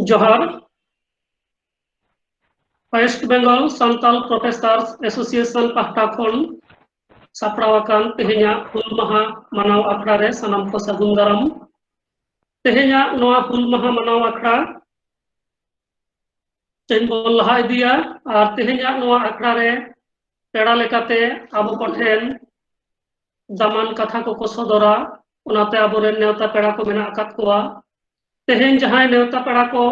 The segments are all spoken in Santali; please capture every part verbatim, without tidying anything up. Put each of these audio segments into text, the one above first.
ᱡᱚᱦᱟᱨ᱾ West Bengal Santal Professors Association ᱯᱟᱦᱴᱟ ᱠᱷᱚᱱ ᱥᱟᱯᱲᱟᱣ ᱟᱠᱟᱱ ᱛᱮᱦᱮᱧᱟᱜ ᱦᱩᱞ ᱢᱟᱦᱟ ᱢᱟᱱᱟᱣ ᱟᱠᱷᱲᱟ ᱨᱮ ᱥᱟᱱᱟᱢ ᱠᱚ ᱥᱟᱹᱜᱩᱱ ᱫᱟᱨᱟᱢ᱾ ᱛᱮᱦᱮᱧᱟᱜ ᱱᱚᱣᱟ ᱦᱩᱞ ᱢᱟᱦᱟ ᱢᱟᱱᱟᱣ ᱟᱠᱷᱲᱟ ᱛᱮᱦᱮᱧ ᱵᱚᱱ ᱞᱟᱦᱟ ᱤᱫᱤᱭᱟ ᱟᱨ ᱛᱮᱦᱮᱧᱟᱜ ᱱᱚᱣᱟ ᱟᱠᱷᱲᱟ ᱨᱮ ᱯᱮᱲᱟ ᱞᱮᱠᱟᱛᱮ ᱟᱵᱚ ᱠᱚᱴᱷᱮᱱ ᱫᱟᱢᱟᱱ ᱠᱟᱛᱷᱟ ᱠᱚᱠᱚ ᱥᱚᱫᱚᱨᱟ, ᱚᱱᱟᱛᱮ ᱟᱵᱚᱨᱮᱱ ᱱᱮᱣᱛᱟ ᱯᱮᱲᱟ ᱠᱚ ᱢᱮᱱᱟᱜ ᱟᱠᱟᱫ ᱠᱚᱣᱟ᱾ ᱛᱮᱦᱮᱧ ᱡᱟᱦᱟᱸᱭ ᱱᱮᱣᱛᱟ ᱯᱮᱲᱟ ᱠᱚ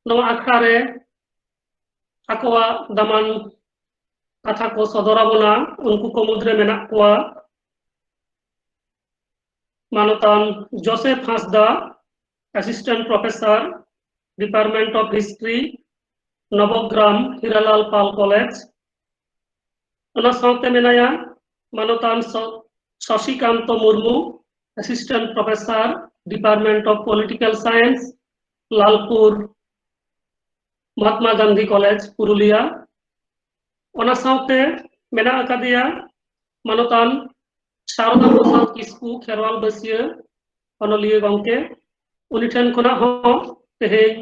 ᱱᱚᱣᱟ ᱟᱠᱷᱲᱟ ᱨᱮ ᱟᱠᱚᱣᱟᱜ ᱫᱟᱢᱟᱱ ᱠᱟᱛᱷᱟ ᱠᱚ ᱥᱚᱫᱚᱨ ᱟᱵᱚᱱᱟ, ᱩᱱᱠᱩ ᱠᱚ ᱢᱩᱫᱽᱨᱮ ᱢᱮᱱᱟᱜ ᱠᱚᱣᱟ ᱢᱟᱱᱚᱛᱟᱱ Joseph Hansda, Assistant Professor, Department of History, Nabagram Hiralal ᱯᱟᱞ ᱠᱚᱞᱮᱡᱽ᱾ ᱚᱱᱟ ᱥᱟᱶᱛᱮ ᱢᱮᱱᱟᱭᱟ ᱢᱟᱱᱚᱛᱟᱱ ᱥᱚ-, Sashikanta Murmu, Assistant Professor, Department of Political Science, Lalpur Mahatma Gandhi college, Purulia. ᱚᱱᱟ ᱥᱟᱶᱛᱮ ᱢᱮᱱᱟᱜ ᱟᱠᱟᱫᱮᱭᱟ ᱢᱟᱱᱚᱛᱟᱱ ᱥᱟᱨᱚᱫᱟ ᱯᱨᱚᱥᱟᱫᱽ ᱠᱤᱥᱠᱩ, ᱠᱷᱮᱨᱣᱟᱞ ᱵᱟᱹᱥᱭᱟᱹ ᱚᱱᱚᱞᱤᱭᱟᱹ ᱜᱚᱢᱠᱮ᱾ ᱩᱱᱤ ᱴᱷᱮᱱ ᱠᱷᱚᱱᱟᱜ ᱦᱚᱸ ᱛᱮᱦᱮᱧ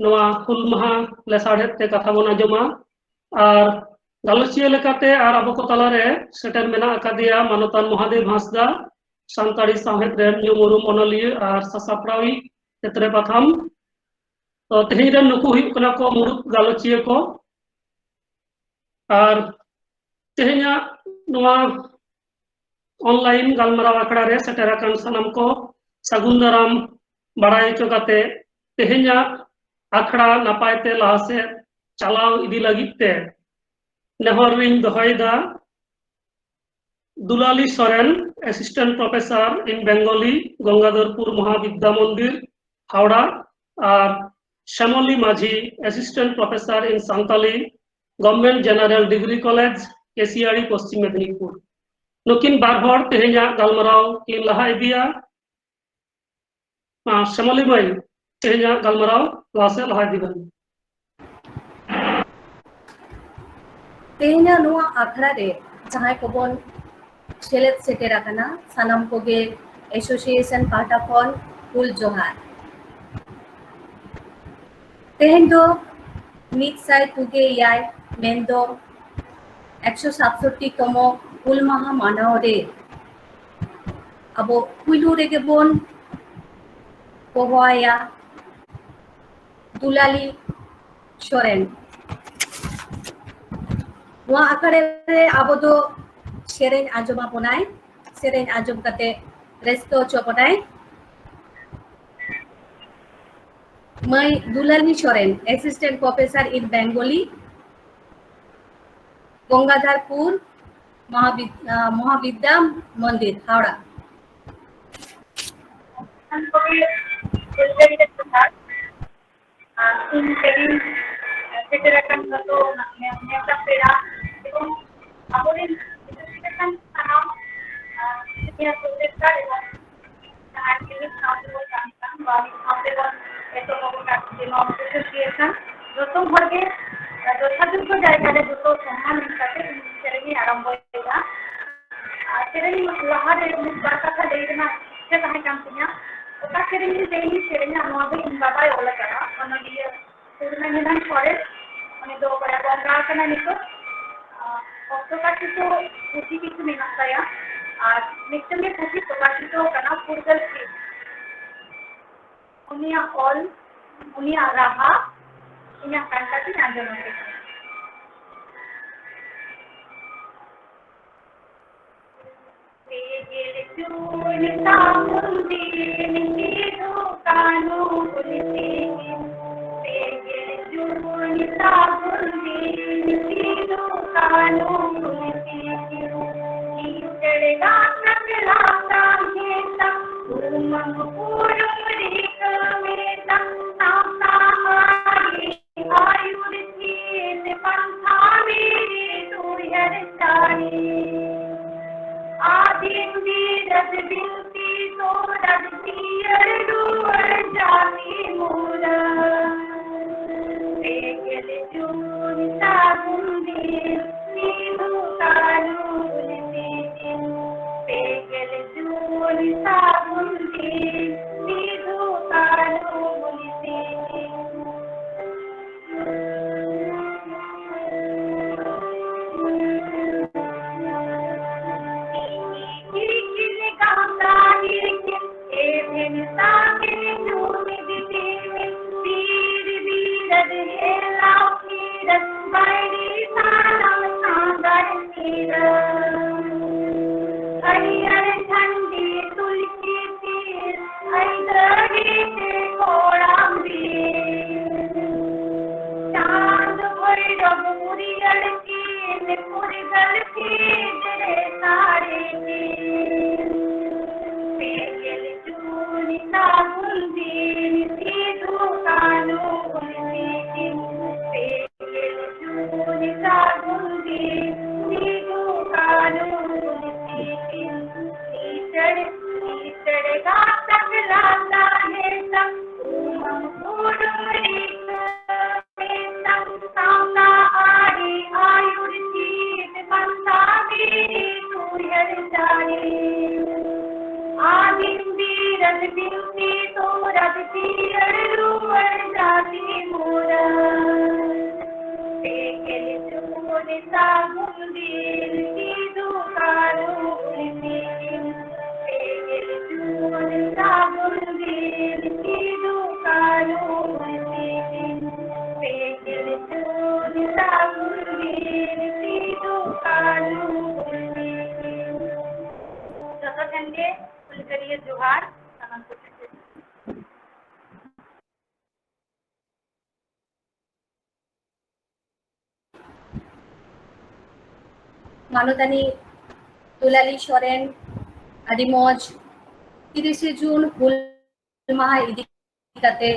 ᱱᱚᱣᱟ ᱦᱩᱞ ᱢᱟᱦᱟ ᱞᱮᱥᱟᱲᱦᱮᱫ ᱛᱮ ᱠᱟᱛᱷᱟ ᱵᱚᱱ ᱟᱸᱡᱚᱢᱟ᱾ ᱟᱨ ᱜᱟᱞᱚᱪᱤᱭᱟᱹ ᱞᱮᱠᱟᱛᱮ ᱟᱨ ᱟᱵᱚ ᱠᱚ ᱛᱟᱞᱟᱨᱮ ᱥᱮᱴᱮᱨ ᱢᱮᱱᱟᱜ ᱟᱠᱟᱫᱮᱭᱟ ᱢᱟᱱᱚᱛᱟᱱ ᱢᱚᱦᱟᱫᱮᱵ ᱦᱟᱸᱥᱫᱟ, ᱥᱟᱱᱛᱟᱲᱤ ᱥᱟᱶᱦᱮᱫ ᱨᱮᱱ ᱧᱩᱢ ᱩᱨᱩᱢ ᱚᱱᱚᱞᱤᱭᱟᱹ ᱟᱨ ᱥᱟᱥᱟᱯᱲᱟᱣᱤᱡ ᱛᱮᱛᱨᱮ ᱯᱟᱛᱷᱟᱢ᱾ ᱛᱚ, ᱛᱮᱦᱮᱧ ᱨᱮᱱ ᱱᱩᱠᱩ ᱦᱩᱭᱩᱜ ᱠᱟᱱᱟ ᱠᱚ ᱢᱩᱲᱩᱫ ᱜᱟᱞᱚᱪᱤᱭᱟᱹ ᱠᱚ᱾ ᱟᱨ ᱛᱮᱦᱮᱧᱟᱜ ᱱᱚᱣᱟ online ᱜᱟᱞᱢᱟᱨᱟᱣ ᱟᱠᱷᱲᱟ ᱨᱮ ᱥᱮᱴᱮᱨ ᱟᱠᱟᱱ ᱥᱟᱱᱟᱢ ᱠᱚ ᱥᱟᱹᱜᱩᱱ ᱫᱟᱨᱟᱢ ᱵᱟᱲᱟᱭ ᱦᱚᱪᱚ ᱠᱟᱛᱮ, ᱛᱮᱦᱮᱧᱟᱜ ᱟᱠᱷᱲᱟ ᱱᱟᱯᱟᱭ ᱛᱮ ᱞᱟᱦᱟ ᱥᱮᱫ ᱪᱟᱞᱟᱣ ᱤᱫᱤ ᱞᱟᱹᱜᱤᱫ ᱛᱮ ᱱᱮᱦᱚᱨ ᱨᱤᱧ ᱫᱚᱦᱚᱭᱮᱫᱟ᱾ Dulali Soren, Assistant Professor in Bengali, ᱜᱚᱝᱜᱟᱫᱷᱚᱨᱯᱩᱨ ᱢᱚᱦᱟᱵᱤᱫᱽᱫᱟ ᱢᱚᱱᱫᱤᱨ, ᱦᱟᱣᱲᱟ, ᱟᱨ ᱥᱮᱢᱚᱞᱤ ᱢᱟᱹᱡᱷᱤ, Assistant Professor in Santali, Government General Degree College, ᱠᱮᱥᱤᱭᱟᱲᱤ, Paschim Medinipur. ᱱᱩᱠᱤᱱ ᱵᱟᱨ ᱦᱚᱲ ᱛᱮᱦᱮᱧᱟᱜ ᱜᱟᱞᱢᱟᱨᱟᱣ ᱠᱤᱱ ᱞᱟᱦᱟ ᱤᱫᱤᱭᱟ᱾ ᱢᱟ, ᱥᱮᱢᱚᱞᱤ ᱢᱟᱹᱭ, ᱛᱮᱦᱮᱧᱟᱜ ᱜᱟᱞᱢᱟᱨᱟᱣ ᱞᱟᱦᱟ ᱥᱮᱫ ᱞᱟᱦᱟ ᱤᱫᱤ ᱵᱮᱱ᱾ ᱛᱮᱦᱮᱧᱟᱜ ᱱᱚᱣᱟ ᱟᱠᱷᱲᱟ ᱨᱮ ᱡᱟᱦᱟᱸᱭ ᱠᱚᱵᱚᱱ ᱥᱮᱞᱮᱫ ᱥᱮᱴᱮᱨ ᱟᱠᱟᱱᱟ, ᱥᱟᱱᱟᱢ ᱠᱚᱜᱮ association ᱯᱟᱦᱴᱟ ᱠᱷᱚᱱ ᱦᱩᱞ ᱡᱚᱦᱟᱨ᱾ ᱛᱮᱦᱮᱧ ᱫᱚ ᱢᱤᱫ ᱥᱟᱭ ᱛᱩᱜᱮ ᱮᱭᱟᱭ, ᱢᱮᱱᱫᱚ ᱮᱠᱥᱚ ᱥᱟᱛᱥᱚᱴᱴᱤ ᱛᱚᱢᱚ ᱦᱩᱞ ᱢᱟᱦᱟ ᱢᱟᱱᱟᱣ ᱨᱮ ᱟᱵᱚ ᱯᱩᱭᱞᱩ ᱨᱮᱜᱮ ᱵᱚᱱ ᱦᱚᱦᱚ ᱟᱭᱟ ᱫᱩᱞᱟᱞᱤ ᱥᱚᱨᱮᱱ᱾ ᱱᱚᱣᱟ ᱟᱠᱷᱲᱟ ᱨᱮ ᱟᱵᱚ ᱫᱚ ᱥᱮᱨᱮᱧ ᱟᱸᱡᱚᱢ ᱟᱵᱚᱱᱟᱭ, ᱥᱮᱨᱮᱧ ᱟᱸᱡᱚᱢ ᱠᱟᱛᱮ ᱨᱟᱹᱥᱠᱟᱹ ᱦᱚᱪᱚ ᱵᱚᱱᱟᱭ᱾ ᱢᱟᱹᱭ Dulali Soren, Assistant Professor in Bengali, ᱜᱚᱝᱜᱟᱫᱷᱟᱨᱯᱩᱨ ᱢᱚᱦᱟᱵᱤᱫ-, ᱟᱸ, ᱢᱚᱦᱟᱵᱤᱫᱽᱫᱟ ᱢᱚᱱᱫᱤᱨ, ᱦᱟᱣᱲᱟ᱾ ᱥᱟᱱᱟᱢ ᱠᱚᱜᱮ ᱦᱩᱞᱜᱟᱹᱨᱤᱭᱟᱹ ᱡᱚᱦᱟᱨ᱾ ᱟᱨ ᱤᱧ ᱛᱮᱜᱮᱧ ᱥᱮᱴᱮᱨ ᱟᱠᱟᱱ ᱡᱚᱛᱚ ᱱᱮᱣᱛᱟ ᱯᱮᱲᱟ ᱮᱵᱚᱝ ᱟᱵᱚᱨᱮᱱ ᱥᱟᱱᱟᱢ, ᱟᱨ, senior professor ᱮᱵᱚᱝ ᱡᱟᱦᱟᱸᱭ ᱠᱚ ᱢᱤᱫ ᱥᱟᱶ ᱛᱮᱵᱚᱱ ᱠᱟᱹᱢᱤ ᱠᱟᱱ ᱵᱟ ᱢᱤᱫ ᱥᱟᱶ ᱛᱮᱵᱚᱱ ᱮᱛᱚᱦᱚᱵ ᱟᱠᱟᱫ ᱡᱮᱢᱚᱱ association, ᱡᱚᱛᱚ ᱦᱚᱲ ᱜᱮ ᱡᱚᱛᱷᱟᱡᱳᱜᱽᱜᱚ ᱡᱟᱭᱜᱟ ᱨᱮ ᱡᱚᱛᱚ ᱥᱚᱢᱟᱱ ᱮᱢ ᱠᱟᱛᱮ ᱤᱧ ᱥᱮᱨᱮᱧ ᱤᱧ ᱟᱨᱟᱢᱵᱚᱭᱮᱫᱟ᱾ ᱟᱨ ᱥᱮᱨᱮᱧ ᱞᱟᱦᱟ ᱨᱮ ᱢᱤᱫ ᱵᱟᱨ ᱠᱟᱛᱷᱟ ᱞᱟᱹᱭ ᱨᱮᱱᱟᱜ ᱤᱪᱪᱷᱟᱹ ᱛᱟᱦᱮᱸ ᱠᱟᱱ ᱛᱤᱧᱟᱹ᱾ ᱚᱠᱟ ᱥᱮᱨᱮᱧ ᱤᱧ ᱛᱮᱦᱮᱧ ᱤᱧ ᱥᱮᱨᱮᱧᱟ, ᱱᱚᱣᱟ ᱫᱚ ᱤᱧ ᱵᱟᱵᱟᱭ ᱚᱞ ᱟᱠᱟᱫᱟ, ᱚᱱᱚᱞᱤᱭᱟᱹ ᱥᱩᱨᱱᱟᱱᱤᱫᱷᱟᱱ ᱥᱚᱨᱮᱱ, ᱩᱱᱤ ᱫᱚ ᱵᱟᱭ ᱵᱚᱸᱜᱟ ᱟᱠᱟᱱᱟ ᱱᱤᱛᱚᱜ᱾ ᱟᱨ ᱚᱯᱨᱚᱠᱟᱥᱤᱛᱚ ᱯᱩᱛᱷᱤ ᱠᱤᱪᱷᱩ ᱢᱮᱱᱟᱜ ᱛᱟᱭᱟ, ᱟᱨ ᱢᱤᱫᱴᱟᱝ ᱜᱮ ᱯᱩᱛᱷᱤ ᱯᱨᱚᱠᱟᱥᱤᱛᱚ ᱟᱠᱟᱱᱟ, ᱯᱷᱩᱨᱜᱟᱹᱞ ᱥᱤᱫ᱾ ᱩᱱᱤᱭᱟᱜ ᱚᱞ, ᱩᱱᱤᱭᱟᱜ ᱨᱟᱦᱟ, ᱤᱧᱟᱹᱜ ᱠᱟᱱ ᱠᱟᱛᱮᱧ ᱟᱸᱡᱚᱢ ᱟᱯᱮ ᱠᱟᱱᱟ᱾ ᱯᱮᱜᱮᱞ ᱡᱩᱱ ᱥᱟᱹᱜᱩᱱ ᱫᱤᱱ ᱥᱤᱫᱩ ᱠᱟᱹᱱᱦᱩ ᱦᱩᱞ ᱛᱤᱠᱤᱱ᱾ ᱯᱮᱜᱮᱞ ᱡᱩᱱ ᱥᱟᱹᱜᱩᱱ ᱫᱤᱱ ᱥᱤᱫᱩ ᱠᱟᱹᱱᱦᱩ ᱦᱩᱞ ᱛᱤᱠᱤᱱ᱾ ᱤᱧ ᱪᱮᱬᱮ ᱜᱟᱱ ᱠᱟᱛᱮ ᱞᱟᱥᱟᱝ ᱦᱮᱸᱥᱟᱝ, ᱩᱢᱟᱹᱝ ᱵᱩᱨᱩᱢ ᱨᱤᱠᱟᱹ ᱢᱮᱥᱟᱝ, ᱥᱟᱶᱛᱟ ᱟᱹᱨᱤ ᱟᱹᱭᱩᱨ ᱪᱤᱱ ᱯᱟᱱᱛᱷᱟ ᱵᱤᱨᱤᱫ ᱩᱭᱦᱟᱹᱨ ᱪᱟᱹᱨᱤ᱾ ᱟᱹᱫᱤᱢ ᱵᱤᱨᱟᱹᱫ ᱵᱤᱱᱛᱤ ᱥᱚᱨᱟᱫ ᱡᱤᱭᱟᱹᱲ ᱨᱩᱣᱟᱹᱲ ᱡᱟᱹᱛᱤ ᱢᱩᱨᱟᱹᱫ᱾ ᱯᱮᱜᱮᱞ ᱡᱩᱱ ᱥᱟᱹᱜᱩᱱ ᱫᱤᱱ ᱥᱤᱫᱩ ᱠᱟᱹᱱᱦᱩ ᱦᱩᱞ ᱛᱤᱠᱤᱱ᱾ ᱯᱮᱜᱮᱞ ᱡᱩᱱ ᱥᱟᱹᱜᱩᱱ ᱫᱤᱱ ᱥᱤᱫᱩ ᱠᱟᱹᱱᱦᱩ ᱦᱩᱞ ᱛᱤᱠᱤᱱ᱾ ᱯᱮᱜᱮᱞ ᱡᱩᱱ ᱥᱟᱹᱜᱩᱱ ᱫᱤᱱ ᱥᱤᱫᱩ ᱠᱟᱹᱱᱦᱩ ᱦᱩᱞ ᱛᱤᱠᱤᱱ᱾ ᱯᱮᱜᱮᱞ ᱡᱩᱱ ᱥᱟᱹᱜᱩᱱ ᱫᱤᱱ ᱥᱤᱫᱩ ᱠᱟᱹᱱᱦᱩ ᱦᱩᱞ ᱛᱤᱠᱤᱱ᱾ ᱠᱤᱥᱟᱹᱬ, ᱠᱤᱥᱟᱹᱬ ᱜᱟᱛᱟᱠ ᱞᱟᱸᱫᱟ ᱦᱮᱥᱟ, ᱩᱢᱟᱹᱝ ᱩᱰᱩᱝ ᱨᱤᱠᱟᱹ ᱢᱤᱫᱴᱟᱝ ᱥᱟᱶᱛᱟ ᱟᱹᱨᱤ ᱟᱹᱭᱩᱨ ᱪᱮᱫ ᱯᱟᱱᱛᱷᱟ ᱵᱤᱨᱤᱫ ᱩᱭᱦᱟᱹᱨ ᱡᱟᱹᱨᱤ᱾ ᱟᱹᱫᱤᱢ ᱵᱤᱨᱟᱹᱫ ᱵᱤᱱᱛᱤ ᱛᱚᱨᱟᱫ ᱡᱤᱭᱟᱹᱲ ᱨᱩᱣᱟᱹᱲ ᱡᱟᱹᱛᱤ ᱢᱩᱨᱟᱹᱫ᱾ ᱯᱮᱜᱮᱞ ᱡᱩᱱ ᱥᱟᱹᱜᱩᱱ ᱫᱤᱱ ᱥᱤᱫᱩ ᱠᱟᱹᱱᱦᱩ ᱩᱭᱦᱟᱹᱨ ᱫᱤᱱ᱾ ᱯᱮᱜᱮᱞ ᱡᱩᱱ ᱥᱟᱹᱜᱩᱱ ᱫᱤᱱ ᱥᱤᱫᱩ ᱠᱟᱹᱱᱦᱩ ᱦᱩᱞ ᱫᱤᱱ᱾ ᱯᱮᱜᱮᱞ ᱡᱩᱱ ᱥᱟᱹᱜᱩᱱ ᱫᱤᱱ ᱥᱤᱫᱩ ᱠᱟᱹᱱᱦᱩ ᱦᱩᱞ ᱫᱤᱱ᱾ ᱡᱚᱛᱚ ᱴᱷᱮᱱ ᱜᱮ ᱦᱩᱞᱜᱟᱹᱨᱤᱭᱟᱹ ᱡᱚᱦᱟᱨ ᱥᱟᱱᱟᱢ ᱠᱚᱴᱷᱮᱱ ᱜᱮ᱾ ᱢᱟᱱᱚᱛᱟᱱᱤ ᱫᱩᱞᱟᱞᱤ ᱥᱚᱨᱮᱱ, ᱟᱹᱰᱤ ᱢᱚᱡᱽ ᱛᱤᱨᱤᱥᱮ ᱡᱩᱱ ᱦᱩᱞ ᱢᱟᱦᱟ ᱤᱫᱤ ᱠᱟᱛᱮ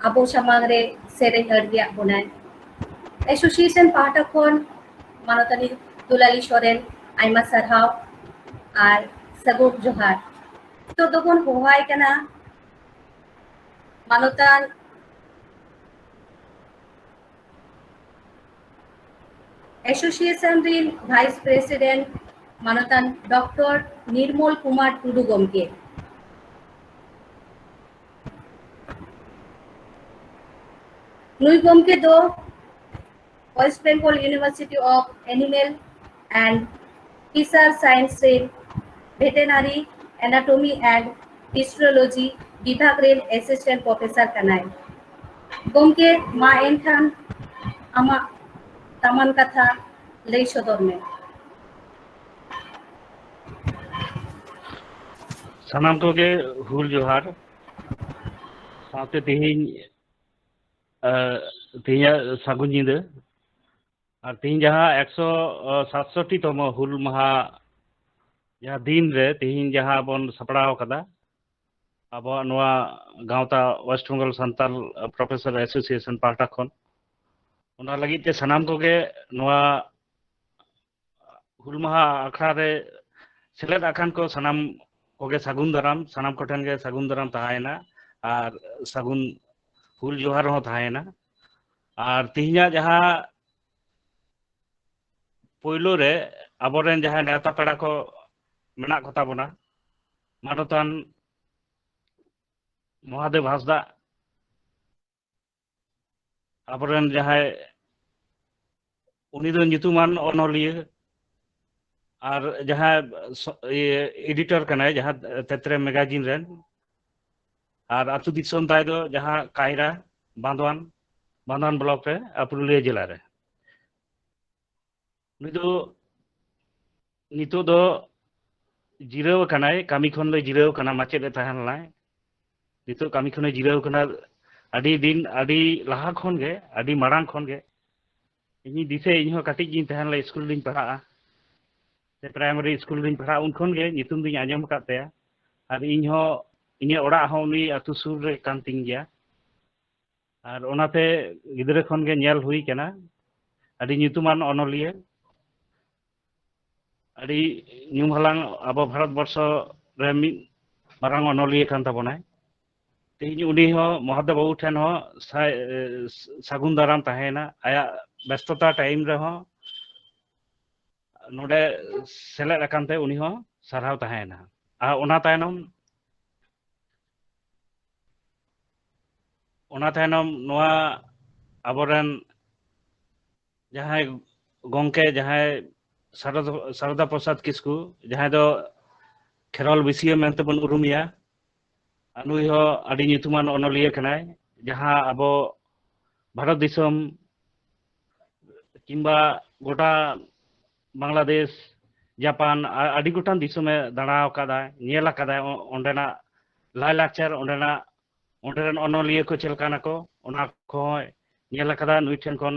ᱟᱵᱚ ᱥᱟᱢᱟᱝ ᱨᱮ ᱥᱮᱨᱮᱧ ᱟᱹᱲ ᱨᱮᱭᱟᱜ ᱵᱚᱱᱟᱭ᱾ ᱮᱥᱳᱥᱤᱭᱮᱥᱚᱱ ᱯᱟᱦᱴᱟ ᱠᱷᱚᱱ ᱢᱟᱱᱚᱛᱟᱱᱤ ᱫᱩᱞᱟᱞᱤ ᱥᱚᱨᱮᱱ ᱟᱭᱢᱟ ᱥᱟᱨᱦᱟᱣ ᱟᱨ ᱥᱟᱹᱜᱩᱱ ᱡᱚᱦᱟᱨ᱾ ᱱᱤᱛᱚᱜ ᱫᱚᱵᱚᱱ ᱦᱚᱦᱚᱣᱟᱭ ᱠᱟᱱᱟ ᱢᱟᱱᱚᱛᱟᱱ ᱮᱥᱳᱥᱤᱭᱮᱥᱚᱱ ᱨᱤᱱ ᱵᱷᱟᱭᱤᱥ ᱯᱨᱮᱥᱤᱰᱮᱱᱴ ᱢᱟᱱᱚᱛᱟᱱ ᱰᱚᱠᱴᱚᱨ ᱱᱤᱨᱢᱚᱞ ᱠᱩᱢᱟᱨ ᱴᱩᱰᱩ ᱜᱚᱢᱠᱮ᱾ ᱱᱩᱭ ᱜᱚᱢᱠᱮ ᱫᱚ West Bengal University of Animal and Fisher Science ᱨᱮ Veterinary Anatomy and Histology ᱵᱤᱵᱷᱟᱜᱽ ᱨᱮᱱ ᱮᱥᱤᱥᱴᱮᱱᱴ ᱯᱨᱚᱯᱷᱮᱥᱚᱨ ᱠᱟᱱᱟᱭ᱾ ᱜᱚᱢᱠᱮ, ᱢᱟ ᱮᱱᱠᱷᱟᱱ ᱟᱢᱟᱜ ᱫᱟᱢᱟᱱ ᱠᱟᱛᱷᱟ ᱞᱟᱹᱭ ᱥᱚᱫᱚᱨ ᱢᱮ᱾ ᱥᱟᱱᱟᱢ ᱠᱚᱜᱮ ᱦᱩᱞ ᱡᱚᱦᱟᱨ, ᱥᱟᱶᱛᱮ ᱛᱮᱦᱮᱧ, ᱟᱸ, ᱛᱮᱦᱮᱧᱟᱜ ᱥᱟᱹᱜᱩᱱ ᱧᱤᱫᱟᱹ᱾ ᱟᱨ ᱛᱤᱦᱤᱧ ᱡᱟᱦᱟᱸ ᱮᱠᱥᱚ ᱥᱟᱛᱥᱚᱴᱴᱤ ᱛᱚᱢᱚ ᱦᱩᱞ ᱢᱟᱦᱟ ᱡᱟᱦᱟᱸ ᱫᱤᱱ ᱨᱮ ᱛᱤᱦᱤᱧ ᱡᱟᱦᱟᱸ ᱵᱚᱱ ᱥᱟᱯᱲᱟᱣ ᱟᱠᱟᱫᱟ, ᱟᱵᱚᱣᱟᱜ ᱱᱚᱣᱟ ᱜᱟᱶᱛᱟ West Bengal Santal Professor Association ᱯᱟᱦᱴᱟ ᱠᱷᱚᱱ, ᱚᱱᱟ ᱞᱟᱹᱜᱤᱫ ᱛᱮ ᱥᱟᱱᱟᱢ ᱠᱚᱜᱮ ᱱᱚᱣᱟ ᱦᱩᱞ ᱢᱟᱦᱟ ᱟᱠᱷᱲᱟ ᱨᱮ ᱥᱮᱞᱮᱫ ᱟᱠᱟᱱ ᱠᱚ ᱥᱟᱱᱟᱢ ᱠᱚᱜᱮ ᱥᱟᱹᱜᱩᱱ ᱫᱟᱨᱟᱢ, ᱥᱟᱱᱟᱢ ᱠᱚᱴᱷᱮᱱ ᱜᱮ ᱥᱟᱹᱜᱩᱱ ᱫᱟᱨᱟᱢ ᱛᱟᱦᱮᱸᱭᱮᱱᱟ ᱟᱨ ᱥᱟᱹᱜᱩᱱ ᱦᱩᱞ ᱡᱚᱦᱟᱨ ᱦᱚᱸ ᱛᱟᱦᱮᱸᱭᱮᱱᱟ᱾ ᱟᱨ ᱛᱤᱦᱤᱧᱟᱜ ᱡᱟᱦᱟᱸ ᱯᱳᱭᱞᱳ ᱨᱮ ᱟᱵᱚᱨᱮᱱ ᱡᱟᱦᱟᱸᱭ ᱱᱮᱣᱛᱟ ᱯᱮᱲᱟ ᱠᱚ ᱢᱮᱱᱟᱜ ᱠᱚᱛᱟ ᱵᱚᱱᱟ, ᱢᱟᱱᱚᱛᱟᱱ ᱢᱚᱦᱟᱫᱮᱵ ᱦᱟᱸᱥᱫᱟ, ᱟᱵᱚᱨᱮᱱ ᱡᱟᱦᱟᱸᱭ, ᱩᱱᱤ ᱫᱚ ᱧᱩᱛᱩᱢᱟᱱ ᱚᱱᱚᱞᱤᱭᱟᱹ ᱟᱨ ᱡᱟᱦᱟᱸᱭ ᱥᱚ-, ᱤᱭᱟᱹ, editor ᱠᱟᱱᱟᱭ ᱡᱟᱦᱟᱸ ᱛᱮᱛᱨᱮ magazine ᱨᱮᱱ, ᱟᱨ ᱟᱹᱛᱩ ᱫᱤᱥᱚᱢ ᱛᱟᱭ ᱫᱚ ᱡᱟᱦᱟᱸ ᱠᱟᱭᱨᱟ, ᱵᱟᱸᱫᱣᱟᱱ, ᱵᱟᱸᱫᱣᱟᱱ block ᱨᱮ, ᱟᱨ ᱯᱩᱨᱩᱞᱤᱭᱟᱹ ᱡᱮᱞᱟ ᱨᱮ᱾ ᱩᱱᱤ ᱫᱚ ᱱᱤᱛᱚᱜ ᱫᱚ ᱡᱤᱨᱟᱹᱣ ᱟᱠᱟᱱᱟᱭ, ᱠᱟᱹᱢᱤ ᱠᱷᱚᱱ ᱫᱚᱭ ᱡᱤᱨᱟᱹᱣ ᱟᱠᱟᱱᱟ, ᱢᱟᱪᱮᱫ ᱮ ᱛᱟᱦᱮᱸ ᱞᱮᱱᱟᱭ᱾ ᱱᱤᱛᱚᱜ ᱠᱟᱹᱢᱤ ᱠᱷᱚᱱᱮ ᱡᱤᱨᱟᱹᱣ ᱟᱠᱟᱱᱟ᱾ ᱟᱹᱰᱤ ᱫᱤᱱ, ᱟᱹᱰᱤ ᱞᱟᱦᱟ ᱠᱷᱚᱱ ᱜᱮ, ᱟᱹᱰᱤ ᱢᱟᱲᱟᱝ ᱠᱷᱚᱱ ᱜᱮ ᱤᱧᱤᱧ ᱫᱤᱥᱟᱹᱭᱟ, ᱤᱧ ᱦᱚᱸ ᱠᱟᱹᱴᱤᱡ ᱜᱤᱧ ᱛᱟᱦᱮᱸ ᱞᱮᱱᱟ, ᱥᱠᱩᱞ ᱨᱤᱧ ᱯᱟᱲᱦᱟᱜᱼᱟ, ᱥᱮ primary ᱥᱠᱩᱞ ᱨᱤᱧ ᱯᱟᱲᱦᱟᱜᱼᱟ, ᱩᱱ ᱠᱷᱚᱱ ᱜᱮ ᱧᱩᱛᱩᱢ ᱫᱩᱧ ᱟᱸᱡᱚᱢ ᱟᱠᱟᱫ ᱛᱟᱭᱟ᱾ ᱟᱨ ᱤᱧ ᱦᱚᱸ, ᱤᱧᱟᱹᱜ ᱚᱲᱟᱜ ᱦᱚᱸ ᱩᱱᱤ ᱟᱹᱛᱩ ᱥᱩᱨ ᱨᱮ ᱠᱟᱱ ᱛᱤᱧ ᱜᱮᱭᱟ᱾ ᱟᱨ ᱚᱱᱟᱛᱮ ᱜᱤᱫᱽᱨᱟᱹ ᱠᱷᱚᱱ ᱜᱮ ᱧᱮᱞ ᱦᱩᱭ ᱠᱟᱱᱟ, ᱟᱹᱰᱤ ᱧᱩᱛᱩᱢᱟᱱ ᱚᱱᱚᱞᱤᱭᱟᱹ, ᱟᱹᱰᱤ ᱧᱩᱢ ᱦᱟᱞᱟᱝ ᱟᱵᱚ ᱵᱷᱟᱨᱚᱛ ᱵᱚᱨᱥᱚ ᱨᱮ ᱢᱤᱫ ᱢᱟᱨᱟᱝ ᱚᱱᱚᱞᱤᱭᱟᱹ ᱠᱟᱱ ᱛᱟᱵᱚᱱᱟᱭ᱾ ᱛᱮᱦᱮᱧ ᱩᱱᱤ ᱦᱚᱸ ᱢᱚᱦᱟᱫᱮᱵ ᱵᱟᱹᱵᱩ ᱴᱷᱮᱱ ᱦᱚᱸ ᱥᱟᱭ-, ᱥᱟᱹᱜᱩᱱ ᱫᱟᱨᱟᱢ ᱛᱟᱦᱮᱸᱭᱮᱱᱟ᱾ ᱟᱭᱟᱜ ᱵᱮᱥᱛᱚᱛᱟ time ᱨᱮᱦᱚᱸ ᱱᱚᱰᱮ ᱥᱮᱞᱮᱫ ᱟᱠᱟᱱ ᱛᱮ ᱩᱱᱤ ᱦᱚᱸ ᱥᱟᱨᱦᱟᱣ ᱛᱟᱦᱮᱸᱭᱮᱱᱟ᱾ ᱟᱨ ᱚᱱᱟ ᱛᱟᱭᱱᱚᱢ, ᱚᱱᱟ ᱛᱟᱭᱱᱚᱢ ᱱᱚᱣᱟ ᱟᱵᱚᱨᱮᱱ ᱡᱟᱦᱟᱸᱭ ᱜᱚᱢᱠᱮ, ᱡᱟᱦᱟᱸᱭ ᱥᱟᱨᱚᱫᱟ, ᱥᱟᱨᱚᱫᱟ ᱯᱨᱚᱥᱟᱫᱽ ᱠᱤᱥᱠᱩ, ᱡᱟᱦᱟᱸᱭ ᱫᱚ ᱠᱷᱮᱨᱣᱟᱞ ᱵᱤᱥᱤᱭᱟᱹ ᱢᱮᱱᱛᱮ ᱵᱚᱱ ᱩᱨᱩᱢᱮᱭᱟ, ᱟᱨ ᱱᱩᱭ ᱦᱚᱸ ᱟᱹᱰᱤ ᱧᱩᱛᱩᱢᱟᱱ ᱚᱱᱚᱞᱤᱭᱟᱹ ᱠᱟᱱᱟᱭ, ᱡᱟᱦᱟᱸ ᱟᱵᱚ ᱵᱷᱟᱨᱚᱛ ᱫᱤᱥᱚᱢ ᱠᱤᱝᱵᱟ ᱜᱚᱴᱟ ᱵᱟᱝᱞᱟᱫᱮᱥ, ᱡᱟᱯᱟᱱ, ᱟ-, ᱟᱹᱰᱤ ᱜᱚᱴᱟᱝ ᱫᱤᱥᱚᱢᱮ ᱫᱟᱬᱟ ᱟᱠᱟᱫᱟᱭ, ᱧᱮᱞ ᱟᱠᱟᱫᱟᱭ, ᱚ-, ᱚᱸᱰᱮᱱᱟᱜ ᱞᱟᱭᱼᱞᱟᱠᱪᱟᱨ, ᱚᱸᱰᱮᱱᱟᱜ, ᱚᱸᱰᱮ ᱨᱮᱱ ᱚᱱᱚᱞᱤᱭᱟᱹ ᱠᱚ ᱪᱮᱫ ᱞᱮᱠᱟᱱᱟ ᱠᱚ, ᱚᱱᱟ ᱠᱚᱦᱚᱸᱭ ᱧᱮᱞ ᱟᱠᱟᱫᱟ᱾ ᱱᱩᱭ ᱴᱷᱮᱱ ᱠᱷᱚᱱ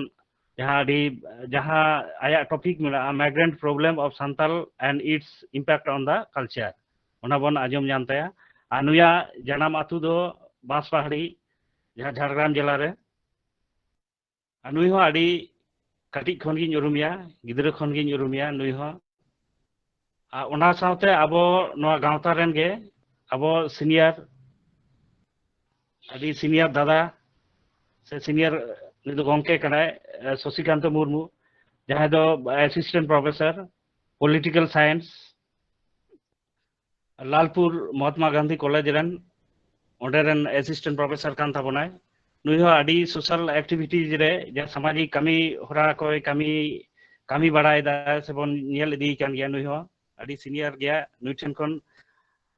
ᱡᱟᱦᱟᱸ ᱟᱹᱰᱤ ᱡᱟᱦᱟᱸ ᱟᱭᱟᱜ topic ᱢᱮᱱᱟᱜᱼᱟ, Migrant Problem of Santal and Its Impact on the Culture, ᱚᱱᱟ ᱵᱚᱱ ᱟᱸᱡᱚᱢ ᱧᱟᱢ ᱛᱟᱭᱟ᱾ ᱟᱨ ᱱᱩᱭᱟᱜ ᱡᱟᱱᱟᱢ ᱟᱹᱛᱩ ᱫᱚ ᱵᱟᱸᱥᱯᱟᱦᱟᱲᱤ, ᱡᱟᱦᱟᱸ ᱡᱷᱟᱲᱜᱨᱟᱢ ᱡᱮᱞᱟ ᱨᱮ᱾ ᱟᱨ ᱱᱩᱭ ᱦᱚᱸ ᱟᱹᱰᱤ ᱠᱟᱹᱴᱤᱡ ᱠᱷᱚᱱ ᱜᱤᱧ ᱩᱨᱩᱢᱮᱭᱟ, ᱜᱤᱫᱽᱨᱟᱹ ᱠᱷᱚᱱ ᱜᱤᱧ ᱩᱨᱩᱢᱮᱭᱟ ᱱᱩᱭ ᱦᱚᱸ᱾ ᱟᱨ ᱚᱱᱟ ᱥᱟᱶᱛᱮ ᱟᱵᱚ ᱱᱚᱣᱟ ᱜᱟᱶᱛᱟ ᱨᱮᱱ ᱜᱮ ᱟᱵᱚ senior, ᱟᱹᱰᱤ senior ᱫᱟᱫᱟ ᱥᱮ senior, ᱱᱩᱭ ᱫᱚ ᱜᱚᱢᱠᱮ ᱠᱟᱱᱟᱭ, ᱮ, ᱥᱚᱥᱤᱠᱟᱱᱛᱚ ᱢᱩᱨᱢᱩ, ᱡᱟᱦᱟᱸᱭ ᱫᱚ Assistant Professor Political Science, Lalpur Mahatma Gandhi college ᱨᱮᱱ, ᱚᱸᱰᱮ ᱨᱮᱱ Assistant Professor ᱠᱟᱱ ᱛᱟᱵᱚᱱᱟᱭ᱾ ᱱᱩᱭ ᱦᱚᱸ ᱟᱹᱰᱤ social activities ᱨᱮ, ᱡᱟᱦᱟᱸ ᱥᱟᱢᱟᱡᱤᱠ ᱠᱟᱹᱢᱤ ᱦᱚᱨᱟ ᱠᱚᱭ ᱠᱟᱹᱢᱤ, ᱠᱟᱹᱢᱤ ᱵᱟᱲᱟᱭᱮᱫᱟ ᱥᱮᱵᱚᱱ ᱧᱮᱞ ᱤᱫᱤᱭᱮ ᱠᱟᱱ ᱜᱮᱭᱟ᱾ ᱱᱩᱭ ᱦᱚᱸ ᱟᱹᱰᱤ senior ᱜᱮᱭᱟ᱾ ᱱᱩᱭ ᱴᱷᱮᱱ ᱠᱷᱚᱱ,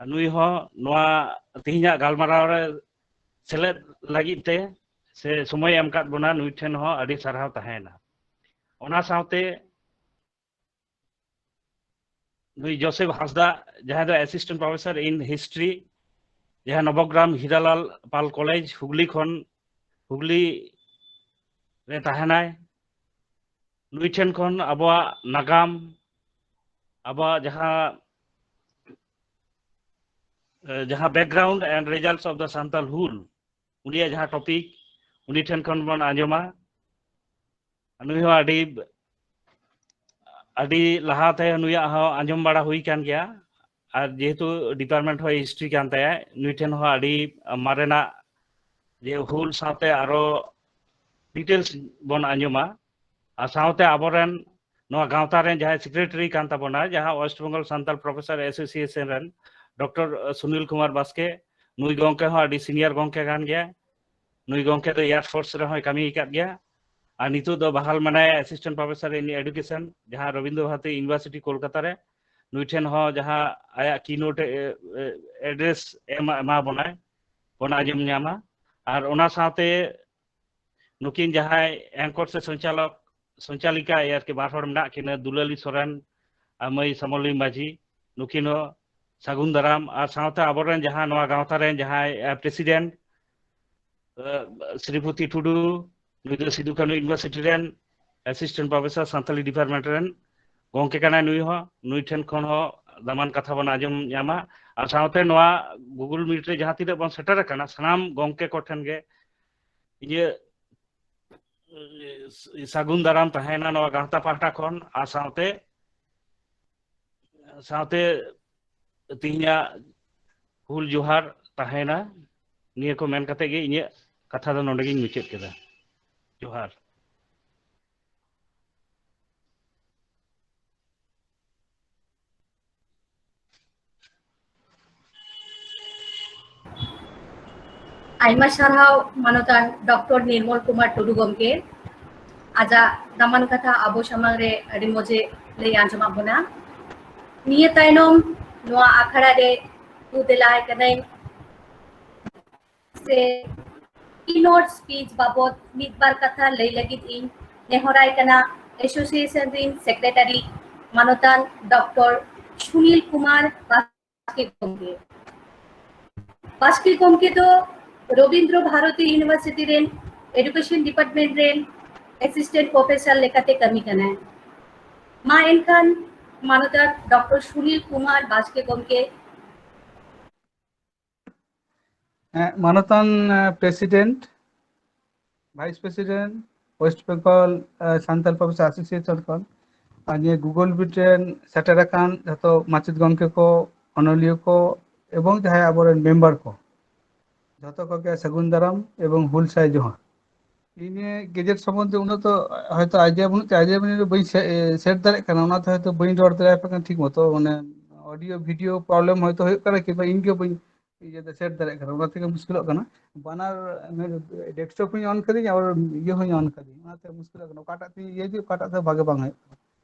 ᱱᱩᱭ ᱦᱚᱸ ᱱᱚᱣᱟ ᱛᱮᱦᱮᱧᱟᱜ ᱜᱟᱞᱢᱟᱨᱟᱣ ᱨᱮ ᱥᱮᱞᱮᱫ ᱞᱟᱹᱜᱤᱫ ᱛᱮ ᱥᱮ ᱥᱚᱢᱚᱭ ᱮᱢ ᱟᱠᱟᱫ ᱵᱚᱱᱟ, ᱱᱩᱭ ᱴᱷᱮᱱ ᱦᱚᱸ ᱟᱹᱰᱤ ᱥᱟᱨᱦᱟᱣ ᱛᱟᱦᱮᱸᱭᱮᱱᱟ᱾ ᱚᱱᱟ ᱥᱟᱶᱛᱮ ᱱᱩᱭ ᱡᱳᱥᱮᱯ ᱦᱟᱸᱥᱫᱟ, ᱡᱟᱦᱟᱸᱭ ᱫᱚ Assistant Professor in History, ᱡᱟᱦᱟᱸ ᱱᱚᱵᱚᱜᱨᱟᱢ ᱦᱤᱨᱟᱞᱟᱞ ᱯᱟᱞ ᱠᱚᱞᱮᱡᱽ, ᱦᱩᱜᱽᱞᱤ ᱠᱷᱚᱱ, ᱦᱩᱜᱽᱞᱤ ᱨᱮ ᱛᱟᱦᱮᱱᱟᱭ᱾ ᱱᱩᱭ ᱴᱷᱮᱱ ᱠᱷᱚᱱ ᱟᱵᱚᱣᱟᱜ ᱱᱟᱜᱟᱢ, ᱟᱵᱚᱣᱟᱜ ᱡᱟᱦᱟᱸ, ᱮ, ᱡᱟᱦᱟᱸ Background and Results of the Santal ᱦᱩᱞ, ᱩᱱᱤᱭᱟᱜ ᱡᱟᱦᱟᱸ topic, ᱩᱱᱤ ᱴᱷᱮᱱ ᱠᱷᱚᱱ ᱵᱚᱱ ᱟᱸᱡᱚᱢᱟ᱾ ᱱᱩᱭ ᱦᱚᱸ ᱟᱹᱰᱤ, ᱟᱹᱰᱤ ᱞᱟᱦᱟᱛᱮ ᱱᱩᱭᱟᱜ ᱦᱚᱸ ᱟᱸᱡᱚᱢ ᱵᱟᱲᱟ ᱦᱩᱭ ᱠᱟᱱ ᱜᱮᱭᱟ᱾ ᱟᱨ ᱡᱮᱦᱮᱛᱩ department ᱦᱚᱸ history ᱠᱟᱱ ᱛᱟᱭᱟ, ᱱᱩᱭ ᱴᱷᱮᱱ ᱦᱚᱸ ᱟᱹᱰᱤ ᱢᱟᱨᱮᱱᱟᱜ ᱡᱮ ᱦᱩᱞ ᱥᱟᱶᱛᱮ ᱟᱨᱚ details ᱵᱚᱱ ᱟᱸᱡᱚᱢᱟ᱾ ᱟᱨ ᱥᱟᱶᱛᱮ ᱟᱵᱚᱨᱮᱱ ᱱᱚᱣᱟ ᱜᱟᱶᱛᱟ ᱨᱮᱱ ᱡᱟᱦᱟᱸᱭ secretary ᱠᱟᱱ ᱛᱟᱵᱚᱱᱟ, ᱡᱟᱦᱟᱸ West Bengal Santal Professor Association ᱨᱮᱱ ᱰᱚᱠᱴᱚᱨ ᱥᱩᱱᱤᱞ ᱠᱩᱢᱟᱨ ᱵᱟᱥᱠᱮ, ᱱᱩᱭ ᱜᱚᱢᱠᱮ ᱦᱚᱸ ᱟᱹᱰᱤ senior ᱜᱚᱢᱠᱮ ᱠᱟᱱ ᱜᱮᱭᱟ᱾ ᱱᱩᱭ ᱜᱚᱢᱠᱮ ᱫᱚ Air Force ᱨᱮᱦᱚᱸᱭ ᱠᱟᱹᱢᱤ ᱟᱠᱟᱫ ᱜᱮᱭᱟ᱾ ᱟᱨ ᱱᱤᱛᱚᱜ ᱫᱚ ᱵᱟᱦᱟᱞ ᱢᱮᱱᱟᱭᱟ Assistant Professor in Education, ᱡᱟᱦᱟᱸ ᱨᱚᱵᱤᱱᱫᱨᱚ ᱵᱷᱟᱨᱚᱛᱤ University ᱠᱳᱞᱠᱟᱛᱟ ᱨᱮ᱾ ᱱᱩᱭ ᱴᱷᱮᱱ ᱦᱚᱸ ᱡᱟᱦᱟᱸ ᱟᱭᱟᱜ keynote ᱮ, ᱮ, address ᱮᱢᱟ, ᱮᱢᱟ ᱵᱚᱱᱟᱭ, ᱵᱚᱱ ᱟᱸᱡᱚᱢ ᱧᱟᱢᱟ᱾ ᱟᱨ ᱚᱱᱟ ᱥᱟᱶᱛᱮ ᱱᱩᱠᱤᱱ ᱡᱟᱦᱟᱸᱭ anchor ᱥᱮ ᱥᱚᱧᱪᱟᱞᱚᱠ, ᱥᱚᱧᱪᱟᱞᱤᱠᱟ ᱟᱨᱠᱤ ᱵᱟᱨ ᱦᱚᱲ ᱢᱮᱱᱟᱜ ᱠᱤᱱᱟᱹ, ᱫᱩᱞᱟᱹᱞᱤ ᱥᱚᱨᱮᱱ ᱟᱨ ᱢᱟᱹᱭ ᱥᱟᱢᱚᱞᱤ ᱢᱟᱹᱡᱷᱤ, ᱱᱩᱠᱤᱱ ᱦᱚᱸ ᱥᱟᱹᱜᱩᱱ ᱫᱟᱨᱟᱢ᱾ ᱟᱨ ᱥᱟᱶᱛᱮ ᱟᱵᱚᱨᱮᱱ ᱡᱟᱦᱟᱸ ᱱᱚᱣᱟ ᱜᱟᱶᱛᱟ ᱨᱮᱱ ᱡᱟᱦᱟᱸᱭ, ᱮ, president, ᱮ, ᱥᱨᱤᱯᱚᱛᱤ ᱴᱩᱰᱩ, ᱱᱩᱭ ᱫᱚ ᱥᱤᱫᱩ ᱠᱟᱹᱱᱦᱩ University ᱨᱮᱱ ᱮᱥᱤᱥᱴᱮᱱᱴ ᱯᱨᱚᱯᱷᱮᱥᱚᱨ ᱥᱟᱱᱛᱟᱞᱤ ᱰᱤᱯᱟᱨᱴᱢᱮᱱᱴ ᱨᱮᱱ ᱜᱚᱢᱠᱮ ᱠᱟᱱᱟᱭ ᱱᱩᱭ ᱦᱚᱸ᱾ ᱱᱩᱭ ᱴᱷᱮᱱ ᱠᱷᱚᱱ ᱦᱚᱸ ᱫᱟᱢᱟᱱ ᱠᱟᱛᱷᱟ ᱵᱚᱱ ᱟᱸᱡᱚᱢ ᱧᱟᱢᱟ᱾ ᱟᱨ ᱥᱟᱶᱛᱮ ᱱᱚᱣᱟ ᱜᱩᱜᱩᱞ ᱢᱤᱴ ᱨᱮ ᱡᱟᱦᱟᱸ ᱛᱤᱱᱟᱹᱜ ᱵᱚᱱ ᱥᱮᱴᱮᱨ ᱟᱠᱟᱱᱟ, ᱥᱟᱱᱟᱢ ᱜᱚᱢᱠᱮ ᱠᱚᱴᱷᱮᱱ ᱜᱮ ᱤᱧᱟᱹᱜ ᱥᱟᱹᱜᱩᱱ ᱫᱟᱨᱟᱢ ᱛᱟᱦᱮᱱᱟ ᱱᱚᱣᱟ ᱜᱟᱶᱛᱟ ᱯᱟᱦᱴᱟ ᱠᱷᱚᱱ᱾ ᱟᱨ ᱥᱟᱶᱛᱮ ᱥᱟᱶᱛᱮ ᱛᱤᱦᱤᱧᱟᱜ ᱦᱩᱞ ᱡᱚᱦᱟᱨ ᱛᱟᱦᱮᱱᱟ᱾ ᱱᱤᱭᱟᱹ ᱠᱚ ᱢᱮᱱ ᱠᱟᱛᱮ ᱜᱮ ᱤᱧᱟᱹᱜ ᱠᱟᱛᱷᱟ ᱫᱚ ᱱᱚᱰᱮ ᱜᱤᱧ ᱢᱩᱪᱟᱹᱫ ᱠᱮᱫᱟ᱾ ᱡᱚᱦᱟᱨ᱾ ᱟᱭᱢᱟ ᱥᱟᱨᱦᱟᱣ ᱢᱟᱱᱚᱛᱟᱱ ᱰᱚᱠᱴᱚᱨ ᱱᱤᱨᱢᱚᱞ ᱠᱩᱢᱟᱨ ᱴᱩᱰᱩ ᱜᱚᱢᱠᱮ, ᱟᱡᱟᱜ ᱫᱟᱢᱟᱱ ᱠᱟᱛᱷᱟ ᱟᱵᱚ ᱥᱟᱢᱟᱝ ᱨᱮ ᱟᱹᱰᱤ ᱢᱚᱡᱮ ᱞᱟᱹᱭ ᱟᱸᱡᱚᱢᱟᱫ ᱵᱚᱱᱟ᱾ ᱱᱤᱭᱟᱹ ᱛᱟᱭᱱᱚᱢ ᱱᱚᱣᱟ ᱟᱠᱷᱲᱟ ᱨᱮ ᱫᱩ ᱫᱮᱞᱟᱭ ᱠᱟᱹᱱᱟᱹᱧ ᱥᱮ ᱠᱤᱱᱳᱴ ᱥᱯᱤᱪ ᱵᱟᱵᱚᱛ ᱢᱤᱫ ᱵᱟᱨ ᱠᱟᱛᱷᱟ ᱞᱟᱹᱭ ᱞᱟᱹᱜᱤᱫ ᱤᱧ ᱱᱮᱦᱚᱨᱟᱭ ᱠᱟᱱᱟ ᱮᱥᱳᱥᱤᱭᱮᱥᱚᱱ ᱨᱤᱱ ᱥᱮᱠᱨᱮᱴᱟᱨᱤ ᱢᱟᱱᱚᱛᱟᱱ ᱰᱚᱠᱴᱚᱨ ᱥᱩᱱᱤᱞ ᱠᱩᱢᱟᱨ ᱵᱟᱥᱠᱮ ᱜᱚᱢᱠᱮ᱾ ᱵᱟᱥᱠᱮ ᱜᱚᱢᱠᱮ ᱫᱚ ᱨᱚᱵᱤᱱᱫᱨᱚ ᱵᱷᱟᱨᱚᱛᱤ ᱤᱭᱩᱱᱤᱵᱷᱟᱨᱥᱤᱴᱤ ᱨᱮᱱ ᱮᱰᱩᱠᱮᱥᱚᱱ ᱰᱤᱯᱟᱨᱴᱢᱮᱱᱴ ᱨᱮᱱ ᱮᱥᱤᱥᱴᱮᱱᱴ ᱯᱨᱚᱯᱷᱮᱥᱚᱨ ᱞᱮᱠᱟᱛᱮ ᱠᱟᱹᱢᱤ ᱠᱟᱱᱟᱭ᱾ ᱢᱟ ᱮᱱᱠᱷᱟᱱ ᱢᱟᱱᱚᱛᱟᱱ ᱰᱚᱠᱴᱚᱨ ᱥᱩᱱᱤᱞ ᱠᱩᱢᱟᱨ ᱵᱟᱥᱠᱮ ᱜᱚᱢᱠᱮ᱾ ᱦᱮᱸ, ᱢᱟᱱᱚᱛᱟᱱ president, vice president, West Bengal Santal professor association ᱠᱷᱚᱱ, ᱟᱨ ᱱᱤᱭᱟᱹ ᱜᱩᱜᱩᱞ ᱢᱤᱴ ᱨᱮᱱ ᱥᱮᱴᱮᱨ ᱟᱠᱟᱱ ᱡᱷᱚᱛᱚ ᱢᱟᱪᱮᱫ ᱜᱚᱢᱠᱮ ᱠᱚ, ᱚᱱᱚᱞᱤᱭᱟᱹ ᱠᱚ ᱮᱵᱚᱝ ᱡᱟᱦᱟᱸᱭ ᱟᱵᱚᱨᱮᱱ ᱢᱮᱢᱵᱟᱨ ᱠᱚ, ᱡᱷᱚᱛᱚ ᱠᱚᱜᱮ ᱥᱟᱹᱜᱩᱱ ᱫᱟᱨᱟᱢ ᱮᱵᱚᱝ ᱦᱩᱞ ᱥᱟᱹᱭ ᱡᱚᱦᱟᱨ᱾ ᱤᱧ ᱱᱤᱭᱟᱹ ᱜᱮᱡᱮᱴ ᱥᱚᱢᱵᱚᱱᱫᱷᱮ ᱩᱱᱟᱹᱜ ᱫᱚ ᱦᱚᱭᱛᱚ ᱟᱭᱰᱤᱭᱟ ᱵᱟᱹᱱᱩᱜ ᱛᱤᱧᱟ, ᱟᱭᱰᱤᱭᱟ ᱵᱟᱹᱱᱩᱜ ᱵᱟᱹᱧ ᱥᱮ-, ᱥᱮᱴ ᱫᱟᱲᱮᱭᱟᱜ ᱠᱟᱱᱟ, ᱚᱱᱟᱛᱮ ᱦᱚᱭᱛᱚ ᱵᱟᱹᱧ ᱨᱚᱲ ᱫᱟᱲᱮᱭᱟᱯᱮ ᱠᱟᱱᱟ ᱴᱷᱤᱠ ᱢᱚᱛᱚ, ᱢᱟᱱᱮ ᱚᱰᱤᱭᱳ ᱵᱷᱤᱰᱤᱭᱳ ᱯᱨᱚᱵᱞᱮᱢ ᱦᱚᱭᱛᱚ ᱦᱩᱭᱩᱜ ᱠᱟᱱᱟ, ᱠᱤᱝᱵᱟ ᱤᱧ ᱜᱮ ᱵᱟᱹᱧ ᱤᱭᱟᱹ ᱥᱮᱴ ᱫᱟᱲᱮᱭᱟᱜ ᱠᱟᱱᱟ, ᱚᱱᱟ ᱛᱮᱜᱮ ᱢᱩᱥᱠᱤᱞᱚᱜ ᱠᱟᱱᱟ᱾ ᱵᱟᱱᱟᱨ ᱰᱮᱥᱠᱴᱚᱯ ᱦᱚᱸᱧ ᱚᱱ ᱠᱟᱫᱤᱧ, ᱟᱵᱟᱨ ᱤᱭᱟᱹ ᱦᱚᱸᱧ ᱚᱱ ᱠᱟᱫᱤᱧ, ᱚᱱᱟᱛᱮ ᱢᱩᱥᱠᱤᱞᱚᱜ ᱠᱟᱱᱟ᱾ ᱚᱠᱟᱴᱟᱜ ᱛᱤᱧ ᱤᱭᱟᱹ ᱚᱠᱟᱴᱟᱜ ᱫᱚ ᱵᱷᱟᱜᱮ ᱵᱟᱝ ᱦᱩᱭᱩᱜ ᱠᱟᱱᱟ᱾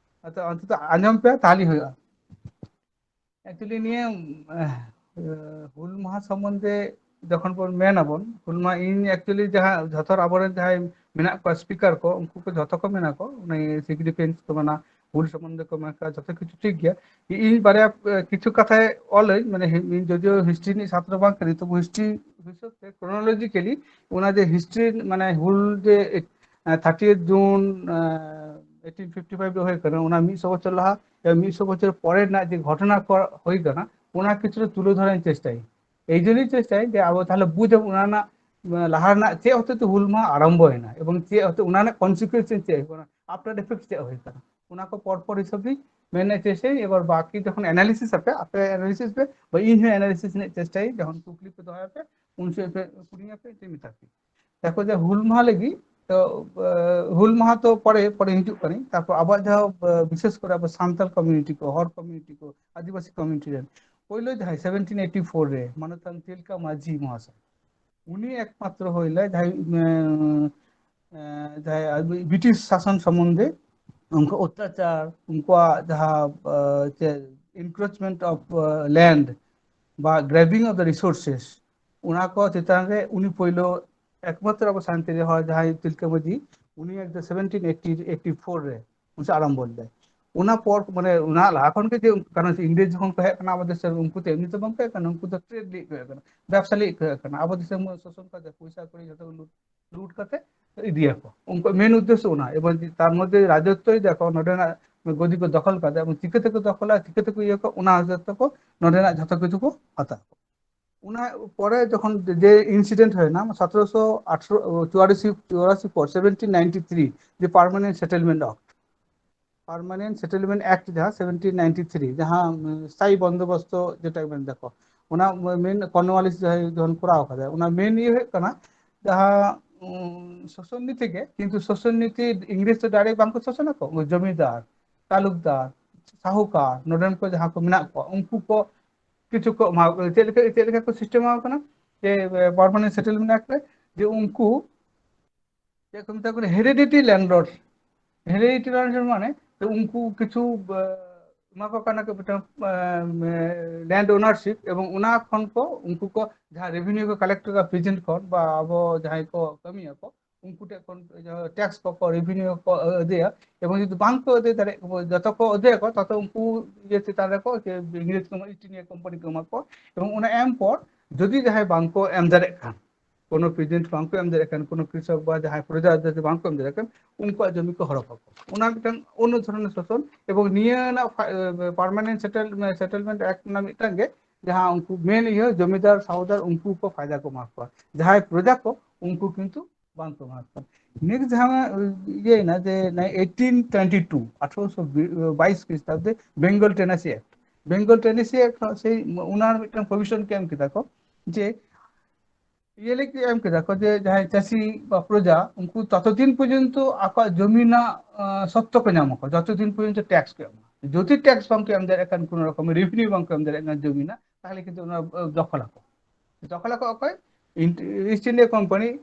ᱟᱫᱚ ᱚᱱᱛᱮ ᱟᱸᱡᱚᱢ ᱯᱮ, ᱛᱟᱦᱞᱮ ᱦᱩᱭᱩᱜᱼᱟ᱾ ᱮᱠᱪᱩᱭᱮᱞᱤ ᱱᱤᱭᱟᱹ ᱦᱩᱞ ᱢᱟᱦᱟ ᱥᱚᱢᱵᱚᱱᱫᱷᱮ ᱡᱚᱠᱷᱚᱱ ᱵᱚᱱ ᱢᱮᱱ ᱟᱵᱚᱱ ᱦᱩᱞ ᱢᱟᱦᱟ, ᱤᱧ ᱮᱠᱪᱩᱭᱮᱞᱤ ᱡᱟᱦᱟᱸ ᱡᱷᱚᱛᱚ ᱟᱵᱚᱨᱮᱱ ᱡᱟᱦᱟᱸᱭ ᱢᱮᱱᱟᱜ ᱠᱚᱣᱟ ᱥᱯᱤᱠᱟᱨ ᱠᱚ, ᱩᱱᱠᱩ ᱠᱚ ᱡᱷᱚᱛᱚ ᱠᱚ ᱢᱮᱱᱟ ᱠᱚ, ᱚᱱᱮ ᱥᱤᱜᱱᱤᱯᱷᱤᱠᱮᱱᱥ ᱠᱚ ᱢᱮᱱᱟ, ᱦᱩᱞ ᱥᱚᱢᱵᱚᱱᱫᱷᱮ ᱠᱚ ᱢᱮᱱ ᱠᱟᱜᱼᱟ, ᱡᱷᱚᱛᱚ ᱠᱤᱪᱷᱩ ᱴᱷᱤᱠ ᱜᱮᱭᱟ᱾ ᱤᱧ ᱵᱟᱨᱭᱟ ᱠᱤᱪᱷᱩ ᱠᱟᱛᱷᱟᱭ ᱚᱞᱟᱹᱧ, ᱢᱟᱱᱮ ᱤᱧ ᱡᱚᱫᱤᱭᱳ ᱦᱤᱥᱴᱨᱤ ᱨᱤᱱᱤᱡ ᱪᱷᱟᱛᱨᱚ ᱵᱟᱝ ᱠᱟᱹᱱᱟᱹᱧ, ᱛᱚᱵᱩ ᱦᱤᱥᱴᱨᱤ ᱦᱤᱥᱟᱹᱵ ᱛᱮ ᱠᱨᱳᱱᱳᱞᱚᱡᱤᱠᱮᱞᱤ ᱚᱱᱟ ᱡᱮ ᱦᱤᱥᱴᱨᱤ ᱢᱟᱱᱮ ᱦᱩᱞ ᱡᱮ ᱛᱷᱟᱨᱴᱤ ᱡᱩᱱ ᱮᱭᱤᱴᱤᱱ ᱯᱷᱤᱯᱴᱤ ᱯᱷᱟᱭᱤᱵᱷ ᱨᱮ ᱦᱩᱭ ᱠᱟᱱᱟ, ᱚᱱᱟ ᱢᱤᱫ ᱥᱚ ᱵᱚᱪᱷᱚᱨ ᱞᱟᱦᱟ, ᱢᱤᱫ ᱥᱚ ᱵᱚᱪᱷᱚᱨ ᱯᱚᱨᱮ ᱨᱮᱱᱟᱜ ᱡᱮ ᱜᱷᱚᱴᱚᱱᱟ ᱠᱚ ᱦᱩᱭ ᱠᱟᱱᱟ, ᱚᱱᱟ ᱠᱤᱪᱷᱩ ᱛᱩᱞᱟᱹ ᱫᱷᱚᱨᱟᱧ ᱪᱮᱥᱴᱟᱭᱟ᱾ ᱮᱭ ᱡᱚᱱᱱᱚᱧ ᱪᱮᱥᱴᱟᱭᱟ ᱡᱮ ᱟᱵᱚ ᱛᱟᱦᱚᱞᱮ ᱵᱩᱡ ᱟᱵᱚᱱ ᱚᱱᱟ ᱨᱮᱱᱟᱜ ᱞᱟᱦᱟ ᱨᱮᱱᱟᱜ ᱪᱮᱫ ᱦᱚᱛᱮᱛᱮ ᱦᱩᱞ ᱢᱟᱦᱟ ᱟᱨᱟᱢᱵᱷᱚᱭᱮᱱᱟ ᱮᱵᱚᱝ ᱪᱮᱫ ᱦᱚᱛᱮ ᱚᱱᱟ ᱨᱮᱱᱟᱜ ᱠᱚᱱᱥᱤᱠᱩᱭᱮᱱᱥ ᱪᱮᱫ ᱦᱩᱭᱩᱜ ᱠᱟᱱᱟ, ᱟᱯᱴᱟᱨ ᱤᱯᱷᱮᱠᱴ ᱪᱮᱫ ᱦᱩᱭᱩᱜ ᱠᱟᱱᱟ, ᱚᱱᱟ ᱠᱚ ᱯᱚᱨ ᱯᱚᱨ ᱦᱤᱥᱟᱹᱵ ᱛᱮ ᱢᱮᱱ ᱨᱮᱱᱟᱜ ᱪᱮᱥᱴᱟᱭᱟ᱾ ᱮᱵᱟᱨ ᱵᱟᱠᱤ ᱡᱚᱠᱷᱚᱱ ᱮᱱᱟᱞᱤᱥᱤᱥ ᱟᱯᱮ, ᱟᱯᱮ ᱮᱱᱟᱞᱤᱥᱤᱥ ᱯᱮ, ᱤᱧ ᱦᱚᱸ ᱮᱱᱟᱞᱤᱥᱤᱥ ᱨᱮᱱᱟᱜ ᱪᱮᱥᱴᱟᱭᱟ, ᱡᱚᱠᱷᱚᱱ ᱠᱩᱠᱞᱤ ᱯᱮ ᱫᱚᱦᱚᱭᱟᱯᱮ ᱩᱱ ᱥᱚᱢᱚᱭ ᱯᱮ ᱠᱩᱞᱤᱧᱟ ᱯᱮ, ᱪᱮᱫ ᱢᱮᱛᱟ ᱯᱮ᱾ ᱫᱮᱠᱷᱚ ᱡᱮ ᱦᱩᱞ ᱢᱟᱦᱟ ᱞᱟᱹᱜᱤᱫ ᱛᱚ, ᱦᱩᱞ ᱢᱟᱦᱟ ᱛᱚ ᱯᱚᱨᱮ ᱯᱚᱨᱮ ᱦᱤᱡᱩᱜ ᱠᱟᱱᱟ, ᱛᱟᱨᱯᱚᱨ ᱟᱵᱚᱣᱟᱜ ᱡᱟᱦᱟᱸ ᱵᱤᱥᱮᱥ ᱠᱚᱨᱮ ᱟᱵᱚ ᱥᱟᱱᱛᱟᱲ ᱠᱚᱢᱤᱭᱩᱱᱤᱴᱤ ᱠᱚ, ᱦᱚᱲ ᱠᱚᱢᱤᱭᱩᱱᱤᱴᱤ ᱠᱚ, ᱟᱹᱫᱤᱵᱟᱹᱥᱤ ᱠᱚᱢᱤᱭᱩᱱᱤᱴᱤ ᱨᱮᱱ ᱯᱳᱭᱞᱳ ᱡᱟᱦᱟᱸᱭ ᱥᱮᱵᱷᱮᱱᱴᱤᱱ ᱮᱭᱤᱴᱤ ᱯᱷᱳᱨ ᱨᱮ ᱢᱟᱱᱚᱛᱟᱱ ᱛᱤᱞᱠᱟ ᱢᱟᱹᱡᱷᱤ ᱢᱚᱦᱟᱥᱚᱭ, ᱩᱱᱤ ᱮᱠᱢᱟᱛᱨᱚ ᱦᱩᱭ ᱞᱮᱱᱟᱭ ᱡᱟᱦᱟᱸᱭ ᱡᱟᱦᱟᱸᱭ ᱵᱨᱤᱴᱤᱥ ᱥᱟᱥᱚᱱ ᱥᱚᱢᱵᱚᱱᱫᱷᱮ ᱩᱱᱠᱩ ᱚᱛᱛᱟᱪᱟᱨ, ᱩᱱᱠᱩᱣᱟᱜ ᱡᱟᱦᱟᱸ ᱪᱮᱫ encroachment of land ᱵᱟ grabbing of the resources, ᱚᱱᱟ ᱠᱚ ᱪᱮᱛᱟᱱ ᱨᱮ ᱩᱱᱤ ᱯᱳᱭᱞᱳ ᱮᱠᱢᱟᱛᱨᱚ ᱟᱵᱚ ᱥᱟᱱᱛᱟᱲᱤ ᱦᱚᱲ ᱡᱟᱦᱟᱸᱭ ᱛᱤᱞᱠᱟᱹ ᱢᱟᱹᱡᱷᱤ, ᱩᱱᱤ ᱮᱠᱫᱚᱢ ᱥᱮᱵᱷᱮᱱᱴᱤᱱ ᱮᱭᱤᱴᱤ ᱮᱭᱤᱴᱤ ᱯᱷᱳᱨ ᱨᱮ ᱩᱱᱤ ᱟᱨᱟᱢᱵᱚ ᱞᱮᱫᱟᱭ᱾ ᱚᱱᱟ ᱯᱚᱨ ᱢᱟᱱᱮ ᱚᱱᱟ ᱞᱟᱦᱟ ᱠᱷᱚᱱ ᱜᱮ ᱡᱮ ᱠᱟᱨᱚᱱ ᱤᱝᱨᱮᱡᱽ ᱡᱚᱠᱷᱚᱱ ᱠᱚ ᱦᱮᱡ ᱠᱟᱱᱟ ᱟᱵᱚ ᱫᱮᱥ ᱨᱮ, ᱩᱱᱠᱩ ᱫᱚ ᱮᱢᱱᱤ ᱛᱮ ᱵᱟᱝ ᱠᱚ ᱦᱮᱡ ᱠᱟᱱᱟ, ᱩᱱᱠᱩ ᱫᱚ ᱴᱨᱮᱰ ᱞᱟᱹᱜᱤᱫ ᱠᱚ ᱦᱮᱡ ᱠᱟᱱᱟ, ᱵᱮᱵᱽᱥᱟ ᱞᱟᱹᱜᱤᱫ ᱠᱚ ᱦᱮᱡ ᱠᱟᱱᱟ, ᱟᱵᱚ ᱫᱤᱥᱚᱢ ᱥᱟᱥᱚᱱ ᱠᱟᱛᱮ ᱯᱚᱭᱥᱟ ᱠᱚᱲᱤ ᱡᱷᱚᱛᱚ ᱞᱩᱴ ᱠᱟᱛᱮ ᱤᱫᱤᱭᱟᱠᱚ᱾ ᱩᱱᱠᱩ ᱢᱮᱱ ᱩᱫᱽᱫᱮᱥᱥᱚ ᱚᱱᱟ, ᱮᱵᱚᱝ ᱛᱟᱨ ᱢᱚᱫᱽᱫᱷᱮ ᱨᱟᱡᱚᱛᱛᱚᱭ ᱫᱟᱠᱚ ᱱᱚᱰᱮᱱᱟᱜ ᱜᱚᱫᱤ ᱠᱚ ᱫᱚᱠᱷᱚᱞ ᱠᱟᱛᱮ ᱮᱵᱚᱝ ᱪᱤᱠᱟᱹ ᱛᱮᱠᱚ ᱫᱚᱠᱷᱚᱞᱟ, ᱪᱤᱠᱟᱹ ᱛᱮᱠᱚ ᱤᱭᱟᱹ ᱠᱚ, ᱚᱱᱟ ᱦᱚᱛᱮᱡ ᱛᱮᱠᱚ ᱱᱚᱰᱮᱱᱟᱜ ᱡᱷᱚᱛᱚ ᱠᱤᱪᱷᱩ ᱠᱚ ᱦᱟᱛᱟᱣᱟ᱾ ᱚᱱᱟ ᱯᱚᱨᱮ ᱡᱚᱠᱷᱚᱱ ᱡᱮ ᱤᱱᱥᱤᱰᱮᱱᱴ ᱦᱩᱭᱱᱟ ᱥᱚᱛᱨᱚᱥᱚ ᱟᱴᱷᱨᱚ ᱪᱩᱣᱟᱞᱤᱥ ᱪᱩᱣᱟᱞᱤᱥ ᱯᱚᱨ ᱥᱮᱵᱷᱮᱱᱴᱤᱱ ᱱᱟᱭᱤᱱᱴᱤ ᱛᱷᱨᱤ, ᱡᱮ permanent settlement act, permanent settlement act ᱡᱟᱦᱟᱸ ᱥᱮᱵᱷᱮᱱᱴᱤᱱ ᱱᱟᱭᱤᱱᱴᱤ ᱛᱷᱨᱤ, ᱡᱟᱦᱟᱸ ᱩᱢ, ᱥᱛᱷᱟᱭᱤ ᱵᱚᱱᱫᱳᱵᱚᱥᱛᱚ ᱡᱮᱴᱟ ᱢᱮᱱ ᱫᱟᱠᱚ, ᱚᱱᱟ ᱢᱮᱱ ᱠᱚᱨᱱᱳᱣᱟᱞᱤᱥ ᱡᱟᱦᱟᱸᱭ ᱡᱚᱠᱷᱚᱱ ᱠᱚᱨᱟᱣ ᱠᱟᱫᱟ, ᱚᱱᱟ ᱢᱮᱱ ᱤᱭᱟᱹ ᱦᱩᱭᱩᱜ ᱠᱟᱱᱟ ᱡᱟᱦᱟᱸ ᱩᱢ, ᱥᱟᱥᱚᱱ ᱱᱤᱛᱤ ᱜᱮ, ᱠᱤᱱᱛᱩ ᱥᱟᱥᱚᱱ ᱱᱤᱛᱤ ᱤᱝᱨᱮᱡᱽ ᱫᱚ ᱰᱟᱭᱨᱮᱠᱴ ᱵᱟᱝᱠᱚ ᱥᱟᱥᱚᱱ ᱟᱠᱚ, ᱩᱱᱠᱩ ᱡᱚᱢᱤᱫᱟᱨ, ᱛᱟᱞᱩᱠᱫᱟᱨ, ᱥᱟᱦᱩᱠᱟᱨ, ᱱᱚᱰᱮᱱ ᱠᱚ ᱡᱟᱦᱟᱸ ᱠᱚ ᱢᱮᱱᱟᱜ ᱠᱚᱣᱟ, ᱩᱱᱠᱩ ᱠᱚ ᱠᱤᱪᱷᱩ ᱠᱚ ᱮᱢᱟ ᱠᱚ ᱠᱟᱱᱟ᱾ ᱪᱮᱫ ᱞᱮᱠᱟ, ᱪᱮᱫ ᱞᱮᱠᱟ ᱠᱚ ᱥᱤᱥᱴᱮᱢ ᱟᱠᱚ ᱠᱟᱱᱟ ᱡᱮ ᱯᱟᱨᱢᱟᱱᱮᱱᱴ ᱥᱮᱴᱮᱞᱢᱮᱱᱴ ᱟᱠᱴ ᱨᱮ, ᱡᱮ ᱩᱱᱠᱩ ᱪᱮᱫ ᱠᱚ ᱢᱮᱛᱟ ᱠᱚ ᱠᱟᱱᱟ, ᱦᱮᱨᱤᱰᱤᱴᱤ ᱞᱮᱱᱰᱞᱚᱨᱰ᱾ ᱦᱮᱨᱤᱰᱤᱴᱤ ᱞᱮᱱᱰᱞᱚᱨᱰ ᱢᱟᱱᱮ ᱛᱚ ᱩᱱᱠᱩ ᱠᱤᱪᱷᱩ ᱮᱢᱟ ᱠᱚ ᱠᱟᱱᱟ ᱠᱚ ᱢᱤᱫᱴᱟᱝ ᱞᱮᱱᱰ ᱳᱱᱟᱨᱥᱤᱯ, ᱮᱵᱚᱝ ᱚᱱᱟ ᱠᱷᱚᱱ ᱠᱚ ᱩᱱᱠᱩ ᱠᱚ ᱡᱟᱦᱟᱸ ᱨᱮᱵᱷᱮᱱᱤᱭᱩ ᱠᱚ ᱠᱟᱞᱮᱠᱴ ᱠᱟᱜᱼᱟ ᱯᱨᱮᱡᱮᱱᱴ ᱠᱷᱚᱱ ᱵᱟ ᱟᱵᱚ ᱡᱟᱦᱟᱸᱭ ᱠᱚ ᱠᱟᱹᱢᱤᱭᱟᱠᱚ, ᱩᱱᱠᱩ ᱴᱷᱮᱱ ᱠᱷᱚᱱ ᱴᱮᱠᱥ ᱠᱚᱠᱚ ᱨᱮᱵᱷᱮᱱᱤᱭᱩ ᱠᱚ ᱟᱹᱫᱟᱹᱭᱟ᱾ ᱮᱵᱚᱝ ᱡᱩᱫᱤ ᱵᱟᱝ ᱠᱚ ᱟᱹᱫᱟᱹᱭ ᱫᱟᱲᱮᱭᱟᱜ ᱠᱚ, ᱡᱚᱛᱚ ᱠᱚ ᱟᱹᱫᱟᱹᱭᱟᱠᱚ, ᱛᱟᱛᱮ ᱩᱱᱠᱩ ᱤᱭᱟᱹ ᱪᱮᱛᱟᱱ ᱨᱮᱠᱚ ᱤᱝᱨᱮᱡᱽ ᱠᱚ ᱤᱥᱴ ᱤᱱᱰᱤᱭᱟ ᱠᱳᱢᱯᱟᱱᱤ ᱠᱚ ᱮᱢᱟ ᱠᱚ᱾ ᱮᱵᱚᱝ ᱚᱱᱟ ᱮᱢ ᱯᱚᱨ ᱡᱩᱫᱤ ᱡᱟᱦᱟᱸᱭ ᱵᱟᱝ ᱠᱚ ᱮᱢ ᱫᱟᱲᱮᱭᱟᱜ ᱠᱷᱟᱱ, ᱠᱳᱱᱳ ᱯᱮᱡᱮᱱᱴ ᱵᱟᱝ ᱠᱚ ᱮᱢ ᱫᱟᱲᱮᱭᱟᱜ ᱠᱟᱱ, ᱠᱳᱱᱳ ᱠᱨᱤᱥᱚᱠ ᱵᱟ ᱡᱟᱦᱟᱸᱭ ᱯᱨᱚᱡᱟ ᱡᱩᱫᱤ ᱵᱟᱝ ᱠᱚ ᱮᱢ ᱫᱟᱲᱮᱭᱟᱜ ᱠᱟᱱ, ᱩᱱᱠᱩᱣᱟᱜ ᱡᱚᱢᱤ ᱠᱚ ᱦᱚᱲᱚᱯ ᱟᱠᱚ᱾ ᱚᱱᱟ ᱢᱤᱫᱴᱟᱝ ᱚᱱᱱᱚ ᱫᱷᱚᱨᱚᱱᱮᱨ ᱥᱟᱥᱚᱱ, ᱮᱵᱚᱝ ᱱᱤᱭᱟᱹ ᱨᱮᱱᱟᱜ ᱯᱟᱨᱢᱟᱱᱮᱱᱴ ᱥᱮᱴᱮᱞᱢᱮᱱᱴ ᱮᱠᱴ ᱨᱮᱱᱟᱜ ᱢᱤᱫᱴᱟᱝ ᱜᱮ, ᱡᱟᱦᱟᱸ ᱩᱱᱠᱩ ᱢᱮᱱ ᱤᱭᱟᱹ ᱡᱚᱢᱤᱫᱟᱨ ᱥᱟᱦᱩᱫᱟᱨ ᱩᱱᱠᱩ ᱠᱚ ᱯᱷᱟᱭᱫᱟ ᱠᱚ ᱮᱢᱟ ᱠᱚᱣᱟ, ᱡᱟᱦᱟᱸᱭ ᱯᱨᱚᱡᱟ ᱠᱚ ᱩᱱᱠᱩ ᱠᱤᱱᱛᱩ ᱵᱟᱝ ᱠᱚ ᱮᱢᱟ ᱠᱚᱣᱟ᱾ ᱱᱤᱭᱟᱹ ᱡᱟᱦᱟᱸ ᱤᱭᱟᱹᱭᱮᱱᱟ ᱡᱮ ᱮᱭᱤᱴᱤᱱ ᱴᱩᱭᱮᱱᱴᱤ ᱴᱩ, ᱟᱴᱷᱨᱚᱥᱚ ᱵᱟᱭᱤᱥ ᱠᱷᱨᱤᱥᱴᱟᱵᱫᱮ ᱵᱮᱝᱜᱚᱞ ᱴᱮᱱᱮᱥᱤ ᱮᱠᱴ, ᱵᱮᱝᱜᱚᱞ ᱴᱮᱱᱮᱥᱤ ᱮᱠᱴ ᱥᱮᱭ ᱚᱱᱟ ᱢᱤᱫᱴᱟᱝ ᱯᱨᱚᱵᱷᱤᱥᱚᱱ ᱠᱚ ᱮᱢ ᱠᱮᱫᱟ ᱠᱚ ᱡᱮ ᱤᱭᱟᱹ ᱞᱟᱹᱜᱤᱫ ᱮᱢ ᱠᱮᱫᱟ ᱠᱚ ᱡᱮ ᱡᱟᱦᱟᱸᱭ ᱪᱟᱹᱥᱤ ᱵᱟ ᱯᱨᱚᱡᱟ ᱩᱱᱠᱩ ᱛᱚᱛᱚ ᱫᱤᱱ ᱯᱚᱨᱡᱚᱱᱛᱚ ᱟᱠᱚᱣᱟᱜ ᱡᱚᱢᱤ ᱨᱮᱱᱟᱜ ᱟᱸ, ᱥᱚᱛᱛᱚ ᱠᱚ ᱧᱟᱢ ᱟᱠᱚ, ᱡᱚᱛᱚ ᱫᱤᱱ ᱯᱚᱨᱡᱚᱱᱛᱚ ᱴᱮᱠᱥ ᱠᱚ ᱮᱢᱟ᱾ ᱡᱩᱫᱤ ᱴᱮᱠᱥ ᱵᱟᱝ ᱠᱚ ᱮᱢ ᱫᱟᱲᱮᱭᱟᱜ ᱠᱷᱟᱱ, ᱠᱳᱱᱳ ᱨᱚᱠᱚᱢ ᱨᱮᱵᱷᱤᱱᱤᱭᱩ ᱵᱟᱝ ᱠᱚ ᱮᱢ ᱫᱟᱲᱮᱭᱟᱜ ᱠᱟᱱᱟ ᱡᱚᱢᱤ ᱨᱮᱱᱟᱜ, ᱛᱟᱦᱚᱞᱮ ᱠᱤᱱᱛᱩ ᱚᱱᱟ ᱟᱸ, ᱫᱚᱠᱷᱚᱞ ᱟᱠᱚ᱾ ᱫᱚᱠᱷᱚᱞ ᱟᱠᱚ ᱚᱠᱚᱭ? ᱤᱱ-, ᱤᱥᱴ ᱤᱱᱰᱤᱭᱟ ᱠᱳᱢᱯᱟᱱᱤ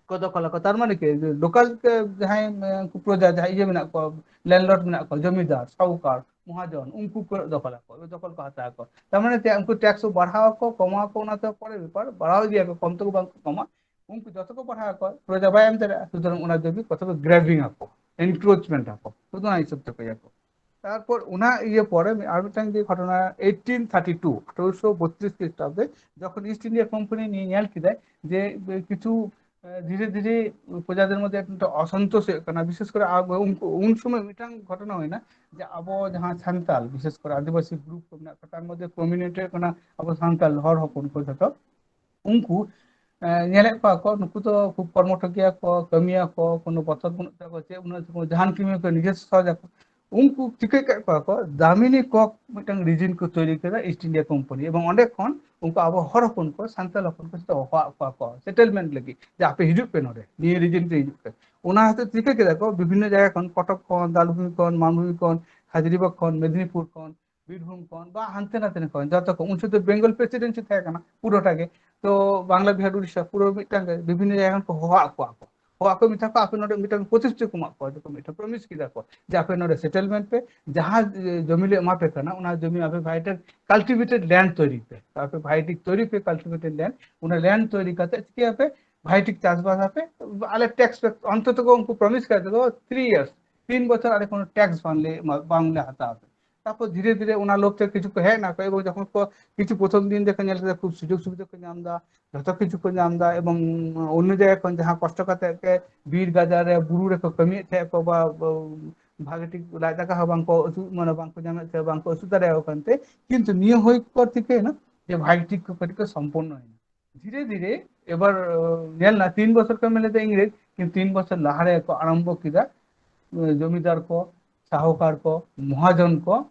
ᱠᱚ ᱫᱚᱠᱷᱚᱞ ᱟᱠᱚ᱾ ᱛᱟᱨ ᱢᱟᱱᱮ ᱪᱮᱫ? ᱞᱳᱠᱟᱞ ᱡᱟᱦᱟᱸᱭ ᱟᱸ, ᱩᱱᱠᱩ ᱯᱨᱚᱡᱟ ᱡᱟᱦᱟᱸᱭ ᱤᱭᱟᱹ ᱢᱮᱱᱟᱜ ᱠᱚᱣᱟ, ᱞᱮᱱᱰᱞᱚᱨᱰ ᱢᱮᱱᱟᱜ ᱠᱚᱣᱟ, ᱡᱚᱢᱤᱫᱟᱨ, ᱥᱟᱦᱩᱠᱟᱨ, ᱢᱚᱦᱟᱡᱚᱱ, ᱩᱱᱠᱩ ᱠᱚ ᱫᱚᱠᱷᱚᱞ ᱟᱠᱚ, ᱫᱚᱠᱷᱚᱞ ᱠᱚ ᱦᱟᱛᱟᱣ ᱟᱠᱚ᱾ ᱛᱟᱨ ᱢᱟᱱᱮ ᱪᱮᱫ? ᱩᱱᱠᱩ ᱴᱮᱠᱥ ᱠᱚ ᱵᱟᱲᱦᱟᱣ ᱟᱠᱚ, ᱠᱚᱢᱟᱣ ᱟᱠᱚ, ᱚᱱᱟ ᱫᱚ ᱯᱚᱨᱮ ᱵᱮᱯᱟᱨ, ᱵᱟᱲᱦᱟᱣ ᱤᱫᱤᱭᱟᱠᱚ, ᱠᱚᱢ ᱛᱮᱠᱚ ᱵᱟᱝ ᱠᱚ ᱠᱚᱢᱟ, ᱩᱱᱠᱩ ᱡᱚᱛᱚ ᱠᱚ ᱵᱟᱲᱦᱟᱣ ᱟᱠᱚ, ᱯᱨᱚᱡᱟ ᱵᱟᱭ ᱮᱢ ᱫᱟᱲᱮᱭᱟᱜᱼᱟ, ᱥᱩᱛᱚᱨᱟᱝ ᱚᱱᱟ ᱡᱚᱢᱤ ᱠᱚᱛᱚ ᱠᱚ ᱜᱨᱮᱵᱤᱝ ᱟᱠᱚ, ᱮᱱᱠᱨᱳᱪᱢᱮᱱᱴ ᱟᱠᱚ, ᱥᱩᱫᱷᱩ ᱚᱱᱟ ᱦᱤᱥᱟᱹᱵ ᱛᱮᱠᱚ ᱤᱭᱟᱹ ᱠᱚ᱾ ᱛᱟᱨᱯᱚᱨ ᱚᱱᱟ ᱤᱭᱟᱹ ᱯᱚᱨᱮ ᱢᱤᱫ, ᱟᱨ ᱢᱤᱫᱴᱟᱝ ᱡᱮ ᱜᱷᱚᱴᱚᱱᱟ, ᱮᱭᱤᱴᱤᱱ ᱛᱷᱟᱨᱴᱤ ᱴᱩ, ᱟᱴᱷᱨᱚᱥᱚ ᱵᱚᱛᱨᱤᱥ ᱠᱷᱨᱤᱥᱴᱟᱵᱫᱮ, ᱡᱚᱠᱷᱚᱱ ᱤᱥᱴ ᱤᱱᱰᱤᱭᱟ ᱠᱳᱢᱯᱟᱱᱤ ᱱᱤᱭᱮ ᱧᱮᱞ ᱠᱮᱫᱟᱭ ᱡᱮ ᱠᱤᱪᱷᱩ ᱮ, ᱫᱷᱤᱨᱮ ᱫᱷᱤᱨᱮ ᱯᱨᱚᱡᱟᱫᱮᱨ ᱢᱚᱫᱽᱫᱷᱮ একটা অসন্তোষ ᱦᱩᱭᱩᱜ ᱠᱟᱱᱟ, ᱵᱤᱥᱮᱥ ᱠᱚᱨᱮ ᱟᱵᱚ ᱩᱱᱠᱩ, ᱩᱱ ᱥᱚᱢᱚᱭ ᱢᱤᱫᱴᱟᱝ ᱜᱷᱚᱴᱚᱱᱟ ᱦᱩᱭᱱᱟ ᱡᱮ ᱟᱵᱚ ᱡᱟᱦᱟᱸ ᱥᱟᱱᱛᱟᱞ, ᱵᱤᱥᱮᱥ ᱠᱚᱨᱮ ᱟᱹᱫᱤᱵᱟᱹᱥᱤ ᱜᱨᱩᱯ ᱠᱚ ᱢᱮᱱᱟᱜ ᱠᱚᱣᱟ, ᱛᱟᱨ ᱢᱚᱫᱽᱫᱷᱮ ᱯᱨᱚᱢᱤᱱᱮᱱᱴ ᱦᱩᱭᱩᱜ ᱠᱟᱱᱟ ᱟᱵᱚ ᱥᱟᱱᱛᱟᱞ ᱦᱚᱲ ᱦᱚᱯᱚᱱ ᱠᱚ ᱡᱷᱚᱛᱚ᱾ ᱩᱱᱠᱩ, ᱮ, ᱧᱮᱞᱮᱫ ᱠᱚᱣᱟ ᱠᱚ, ᱱᱩᱠᱩ ᱫᱚ ᱠᱷᱩᱵ ᱠᱚᱨᱢᱚᱴᱷᱚ ᱜᱮᱭᱟ ᱠᱚ, ᱠᱟᱹᱢᱤᱭᱟᱠᱚ, ᱠᱳᱱᱳ ᱵᱚᱛᱚᱨ ᱵᱟᱹᱱᱩᱜ ᱛᱟᱠᱚᱣᱟ, ᱪᱮᱫ ᱵᱟᱹᱱᱩᱜ ᱛᱟᱠᱚᱣᱟ, ᱡᱟᱦᱟᱱ ᱠᱟᱹᱢᱤ ᱠᱚ ᱱᱤᱡᱮ ᱥᱚᱦᱚᱡᱟᱠᱚ᱾ ᱩᱱᱠᱩ ᱪᱤᱠᱟᱹ ᱠᱮᱫ ᱠᱚᱣᱟ ᱠᱚ, ᱫᱟᱢᱤᱱᱤ ᱠᱚᱠ ᱢᱤᱫᱴᱟᱝ ᱨᱤᱡᱤᱱ ᱠᱚ ᱛᱳᱭᱨᱤ ᱠᱮᱫᱟ ᱤᱥᱴ ᱤᱱᱰᱤᱭᱟ ᱠᱳᱢᱯᱟᱱᱤ, ᱮᱵᱚᱝ ᱚᱸᱰᱮ ᱠᱷᱚᱱ ᱩᱱᱠᱩ ᱟᱵᱚ ᱦᱚᱲ ᱦᱚᱯᱚᱱ ᱠᱚ, ᱥᱟᱱᱛᱟᱲ ᱦᱚᱯᱚᱱ ᱠᱚ ᱥᱮᱴᱮᱞᱢᱮᱱᱴ ᱞᱟᱹᱜᱤᱫ, ᱡᱮ ᱟᱯᱮ ᱦᱤᱡᱩᱜ ᱯᱮ ᱱᱚᱰᱮ, ᱱᱤᱭᱟᱹ ᱨᱤᱡᱤᱱ ᱨᱮ ᱦᱤᱡᱩᱜ ᱯᱮ᱾ ᱚᱱᱟ ᱦᱚᱛᱮᱡ ᱪᱤᱠᱟᱹ ᱠᱮᱫᱟ ᱠᱚ, ᱵᱤᱵᱷᱤᱱᱱᱚ ᱡᱟᱭᱜᱟ ᱠᱷᱚᱱ, ᱠᱚᱴᱚᱠ ᱠᱷᱚᱱ, ᱫᱟᱞᱵᱷᱩᱢᱤ ᱠᱷᱚᱱ, ᱢᱟᱱᱵᱷᱩᱢᱤ ᱠᱷᱚᱱ, ᱦᱟᱡᱨᱤᱵᱟᱜᱽ ᱠᱷᱚᱱ, ᱢᱮᱫᱽᱱᱤᱯᱩᱨ ᱠᱷᱚᱱ, ᱵᱤᱨᱵᱷᱩᱢ ᱠᱷᱚᱱ ᱵᱟ ᱦᱟᱱᱛᱮ ᱱᱟᱛᱮ ᱠᱷᱚᱱ ᱡᱚᱛᱚ ᱠᱚ, ᱩᱱ ᱥᱚᱢᱚᱭ ᱫᱚ ᱵᱮᱝᱜᱚᱞ ᱯᱨᱮᱥᱤᱰᱮᱱᱥᱤ ᱛᱟᱦᱮᱸ ᱠᱟᱱᱟ ᱯᱩᱨᱟᱹᱴᱟ ᱜᱮ᱾ ᱛᱚ ᱵᱟᱝᱞᱟ, ᱵᱤᱦᱟᱨ, ᱩᱲᱤᱥᱥᱟ ᱯᱩᱨᱟᱹ ᱢᱤᱫᱴᱟᱝ ᱜᱮ, ᱵᱤᱵᱷᱤᱱᱱᱚ ᱡᱟᱭᱜᱟ ᱠᱷᱚᱱ ᱠᱚ ᱦᱚᱦᱚᱣᱟᱫ ᱠᱚᱣᱟ ᱠᱚ᱾ ᱦᱚᱦᱚᱣᱟᱫ ᱠᱚ ᱢᱮᱛᱟ ᱠᱚᱣᱟ, ᱟᱯᱮ ᱱᱚᱰᱮ ᱢᱤᱫᱴᱟᱝ ᱯᱨᱚᱛᱤᱥᱨᱩᱛᱤ ᱠᱚ ᱮᱢᱟᱜ ᱠᱚᱣᱟ, ᱡᱮ ᱠᱚ ᱢᱤᱫᱴᱟᱝ ᱯᱨᱚᱢᱤᱥ ᱠᱮᱫᱟ ᱠᱚ ᱡᱮ ᱟᱯᱮ ᱱᱚᱰᱮ ᱥᱮᱴᱮᱞᱢᱮᱱᱴ ᱯᱮ, ᱡᱟᱦᱟᱸ ᱮ, ᱡᱚᱢᱤ ᱞᱮ ᱮᱢᱟ ᱯᱮ ᱠᱟᱱᱟ, ᱚᱱᱟ ᱡᱚᱢᱤ ᱟᱯᱮ ᱵᱷᱟᱜᱮ ᱴᱷᱤᱠ ᱠᱟᱞᱴᱤᱵᱷᱮᱴᱮᱰ ᱞᱮᱱᱰ ᱛᱳᱭᱨᱤ ᱯᱮ, ᱟᱯᱮ ᱵᱷᱟᱜᱮ ᱴᱷᱤᱠ ᱛᱳᱭᱨᱤ ᱯᱮ ᱠᱟᱞᱴᱤᱵᱷᱮᱴᱮᱰ ᱞᱮᱱᱰ, ᱚᱱᱟ ᱞᱮᱱᱰ ᱛᱳᱭᱨᱤ ᱠᱟᱛᱮ ᱪᱤᱠᱟᱹᱭᱟᱯᱮ, ᱵᱷᱟᱜᱮ ᱴᱷᱤᱠ ᱪᱟᱥᱵᱟᱥ ᱟᱯᱮ, ᱟᱞᱮ ᱴᱮᱠᱥ ᱯᱮ, ᱚᱱᱛᱚᱛᱚ ᱠᱚ ᱩᱱᱠᱩ ᱯᱨᱚᱢᱤᱥ ᱠᱟᱛᱮ ᱠᱚ ᱛᱷᱨᱤ ᱤᱭᱟᱨᱥ, ᱛᱤᱱ ᱵᱚᱪᱷᱚᱨ ᱟᱞᱮ ᱠᱳᱱᱳ ᱴᱮᱠᱥ ᱵᱟᱝᱞᱮ ᱮᱢᱟ-, ᱵᱟᱝᱞᱮ ᱦᱟᱛᱟᱣᱟ᱾ ᱛᱟᱨᱯᱚᱨ ᱫᱷᱤᱨᱮ ᱫᱷᱤᱨᱮ ᱚᱱᱟ ᱞᱳᱵᱷ ᱛᱮ ᱠᱤᱪᱷᱩ ᱠᱚ ᱦᱮᱡ ᱮᱱᱟ ᱠᱚ, ᱮᱵᱚᱝ ᱡᱚᱠᱷᱚᱱ ᱠᱚ ᱠᱤᱪᱷᱩ ᱯᱨᱚᱛᱷᱚᱢ ᱫᱤᱱ ᱨᱮᱠᱚ ᱧᱮᱞ ᱠᱮᱫᱟ ᱠᱷᱩᱵ ᱥᱩᱡᱳᱜᱽ ᱥᱩᱵᱤᱫᱷᱟ ᱠᱚ ᱧᱟᱢ ᱮᱫᱟ, ᱡᱚᱛᱚ ᱠᱤᱪᱷᱩ ᱠᱚ ᱧᱟᱢ ᱮᱫᱟ, ᱮᱵᱚᱝ ᱚᱱᱱᱚ ᱡᱟᱭᱜᱟ ᱠᱷᱚᱱ ᱡᱟᱦᱟᱸ ᱠᱚᱥᱴᱚ ᱠᱟᱛᱮ ᱜᱮ ᱵᱤᱨ ᱜᱟᱡᱟᱲ ᱨᱮ ᱵᱩᱨᱩ ᱨᱮᱠᱚ ᱠᱟᱹᱢᱤᱭᱮᱫ ᱛᱟᱦᱮᱸᱫ ᱠᱚ ᱵᱟ, ᱵᱟ, ᱵᱷᱟᱜᱮ ᱴᱷᱤᱠ ᱞᱟᱡ ᱫᱟᱠᱟ ᱦᱚᱸ ᱵᱟᱝᱠᱚ ᱟᱹᱥᱩ, ᱢᱟᱱᱮ ᱵᱟᱝᱠᱚ ᱧᱟᱢᱮᱫ ᱛᱟᱦᱮᱸᱫ, ᱵᱟᱝᱠᱚ ᱟᱹᱥᱩ ᱫᱟᱲᱮᱭᱟᱠᱚ ᱠᱟᱱ ᱛᱮ, ᱠᱤᱱᱛᱩ ᱱᱤᱭᱟᱹ ᱦᱩᱭ ᱯᱚᱨ ᱪᱤᱠᱟᱹᱭᱮᱱᱟ ᱡᱮ ᱵᱷᱟᱜᱮ ᱴᱷᱤᱠ ᱠᱚ ᱠᱟᱹᱴᱤᱡ ᱠᱚ ᱥᱚᱢᱯᱚᱱᱱᱚᱭᱮᱱᱟ᱾ ᱫᱷᱤᱨᱮ ᱫᱷᱤᱨᱮ ᱮᱵᱟᱨ, ᱟᱸ, ᱧᱮᱞ ᱱᱟ, ᱛᱤᱱ ᱵᱚᱪᱷᱚᱨ ᱠᱚ ᱢᱮᱱ ᱞᱮᱫᱟ ᱤᱝᱨᱮᱡᱽ, ᱠᱤᱱᱛᱩ ᱛᱤᱱ ᱵᱚᱪᱷᱚᱨ ᱞᱟᱦᱟ ᱨᱮ ᱠᱚ ᱟᱨᱟᱢᱵᱷᱚ ᱠᱮᱫᱟ, ᱟᱸ, ᱡᱚᱢᱤᱫᱟᱨ ᱠᱚ, ᱥᱟᱦᱩᱠᱟᱨ ᱠᱚ, ᱢᱚᱦᱟᱡᱚᱱ ᱠᱚ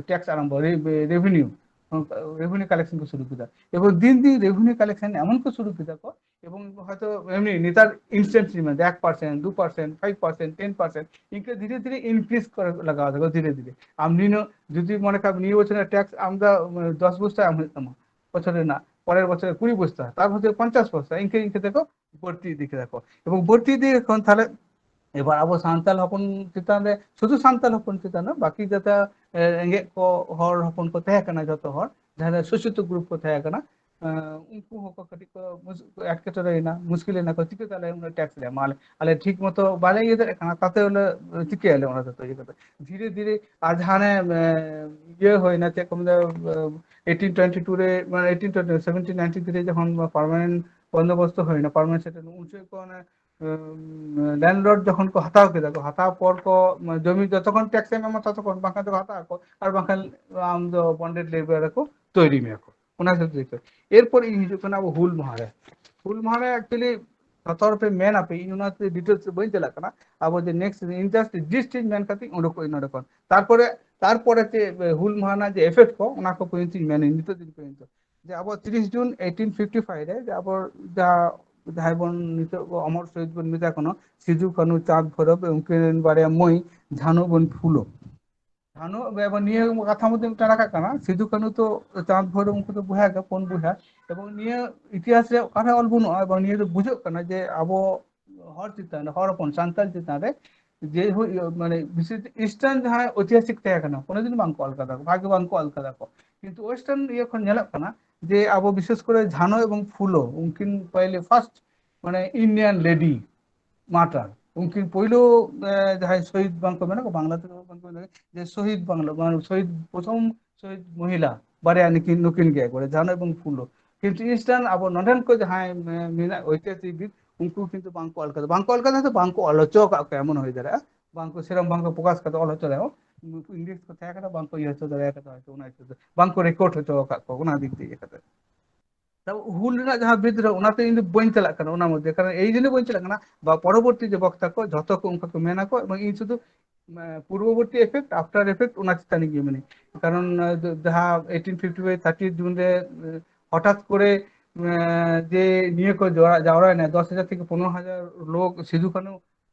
ᱴᱮᱠᱥ ᱟᱨᱟᱢᱵᱷᱚ, ᱨᱮ-, ᱨᱮ-, ᱨᱮᱵᱷᱮᱱᱤᱭᱩ, ᱟᱸ, ᱨᱮᱵᱷᱮᱱᱤᱭᱩ ᱠᱟᱞᱮᱠᱥᱚᱱ ᱠᱚ ᱥᱩᱨᱩ ᱠᱮᱫᱟ᱾ ᱮᱵᱚᱝ ᱫᱤᱱ ᱫᱤᱱ ᱨᱮᱵᱷᱮᱱᱤᱭᱩ ᱠᱟᱞᱮᱠᱥᱚᱱ ᱮᱢᱚᱱ ᱠᱚ ᱥᱩᱨᱩ ᱠᱮᱫᱟ ᱠᱚ, ᱮᱵᱚᱝ ᱦᱚᱭᱛᱚ ᱮᱢᱱᱤ ᱱᱮᱛᱟᱨ ᱤᱱᱥᱴᱮᱱᱴ ᱢᱮᱱ ᱮᱠ ᱯᱟᱨᱥᱮᱱᱴ, ᱫᱩ percent, five percent, ten percent, ᱤᱱᱠᱟᱹ ᱫᱷᱤᱨᱮ ᱫᱷᱤᱨᱮ ᱤᱱᱠᱨᱤᱡᱽ ᱠᱚᱨᱮ ᱞᱟᱜᱟᱣ ᱫᱟᱠᱚ ᱫᱷᱤᱨᱮ ᱫᱷᱤᱨᱮ᱾ ᱟᱢ ᱱᱤᱱᱟᱹᱜ ᱡᱩᱫᱤ ᱢᱚᱱᱮ ᱠᱟᱜ ᱢᱮ ᱱᱤᱭᱟᱹ ᱵᱚᱪᱷᱚᱨ ᱨᱮᱱᱟᱜ ᱴᱮᱠᱥ ᱟᱢ ᱫᱚ, ᱟᱸ, ᱫᱚᱥ ᱵᱚᱥᱛᱟ ᱮᱢ ᱦᱩᱭᱩᱜ ᱛᱟᱢᱟ, ᱵᱚᱪᱷᱚᱨ ᱨᱮᱱᱟᱜ, ᱯᱚᱨᱮᱨ ᱵᱚᱪᱷᱚᱨ ᱠᱩᱲᱤ ᱵᱚᱥᱛᱟ, ᱛᱟᱨ ᱵᱚᱪᱷᱚᱨ ᱯᱚᱧᱪᱟᱥ ᱵᱚᱥᱛᱟ, ᱤᱱᱠᱟᱹ ᱤᱱᱠᱟᱹ ᱛᱮᱠᱚ ᱵᱟᱹᱲᱛᱤ ᱤᱫᱤ ᱠᱮᱫᱟ ᱠᱚ᱾ ᱮᱵᱚᱝ ᱵᱟᱹᱲᱛᱤ ᱤᱫᱤ ᱠᱷᱚᱱ ᱛᱟᱦᱞᱮ ᱮᱵᱟᱨ ᱟᱵᱚ ᱥᱟᱱᱛᱟᱲ ᱦᱚᱯᱚᱱ ᱪᱮᱛᱟᱱ ᱨᱮ, ᱥᱩᱫᱷᱩ ᱥᱟᱱᱛᱟᱲ ᱦᱚᱯᱚᱱ ᱪᱮᱛᱟᱱ ᱨᱮ, ᱵᱟᱹᱠᱤ ᱡᱟᱛᱮ, ᱮ, ᱨᱮᱸᱜᱮᱡ ᱠᱚ, ᱦᱚᱲ ᱦᱚᱯᱚᱱ ᱠᱚ ᱛᱟᱦᱮᱸ ᱠᱟᱱᱟ, ᱡᱚᱛᱚ ᱦᱚᱲ ᱡᱟᱦᱟᱸ ᱫᱚ ᱥᱳᱥᱤᱛᱚ ᱜᱨᱩᱯ ᱠᱚ ᱛᱟᱦᱮᱸ ᱠᱟᱱᱟ, ᱮ, ᱩᱱᱠᱩ ᱦᱚᱸᱠᱚ ᱠᱟᱹᱴᱤᱡ ᱠᱚ ᱢᱩᱥ-, ᱮᱴᱠᱮᱴᱚᱬᱮᱭᱮᱱᱟ, ᱢᱩᱥᱠᱤᱞᱮᱱᱟ ᱠᱚ, ᱪᱤᱠᱟᱹᱛᱮ ᱟᱞᱮ ᱩᱱᱟᱹᱜ ᱴᱮᱠᱥ ᱞᱮ ᱮᱢᱟ? ᱟᱞᱮ, ᱟᱞᱮ ᱴᱷᱤᱠ ᱢᱚᱛᱚ ᱵᱟᱞᱮ ᱤᱭᱟᱹ ᱫᱟᱲᱮᱭᱟᱜ ᱠᱟᱱᱟ, ᱛᱟᱛᱮ ᱞᱮ ᱪᱤᱠᱟᱹᱭᱟᱞᱮ ᱚᱱᱟ ᱫᱚ ᱤᱭᱟᱹ ᱠᱟᱛᱮ? ᱫᱷᱤᱨᱮ ᱫᱷᱤᱨᱮ ᱟᱨ ᱡᱟᱦᱟᱸ ᱦᱟᱱᱮ, ᱮ, ᱤᱭᱟᱹ ᱦᱩᱭᱱᱟ, ᱪᱮᱫ ᱠᱚ ᱢᱮᱱᱟ, ᱮ, ᱮᱭᱤᱴᱤᱱ ᱴᱩᱭᱮᱱᱴᱤ ᱴᱩ ᱨᱮ, ᱢᱟᱱᱮ, eighteen twenty, seventeen ninety three ᱡᱚᱠᱷᱚᱱ ᱯᱟᱨᱢᱟᱱᱮᱱᱴ ᱵᱚᱱᱫᱳᱵᱚᱥᱛᱚ ᱦᱩᱭᱱᱟ, ᱯᱟᱨᱢᱟᱱᱮᱱᱴ ᱥᱮᱴᱮᱞ, ᱩᱱ ᱥᱚᱢᱚᱭ ᱠᱚ ᱚᱱᱮ, ᱮ, ᱞᱮᱱᱰᱞᱚᱨᱰ ᱡᱚᱠᱷᱚᱱ ᱠᱚ ᱦᱟᱛᱟᱣ ᱠᱮᱫᱟ ᱠᱚ, ᱦᱟᱛᱟᱣ ᱯᱚᱨ ᱠᱚ, ᱢᱟᱱᱮ, ᱡᱚᱢᱤ ᱡᱚᱛᱚᱠᱷᱚᱱ ᱴᱮᱠᱥ ᱮᱢ ᱮᱢᱟ ᱛᱚᱛᱚᱠᱷᱚᱱ, ᱵᱟᱝᱠᱷᱟᱱ ᱫᱚ ᱦᱟᱛᱟᱣ ᱟᱠᱚ, ᱟᱨ ᱵᱟᱝᱠᱷᱟᱱ ᱟᱢ ᱫᱚ ᱵᱚᱱᱰᱮᱰ ᱞᱮᱵᱟᱨ ᱨᱮᱠᱚ ᱛᱚᱭᱨᱤ ᱢᱮᱭᱟ ᱠᱚ᱾ ᱚᱱᱟ ᱦᱤᱥᱟᱹᱵ ᱛᱮ ᱮᱨᱯᱚᱨ ᱤᱧ ᱦᱤᱡᱩᱜ ᱠᱟᱱᱟ ᱟᱵᱚ ᱦᱩᱞ ᱢᱟᱦᱟ ᱨᱮ᱾ ᱦᱩᱞ ᱢᱟᱦᱟ ᱨᱮ actually ᱡᱚᱛᱚ ᱦᱚᱲ ᱯᱮ ᱢᱮᱱ ᱟᱯᱮ, ᱤᱧ ᱚᱱᱟ ᱰᱤᱴᱮᱞᱥ ᱵᱟᱹᱧ ᱪᱟᱞᱟᱜ ᱠᱟᱱᱟ᱾ ᱟᱵᱚ ᱡᱮ ᱱᱮᱠᱥᱴ ᱤᱧ ᱡᱟᱥᱴ ᱡᱤᱥᱴ ᱤᱧ ᱢᱮᱱ ᱠᱟᱛᱮ ᱤᱧ ᱩᱰᱩᱠᱚᱜ ᱟᱹᱧ ᱱᱚᱰᱮ ᱠᱷᱚᱱ᱾ ᱛᱟᱨᱯᱚᱨᱮ, ᱛᱟᱨᱯᱚᱨᱮ ᱪᱮᱫ ᱦᱩᱞ ᱢᱟᱦᱟ ᱨᱮᱱᱟᱜ ᱡᱮ ᱮᱯᱷᱮᱠᱴ ᱠᱚ, ᱚᱱᱟ ᱠᱚ ᱯᱚᱨᱡᱚᱱᱛᱚᱧ ᱢᱮᱱᱟᱹᱧ ᱱᱤᱛᱚᱜ ᱫᱤᱱ ᱯᱚᱨᱡᱚᱱᱛᱚ᱾ ᱡᱮ ᱟᱵᱚ ᱛᱤᱨᱤᱥ ᱡᱩᱱ ᱮᱭᱤᱴᱤᱱ ᱯᱷᱤᱯᱴᱤ ᱯᱷᱟᱭᱤᱵᱷ ᱨᱮ ᱡᱮ ᱟᱵᱚ ᱡᱟ-, ᱡᱟᱦᱟᱸᱭ ᱵᱚᱱ ᱱᱤᱛᱚᱜ ᱵᱚ ᱚᱢᱚᱨ ᱥᱚᱦᱤᱫ ᱵᱚᱱ ᱢᱮᱛᱟ ᱠᱚ ᱠᱟᱱᱟ, ᱥᱤᱫᱩ, ᱠᱟᱹᱱᱦᱩ, ᱪᱟᱸᱫᱽ, ᱵᱷᱳᱭᱨᱚᱵ, ᱩᱱᱠᱤᱱ ᱨᱮᱱ ᱵᱟᱨᱭᱟ ᱢᱟᱹᱭ, ᱡᱷᱟᱱᱩ ᱮᱵᱚᱝ ᱯᱷᱩᱞᱳ᱾ ᱡᱷᱟᱱᱩ ᱮᱵᱚᱝ ᱱᱤᱭᱟᱹ ᱠᱟᱛᱷᱟ ᱢᱚᱫᱽᱫᱷᱮ ᱢᱤᱫᱴᱟᱝ ᱨᱟᱠᱟᱵ ᱠᱟᱱᱟ, ᱥᱤᱫᱩ, ᱠᱟᱹᱱᱦᱩ ᱛᱚ ᱪᱟᱸᱫᱽ, ᱵᱷᱳᱭᱨᱚᱵ ᱩᱱᱠᱩ ᱫᱚ ᱵᱚᱭᱦᱟ ᱜᱮ, ᱯᱩᱱ ᱵᱚᱭᱦᱟ᱾ ᱮᱵᱚᱝ ᱱᱤᱭᱟᱹ ᱤᱛᱤᱦᱟᱥ ᱨᱮ ᱚᱠᱟᱨᱮ ᱚᱞ ᱵᱟᱹᱱᱩᱜᱼᱟ, ᱮᱵᱚᱝ ᱱᱤᱭᱟᱹ ᱫᱚ ᱵᱩᱡᱷᱟᱹᱜ ᱠᱟᱱᱟ ᱡᱮ ᱟᱵᱚ ᱦᱚᱲ ᱪᱮᱛᱟᱱ ᱨᱮ, ᱦᱚᱲ ᱦᱚᱯᱚᱱ ᱥᱟᱱᱛᱟᱲ ᱪᱮᱛᱟᱱ ᱨᱮ ᱡᱮ ᱦᱩᱭ, ᱢᱟᱱᱮ, ᱵᱤᱥᱮᱥ ᱤᱥᱴᱟᱨᱱ ᱡᱟᱦᱟᱸ ᱳᱭᱛᱤᱦᱟᱥᱤᱠ ᱛᱟᱦᱮᱸ ᱠᱟᱱᱟ, ᱠᱳᱱᱳ ᱫᱤᱱ ᱵᱟᱝ ᱠᱚ ᱚᱞ ᱠᱟᱫᱟ ᱠᱚ, ᱵᱷᱟᱜᱮ ᱵᱟᱝ ᱠᱚ ᱚᱞ ᱠᱟᱫᱟ ᱠᱚ᱾ ᱠᱤᱱᱛᱩ ᱳᱭᱮᱥᱴᱟᱨᱱ ᱤᱭᱟᱹ ᱠᱷᱚᱱ ᱧᱮᱞᱚᱜ ᱠᱟᱱᱟ ᱡᱮ ᱟᱵᱚ ᱵᱤᱥᱮᱥ ᱠᱚᱨᱮ ᱡᱷᱟᱱᱚ ᱮᱵᱚᱝ ᱯᱷᱩᱞᱳ, ᱩᱱᱠᱤᱱ ᱯᱟᱭᱞᱮ ᱯᱷᱟᱨᱥᱴ, ᱢᱟᱱᱮ, ᱤᱱᱰᱤᱭᱟᱱ ᱞᱮᱰᱤ ᱢᱟᱨᱴᱟᱨ, ᱩᱱᱠᱤᱱ ᱯᱳᱭᱞᱳ ᱡᱟᱦᱟᱸᱭ ᱥᱚᱦᱤᱫ ᱵᱟᱝ ᱠᱚ ᱢᱮᱱᱟ ᱠᱚ, ᱵᱟᱝᱞᱟ ᱛᱮᱫᱚ ᱵᱟᱝ ᱠᱚ ᱢᱮᱱᱟ, ᱡᱮ ᱥᱚᱦᱤᱫ ᱵᱟᱝᱞᱟ, ᱥᱚᱦᱤᱫ, ᱯᱨᱚᱛᱷᱚᱢ ᱥᱚᱦᱤᱫ ᱢᱚᱦᱤᱞᱟ ᱵᱟᱨᱭᱟ ᱱᱩᱠᱤᱱ, ᱱᱩᱠᱤᱱ ᱜᱮ ᱠᱚ, ᱡᱷᱟᱱᱚ ᱮᱵᱚᱝ ᱯᱷᱩᱞᱳ᱾ ᱠᱤᱱᱛᱩ ᱤᱱᱥᱴᱟᱱ ᱟᱵᱚ ᱱᱚᱰᱮᱱ ᱠᱚ ᱡᱟᱦᱟᱸᱭ ᱢᱮᱱᱟᱜ ᱚᱭᱛᱤᱦᱟᱥᱤᱠ ᱵᱤᱫ, ᱩᱱᱠᱩ ᱠᱤᱱᱛᱩ ᱵᱟᱝ ᱠᱚ ᱚᱞ ᱠᱟᱫᱟ, ᱵᱟᱝ ᱠᱚ ᱚᱞ ᱠᱟᱫᱟ, ᱦᱚᱭᱛᱳ ᱵᱟᱝ ᱠᱚ ᱚᱞ ᱦᱚᱪᱚ ᱟᱠᱟᱫ ᱠᱚᱣᱟ, ᱮᱢᱚᱱ ᱦᱩᱭ ᱫᱟᱲᱮᱭᱟᱜᱼᱟ᱾ ᱵᱟᱝ ᱠᱚ, ᱥᱮᱨᱚᱠᱚᱢ ᱵᱟᱝ ᱠᱚ ᱯᱨᱚᱠᱟᱥ ᱠᱟᱫᱟ ᱚᱞ ᱦᱚᱪᱚ ᱨᱮᱦᱚᱸ᱾ ᱤᱝᱞᱤᱥ ᱠᱚ ᱛᱟᱦᱮᱸ ᱠᱟᱱᱟ, ᱵᱟᱝ ᱠᱚ ᱤᱭᱟᱹ ᱦᱚᱪᱚ ᱫᱟᱲᱮ ᱟᱠᱟᱫᱟ, ᱦᱚᱭᱛᱳ ᱚᱱᱟ ᱤᱭᱟᱹᱛᱮ ᱵᱟᱝ ᱠᱚ ᱨᱮᱠᱚᱨᱰ ᱦᱚᱪᱚ ᱟᱠᱟᱫ ᱠᱚᱣᱟ ᱚᱱᱟ ᱫᱤᱠ ᱫᱤᱭᱮ ᱠᱟᱛᱮ᱾ ᱛᱚ ᱦᱩᱞ ᱨᱮᱱᱟᱜ ᱡᱟᱦᱟᱸ ᱵᱤᱫᱽᱨᱳᱦᱚ, ᱚᱱᱟᱛᱮ ᱤᱧ ᱫᱚ ᱵᱟᱹᱧ ᱪᱟᱞᱟᱜ ᱠᱟᱱᱟ ᱚᱱᱟ ᱢᱚᱫᱽᱫᱷᱮ, ᱠᱟᱨᱚᱱ ᱮᱭ ᱡᱚᱱᱱᱚ ᱵᱟᱹᱧ ᱪᱟᱞᱟᱜ ᱠᱟᱱᱟ, ᱵᱟ ᱯᱚᱨᱚᱵᱚᱨᱛᱤ ᱡᱮ ᱵᱚᱠᱛᱟ ᱠᱚ ᱡᱷᱚᱛᱚ ᱠᱚ ᱚᱱᱠᱟ ᱠᱚ ᱢᱮᱱᱟ ᱠᱚ, ᱮᱵᱚᱝ ᱤᱧ ᱥᱩᱫᱷᱩ ᱯᱩᱨᱵᱚᱵᱚᱨᱛᱤ ᱮᱯᱷᱮᱠᱴ, ᱟᱯᱴᱟᱨ ᱮᱯᱷᱮᱠᱴ, ᱚᱱᱟ ᱪᱮᱛᱟᱱ ᱜᱮ ᱢᱮᱱᱟᱹᱧ᱾ ᱠᱟᱨᱚᱱ ᱡᱟᱦᱟᱸ ᱮᱭᱤᱴᱤᱱ ᱯᱷᱤᱯᱴᱤ ᱯᱷᱟᱭᱤᱵᱷ ᱛᱷᱟᱨᱴᱤ ᱡᱩᱱ ᱨᱮ ᱦᱚᱴᱟᱛ ᱠᱚᱨᱮ ᱡᱮ ᱱᱤᱭᱟᱹ ᱠᱚ ᱡᱟᱣᱨᱟᱭᱮᱱᱟ, ᱫᱚᱥ ᱦᱟᱡᱟᱨ ᱛᱷᱮᱠᱮ ᱯᱚᱱᱨᱚ ᱦᱟᱡᱟᱨ ᱞᱳᱠ ᱥᱤᱫᱷᱩ ᱠᱟᱹᱱᱦᱩ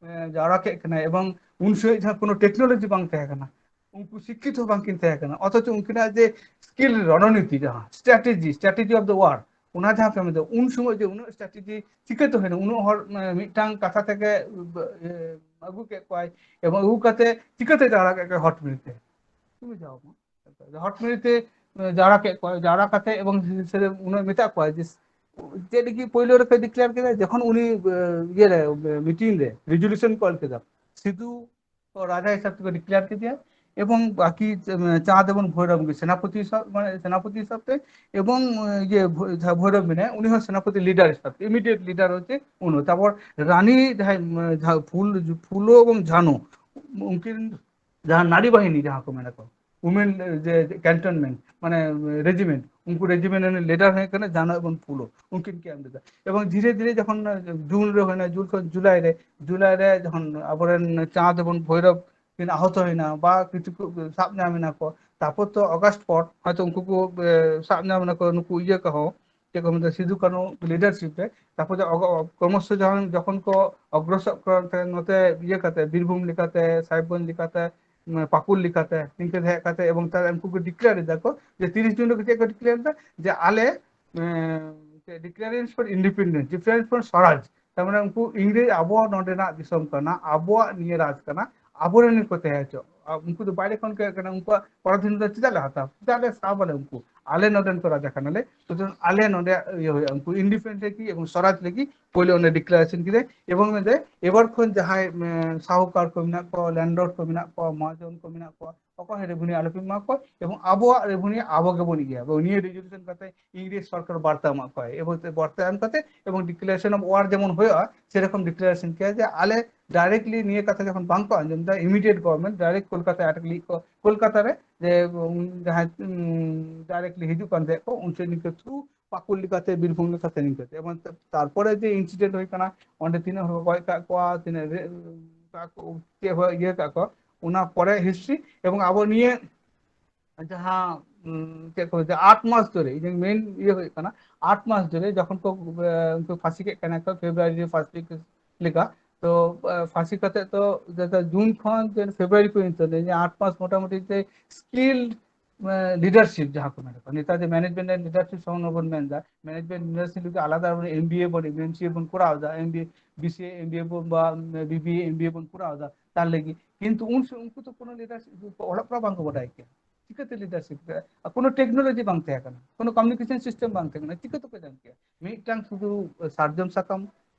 ᱡᱟᱣᱨᱟ ᱠᱮᱫ ᱠᱟᱱᱟ, ᱮᱵᱚᱝ ᱩᱱ ᱥᱚᱢᱚᱭ ᱡᱟᱦᱟᱸ ᱠᱳᱱᱳ ᱴᱮᱠᱱᱳᱞᱚᱡᱤ ᱵᱟᱝ ᱛᱟᱦᱮᱸ ᱠᱟᱱᱟ, ᱩᱱᱠᱩ ᱥᱤᱠᱠᱷᱤᱛ ᱦᱚᱸ ᱵᱟᱝᱠᱤᱱ ᱛᱟᱦᱮᱸ ᱠᱟᱱᱟ, ᱚᱛᱷᱚᱪᱚ ᱩᱱᱠᱤᱱᱟᱜ ᱡᱮ ᱥᱠᱤᱞ, ᱨᱚᱬᱱᱤᱛᱤ, ᱡᱟᱦᱟᱸ ᱥᱴᱨᱟᱴᱮᱡᱤ, ᱥᱴᱨᱟᱴᱮᱡᱤ ᱚᱯᱷ ᱫᱟ ᱣᱟᱨ, ᱚᱱᱟ ᱡᱟᱦᱟᱸ ᱯᱮ ᱢᱮᱱᱫᱟ, ᱩᱱ ᱥᱚᱢᱚᱭ ᱡᱮ ᱩᱱᱟᱹᱜ ᱥᱴᱨᱟᱴᱮᱡᱤ ᱪᱤᱠᱟᱹᱛᱮ ᱦᱩᱭᱱᱟ? ᱩᱱᱟᱹᱜ ᱦᱚᱲ ᱢᱤᱫᱴᱟᱝ ᱠᱟᱛᱷᱟ ᱛᱮᱜᱮ ᱟᱹᱜᱩ ᱠᱮᱫ ᱠᱚᱣᱟᱭ, ᱮᱵᱚᱝ ᱟᱹᱜᱩ ᱠᱟᱛᱮ ᱪᱤᱠᱟᱹᱛᱮ ᱡᱟᱣᱨᱟ ᱠᱮᱫ ᱠᱚᱣᱟᱭ ᱦᱚᱴ ᱢᱤᱞᱤᱛᱮ? ᱦᱚᱴ ᱢᱤᱞᱤᱛᱮ ᱡᱟᱣᱨᱟ ᱠᱮᱫ ᱠᱚᱣᱟᱭ, ᱡᱟᱣᱨᱟ ᱠᱟᱛᱮ ᱮᱵᱚᱝ ᱩᱱᱟᱹᱜ ᱢᱮᱛᱟᱜ ᱠᱚᱣᱟᱭ ᱡᱮ ᱪᱮᱫ ᱞᱟᱹᱜᱤᱫ ᱯᱳᱭᱞᱳ ᱨᱮᱠᱚ ᱰᱤᱠᱞᱮᱭᱟᱨ ᱠᱮᱫᱟ, ᱡᱚᱠᱷᱚᱱ ᱩᱱᱤ ᱤᱭᱟᱹ ᱨᱮ ᱢᱤᱴᱤᱝ ᱨᱮ ᱨᱮᱡᱩᱞᱩᱥᱚᱱ ᱠᱚ ᱚᱞ ᱠᱮᱫᱟ, ᱥᱤᱫᱷᱩ ᱨᱟᱡᱟ ᱦᱤᱥᱟᱹᱵ ᱛᱮᱠᱚ ᱰᱤᱠᱞᱮᱭᱟᱨ ᱠᱮᱫᱮᱭᱟ, ᱮᱵᱚᱝ ᱵᱟᱠᱤ ᱪᱟᱸᱫ ᱮᱵᱚᱝ ᱵᱷᱳᱭᱨᱚᱵ ᱜᱮ ᱥᱮᱱᱟᱯᱚᱛᱤ ᱦᱤᱥᱟᱹᱵ, ᱢᱟᱱᱮ ᱥᱮᱱᱟᱯᱚᱛᱤ ᱦᱤᱥᱟᱹᱵ ᱛᱮ, ᱮᱵᱚᱝ ᱤᱭᱟᱹ ᱡᱟᱦᱟᱸ ᱵᱷᱳᱭᱨᱚᱵ ᱢᱮᱱᱟᱭᱟ, ᱩᱱᱤ ᱦᱚᱸ ᱥᱮᱱᱟᱯᱚᱛᱤ ᱞᱤᱰᱟᱨ ᱦᱤᱥᱟᱹᱵ ᱛᱮ, ᱤᱢᱤᱰᱤᱭᱮᱴ ᱞᱤᱰᱟᱨ ᱦᱚᱪᱪᱷᱮ ᱩᱱᱤ᱾ ᱛᱟᱨᱯᱚᱨ ᱨᱟᱱᱤ ᱡᱟᱦᱟᱸᱭ ᱡᱟᱦᱟᱸ ᱯᱷᱩᱞ, ᱯᱷᱩᱞᱳ ᱮᱵᱚᱝ ᱡᱷᱟᱱᱳ, ᱩᱱᱠᱤᱱ ᱡᱟᱦᱟᱸ ᱱᱟᱨᱤ ᱵᱟᱦᱤᱱᱤ ᱡᱟᱦᱟᱸ ᱠᱚ ᱢᱮᱱᱟ ᱠᱚ, ᱩᱢᱮᱱ ᱡᱮ ᱠᱮᱱᱴᱚᱱᱢᱮᱱᱴ, ᱢᱟᱱᱮ ᱨᱮᱡᱤᱢᱮᱱᱴ, ᱩᱱᱠᱩ ᱨᱮᱡᱤᱢᱮᱱᱴ ᱨᱮᱱ ᱞᱤᱰᱟᱨ ᱦᱩᱭᱩᱜ ᱠᱟᱱᱟ ᱡᱷᱟᱱᱳ ᱮᱵᱚᱝ ᱯᱷᱩᱞᱳ, ᱩᱱᱠᱤᱱ ᱠᱤᱱ ᱮᱢ ᱞᱮᱫᱟ᱾ ᱮᱵᱚᱝ ᱫᱷᱤᱨᱮ ᱫᱷᱤᱨᱮ ᱡᱚᱠᱷᱚᱱ ᱡᱩᱱ ᱨᱮ ᱦᱩᱭᱱᱟ, ᱡᱩᱱ ᱠᱷᱚᱱ ᱡᱩᱞᱟᱭ ᱨᱮ, ᱡᱩᱞᱟᱭ ᱨᱮ ᱡᱚᱠᱷᱚᱱ ᱟᱵᱚᱨᱮᱱ ᱪᱟᱸᱫᱽ ᱮᱵᱚᱝ ᱵᱷᱳᱭᱨᱚᱵ ᱠᱤᱱ ᱟᱦᱚᱛᱚ ᱦᱩᱭᱱᱟ ᱵᱟ ᱠᱤᱪᱷᱩ ᱠᱚ ᱥᱟᱵ ᱧᱟᱢ ᱮᱱᱟ ᱠᱚ, ᱛᱟᱨᱯᱚᱨ ᱛᱚ ᱚᱜᱟᱥᱴ ᱯᱚᱨ ᱦᱚᱭᱛᱳ ᱩᱱᱠᱩ ᱠᱚ ᱥᱟᱵ ᱧᱟᱢ ᱮᱱᱟ ᱠᱚ ᱱᱩᱠᱩ ᱤᱭᱟᱹ ᱠᱚᱦᱚᱸ, ᱪᱮᱫ ᱠᱚ ᱢᱮᱛᱟᱜᱼᱟ, ᱥᱤᱫᱩ ᱠᱟᱹᱱᱦᱩ ᱞᱤᱰᱟᱨᱥᱤᱯ ᱨᱮ᱾ ᱛᱟᱨᱯᱚᱨ ᱡᱚ-, ᱚᱜ-, ᱚ-, ᱠᱨᱚᱢᱚᱥᱚ ᱡᱚᱠᱷᱚᱱ, ᱡᱚᱠᱷᱚᱱ ᱠᱚ ᱚᱜᱨᱚᱥᱚᱨ ᱠᱟᱱ ᱛᱟᱦᱮᱸ ᱱᱚᱛᱮ ᱤᱭᱟᱹ ᱠᱟᱛᱮ, ᱵᱤᱨᱵᱷᱩᱢ ᱞᱮᱠᱟᱛᱮ, ᱥᱟᱦᱮᱵᱽᱜᱚᱸᱡᱽ ᱞᱮᱠᱟᱛᱮ, ᱩᱢ, ᱯᱟᱹᱠᱩᱲ ᱞᱮᱠᱟᱛᱮ, ᱱᱤᱝᱠᱟᱹ ᱦᱮᱡ ᱠᱟᱛᱮ, ᱮᱵᱚᱝ ᱛᱟᱦᱞᱮ ᱩᱱᱠᱩ ᱠᱚ ᱰᱤᱠᱞᱮᱭᱟᱨ ᱮᱫᱟ ᱠᱚ ᱡᱮ ᱛᱤᱨᱤᱥ ᱡᱩᱱ ᱨᱮ ᱪᱮᱫ ᱠᱚ ᱰᱤᱠᱞᱮᱭᱟᱨ ᱮᱫᱟ, ᱡᱮ ᱟᱞᱮ, ᱩᱢ, declaration for independence, declaration for Swaraj. ᱛᱟᱨ ᱢᱟᱱᱮ ᱩᱱᱠᱩ ᱤᱝᱨᱮᱡᱽ ᱟᱵᱚ ᱱᱚᱰᱮᱱᱟᱜ ᱫᱤᱥᱚᱢ ᱠᱟᱱᱟ, ᱟᱵᱚᱣᱟᱜ ᱱᱤᱭᱟᱹ ᱨᱟᱡᱽ ᱠᱟᱱᱟ, ᱟᱵᱚᱨᱮᱱ ᱜᱮᱠᱚ ᱛᱟᱦᱮᱸ ᱦᱚᱪᱚ᱾ ᱟᱨ ᱩᱱᱠᱩ ᱫᱚ ᱵᱟᱭᱨᱮ ᱠᱷᱚᱱ ᱠᱚ ᱦᱮᱡ ᱠᱟᱱᱟ, ᱩᱱᱠᱩᱣᱟᱜ ᱯᱚᱨᱟᱫᱷᱤᱱᱚᱛᱟ ᱪᱮᱫᱟᱜ ᱞᱮ ᱦᱟᱛᱟᱣᱟ? ᱪᱮᱫᱟᱜ ᱞᱮ ᱥᱟᱵ ᱟᱞᱮ ᱩᱱᱠᱩ? ᱟᱞᱮ ᱱᱚᱰᱮᱱ ᱠᱚ ᱨᱟᱡᱟ ᱠᱟᱱᱟᱞᱮ, ᱥᱩᱛᱚᱨᱟᱝ ᱟᱞᱮ ᱱᱚᱰᱮ ᱤᱭᱟᱹ ᱦᱩᱭᱩᱜᱼᱟ, ᱩᱱᱠᱩ ᱤᱱᱰᱤᱯᱮᱱᱰᱮᱱᱴ ᱞᱟᱹᱜᱤᱫ ᱮᱵᱚᱝ ᱥᱚᱨᱟᱡᱽ ᱞᱟᱹᱜᱤᱫ ᱯᱳᱭᱞᱳ ᱚᱸᱰᱮ ᱰᱤᱠᱞᱟᱨᱮᱥᱚᱱ ᱠᱮᱫᱟᱭ᱾ ᱮᱵᱚᱝ ᱢᱮᱱᱫᱟᱭ, ᱮᱵᱟᱨ ᱠᱷᱚᱱ ᱡᱟᱦᱟᱸᱭ ᱥᱟᱦᱩᱠᱟᱨ ᱠᱚ ᱢᱮᱱᱟᱜ ᱠᱚᱣᱟ, ᱞᱮᱱᱰᱞᱚᱨᱰ ᱠᱚ ᱢᱮᱱᱟᱜ ᱠᱚᱣᱟ, ᱢᱟᱦᱟᱡᱚᱱ ᱠᱚ ᱢᱮᱱᱟᱜ ᱠᱚᱣᱟ, ᱚᱠᱚᱭ ᱦᱚᱸ ᱨᱮᱵᱷᱮᱱᱤᱭᱩ ᱟᱞᱚᱯᱮ ᱮᱢᱟ ᱠᱚᱣᱟ, ᱮᱵᱚᱝ ᱟᱵᱚᱣᱟᱜ ᱨᱮᱵᱷᱮᱱᱤᱭᱩ ᱟᱵᱚ ᱜᱮᱵᱚᱱ ᱤᱭᱟᱹᱭᱟ᱾ ᱮᱵᱚᱝ ᱱᱤᱭᱟᱹ ᱨᱮᱡᱩᱞᱩᱥᱚᱱ ᱠᱟᱛᱮ ᱤᱝᱨᱮᱡᱽ ᱥᱚᱨᱠᱟᱨ ᱵᱟᱨᱛᱟ ᱮᱢᱟᱜ ᱠᱚᱣᱟᱭ, ᱮᱵᱚᱝ ᱵᱟᱨᱛᱟ ᱮᱢ ᱠᱟᱛᱮ ᱮᱵᱚᱝ ᱰᱤᱠᱞᱟᱨᱮᱥᱚᱱ ᱚᱯᱷ ᱳᱣᱟᱨ ᱡᱮᱢᱚᱱ ᱦᱩᱭᱩᱜᱼᱟ, ᱥᱮᱨᱚᱠᱚᱢ ᱰᱤᱠᱞᱟᱨᱮᱥᱚᱱ ᱠᱮᱭᱟ ᱡᱮ ᱟᱞᱮ ᱰᱟᱭᱨᱮᱠᱴᱞᱤ ᱱᱤᱭᱟᱹ ᱠᱟᱛᱷᱟ ᱡᱚᱠᱷᱚᱱ ᱵᱟᱝ ᱠᱚ ᱟᱸᱡᱚᱢ ᱮᱫᱟ, ᱤᱢᱤᱰᱤᱭᱮᱴ ᱜᱚᱵᱷᱚᱨᱱᱢᱮᱱᱴ ᱰᱟᱭᱨᱮᱠᱴ ᱠᱳᱞᱠᱟᱛᱟ ᱟᱴᱟᱜ ᱞᱟᱹᱜᱤᱫ ᱠᱚ, ᱠᱳᱞᱠᱟᱛᱟ ᱨᱮ ᱡᱮ ᱡᱟᱦᱟᱸᱭ ᱰᱟᱭᱨᱮᱠᱴᱞᱤ ᱦᱤᱡᱩᱜ ᱠᱟᱱ ᱛᱟᱦᱮᱸᱫ ᱠᱚ, ᱩᱱᱠᱩ ᱱᱤᱝᱠᱟᱹ ᱛᱷᱨᱩ ᱯᱟᱹᱠᱩᱲ ᱞᱮᱠᱟᱛᱮ, ᱵᱤᱨᱵᱷᱩᱢ ᱞᱮᱠᱟᱛᱮ ᱱᱤᱝᱠᱟᱹᱛᱮ᱾ ᱮᱵᱚᱝ ᱛᱟᱨᱯᱚᱨᱮ ᱡᱮ ᱤᱱᱥᱤᱰᱮᱱᱴ ᱦᱩᱭ ᱠᱟᱱᱟ, ᱚᱸᱰᱮ ᱛᱤᱱᱟᱹᱜ ᱦᱚᱲ ᱠᱚ ᱜᱚᱡ ᱠᱟᱜ ᱠᱚᱣᱟ, ᱛᱤᱱᱟᱹᱜ ᱪᱮᱫ ᱦᱚᱸ ᱤᱭᱟᱹ ᱠᱟᱜ ᱠᱚ, ᱚᱱᱟ ᱯᱚᱨᱮ ᱦᱤᱥᱴᱨᱤ᱾ ᱮᱵᱚᱝ ᱟᱵᱚ ᱱᱤᱭᱟᱹ ᱡᱟᱦᱟᱸ ᱪᱮᱫ ᱠᱚ ᱢᱮᱛᱟᱜᱼᱟ, ᱟᱴ ᱢᱟᱥ ᱫᱷᱚᱨᱮ, ᱤᱧᱟᱹᱜ ᱢᱮᱱ ᱤᱭᱟᱹ ᱦᱩᱭᱩᱜ ᱠᱟᱱᱟ, ᱟᱴ ᱢᱟᱥ ᱫᱷᱚᱨᱮ ᱡᱚᱠᱷᱚᱱ ᱠᱚ ᱩᱱᱠᱩ ᱯᱷᱟᱸᱥᱤ ᱠᱮᱫ ᱠᱟᱱᱟ ᱠᱚ ᱯᱷᱮᱵᱽᱨᱩᱣᱟᱨᱤ ᱯᱷᱟᱥᱴ ᱩᱭᱤᱠ ᱞᱮᱠᱟ, ᱛᱚ ᱯᱷᱟᱸᱥᱤ ᱠᱟᱛᱮ ᱛᱚ ᱡᱩᱱ ᱠᱷᱚᱱ ᱯᱷᱮᱵᱽᱨᱩᱣᱟᱨᱤ ᱯᱚᱨᱡᱚᱱᱛᱚ ᱟᱴ ᱢᱟᱥ ᱢᱚᱴᱟᱢᱩᱴᱤ ᱥᱠᱤᱞᱰ ᱞᱤᱰᱟᱨᱥᱤᱯ ᱡᱟᱦᱟᱸ ᱠᱚ ᱢᱮᱱ ᱠᱚ, ᱱᱮᱛᱟᱨ ᱡᱮ ᱢᱮᱱᱮᱡᱢᱮᱱᱴ ᱮᱱᱰ ᱞᱤᱰᱟᱨᱥᱤᱯ ᱥᱚᱢᱵᱚᱱᱫᱷᱮ ᱵᱚᱱ ᱢᱮᱱ ᱮᱫᱟ, ᱢᱮᱱᱮᱡᱢᱮᱱᱴ ᱞᱤᱰᱟᱨᱥᱤᱯ ᱞᱟᱹᱜᱤᱫ ᱟᱞᱟᱫᱟ ᱮᱢᱵᱤᱮ ᱵᱚᱱ, ᱮᱢᱥᱤᱮ ᱵᱚᱱ ᱠᱚᱨᱟᱣ ᱮᱫᱟ, ᱮᱢᱵᱤᱮ, ᱵᱤᱥᱤᱮ ᱮᱢᱵᱤᱮ ᱵᱚᱱ ᱵᱟ ᱵᱤᱵᱤᱮ ᱮᱢᱵᱤᱮ ᱵᱚᱱ ᱠᱚᱨᱟᱣ ᱮᱫᱟ ᱛᱟᱨ ᱞᱟᱹᱜᱤᱫ᱾ ᱠᱤᱱᱛᱩ ᱩᱱ ᱥᱚᱢᱚᱭ ᱩᱱᱠᱩ ᱫᱚ ᱠᱳᱱᱳ ᱞᱤᱰᱟᱨᱥᱤᱯ, ᱚᱞᱚᱜ ᱯᱟᱲᱦᱟᱜ ᱵᱟᱝ ᱠᱚ ᱵᱟᱰᱟᱭ ᱠᱮᱭᱟ, ᱪᱤᱠᱟᱹᱛᱮ ᱞᱤᱰᱟᱨᱥᱤᱯ? ᱟᱨ ᱠᱳᱱᱳ ᱴᱮᱠᱱᱳᱞᱚᱡᱤ ᱵᱟᱝ ᱛᱟᱦᱮᱸ ᱠᱟᱱᱟ, ᱠᱳᱱᱳ ᱠᱚᱢᱤᱭᱩᱱᱤᱠᱮᱥᱚᱱ ᱥᱤᱥᱴᱮᱢ ᱵᱟᱝ ᱛᱟᱦᱮᱸ ᱠᱟᱱᱟ, ᱪᱤᱠᱟᱹ ᱛᱮᱠᱚ ᱧᱟᱢ ᱠᱮᱭᱟ? ᱢᱤᱫᱴᱟᱝ ᱥᱩᱫᱷᱩ ᱥᱟᱨᱡᱚᱢ ᱥᱟᱠᱟᱢ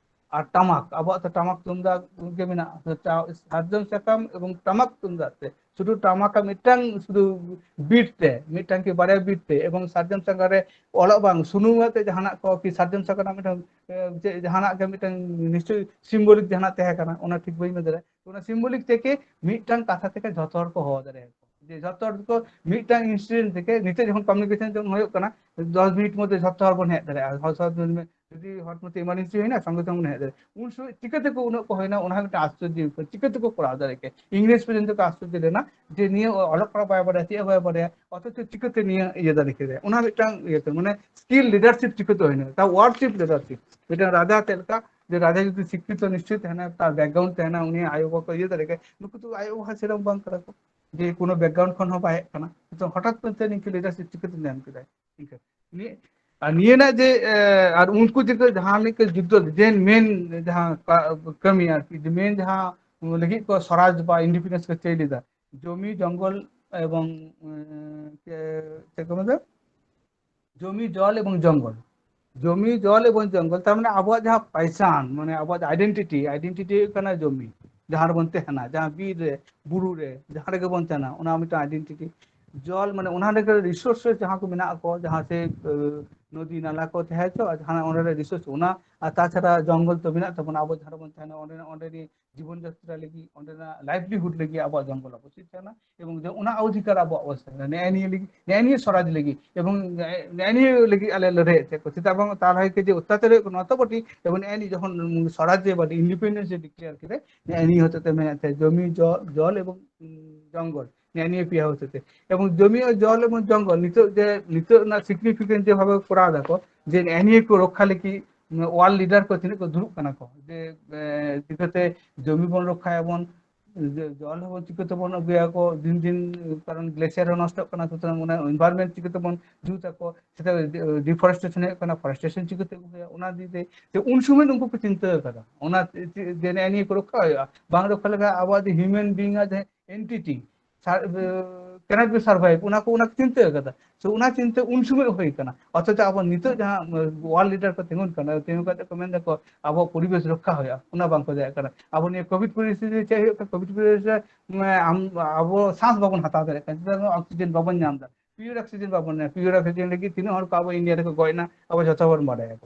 ᱟᱨ ᱴᱟᱢᱟᱠ, ᱟᱵᱚᱣᱟᱜ ᱛᱚ ᱴᱟᱢᱟᱠ ᱛᱩᱢᱫᱟᱜ ᱜᱮ ᱢᱮᱱᱟᱜᱼᱟ᱾ ᱥᱟᱨᱡᱚᱢ ᱥᱟᱠᱟᱢ ᱮᱵᱚᱝ ᱴᱟᱢᱟᱠ ᱛᱩᱢᱫᱟᱜ ᱛᱮ, ᱥᱩᱫᱷᱩ ᱴᱟᱢᱟᱠ ᱟᱨ ᱢᱤᱫᱴᱟᱝ ᱥᱩᱫᱷᱩ ᱵᱤᱴ ᱛᱮ, ᱢᱤᱫᱴᱟᱝ ᱠᱤ ᱵᱟᱨᱭᱟ ᱵᱤᱴ ᱛᱮ, ᱮᱵᱚᱝ ᱥᱟᱨᱡᱚᱢ ᱥᱟᱠᱟᱢ ᱨᱮ ᱚᱞᱚᱜ ᱵᱟᱝ, ᱥᱩᱱᱩᱢ ᱟᱛᱮ ᱡᱟᱦᱟᱱᱟᱜ ᱠᱚ ᱠᱤ ᱥᱟᱨᱡᱚᱢ ᱥᱟᱠᱟᱢ ᱨᱮᱱᱟᱜ ᱢᱤᱫᱴᱟᱝ ᱡᱟᱦᱟᱱᱟᱜ ᱜᱮ ᱢᱤᱫᱴᱟᱝ ᱱᱤᱥᱪᱚᱭ ᱥᱤᱢᱵᱚᱞᱤᱠ ᱡᱟᱦᱟᱱᱟᱜ ᱛᱟᱦᱮᱸ ᱠᱟᱱᱟ, ᱚᱱᱟ ᱴᱷᱤᱠ ᱵᱟᱹᱧ ᱢᱮᱱ ᱫᱟᱲᱮᱭᱟᱜᱼᱟ᱾ ᱚᱱᱟ ᱥᱤᱢᱵᱚᱞᱤᱠ ᱛᱮᱜᱮ ᱢᱤᱫᱴᱟᱝ ᱠᱟᱛᱷᱟ ᱛᱮᱜᱮ ᱡᱷᱚᱛᱚ ᱦᱚᱲ ᱠᱚ ᱦᱚᱦᱚ ᱫᱟᱲᱮᱭᱟᱠᱚᱣᱟ᱾ ᱡᱮ ᱡᱷᱚᱛᱚ ᱦᱚᱲ ᱠᱚ ᱢᱤᱫᱴᱟᱝ ᱤᱱᱥᱤᱰᱮᱱᱴ ᱛᱮᱜᱮ, ᱱᱤᱛᱚᱜ ᱡᱚᱠᱷᱚᱱ ᱠᱚᱢᱤᱭᱩᱱᱤᱠᱮᱥᱚᱱ ᱡᱮᱢᱚᱱ ᱦᱩᱭᱩᱜ ᱠᱟᱱᱟ, ᱫᱚᱥ ᱢᱤᱱᱤᱴ ᱢᱚᱫᱽᱫᱷᱮ ᱡᱷᱚᱛᱚ ᱦᱚᱲ ᱵᱚᱱ ᱦᱮᱡ ᱫᱟᱲᱮᱭᱟᱜᱼᱟ᱾ ᱦᱚᱲ ᱥᱟᱶ ᱡᱩᱫᱤ ᱦᱚᱴᱟᱛ ᱢᱚᱫᱽᱫᱷᱮ ᱮᱢᱟᱨᱡᱮᱱᱥᱤ ᱦᱩᱭᱱᱟ, ᱥᱚᱸᱜᱮ ᱥᱚᱸᱜᱮ ᱵᱚᱱ ᱦᱮᱡ ᱫᱟᱲᱮᱭᱟᱜᱼᱟ᱾ ᱩᱱ ᱥᱚᱢᱚᱭ ᱪᱤᱠᱟᱹ ᱛᱮᱠᱚ ᱩᱱᱟᱹᱜ ᱠᱚ ᱦᱩᱭᱱᱟ, ᱚᱱᱟ ᱦᱚᱸ ᱢᱤᱫᱴᱟᱝ ᱟᱥᱪᱚᱨᱡᱚ ᱵᱮᱯᱟᱨ᱾ ᱪᱤᱠᱟᱹ ᱛᱮᱠᱚ ᱠᱚᱨᱟᱣ ᱫᱟᱲᱮ ᱠᱮᱭᱟ? ᱤᱝᱨᱮᱡᱽ ᱯᱚᱨᱡᱚᱱᱛᱚ ᱠᱚ ᱟᱥᱪᱚᱨᱡᱚ ᱞᱮᱱᱟ ᱡᱮ ᱱᱤᱭᱟᱹ ᱚᱞᱚᱜ ᱯᱟᱲᱦᱟᱜ ᱵᱟᱭ ᱵᱟᱲᱟᱭᱟ, ᱪᱮᱫ ᱦᱚᱸ ᱵᱟᱭ ᱵᱟᱲᱟᱭᱟ, ᱚᱛᱷᱚᱪᱚ ᱪᱤᱠᱟᱹᱛᱮ ᱱᱤᱭᱟᱹ ᱤᱭᱟᱹ ᱫᱟᱲᱮ ᱠᱮᱫᱟ? ᱚᱱᱟ ᱢᱤᱫᱴᱟᱝ ᱤᱭᱟᱹ ᱠᱟᱱᱟ, ᱢᱟᱱᱮ ᱥᱠᱤᱞ ᱞᱤᱰᱟᱨᱥᱤᱯ ᱪᱤᱠᱟᱹᱛᱮ ᱦᱩᱭᱱᱟ? ᱛᱟᱣ ᱣᱟᱨᱰᱥᱤᱯ ᱞᱤᱰᱟᱨᱥᱤᱯ᱾ ᱢᱤᱫᱴᱟᱝ ᱨᱟᱡᱟ ᱪᱮᱫ ᱞᱮᱠᱟ, ᱡᱮ ᱨᱟᱡᱟ ᱡᱩᱫᱤ ᱥᱤᱠᱠᱷᱤᱛᱚ ᱱᱤᱥᱪᱤᱛ ᱛᱟᱦᱮᱱᱟ, ᱛᱟᱨ ᱵᱮᱠᱜᱨᱟᱣᱩᱱᱰ ᱛᱟᱦᱮᱱᱟ, ᱩᱱᱤ ᱟᱭᱳ ᱵᱟᱵᱟ ᱠᱚ ᱤᱭᱟᱹ ᱫᱟᱲᱮ ᱠᱮᱭᱟ᱾ ᱱᱩᱠᱩ ᱫᱚ ᱟᱭᱳ ᱵᱟᱵᱟ ᱥᱮᱨᱚᱠᱚᱢ ᱵᱟᱝ ᱠᱟᱱᱟ ᱠᱚ, ᱡᱮ ᱠᱳᱱᱳ ᱵᱮᱠᱜᱨᱟᱣᱩᱱᱰ ᱠᱷᱚᱱ ᱦᱚᱸ ᱵᱟᱭ ᱦᱮᱡ ᱠᱟᱱᱟ᱾ ᱱᱤᱛᱚᱜ ᱦᱚᱴᱟᱛ ᱠᱚᱨᱮ ᱱᱤᱝᱠᱟᱹ ᱞᱤᱰᱟᱨᱥᱤᱯ ᱪᱤᱠᱟᱹᱛᱮ ᱧᱟᱢ ᱠᱮᱫᱟᱭ? ᱱᱤᱝᱠᱟᱹ ᱱᱤᱭᱟᱹ, ᱟᱨ ᱱᱤᱭᱟᱹ ᱨᱮᱱᱟᱜ ᱡᱮ, ᱮ, ᱟᱨ ᱩᱱᱠᱩ ᱡᱮ ᱡᱟᱦᱟᱸ ᱢᱤᱫᱴᱮᱱ ᱡᱩᱫᱽᱫᱷᱚ, ᱡᱮ ᱢᱮᱱ ᱡᱟᱦᱟᱸ ᱠᱟ-, ᱠᱟᱹᱢᱤ ᱟᱨᱠᱤ, ᱡᱮ ᱢᱮᱱ ᱡᱟᱦᱟᱸ ᱞᱟᱹᱜᱤᱫ ᱠᱚ ᱥᱚᱨᱟᱡᱽ ᱵᱟ ᱤᱱᱰᱤᱯᱮᱱᱰᱮᱱᱥ ᱠᱚ ᱪᱟᱹᱭ ᱞᱮᱫᱟ, ᱡᱚᱢᱤ ᱡᱚᱝᱜᱚᱞ ᱮᱵᱚᱝ, ᱮ, ᱪᱮ-, ᱪᱮᱫ ᱠᱚ ᱢᱮᱛᱟᱜᱼᱟ? ᱡᱚᱢᱤ, ᱡᱚᱞ ᱮᱵᱚᱝ ᱡᱚᱝᱜᱚᱞ᱾ ᱡᱚᱢᱤ, ᱡᱚᱞ ᱮᱵᱚᱝ ᱡᱚᱝᱜᱚᱞ, ᱛᱟᱨ ᱢᱟᱱᱮ ᱟᱵᱚᱣᱟᱜ ᱡᱟᱦᱟᱸ ᱯᱟᱭᱥᱟᱱ, ᱢᱟᱱᱮ ᱟᱵᱚᱣᱟᱜ ᱟᱭᱰᱮᱱᱴᱤᱴᱤ, ᱟᱭᱰᱮᱱᱴᱤᱴᱤ ᱦᱩᱭᱩᱜ ᱠᱟᱱᱟ ᱡᱚᱢᱤ, ᱡᱟᱦᱟᱸ ᱨᱮᱵᱚᱱ ᱛᱟᱦᱮᱱᱟ, ᱡᱟᱦᱟᱸ ᱵᱤᱨ ᱨᱮ, ᱵᱩᱨᱩ ᱨᱮ, ᱡᱟᱦᱟᱸ ᱨᱮᱜᱮ ᱵᱚᱱ ᱛᱟᱦᱮᱱᱟ, ᱚᱱᱟ ᱢᱤᱫᱴᱟᱝ ᱟᱭᱰᱮᱱᱴᱤᱴᱤ᱾ ᱡᱚᱞ ᱢᱟᱱᱮ ᱚᱱᱟ ᱨᱮᱜᱮ ᱨᱤᱥᱳᱨᱥ ᱡᱟᱦᱟᱸ ᱠᱚ ᱢᱮᱱᱟᱜ ᱠᱚ, ᱡᱟᱦᱟᱸ ᱥᱮ ᱱᱚᱫᱤ ᱱᱟᱞᱟ ᱠᱚ ᱛᱟᱦᱮᱸ ᱦᱚᱪᱚ, ᱡᱟᱦᱟᱸ ᱚᱸᱰᱮ ᱨᱮ ᱨᱤᱥᱳᱨᱥ, ᱚᱱᱟ, ᱟᱨ ᱛᱟᱪᱷᱟᱲᱟ ᱡᱚᱝᱜᱚᱞ ᱛᱚ ᱢᱮᱱᱟᱜ ᱛᱟᱵᱚᱱᱟ, ᱟᱵᱚ ᱡᱟᱦᱟᱸ ᱨᱮᱵᱚᱱ ᱛᱟᱦᱮᱱᱟ, ᱚᱸᱰᱮ, ᱚᱸᱰᱮ ᱡᱤᱵᱚᱱ ᱡᱟᱛᱨᱟ ᱞᱟᱹᱜᱤᱫ, ᱚᱸᱰᱮᱱᱟᱜ ᱞᱟᱭᱤᱵᱷᱞᱤᱦᱩᱰ ᱞᱟᱹᱜᱤᱫ ᱟᱵᱚᱣᱟᱜ ᱡᱚᱝᱜᱚᱞ ᱚᱵᱚᱥᱥᱳᱭ ᱛᱟᱦᱮᱱᱟ, ᱮᱵᱚᱝ ᱡᱮ ᱚᱱᱟ ᱚᱫᱷᱤᱠᱟᱨ ᱟᱵᱚᱣᱟᱜ ᱚᱵᱚᱥᱥᱳᱭ ᱛᱟᱦᱮᱱᱟ᱾ ᱱᱮᱜᱼᱮ ᱱᱤᱭᱟᱹ ᱞᱟᱹᱜᱤᱫ, ᱱᱮᱜᱼᱮ ᱱᱤᱭᱟᱹ ᱥᱚᱨᱟᱡᱽ ᱞᱟᱹᱜᱤᱫ, ᱮᱵᱚᱝ ᱱᱮᱜᱼᱮ ᱱᱤᱭᱟᱹ ᱞᱟᱹᱜᱤᱫ ᱟᱞᱮ ᱞᱟᱹᱲᱦᱟᱹᱭᱮᱫ ᱛᱟᱦᱮᱸᱫ ᱠᱚ᱾ ᱪᱮᱫᱟᱜ ᱵᱟᱝ ᱛᱟᱦᱞᱮ ᱠᱮ ᱡᱮ ᱚᱛᱛᱟᱪᱟᱨ ᱦᱩᱭᱩᱜ ᱠᱟᱱᱟ, ᱱᱚᱣᱟ ᱛᱚ ᱵᱟᱹᱴᱤ, ᱮᱵᱚᱝ ᱱᱮᱜᱼᱮ ᱱᱤᱭᱟᱹ ᱡᱚᱠᱷᱚᱱ ᱥᱚᱨᱟᱡᱽ ᱵᱟᱹᱴᱤ ᱤᱱᱰᱤᱯᱮᱱᱰᱮᱱᱥ ᱮ ᱰᱤᱠᱞᱮᱭᱟᱨ ᱠᱮᱫᱟᱭ, ᱱᱮᱜᱼᱮ ᱱᱤᱭᱟᱹ ᱦᱚᱛᱮᱡ ᱛᱮ ᱢᱮᱱᱮᱫ ᱛᱟᱦᱮᱸᱫ ᱡᱚᱢᱤ, ᱡᱚ-, ᱡᱚᱞ ᱮᱵᱚᱝ, ᱩᱸ, ᱡᱚᱝᱜᱚᱞ, ᱱᱮᱜᱼᱮ ᱱᱤᱭᱟᱹ ᱯᱮᱭᱟ ᱦᱚᱛᱮᱡ ᱛᱮ᱾ ᱮᱵᱚᱝ ᱡᱚᱢᱤ ᱟᱨ ᱡᱚᱞ ᱮᱵᱚᱝ ᱡᱚᱝᱜᱚᱞ ᱱᱤᱛᱚᱜ ᱡᱮ, ᱱᱤᱛᱚᱜ ᱨᱮᱱᱟᱜ ᱥᱤᱜᱱᱤᱯᱷᱤᱠᱮᱱᱥ ᱡᱮᱵᱷᱟᱵᱮ ᱠᱚᱨᱟᱣ ᱫᱟᱠᱚ, ᱡᱮ ᱱᱮᱜᱼᱮ ᱱᱤᱭᱟᱹ ᱠᱚ ᱨᱚᱠᱠᱷᱟ ᱞᱟᱹᱜᱤᱫ ᱣᱟᱨᱞᱰ ᱞᱤᱰᱟᱨ ᱠᱚ ᱛᱤᱱᱟᱹᱜ ᱠᱚ ᱫᱩᱲᱩᱵ ᱠᱟᱱᱟ ᱠᱚ, ᱡᱮ, ᱮ, ᱪᱤᱠᱟᱹᱛᱮ ᱡᱚᱢᱤ ᱵᱚᱱ ᱨᱚᱠᱠᱷᱟᱭᱟᱵᱚᱱ, ᱡᱮ ᱡᱚᱞ ᱦᱚᱸ ᱪᱤᱠᱟᱹ ᱛᱮᱵᱚᱱ ᱟᱹᱜᱩᱭᱟᱠᱚ, ᱫᱤᱱ ᱫᱤᱱ ᱠᱟᱨᱚᱱ ᱜᱞᱮᱥᱤᱭᱟᱨ ᱦᱚᱸ ᱱᱚᱥᱴᱚᱜ ᱠᱟᱱᱟ, ᱥᱩᱛᱚᱨᱟᱝ ᱚᱱᱟ ᱮᱱᱵᱷᱟᱭᱨᱱᱢᱮᱱᱴ ᱪᱤᱠᱟᱹ ᱛᱮᱵᱚᱱ ᱡᱩᱛ ᱟᱠᱚ, ᱥᱮᱴᱟ ᱰᱤᱯᱷᱚᱨᱮᱥᱴᱮᱥᱚᱱ ᱦᱩᱭᱩᱜ ᱠᱟᱱᱟ, ᱯᱷᱚᱨᱮᱥᱴᱮᱥᱚᱱ ᱪᱤᱠᱟᱹ ᱛᱮ ᱟᱹᱜᱩ ᱦᱩᱭᱩᱜᱼᱟ, ᱚᱱᱟ ᱫᱤᱠ ᱫᱤᱭᱮ᱾ ᱛᱚ ᱩᱱ ᱥᱚᱢᱚᱭ ᱩᱱᱠᱩ ᱠᱚ ᱪᱤᱱᱛᱟᱹ ᱟᱠᱟᱫᱟ, ᱚᱱᱟ ᱡᱮ ᱱᱮᱜᱼᱮ ᱱᱤᱭᱟᱹ ᱠᱚ ᱨᱚᱠᱠᱷᱟ ᱦᱩᱭᱩᱜᱼᱟ, ᱵᱟᱝ ᱨᱚᱠᱠᱷᱟ ᱞᱮᱠᱷᱟᱱ ᱟᱵᱚᱣᱟᱜ ᱡᱮ ᱦᱤᱭᱩᱢᱮᱱ ᱵᱤᱝ ᱟᱜ ᱡᱟᱦᱟᱸ ᱮᱱᱴᱤᱴᱤ cannot be survive, ᱚᱱᱟ ᱠᱚ, ᱚᱱᱟ ᱠᱚ ᱪᱤᱱᱛᱟᱹ ᱟᱠᱟᱫᱟ᱾ So ᱚᱱᱟ ᱪᱤᱱᱛᱟᱹ ᱩᱱ ᱥᱚᱢᱚᱭ ᱦᱩᱭ ᱠᱟᱱᱟ, ᱚᱛᱷᱚᱪᱚ ᱟᱵᱚ ᱱᱤᱛᱚᱜ ᱡᱟᱦᱟᱸ ᱣᱟᱨᱞᱰ ᱞᱤᱰᱟᱨ ᱠᱚ ᱛᱤᱸᱜᱩᱱ ᱠᱟᱱᱟ, ᱛᱤᱸᱜᱩ ᱠᱟᱛᱮ ᱠᱚ ᱢᱮᱱ ᱫᱟᱠᱚ ᱟᱵᱚ ᱯᱚᱨᱤᱵᱮᱥ ᱨᱚᱠᱠᱷᱟ ᱦᱩᱭᱩᱜᱼᱟ, ᱚᱱᱟ ᱵᱟᱝ ᱠᱚ ᱫᱟᱲᱮᱭᱟᱜ ᱠᱟᱱᱟ᱾ ᱟᱵᱚ ᱱᱤᱭᱟᱹ ᱠᱳᱵᱷᱤᱰ ᱯᱚᱨᱤᱥᱛᱷᱤᱛᱤ ᱨᱮ ᱪᱮᱫ ᱦᱩᱭᱩᱜ ᱠᱟᱱᱟ? ᱠᱳᱵᱷᱤᱰ ᱯᱚᱨᱤᱥᱛᱷᱤᱛᱤ ᱨᱮ, ᱢᱟᱱᱮ, ᱟᱢ, ᱟᱵᱚ ᱥᱟᱸᱥ ᱵᱟᱵᱚᱱ ᱦᱟᱛᱟᱣ ᱫᱟᱲᱮᱭᱟᱜ ᱠᱟᱱᱟ, ᱪᱮᱫᱟᱜ ᱥᱮ ᱚᱠᱥᱤᱡᱮᱱ ᱵᱟᱵᱚᱱ ᱧᱟᱢ ᱮᱫᱟ᱾ ᱯᱤᱭᱳᱨ ᱚᱠᱥᱤᱡᱮᱱ ᱵᱟᱵᱚᱱ ᱧᱟᱢ, ᱯᱤᱭᱳᱨ ᱚᱠᱥᱤᱡᱮᱱ ᱞᱟᱹᱜᱤᱫ ᱛᱤᱱᱟᱹᱜ ᱦᱚᱲ ᱠᱚ ᱟᱵᱚ ᱤᱱᱰᱤᱭᱟ ᱨᱮᱠᱚ ᱜᱚᱡ ᱮᱱᱟ, ᱟᱵᱚ ᱡᱷᱚᱛᱚ ᱵᱚᱱ ᱵᱟᱰᱟᱭᱟ᱾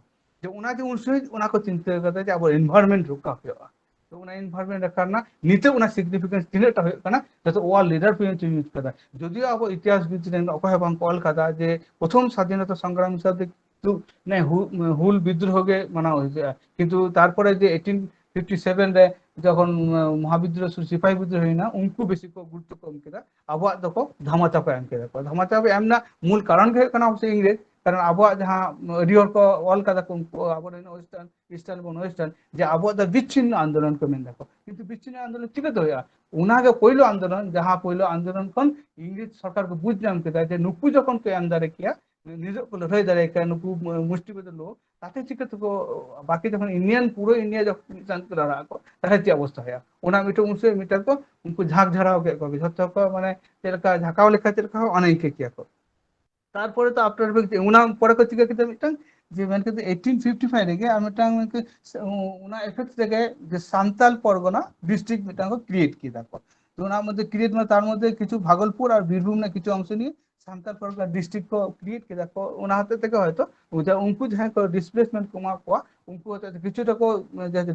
ᱡᱮ ᱚᱱᱟ ᱡᱮ ᱩᱱ ᱥᱚᱢᱚᱭ ᱚᱱᱟ ᱠᱚ ᱪᱤᱱᱛᱟᱹ ᱠᱟᱫᱟ ᱡᱮ ᱟᱵᱚ ᱮᱱᱵᱷᱟᱭᱨᱱᱢᱮᱱᱴ ᱨᱚᱠᱠᱷᱟ ᱦᱩᱭᱩᱜᱼᱟ᱾ ᱛᱚ ᱚᱱᱟ ᱮᱱᱵᱷᱟᱭᱨᱱᱢᱮᱱᱴ ᱨᱟᱠᱷᱟ ᱨᱮᱱᱟᱜ ᱱᱤᱛᱚᱜ ᱚᱱᱟ ᱥᱤᱜᱱᱤᱯᱷᱤᱠᱮᱱᱥ ᱛᱤᱱᱟᱹᱜ ᱴᱟ ᱦᱩᱭᱩᱜ ᱠᱟᱱᱟ, ᱡᱟᱛᱮ ᱣᱟᱨᱞᱰ ᱞᱤᱰᱟᱨ ᱯᱚᱨᱡᱚᱱᱛᱚ ᱧᱩᱛ ᱠᱟᱫᱟ᱾ ᱡᱚᱫᱤᱭᱳ ᱟᱵᱚ ᱤᱛᱤᱦᱟᱥ ᱵᱤᱫ ᱨᱮᱱ ᱚᱠᱚᱭ ᱦᱚᱸ ᱵᱟᱝ ᱠᱚ ᱚᱞ ᱠᱟᱫᱟ ᱡᱮ ᱯᱨᱚᱛᱷᱚᱢ ᱥᱟᱫᱷᱤᱱᱚᱛᱟ ᱥᱚᱝᱜᱨᱟᱢ ᱦᱤᱥᱟᱹᱵ ᱛᱮ ᱠᱤᱱᱛᱩ ᱱᱮ ᱦᱩ-, ᱦᱩᱞ ᱵᱤᱫᱽᱨᱳᱦᱚ ᱜᱮ ᱢᱟᱱᱟᱣ ᱦᱩᱭᱩᱜᱼᱟ, ᱠᱤᱱᱛᱩ ᱛᱟᱨᱯᱚᱨᱮ ᱡᱮ ᱮᱭᱤᱴᱤᱱ ᱯᱷᱤᱯᱴᱤ ᱥᱮᱵᱷᱮᱱ ᱨᱮ ᱡᱚᱠᱷᱚᱱ, ᱟᱸ, ᱢᱚᱦᱟᱵᱤᱫᱽᱨᱳᱦᱚ ᱥᱩᱨ ᱥᱤᱯᱟᱦᱤ ᱵᱤᱫᱽᱨᱳᱦᱚ ᱦᱩᱭᱱᱟ, ᱩᱱᱠᱩ ᱵᱮᱥᱤ ᱠᱚ ᱜᱩᱨᱩᱛᱛᱚ ᱠᱚ ᱮᱢ ᱠᱮᱫᱟ, ᱟᱵᱚᱣᱟᱜ ᱫᱚᱠᱚ ᱫᱷᱟᱢᱟᱪᱟᱯᱟ ᱮᱢ ᱠᱮᱫᱟ ᱠᱚ᱾ ᱫᱷᱟᱢᱟᱪᱟᱯᱟ ᱮᱢ ᱨᱮᱱᱟᱜ ᱢᱩᱞ ᱠᱟᱨᱚᱱ ᱜᱮ ᱦᱩᱭᱩᱜ ᱠᱟᱱᱟ ᱚᱵᱚᱥᱥᱳᱭ ᱤᱝᱨᱮᱡᱽ, ᱠᱟᱨᱚᱱ ᱟᱵᱚᱣᱟᱜ ᱡᱟᱦᱟᱸ ᱟᱹᱰᱤ ᱦᱚᱲ ᱠᱚ ᱚᱞ ᱠᱟᱫᱟ ᱠᱚ, ᱩᱱᱠᱩ ᱟᱵᱚᱨᱮᱱ ᱳᱭᱮᱥᱴᱟᱨᱱ, ᱤᱥᱴᱟᱨᱱ ᱵᱚᱱ ᱳᱭᱮᱥᱴᱟᱨᱱ, ᱡᱮ ᱟᱵᱚᱣᱟᱜ ᱫᱚ ᱵᱤᱪᱪᱷᱤᱱᱱᱚ ᱟᱱᱫᱳᱞᱚᱱ ᱠᱚ ᱢᱮᱱ ᱫᱟᱠᱚ, ᱠᱤᱱᱛᱩ ᱵᱤᱪᱪᱷᱤᱱᱱᱚ ᱟᱱᱫᱳᱞᱚᱱ ᱪᱤᱠᱟᱹᱛᱮ ᱦᱩᱭᱩᱜᱼᱟ? ᱚᱱᱟᱜᱮ ᱯᱳᱭᱞᱳ ᱟᱱᱫᱳᱞᱚᱱ, ᱡᱟᱦᱟᱸ ᱯᱳᱭᱞᱳ ᱟᱱᱫᱳᱞᱚᱱ ᱠᱷᱚᱱ ᱤᱝᱨᱮᱡᱽ ᱥᱚᱨᱠᱟᱨ ᱠᱚ ᱵᱩᱡᱽ ᱧᱟᱢ ᱠᱮᱫᱟ ᱡᱮ ᱱᱩᱠᱩ ᱡᱚᱠᱷᱚᱱ ᱠᱚ ᱮᱢ ᱫᱟᱲᱮ ᱠᱮᱭᱟ, ᱱᱤᱡᱚᱜ ᱠᱚ ᱞᱟᱹᱲᱦᱟᱹᱭ ᱫᱟᱲᱮ ᱠᱮᱭᱟ, ᱱᱩᱠᱩ ᱢᱩᱥᱴᱤ ᱵᱚᱫᱚᱞ ᱞᱚ, ᱛᱟᱛᱮ ᱪᱤᱠᱟᱹ ᱛᱮᱠᱚ ᱵᱟᱠᱤ ᱡᱚᱠᱷᱚᱱ ᱤᱱᱰᱤᱭᱟᱱ, ᱯᱩᱨᱟᱹ ᱤᱱᱰᱤᱭᱟ ᱡᱚᱠᱷᱚᱱ ᱢᱤᱫ ᱥᱟᱶ ᱛᱮ ᱞᱟᱲᱟᱜ ᱟᱠᱚ, ᱛᱟᱦᱞᱮ ᱪᱮᱫ ᱚᱵᱚᱥᱛᱟ ᱦᱩᱭᱩᱜᱼᱟ? ᱚᱱᱟ ᱢᱤᱫᱴᱮᱱ ᱩᱱ ᱥᱚᱢᱚᱭ ᱢᱤᱫᱴᱮᱱ ᱠᱚ, ᱩᱱᱠᱩ ᱡᱷᱟᱸᱠ ᱡᱷᱟᱲᱟᱣ ᱠᱮᱫ ᱠᱚᱣᱟ ᱡᱷᱚᱛᱚ ᱠᱚ, ᱢᱟᱱᱮ ᱪᱮᱫ ᱞᱮᱠᱟ ᱡᱷᱟᱸᱠᱟᱣ ᱞᱮᱠᱷᱟᱱ ᱪᱮᱫ ᱞᱮᱠᱟ ᱦᱩᱭᱩᱜᱼᱟ, ᱚᱱᱟ ᱤᱱᱠᱟᱹ ᱠᱮᱭᱟ ᱠᱚ᱾ ᱛᱟᱨᱯᱚᱨᱮ ᱛᱚ after effect ᱚᱱᱟ ᱯᱚᱨᱮ ᱠᱚ ᱪᱤᱠᱟᱹ ᱠᱮᱫᱟ ᱢᱤᱫᱴᱟᱝ, ᱡᱮ ᱢᱮᱱ ᱠᱮᱫᱟ eighteen fifty five ᱨᱮᱜᱮ ᱟᱨ ᱢᱤᱫᱴᱟᱝ ᱢᱮᱱ ᱠᱮᱫᱟ ᱚᱱᱟ effect ᱨᱮᱜᱮ ᱡᱮ ᱥᱟᱱᱛᱟᱞ ᱯᱚᱨᱜᱚᱱᱟ district ᱢᱤᱫᱴᱟᱝ ᱠᱚ create ᱠᱮᱫᱟ ᱠᱚ᱾ ᱛᱚ ᱚᱱᱟ ᱢᱚᱫᱽᱫᱷᱮ create ᱢᱟᱱᱮ ᱛᱟᱨ ᱢᱚᱫᱽᱫᱷᱮ ᱠᱤᱪᱷᱩ ᱵᱷᱟᱜᱚᱞᱯᱩᱨ ᱟᱨ ᱵᱤᱨᱵᱷᱩᱢ ᱨᱮᱱᱟᱜ ᱠᱤᱪᱷᱩ ᱚᱝᱥᱚ ᱱᱤᱭᱮ ᱥᱟᱱᱛᱟᱞ ᱯᱚᱨᱜᱚᱱᱟ district ᱠᱚ create ᱠᱮᱫᱟ ᱠᱚ᱾ ᱚᱱᱟ ᱦᱚᱛᱮᱡ ᱛᱮᱜᱮ ᱦᱚᱭᱛᱚ ᱩᱱᱠᱩ ᱡᱟᱦᱟᱸᱭ ᱠᱚ displacement ᱠᱚ ᱮᱢᱟ ᱠᱚᱣᱟ, ᱩᱱᱠᱩ ᱦᱚᱛᱮᱡ ᱛᱮ ᱠᱤᱪᱷᱩᱴᱟ ᱠᱚ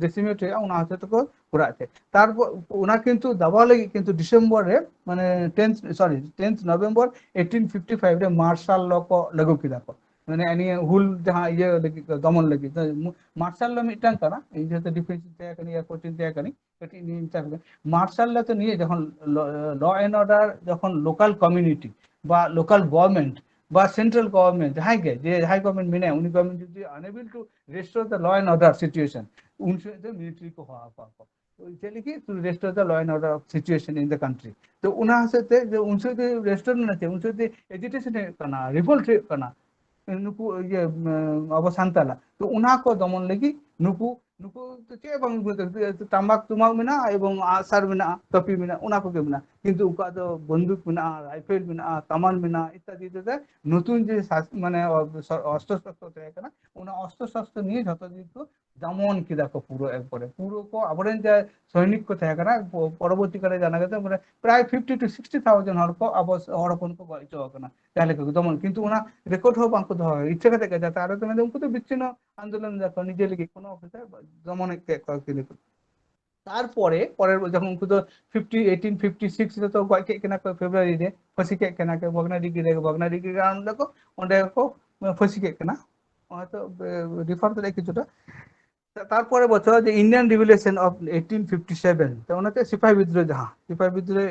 decimate ᱦᱩᱭᱩᱜᱼᱟ, ᱚᱱᱟ ᱦᱚᱛᱮᱡ ᱛᱮᱠᱚ ᱠᱚᱨᱟᱣ ᱛᱮ᱾ ᱛᱟᱨᱯᱚᱨ ᱚᱱᱟ ᱠᱤᱱᱛᱩ ᱫᱟᱵᱟᱣ ᱞᱟᱹᱜᱤᱫ ᱠᱤᱱᱛᱩ ᱰᱤᱥᱮᱢᱵᱚᱨ ᱨᱮ, ᱢᱟᱱᱮ tenth, sorry, tenth November eighteen fifty five ᱨᱮ martial law ᱠᱚ ᱞᱟᱹᱜᱩ ᱠᱮᱫᱟ ᱠᱚ᱾ ᱢᱟᱱᱮ ᱱᱤᱭᱟᱹ ᱦᱩᱞ ᱡᱟᱦᱟᱸ ᱤᱭᱟᱹ ᱞᱟᱹᱜᱤᱫ ᱠᱚ, ᱫᱚᱢᱚᱱ ᱞᱟᱹᱜᱤᱫ᱾ martial law ᱢᱤᱫᱴᱟᱝ ᱠᱟᱱᱟ, ᱤᱧ ᱡᱮᱦᱮᱛᱩ defense ᱤᱧ ᱛᱟᱦᱮᱸ ᱠᱟᱱᱟ, air force ᱤᱧ ᱛᱟᱦᱮᱸ ᱠᱟᱱᱟ, ᱠᱟᱹᱴᱤᱡ ᱱᱤᱭᱟᱹ ᱪᱟᱯ ᱨᱮ᱾ martial law ᱛᱚ ᱱᱤᱭᱟᱹ ᱡᱚᱠᱷᱚᱱ law and order, ᱡᱚᱠᱷᱚᱱ local community ᱵᱟ local government ᱵᱟ central government, ᱡᱟᱦᱟᱸᱭ ᱜᱮ, ᱡᱮ ᱡᱟᱦᱟᱸᱭ government ᱢᱮᱱᱟᱭᱟ, ᱩᱱᱤ government ᱡᱩᱫᱤ unable to restore the law and order situation, ᱩᱱ ᱥᱚᱢᱚᱭ ᱫᱚ military ᱠᱚ ᱦᱚᱦᱚ ᱟᱠᱚᱣᱟ ᱠᱚ᱾ ᱪᱮᱫ ᱞᱟᱹᱜᱤᱫ? To restore the law and order situation in the country. ᱛᱚ ᱚᱱᱟ ᱦᱚᱛᱮᱡ ᱛᱮ ᱡᱮ ᱩᱱ ᱥᱚᱢᱚᱭ ᱫᱚ restore ᱢᱮᱱᱟ ᱪᱮᱫ? ᱩᱱ ᱥᱚᱢᱚᱭ ᱫᱚ agitation ᱦᱩᱭᱩᱜ ᱠᱟᱱᱟ, revolt ᱦᱩᱭᱩᱜ ᱠᱟᱱᱟ ᱱᱩᱠᱩ ᱤᱭᱟᱹ, ᱟᱵᱚ ᱥᱟᱱᱛᱟᱞᱟᱜ᱾ ᱛᱚ ᱚᱱᱟ ᱠᱚ ᱫᱚᱢᱚᱱ ᱞᱟᱹᱜᱤᱫ ᱱᱩᱠᱩ, ᱱᱩᱠᱩ ᱫᱚ ᱪᱮᱫ ᱵᱟᱝ, ᱴᱟᱢᱟᱠ ᱛᱩᱢᱟᱠ ᱢᱮᱱᱟᱜᱼᱟ ᱮᱵᱚᱝ ᱟᱜᱼᱥᱟᱨ ᱢᱮᱱᱟᱜᱼᱟ, ᱠᱟᱹᱯᱤ ᱢᱮᱱᱟᱜᱼᱟ, ᱚᱱᱟ ᱠᱚᱜᱮ ᱢᱮᱱᱟᱜᱼᱟ᱾ ᱠᱤᱱᱛᱩ ᱩᱱᱠᱩᱣᱟᱜ ᱫᱚ ᱵᱚᱱᱫᱩᱠ ᱢᱮᱱᱟᱜᱼᱟ, ᱨᱟᱭᱯᱷᱮᱞ ᱢᱮᱱᱟᱜᱼᱟ, ᱠᱟᱢᱟᱱ ᱢᱮᱱᱟᱜᱼᱟ ᱤᱛᱛᱟᱫᱤ ᱛᱮ ᱱᱚᱛᱩᱱ ᱡᱮ ᱥᱟᱥ-, ᱢᱟᱱᱮ ᱚᱥᱛᱨᱚ ᱥᱚᱥᱛᱨᱚ ᱛᱟᱦᱮᱸ ᱠᱟᱱᱟ, ᱚᱱᱟ ᱚᱥᱛᱨᱚ ᱥᱚᱥᱛᱨᱚ ᱱᱤᱭᱮ ᱡᱷᱚᱛᱚ ᱡᱤᱱᱤᱥ ᱠᱚ ᱫᱚᱢᱚᱱ ᱠᱮᱫᱟ ᱠᱚ ᱯᱩᱨᱟᱹ ᱮᱠᱵᱟᱨᱮ᱾ ᱯᱩᱨᱟᱹ ᱠᱚ ᱟᱵᱚᱨᱮᱱ ᱡᱟ ᱥᱚᱭᱱᱤᱠ ᱠᱚ ᱛᱟᱦᱮᱸ ᱠᱟᱱᱟ, ᱯᱚ-, ᱯᱚᱨᱚᱵᱚᱨᱛᱤ ᱠᱟᱞᱨᱮ ᱡᱟᱱᱟ ᱜᱮᱛᱚ ᱢᱟᱱᱮ ᱯᱨᱟᱭ fifty to sixty thousand ᱦᱚᱲ ᱠᱚ ᱟᱵᱚ ᱦᱚᱲ ᱦᱚᱯᱚᱱ ᱠᱚ ᱜᱚᱡ ᱦᱚᱪᱚ ᱟᱠᱟᱱᱟ ᱡᱟᱦᱟᱸ ᱞᱮᱠᱟ ᱠᱚ ᱫᱚᱢᱚᱱ, ᱠᱤᱱᱛᱩ ᱚᱱᱟ record ᱦᱚᱸ ᱵᱟᱝᱠᱚ ᱫᱚᱦᱚ ᱤᱪᱪᱷᱟᱹ ᱠᱟᱛᱮ ᱜᱮ, ᱡᱟᱛᱮ ᱟᱨᱚ ᱠᱚ ᱢᱮᱱᱫᱟ ᱩᱱᱠᱩ ᱫᱚ ᱵᱤᱪᱪᱷᱤᱱᱱᱚ ᱟᱱᱫᱳᱞᱚᱱ ᱫᱟᱠᱚ ᱱᱤᱡᱮ ᱞᱟᱹᱜᱤᱫ ᱠᱳᱱᱳ ᱚᱯᱷᱤᱥᱟᱨ ᱫᱚᱢᱚᱱᱮᱫ ᱠᱮᱫ ᱠᱚᱣᱟ ᱠᱤᱱᱛᱩ᱾ ᱛᱟᱨᱯᱚᱨᱮ, ᱯᱚᱨᱮᱨ ᱡᱚᱠᱷᱚᱱ ᱩᱱᱠᱩ ᱫᱚ fifty, eighteen fifty six ᱨᱮ ᱛᱚ ᱜᱚᱡ ᱠᱮᱫ ᱠᱤᱱᱟ ᱠᱚ ᱯᱷᱮᱵᱽᱨᱩᱣᱟᱨᱤ ᱨᱮ, ᱯᱷᱟᱹᱥᱤ ᱠᱮᱫ ᱠᱤᱱᱟ ᱠᱚ ᱵᱷᱚᱜᱽᱱᱟᱰᱤᱜᱤ ᱨᱮ, ᱵᱷᱚᱜᱽᱱᱟᱰᱤᱜᱤ ᱨᱮ ᱚᱸᱰᱮ ᱠᱚ, ᱚᱸᱰᱮ ᱠᱚ ᱯᱷᱟᱹᱥᱤ ᱠᱮᱫ ᱠᱤᱱᱟ᱾ ᱦᱚᱭᱛᱚ refer ᱫᱟᱲᱮᱭᱟᱜᱼᱟ ᱠᱤᱪᱷᱩᱴᱟ᱾ ᱛᱟᱨᱯᱚᱨᱮ ᱵᱚᱪᱷᱚᱨ ᱡᱮ Indian Revolution of eighteen fifty seven, ᱛᱚ ᱚᱱᱟᱛᱮ ᱥᱤᱯᱟᱦᱤ ᱵᱤᱫᱽᱨᱳᱦ, ᱡᱟᱦᱟᱸ ᱥᱤᱯᱟᱦᱤ ᱵᱤᱫᱽᱨᱳᱦ,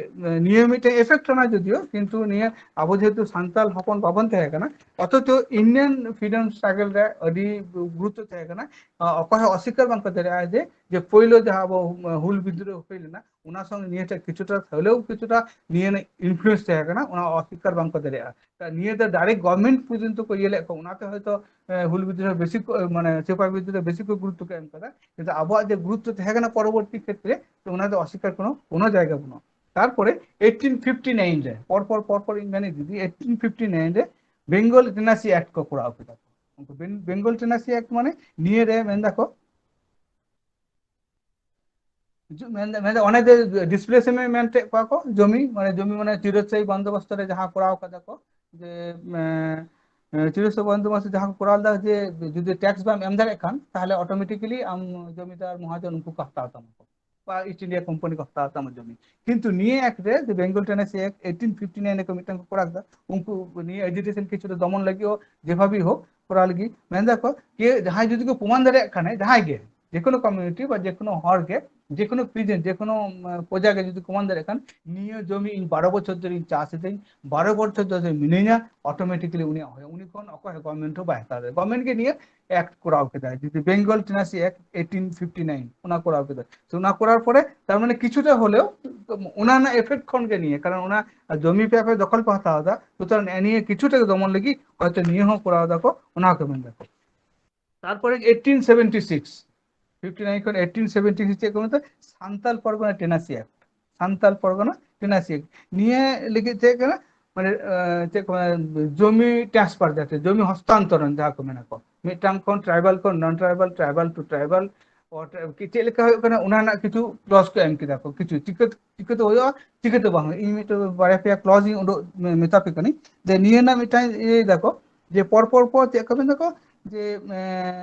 ᱱᱤᱭᱟᱹ ᱢᱤᱫᱴᱮᱱ effect ᱠᱟᱱᱟ ᱡᱚᱫᱤᱭᱳ, ᱠᱤᱱᱛᱩ ᱱᱤᱭᱟᱹ ᱟᱵᱚ ᱡᱮᱦᱮᱛᱩ ᱥᱟᱱᱛᱟᱞ ᱦᱚᱯᱚᱱ ᱵᱟᱵᱚᱱ ᱛᱟᱦᱮᱸ ᱠᱟᱱᱟ, ᱚᱛᱷᱚᱪᱚ Indian freedom struggle ᱨᱮ ᱟᱹᱰᱤ ᱜᱩᱨᱩᱛᱛᱚ ᱛᱟᱦᱮᱸ ᱠᱟᱱᱟ᱾ ᱟᱸ, ᱚᱠᱚᱭ ᱦᱚᱸ ᱚᱥᱤᱠᱟᱨ ᱵᱟᱝᱠᱚ ᱫᱟᱲᱮᱭᱟᱜᱼᱟ ᱡᱮ, ᱡᱮ ᱯᱳᱭᱞᱳ ᱡᱟᱦᱟᱸ ᱟᱵᱚ, ᱟᱸ, ᱦᱩᱞ ᱵᱤᱫᱽᱨᱳᱦ ᱦᱩᱭ ᱞᱮᱱᱟ, ᱚᱱᱟ ᱥᱚᱸᱜᱮ ᱱᱤᱭᱟᱹᱴᱟᱜ ᱠᱤᱪᱷᱩᱴᱟ ᱦᱚᱞᱮᱣ ᱠᱤᱪᱷᱩᱴᱟ ᱱᱤᱭᱟᱹ ᱨᱮᱱᱟᱜ influence ᱛᱟᱦᱮᱸ ᱠᱟᱱᱟ, ᱚᱱᱟ ᱚᱥᱤᱠᱟᱨ ᱵᱟᱝᱠᱚ ᱫᱟᱲᱮᱭᱟᱜᱼᱟ᱾ ᱱᱤᱭᱟᱹ ᱫᱚ direct government ᱯᱚᱨᱡᱚᱱᱛᱚ ᱠᱚ ᱤᱭᱟᱹ ᱞᱮᱫ ᱠᱚ, ᱚᱱᱟᱛᱮ ᱦᱚᱭᱛᱚ, ᱮ, ᱦᱩᱞ ᱵᱤᱫᱽᱨᱳᱦ ᱵᱮᱥᱤ ᱠᱚ, ᱮ, ᱢᱟᱱᱮ ᱥᱤᱯᱟᱦᱤ ᱵᱤᱫᱽᱨᱳᱦ ᱵᱮᱥᱤ ᱠᱚ ᱜᱩᱨᱩᱛᱛᱚ ᱠᱚ ᱮᱢ ᱠᱟᱫᱟ, ᱠᱤᱱᱛᱩ ᱟᱵᱚᱣᱟᱜ ᱡᱮ ᱜᱩᱨᱩᱛᱛᱚ ᱛᱟᱦᱮᱸ ᱠᱟᱱᱟ ᱯᱚᱨᱚᱵᱚᱨᱛᱤ ᱠᱷᱮᱛᱨᱮ, ᱛᱚ ᱚᱱᱟ ᱫᱚ ᱚᱥᱤᱠᱟᱨ ᱠᱳᱱᱳ, ᱠᱳᱱᱳ ᱡᱟᱭᱜᱟ ᱵᱟᱹᱱᱩᱜᱼᱟ᱾ ᱛᱟᱨᱯᱚᱨᱮ eighteen fifty nine ᱨᱮ, ᱯᱚᱨ ᱯᱚᱨ, ᱯᱚᱨ ᱯᱚᱨ ᱤᱧ ᱢᱮᱱ ᱤᱫᱤ, eighteen fifty nine ᱨᱮ ᱵᱮᱝᱜᱚᱞ ᱴᱮᱱᱟᱥᱤ ᱮᱠᱴ ᱠᱚ ᱠᱚᱨᱟᱣ ᱠᱮᱫᱟ᱾ ᱩᱱᱠᱩ ᱵᱮᱝᱜᱚᱞ ᱴᱮᱱᱟᱥᱤ ᱮᱠᱴ ᱢᱟᱱᱮ ᱱᱤᱭᱟᱹ ᱨᱮ ᱢᱮᱱ ᱫᱟᱠᱚ, ᱢᱮᱱᱫᱟ ᱢᱮᱱᱫᱟ ᱚᱱᱮ ᱡᱮ ᱰᱤᱥᱯᱞᱮᱥᱢᱮᱱᱴ ᱢᱮᱱ ᱦᱚᱪᱚᱭᱮᱫ ᱠᱚᱣᱟ ᱠᱚ, ᱡᱚᱢᱤ ᱢᱟᱱᱮ ᱡᱚᱢᱤ ᱢᱟᱱᱮ ᱪᱤᱨᱚᱥᱛᱷᱟᱭᱤ ᱵᱚᱱᱫᱳᱵᱚᱥᱛᱚ ᱨᱮ ᱡᱟᱦᱟᱸ ᱠᱚᱨᱟᱣ ᱠᱟᱫᱟ ᱠᱚ, ᱡᱮ ᱪᱤᱨᱚᱥᱛᱷᱟᱭᱤ ᱵᱚᱱᱫᱳᱵᱚᱥᱛᱚ ᱡᱟᱦᱟᱸ ᱠᱚ ᱠᱚᱨᱟᱣ ᱞᱮᱫᱟ, ᱡᱮ ᱡᱩᱫᱤ ᱴᱮᱠᱥ ᱵᱟᱢ ᱮᱢ ᱫᱟᱲᱮᱭᱟᱜ ᱠᱷᱟᱱ, ᱛᱟᱦᱚᱞᱮ ᱚᱴᱳᱢᱮᱴᱤᱠᱟᱞᱤ ᱟᱢ ᱡᱚᱢᱤᱫᱟᱨ ᱢᱚᱦᱟᱡᱚᱱ ᱩᱱᱠᱩ ᱠᱚ ᱦᱟᱛᱟᱣ ᱛᱟᱢᱟ ᱠᱚ, ᱵᱟ ᱤᱥᱴ ᱤᱱᱰᱤᱭᱟ ᱠᱳᱢᱯᱟᱱᱤ ᱠᱚ ᱦᱟᱛᱟᱣ ᱛᱟᱢᱟ ᱡᱚᱢᱤ᱾ ᱠᱤᱱᱛᱩ ᱱᱤᱭᱟᱹ ᱮᱠᱴ ᱨᱮ, ᱡᱮ Bengal tenancy act eighteen fifty nine ᱨᱮ ᱠᱚ ᱢᱤᱫᱴᱟᱝ ᱠᱚ ᱠᱚᱨᱟᱣ ᱠᱮᱫᱟ, ᱩᱱᱠᱩ ᱱᱤᱭᱟᱹ ᱮᱡᱤᱴᱮᱥᱚᱱ ᱠᱤᱪᱷᱩ ᱫᱚ ᱫᱚᱢᱚᱱ ᱞᱟᱹᱜᱤᱫ ᱦᱚᱸ ᱡᱮᱵᱷᱟᱵᱮ ᱦᱳᱠ ᱠᱚᱨᱟᱣ ᱞᱟᱹᱜᱤᱫ ᱢᱮᱱ ᱫᱟᱠᱚ, ᱡᱮ ᱡᱟᱦᱟᱸᱭ ᱡᱩᱫᱤ ᱠᱚ ᱯᱨᱚᱢᱟᱱ ᱫᱟᱲᱮᱭᱟᱜ ᱠᱷᱟᱱ, ᱡᱟᱦᱟᱸᱭ ᱜᱮ, ᱡᱮᱠᱳᱱᱳ ᱠᱚᱢᱤᱭᱩᱱᱤᱴᱤ ᱵᱟ ᱡᱮᱠᱳᱱᱳ ᱦᱚᱲ ᱜᱮ, ᱡᱮᱠᱳᱱᱳ ᱯᱨᱤᱡᱮᱱ, ᱡᱮᱠᱳᱱᱳ ᱯᱨᱚᱡᱟ ᱜᱮ ᱡᱩᱫᱤ ᱯᱨᱚᱢᱟᱱ ᱫᱟᱲᱮᱭᱟᱜ ᱠᱷᱟᱱ, ᱱᱤᱭᱟᱹ ᱡᱚᱢᱤ ᱤᱧ ᱵᱟᱨᱚ ᱵᱚᱪᱷᱚᱨ ᱫᱷᱚᱨᱮᱧ ᱪᱟᱥ ᱮᱫᱟᱹᱧ, ᱵᱟᱨᱚ ᱵᱚᱪᱷᱚᱨ ᱫᱷᱚᱨᱮ ᱢᱤᱱᱟᱹᱧᱟ, ᱚᱴᱳᱢᱮᱴᱤᱠᱟᱞᱤ ᱩᱱᱤᱭᱟᱜ ᱦᱩᱭᱩᱜᱼᱟ᱾ ᱩᱱᱤ ᱠᱷᱚᱱ ᱚᱠᱚᱭ ᱦᱚᱸ ᱜᱚᱵᱷᱢᱮᱱᱴ ᱦᱚᱸ ᱵᱟᱭ ᱦᱟᱛᱟᱣ ᱫᱟᱲᱮᱭᱟᱜᱼᱟ᱾ ᱜᱚᱵᱷᱢᱮᱱᱴ ᱜᱮ ᱱᱤᱭᱟᱹ ᱮᱠᱴ ᱠᱚᱨᱟᱣ ᱠᱮᱫᱟ, ᱡᱩᱫᱤ Bengal tenancy act eighteen fifty nine, ᱚᱱᱟ ᱠᱚᱨᱟᱣ ᱠᱮᱫᱟ᱾ ᱛᱚ ᱚᱱᱟ ᱠᱚᱨᱟᱣ ᱯᱚᱨᱮ ᱛᱟᱨ ᱢᱟᱱᱮ ᱠᱤᱪᱷᱩᱴᱟ ᱦᱚᱞᱮᱣ ᱚᱱᱟ ᱨᱮᱱᱟᱜ ᱮᱯᱷᱮᱠᱴ ᱠᱷᱚᱱ ᱜᱮ ᱱᱤᱭᱟᱹ, ᱠᱟᱨᱚᱱ ᱚᱱᱟ ᱡᱚᱢᱤ ᱯᱮ ᱟᱯᱮ ᱫᱚᱠᱷᱚᱞ ᱯᱮ ᱦᱟᱛᱟᱣ ᱮᱫᱟ, ᱥᱩᱛᱚᱨᱟᱝ ᱱᱤᱭᱟᱹ ᱠᱤᱪᱷᱩᱴᱟ ᱜᱮ ᱫᱚᱢᱚᱱ ᱞᱟᱹᱜᱤᱫ ᱦᱚᱭᱛᱚ ᱱᱤᱭᱟᱹ ᱦᱚᱸ ᱠᱚᱨᱟᱣ ᱫᱟᱠᱚ, ᱚᱱᱟ ᱦᱚᱸᱠᱚ ᱢᱮᱱ ᱫᱟᱠᱚ᱾ ᱛᱟᱨᱯᱚᱨᱮ eighteen seventy six, fifty nine ᱠᱷᱚᱱ ᱮᱭᱤᱴᱤᱱ ᱥᱮᱵᱷᱮᱱᱴᱤ ᱥᱤᱠᱥ ᱪᱮᱫ ᱠᱚ ᱢᱮᱛᱟᱜᱼᱟ? ᱥᱟᱱᱛᱟᱞ ᱯᱚᱨᱜᱚᱱᱟ ᱴᱮᱱᱟᱥᱤ ᱮᱠᱴ᱾ ᱥᱟᱱᱛᱟᱞ ᱯᱚᱨᱜᱚᱱᱟ ᱴᱮᱱᱟᱥᱤ ᱮᱠᱴ ᱱᱤᱭᱟᱹ ᱞᱟᱹᱜᱤᱫ ᱪᱮᱫ ᱠᱟᱱᱟ? ᱢᱟᱱᱮ ᱪᱮᱫ ᱠᱚ ᱢᱮᱱᱟ, ᱡᱚᱢᱤ ᱴᱨᱟᱱᱥᱯᱷᱟᱨ, ᱡᱟᱛᱮ ᱡᱚᱢᱤ ᱦᱚᱥᱛᱟᱱᱛᱚᱨᱚᱱ ᱡᱟᱦᱟᱸ ᱠᱚ ᱢᱮᱱᱟ ᱠᱚ, ᱢᱤᱫᱴᱟᱝ ᱠᱷᱚᱱ ᱴᱨᱟᱭᱵᱟᱞ ᱠᱷᱚᱱ ᱱᱚᱱ ᱴᱨᱟᱭᱵᱟᱞ, ᱴᱨᱟᱭᱵᱟᱞ ᱴᱩ ᱴᱨᱟᱭᱵᱟᱞ, ᱪᱮᱫ ᱞᱮᱠᱟ ᱦᱩᱭᱩᱜ ᱠᱟᱱᱟ, ᱚᱱᱟ ᱨᱮᱱᱟᱜ ᱠᱤᱪᱷᱩ ᱠᱞᱚᱡᱽ ᱠᱚ ᱮᱢ ᱠᱮᱫᱟ ᱠᱚ, ᱠᱤᱪᱷᱩ ᱪᱤᱠᱟᱹ ᱪᱤᱠᱟᱹᱛᱮ ᱦᱩᱭᱩᱜᱼᱟ, ᱪᱤᱠᱟᱹᱛᱮ ᱵᱟᱝ ᱦᱩᱭᱩᱜᱼᱟ᱾ ᱤᱧ ᱢᱤᱫᱴᱟᱝ ᱵᱟᱨᱭᱟ ᱯᱮᱭᱟ ᱠᱞᱚᱡᱽ ᱤᱧ ᱩᱰᱩᱠ ᱢᱮᱛᱟ ᱯᱮ ᱠᱟᱹᱱᱟᱹᱧ, ᱡᱮ ᱱᱤᱭᱟᱹ ᱨᱮᱱᱟᱜ ᱢᱤᱫᱴᱟᱝ ᱤᱭᱟᱹᱭ ᱫᱟᱠᱚ, ᱡᱮ ᱯᱚᱨ ᱯᱚᱨ ᱯᱚᱨ ᱪᱮᱫ ᱠᱚ ᱢᱮᱱ ᱫᱟᱠᱚ, ᱡᱮ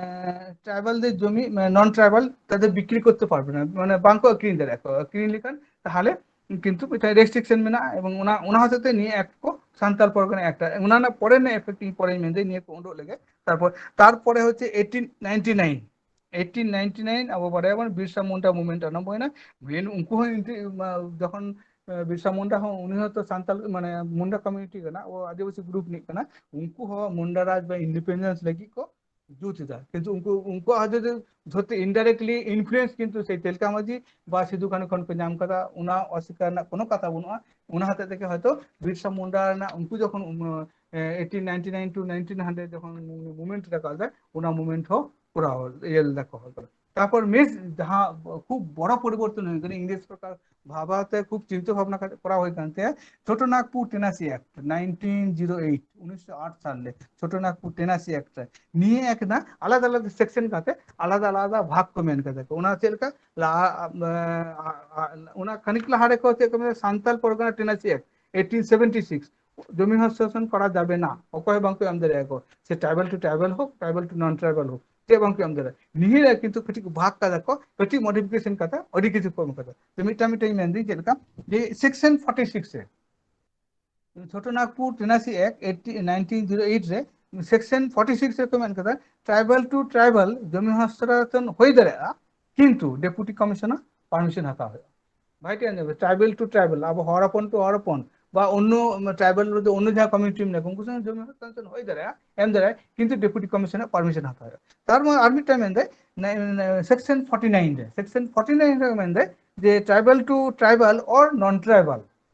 ᱴᱨᱟᱭᱵᱟᱞ ᱫᱮ ᱡᱚᱢᱤ ᱱᱚᱱ ᱴᱨᱟᱭᱵᱟᱞ ᱛᱟᱫᱮ ᱵᱤᱠᱨᱤ ᱠᱚᱨᱛᱮ ᱯᱟᱨᱵᱮ ᱱᱟ, ᱢᱟᱱᱮ ᱵᱟᱝ ᱠᱚ ᱟᱹᱠᱷᱨᱤᱧ ᱫᱟᱲᱮᱭᱟᱜᱼᱟ ᱠᱚ᱾ ᱟᱹᱠᱷᱨᱤᱧ ᱞᱮᱠᱷᱟᱱ ᱛᱟᱦᱚᱞᱮ ᱠᱤᱱᱛᱩ ᱢᱤᱫᱴᱟᱝ ᱨᱮᱥᱴᱨᱤᱠᱥᱚᱱ ᱢᱮᱱᱟᱜᱼᱟ, ᱮᱵᱚᱝ ᱚᱱᱟ ᱚᱱᱟ ᱦᱚᱛᱮᱡ ᱛᱮ ᱱᱤᱭᱟᱹ ᱮᱠᱴ ᱠᱚ, ᱥᱟᱱᱛᱟᱞ ᱯᱚᱨᱜᱟᱱᱟ ᱮᱠᱴ, ᱚᱱᱟ ᱨᱮᱱᱟᱜ ᱯᱚᱨᱮ ᱨᱮᱱᱟᱜ ᱮᱯᱷᱮᱠᱴ ᱤᱧ ᱯᱚᱨᱮᱧ ᱢᱮᱱᱫᱟᱹᱧ, ᱱᱤᱭᱟᱹ ᱠᱚ ᱩᱰᱩᱠ ᱞᱮᱜᱮ᱾ ᱛᱟᱨᱯᱚᱨ ᱛᱟᱨᱯᱚᱨᱮ ᱦᱚᱪᱪᱷᱮ eighteen ninety nine, eighteen ninety nine ᱟᱵᱚ ᱵᱟᱲᱟᱭᱟᱵᱚᱱ ᱵᱤᱨᱥᱟ ᱢᱩᱱᱰᱟ ᱢᱩᱵᱷᱢᱮᱱᱴ ᱟᱨᱟᱢᱵᱷᱚᱭᱮᱱᱟ᱾ ᱢᱮᱱ ᱩᱱᱠᱩ ᱦᱚᱸ ᱮᱱᱛᱮ, ᱢᱟ, ᱡᱚᱠᱷᱚᱱ ᱵᱤᱨᱥᱟ ᱢᱩᱱᱰᱟ ᱦᱚᱸ, ᱩᱱᱤ ᱦᱚᱸᱛᱚ ᱥᱟᱱᱛᱟᱞ, ᱢᱟᱱᱮ ᱢᱩᱱᱰᱟ ᱠᱚᱢᱤᱭᱩᱱᱤᱴᱤ ᱠᱟᱱᱟ, ᱳ ᱟᱹᱫᱤᱵᱟᱹᱥᱤ ᱜᱨᱩᱯ ᱨᱤᱱᱤᱡ ᱠᱟᱱᱟ᱾ ᱩᱱᱠᱩ ᱦᱚᱸ ᱢᱩᱱᱰᱟ ᱨᱟᱡᱽ ᱵᱟ ᱤᱱᱰᱤᱯᱮᱱᱰᱮᱱᱥ ᱞᱟᱹᱜᱤᱫ ᱠᱚ ᱡᱩᱛ ᱮᱫᱟ, ᱠᱤᱱᱛᱩ ᱩᱱᱠᱩ, ᱩᱱᱠᱩᱣᱟᱜ ᱦᱚᱸ ᱡᱩᱫᱤ ᱫᱷᱚᱨᱛᱮ ᱤᱱᱰᱟᱭᱨᱮᱠᱴᱞᱤ ᱤᱱᱯᱷᱞᱩᱭᱮᱱᱥ ᱠᱤᱱᱛᱩ ᱥᱮᱭ ᱛᱤᱞᱠᱟ ᱢᱟᱹᱡᱷᱤ ᱵᱟ ᱥᱤᱫᱩ ᱠᱟᱹᱱᱦᱩ ᱠᱷᱚᱱ ᱠᱚ ᱧᱟᱢ ᱠᱟᱫᱟ, ᱚᱱᱟ ᱚᱥᱤᱠᱟᱨ ᱨᱮᱱᱟᱜ ᱠᱳᱱᱳ ᱠᱟᱛᱷᱟ ᱵᱟᱹᱱᱩᱜᱼᱟ᱾ ᱚᱱᱟ ᱦᱚᱛᱮᱡ ᱛᱮᱜᱮ ᱦᱚᱭᱛᱚ ᱵᱤᱨᱥᱟ ᱢᱩᱱᱰᱟ ᱨᱮᱱᱟᱜ ᱩᱱᱠᱩ ᱡᱚᱠᱷᱚᱱ, ᱩᱢ, ᱮ, eighteen ninety nine to nineteen hundred ᱡᱚᱠᱷᱚᱱ ᱢᱩᱵᱷᱢᱮᱱᱴ ᱨᱟᱠᱟᱵ ᱞᱮᱫᱟ, ᱚᱱᱟ ᱢᱩᱵᱷᱢᱮᱱᱴ ᱦᱚᱸ ᱠᱚᱨᱟᱣ ᱤᱭᱟᱹ ᱞᱮᱫᱟ ᱠᱚ ᱦᱚᱭᱛᱚ᱾ ᱛᱟᱨᱯᱚᱨ ᱢᱮᱥ ᱡᱟᱦᱟᱸ ᱠᱷᱩᱵ ᱵᱚᱲᱚ ᱯᱚᱨᱤᱵᱚᱨᱛᱚᱱ ᱦᱩᱭ ᱠᱟᱱᱟ, ᱤᱝᱨᱮᱡᱽ ᱥᱚᱨᱠᱟᱨ ᱵᱷᱟᱵᱟᱛᱮ ᱠᱷᱩᱵ ᱪᱤᱱᱛᱟᱹ ᱵᱷᱟᱵᱽᱱᱟ ᱠᱟᱛᱮ ᱠᱚᱨᱟᱣ ᱦᱩᱭ ᱠᱟᱱ ᱛᱟᱭᱟ, Chota Nagpur tenancy act, nineteen zero eight, ᱩᱱᱤᱥᱥᱚ ᱟᱴ ᱥᱟᱞ ᱨᱮ ᱪᱷᱳᱴᱳ ᱱᱟᱜᱽᱯᱩᱨ ᱴᱮᱱᱟᱥᱤ ᱮᱠᱴ ᱨᱮ ᱱᱤᱭᱟᱹ ᱮᱠ ᱨᱮᱱᱟᱜ ᱟᱞᱟᱫᱟ ᱟᱞᱟᱫᱟ ᱥᱮᱠᱥᱚᱱ ᱠᱟᱛᱮ ᱟᱞᱟᱫᱟ ᱟᱞᱟᱫᱟ ᱵᱷᱟᱜᱽ ᱠᱚ ᱢᱮᱱ ᱠᱟᱫᱟ ᱠᱚ᱾ ᱚᱱᱟ ᱪᱮᱫ ᱞᱮᱠᱟ? ᱞᱟᱦᱟ, ᱟ, ᱟ, ᱚᱱᱟ ᱠᱷᱟᱱᱤᱠ ᱞᱟᱦᱟ ᱨᱮᱠᱚ ᱪᱮᱫ ᱠᱚ ᱢᱮᱱᱟ, Santhal Pargana tenancy act, eighteen seventy six, ᱡᱚᱢᱤ ᱦᱚᱥᱛᱟᱱᱛᱚᱨ ᱠᱚᱨᱟ ᱡᱟᱵᱮ ᱱᱟ, ᱚᱠᱚᱭ ᱦᱚᱸ ᱵᱟᱝᱠᱚ ᱮᱢ ᱫᱟᱲᱮᱭᱟᱠᱚ, ᱥᱮ ᱴᱨᱟᱭᱵᱟᱞ ᱴᱩ ᱴᱨᱟᱭᱵᱟᱞ ᱦᱳᱠ, ᱴᱨᱟᱭᱵᱟᱞ ᱴᱩ ᱱᱚᱱ ᱴᱨᱟᱭᱵᱟᱞ ᱦᱳᱠ, ᱪᱮᱫ ᱵᱟᱝᱠᱚ ᱮᱢ ᱫᱟᱲᱮᱭᱟᱜᱼᱟ᱾ ᱱᱤᱭᱟᱹ ᱨᱮ ᱠᱤᱱᱛᱩ ᱠᱟᱹᱴᱤᱡ ᱠᱚ ᱵᱷᱟᱜᱽ ᱠᱟᱫᱟ ᱠᱚ, ᱠᱟᱹᱴᱤᱡ ᱢᱚᱰᱤᱯᱷᱤᱠᱮᱥᱚᱱ ᱠᱟᱛᱮ ᱟᱹᱰᱤ ᱠᱤᱪᱷᱩ ᱠᱚ ᱮᱢ ᱠᱟᱫᱟ᱾ ᱛᱚ ᱢᱤᱫᱴᱟᱝ ᱢᱤᱫᱴᱟᱝ ᱢᱮᱱᱫᱟᱹᱧ ᱪᱮᱫ ᱞᱮᱠᱟ, ᱡᱮ ᱥᱮᱠᱥᱚᱱ ᱯᱷᱚᱨᱴᱤ ᱥᱤᱠᱥ ᱨᱮ Chota Nagpur tenancy act eighteen, nineteen zero eight ᱨᱮ ᱥᱮᱠᱥᱚᱱ ᱯᱷᱚᱨᱴᱤ ᱥᱤᱠᱥ ᱨᱮᱠᱚ ᱢᱮᱱ ᱠᱟᱫᱟ, ᱴᱨᱟᱭᱵᱟᱞ ᱴᱩ ᱴᱨᱟᱭᱵᱟᱞ ᱡᱚᱢᱤ ᱦᱚᱥᱛᱟᱱᱛᱚᱨ ᱦᱩᱭ ᱫᱟᱲᱮᱭᱟᱜᱼᱟ, ᱠᱤᱱᱛᱩ ᱰᱮᱯᱩᱴᱤ ᱠᱚᱢᱤᱥᱚᱱᱟᱨ ᱯᱟᱨᱢᱤᱥᱚᱱ ᱦᱟᱛᱟᱣ ᱦᱩᱭᱩᱜᱼᱟ᱾ ᱵᱷᱟᱭ ᱴᱷᱤᱠ ᱟᱸᱡᱚᱢ ᱯᱮ, ᱴᱨᱟᱭᱵᱟᱞ ᱴᱩ ᱴᱨᱟᱭᱵᱟᱞ, ᱟᱵᱚ ᱦᱚᱲ ᱦᱚᱯᱚᱱ ᱴᱩ ᱦᱚᱲ ᱦᱚᱯᱚᱱ, ᱵᱟ ᱚᱱᱱᱚ ᱴᱨᱟᱭᱵᱟᱞ ᱨᱮᱫᱚ ᱚᱱᱱᱚ ᱡᱟᱦᱟᱸ ᱠᱚᱢᱤᱭᱩᱱᱤᱴᱤ ᱢᱮᱱᱟᱜ ᱠᱚᱣᱟ, ᱩᱱᱠᱩ ᱥᱚᱸᱜᱮ ᱡᱚᱢᱤ ᱦᱚᱥᱛᱟᱱᱛᱚᱨ ᱦᱩᱭ ᱫᱟᱲᱮᱭᱟᱜᱼᱟ, ᱮᱢ ᱫᱟᱲᱮᱭᱟᱜᱼᱟ, ᱠᱤᱱᱛᱩ ᱰᱮᱯᱩᱴᱤ ᱠᱚᱢᱤᱥᱚᱱᱟᱨ ᱯᱟᱨᱢᱤᱥᱚᱱ ᱦᱟᱛᱟᱣ ᱦᱩᱭᱩᱜᱼᱟ᱾ ᱛᱟᱨ ᱢᱟᱱᱮ ᱟᱨ ᱢᱤᱫᱴᱟᱝ ᱢᱮᱱᱫᱟᱭ, ᱥᱮᱠᱥᱚᱱ ᱯᱷᱚᱨᱴᱤ ᱱᱟᱭᱤᱱ ᱨᱮ, ᱥᱮᱠᱥᱚᱱ ᱯᱷᱚᱨᱴᱤ ᱱᱟᱭᱤᱱ ᱨᱮ ᱢᱮᱱᱫᱟᱭ ᱡᱮ ᱴᱨᱟᱭᱵᱟᱞ ᱴᱩ ᱴᱨᱟᱭᱵᱟᱞ ᱚᱨ ᱱᱚᱱ ᱴᱨᱟᱭᱵᱟᱞ,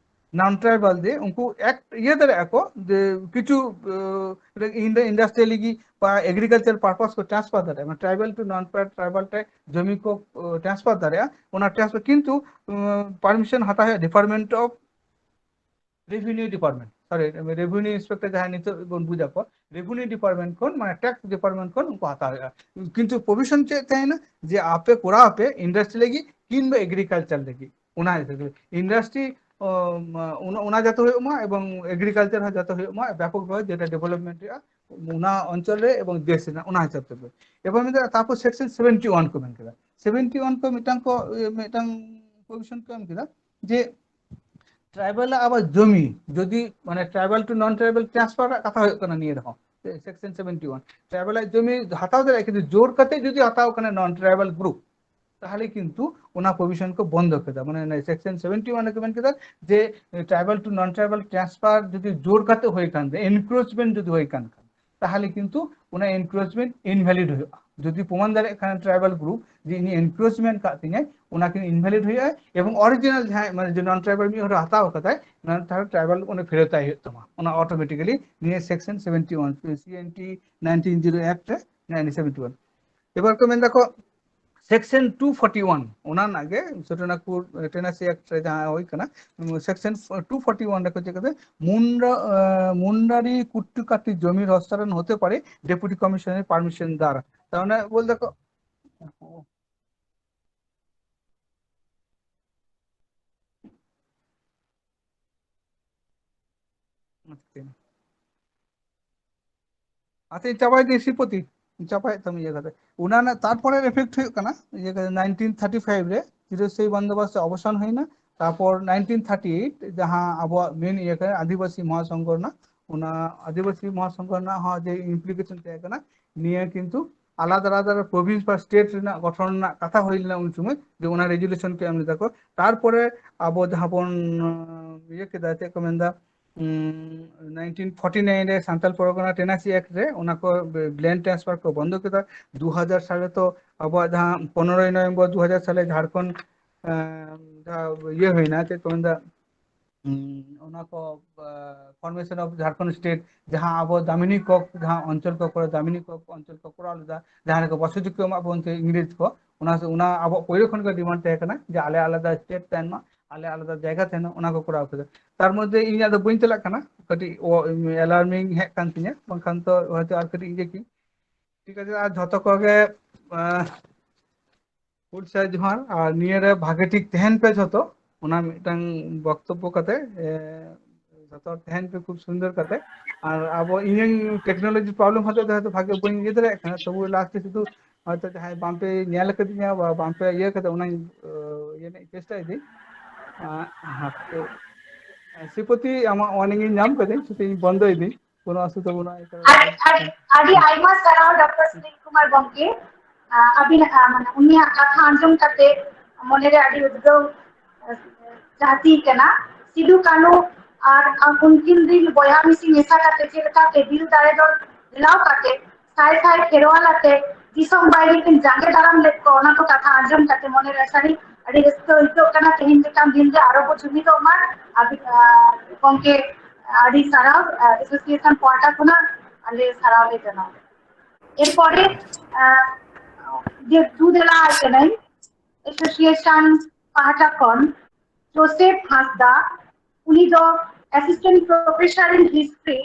ᱱᱚᱱ ᱴᱨᱟᱭᱵᱟᱞ ᱫᱮ ᱩᱱᱠᱩ ᱮᱠᱴ ᱤᱭᱟᱹ ᱫᱟᱲᱮᱭᱟᱜᱼᱟ ᱠᱚ, ᱡᱮ ᱠᱤᱪᱷᱩ ᱤᱱᱰᱟᱥᱴᱨᱤᱭᱟᱞ ᱞᱟᱹᱜᱤᱫ ᱵᱟ ᱮᱜᱽᱨᱤᱠᱟᱞᱪᱟᱨ ᱯᱟᱨᱯᱟᱥ ᱠᱚ ᱴᱨᱟᱱᱥᱯᱷᱟᱨ ᱫᱟᱲᱮᱭᱟᱜᱼᱟ, ᱢᱟᱱᱮ ᱴᱨᱟᱭᱵᱟᱞ ᱴᱩ ᱱᱚᱱ ᱴᱨᱟᱭᱵᱟᱞ ᱨᱮ ᱡᱚᱢᱤ ᱠᱚ ᱴᱨᱟᱱᱥᱯᱷᱟᱨ ᱫᱟᱲᱮᱭᱟᱜᱼᱟ᱾ ᱚᱱᱟ ᱴᱨᱟᱱᱥᱯᱷᱟᱨ ᱠᱤᱱᱛᱩ ᱯᱟᱨᱢᱤᱥᱚᱱ ᱦᱟᱛᱟᱣ ᱦᱩᱭᱩᱜᱼᱟ department of revenue department, sorry, revenue inspector ᱡᱟᱦᱟᱸᱭ ᱱᱤᱛᱚᱜ ᱵᱚᱱ ᱵᱩᱡᱟ ᱠᱚ, ᱨᱮভিনিউ ᱰᱤᱯᱟᱨᱴᱢᱮᱱᱴ ᱠᱷᱚᱱ, ᱢᱟᱱᱮ ᱴᱮᱠᱥ ᱰᱤᱯᱟᱨᱴᱢᱮᱱᱴ ᱠᱷᱚᱱ ᱩᱱᱠᱩ ᱦᱟᱛᱟᱣ ᱦᱩᱭᱩᱜᱼᱟ᱾ ᱠᱤᱱᱛᱩ ᱯᱨᱚᱵᱷᱤᱥᱚᱱ ᱪᱮᱫ ᱛᱟᱦᱮᱱᱟ? ᱡᱮ ᱟᱯᱮ ᱠᱚᱨᱟᱣ ᱯᱮ ᱤᱱᱰᱟᱥᱴᱨᱤ ᱞᱟᱹᱜᱤᱫ ᱠᱤᱝᱵᱟ ᱮᱜᱽᱨᱤᱠᱟᱞᱪᱟᱨ ᱞᱟᱹᱜᱤᱫ, ᱚᱱᱟ ᱦᱤᱥᱟᱹᱵ ᱛᱮ ᱤᱱᱰᱟᱥᱴᱨᱤ ᱚᱱᱟ ᱡᱟᱛᱮ ᱦᱩᱭᱩᱜ ᱢᱟ ᱮᱵᱚᱝ ᱮᱜᱽᱨᱤᱠᱟᱞᱪᱟᱨ ᱦᱚᱸ ᱡᱟᱛᱮ ᱦᱩᱭᱩᱜ ᱢᱟ, ᱵᱮᱯᱚᱠ ᱵᱷᱟᱵᱮ ᱡᱮᱴᱟ ᱰᱮᱵᱷᱞᱚᱯᱢᱮᱱᱴ ᱦᱩᱭᱩᱜᱼᱟ ᱚᱱᱟ ᱚᱧᱪᱚᱞ ᱨᱮ ᱮᱵᱚᱝ ᱫᱮᱥ ᱨᱮᱱᱟᱜ, ᱚᱱᱟ ᱦᱤᱥᱟᱹᱵ ᱛᱮ᱾ ᱮᱵᱚᱝ ᱢᱮᱱᱫᱟ, ᱛᱟᱨᱯᱚᱨ ᱥᱮᱠᱥᱚᱱ ᱥᱮᱵᱷᱮᱱᱴᱤ ᱳᱣᱟᱱ ᱠᱚ ᱢᱮᱱ ᱠᱮᱫᱟ, ᱥᱮᱵᱷᱮᱱᱴᱤ ᱳᱣᱟᱱ ᱠᱚ ᱢᱤᱫᱴᱟᱝ ᱠᱚ ᱢᱤᱫᱴᱟᱝ ᱯᱨᱚᱵᱷᱤᱥᱚᱱ ᱠᱚ ᱮᱢ ᱠᱮᱫᱟ ᱡᱮ ᱴᱨᱟᱭᱵᱟᱞ ᱟᱜ ᱟᱵᱟᱨ ᱡᱚᱢᱤ ᱡᱩᱫᱤ, ᱢᱟᱱᱮ ᱴᱨᱟᱭᱵᱟᱞ ᱴᱩ ᱱᱚᱱ ᱴᱨᱟᱭᱵᱟᱞ ᱴᱨᱟᱱᱥᱯᱷᱟᱨ ᱨᱮᱱᱟᱜ ᱠᱟᱛᱷᱟ ᱦᱩᱭᱩᱜ ᱠᱟᱱᱟ ᱱᱤᱭᱟᱹ ᱨᱮᱦᱚᱸ, ᱥᱮᱠᱥᱚᱱ ᱥᱮᱵᱷᱮᱱᱴᱤ ᱳᱣᱟᱱ, ᱴᱨᱟᱭᱵᱟᱞ ᱟᱜ ᱡᱚᱢᱤ ᱦᱟᱛᱟᱣ ᱫᱟᱲᱮᱭᱟᱜᱼᱟ, ᱠᱤᱱᱛᱩ ᱡᱳᱨ ᱠᱟᱛᱮ ᱡᱩᱫᱤ ᱦᱟᱛᱟᱣ ᱠᱷᱟᱱ ᱱᱚᱱ ᱴᱨᱟᱭᱵᱟᱞ ᱜᱨᱩᱯ, ᱛᱟᱦᱚᱞᱮ ᱠᱤᱱᱛᱩ ᱚᱱᱟ ᱯᱨᱚᱵᱷᱤᱥᱚᱱ ᱠᱚ ᱵᱚᱱᱫᱚ ᱠᱮᱫᱟ᱾ ᱢᱟᱱᱮ ᱥᱮᱠᱥᱚᱱ ᱥᱮᱵᱷᱮᱱᱴᱤ ᱳᱣᱟᱱ ᱨᱮ ᱠᱚ ᱢᱮᱱ ᱠᱮᱫᱟ ᱡᱮ ᱴᱨᱟᱭᱵᱟᱞ ᱴᱩ ᱱᱚᱱ ᱴᱨᱟᱭᱵᱟᱞ ᱴᱨᱟᱱᱥᱯᱷᱟᱨ ᱡᱩᱫᱤ ᱡᱳᱨ ᱠᱟᱛᱮ ᱦᱩᱭ ᱠᱟᱱ ᱛᱟᱦᱮᱸ, ᱮᱱᱠᱨᱳᱪᱢᱮᱱᱴ ᱡᱩᱫᱤ ᱦᱩᱭ ᱠᱟᱱ ᱠᱷᱟᱱ, ᱛᱟᱦᱚᱞᱮ ᱠᱤᱱᱛᱩ ᱚᱱᱟ ᱮᱱᱠᱨᱳᱪᱢᱮᱱᱴ ᱤᱱᱵᱷᱮᱞᱤᱰ ᱦᱩᱭᱩᱜᱼᱟ᱾ ᱡᱩᱫᱤ ᱯᱨᱚᱢᱟᱱ ᱫᱟᱲᱮᱭᱟᱜ ᱠᱷᱟᱱ ᱴᱨᱟᱭᱵᱟᱞ ᱜᱨᱩᱯ ᱡᱮ ᱤᱧ ᱮᱱᱠᱨᱳᱪᱢᱮᱱᱴ ᱠᱟᱜ ᱛᱤᱧᱟᱹ, ᱚᱱᱟ ᱠᱤᱱ ᱤᱱᱵᱷᱮᱞᱤᱰ ᱦᱩᱭᱩᱜᱼᱟ᱾ ᱮᱵᱚᱝ ᱚᱨᱤᱡᱤᱱᱟᱞ ᱡᱟᱦᱟᱸᱭ, ᱢᱟᱱᱮ ᱡᱮ ᱱᱚᱱ ᱴᱨᱟᱭᱵᱟᱞ ᱢᱤᱫ ᱦᱚᱲ ᱦᱟᱛᱟᱣ ᱠᱟᱫᱟᱭ, ᱚᱱᱟ ᱴᱨᱟᱭᱵᱟᱞ ᱚᱸᱰᱮ ᱯᱷᱮᱨᱚᱛ ᱟᱭ ᱦᱩᱭᱩᱜ ᱛᱟᱢᱟ᱾ ᱚᱱᱟ ᱚᱴᱳᱢᱮᱴᱤᱠᱟᱞᱤ ᱱᱤᱭᱟᱹ section seventy one, C N T nineteen zero eight ᱨᱮ, ᱱᱟᱭᱤᱱᱴᱤᱱ ᱥᱮᱵᱷᱮᱱᱴᱤ ᱳᱣᱟᱱ᱾ ᱮᱵᱟᱨ ᱠᱚ ᱢᱮᱱ ᱫᱟᱠᱚ ᱥᱮᱠᱥᱚᱱ ᱴᱩ ᱯᱷᱳᱨᱴᱤ ᱳᱣᱟᱱ, ᱚᱱᱟ ᱨᱮᱱᱟᱜ ᱜᱮ ᱥᱩᱨᱱᱟᱠᱩᱨ ᱴᱮᱱᱟᱥᱤ ᱮᱠᱴ ᱨᱮ ᱡᱟᱦᱟᱸ ᱦᱩᱭ ᱠᱟᱱᱟ, ᱥᱮᱠᱥᱚᱱ ᱴᱩ ᱯᱷᱳᱨᱴᱤ ᱳᱣᱟᱱ ᱨᱮᱠᱚ ᱪᱮᱫ ᱠᱟᱫᱟ, ᱢᱩᱱᱰᱟ-, ᱟᱸ, ᱢᱩᱱᱰᱟᱨᱤ ᱠᱩᱴᱴᱩᱠᱟᱴᱤ ᱡᱚᱢᱤ হস্তান্তর হতে পারে ডেপুটি কমিশনারের পারমিশন দ্বারা। তার মানে বলতে ক-, ᱟᱪᱪᱷᱟ, ᱟᱪᱪᱷᱟ, ᱪᱟᱵᱟᱭ ᱫᱤᱧ ᱥᱨᱤᱯᱚᱛᱤ, ᱪᱟᱵᱟᱭᱮᱫ ᱛᱟᱢ ᱤᱭᱟᱹ ᱠᱟᱛᱮ᱾ ᱚᱱᱟ ᱨᱮᱱᱟᱜ ᱛᱟᱨᱯᱚᱨᱮ ᱮᱯᱷᱮᱠᱴ ᱦᱩᱭᱩᱜ ᱠᱟᱱᱟ ᱤᱭᱟᱹ ᱠᱟᱛᱮ, ᱱᱟᱭᱤᱱᱴᱤᱱ ᱛᱷᱟᱨᱴᱤ ᱯᱷᱟᱭᱤᱵᱷ ᱨᱮ ᱪᱤᱨᱚᱥᱛᱷᱟᱭᱤ ᱵᱚᱱᱫᱳᱵᱚᱥᱛ ᱚᱵᱚᱥᱟᱱ ᱦᱩᱭᱱᱟ᱾ ᱛᱟᱨᱯᱚᱨ ᱱᱟᱭᱤᱱᱴᱤᱱ ᱛᱷᱟᱨᱴᱤ ᱮᱭᱤᱴ ᱡᱟᱦᱟᱸ ᱟᱵᱚᱣᱟᱜ ᱢᱮᱱ ᱤᱭᱟᱹ ᱠᱟᱱᱟ ᱟᱹᱫᱤᱵᱟᱹᱥᱤ ᱢᱚᱦᱟᱥᱚᱝᱜᱷᱚ ᱨᱮᱱᱟᱜ, ᱚᱱᱟ ᱟᱹᱫᱤᱵᱟᱹᱥᱤ ᱢᱚᱦᱟᱥᱚᱝᱜᱷᱚ ᱨᱮᱱᱟᱜ ᱦᱚᱸ ᱡᱮ ᱤᱢᱯᱞᱤᱠᱮᱥᱚᱱ ᱛᱟᱦᱮᱸ ᱠᱟᱱᱟ, ᱱᱤᱭᱟᱹ ᱠᱤᱱᱛᱩ ᱟᱞᱟᱫᱟ ᱟᱞᱟᱫᱟ ᱯᱨᱚᱵᱷᱤᱱᱥ ᱵᱟ ᱥᱴᱮᱴ ᱨᱮᱱᱟᱜ ᱜᱚᱴᱷᱚᱱ ᱨᱮᱱᱟᱜ ᱠᱟᱛᱷᱟ ᱦᱩᱭ ᱞᱮᱱᱟ ᱩᱱ ᱥᱚᱢᱚᱭ, ᱡᱮ ᱚᱱᱟ ᱨᱮᱡᱩᱞᱮᱥᱚᱱ ᱠᱚ ᱮᱢ ᱞᱮᱫᱟ ᱠᱚ᱾ ᱛᱟᱨᱯᱚᱨᱮ ᱟᱵᱚ ᱡᱟᱦᱟᱸ ᱵᱚᱱ, ᱟᱸ, ᱤᱭᱟᱹ ᱠᱮᱫᱟ, ᱪᱮᱫ ᱠᱚ ᱢᱮᱱᱫᱟ, ᱩᱸ, ᱱᱟᱭᱤᱱᱴᱤᱱ ᱯᱷᱳᱨᱴᱤ ᱱᱟᱭᱤᱱ ᱨᱮ ᱥᱟᱱᱛᱟᱞ ᱯᱚᱨᱜᱚᱱᱟ ᱴᱮᱱᱟᱥᱤ ᱮᱠᱴ ᱨᱮ ᱚᱱᱟ ᱠᱚ ᱵᱮ-, ᱞᱮᱱᱰ ᱴᱨᱟᱱᱥᱯᱷᱟᱨ ᱠᱚ ᱵᱚᱱᱫᱚ ᱠᱮᱫᱟ᱾ ᱫᱩ ᱦᱟᱡᱟᱨ ᱥᱟᱞ ᱨᱮ ᱛᱚ ᱟᱵᱚᱣᱟᱜ ᱡᱟᱦᱟᱸ ᱯᱚᱱᱨᱚᱭ ᱱᱚᱵᱷᱮᱢᱵᱚᱨ ᱫᱩ ᱦᱟᱡᱟᱨ ᱥᱟᱞ ᱨᱮ ᱡᱷᱟᱲᱠᱷᱚᱸᱰ, ᱟᱸ, ᱡᱟᱦᱟᱸ ᱤᱭᱟᱹ ᱦᱩᱭᱱᱟ, ᱪᱮᱫ ᱠᱚ ᱢᱮᱱᱫᱟ, ᱩᱸ, ᱚᱱᱟ ᱠᱚ, ᱟ, formation of Jharkhand state, ᱡᱟᱦᱟᱸ ᱟᱵᱚ ᱫᱟᱢᱤᱱᱤ ᱠᱚᱠ, ᱡᱟᱦᱟᱸ ᱚᱧᱪᱚᱞ ᱠᱚ ᱠᱚᱨᱟᱣ, ᱫᱟᱢᱤᱱᱤ ᱠᱚᱠ ᱚᱧᱪᱚᱞ ᱠᱚ ᱠᱚᱨᱟᱣ ᱞᱮᱫᱟ, ᱡᱟᱦᱟᱸ ᱨᱮᱠᱚ ᱵᱚᱥᱚᱛᱤ ᱠᱚ ᱮᱢᱟᱜ ᱵᱚᱱ ᱛᱟᱦᱮᱸ ᱤᱝᱨᱮᱡᱽ ᱠᱚ, ᱚᱱᱟ, ᱚᱱᱟ ᱟᱵᱚᱣᱟᱜ ᱯᱳᱭᱞᱳ ᱠᱷᱚᱱ ᱜᱮ ᱰᱤᱢᱟᱱᱰ ᱛᱟᱦᱮᱸ ᱠᱟᱱᱟ ᱡᱮ ᱟᱞᱮ ᱟᱞᱟᱫᱟ ᱥᱴᱮᱴ ᱛᱟᱦᱮᱱ ᱢᱟ, ᱟᱞᱮ ᱟᱞᱟᱫᱟ ᱡᱟᱭᱜᱟ ᱛᱟᱦᱮᱱ ᱢᱟ, ᱚᱱᱟ ᱠᱚ ᱠᱚᱨᱟᱣ ᱠᱮᱫᱟ᱾ ᱛᱟᱨ ᱢᱚᱫᱽᱫᱷᱮ ᱤᱧ ᱟᱫᱚ ᱵᱟᱹᱧ ᱪᱟᱞᱟᱜ ᱠᱟᱱᱟ, ᱠᱟᱹᱴᱤᱡ ᱟᱞᱟᱨᱢᱤᱝ ᱦᱮᱡ ᱠᱟᱱ ᱛᱤᱧᱟᱹ, ᱵᱟᱝᱠᱷᱟᱱ ᱛᱚ ᱦᱚᱭᱛᱳ ᱟᱨ ᱠᱟᱹᱴᱤᱡ ᱤᱧ ᱤᱭᱟᱹ ᱠᱮᱭᱟ᱾ ᱴᱷᱤᱠ ᱟᱪᱷᱮ, ᱟᱨ ᱡᱷᱚᱛᱚ ᱠᱚᱜᱮ, ᱟᱸ, ᱦᱩᱞ ᱥᱟᱹᱭ ᱡᱚᱦᱟᱨ, ᱟᱨ ᱱᱤᱭᱟᱹ ᱨᱮ ᱵᱷᱟᱜᱮ ᱴᱷᱤᱠ ᱛᱟᱦᱮᱱ ᱯᱮ ᱡᱷᱚᱛᱚ, ᱚᱱᱟ ᱢᱤᱫᱴᱟᱝ ᱵᱚᱠᱛᱚᱵᱵᱚ ᱠᱟᱛᱮ, ᱮ, ᱡᱷᱚᱛᱚ ᱛᱟᱦᱮᱱ ᱯᱮ ᱠᱷᱩᱵ ᱥᱩᱱᱫᱚᱨ ᱠᱟᱛᱮ᱾ ᱟᱨ ᱟᱵᱚ ᱤᱧᱟᱹᱝ ᱴᱮᱠᱱᱳᱞᱚᱡᱤ ᱯᱨᱚᱵᱞᱮᱢ ᱦᱚᱛᱮᱡ ᱛᱮ ᱦᱚᱭᱛᱳ ᱵᱷᱟᱜᱮ ᱵᱟᱹᱧ ᱤᱭᱟᱹ ᱫᱟᱲᱮᱭᱟᱜ ᱠᱟᱱᱟ, ᱛᱚᱵᱩ ᱞᱟᱥᱴ ᱨᱮ ᱥᱩᱫᱷᱩ ᱦᱚᱭᱛᱳ ᱡᱟᱦᱟᱸᱭ ᱵᱟᱝ ᱯᱮ ᱧᱮᱞ ᱟᱠᱟᱫᱤᱧᱟ ᱵᱟ ᱵᱟᱝ ᱯᱮ ᱤᱭᱟᱹ ᱠᱟᱫᱟ, ᱚᱱᱟᱧ, ᱮ, ᱤᱭᱟᱹ ᱨᱮᱱᱟᱜ ᱪᱮᱥᱴᱟᱭ ᱫᱟᱹᱧ᱾ ᱟᱸ, ᱦᱟᱯᱮ᱾ ᱥᱨᱤᱯᱚᱛᱤ, ᱟᱢᱟᱜ ᱣᱟᱨᱱᱤᱝ ᱤᱧ ᱧᱟᱢ ᱠᱟᱹᱫᱟᱹᱧ, ᱥᱨᱤᱯᱚᱛᱤ, ᱤᱧ ᱵᱚᱱᱫᱚᱭ ᱫᱟᱹᱧ, ᱠᱳᱱᱳ ᱚᱥᱩᱵᱤᱫᱷᱟ ᱵᱟᱹᱱᱩᱜᱼᱟ᱾ ᱟᱹᱰᱤ, ᱟᱹᱰᱤ, ᱟᱹᱰᱤ ᱟᱭᱢᱟ ᱥᱟᱨᱦᱟᱣ ᱰᱚᱠᱴᱚᱨ ᱥᱩᱱᱤᱞ ᱠᱩᱢᱟᱨ ᱜᱚᱢᱠᱮ᱾ ᱟᱸ, ᱟᱹᱵᱤᱱᱟᱜ, ᱟᱸ, ᱢᱟᱱᱮ ᱩᱱᱤᱭᱟᱜ ᱠᱟᱛᱷᱟ ᱟᱸᱡᱚᱢ ᱠᱟᱛᱮ ᱢᱚᱱᱮᱨᱮ ᱟᱹᱰᱤ ᱩᱫᱽᱜᱟᱹᱣ, ᱟᱸ, ᱡᱟᱹᱥᱛᱤ ᱠᱟᱱᱟ᱾ ᱥᱤᱫᱩ ᱠᱟᱹᱱᱦᱩ ᱟᱨ ᱩᱱᱠᱤᱱ ᱨᱤᱱ ᱵᱚᱭᱦᱟ ᱢᱤᱥᱤ ᱢᱮᱥᱟ ᱠᱟᱛᱮ ᱪᱮᱫ ᱞᱮᱠᱟᱛᱮ ᱫᱤᱞ ᱫᱟᱲᱮ ᱫᱚ ᱦᱮᱞᱟᱣ ᱠᱟᱛᱮ ᱥᱟᱭ ᱥᱟᱭ ᱠᱷᱮᱨᱣᱟᱞ ᱟᱛᱮ ᱫᱤᱥᱚᱢ ᱵᱟᱭᱨᱤ ᱠᱤᱱ ᱡᱟᱸᱜᱮ ᱫᱟᱨᱟᱢ ᱞᱮᱫ ᱠᱚ, ᱚᱱᱟ ᱠᱚ ᱠᱟᱛᱷᱟ ᱟᱸᱡᱚᱢ ᱠᱟᱛᱮ ᱢᱚᱱᱮᱨᱮ ᱥᱟᱹᱨᱤ ᱟᱹᱰᱤ ᱨᱟᱹᱥᱠᱟᱹ ᱟᱹᱭᱠᱟᱹᱜ ᱠᱟᱱᱟ᱾ ᱛᱮᱦᱮᱧ ᱞᱮᱠᱟᱱ ᱫᱤᱱ ᱨᱮ ᱟᱨᱚ ᱵᱚ ᱡᱩᱢᱤᱫᱚᱜ ᱢᱟ᱾ ᱟᱹᱵᱤᱱ, ᱟᱸ, ᱜᱚᱢᱠᱮ, ᱟᱹᱰᱤ ᱥᱟᱨᱦᱟᱣ, ᱟᱸ, ᱮᱥᱳᱥᱤᱭᱮᱥᱚᱱ ᱯᱟᱦᱴᱟ ᱠᱷᱚᱱᱟᱜ ᱟᱞᱮ ᱥᱟᱨᱦᱟᱣ ᱞᱮ ᱡᱟᱱᱟᱣᱟ᱾ ᱮᱨᱯᱚᱨᱮ, ᱟᱸ, ᱡᱮ ᱫᱩ ᱫᱮᱞᱟ ᱟᱭ ᱠᱟᱹᱱᱟᱹᱧ ᱮᱥᱳᱥᱤᱭᱮᱥᱚᱱ ᱯᱟᱦᱴᱟ ᱠᱷᱚᱱ ᱡᱳᱥᱮᱯ ᱦᱟᱸᱥᱫᱟ, ᱩᱱᱤ ᱫᱚ ᱮᱥᱤᱥᱴᱮᱱᱴ ᱯᱨᱚᱯᱷᱮᱥᱚᱨ ᱤᱱ ᱦᱤᱥᱴᱨᱤ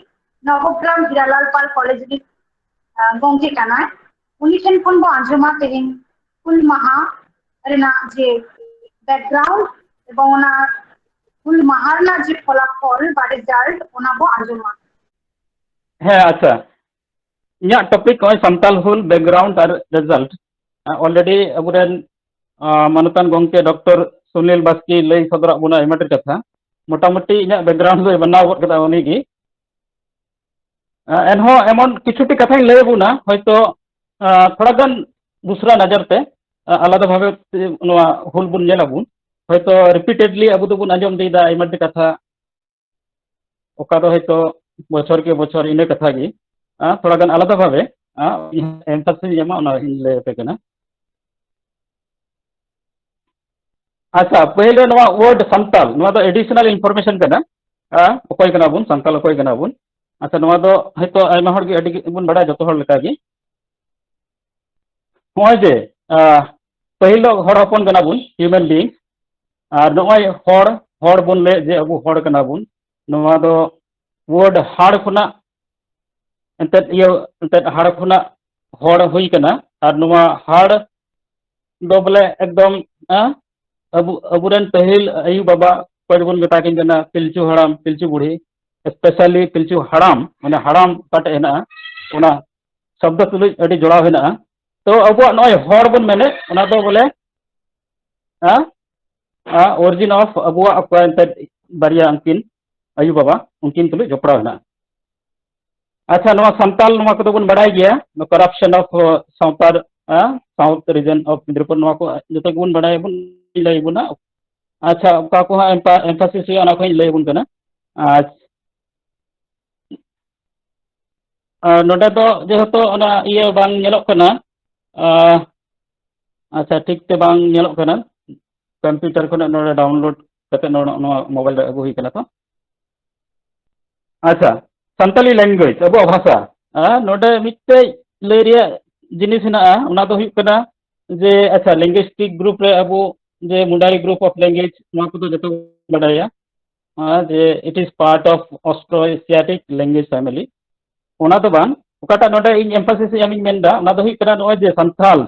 ᱱᱚᱵᱚᱜᱨᱟᱢ ᱦᱤᱨᱟᱞᱟᱞ ᱯᱟᱞ ᱠᱚᱞᱮᱡᱽ ᱨᱤᱱ ᱜᱚᱢᱠᱮ ᱠᱟᱱᱟᱭ᱾ ᱩᱱᱤ ᱴᱷᱮᱱ ᱠᱷᱚᱱ ᱵᱚ ᱟᱸᱡᱚᱢᱟ ᱛᱮᱦᱮᱧ ᱦᱩᱞ ᱢᱟᱦᱟ ᱨᱮᱱᱟᱜ ᱡᱮ ᱵᱮᱠᱜᱨᱟᱣᱩᱱᱰ ᱮᱵᱚᱝ ᱚᱱᱟ ᱦᱩᱞ ᱢᱟᱦᱟ ᱨᱮᱱᱟᱜ ᱡᱮ ᱯᱷᱚᱞᱟᱯᱷᱚᱞ ᱵᱟ ᱨᱮᱡᱟᱞᱴ, ᱚᱱᱟ ᱵᱚ ᱟᱸᱡᱚᱢᱟ᱾ ᱦᱮᱸ, ᱟᱪᱪᱷᱟ, ᱤᱧᱟᱹᱜ ᱴᱚᱯᱤᱠ ᱱᱚᱜᱼᱚᱭ ᱥᱟᱱᱛᱟᱞ ᱦᱩᱞ ᱵᱮᱠᱜᱨᱟᱣᱩᱱᱰ ᱟᱨ ᱨᱮᱡᱟᱞᱴ᱾ ᱚᱞᱨᱮᱰᱤ ᱟᱵᱚᱨᱮᱱ ᱢᱟᱱᱚᱛᱟᱱ ᱜᱚᱢᱠᱮ ᱰᱚᱠᱴᱚᱨ ᱥᱩᱱᱤᱞ ᱵᱟᱥᱠᱮ ᱞᱟᱹᱭ ᱥᱚᱫᱚᱨᱟᱜ ᱵᱚᱱᱟ ᱟᱭᱢᱟ ᱰᱷᱮᱨ ᱠᱟᱛᱷᱟ᱾ ᱢᱚᱴᱟᱢᱩᱴᱤ ᱤᱧᱟᱹᱜ ᱵᱮᱠᱜᱨᱟᱣᱩᱱᱰ ᱫᱚᱭ ᱵᱮᱱᱟᱣ ᱜᱚᱫ ᱠᱟᱫᱟ ᱩᱱᱤᱜᱮ᱾ ᱮᱱᱦᱚᱸ ᱮᱢᱚᱱ ᱠᱤᱪᱷᱩᱴᱤ ᱠᱟᱛᱷᱟᱧ ᱞᱟᱹᱭ ᱟᱵᱚᱱᱟ, ᱦᱚᱭᱛᱳ ᱛᱷᱚᱲᱟ ᱜᱟᱱ ᱫᱩᱥᱨᱟ ᱱᱚᱡᱚᱨ ᱛᱮ, ᱟᱞᱟᱫᱟ ᱵᱷᱟᱵᱮ ᱱᱚᱣᱟ ᱦᱩᱞ ᱵᱚᱱ ᱧᱮᱞ ᱟᱵᱚᱱ᱾ ᱦᱚᱭᱛᱳ ᱨᱤᱯᱤᱴᱮᱰᱞᱤ ᱟᱵᱚ ᱫᱚᱵᱚᱱ ᱟᱸᱡᱚᱢ ᱤᱫᱤᱭᱮᱫᱟ ᱟᱭᱢᱟ ᱰᱷᱮᱨ ᱠᱟᱛᱷᱟ, ᱚᱠᱟ ᱫᱚ ᱦᱚᱭᱛᱳ ᱵᱚᱪᱷᱚᱨ ᱠᱮ ᱵᱚᱪᱷᱚᱨ ᱤᱱᱟᱹ ᱠᱟᱛᱷᱟ ᱜᱮ, ᱛᱷᱚᱲᱟ ᱜᱟᱱ ᱟᱞᱟᱫᱟ ᱵᱷᱟᱵᱮ ᱮᱢᱯᱷᱟᱥᱤᱥ ᱤᱧ ᱮᱢᱟ, ᱚᱱᱟ ᱤᱧ ᱞᱟᱹᱭ ᱟᱯᱮ ᱠᱟᱱᱟ᱾ ᱟᱪᱪᱷᱟ, ᱯᱟᱹᱦᱤᱞ ᱨᱮ ᱱᱚᱣᱟ ᱣᱟᱨᱰ ᱥᱟᱱᱛᱟᱞ, ᱱᱚᱣᱟ ᱫᱚ ᱮᱰᱤᱥᱚᱱᱟᱞ ᱤᱱᱯᱷᱚᱨᱢᱮᱥᱚᱱ ᱠᱟᱱᱟ᱾ ᱚᱠᱚᱭ ᱠᱟᱱᱟ ᱵᱚᱱ, ᱥᱟᱱᱛᱟᱞ ᱚᱠᱚᱭ ᱠᱟᱱᱟ ᱵᱚᱱ? ᱟᱪᱪᱷᱟ, ᱱᱚᱣᱟ ᱫᱚ ᱦᱚᱭᱛᱳ ᱟᱭᱢᱟ ᱦᱚᱲ ᱜᱮ ᱟᱹᱰᱤ ᱵᱚᱱ ᱵᱟᱲᱟᱭᱟ, ᱡᱚᱛᱚ ᱦᱚᱲ ᱞᱮᱠᱟ ᱜᱮ᱾ ᱱᱚᱜᱼᱚᱭ ᱡᱮ ᱯᱟᱹᱦᱤᱞ ᱫᱚ ᱦᱚᱲ ᱦᱚᱯᱚᱱ ᱠᱟᱱᱟ ᱵᱚᱱ, ᱦᱤᱭᱩᱢᱮᱱ ᱵᱤᱝ, ᱟᱨ ᱱᱚᱜᱼᱚᱭ ᱦᱚᱲ, ᱦᱚᱲ ᱵᱚᱱ ᱞᱟᱹᱭ ᱡᱮ ᱟᱵᱚ ᱦᱚᱲ ᱠᱟᱱᱟ ᱵᱚᱱ, ᱱᱚᱣᱟ ᱫᱚ ᱣᱟᱨᱰ ᱦᱟᱲ ᱠᱷᱚᱱᱟᱜ ᱮᱱᱛᱮᱫ ᱤᱭᱟᱹ ᱮᱱᱛᱮᱫ ᱦᱟᱲ ᱠᱷᱚᱱᱟᱜ ᱦᱚᱲ ᱦᱩᱭ ᱠᱟᱱᱟ᱾ ᱟᱨ ᱱᱚᱣᱟ ᱦᱟᱲ ᱫᱚ ᱵᱚᱞᱮ ᱮᱠᱫᱚᱢ ᱟᱵᱚ ᱟᱵᱚᱨᱮᱱ ᱯᱟᱹᱦᱤᱞ ᱟᱭᱩ ᱵᱟᱵᱟ ᱚᱠᱚᱭ ᱫᱚᱵᱚᱱ ᱢᱮᱛᱟ ᱠᱤᱱ ᱠᱟᱱᱟ ᱯᱤᱞᱪᱩ ᱦᱟᱲᱟᱢ ᱯᱤᱞᱪᱩ ᱵᱩᱲᱦᱤ, ᱥᱯᱮᱥᱟᱞᱤ ᱯᱤᱞᱪᱩ ᱦᱟᱲᱟᱢ, ᱢᱟᱱᱮ ᱦᱟᱲᱟᱢ ᱚᱠᱟᱴᱟᱜ ᱦᱮᱱᱟᱜᱼᱟ, ᱚᱱᱟ ᱥᱚᱵᱫᱚ ᱛᱩᱞᱩᱡ ᱟᱹᱰᱤ ᱡᱚᱲᱟᱣ ᱦᱮᱱᱟᱜᱼᱟ᱾ ᱛᱚ ᱟᱵᱚᱣᱟᱜ ᱱᱚᱜᱼᱚᱭ ᱦᱚᱲ ᱵᱚᱱ ᱢᱮᱱᱮᱫ, ᱚᱱᱟ ᱫᱚ ᱵᱚᱞᱮ ᱚᱨᱤᱡᱤᱱ ᱚᱯᱷ ᱟᱵᱚᱣᱟᱜ ᱚᱠᱟ ᱮᱱᱛᱮᱫ ᱵᱟᱨᱭᱟ ᱩᱱᱠᱤᱱ ᱟᱭᱩ ᱵᱟᱵᱟ ᱩᱱᱠᱤᱱ ᱛᱩᱞᱩᱡ ᱡᱚᱯᱲᱟᱣ ᱦᱮᱱᱟᱜᱼᱟ᱾ ᱟᱪᱪᱷᱟ, ᱱᱚᱣᱟ ᱥᱟᱱᱛᱟᱞ ᱱᱚᱣᱟ ᱠᱚᱫᱚ ᱵᱚᱱ ᱵᱟᱲᱟᱭ ᱜᱮᱭᱟ, ᱠᱚᱨᱟᱯᱥᱚᱱ ᱚᱯᱷ ᱥᱟᱶᱛᱟ, ᱥᱟᱣᱩᱛᱷ ᱨᱤᱡᱚᱱ ᱚᱯᱷ ᱢᱮᱫᱽᱱᱤᱯᱩᱨ, ᱱᱚᱣᱟ ᱠᱚ ᱡᱚᱛᱚ ᱜᱮᱵᱚᱱ ᱵᱟᱲᱟᱭ ᱟᱵᱚᱱ, ᱞᱟᱹᱭ ᱟᱵᱚᱱᱟ᱾ ᱟᱪᱪᱷᱟ, ᱚᱠᱟ ᱠᱚ ᱦᱟᱸᱜ ᱮᱢᱯᱷᱟᱥᱤᱥ ᱦᱩᱭᱩᱜᱼᱟ ᱚᱱᱟ ᱠᱚᱧ ᱞᱟᱹᱭ ᱟᱵᱚᱱ ᱠᱟᱱᱟ᱾ ᱟᱪᱪᱷᱟ, ᱱᱚᱰᱮ ᱫᱚ ᱡᱮᱦᱮᱛᱩ ᱚᱱᱟ ᱤᱭᱟᱹ ᱵᱟᱝ ᱧᱮᱞᱚᱜ ᱠᱟᱱᱟ, ᱟᱪᱪᱷᱟ, ᱴᱷᱤᱠ ᱛᱮ ᱵᱟᱝ ᱧᱮᱞᱚᱜ ᱠᱟᱱᱟ, ᱠᱚᱢᱯᱤᱭᱩᱴᱟᱨ ᱠᱷᱚᱱᱟᱜ ᱱᱚᱰᱮ ᱰᱟᱣᱩᱱᱞᱳᱰ ᱠᱟᱛᱮ ᱱᱚᱣᱟ ᱢᱳᱵᱟᱭᱤᱞ ᱨᱮ ᱟᱹᱜᱩ ᱦᱩᱭ ᱠᱟᱱᱟ ᱛᱚ᱾ ᱟᱪᱪᱷᱟ, ᱥᱟᱱᱛᱟᱞᱤ ᱞᱮᱝᱜᱩᱭᱮᱡᱽ, ᱟᱵᱚᱣᱟᱜ ᱵᱷᱟᱥᱟ, ᱱᱚᱰᱮ ᱢᱤᱫᱴᱮᱡ ᱞᱟᱹᱭ ᱨᱮᱭᱟᱜ ᱡᱤᱱᱤᱥ ᱦᱮᱱᱟᱜᱼᱟ, ᱚᱱᱟ ᱫᱚ ᱦᱩᱭᱩᱜ ᱠᱟᱱᱟ ᱡᱮ ᱟᱪᱪᱷᱟ, linguistic group ᱨᱮ ᱟᱵᱚ ᱡᱮ Mundari group of language, ᱱᱚᱣᱟ ᱠᱚᱫᱚ ᱡᱚᱛᱚ ᱵᱚᱱ ᱵᱟᱰᱟᱭᱟ, ᱟᱨ ᱡᱮ it is part of Austro-Asiatic language family᱾ ᱚᱱᱟ ᱫᱚ ᱵᱟᱝ, ᱚᱠᱟᱴᱟᱜ ᱱᱚᱰᱮ ᱤᱧ emphasis ᱤᱧ ᱢᱮᱱᱫᱟ, ᱚᱱᱟ ᱫᱚ ᱦᱩᱭᱩᱜ ᱠᱟᱱᱟ ᱱᱚᱜᱼᱚᱭ ᱡᱮ ᱥᱟᱱᱛᱷᱟᱞ,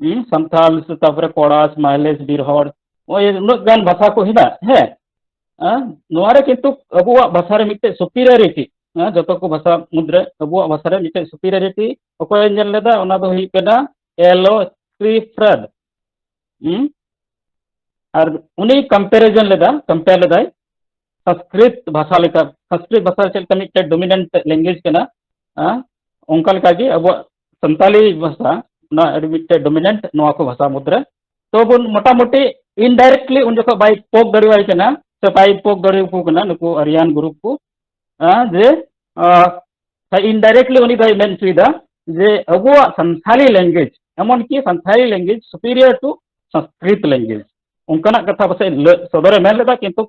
ᱦᱩᱸ, ᱥᱟᱱᱛᱷᱟᱞ, ᱛᱟᱨᱯᱚᱨᱮ ᱠᱚᱲᱟᱥ, ᱢᱟᱭᱞᱮᱥ, ᱵᱤᱨᱦᱚᱲ, ᱱᱚᱜᱼᱚᱭ ᱩᱱᱟᱹᱜ ᱜᱟᱱ ᱵᱷᱟᱥᱟ ᱠᱚ ᱦᱮᱱᱟᱜ, ᱦᱮᱸ, ᱦᱮᱸ, ᱱᱚᱣᱟ ᱨᱮ ᱠᱤᱱᱛᱩ ᱟᱵᱚᱣᱟᱜ ᱵᱷᱟᱥᱟ ᱨᱮ ᱢᱤᱫᱴᱮᱡ superiority, ᱦᱮᱸ, ᱡᱚᱛᱚ ᱠᱚ ᱵᱷᱟᱥᱟ ᱢᱩᱫᱽᱨᱮ ᱟᱵᱚᱣᱟᱜ ᱵᱷᱟᱥᱟ ᱨᱮ ᱢᱤᱫᱴᱮᱡ superiority ᱚᱠᱚᱭᱮ ᱧᱮᱞ ᱞᱮᱫᱟ? ᱚᱱᱟ ᱫᱚ ᱦᱩᱭᱩᱜ ᱠᱟᱱᱟ ᱮᱞ ᱳ ᱥᱠᱨᱤᱯᱷᱨᱟᱰ᱾ ᱦᱩᱸ? ᱟᱨ ᱩᱱᱤ comparison ᱞᱮᱫᱟ, compare ᱞᱮᱫᱟᱭ ᱥᱚᱝᱥᱠᱨᱤᱛ ᱵᱷᱟᱥᱟ ᱞᱮᱠᱟ, ᱥᱚᱝᱥᱠᱨᱤᱛ ᱵᱷᱟᱥᱟ ᱪᱮᱫ ᱞᱮᱠᱟ ᱢᱤᱫᱴᱮᱡ dominant language ᱠᱟᱱᱟ, ᱦᱮᱸ? ᱚᱱᱠᱟ ᱞᱮᱠᱟᱜᱮ ᱟᱵᱚᱣᱟᱜ ᱥᱟᱱᱛᱟᱞᱤ ᱵᱷᱟᱥᱟ, ᱚᱱᱟ ᱟᱹᱰᱤ ᱢᱤᱫᱴᱮᱡ dominant ᱱᱚᱣᱟ ᱠᱚ ᱵᱷᱟᱥᱟ ᱢᱩᱫᱽᱨᱮ᱾ ᱛᱚ ᱵᱚᱱ ᱢᱚᱴᱟᱢᱩᱴᱤ indirectly ᱩᱱ ᱡᱚᱠᱷᱚᱱ ᱵᱟᱭ ᱯᱳᱠ ᱫᱟᱲᱮᱣᱟᱭ ᱠᱟᱱᱟ, ᱥᱮ ᱵᱟᱭ ᱯᱳᱠ ᱫᱟᱲᱮᱭᱟᱠᱚ ᱠᱟᱱᱟ ᱱᱩᱠᱩ ᱟᱨᱭᱟᱱ group ᱠᱚ, ᱦᱮᱸ, ᱡᱮ, ᱟᱸ, indirectly ᱩᱱᱤ ᱫᱚᱭ ᱢᱮᱱ ᱦᱚᱪᱚᱭᱮᱫᱟ ᱡᱮ ᱟᱵᱚᱣᱟᱜ ᱥᱟᱱᱛᱷᱟᱞᱤ language, ᱮᱢᱚᱱ ᱠᱤ Santali language superior to Sanskrit language, ᱚᱱᱠᱟᱱᱟᱜ ᱠᱟᱛᱷᱟ ᱯᱟᱥᱮᱡ ᱞᱟᱹᱭ ᱥᱚᱫᱚᱨᱮ ᱢᱮᱱ ᱞᱮᱫᱟ, ᱠᱤᱱᱛᱩ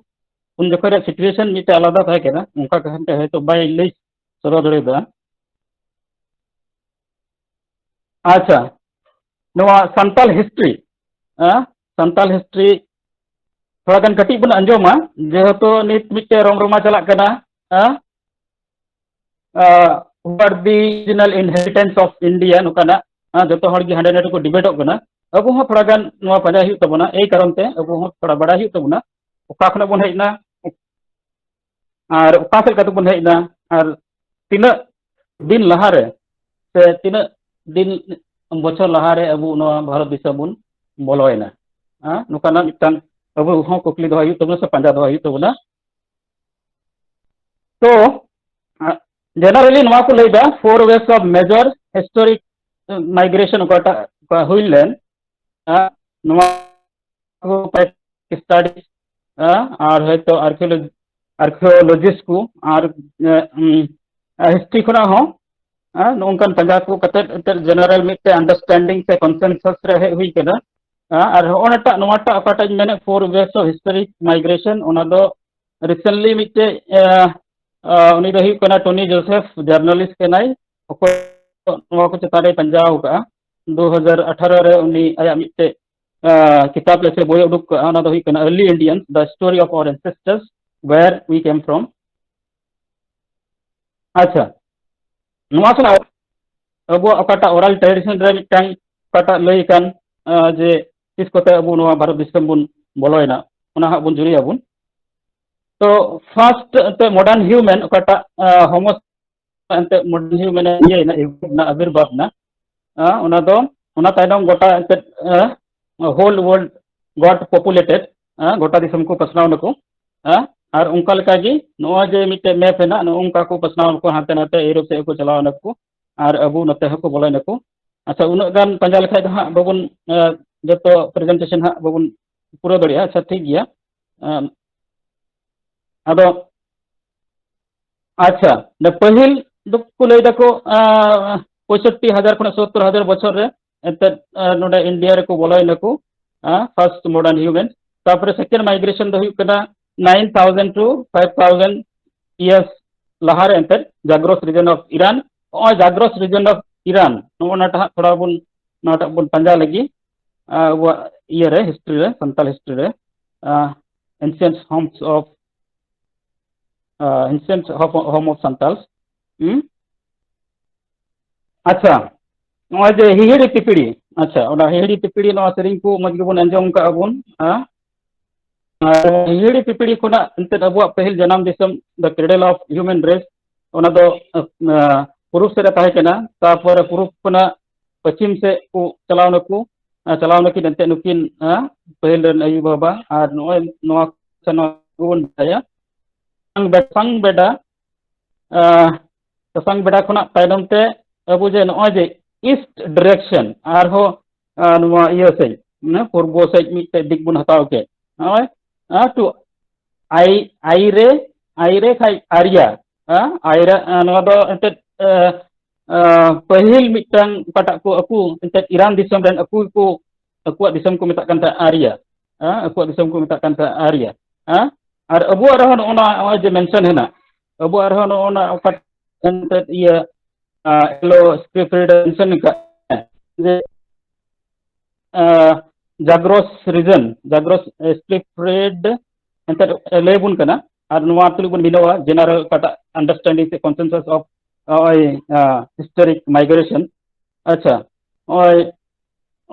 ᱩᱱ ᱡᱚᱠᱷᱚᱱ ᱨᱮᱭᱟᱜ situation ᱢᱤᱫᱴᱮᱡ ᱟᱞᱟᱫᱟ ᱛᱟᱦᱮᱸ ᱠᱟᱱᱟ, ᱚᱱᱠᱟ ᱠᱟᱛᱷᱟ ᱦᱚᱭᱛᱳ ᱵᱟᱭ ᱞᱟᱹᱭ ᱥᱚᱫᱚᱨ ᱫᱟᱲᱮᱭᱟᱫᱟ᱾ ᱟᱪᱪᱷᱟ, ᱱᱚᱣᱟ ᱥᱟᱱᱛᱟᱞ history, ᱦᱮᱸ, ᱥᱟᱱᱛᱟᱞ history ᱛᱷᱚᱲᱟ ᱜᱟᱱ ᱠᱟᱹᱴᱤᱡ ᱵᱚᱱ ᱟᱸᱡᱚᱢᱟ, ᱡᱮᱦᱮᱛᱩ ᱱᱤᱛ ᱢᱤᱫᱴᱮᱡ ᱨᱚᱢ ᱨᱚᱢᱟ ᱪᱟᱞᱟᱜ ᱠᱟᱱᱟ, ᱦᱮᱸ, ᱟᱸ, what the original inhabitants of India ᱱᱚᱝᱠᱟᱱᱟᱜ, ᱦᱮᱸ, ᱡᱚᱛᱚ ᱦᱚᱲ ᱜᱮ ᱦᱟᱸᱰᱮ ᱱᱟᱰᱮ ᱠᱚ ᱰᱤᱵᱮᱴᱚᱜ ᱠᱟᱱᱟ᱾ ᱟᱵᱚ ᱦᱚᱸ ᱛᱷᱚᱲᱟ ᱜᱟᱱ ᱱᱚᱣᱟ ᱯᱟᱸᱡᱟᱭ ᱦᱩᱭᱩᱜ ᱛᱟᱵᱚᱱᱟ, ᱮᱭ ᱠᱟᱨᱚᱱ ᱛᱮ ᱟᱵᱚ ᱦᱚᱸ ᱛᱷᱚᱲᱟ ᱵᱟᱲᱟᱭ ᱦᱩᱭᱩᱜ ᱛᱟᱵᱚᱱᱟ, ᱚᱠᱟ ᱠᱷᱚᱱᱟᱜ ᱵᱚᱱ ᱦᱮᱡ ᱮᱱᱟ ᱟᱨ ᱚᱠᱟ ᱥᱮᱫ ᱠᱟᱛᱮ ᱵᱚᱱ ᱦᱮᱡ ᱮᱱᱟ ᱟᱨ ᱛᱤᱱᱟᱹᱜ ᱫᱤᱱ ᱞᱟᱦᱟᱨᱮ ᱥᱮ ᱛᱤᱱᱟᱹᱜ ᱫᱤᱱ ᱵᱚᱪᱷᱚᱨ ᱞᱟᱦᱟᱨᱮ ᱟᱵᱚ ᱱᱚᱣᱟ ᱵᱷᱟᱨᱚᱛ ᱫᱤᱥᱚᱢ ᱵᱚᱱ ᱵᱚᱞᱚᱭᱮᱱᱟ᱾ ᱦᱮᱸ, ᱱᱚᱝᱠᱟᱱᱟᱜ ᱢᱤᱫᱴᱟᱝ ᱟᱵᱚ ᱦᱚᱸ ᱠᱩᱠᱞᱤ ᱫᱚᱦᱚᱭ ᱦᱩᱭᱩᱜ ᱛᱟᱵᱚᱱᱟ ᱥᱮ ᱯᱟᱸᱡᱟ ᱫᱚᱦᱚᱭ ᱦᱩᱭᱩᱜ ᱛᱟᱵᱚᱱᱟ᱾ ᱛᱚ, ᱟ, generally ᱱᱚᱣᱟ ᱠᱚ ᱞᱟᱹᱭᱫᱟ four waves of major historic migration ᱚᱠᱟᱴᱟᱜ ᱚᱠᱟ ᱦᱩᱭ ᱞᱮᱱ, ᱟ, ᱱᱚᱣᱟ ᱠᱚ study, ᱟ, ᱟᱨ ᱦᱚᱭᱛᱳ archaeology, archaeologist ᱠᱚ ᱟᱨ, ᱮ, ᱩᱢ, history ᱠᱷᱚᱱᱟᱜ ᱦᱚᱸ, ᱟ, ᱱᱚᱜᱼᱚ ᱱᱚᱝᱠᱟᱱ ᱯᱟᱸᱡᱟ ᱠᱚ ᱠᱟᱛᱮ ᱮᱱᱛᱮᱫ general ᱢᱤᱫᱴᱮᱱ understanding ᱥᱮ consensus ᱨᱮ ᱦᱮᱡ ᱦᱩᱭ ᱠᱟᱱᱟ᱾ ᱟ, ᱟᱨ ᱦᱚᱸᱜᱼᱚ ᱱᱟᱴᱟᱜ, ᱱᱚᱣᱟᱴᱟᱜ ᱚᱠᱟᱴᱟᱜ ᱤᱧ ᱢᱮᱱᱮᱫ four waves of historic migration, ᱚᱱᱟ ᱫᱚ recently ᱢᱤᱫᱴᱮᱡ, ᱟ, ᱟ, ᱩᱱᱤ ᱫᱚ ᱦᱩᱭᱩᱜ ᱠᱟᱱᱟ ᱴᱚᱱᱤ ᱡᱳᱥᱮᱯᱷ, journalist ᱠᱟᱱᱟᱭ, ᱚᱠᱚᱭ ᱱᱚᱣᱟ ᱠᱚ ᱪᱮᱛᱟᱱ ᱨᱮᱭ ᱯᱟᱸᱡᱟ ᱟᱠᱟᱫᱼᱟ᱾ ᱫᱩ ᱦᱟᱡᱟᱨ ᱟᱴᱷᱟᱨᱚ ᱨᱮ ᱩᱱᱤ ᱟᱭᱟᱜ ᱢᱤᱫᱴᱮᱡ ᱟᱸ, ᱠᱤᱛᱟᱵ ᱞᱮ ᱥᱮ ᱵᱳᱭ ᱩᱰᱩᱠ ᱠᱟᱜᱼᱟ, ᱚᱱᱟ ᱫᱚ ᱦᱩᱭᱩᱜ ᱠᱟᱱᱟ Early Indians, The Story of Our Ancestors, Where We Came From᱾ ᱟᱪᱪᱷᱟ, ᱱᱚᱣᱟ ᱥᱟᱞᱟᱜ ᱟᱵᱚᱣᱟᱜ ᱚᱠᱟᱴᱟᱜ oral tradition ᱨᱮ ᱢᱤᱫᱴᱟᱝ ᱚᱠᱟᱴᱟᱜ ᱞᱟᱹᱭ ᱟᱠᱟᱱ, ᱟᱸ, ᱡᱮ ᱛᱤᱥ ᱠᱚᱛᱮ ᱟᱵᱚ ᱱᱚᱣᱟ ᱵᱷᱟᱨᱚᱛ ᱫᱤᱥᱚᱢ ᱵᱚᱱ ᱵᱚᱞᱚᱭᱮᱱᱟ, ᱚᱱᱟ ᱦᱟᱸᱜ ᱵᱚᱱ ᱡᱩᱨᱤᱭᱟᱵᱚᱱ᱾ ᱛᱚ first ᱮᱱᱛᱮ modern human ᱚᱠᱟᱴᱟᱜ, ᱟᱸ, Homo ᱮᱱᱛᱮ modern human ᱮ ᱤᱭᱟᱹᱭᱮᱱᱟ, evolve ᱮᱱᱟ, ᱟᱵᱤᱨᱵᱷᱟᱵ ᱮᱱᱟ, ᱟᱸ, ᱚᱱᱟ ᱫᱚ, ᱚᱱᱟ ᱛᱟᱭᱱᱚᱢ ᱜᱚᱴᱟ ᱮᱱᱛᱮ, ᱟᱸ, whole world got populated, ᱟᱸ, ᱜᱚᱴᱟ ᱫᱤᱥᱚᱢ ᱠᱚ ᱯᱟᱥᱱᱟᱣ ᱱᱟᱠᱚ, ᱟᱸ, ᱟᱨ ᱚᱱᱠᱟ ᱞᱮᱠᱟ ᱜᱮ ᱱᱚᱜᱼᱚᱭ ᱡᱮ ᱢᱤᱫᱴᱮᱡ map ᱦᱮᱱᱟᱜ, ᱱᱚᱜᱼᱚ ᱱᱚᱝᱠᱟ ᱠᱚ ᱯᱟᱥᱱᱟᱣ ᱱᱟᱠᱚ, ᱦᱟᱱᱛᱮ ᱱᱟᱛᱮ ᱤᱭᱩᱨᱳᱯ ᱥᱮᱫ ᱠᱚ ᱪᱟᱞᱟᱣ ᱱᱟᱠᱚ, ᱟᱨ ᱟᱵᱚ ᱱᱚᱛᱮ ᱦᱚᱸᱠᱚ ᱵᱚᱞᱚᱭ ᱱᱟᱠᱚ᱾ ᱟᱪᱪᱷᱟ, ᱩᱱᱟᱹᱜ ᱜᱟᱱ ᱯᱟᱸᱡᱟ ᱞᱮᱠᱷᱟᱡ ᱫᱚ ᱦᱟᱸᱜ ᱵᱟᱵᱚᱱ, ᱟᱸ, ᱡᱚᱛᱚ presentation ᱦᱟᱸᱜ ᱵᱟᱵᱚᱱ ᱯᱩᱨᱟᱹᱣ ᱫᱟᱲᱮᱭᱟᱜᱼᱟ᱾ ᱟᱪᱪᱷᱟ, ᱴᱷᱤᱠ ᱜᱮᱭᱟ᱾ ᱟᱸ, ᱟᱫᱚ ᱟᱪᱪᱷᱟ, ᱯᱟᱹᱦᱤᱞ ᱫᱚᱠᱚ ᱞᱟᱹᱭ ᱫᱟᱠᱚ, ᱟᱸ, ᱯᱚᱸᱭᱥᱚᱴᱴᱤ ᱦᱟᱡᱟᱨ ᱠᱷᱚᱱᱟᱜ ᱥᱚᱛᱛᱚᱨ ᱦᱟᱡᱟᱨ ᱵᱚᱪᱷᱚᱨ ᱨᱮ ᱮᱱᱛᱮᱫ, ᱟᱸ, ᱱᱚᱰᱮ ᱤᱱᱰᱤᱭᱟ ᱨᱮᱠᱚ ᱵᱚᱞᱚᱭ ᱱᱟᱠᱚ, ᱟᱸ, first modern human᱾ ᱛᱟᱨᱯᱚᱨᱮ second migration ᱫᱚ ᱦᱩᱭᱩᱜ ᱠᱟᱱᱟ nine thousand to five thousand years ᱞᱟᱦᱟᱨᱮ ᱮᱱᱛᱮᱫ Zagros region of Iran᱾ ᱱᱚᱜᱼᱚᱭ Zagros region of Iran, ᱱᱚᱜᱼᱚ ᱱᱟᱴᱟᱜ ᱦᱟᱸᱜ ᱛᱷᱚᱲᱟ ᱵᱚᱱ, ᱱᱚᱣᱟᱴᱟᱜ ᱵᱚᱱ ᱯᱟᱸᱡᱟ ᱞᱟᱹᱜᱤᱫ, ᱟᱸ, ᱟᱵᱚᱣᱟᱜ ᱤᱭᱟᱹ ᱨᱮ, history ᱨᱮ, ᱥᱟᱱᱛᱟᱲ history ᱨᱮ, ᱟᱸ, Ancient Homes of, ᱟᱸ, Ancient Home of Santals᱾ ᱦᱩᱸ? ᱟᱪᱪᱷᱟ, ᱱᱚᱜᱼᱚᱭ ᱡᱮ ᱦᱤᱦᱤᱲᱤ ᱯᱤᱯᱤᱲᱤ, ᱟᱪᱪᱷᱟ, ᱚᱱᱟ ᱦᱤᱦᱤᱲᱤ ᱯᱤᱯᱤᱲᱤ ᱱᱚᱣᱟ ᱥᱮᱨᱮᱧ ᱠᱚ ᱢᱚᱡᱽ ᱜᱮᱵᱚᱱ ᱟᱸᱡᱚᱢ ᱠᱟᱜᱼᱟ ᱵᱚᱱ, ᱦᱮᱸ? ᱟᱨ ᱦᱤᱦᱤᱲᱤ ᱯᱤᱯᱤᱲᱤ ᱠᱷᱚᱱᱟᱜ ᱮᱱᱛᱮᱫ ᱟᱵᱚᱣᱟᱜ ᱯᱟᱹᱦᱤᱞ ᱡᱟᱱᱟᱢ ᱫᱤᱥᱚᱢ, the cradle of human race, ᱚᱱᱟ ᱫᱚ, ᱟᱸ, ᱯᱩᱨᱩᱵ ᱥᱮᱫ ᱨᱮ ᱛᱟᱦᱮᱸ ᱠᱟᱱᱟ᱾ ᱛᱟᱨᱯᱚᱨᱮ ᱯᱩᱨᱩᱵ ᱠᱷᱚᱱᱟᱜ ᱯᱚᱪᱷᱤᱢ ᱥᱮᱫ ᱠᱚ ᱪᱟᱞᱟᱣ ᱱᱟᱠᱚ, ᱟᱸ, ᱪᱟᱞᱟᱣ ᱱᱟᱠᱤᱱ ᱮᱱᱛᱮᱫ ᱱᱩᱠᱤᱱ, ᱟᱸ, ᱯᱟᱹᱦᱤᱞ ᱨᱮᱱ ᱟᱭᱳ ᱵᱟᱵᱟ᱾ ᱟᱨ ᱱᱚᱜᱼᱚᱭ ᱱᱚᱣᱟ ᱠᱚᱵᱚᱱ ᱵᱟᱰᱟᱭᱟ, ᱥᱟᱥᱟᱝ ᱵᱮᱰᱟ, ᱟᱸ, ᱥᱟᱥᱟᱝ ᱵᱮᱰᱟ ᱠᱷᱚᱱᱟᱜ ᱛᱟᱭᱱᱚᱢ ᱛᱮ ᱟᱵᱚ ᱡᱮ ᱱᱚᱜᱼᱚᱭ ᱡᱮ east direction, ᱟᱨᱦᱚᱸ, ᱟᱸ, ᱱᱚᱣᱟ ᱤᱭᱟᱹ ᱥᱮᱫ, ᱢᱟᱱᱮ ᱯᱩᱨᱵᱚ ᱥᱮᱫ ᱢᱤᱫᱴᱮᱡ ᱫᱤᱠ ᱵᱚᱱ ᱦᱟᱛᱟᱣ ᱠᱮᱫ, ᱱᱚᱜᱼᱚᱭ, ᱟᱸ, to ᱟᱭ-, ᱟᱭᱨᱮ, ᱟᱭᱨᱮ ᱠᱷᱟᱡ ᱟᱨᱭᱟ, ᱦᱮᱸ, ᱟᱭᱨᱟ, ᱟᱸ, ᱱᱚᱣᱟ ᱫᱚ ᱮᱱᱛᱮᱫ, ᱟᱸ, ᱟᱸ, ᱯᱟᱹᱦᱤᱞ ᱢᱤᱫᱴᱟᱝ ᱚᱠᱟᱴᱟᱜ ᱠᱚ ᱟᱠᱚ ᱮᱱᱛᱮᱫ ᱤᱨᱟᱱ ᱫᱤᱥᱚᱢ ᱨᱮᱱ ᱟᱠᱚ ᱜᱮᱠᱚ ᱟᱠᱚᱣᱟᱜ ᱫᱤᱥᱚᱢ ᱠᱚ ᱢᱮᱛᱟᱜ ᱠᱟᱱ ᱛᱟᱦᱮᱸᱫ ᱟᱨᱭᱟ, ᱦᱮᱸ, ᱟᱠᱚᱣᱟᱜ ᱫᱤᱥᱚᱢ ᱠᱚ ᱢᱮᱛᱟᱜ ᱠᱟᱱ ᱛᱟᱦᱮᱸᱫ ᱟᱨᱭᱟ, ᱦᱮᱸ᱾ ᱟᱨ ᱟᱵᱚᱣᱟᱜ ᱨᱮᱦᱚᱸ ᱱᱚᱜᱼᱚ ᱱᱟ ᱱᱚᱜᱼᱚᱭ ᱡᱮ mention ᱦᱮᱱᱟᱜ, ᱟᱵᱚᱣᱟᱜ ᱨᱮᱦᱚᱸ ᱱᱚᱜᱼᱚ ᱱᱟ ᱚᱠᱟ ᱮᱱᱛᱮᱫ ᱤᱭᱟᱹ, ᱟᱸ, ᱮᱞᱳ script ᱨᱮ mention ᱟᱠᱟᱫ, ᱡᱮ ᱡᱟᱜᱽᱨᱚᱥ ᱨᱤᱡᱚᱱ, ᱡᱟᱜᱽᱨᱚᱥ ᱥᱴᱨᱤᱯ ᱨᱮᱰ ᱮᱱᱛᱮᱫ ᱞᱟᱹᱭ ᱵᱚᱱ ᱠᱟᱱᱟ᱾ ᱟᱨ ᱱᱚᱣᱟ ᱛᱩᱞᱩᱡ ᱵᱚᱱ ᱢᱤᱞᱟᱹᱣᱟ ᱡᱮᱱᱟᱨᱮᱞ ᱚᱠᱟᱴᱟᱜ ᱟᱱᱰᱟᱨᱥᱴᱮᱱᱰᱤᱝ ᱥᱮ ᱠᱚᱱᱥᱮᱱᱥᱟᱥ ᱚᱯᱷ ᱱᱚᱜᱼᱚᱭ ᱦᱤᱥᱴᱳᱨᱤᱠ ᱢᱟᱭᱜᱨᱮᱥᱚᱱ᱾ ᱟᱪᱪᱷᱟ, ᱱᱚᱜᱼᱚᱭ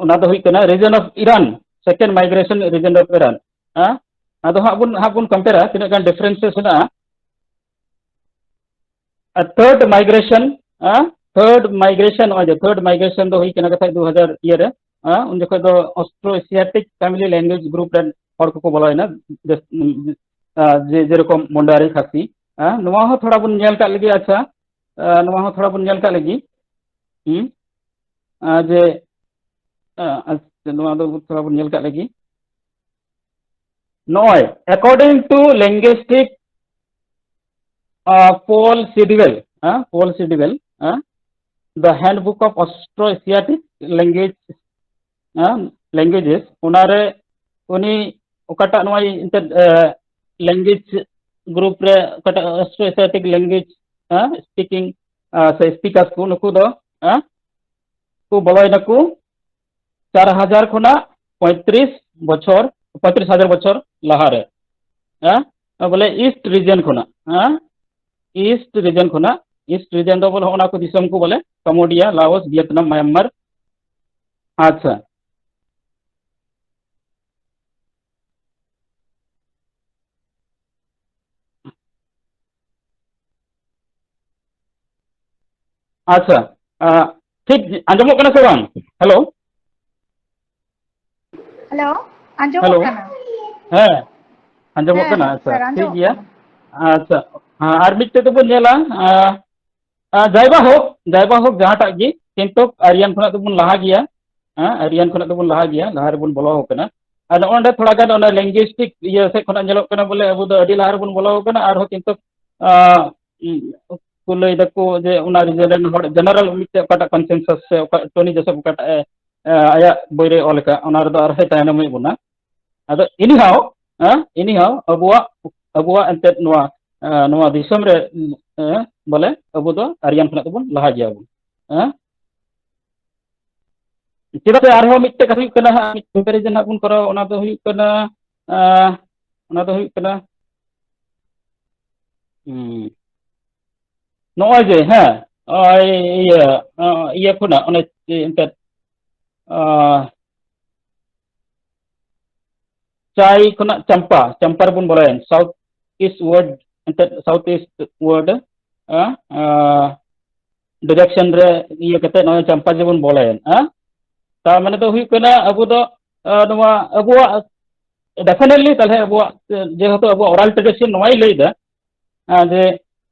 ᱚᱱᱟ ᱫᱚ ᱦᱩᱭᱩᱜ ᱠᱟᱱᱟ ᱨᱤᱡᱚᱱ of Iran, second migration ᱨᱤᱡᱚᱱ of ᱤᱨᱟᱱ᱾ ᱦᱮᱸ, ᱟᱫᱚ ᱦᱟᱸᱜ ᱵᱚᱱ ᱦᱟᱸᱜ ᱵᱚᱱ ᱠᱚᱢᱯᱮᱭᱟᱨᱟ ᱛᱤᱱᱟᱹᱜ ᱜᱟᱱ ᱰᱤᱯᱷᱟᱨᱮᱱᱥᱮᱥ ᱦᱮᱱᱟᱜᱼᱟ᱾ ᱟᱨ ᱛᱷᱟᱨᱰ ᱢᱟᱭᱜᱨᱮᱥᱚᱱ, ᱦᱮᱸ, ᱛᱷᱟᱨᱰ ᱢᱟᱭᱜᱨᱮᱥᱚᱱ, ᱱᱚᱜᱼᱚᱭ ᱡᱮ ᱛᱷᱟᱨᱰ ᱢᱟᱭᱜᱨᱮᱥᱚᱱ ᱫᱚ ᱦᱩᱭ ᱠᱟᱱᱟ ᱠᱟᱛᱷᱟ ᱫᱩ ᱦᱟᱡᱟᱨ ᱤᱭᱟᱹ ᱨᱮ, ᱦᱮᱸ, ᱩᱱ ᱡᱚᱠᱷᱚᱡ ᱫᱚ Austro Asiatic family language group ᱨᱮᱱ ᱦᱚᱲ ᱠᱚᱠᱚ ᱵᱚᱞᱚᱭᱮᱱᱟ, ᱡᱟᱹᱥ-, ᱟᱸ, ᱡᱮ ᱡᱮᱨᱚᱠᱚᱢ ᱢᱩᱱᱰᱟᱨᱤ ᱠᱷᱟᱥᱤ, ᱦᱮᱸ, ᱱᱚᱣᱟ ᱦᱚᱸ ᱛᱷᱚᱲᱟ ᱵᱚᱱ ᱧᱮᱞ ᱠᱟᱜ ᱞᱮᱜᱮ᱾ ᱟᱪᱪᱷᱟ, ᱟᱸ, ᱱᱚᱣᱟ ᱦᱚᱸ ᱛᱷᱚᱲᱟ ᱵᱚᱱ ᱧᱮᱞ ᱠᱟᱜ ᱞᱮᱜᱮ᱾ ᱦᱩᱸ? ᱟᱸ, ᱡᱮ, ᱟᱸ, ᱟᱪᱪᱷᱟ, ᱱᱚᱣᱟ ᱫᱚ ᱛᱷᱚᱲᱟ ᱵᱚᱱ ᱧᱮᱞ ᱠᱟᱜ ᱞᱮᱜᱮ᱾ ᱱᱚᱜᱼᱚᱭ, according to linguistic, uh, Paul Sidwell, uh, Paul Sidwell, uh, the Handbook of Austro-Asiatic Language, uh, Languages, ᱚᱱᱟᱨᱮ ᱩᱱᱤ ᱚᱠᱟᱴᱟᱜ ᱱᱚᱜᱼᱚᱭ ᱮᱱᱛᱮᱫ, uh, language group ᱨᱮ ᱚᱠᱟᱴᱟᱜ Austro-Asiatic language, uh, speaking, uh, ᱥᱮ speakers ᱠᱚ, ᱱᱩᱠᱩ ᱫᱚ, uh, ᱠᱚ ᱵᱚᱞᱚᱭ ᱱᱟᱠᱚ ᱪᱟᱨ ᱦᱟᱡᱟᱨ ᱠᱷᱚᱱᱟᱜ ᱯᱚᱸᱭᱛᱨᱤᱥ ᱵᱚᱪᱷᱚᱨ, ᱯᱚᱸᱭᱛᱨᱤᱥ ᱦᱟᱡᱟᱨ ᱵᱚᱪᱷᱚᱨ ᱞᱟᱦᱟᱨᱮ, ᱦᱮᱸ, ᱵᱚᱞᱮ ᱤᱥᱴ ᱨᱤᱡᱮᱱ ᱠᱷᱚᱱᱟᱜ, ᱦᱮᱸ, ᱤᱥᱴ ᱨᱤᱡᱮᱱ ᱠᱷᱚᱱᱟᱜ, ᱤᱥᱴ ᱨᱤᱡᱮᱱ ᱫᱚ ᱵᱚᱞᱮ ᱚᱱᱟ ᱠᱚ ᱫᱤᱥᱚᱢ ᱠᱚ ᱵᱚᱞᱮ ᱠᱟᱢᱵᱳᱰᱤᱭᱟ, ᱞᱟᱣᱚᱥ, ᱵᱷᱤᱭᱮᱛᱱᱟᱢ, ᱢᱟᱭᱟᱱᱢᱟᱨ᱾ ᱟᱪᱪᱷᱟ, ᱟᱪᱪᱷᱟ, ᱟᱸ, ᱴᱷᱤᱠ ᱟᱸᱡᱚᱢᱚᱜ ᱠᱟᱱᱟ ᱥᱮ ᱵᱟᱝ? ᱦᱮᱞᱳ? ᱦᱮᱞᱳ, ᱟᱸᱡᱚᱢᱚᱜ ᱦᱮᱞᱳ? ᱠᱟᱱᱟ? ᱦᱮᱸ, ᱟᱸᱡᱚᱢᱚᱜ ᱦᱮᱸ, ᱠᱟᱱᱟ᱾ ᱦᱮᱸ, ᱟᱪᱪᱷᱟ, ᱥᱮᱨ, ᱴᱷᱤᱠ ᱟᱸᱡᱚᱢᱚᱜ ᱜᱮᱭᱟ᱾ ᱠᱟᱱᱟ᱾ ᱟᱪᱪᱷᱟ, ᱦᱮᱸ, ᱟᱨ ᱢᱤᱫᱴᱮᱡ ᱫᱚᱵᱚᱱ ᱧᱮᱞᱟ, ᱟᱸ, ᱟᱸ, ᱡᱟᱭᱵᱟ ᱦᱳᱠ, ᱡᱟᱭᱵᱟ ᱦᱳᱠ, ᱡᱟᱦᱟᱸᱴᱟᱜ ᱜᱮ, ᱠᱤᱱᱛᱩ ᱟᱨᱭᱟᱱ ᱠᱷᱚᱱᱟᱜ ᱫᱚᱵᱚᱱ ᱞᱟᱦᱟ ᱜᱮᱭᱟ᱾ ᱦᱮᱸ, ᱟᱨᱭᱟᱱ ᱠᱷᱚᱱᱟᱜ ᱫᱚᱵᱚᱱ ᱞᱟᱦᱟ ᱜᱮᱭᱟ, ᱞᱟᱦᱟ ᱨᱮᱵᱚᱱ ᱵᱚᱞᱚ ᱟᱠᱟᱱᱟ᱾ ᱟᱨ ᱱᱚᱜᱼᱚ ᱱᱚᱰᱮ ᱛᱷᱚᱲᱟ ᱜᱟᱱ ᱚᱱᱟ ᱞᱤᱝᱜᱩᱭᱤᱥᱴᱤᱠ ᱤᱭᱟᱹ ᱥᱮᱫ ᱠᱷᱚᱱᱟᱜ ᱧᱮᱞᱚᱜ ᱠᱟᱱᱟ, ᱵᱚᱞᱮ ᱟᱵᱚ ᱫᱚ ᱟᱹᱰᱤ ᱞᱟᱦᱟ ᱨᱮᱵᱚᱱ ᱵᱚᱞᱚ ᱟᱠᱟᱱᱟ, ᱟᱨᱦᱚᱸ ᱠᱤᱱᱛᱩ, ᱟᱸ, ᱠᱚ ᱞᱟᱹᱭ ᱫᱟᱠᱚ ᱡᱮ ᱚᱱᱟ ᱨᱤᱡᱚᱱ ᱨᱮᱱ ᱦᱚᱲ ᱡᱮᱱᱟᱨᱟᱞ ᱢᱤᱫᱴᱮᱡ ᱚᱠᱟᱴᱟᱜ ᱠᱚᱱᱥᱮᱱᱥᱟᱥ ᱥᱮ ᱚᱠᱟ ᱴᱚᱱᱤ ᱡᱳᱥᱮᱯ ᱚᱠᱟᱴᱟᱜ ᱮ, ᱮ, ᱟᱭᱟᱜ ᱵᱳᱭ ᱨᱮ ᱚᱞ ᱟᱠᱟᱫ, ᱚᱱᱟ ᱨᱮᱫᱚ ᱟᱨᱦᱚᱸᱭ ᱛᱟᱭᱱᱚᱢᱮᱫ ᱵᱚᱱᱟ᱾ ᱟᱫᱚ anyhow, ᱦᱮᱸ, anyhow, ᱟᱵᱚᱣᱟᱜ, ᱟᱵᱚᱣᱟᱜ ᱮᱱᱛᱮᱫ ᱱᱚᱣᱟ, ᱮ, ᱱᱚᱣᱟ ᱫᱤᱥᱚᱢ ᱨᱮ, ᱮ, ᱵᱚᱞᱮ ᱟᱵᱚ ᱫᱚ ᱟᱨᱭᱟᱱ ᱠᱷᱚᱱᱟᱜ ᱫᱚᱵᱚᱱ ᱞᱟᱦᱟ ᱜᱮᱭᱟ ᱵᱚᱱ᱾ ᱦᱮᱸ? ᱪᱮᱫᱟᱜ ᱥᱮ ᱟᱨᱦᱚᱸ ᱢᱤᱫᱴᱮᱡ ᱠᱟᱛᱷᱟ ᱦᱩᱭᱩᱜ ᱠᱟᱱᱟ ᱦᱟᱸᱜ, ᱢᱤᱫ comparison ᱦᱟᱸᱜ ᱵᱚᱱ ᱠᱚᱨᱟᱣᱟ, ᱚᱱᱟ ᱫᱚ ᱦᱩᱭᱩᱜ ᱠᱟᱱᱟ, ᱟᱸ, ᱚᱱᱟ ᱫᱚ ᱦᱩᱭᱩᱜ ᱠᱟᱱᱟ, ᱦᱩᱸ, ᱱᱚᱜᱼᱚᱭ ᱡᱮ, ᱦᱮᱸ, ᱱᱚᱜᱼᱚᱭ ᱤᱭᱟᱹ, ᱤᱭᱟᱹ ᱠᱷᱚᱱᱟᱜ ᱚᱱᱮ ᱮᱱᱛᱮᱫ, ᱟᱸ, ᱪᱟᱭ ᱠᱷᱚᱱᱟᱜ ᱪᱟᱢᱯᱟ, ᱪᱟᱢᱯᱟ ᱨᱮᱵᱚᱱ ᱵᱚᱞᱚᱭᱮᱱ, south east ward, ᱮᱱᱛᱮᱫ south east ward, ᱟᱸ, ᱟᱸ, direction ᱨᱮ ᱤᱭᱟᱹ ᱠᱟᱛᱮ ᱱᱚᱜᱼᱚᱭ ᱪᱟᱢᱯᱟ ᱡᱮᱵᱚᱱ ᱵᱚᱞᱚᱭᱮᱱ, ᱦᱮᱸ? ᱛᱟᱨ ᱢᱟᱱᱮ ᱫᱚ ᱦᱩᱭᱩᱜ ᱠᱟᱱᱟ ᱟᱵᱚ ᱫᱚ, ᱟᱸ, ᱱᱚᱣᱟ ᱟᱵᱚᱣᱟᱜ definitely ᱛᱟᱦᱞᱮ ᱟᱵᱚᱣᱟᱜ, ᱡᱮᱦᱮᱛᱩ ᱟᱵᱚᱣᱟᱜ oral tradition ᱱᱚᱣᱟᱭ ᱞᱟᱹᱭᱫᱟ, ᱟᱸ, ᱡᱮ,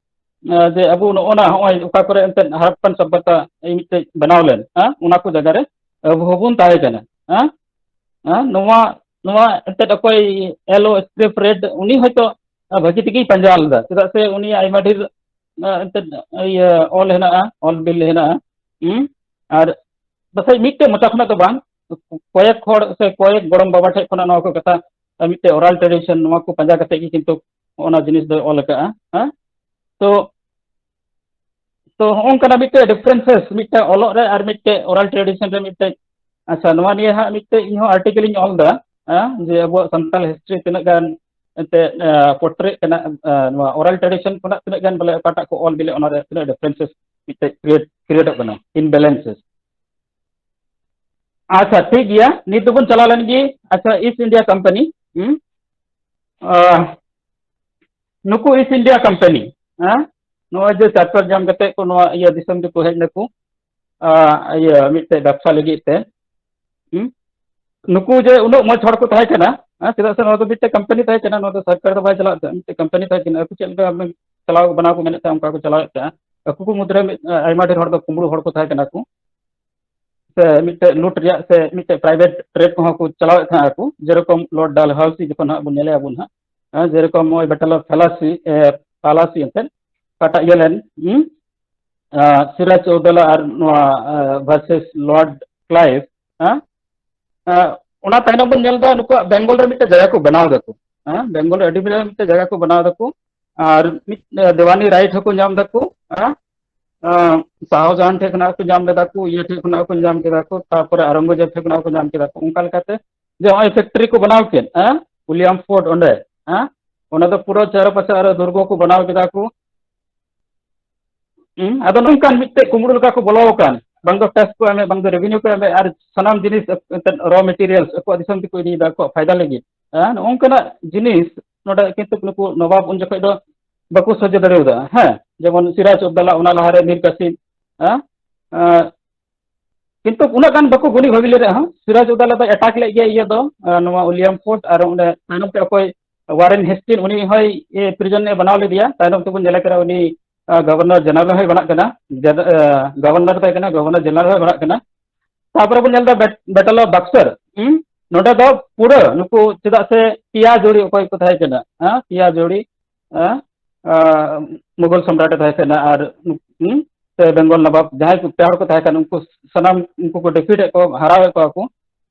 ᱟᱸ, ᱡᱮ ᱟᱵᱚ ᱱᱚᱜᱼᱚ ᱱᱟ ᱦᱚᱸᱜᱼᱚᱭ ᱚᱠᱟ ᱠᱚᱨᱮ ᱮᱱᱛᱮᱫ ᱦᱟᱨᱟᱯᱯᱟᱱ ᱥᱚᱵᱷᱚᱛᱟ ᱢᱤᱫᱴᱮᱡ ᱵᱮᱱᱟᱣ ᱞᱮᱱ, ᱦᱮᱸ? ᱚᱱᱟ ᱠᱚ ᱡᱟᱭᱜᱟ ᱨᱮ ᱟᱵᱚ ᱦᱚᱸᱵᱚᱱ ᱛᱟᱦᱮᱸ ᱠᱟᱱᱟ, ᱦᱮᱸ? ᱦᱮᱸ? ᱱᱚᱣᱟ, ᱱᱚᱣᱟ ᱮᱱᱛᱮᱫ ᱚᱠᱚᱭ L O Script Red, ᱩᱱᱤ ᱦᱚᱭᱛᱳ ᱵᱷᱟᱹᱜᱤ ᱛᱮᱜᱮᱭ ᱯᱟᱸᱡᱟ ᱞᱮᱫᱟ, ᱪᱮᱫᱟᱜ ᱥᱮ ᱩᱱᱤᱭᱟᱜ ᱟᱭᱢᱟ ᱰᱷᱮᱨ, ᱟᱸ, ᱮᱱᱛᱮᱫ ᱤᱭᱟᱹ ᱚᱞ ᱦᱮᱱᱟᱜᱼᱟ, ᱚᱞ ᱵᱤᱞ ᱦᱮᱱᱟᱜᱼᱟ, ᱦᱩᱸ? ᱟᱨ ᱯᱟᱥᱮᱡ ᱢᱤᱫᱴᱮᱡ ᱢᱚᱪᱟ ᱠᱷᱚᱱᱟᱜ ᱫᱚ ᱵᱟᱝ, ᱠᱚᱭᱮᱠ ᱦᱚᱲ ᱥᱮ ᱠᱚᱭᱮᱠ ᱜᱚᱲᱚᱢ ᱵᱟᱵᱟ ᱴᱷᱮᱡ ᱠᱷᱚᱱᱟᱜ ᱱᱚᱣᱟ ᱠᱚ ᱠᱟᱛᱷᱟ, ᱢᱤᱫᱴᱮᱡ oral tradition, ᱱᱚᱣᱟ ᱠᱚ ᱯᱟᱸᱡᱟ ᱠᱟᱛᱮ ᱜᱮ ᱠᱤᱱᱛᱩ ᱚᱱᱟ ᱡᱤᱱᱤᱥ ᱫᱚᱭ ᱚᱞ ᱟᱠᱟᱫᱼᱟ, ᱦᱮᱸ? ᱛᱚ, ᱛᱚ ᱦᱚᱸᱜᱼᱚ ᱱᱚᱝᱠᱟᱱᱟᱜ ᱢᱤᱫᱴᱮᱡ differences, ᱢᱤᱫᱴᱮᱡ ᱚᱞᱚᱜ ᱨᱮ ᱟᱨ ᱢᱤᱫᱴᱮᱡ oral tradition ᱨᱮ ᱢᱤᱫᱴᱮᱡ, ᱟᱪᱪᱷᱟ, ᱱᱚᱣᱟ ᱱᱤᱭᱮ ᱦᱟᱸᱜ ᱢᱤᱫᱴᱮᱡ ᱤᱧ ᱦᱚᱸ article ᱤᱧ ᱚᱞ ᱮᱫᱟ, ᱦᱮᱸ, ᱡᱮ ᱟᱵᱚᱣᱟᱜ ᱥᱟᱱᱛᱟᱲ history ᱛᱤᱱᱟᱹᱜ ᱜᱟᱱ ᱮᱱᱛᱮᱫ, ᱟᱸ, ᱯᱚᱴᱨᱮᱜ ᱠᱟᱱᱟ, ᱟᱸ, ᱱᱚᱣᱟ oral tradition ᱠᱷᱚᱱᱟᱜ ᱛᱤᱱᱟᱹᱜ ᱜᱟᱱ ᱵᱚᱞᱮ ᱚᱠᱟᱴᱟᱜ ᱠᱚ ᱚᱞ ᱵᱤᱞᱮ ᱚᱱᱟᱨᱮ ᱛᱤᱱᱟᱹᱜ differences ᱢᱤᱫᱴᱮᱡ create, createᱚᱜ ᱠᱟᱱᱟ, imbalances᱾ ᱟᱪᱪᱷᱟ, ᱴᱷᱤᱠ ᱜᱮᱭᱟ, ᱱᱤᱛ ᱫᱚᱵᱚᱱ ᱪᱟᱞᱟᱣ ᱞᱮᱱ ᱜᱮ᱾ ᱟᱪᱪᱷᱟ, East India Company, ᱦᱩᱸ? ᱟᱸ, ᱱᱩᱠᱩ East India Company, ᱦᱮᱸ, ᱱᱚᱜᱼᱚᱭ ᱡᱮ ᱪᱟᱨᱪᱟᱨ ᱧᱟᱢ ᱠᱟᱛᱮ ᱠᱚ ᱱᱚᱣᱟ ᱤᱭᱟᱹ ᱫᱤᱥᱚᱢ ᱨᱮᱠᱚ ᱦᱮᱡ ᱱᱟᱠᱚ, ᱟᱸ, ᱤᱭᱟᱹ ᱢᱤᱫᱴᱮᱡ ᱵᱮᱵᱽᱥᱟ ᱞᱟᱹᱜᱤᱫ ᱛᱮ, ᱦᱩᱸ? ᱱᱩᱠᱩ ᱡᱮ ᱩᱱᱟᱹᱜ ᱢᱚᱡᱽ ᱦᱚᱲ ᱠᱚ ᱛᱟᱦᱮᱸ ᱠᱟᱱᱟ, ᱦᱮᱸ, ᱪᱮᱫᱟᱜ ᱥᱮ ᱱᱚᱣᱟ ᱫᱚ ᱢᱤᱫᱴᱮᱡ company ᱛᱟᱦᱮᱸ ᱠᱟᱱᱟ, ᱱᱚᱣᱟ ᱫᱚ ᱥᱚᱨᱠᱟᱨ ᱫᱚ ᱵᱟᱭ ᱪᱟᱞᱟᱣᱮᱫ ᱛᱟᱦᱮᱸᱫ, ᱢᱤᱫᱴᱮᱡ company ᱛᱟᱦᱮᱸ ᱠᱟᱱᱟ᱾ ᱟᱠᱚ ᱪᱮᱫ ᱞᱮᱠᱟ ᱪᱟᱞᱟᱣ ᱵᱮᱱᱟᱣ ᱠᱚ ᱢᱮᱱᱮᱫ ᱛᱟᱦᱮᱸᱫ, ᱚᱱᱠᱟ ᱠᱚ ᱪᱟᱞᱟᱣᱮᱫ ᱛᱟᱦᱮᱸᱫ᱾ ᱟᱠᱚ ᱠᱚ ᱢᱩᱫᱽᱨᱮ ᱢᱤᱫ, ᱟᱭᱢᱟ ᱰᱷᱮᱨ ᱦᱚᱲ ᱫᱚ ᱠᱩᱢᱵᱽᱲᱩ ᱦᱚᱲ ᱠᱚ ᱛᱟᱦᱮᱸ ᱠᱟᱱᱟ ᱠᱚ, ᱥᱮ ᱢᱤᱫᱴᱮᱡ ᱞᱩᱴ ᱨᱮᱭᱟᱜ ᱥᱮ ᱢᱤᱫᱴᱮᱡ private trade ᱠᱚᱦᱚᱸ ᱠᱚ ᱪᱟᱞᱟᱣᱮᱫ ᱛᱟᱦᱮᱸᱫ ᱟᱠᱚ, ᱡᱮᱨᱚᱠᱚᱢ Lord Dalhousie ᱡᱚᱠᱷᱚᱱ ᱦᱟᱸᱜ ᱵᱚᱱ ᱧᱮᱞᱮᱭᱟ ᱵᱚᱱ ᱦᱟᱸᱜ, ᱦᱮᱸ, ᱡᱮᱨᱚᱠᱚᱢ ᱱᱚᱜᱼᱚᱭ Battle of Plassey, A, Plassey ᱮᱱᱛᱮᱫ, ᱚᱠᱟᱴᱟᱜ ᱤᱭᱟᱹ ᱞᱮᱱ, ᱦᱩᱸ? ᱟᱸ, ᱥᱤᱨᱟᱡᱽ ᱩᱫᱽᱫᱚᱞᱟ ᱟᱨ ᱱᱚᱣᱟ, ᱟᱸ, versus Lord Clive, ᱦᱮᱸ? ᱟᱸ, ᱚᱱᱟ ᱛᱟᱭᱱᱚᱢ ᱵᱚᱱ ᱧᱮᱞ ᱮᱫᱟ ᱱᱩᱠᱩᱣᱟᱜ ᱵᱮᱝᱜᱚᱞ ᱨᱮ ᱢᱤᱫᱴᱮᱡ ᱡᱟᱭᱜᱟ ᱠᱚ ᱵᱮᱱᱟᱣ ᱫᱟᱠᱚ, ᱦᱮᱸ? ᱵᱮᱝᱜᱚᱞ ᱨᱮ ᱟᱹᱰᱤ ᱢᱟᱨᱟᱝ ᱢᱤᱫᱴᱮᱡ ᱡᱟᱭᱜᱟ ᱠᱚ ᱵᱮᱱᱟᱣ ᱫᱟᱠᱚ, ᱟᱨ ᱢᱤᱫ, ᱟᱸ, ᱫᱮᱣᱟᱱᱤ right ᱦᱚᱸᱠᱚ ᱧᱟᱢ ᱫᱟᱠᱚ, ᱦᱮᱸ? ᱟᱸ, ᱥᱟᱦᱟᱡᱟᱦᱟᱱ ᱴᱷᱮᱱ ᱠᱷᱚᱱᱟᱜ ᱠᱚ ᱧᱟᱢ ᱞᱮᱫᱟ ᱠᱚ, ᱤᱭᱟᱹ ᱴᱷᱮᱱ ᱠᱷᱚᱱᱟᱜ ᱠᱚ ᱧᱟᱢ ᱠᱮᱫᱟ ᱠᱚ, ᱛᱟᱨᱯᱚᱨᱮ ᱟᱣᱨᱚᱝᱜᱚᱡᱮᱵ ᱴᱷᱮᱱ ᱠᱷᱚᱱᱟᱜ ᱠᱚ ᱧᱟᱢ ᱠᱮᱫᱟ ᱠᱚ᱾ ᱚᱱᱠᱟ ᱞᱮᱠᱟᱛᱮ ᱡᱮ ᱱᱚᱜᱼᱚᱭ factory ᱠᱚ ᱵᱮᱱᱟᱣ ᱠᱮᱫ, ᱦᱮᱸ, ᱩᱭᱞᱤᱭᱟᱢ ᱯᱷᱳᱨᱰ ᱚᱸᱰᱮ, ᱦᱮᱸ, ᱚᱱᱟ ᱫᱚ ᱯᱩᱨᱟᱹ ᱪᱟᱨᱚ ᱯᱟᱥᱮ ᱟᱨᱚ ᱫᱩᱨᱜᱚ ᱠᱚ ᱵᱮᱱᱟᱣ ᱠᱮᱫᱟ ᱠᱚ᱾ ᱦᱩᱸ, ᱟᱫᱚ ᱱᱚᱝᱠᱟᱱ ᱢᱤᱫᱴᱮᱡ ᱠᱩᱢᱵᱽᱲᱩ ᱞᱮᱠᱟ ᱠᱚ ᱵᱚᱞᱚ ᱟᱠᱟᱱ, ᱵᱟᱝ ᱫᱚ tax ᱠᱚ ᱮᱢᱮᱫ, ᱵᱟᱝ ᱫᱚ revenue ᱠᱚ ᱮᱢᱮᱫ, ᱟᱨ ᱥᱟᱱᱟᱢ ᱡᱤᱱᱤᱥ ᱮᱱᱛᱮᱫ raw materials ᱟᱠᱚᱣᱟᱜ ᱫᱤᱥᱚᱢ ᱛᱮᱠᱚ ᱤᱫᱤᱭᱮᱫᱟ ᱟᱠᱚᱣᱟᱜ ᱯᱷᱟᱭᱫᱟ ᱞᱟᱹᱜᱤᱫ᱾ ᱦᱮᱸ, ᱱᱚᱜᱼᱚ ᱱᱚᱝᱠᱟᱱᱟᱜ ᱡᱤᱱᱤᱥ ᱱᱚᱰᱮ ᱠᱤᱱᱛᱩ ᱱᱩᱠᱩ ᱱᱚᱵᱟᱵ ᱩᱱ ᱡᱚᱠᱷᱚᱡ ᱫᱚ ᱵᱟᱠᱚ ᱥᱚᱡᱷᱮ ᱫᱟᱲᱮᱭᱟᱫᱟ᱾ ᱦᱮᱸ, ᱡᱮᱢᱚᱱ ᱥᱤᱨᱟᱡᱽ ᱩᱫᱽᱫᱟᱞᱟ, ᱚᱱᱟ ᱞᱟᱦᱟᱨᱮ ᱢᱤᱨ ᱠᱟᱥᱤᱢ, ᱦᱮᱸ, ᱮᱸ, ᱠᱤᱱᱛᱩ ᱩᱱᱟᱹᱜ ᱜᱟᱱ ᱵᱟᱠᱚ ᱜᱩᱱᱤ ᱵᱷᱟᱹᱵᱤ ᱞᱮᱫ ᱨᱮᱦᱚᱸ, ᱥᱤᱨᱟᱡᱽ ᱩᱫᱽᱫᱟᱞᱟ ᱫᱚ attack ᱞᱮᱫ ᱜᱮᱭᱟ ᱤᱭᱟᱹ ᱫᱚ, ᱮᱸ, ᱱᱚᱣᱟ ᱩᱭᱞᱤᱭᱟᱢ ᱯᱷᱳᱨᱰ, ᱟᱨ ᱚᱸᱰᱮ ᱛᱟᱭᱱᱚᱢ ᱛᱮ ᱚᱠᱚᱭ ᱣᱟᱨᱮᱱ ᱦᱮᱥᱴᱤᱱ, ᱩᱱᱤ ᱦᱚᱸᱭ, ᱮ, prison ᱮ ᱵᱮᱱᱟᱣ ᱞᱮᱫᱮᱭᱟ᱾ ᱛᱟᱭᱱᱚᱢ ᱛᱮᱵᱚᱱ ᱧᱮᱞᱮ ᱠᱟᱱᱟ ᱩᱱᱤ, ᱟ, ᱜᱚᱵᱷᱚᱨᱱᱚᱨ ᱡᱮᱱᱟᱨᱟᱞ ᱦᱚᱸᱭ ᱵᱮᱱᱟᱜ ᱠᱟᱱᱟ, ᱡᱮ-, ᱟ, ᱜᱚᱵᱷᱚᱨᱱᱚᱨ ᱛᱟᱦᱮᱸ ᱠᱟᱱᱟ, ᱜᱚᱵᱷᱚᱨᱱᱚᱨ ᱡᱮᱱᱟᱨᱟᱞ ᱦᱚᱸᱭ ᱵᱮᱱᱟᱜ ᱠᱟᱱᱟ᱾ ᱛᱟᱨᱯᱚᱨᱮ ᱵᱚᱱ ᱧᱮᱞ ᱮᱫᱟ ᱵᱮᱴ-, battle of Buxar᱾ ᱦᱩᱸ? ᱱᱚᱰᱮ ᱫᱚ ᱯᱩᱨᱟᱹ ᱱᱩᱠᱩ, ᱪᱮᱫᱟᱜ ᱥᱮ ᱯᱮᱭᱟ ᱡᱩᱨᱤ ᱚᱠᱚᱭ ᱠᱚ ᱛᱟᱦᱮᱸ ᱠᱟᱱᱟ, ᱦᱮᱸ? ᱯᱮᱭᱟ ᱡᱩᱨᱤ, ᱦᱮᱸ? ᱟ, ᱢᱩᱜᱚᱞ ᱥᱚᱢᱨᱟᱴ ᱮ ᱛᱟᱦᱮᱸ ᱠᱟᱱᱟ ᱟᱨ, ᱦᱩᱸ? ᱥᱮ ᱵᱮᱝᱜᱚᱞ ᱱᱟᱵᱟᱵ ᱡᱟᱦᱟᱸᱭ ᱠᱚ, ᱯᱮ ᱦᱚᱲ ᱠᱚ ᱛᱟᱦᱮᱸ ᱠᱟᱱᱟ, ᱩᱱᱠᱩ ᱥᱟᱱᱟᱢ ᱩᱱᱠᱩ ᱠᱚ defeat ᱮᱫ ᱠᱚᱣᱟ, ᱦᱟᱨᱟᱣᱮᱫ ᱠᱚᱣᱟ ᱠᱚ,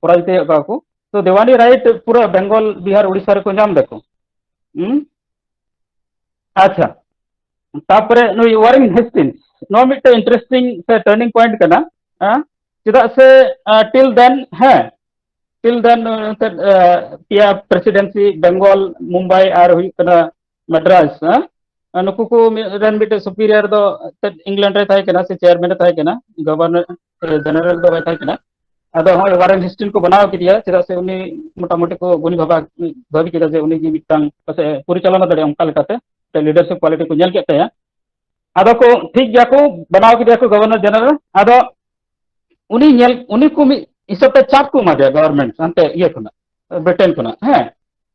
ᱯᱚᱨᱟᱡᱤᱛ ᱮᱫ ᱠᱚᱣᱟ ᱠᱚ᱾ ᱛᱚ ᱫᱮᱣᱟᱱᱤ right ᱯᱩᱨᱟᱹ ᱵᱮᱝᱜᱚᱞ, ᱵᱤᱦᱟᱨ, ᱩᱲᱤᱥᱥᱟ ᱨᱮᱠᱚ ᱧᱟᱢ ᱫᱟᱠᱚ᱾ ᱦᱩᱸ? ᱟᱪᱪᱷᱟ, ᱛᱟᱯᱚᱨᱮ ᱱᱩᱭ ᱣᱟᱨᱮᱱ ᱦᱮᱥᱴᱤᱱᱥ, ᱱᱚᱣᱟ ᱢᱤᱫᱴᱮᱱ interesting ᱥᱮ turning point ᱠᱟᱱᱟ᱾ ᱦᱮᱸ? ᱪᱮᱫᱟᱜ ᱥᱮ, ᱟ, till then, ᱦᱮᱸ, till then, ᱮᱱᱛᱮᱫ, ᱟ, ᱯᱮᱭᱟ presidency, ᱵᱮᱝᱜᱚᱞ, ᱢᱩᱢᱵᱟᱭ ᱟᱨ ᱦᱩᱭᱩᱜ ᱠᱟᱱᱟ ᱢᱟᱫᱽᱨᱟᱥ, ᱦᱮᱸ? ᱟᱨ ᱱᱩᱠᱩ ᱠᱚ ᱢᱤᱫ, ᱨᱮᱱ ᱢᱤᱫᱴᱮᱱ superior ᱫᱚ ᱮᱱᱛᱮᱫ ᱤᱝᱞᱮᱱᱰ ᱨᱮ ᱛᱟᱦᱮᱸ ᱠᱟᱱᱟ ᱥᱮ chairman ᱮ ᱛᱟᱦᱮᱸ ᱠᱟᱱᱟ, ᱜᱚᱵᱷᱚᱨᱱᱚᱨ, ᱮ, ᱡᱮᱱᱟᱨᱟᱞ ᱫᱚ ᱵᱟᱭ ᱛᱟᱦᱮᱸ ᱠᱟᱱᱟ᱾ ᱟᱫᱚ ᱦᱚᱸᱜᱼᱚᱭ ᱣᱟᱨᱮᱱ ᱦᱮᱥᱴᱤᱱ ᱠᱚ ᱵᱮᱱᱟᱣ ᱠᱮᱫᱮᱭᱟ, ᱪᱮᱫᱟᱜ ᱥᱮ ᱩᱱᱤ ᱢᱚᱴᱟᱢᱩᱴᱤ ᱠᱚ ᱜᱩᱱᱤ ᱵᱷᱟᱵᱟ-, ᱵᱷᱟᱵᱤ ᱠᱮᱫᱟ ᱡᱮ ᱩᱱᱤ ᱜᱮ ᱢᱤᱫᱴᱟᱝ ᱯᱟᱥᱮ ᱯᱚᱨᱤᱪᱟᱞᱚᱱᱟ ᱫᱟᱲᱮᱭᱟᱜᱼᱟ ᱚᱱᱠᱟ ᱞᱮᱠᱟᱛᱮ, leadership quality ᱠᱚ ᱧᱮᱞ ᱠᱮᱫ ᱛᱟᱭᱟ᱾ ᱟᱫᱚ ᱠᱚ ᱴᱷᱤᱠ ᱜᱮᱭᱟ ᱠᱚ, ᱵᱮᱱᱟᱣ ᱠᱮᱫᱮᱭᱟ ᱠᱚ ᱜᱚᱵᱷᱚᱨᱱᱚᱨ ᱡᱮᱱᱟᱨᱟᱞ᱾ ᱟᱫᱚ ᱩᱱᱤ ᱧᱮᱞ, ᱩᱱᱤ ᱠᱚ ᱢᱤᱫ ᱦᱤᱥᱟᱹᱵ ᱛᱮ ᱪᱟᱯ ᱠᱚ ᱮᱢᱟ ᱫᱮᱭᱟ ᱜᱚᱵᱷᱚᱨᱱᱢᱮᱱᱴ ᱦᱟᱱᱛᱮ ᱤᱭᱟᱹ ᱠᱷᱚᱱᱟᱜ, ᱵᱨᱤᱴᱮᱱ ᱠᱷᱚᱱᱟᱜ, ᱦᱮᱸ᱾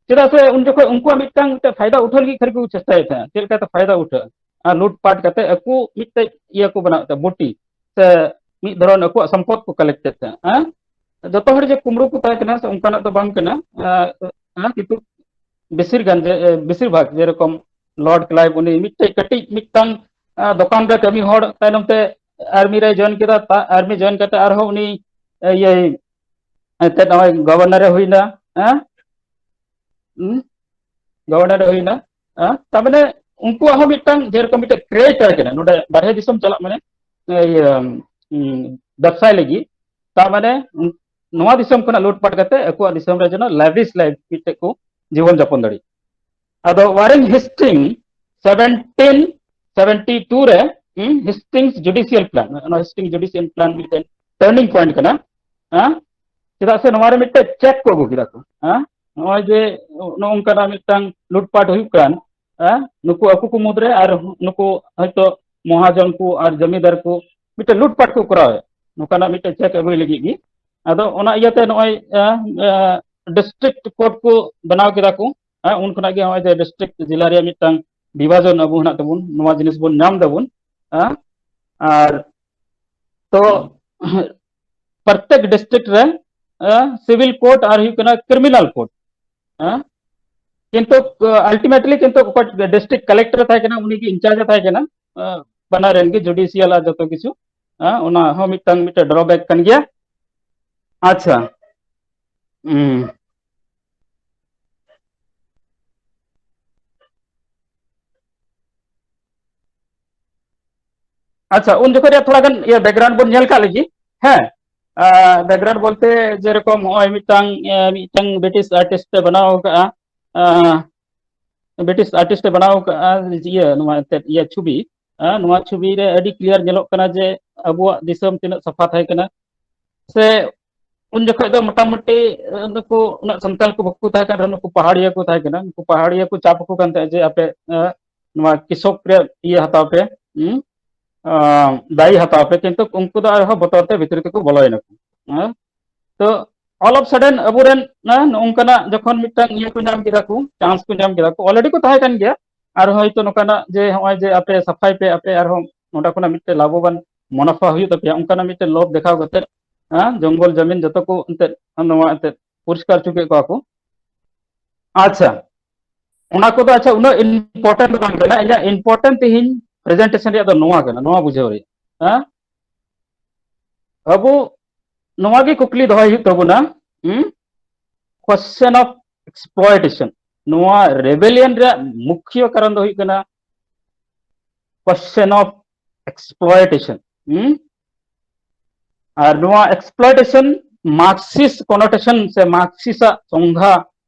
ᱪᱮᱫᱟᱜ ᱥᱮ ᱩᱱ ᱡᱚᱠᱷᱚᱱ ᱩᱱᱠᱩᱣᱟᱜ ᱢᱤᱫᱴᱟᱝ, ᱢᱤᱫᱴᱟᱝ ᱯᱷᱟᱭᱫᱟ ᱩᱴᱷᱟᱹᱣ ᱞᱟᱹᱜᱤᱫ ᱠᱷᱟᱹᱞᱤ ᱠᱚ ᱪᱮᱥᱴᱟᱭᱮᱫ ᱛᱟᱦᱮᱸᱫ, ᱪᱮᱫ ᱞᱮᱠᱟᱛᱮ ᱯᱷᱟᱭᱫᱟ ᱩᱴᱷᱟᱹᱜᱼᱟ᱾ ᱟᱨ ᱞᱩᱴᱯᱟᱴ ᱠᱟᱛᱮ ᱟᱠᱚ ᱢᱤᱫᱴᱮᱡ ᱤᱭᱟᱹ ᱠᱚ ᱵᱮᱱᱟᱣᱮᱫ ᱛᱟᱦᱮᱸᱫ, ᱵᱳᱴᱤ, ᱥᱮ ᱢᱤᱫ ᱫᱷᱚᱨᱚᱱ ᱟᱠᱚᱣᱟᱜ ᱥᱚᱢᱯᱚᱫ ᱠᱚ ᱠᱟᱞᱮᱠᱴ ᱮᱫ ᱛᱟᱦᱮᱸᱫ, ᱦᱮᱸ᱾ ᱡᱚᱛᱚ ᱦᱚᱲ ᱡᱮ ᱠᱩᱢᱵᱽᱲᱩ ᱠᱚ ᱛᱟᱦᱮᱸ ᱠᱟᱱᱟ ᱥᱮ ᱚᱱᱠᱟᱱᱟᱜ ᱫᱚ ᱵᱟᱝ ᱠᱟᱱᱟ, ᱟᱸ, ᱟᱸ, ᱠᱤᱱᱛᱩ ᱵᱮᱥᱤᱨ ᱜᱟᱱ ᱡᱮ, ᱮ, ᱵᱮᱥᱤᱨ ᱵᱷᱟᱜᱽ ᱡᱮᱨᱚᱠᱚᱢ ᱞᱚᱨᱰ ᱠᱞᱟᱭᱤᱵᱷ, ᱩᱱᱤ ᱢᱤᱫᱴᱮᱡ ᱠᱟᱹᱴᱤᱡ ᱢᱤᱫᱴᱟᱝ, ᱟ, ᱫᱚᱠᱟᱱ ᱨᱮ ᱠᱟᱹᱢᱤ ᱦᱚᱲ, ᱛᱟᱭᱱᱚᱢ ᱛᱮ ᱟᱨᱢᱤ ᱨᱮᱭ ᱡᱚᱭᱮᱱ ᱠᱮᱫᱟ, ᱛᱟ-, ᱟᱨᱢᱤ ᱡᱚᱭᱮᱱ ᱠᱟᱛᱮ ᱟᱨᱦᱚᱸ ᱩᱱᱤ, ᱮ, ᱤᱭᱟᱹ, ᱮᱱᱛᱮᱫ ᱱᱚᱜᱼᱚᱭ ᱜᱚᱵᱷᱚᱨᱱᱚᱨ ᱮ ᱦᱩᱭᱱᱟ, ᱦᱮᱸ? ᱦᱩᱸ? ᱜᱚᱵᱷᱚᱨᱱᱚᱨ ᱮ ᱦᱩᱭᱱᱟ, ᱦᱮᱸ? ᱛᱟᱨ ᱢᱟᱱᱮ ᱩᱱᱠᱩᱣᱟᱜ ᱦᱚᱸ ᱢᱤᱫᱴᱟᱝ ᱡᱮᱨᱚᱠᱚᱢ ᱢᱤᱫᱴᱟᱝ ᱠᱨᱮᱡᱽ ᱛᱟᱦᱮᱸ ᱠᱟᱱᱟ, ᱱᱚᱰᱮ ᱵᱟᱨᱦᱮ ᱫᱤᱥᱚᱢ ᱪᱟᱞᱟᱜ ᱢᱟᱱᱮ ᱤᱭᱟᱹ, ᱩᱸ, ᱵᱮᱵᱽᱥᱟᱭ ᱞᱟᱹᱜᱤᱫ, ᱛᱟᱨ ᱢᱟᱱᱮ ᱩᱱ-, ᱱᱚᱣᱟ ᱫᱤᱥᱚᱢ ᱠᱷᱚᱱᱟᱜ ᱞᱩᱴᱯᱟᱴ ᱠᱟᱛᱮ ᱟᱠᱚᱣᱟᱜ ᱫᱤᱥᱚᱢ ᱨᱮ ᱡᱮᱱᱚ ᱞᱟᱵᱤᱥ ᱞᱟᱭᱤᱯᱷ ᱢᱤᱫᱴᱮᱡ ᱠᱚ ᱡᱤᱵᱚᱱ ᱡᱟᱯᱚᱱ ᱫᱟᱲᱮᱭᱟᱜ᱾ ᱟᱫᱚ ᱣᱟᱨᱮᱱ ᱦᱮᱥᱴᱤᱝ ᱥᱮᱵᱷᱮᱱᱴᱤᱱ ᱥᱮᱵᱷᱮᱱᱴᱤ ᱴᱩ ᱨᱮ, ᱦᱩᱸ, ᱦᱮᱥᱴᱤᱝᱥ ᱡᱩᱰᱤᱥᱤᱭᱟᱞ ᱯᱞᱟᱱ, ᱚᱱᱟ ᱦᱮᱥᱴᱤᱝ ᱡᱩᱰᱤᱥᱤᱭᱟᱞ ᱯᱞᱟᱱ ᱢᱤᱫᱴᱮᱱ ᱴᱟᱨᱱᱤᱝ ᱯᱚᱭᱮᱱᱴ ᱠᱟᱱᱟ, ᱦᱮᱸ? ᱪᱮᱫᱟᱜ ᱥᱮ ᱱᱚᱣᱟ ᱨᱮ ᱢᱤᱫᱴᱮᱡ ᱪᱮᱠ ᱠᱚ ᱟᱹᱜᱩ ᱠᱮᱫᱟ ᱠᱚ, ᱦᱮᱸ? ᱱᱚᱜᱼᱚᱭ ᱡᱮ ᱱᱚᱜᱼᱚ ᱱᱚᱝᱠᱟᱱᱟᱜ ᱢᱤᱫᱴᱟᱝ ᱞᱩᱴᱯᱟᱴ ᱦᱩᱭᱩᱜ ᱠᱟᱱ, ᱦᱮᱸ? ᱱᱩᱠᱩ ᱟᱠᱚ ᱠᱚ ᱢᱩᱫᱽᱨᱮ ᱟᱨ ᱱᱩᱠᱩ ᱦᱚᱭᱛᱳ ᱢᱚᱦᱟᱡᱚᱱ ᱠᱚ ᱟᱨ ᱡᱚᱢᱤᱫᱟᱨ ᱠᱚ ᱢᱤᱫᱴᱮᱡ ᱞᱩᱴᱯᱟᱴ ᱠᱚ ᱠᱚᱨᱟᱣᱮᱫ, ᱱᱚᱝᱠᱟᱱᱟᱜ ᱢᱤᱫᱴᱮᱡ ᱪᱮᱠ ᱟᱹᱜᱩᱭ ᱞᱟᱹᱜᱤᱫ ᱜᱮ᱾ ᱟᱫᱚ ᱚᱱᱟ ᱤᱭᱟᱹᱛᱮ ᱱᱚᱜᱼᱚᱭ, ᱮ, ᱮ, ᱰᱤᱥᱴᱨᱤᱠᱴ ᱠᱳᱨᱴ ᱠᱚ ᱵᱮᱱᱟᱣ ᱠᱮᱫᱟ ᱠᱚ, ᱦᱮᱸ, ᱩᱱ ᱠᱷᱚᱱᱟᱜ ᱜᱮ ᱱᱚᱜᱼᱚᱭ ᱡᱮ ᱰᱤᱥᱴᱨᱤᱠᱴ ᱡᱮᱞᱟ ᱨᱮᱭᱟᱜ ᱢᱤᱫᱴᱟᱝ ᱵᱤᱵᱷᱟᱡᱚᱱ ᱟᱵᱚ ᱦᱮᱱᱟᱜ ᱛᱟᱵᱚᱱ, ᱱᱚᱣᱟ ᱡᱤᱱᱤᱥ ᱵᱚᱱ ᱧᱟᱢ ᱫᱟᱵᱚᱱ, ᱦᱮᱸ᱾ ᱟᱨ ᱛᱚ ᱯᱨᱚᱛᱮᱠ ᱰᱤᱥᱴᱨᱤᱠᱴ ᱨᱮ, ᱮ, ᱥᱤᱵᱤᱞ ᱠᱳᱨᱴ ᱟᱨ ᱦᱩᱭᱩᱜ ᱠᱟᱱᱟ ᱠᱨᱤᱢᱤᱱᱟᱞ ᱠᱳᱨᱴ, ᱦᱮᱸ᱾ ᱠᱤᱱᱛᱩ, ᱮ, ᱟᱞᱴᱤᱢᱮᱴᱞᱤ ᱠᱤᱱᱛᱩ ᱚᱠᱚᱭ ᱰᱤᱥᱴᱨᱤᱠᱴ ᱠᱟᱞᱮᱠᱴᱚᱨ ᱮ ᱛᱟᱦᱮᱸ ᱠᱟᱱᱟ, ᱩᱱᱤ ᱜᱮ ᱤᱱᱪᱟᱨᱡᱽ ᱮ ᱛᱟᱦᱮᱸ ᱠᱟᱱᱟ, ᱮ, ᱵᱟᱱᱟᱨ ᱨᱮᱱ ᱜᱮ, ᱡᱩᱰᱤᱥᱤᱭᱟᱞ ᱟᱨ ᱡᱚᱛᱚ ᱠᱤᱪᱷᱩ, ᱮ, ᱚᱱᱟ ᱦᱚᱸ ᱢᱤᱫᱴᱟᱝ, ᱢᱤᱫᱴᱟᱝ ᱰᱨᱚᱵᱮᱠ ᱠᱟᱱ ᱜᱮᱭᱟ᱾ ᱟᱪᱪᱷᱟ, ᱦᱩᱸ᱾ ᱟᱪᱪᱷᱟ, ᱩᱱ ᱡᱚᱠᱷᱚᱱ ᱨᱮᱭᱟᱜ ᱛᱷᱚᱲᱟ ᱜᱟᱱ ᱤᱭᱟᱹ ᱵᱮᱠᱜᱨᱟᱣᱩᱱᱰ ᱵᱚᱱ ᱧᱮᱞ ᱠᱟᱜ ᱞᱮᱜᱮ᱾ ᱦᱮᱸ, ᱟᱨ ᱵᱮᱠᱜᱨᱟᱣᱩᱱᱰ ᱵᱚᱞᱛᱮ ᱡᱮᱨᱚᱠᱚᱢ ᱱᱚᱜᱼᱚᱭ ᱢᱤᱫᱴᱟᱝ, ᱮ, ᱢᱤᱫᱴᱟᱝ ᱵᱨᱤᱴᱤᱥ ᱟᱨᱴᱤᱥᱴ ᱮ ᱵᱮᱱᱟᱣ ᱠᱟᱜᱼᱟ, ᱟᱨ ᱵᱨᱤᱴᱤᱥ ᱟᱨᱴᱤᱥᱴ ᱮ ᱵᱮᱱᱟᱣ ᱠᱟᱜᱼᱟ ᱤᱭᱟᱹ, ᱱᱚᱣᱟ ᱮᱱᱛᱮᱫ ᱤᱭᱟᱹ ᱪᱷᱚᱵᱤ᱾ ᱟᱨ ᱱᱚᱣᱟ ᱪᱷᱚᱵᱤ ᱨᱮ ᱟᱹᱰᱤ ᱠᱞᱤᱭᱟᱨ ᱧᱮᱞᱚᱜ ᱠᱟᱱᱟ ᱡᱮ ᱟᱵᱚᱣᱟᱜ ᱫᱤᱥᱚᱢ ᱛᱤᱱᱟᱹᱜ ᱥᱟᱯᱷᱟ ᱛᱟᱦᱮᱸ ᱠᱟᱱᱟ, ᱥᱮ ᱩᱱ ᱡᱚᱠᱷᱚᱱ ᱫᱚ ᱢᱚᱴᱟᱢᱩᱴᱤ, ᱮ, ᱱᱩᱠᱩ ᱩᱱᱟᱹᱜ ᱥᱟᱱᱛᱟᱲ ᱠᱚ ᱵᱟᱠᱚ ᱛᱟᱦᱮᱸ ᱠᱟᱱ ᱨᱮᱦᱚᱸ, ᱱᱩᱠᱩ ᱯᱟᱦᱟᱲᱤᱭᱟᱹ ᱠᱚ ᱛᱟᱦᱮᱸ ᱠᱟᱱᱟ, ᱱᱩᱠᱩ ᱯᱟᱦᱟᱲᱤᱭᱟᱹ ᱠᱚ ᱪᱟᱯ ᱟᱠᱚ ᱠᱟᱱ ᱛᱟᱦᱮᱸᱫ ᱡᱮ ᱟᱯᱮ, ᱮ, ᱱᱚᱣᱟ ᱠᱨᱤᱥᱚᱠ ᱨᱮᱭᱟᱜ ᱤᱭᱟᱹ ᱦᱟᱛᱟᱣ ᱯᱮ, ᱦᱩᱸ? ᱟᱸ, ᱫᱟᱭᱤ ᱦᱟᱛᱟᱣ ᱯᱮ, ᱠᱤᱱᱛᱩ ᱩᱱᱠᱩ ᱫᱚ ᱟᱨᱦᱚᱸ ᱵᱚᱛᱚᱨ ᱛᱮ ᱵᱷᱤᱛᱨᱤ ᱛᱮᱠᱚ ᱵᱚᱞᱚᱭᱮᱱᱟ ᱠᱚ᱾ ᱦᱮᱸ? ᱛᱚ all of sudden ᱟᱵᱚᱨᱮᱱ, ᱦᱮᱸ, ᱱᱚᱝᱠᱟᱱᱟᱜ ᱡᱚᱠᱷᱚᱱ ᱢᱤᱫᱴᱟᱝ ᱤᱭᱟᱹ ᱠᱚ ᱧᱟᱢ ᱠᱮᱫᱟ ᱠᱚ, ᱪᱟᱱᱥ ᱠᱚ ᱧᱟᱢ ᱠᱮᱫᱟ ᱠᱚ, ᱚᱞᱨᱮᱰᱤ ᱠᱚ ᱛᱟᱦᱮᱸ ᱠᱟᱱ ᱜᱮᱭᱟ, ᱟᱨ ᱦᱚᱭᱛᱳ ᱱᱚᱝᱠᱟᱱᱟᱜ ᱡᱮ ᱱᱚᱜᱼᱚᱭ ᱡᱮ ᱟᱯᱮ ᱥᱟᱯᱷᱟᱭ ᱯᱮ, ᱟᱯᱮ ᱟᱨᱦᱚᱸ ᱱᱚᱸᱰᱮ ᱠᱷᱚᱱᱟᱜ ᱢᱤᱫᱴᱮᱱ ᱞᱟᱵᱷᱚᱵᱟᱱ ᱢᱩᱱᱟᱯᱷᱟ ᱦᱩᱭᱩᱜ ᱛᱟᱯᱮᱭᱟ, ᱚᱱᱠᱟᱱᱟᱜ ᱢᱤᱫᱴᱮᱱ ᱞᱳᱵᱷ ᱫᱮᱠᱷᱟᱣ ᱠᱟᱛᱮ, ᱦᱮᱸ, ᱡᱚᱝᱜᱚᱞ ᱡᱟᱢᱤᱱ ᱡᱚᱛᱚ ᱠᱚ ᱮᱱᱛᱮᱫ ᱱᱚᱣᱟ ᱮᱱᱛᱮᱫ ᱯᱚᱨᱤᱥᱠᱟᱨ ᱦᱚᱪᱚ ᱠᱮᱫ ᱠᱚᱣᱟ ᱠᱚ᱾ ᱟᱪᱪᱷᱟ, ᱚᱱᱟ ᱠᱚᱫᱚ ᱟᱪᱪᱷᱟ ᱩᱱᱟᱹᱜ ᱤᱢᱯᱚᱨᱴᱮᱱᱴ ᱫᱚ ᱵᱟᱝ ᱠᱟᱱᱟ᱾ ᱤᱧᱟᱹᱜ ᱤᱢᱯᱚᱨᱴᱮᱱᱴ ᱛᱮᱦᱮᱧ ᱯᱨᱮᱡᱮᱱᱴᱮᱥᱚᱱ ᱨᱮᱭᱟᱜ ᱫᱚ ᱱᱚᱣᱟ ᱠᱟᱱᱟ, ᱱᱚᱣᱟ ᱵᱩᱡᱷᱟᱹᱣ ᱨᱮᱭᱟᱜ, ᱦᱮᱸ? ᱟᱵᱚ ᱱᱚᱣᱟ ᱜᱮ ᱠᱩᱠᱞᱤ ᱫᱚᱦᱚᱭ ᱦᱩᱭᱩᱜ ᱛᱟᱵᱚᱱᱟ, ᱦᱩᱸ? Question of exploitation, ᱱᱚᱣᱟ ᱨᱮᱵᱮᱞᱤᱭᱚᱱ ᱨᱮᱭᱟᱜ ᱢᱩᱠᱷᱭᱚ ᱠᱟᱨᱚᱱ ᱫᱚ ᱦᱩᱭᱩᱜ ᱠᱟᱱᱟ question of exploitation. ᱦᱩᱸ? ᱟᱨ ᱱᱚᱣᱟ exploitation Marxist connotation ᱥᱮ ᱢᱟᱨᱠᱥᱤᱥ ᱟᱜ ᱥᱚᱝᱜᱷᱟ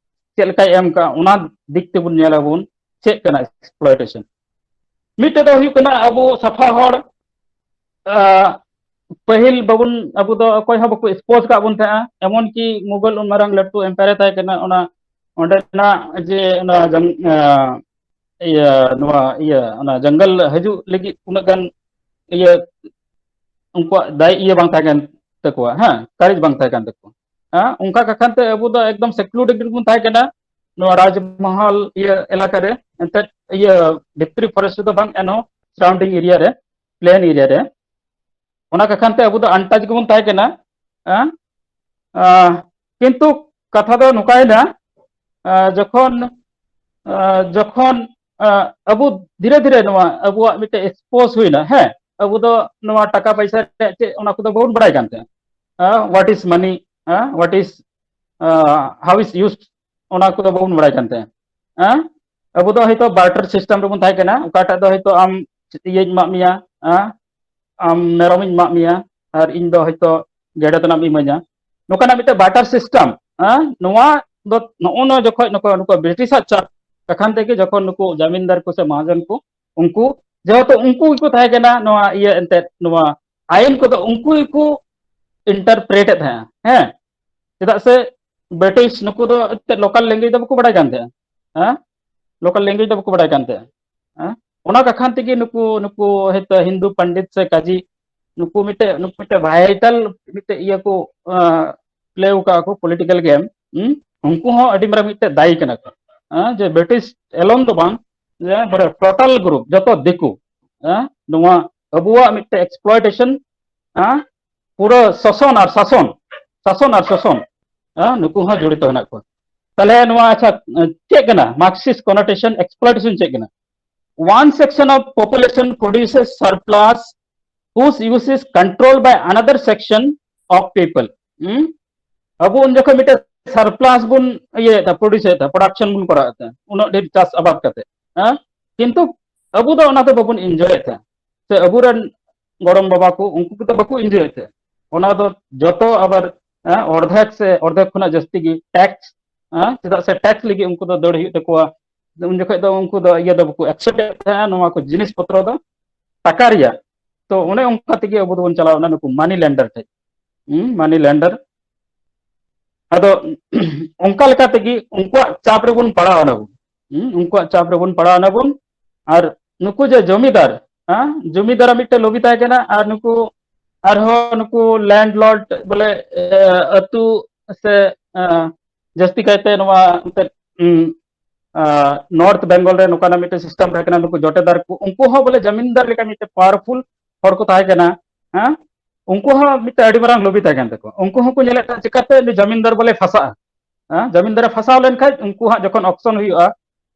ᱪᱮᱫ ᱞᱮᱠᱟᱭ ᱮᱢ ᱠᱟᱜᱼᱟ, ᱚᱱᱟ ᱫᱤᱠ ᱛᱮᱵᱚᱱ ᱧᱮᱞ ᱟᱵᱚᱱ ᱪᱮᱫ ᱠᱟᱱᱟ exploitation. ᱢᱤᱫᱴᱮᱡ ᱫᱚ ᱦᱩᱭᱩᱜ ᱠᱟᱱᱟ ᱟᱵᱚ ᱥᱟᱯᱷᱟ ᱦᱚᱲ, ᱟᱸ, ᱯᱟᱹᱦᱤᱞ ᱵᱟᱵᱚᱱ, ᱟᱵᱚ ᱫᱚ ᱚᱠᱚᱭ ᱦᱚᱸ ᱵᱟᱠᱚ expose ᱠᱟᱜ ᱵᱚᱱ ᱛᱟᱦᱮᱸᱜᱼᱟ, ᱮᱢᱚᱱ ᱠᱤ ᱢᱩᱜᱚᱞ ᱢᱟᱨᱟᱝ ᱞᱟᱹᱴᱩ empire ᱮ ᱛᱟᱦᱮᱸ ᱠᱟᱱᱟ, ᱚᱱᱟ ᱚᱸᱰᱮᱱᱟᱜ ᱡᱮ ᱚᱱᱟ ᱡᱟᱝ-, ᱟᱸ, ᱤᱭᱟᱹ, ᱱᱚᱣᱟ ᱤᱭᱟᱹ, ᱚᱱᱟ ᱡᱚᱝᱜᱚᱞ ᱦᱤᱡᱩᱜ ᱞᱟᱹᱜᱤᱫ ᱩᱱᱟᱹᱜ ᱜᱟᱱ ᱤᱭᱟᱹ, ᱩᱱᱠᱩᱣᱟᱜ ᱫᱟᱭ ᱤᱭᱟᱹ ᱵᱟᱝ ᱛᱟᱦᱮᱸ ᱠᱟᱱ ᱛᱟᱠᱚᱣᱟ, ᱦᱮᱸ, courage ᱵᱟᱝ ᱛᱟᱦᱮᱸ ᱠᱟᱱ ᱛᱟᱠᱚᱣᱟ᱾ ᱦᱮᱸ, ᱚᱱᱠᱟ ᱠᱟᱠᱷᱟᱱ ᱛᱮ ᱟᱵᱚ ᱫᱚ ᱮᱠᱫᱚᱢ secluded ᱨᱮᱵᱚᱱ ᱛᱟᱦᱮᱸ ᱠᱟᱱᱟ᱾ ᱱᱚᱣᱟ ᱨᱟᱡᱽᱢᱚᱦᱚᱞ ᱤᱭᱟᱹ ᱮᱞᱟᱠᱟ ᱨᱮ, ᱮᱱᱛᱮᱫ ᱤᱭᱟᱹ ᱵᱷᱤᱛᱨᱤ forest ᱨᱮᱫᱚ ᱵᱟᱝ, ᱮᱱᱦᱚᱸ surrounding area ᱨᱮ, plain area ᱨᱮ, ᱚᱱᱟ ᱠᱟᱠᱷᱟᱱ ᱛᱮ ᱟᱵᱚ ᱫᱚ untouched ᱜᱮᱵᱚᱱ ᱛᱟᱦᱮᱸ ᱠᱟᱱᱟ᱾ ᱦᱮᱸ? ᱟᱸ, ᱠᱤᱱᱛᱩ ᱠᱟᱛᱷᱟ ᱫᱚ ᱱᱚᱝᱠᱟᱭᱮᱱᱟ, ᱟᱸ, ᱡᱚᱠᱷᱚᱱ, ᱟᱸ, ᱡᱚᱠᱷᱚᱱ, ᱟᱸ, ᱟᱵᱚ ᱫᱷᱤᱨᱮ ᱫᱷᱤᱨᱮ ᱱᱚᱣᱟ ᱟᱵᱚᱣᱟᱜ ᱢᱤᱫᱴᱮᱡ expose ᱦᱩᱭᱱᱟ, ᱦᱮᱸ, ᱟᱵᱚ ᱫᱚ ᱱᱚᱣᱟ ᱴᱟᱠᱟ ᱯᱚᱭᱥᱟ ᱨᱮᱭᱟᱜ ᱪᱮᱫ, ᱚᱱᱟ ᱠᱚᱫᱚ ᱵᱟᱵᱚᱱ ᱵᱟᱲᱟᱭ ᱠᱟᱱ ᱛᱟᱦᱮᱸᱫ᱾ ᱦᱮᱸ, what is money, ᱦᱮᱸ, what is, ᱟᱸ, how is used, ᱚᱱᱟ ᱠᱚᱫᱚ ᱵᱟᱵᱚᱱ ᱵᱟᱲᱟᱭ ᱠᱟᱱ ᱛᱟᱦᱮᱸᱫ᱾ ᱦᱮᱸ, ᱟᱵᱚ ᱫᱚ ᱦᱚᱭᱛᱳ barter system ᱨᱮᱵᱚᱱ ᱛᱟᱦᱮᱸ ᱠᱟᱱᱟ, ᱚᱠᱟᱴᱟᱜ ᱫᱚ ᱦᱚᱭᱛᱳ ᱟᱢ ᱤᱭᱟᱹᱧ ᱮᱢᱟᱜ ᱢᱮᱭᱟ, ᱦᱮᱸ, ᱟᱢ ᱢᱮᱨᱚᱢᱤᱧ ᱮᱢᱟᱜ ᱢᱮᱭᱟ ᱟᱨ ᱤᱧ ᱫᱚ ᱦᱚᱭᱛᱳ ᱜᱮᱰᱮ ᱛᱟᱱᱟᱜ ᱮᱢ ᱤᱢᱟᱹᱧᱟ, ᱱᱚᱝᱠᱟᱱᱟᱜ ᱢᱤᱫᱴᱮᱱ barter system, ᱦᱮᱸ, ᱱᱚᱣᱟ ᱫᱚ ᱱᱚᱜᱼᱚ ᱱᱚᱣᱟ ᱡᱚᱠᱷᱚᱱ ᱱᱩᱠᱩ, ᱱᱩᱠᱩ ᱵᱨᱤᱴᱤᱥᱟᱜ ᱪᱟᱯ ᱠᱟᱠᱷᱟᱱ ᱛᱮᱜᱮ ᱡᱚᱠᱷᱚᱱ ᱱᱩᱠᱩ ᱡᱟᱢᱤᱱᱫᱟᱨ ᱠᱚ ᱥᱮ ᱢᱟᱦᱟᱡᱚᱱ ᱠᱚ, ᱩᱱᱠᱩ ᱡᱮᱦᱮᱛᱩ ᱩᱱᱠᱩ ᱜᱮᱠᱚ ᱛᱟᱦᱮᱸ ᱠᱟᱱᱟ ᱱᱚᱣᱟ ᱤᱭᱟᱹ, ᱮᱱᱛᱮᱫ ᱱᱚᱣᱟ ᱟᱭᱤᱱ ᱠᱚᱫᱚ ᱩᱱᱠᱩ ᱜᱮᱠᱚ interpret ᱮᱫ ᱛᱟᱦᱮᱸᱜᱼᱟ, ᱦᱮᱸ, ᱪᱮᱫᱟᱜ ᱥᱮ ᱵᱨᱤᱴᱤᱥ ᱱᱩᱠᱩ ᱫᱚ ᱮᱱᱛᱮᱫ local language ᱫᱚ ᱵᱟᱠᱚ ᱵᱟᱲᱟᱭ ᱠᱟᱱ ᱛᱟᱦᱮᱸᱜᱼᱟ, ᱦᱮᱸ, local language ᱫᱚ ᱵᱟᱠᱚ ᱵᱟᱲᱟᱭ ᱠᱟᱱ ᱛᱟᱦᱮᱸᱜᱼᱟ, ᱦᱮᱸ, ᱚᱱᱟ ᱠᱟᱠᱷᱟᱱ ᱛᱮᱜᱮ ᱱᱩᱠᱩ, ᱱᱩᱠᱩ ᱦᱚᱭᱛᱳ ᱦᱤᱱᱫᱩ ᱯᱚᱱᱰᱤᱛ ᱥᱮ ᱠᱟᱡᱤ, ᱱᱩᱠᱩ ᱢᱤᱫᱴᱮᱡ, ᱱᱩᱠᱩ ᱢᱤᱫᱴᱮᱡ vital ᱢᱤᱫᱴᱮᱡ ᱤᱭᱟᱹ ᱠᱚ, ᱟᱸ, play ᱟᱠᱟᱫ ᱠᱚ political game, ᱦᱩᱸ? ᱩᱱᱠᱩ ᱦᱚᱸ ᱟᱹᱰᱤ ᱢᱟᱨᱟᱝ ᱢᱤᱫᱴᱮᱡ ᱫᱟᱭᱤ ᱠᱟᱱᱟ ᱠᱚ, ᱦᱮᱸ, ᱡᱮ ᱵᱨᱤᱴᱤᱥ alone ᱫᱚ ᱵᱟᱝ, ᱡᱮ ᱵᱚᱞᱮ total group, ᱡᱚᱛᱚ ᱫᱤᱠᱩ, ᱦᱮᱸ, ᱱᱚᱣᱟ ᱟᱵᱚᱣᱟᱜ ᱢᱤᱫᱴᱮᱡ exploitation, ᱦᱮᱸ, ᱯᱩᱨᱟᱹ ᱥᱟᱥᱚᱱ ᱟᱨ ᱥᱟᱥᱚᱱ, ᱥᱟᱥᱚᱱ ᱟᱨ ᱥᱟᱥᱚᱱ, ᱦᱮᱸ, ᱱᱩᱠᱩ ᱦᱚᱸ ᱡᱚᱲᱤᱛᱚ ᱦᱮᱱᱟᱜ ᱠᱚᱣᱟ᱾ ᱛᱟᱦᱞᱮ ᱱᱚᱣᱟ, ᱟᱪᱪᱷᱟ, ᱪᱮᱫ ᱠᱟᱱᱟ Marxist connotation, exploitation ᱪᱮᱫ ᱠᱟᱱᱟ? One section of population produces surplus whose use is controlled by another section of people. ᱦᱩᱸ? ᱟᱵᱚ ᱩᱱ ᱡᱚᱠᱷᱚᱱ ᱢᱤᱫᱴᱮᱱ surplus ᱵᱚᱱ ᱤᱭᱟᱹᱭᱮᱫ ᱛᱟᱦᱮᱸ, produce ᱮᱫ ᱛᱟᱦᱮᱸ, production ᱵᱚᱱ ᱠᱚᱨᱟᱣᱮᱫ ᱛᱟᱦᱮᱸ, ᱩᱱᱟᱹᱜ ᱰᱷᱮᱨ ᱪᱟᱥ ᱟᱵᱟᱫ ᱠᱟᱛᱮ, ᱦᱮᱸ? ᱠᱤᱱᱛᱩ ᱟᱵᱚ ᱫᱚ ᱚᱱᱟ ᱫᱚ ᱵᱟᱵᱚᱱ ᱤᱱᱡᱚᱭᱮᱫ ᱛᱟᱦᱮᱸᱫ, ᱥᱮ ᱟᱵᱚᱨᱮᱱ ᱜᱚᱲᱚᱢ ᱵᱟᱵᱟ ᱠᱚ ᱩᱱᱠᱩ ᱠᱚᱫᱚ ᱵᱟᱠᱚ ᱤᱱᱡᱚᱭᱮᱫ ᱛᱟᱦᱮᱸᱫ᱾ ᱚᱱᱟ ᱫᱚ ᱡᱚᱛᱚ ᱟᱵᱟᱨ ᱚᱨᱫᱷᱮᱠ ᱥᱮ ᱚᱨᱫᱷᱮᱠ ᱠᱷᱚᱱᱟᱜ ᱡᱟᱹᱥᱛᱤ ᱜᱮ ᱴᱮᱠᱥ᱾ ᱪᱮᱫᱟᱜ ᱥᱮ ᱴᱮᱠᱥ ᱞᱟᱹᱜᱤᱫ ᱩᱱᱠᱩ ᱫᱚ ᱫᱟᱹᱲ ᱦᱩᱭᱩᱜ ᱛᱟᱠᱚᱣᱟ᱾ ᱩᱱ ᱡᱚᱠᱷᱚᱱ ᱫᱚ ᱩᱱᱠᱩ ᱫᱚ ᱤᱭᱟᱹ ᱫᱚ ᱵᱟᱠᱚ ᱮᱠᱥᱮᱯᱴ ᱮᱫ ᱛᱟᱦᱮᱸᱫ ᱱᱚᱣᱟ ᱠᱚ ᱡᱤᱱᱤᱥ ᱯᱚᱛᱨᱚ ᱫᱚ, ᱴᱟᱠᱟ ᱨᱮᱭᱟᱜ᱾ ᱛᱚ ᱚᱱᱮ ᱚᱱᱠᱟ ᱛᱮᱜᱮ ᱟᱵᱚ ᱫᱚᱵᱚᱱ ᱪᱟᱞᱟᱣ ᱮᱱᱟ ᱱᱩᱠᱩ ᱢᱟᱱᱤ ᱞᱮᱱᱰᱟᱨ ᱴᱷᱮᱡ᱾ ᱦᱩᱸ, ᱢᱟᱱᱤ ᱞᱮᱱᱰᱟᱨ᱾ ᱟᱫᱚ ᱚᱱᱠᱟ ᱞᱮᱠᱟ ᱛᱮᱜᱮ ᱩᱱᱠᱩᱣᱟᱜ ᱪᱟᱯ ᱨᱮᱵᱚᱱ ᱯᱟᱲᱟᱣ ᱮᱱᱟ ᱵᱚᱱ᱾ ᱦᱩᱸ, ᱩᱱᱠᱩᱣᱟᱜ ᱪᱟᱯ ᱨᱮᱵᱚᱱ ᱯᱟᱲᱟᱣ ᱮᱱᱟ ᱵᱚᱱ᱾ ᱟᱨ ᱱᱩᱠᱩ ᱡᱮ ᱡᱚᱢᱤᱫᱟᱨ, ᱦᱮᱸ, ᱡᱚᱢᱤᱫᱟᱨᱟᱜ ᱢᱤᱫᱴᱮᱱ ᱞᱚᱵᱤ ᱛᱟᱦᱮᱸ ᱠᱟᱱᱟ, ᱟᱨ ᱱᱩᱠᱩ ᱟᱨᱦᱚᱸ ᱱᱩᱠᱩ ᱞᱮᱱᱰᱞᱚᱨᱰ ᱵᱚᱞᱮ ᱟᱹᱛᱩ ᱥᱮ ᱡᱟᱹᱥᱛᱤ ᱠᱟᱭᱛᱮ ᱱᱚᱣᱟ ᱮᱱᱛᱮᱫ ᱱᱚᱨᱛᱷ ᱵᱮᱝᱜᱚᱞ ᱨᱮ ᱱᱚᱝᱠᱟᱱᱟᱜ ᱢᱤᱫᱴᱮᱱ ᱥᱤᱥᱴᱮᱢ ᱛᱟᱦᱮᱸ ᱠᱟᱱᱟ᱾ ᱱᱩᱠᱩ ᱡᱚᱴᱮᱫᱟᱨ ᱠᱚ, ᱩᱱᱠᱩ ᱦᱚᱸ ᱵᱚᱞᱮ ᱡᱟᱢᱤᱱᱫᱟᱨ ᱞᱮᱠᱟ ᱢᱤᱫᱴᱮᱱ ᱯᱟᱣᱟᱨᱯᱷᱩᱞ ᱦᱚᱲ ᱠᱚ ᱛᱟᱦᱮᱸ ᱠᱟᱱᱟ᱾ ᱦᱮᱸ, ᱩᱱᱠᱩ ᱦᱚᱸ ᱢᱤᱫᱴᱮᱱ ᱟᱹᱰᱤ ᱢᱟᱨᱟᱝ ᱞᱚᱵᱤ ᱛᱟᱦᱮᱸ ᱠᱟᱱ ᱛᱟᱠᱚᱣᱟ᱾ ᱩᱱᱠᱩ ᱦᱚᱸᱠᱚ ᱧᱮᱞᱮᱫ ᱛᱟᱦᱮᱸ ᱪᱤᱠᱟᱛᱮ ᱩᱱᱤ ᱡᱟᱢᱤᱱᱫᱟᱨ ᱵᱚᱞᱮ ᱯᱷᱟᱥᱟᱜᱼᱟ᱾ ᱦᱮᱸ, ᱡᱟᱢᱤᱱᱫᱟᱨᱮ ᱯᱷᱟᱥᱟᱣ ᱞᱮᱱᱠᱷᱟᱱ ᱩᱱᱠᱩ ᱦᱟᱸᱜ ᱡᱚᱠᱷᱚᱱ ᱚᱠᱥᱚᱱ ᱦᱩᱭᱩᱜᱼᱟ,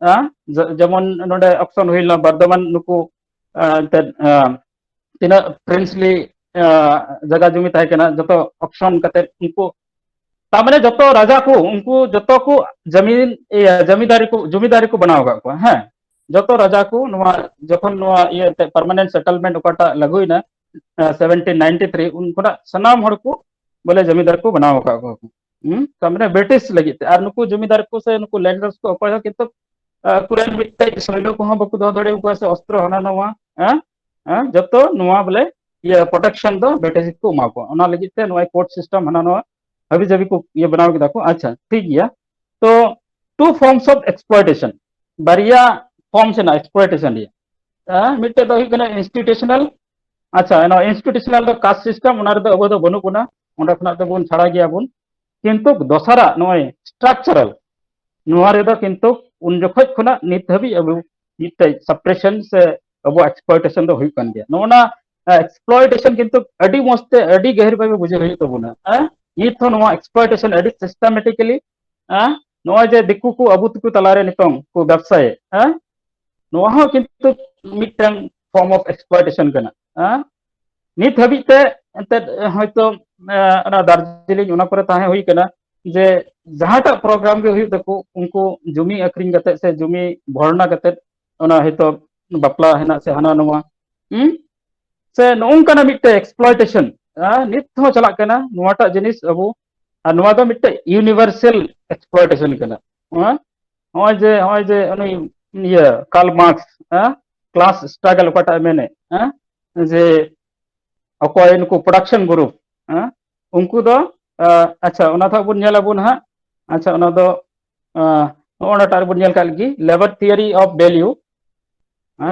ᱦᱮᱸ, ᱡᱮᱢᱚᱱ ᱱᱚᱰᱮ ᱚᱠᱥᱚᱱ ᱦᱩᱭ ᱞᱮᱱᱟ ᱵᱚᱨᱫᱷᱚᱢᱟᱱ, ᱱᱩᱠᱩ ᱮᱱᱛᱮᱫ ᱛᱤᱱᱟᱹᱜ ᱯᱨᱤᱱᱥᱞᱤ ᱡᱟᱭᱜᱟ ᱡᱩᱢᱤ ᱛᱟᱦᱮᱸ ᱠᱟᱱᱟ ᱡᱚᱛᱚ ᱚᱠᱥᱚᱱ ᱠᱟᱛᱮ ᱩᱱᱠᱩ, ᱛᱟᱨ ᱢᱟᱱᱮ ᱡᱚᱛᱚ ᱨᱟᱡᱟ ᱠᱚ, ᱩᱱᱠᱩ ᱡᱚᱛᱚ ᱠᱚ ᱡᱟᱢᱤᱱ, ᱤᱭᱟᱹ, ᱡᱟᱢᱤᱫᱟᱨᱤ ᱠᱚ, ᱡᱚᱢᱤᱫᱟᱨᱤ ᱠᱚ ᱵᱮᱱᱟᱣ ᱟᱠᱟᱫ ᱠᱚᱣᱟ᱾ ᱦᱮᱸ, ᱡᱚᱛᱚ ᱨᱟᱡᱟ ᱠᱚ ᱱᱚᱣᱟ ᱡᱚᱠᱷᱚᱱ ᱱᱚᱣᱟ ᱤᱭᱟᱹ ᱮᱱᱛᱮᱫ ᱯᱟᱨᱢᱟᱱᱮᱱᱴ ᱥᱮᱴᱮᱞᱢᱮᱱᱴ ᱚᱠᱟᱴᱟᱜ ᱞᱟᱹᱜᱩᱭᱮᱱᱟ ᱥᱮᱵᱷᱮᱱᱴᱤᱱ ᱱᱟᱭᱤᱱᱴᱤ ᱛᱷᱨᱤ, ᱩᱱ ᱠᱷᱚᱱᱟᱜ ᱥᱟᱱᱟᱢ ᱦᱚᱲ ᱠᱚ ᱵᱚᱞᱮ ᱡᱚᱢᱤᱫᱟᱨ ᱠᱚ ᱵᱮᱱᱟᱣ ᱟᱠᱟᱫ ᱠᱚᱣᱟ ᱠᱚ᱾ ᱦᱩᱸ, ᱛᱟᱨ ᱢᱟᱱᱮ ᱵᱨᱤᱴᱤᱥ ᱞᱟᱹᱜᱤᱫ ᱛᱮ᱾ ᱟᱨ ᱱᱩᱠᱩ ᱡᱚᱢᱤᱫᱟᱨ ᱠᱚ ᱥᱮ ᱱᱩᱠᱩ ᱞᱮᱱᱰᱟᱨᱥ ᱠᱚ ᱚᱠᱚᱭ ᱦᱚᱸ ᱠᱤᱱᱛᱩ ᱟᱠᱚᱨᱮᱱ ᱢᱤᱫᱴᱮᱡ ᱥᱚᱭᱱᱚ ᱠᱚᱦᱚᱸ ᱵᱟᱠᱚ ᱫᱚᱦᱚ ᱫᱟᱲᱮᱭᱟᱠᱚᱣᱟ ᱥᱮ ᱚᱥᱛᱨᱚ ᱦᱟᱱᱟ ᱱᱚᱣᱟ᱾ ᱦᱮᱸ, ᱦᱮᱸ, ᱡᱚᱛᱚ ᱱᱚᱣᱟ ᱵᱚᱞᱮ ᱤᱭᱟᱹ ᱯᱨᱚᱴᱮᱠᱥᱚᱱ ᱫᱚ ᱵᱨᱤᱴᱤᱥ ᱜᱮᱠᱚ ᱮᱢᱟ ᱠᱚᱣᱟ᱾ ᱚᱱᱟ ᱞᱟᱹᱜᱤᱫ ᱛᱮ ᱱᱚᱣᱟ ᱠᱳᱨᱴ ᱥᱤᱥᱴᱮᱢ ᱦᱟᱱᱟ ᱱᱚᱣᱟ ᱦᱟᱹᱵᱤ ᱡᱟᱹᱵᱤ ᱠᱚ ᱤᱭᱟᱹ ᱵᱮᱱᱟᱣ ᱠᱮᱫᱟ ᱠᱚ᱾ ᱟᱪᱪᱷᱟ, ᱴᱷᱤᱠ ᱜᱮᱭᱟ᱾ ᱛᱚ two forms of exploitation, ᱵᱟᱨᱭᱟ ᱯᱷᱚᱨᱢᱥ ᱦᱮᱱᱟᱜᱼᱟ ᱮᱠᱥᱯᱞᱚᱭᱴᱮᱥᱚᱱ ᱨᱮᱭᱟᱜ᱾ ᱦᱮᱸ, ᱢᱤᱫᱴᱮᱡ ᱫᱚ ᱦᱩᱭᱩᱜ ᱠᱟᱱᱟ ᱤᱱᱥᱴᱤᱴᱩᱥᱚᱱᱟᱞ᱾ ᱟᱪᱪᱷᱟ, ᱱᱚᱣᱟ ᱤᱱᱥᱴᱤᱴᱩᱥᱚᱱᱟᱞ ᱫᱚ ᱠᱟᱥᱴ ᱥᱤᱥᱴᱮᱢ, ᱚᱱᱟ ᱨᱮᱫᱚ ᱟᱵᱚ ᱫᱚ ᱵᱟᱹᱱᱩᱜ ᱵᱚᱱᱟ, ᱚᱸᱰᱮ ᱠᱷᱚᱱᱟᱜ ᱫᱚᱵᱚᱱ ᱪᱷᱟᱲᱟ ᱜᱮᱭᱟ ᱵᱚᱱ᱾ ᱠᱤᱱᱛᱩ ᱫᱚᱥᱟᱨᱟᱜ ᱱᱚᱜᱼᱚᱭ ᱥᱴᱨᱟᱠᱪᱟᱨᱟᱞ, ᱱᱚᱣᱟ ᱨᱮᱫᱚ ᱠᱤᱱᱛᱩ ᱩᱱ ᱡᱚᱠᱷᱚᱡ ᱠᱷᱚᱱᱟᱜ ᱱᱤᱛ ᱫᱷᱟᱹᱵᱤᱡ ᱟᱵᱚ ᱢᱤᱫᱴᱮᱡ ᱥᱟᱯᱨᱮᱥᱚᱱ ᱥᱮ ᱟᱵᱚᱣᱟᱜ ᱮᱠᱥᱯᱞᱚᱭᱴᱮᱥᱚᱱ ᱫᱚ ᱦᱩᱭᱩᱜ ᱠᱟᱱ ᱜᱮᱭᱟ᱾ ᱱᱚᱜᱼᱚ ᱱᱟ ᱮᱠᱥᱯᱞᱚᱭᱴᱮᱥᱚᱱ ᱠᱤᱱᱛᱩ ᱟᱹᱰᱤ ᱢᱚᱡᱽ ᱛᱮ, ᱟᱹᱰᱤ ᱜᱟᱹᱦᱤᱨ ᱵᱷᱟᱵᱮ ᱵᱩᱡᱷᱟᱹᱣ ᱦᱩᱭᱩᱜ ᱛᱟᱵᱚᱱᱟ᱾ ᱦᱮᱸ, ᱱᱤᱛ ᱦᱚᱸ ᱱᱚᱣᱟ ᱮᱠᱥᱯᱞᱚᱭᱴᱮᱥᱚᱱ ᱟᱹᱰᱤ ᱥᱤᱥᱴᱮᱢᱮᱴᱤᱠᱟᱞᱤ, ᱦᱮᱸ, ᱱᱚᱜᱼᱚᱭ ᱡᱮ ᱫᱤᱠᱩ ᱠᱚ ᱟᱵᱚ ᱛᱮᱠᱚ ᱛᱟᱞᱟᱨᱮ ᱱᱤᱛᱚᱝ ᱠᱚ ᱵᱮᱵᱥᱟᱭᱮᱫ, ᱦᱮᱸ, ᱱᱚᱣᱟ ᱦᱚᱸ ᱠᱤᱱᱛᱩ ᱢᱤᱫᱴᱟᱝ ᱯᱷᱚᱨᱢ ᱚᱯᱷ ᱮᱠᱥᱯᱞᱚᱭᱴᱮᱥᱚᱱ ᱠᱟᱱᱟ᱾ ᱦᱮᱸ, ᱱᱤᱛ ᱦᱟᱹᱵᱤᱡ ᱛᱮ ᱮᱱᱛᱮᱫ ᱦᱚᱭᱛᱳ, ᱮ, ᱚᱱᱟ ᱫᱟᱨᱡᱤᱞᱤᱝ ᱚᱱᱟ ᱠᱚᱨᱮ ᱛᱟᱦᱮᱸ ᱦᱩᱭ ᱠᱟᱱᱟ, ᱡᱮ ᱡᱟᱦᱟᱸᱴᱟᱜ ᱯᱨᱳᱜᱨᱟᱢ ᱜᱮ ᱦᱩᱭᱩᱜ ᱛᱟᱠᱚ, ᱩᱱᱠᱩ ᱡᱩᱢᱤ ᱟᱹᱠᱷᱨᱤᱧ ᱠᱟᱛᱮᱫ ᱥᱮ ᱡᱩᱢᱤ ᱵᱷᱚᱨᱱᱟ ᱠᱟᱛᱮᱫ ᱚᱱᱟ ᱦᱚᱭᱛᱳ ᱵᱟᱯᱞᱟ ᱦᱮᱱᱟᱜ ᱥᱮ ᱦᱟᱱᱟ ᱱᱚᱣᱟ, ᱦᱩᱸ? ᱥᱮ ᱱᱚᱝᱠᱟᱱᱟᱜ ᱢᱤᱫᱴᱮᱡ exploitation, ᱱᱤᱛ ᱦᱚᱸ ᱪᱟᱞᱟᱜ ᱠᱟᱱᱟ ᱱᱚᱣᱟᱴᱟᱜ ᱡᱤᱱᱤᱥ ᱟᱵᱚ᱾ ᱟᱨ ᱱᱚᱣᱟ ᱫᱚ ᱢᱤᱫᱴᱮᱡ universal exploitation ᱠᱟᱱᱟ᱾ ᱦᱮᱸ? ᱱᱚᱜᱼᱚᱭ ᱡᱮ, ᱱᱚᱜᱼᱚᱭ ᱡᱮ ᱩᱱᱤ ᱤᱭᱟᱹ ᱠᱟᱨᱞ ᱢᱟᱨᱠᱥ, ᱦᱮᱸ, ᱠᱞᱟᱥ ᱥᱴᱨᱟᱜᱚᱞ ᱚᱠᱟᱴᱟᱜ ᱮ ᱢᱮᱱᱮᱫ, ᱦᱮᱸ, ᱡᱮ ᱚᱠᱚᱭ ᱱᱩᱠᱩ production group, ᱦᱮᱸ, ᱩᱱᱠᱩ ᱫᱚ, ᱟᱪᱪᱷᱟ, ᱚᱱᱟ ᱫᱚ ᱵᱚᱱ ᱧᱮᱞ ᱟᱵᱚᱱ ᱦᱟᱸᱜ᱾ ᱟᱪᱪᱷᱟ, ᱚᱱᱟ ᱫᱚ ᱱᱚᱜᱼᱚ ᱱᱟᱴᱟᱜ ᱨᱮᱵᱚᱱ ᱧᱮᱞ ᱠᱟᱜ ᱞᱮᱜᱮ, ᱞᱮᱵᱟᱨ ᱛᱷᱤᱭᱚᱨᱤ ᱚᱯᱷ ᱵᱷᱮᱞᱤᱭᱩ᱾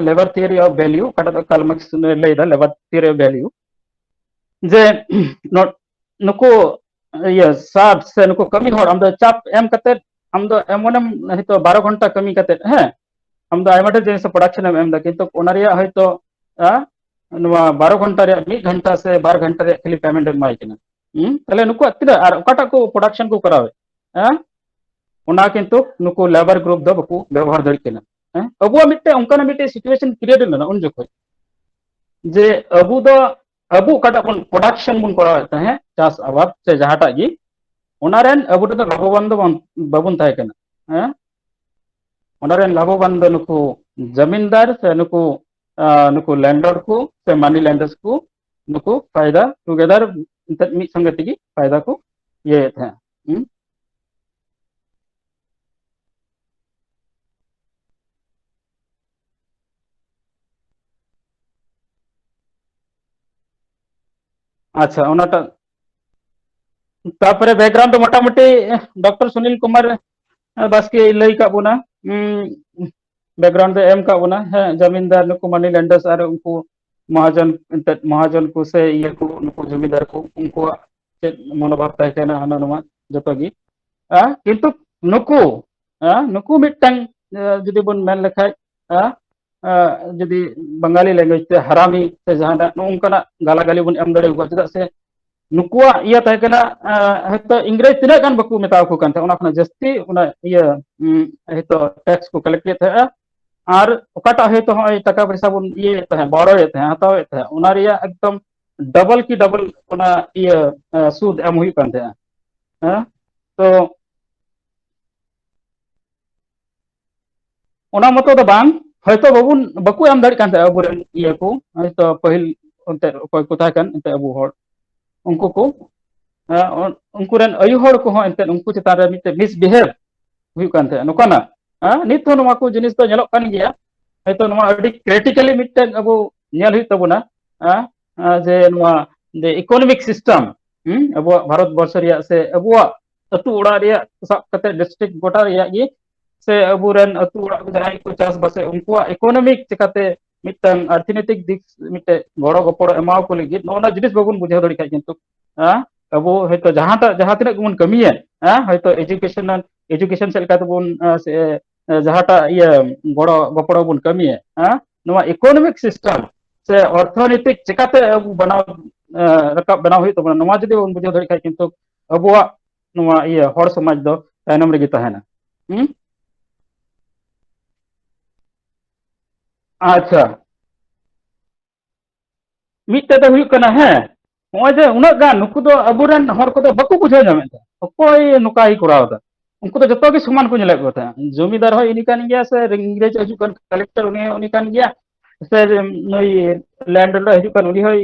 ᱞᱮᱵᱟᱨ ᱛᱷᱤᱭᱚᱨᱤ ᱚᱯᱷ ᱵᱷᱮᱞᱤᱭᱩ, ᱚᱠᱟᱴᱟᱜ ᱫᱚ ᱠᱟᱨᱞ ᱢᱟᱨᱠᱥ ᱞᱟᱹᱭᱫᱟ, ᱞᱮᱵᱟᱨ ᱛᱷᱤᱭᱚᱨᱤ ᱚᱯᱷ ᱵᱷᱮᱞᱤᱭᱩ, ᱡᱮ ᱱᱩᱠᱩ ᱤᱭᱟᱹ ᱥᱟᱨ ᱥᱮ ᱱᱩᱠᱩ ᱠᱟᱹᱢᱤ ᱦᱚᱲ ᱟᱢ ᱫᱚ ᱪᱟᱯ ᱮᱢ ᱠᱟᱛᱮ, ᱟᱢ ᱫᱚ ᱮᱢᱚᱱᱮᱢ ᱦᱚᱭᱛᱳ ᱵᱟᱨᱚ ᱜᱷᱚᱱᱴᱟ ᱠᱟᱹᱢᱤ ᱠᱟᱛᱮ, ᱦᱮᱸ, ᱟᱢ ᱫᱚ ᱟᱭᱢᱟ ᱰᱷᱮᱨ ᱡᱤᱱᱤᱥ production ᱮᱢ ᱮᱢ ᱮᱫᱟ, ᱠᱤᱱᱛᱩ ᱚᱱᱟ ᱨᱮᱭᱟᱜ ᱦᱚᱭᱛᱳ ᱱᱚᱣᱟ ᱵᱟᱨᱚ ᱜᱷᱚᱱᱴᱟ ᱨᱮᱭᱟᱜ ᱢᱤᱫ ᱜᱷᱚᱱᱴᱟ ᱥᱮ ᱵᱟᱨ ᱜᱷᱚᱱᱴᱟ ᱨᱮᱭᱟᱜ ᱠᱷᱟᱹᱞᱤ payment ᱮᱢ ᱮᱢᱟᱭ ᱠᱟᱱᱟ᱾ ᱦᱩᱸ? ᱛᱟᱦᱞᱮ ᱱᱩᱠᱩᱣᱟᱜ ᱛᱤᱱᱟᱹᱜ ᱟᱨ ᱚᱠᱟᱴᱟᱜ ᱠᱚ production ᱠᱚ ᱠᱚᱨᱟᱣᱮᱫ, ᱦᱮᱸ? ᱚᱱᱟ ᱠᱤᱱᱛᱩ ᱱᱩᱠᱩ ᱞᱮᱵᱟᱨ ᱜᱨᱩᱯ ᱫᱚ ᱵᱟᱠᱚ ᱵᱮᱵᱚᱦᱟᱨ ᱫᱟᱲᱮᱭᱟᱜ ᱠᱟᱱᱟ᱾ ᱦᱮᱸ? ᱟᱵᱚᱣᱟᱜ ᱢᱤᱫᱴᱮᱱ ᱚᱱᱠᱟᱱᱟᱜ ᱢᱤᱫᱴᱮᱱ situation create ᱞᱮᱱᱟ ᱩᱱ ᱡᱚᱠᱷᱚᱱ, ᱡᱮ ᱟᱵᱚ ᱫᱚ, ᱟᱵᱚ ᱚᱠᱟᱴᱟᱜ ᱵᱚᱱ production ᱵᱚᱱ ᱠᱚᱨᱟᱣᱮᱫ ᱛᱟᱦᱮᱸᱫ, ᱪᱟᱥ ᱟᱵᱟᱫ ᱥᱮ ᱡᱟᱦᱟᱸᱴᱟᱜ ᱜᱮ, ᱚᱱᱟ ᱨᱮᱱ ᱟᱵᱚ ᱫᱚ ᱞᱟᱵᱷᱚᱵᱟᱱ ᱫᱚ ᱵᱟᱝ, ᱵᱟᱵᱚᱱ ᱛᱟᱦᱮᱸ ᱠᱟᱱᱟ᱾ ᱦᱮᱸ? ᱚᱱᱟ ᱨᱮᱱ ᱞᱟᱵᱷᱚᱵᱟᱱ ᱫᱚ ᱱᱩᱠᱩ ᱡᱟᱢᱤᱱᱫᱟᱨ ᱥᱮ ᱱᱩᱠᱩ, ᱟᱸ, ᱱᱩᱠᱩ landlord ᱠᱚ ᱥᱮ money lenders ᱠᱚ, ᱱᱩᱠᱩ ᱯᱷᱟᱭᱫᱟ together, ᱮᱱᱛᱮᱫ ᱢᱤᱫ ᱥᱚᱸᱜᱮ ᱛᱮᱜᱮ ᱯᱷᱟᱭᱫᱟ ᱠᱚ ᱤᱭᱟᱹᱭᱮᱫ ᱛᱟᱦᱮᱸᱫ᱾ ᱦᱩᱸ? ᱟᱪᱪᱷᱟ, ᱚᱱᱟᱴᱟᱜ, ᱛᱟᱯᱚᱨᱮ background ᱫᱚ ᱢᱚᱴᱟᱢᱩᱴᱤ ᱰᱚᱠᱴᱚᱨ ᱥᱩᱱᱤᱞ ᱠᱩᱢᱟᱨ ᱵᱟᱥᱠᱮ ᱞᱟᱹᱭ ᱠᱟᱜ ᱵᱚᱱᱟ, ᱩᱸ, background ᱫᱚ ᱮᱢ ᱠᱟᱜ ᱵᱚᱱᱟ᱾ ᱦᱮᱸ, ᱡᱟᱢᱤᱱᱫᱟᱨ, ᱱᱩᱠᱩ money lenders ᱟᱨ ᱩᱱᱠᱩ ᱢᱚᱦᱟᱡᱚᱱ, ᱮᱱᱛᱮᱫ ᱢᱚᱦᱟᱡᱚᱱ ᱠᱚ ᱥᱮ ᱤᱭᱟᱹ ᱠᱚ, ᱱᱩᱠᱩ ᱡᱚᱢᱤᱫᱟᱨ ᱠᱚ, ᱩᱱᱠᱩᱣᱟᱜ ᱪᱮᱫ ᱢᱚᱱᱳᱵᱷᱟᱵ ᱛᱟᱦᱮᱸ ᱠᱟᱱᱟ, ᱦᱟᱱᱟ ᱱᱚᱣᱟ ᱡᱚᱛᱚ ᱜᱮ᱾ ᱦᱮᱸ, ᱠᱤᱱᱛᱩ ᱱᱩᱠᱩ, ᱦᱮᱸ, ᱱᱩᱠᱩ ᱢᱤᱫᱴᱟᱝ, ᱮ, ᱡᱩᱫᱤ ᱵᱚᱱ ᱢᱮᱱ ᱞᱮᱠᱷᱟᱡ, ᱦᱮᱸ, ᱮ, ᱡᱩᱫᱤ ᱵᱟᱝᱜᱟᱞᱤ language ᱛᱮ ᱦᱟᱨᱟᱢᱤ ᱥᱮ ᱡᱟᱦᱟᱱᱟᱜ ᱱᱚᱜᱼᱚ ᱱᱚᱝᱠᱟᱱᱟᱜ ᱜᱟᱞᱟᱜᱟᱞᱤ ᱵᱚᱱ ᱮᱢ ᱫᱟᱲᱮ ᱟᱠᱚᱣᱟ, ᱪᱮᱫᱟᱜ ᱥᱮ ᱱᱩᱠᱩᱣᱟᱜ ᱤᱭᱟᱹ ᱛᱟᱦᱮᱸ ᱠᱟᱱᱟ, ᱮ, ᱦᱚᱭᱛᱳ ᱤᱝᱨᱮᱡᱽ ᱛᱤᱱᱟᱹᱜ ᱜᱟᱱ ᱵᱟᱠᱚ ᱢᱮᱛᱟᱣ ᱠᱚ ᱠᱟᱱ ᱛᱟᱦᱮᱸᱫ, ᱚᱱᱟ ᱠᱷᱚᱱᱟᱜ ᱡᱟᱹᱥᱛᱤ ᱚᱱᱟ ᱤᱭᱟᱹ, ᱩᱸ, ᱦᱚᱭᱛᱳ tax ᱠᱚ collect ᱮᱫ ᱛᱟᱦᱮᱸᱜᱼᱟ᱾ ᱟᱨ ᱚᱠᱟᱴᱟᱜ ᱦᱚᱭᱛᱳ ᱦᱚᱸᱜᱼᱚᱭ ᱴᱟᱠᱟ ᱯᱚᱭᱥᱟ ᱵᱚᱱ ᱤᱭᱟᱹᱭᱮᱫ ᱛᱟᱦᱮᱸᱫ, borrow ᱮᱫ ᱛᱟᱦᱮᱸᱫ, ᱦᱟᱛᱟᱣᱮᱫ ᱛᱟᱦᱮᱸᱫ, ᱚᱱᱟ ᱨᱮᱭᱟᱜ ᱮᱠᱫᱚᱢ double ᱠᱤ double ᱚᱱᱟ ᱤᱭᱟᱹ, ᱮ, ᱥᱩᱫ ᱮᱢ ᱦᱩᱭᱩᱜ ᱠᱟᱱ ᱛᱟᱦᱮᱸᱜᱼᱟ᱾ ᱦᱮᱸ? ᱛᱚ ᱚᱱᱟ ᱢᱚᱛᱚ ᱫᱚ ᱵᱟᱝ, ᱦᱚᱭᱛᱚ ᱵᱟᱵᱚᱱ, ᱵᱟᱠᱚ ᱮᱢ ᱫᱟᱲᱮᱭᱟᱜ ᱠᱟᱱ ᱛᱟᱦᱮᱸᱫ ᱟᱵᱚᱨᱮᱱ ᱤᱭᱟᱹ ᱠᱚ, ᱦᱚᱭᱛᱚ ᱯᱟᱹᱦᱤᱞ ᱚᱱᱛᱮ ᱚᱠᱚᱭ ᱠᱚ ᱛᱟᱦᱮᱸ ᱠᱟᱱ ᱮᱱᱛᱮ ᱟᱵᱚ ᱦᱚᱲ, ᱩᱱᱠᱩ ᱠᱚ, ᱟᱸ, ᱩᱱᱠᱩ ᱨᱮᱱ ᱟᱭᱩ ᱦᱚᱲ ᱠᱚᱦᱚᱸ ᱮᱱᱛᱮ ᱩᱱᱠᱩ ᱪᱮᱛᱟᱱ ᱨᱮ ᱢᱤᱫᱴᱮᱱ ᱢᱤᱥᱵᱤᱦᱮᱵ ᱦᱩᱭᱩᱜ ᱠᱟᱱ ᱛᱟᱦᱮᱸᱫ ᱱᱚᱝᱠᱟᱱᱟᱜ᱾ ᱟᱸ, ᱱᱤᱛ ᱦᱚᱸ ᱱᱚᱣᱟ ᱠᱚ ᱡᱤᱱᱤᱥ ᱫᱚ ᱧᱮᱞᱚᱜ ᱠᱟᱱ ᱜᱮᱭᱟ᱾ ᱦᱚᱭᱛᱚ ᱱᱚᱣᱟ ᱟᱹᱰᱤ ᱠᱨᱤᱴᱤᱠᱟᱞᱤ ᱢᱤᱫᱴᱮᱱ ᱟᱵᱚ ᱧᱮᱞ ᱦᱩᱭᱩᱜ ᱛᱟᱵᱚᱱᱟ, ᱟᱸ, ᱟᱸ, ᱡᱮ ᱱᱚᱣᱟ ᱡᱮ ᱤᱠᱳᱱᱚᱢᱤᱠ ᱥᱤᱥᱴᱮᱢ, ᱦᱩᱸ, ᱟᱵᱚᱣᱟᱜ ᱵᱷᱟᱨᱚᱛ ᱵᱚᱨᱥᱚ ᱨᱮᱭᱟᱜ ᱥᱮ ᱟᱵᱚᱣᱟᱜ ᱟᱹᱛᱩ ᱚᱲᱟᱜ ᱨᱮᱭᱟᱜ ᱥᱟᱵ ᱠᱟᱛᱮ ᱰᱤᱥᱴᱨᱤᱠᱴ ᱜᱚᱴᱟ ᱨᱮᱭᱟᱜ ᱜᱮ, ᱥᱮ ᱟᱵᱚᱨᱮᱱ ᱟᱹᱛᱩ ᱚᱲᱟᱜ ᱠᱚ ᱡᱟᱦᱟᱸᱭ ᱠᱚ ᱪᱟᱥᱵᱟᱥᱮᱫ, ᱩᱱᱠᱩᱣᱟᱜ ᱤᱠᱳᱱᱚᱢᱤᱠ ᱪᱤᱠᱟᱛᱮ ᱢᱤᱫᱴᱟᱝ ᱚᱨᱛᱷᱚᱱᱤᱛᱤᱠ ᱫᱤᱠ ᱢᱤᱫᱴᱮᱡ ᱜᱚᱲᱚ ᱜᱚᱯᱚᱲᱚ ᱮᱢᱟᱣ ᱠᱚ ᱞᱟᱹᱜᱤᱫ, ᱱᱚᱜᱼᱚ ᱱᱚᱣᱟ ᱡᱤᱱᱤᱥ ᱵᱟᱵᱚᱱ ᱵᱩᱡᱷᱟᱹᱣ ᱫᱟᱲᱮᱭᱟᱜ ᱠᱷᱟᱡ ᱠᱤᱱᱛᱩ, ᱦᱮᱸ, ᱟᱵᱚ ᱦᱚᱭᱛᱚ ᱡᱟᱦᱟᱸᱴᱟᱜ, ᱡᱟᱦᱟᱸ ᱛᱤᱱᱟᱹᱜ ᱜᱮᱵᱚᱱ ᱠᱟᱹᱢᱤᱭᱮᱫ, ᱦᱮᱸ, ᱦᱚᱭᱛᱚ ᱮᱡᱩᱠᱮᱥᱚᱱ, ᱮᱡᱩᱠᱮᱥᱚᱱ ᱥᱮᱫ ᱞᱮᱠᱟ ᱛᱮᱵᱚᱱ, ᱟᱸ, ᱥᱮ, ᱟᱸ, ᱡᱟᱦᱟᱸᱴᱟᱜ ᱤᱭᱟᱹ ᱜᱚᱲᱚ ᱜᱚᱯᱚᱲᱚ ᱵᱚᱱ ᱠᱟᱹᱢᱤᱭᱮᱫ, ᱦᱮᱸ, ᱱᱚᱣᱟ ᱤᱠᱳᱱᱚᱢᱤᱠ ᱥᱤᱥᱴᱮᱢ ᱥᱮ ᱚᱨᱛᱷᱚᱱᱤᱛᱤᱠ ᱪᱤᱠᱟᱛᱮ ᱟᱵᱚ ᱵᱮᱱᱟᱣ, ᱟᱸ, ᱨᱟᱠᱟᱵ ᱵᱮᱱᱟᱣ ᱦᱩᱭᱩᱜ ᱛᱟᱵᱚᱱᱟ, ᱱᱚᱣᱟ ᱡᱩᱫᱤ ᱵᱟᱵᱚᱱ ᱵᱩᱡᱷᱟᱹᱣ ᱫᱟᱲᱮᱭᱟᱜ ᱠᱷᱟᱡ ᱠᱤᱱᱛᱩ ᱟᱵᱚᱣᱟᱜ ᱱᱚᱣᱟ ᱤᱭᱟᱹ ᱦᱚᱲ ᱥᱚᱢᱟᱡᱽ ᱫᱚ ᱛᱟᱭᱱᱚᱢ ᱨᱮᱜᱮ ᱛᱟᱦᱮᱱᱟ᱾ ᱦᱩᱸ? ᱟᱪᱪᱷᱟ, ᱢᱤᱫᱴᱮᱡ ᱫᱚ ᱦᱩᱭᱩᱜ ᱠᱟᱱᱟ, ᱦᱮᱸ, ᱱᱚᱜᱼᱚᱭ ᱡᱮ ᱩᱱᱟᱹᱜ ᱜᱟᱱ ᱱᱩᱠᱩ ᱫᱚ ᱟᱵᱚᱨᱮᱱ ᱦᱚᱲ ᱠᱚᱫᱚ ᱵᱟᱠᱚ ᱵᱩᱡᱷᱟᱹᱣ ᱧᱟᱢᱮᱫ ᱛᱟᱦᱮᱸ, ᱚᱠᱚᱭ ᱱᱚᱝᱠᱟᱭ ᱠᱚᱨᱟᱣ ᱮᱫᱟ᱾ ᱩᱱᱠᱩ ᱫᱚ ᱡᱚᱛᱚ ᱜᱮ ᱥᱚᱢᱟᱱ ᱠᱚ ᱧᱮᱞᱮᱫ ᱠᱚ ᱛᱟᱦᱮᱸᱫ, ᱡᱚᱢᱤᱫᱟᱨ ᱦᱚᱸ ᱩᱱᱤ ᱠᱟᱱ ᱜᱮᱭᱟ, ᱥᱮ ᱤᱝᱨᱮᱡᱽ ᱦᱤᱡᱩᱜ ᱠᱟᱱ ᱠᱟᱞᱮᱠᱴᱚᱨ ᱩᱱᱤ ᱦᱚᱸ ᱩᱱᱤ ᱠᱟᱱ ᱜᱮᱭᱟ, ᱥᱮ ᱱᱩᱭ ᱞᱮᱱᱰ ᱞᱚᱨᱰ ᱦᱤᱡᱩᱜ ᱠᱟᱱ ᱩᱱᱤ ᱦᱚᱸ,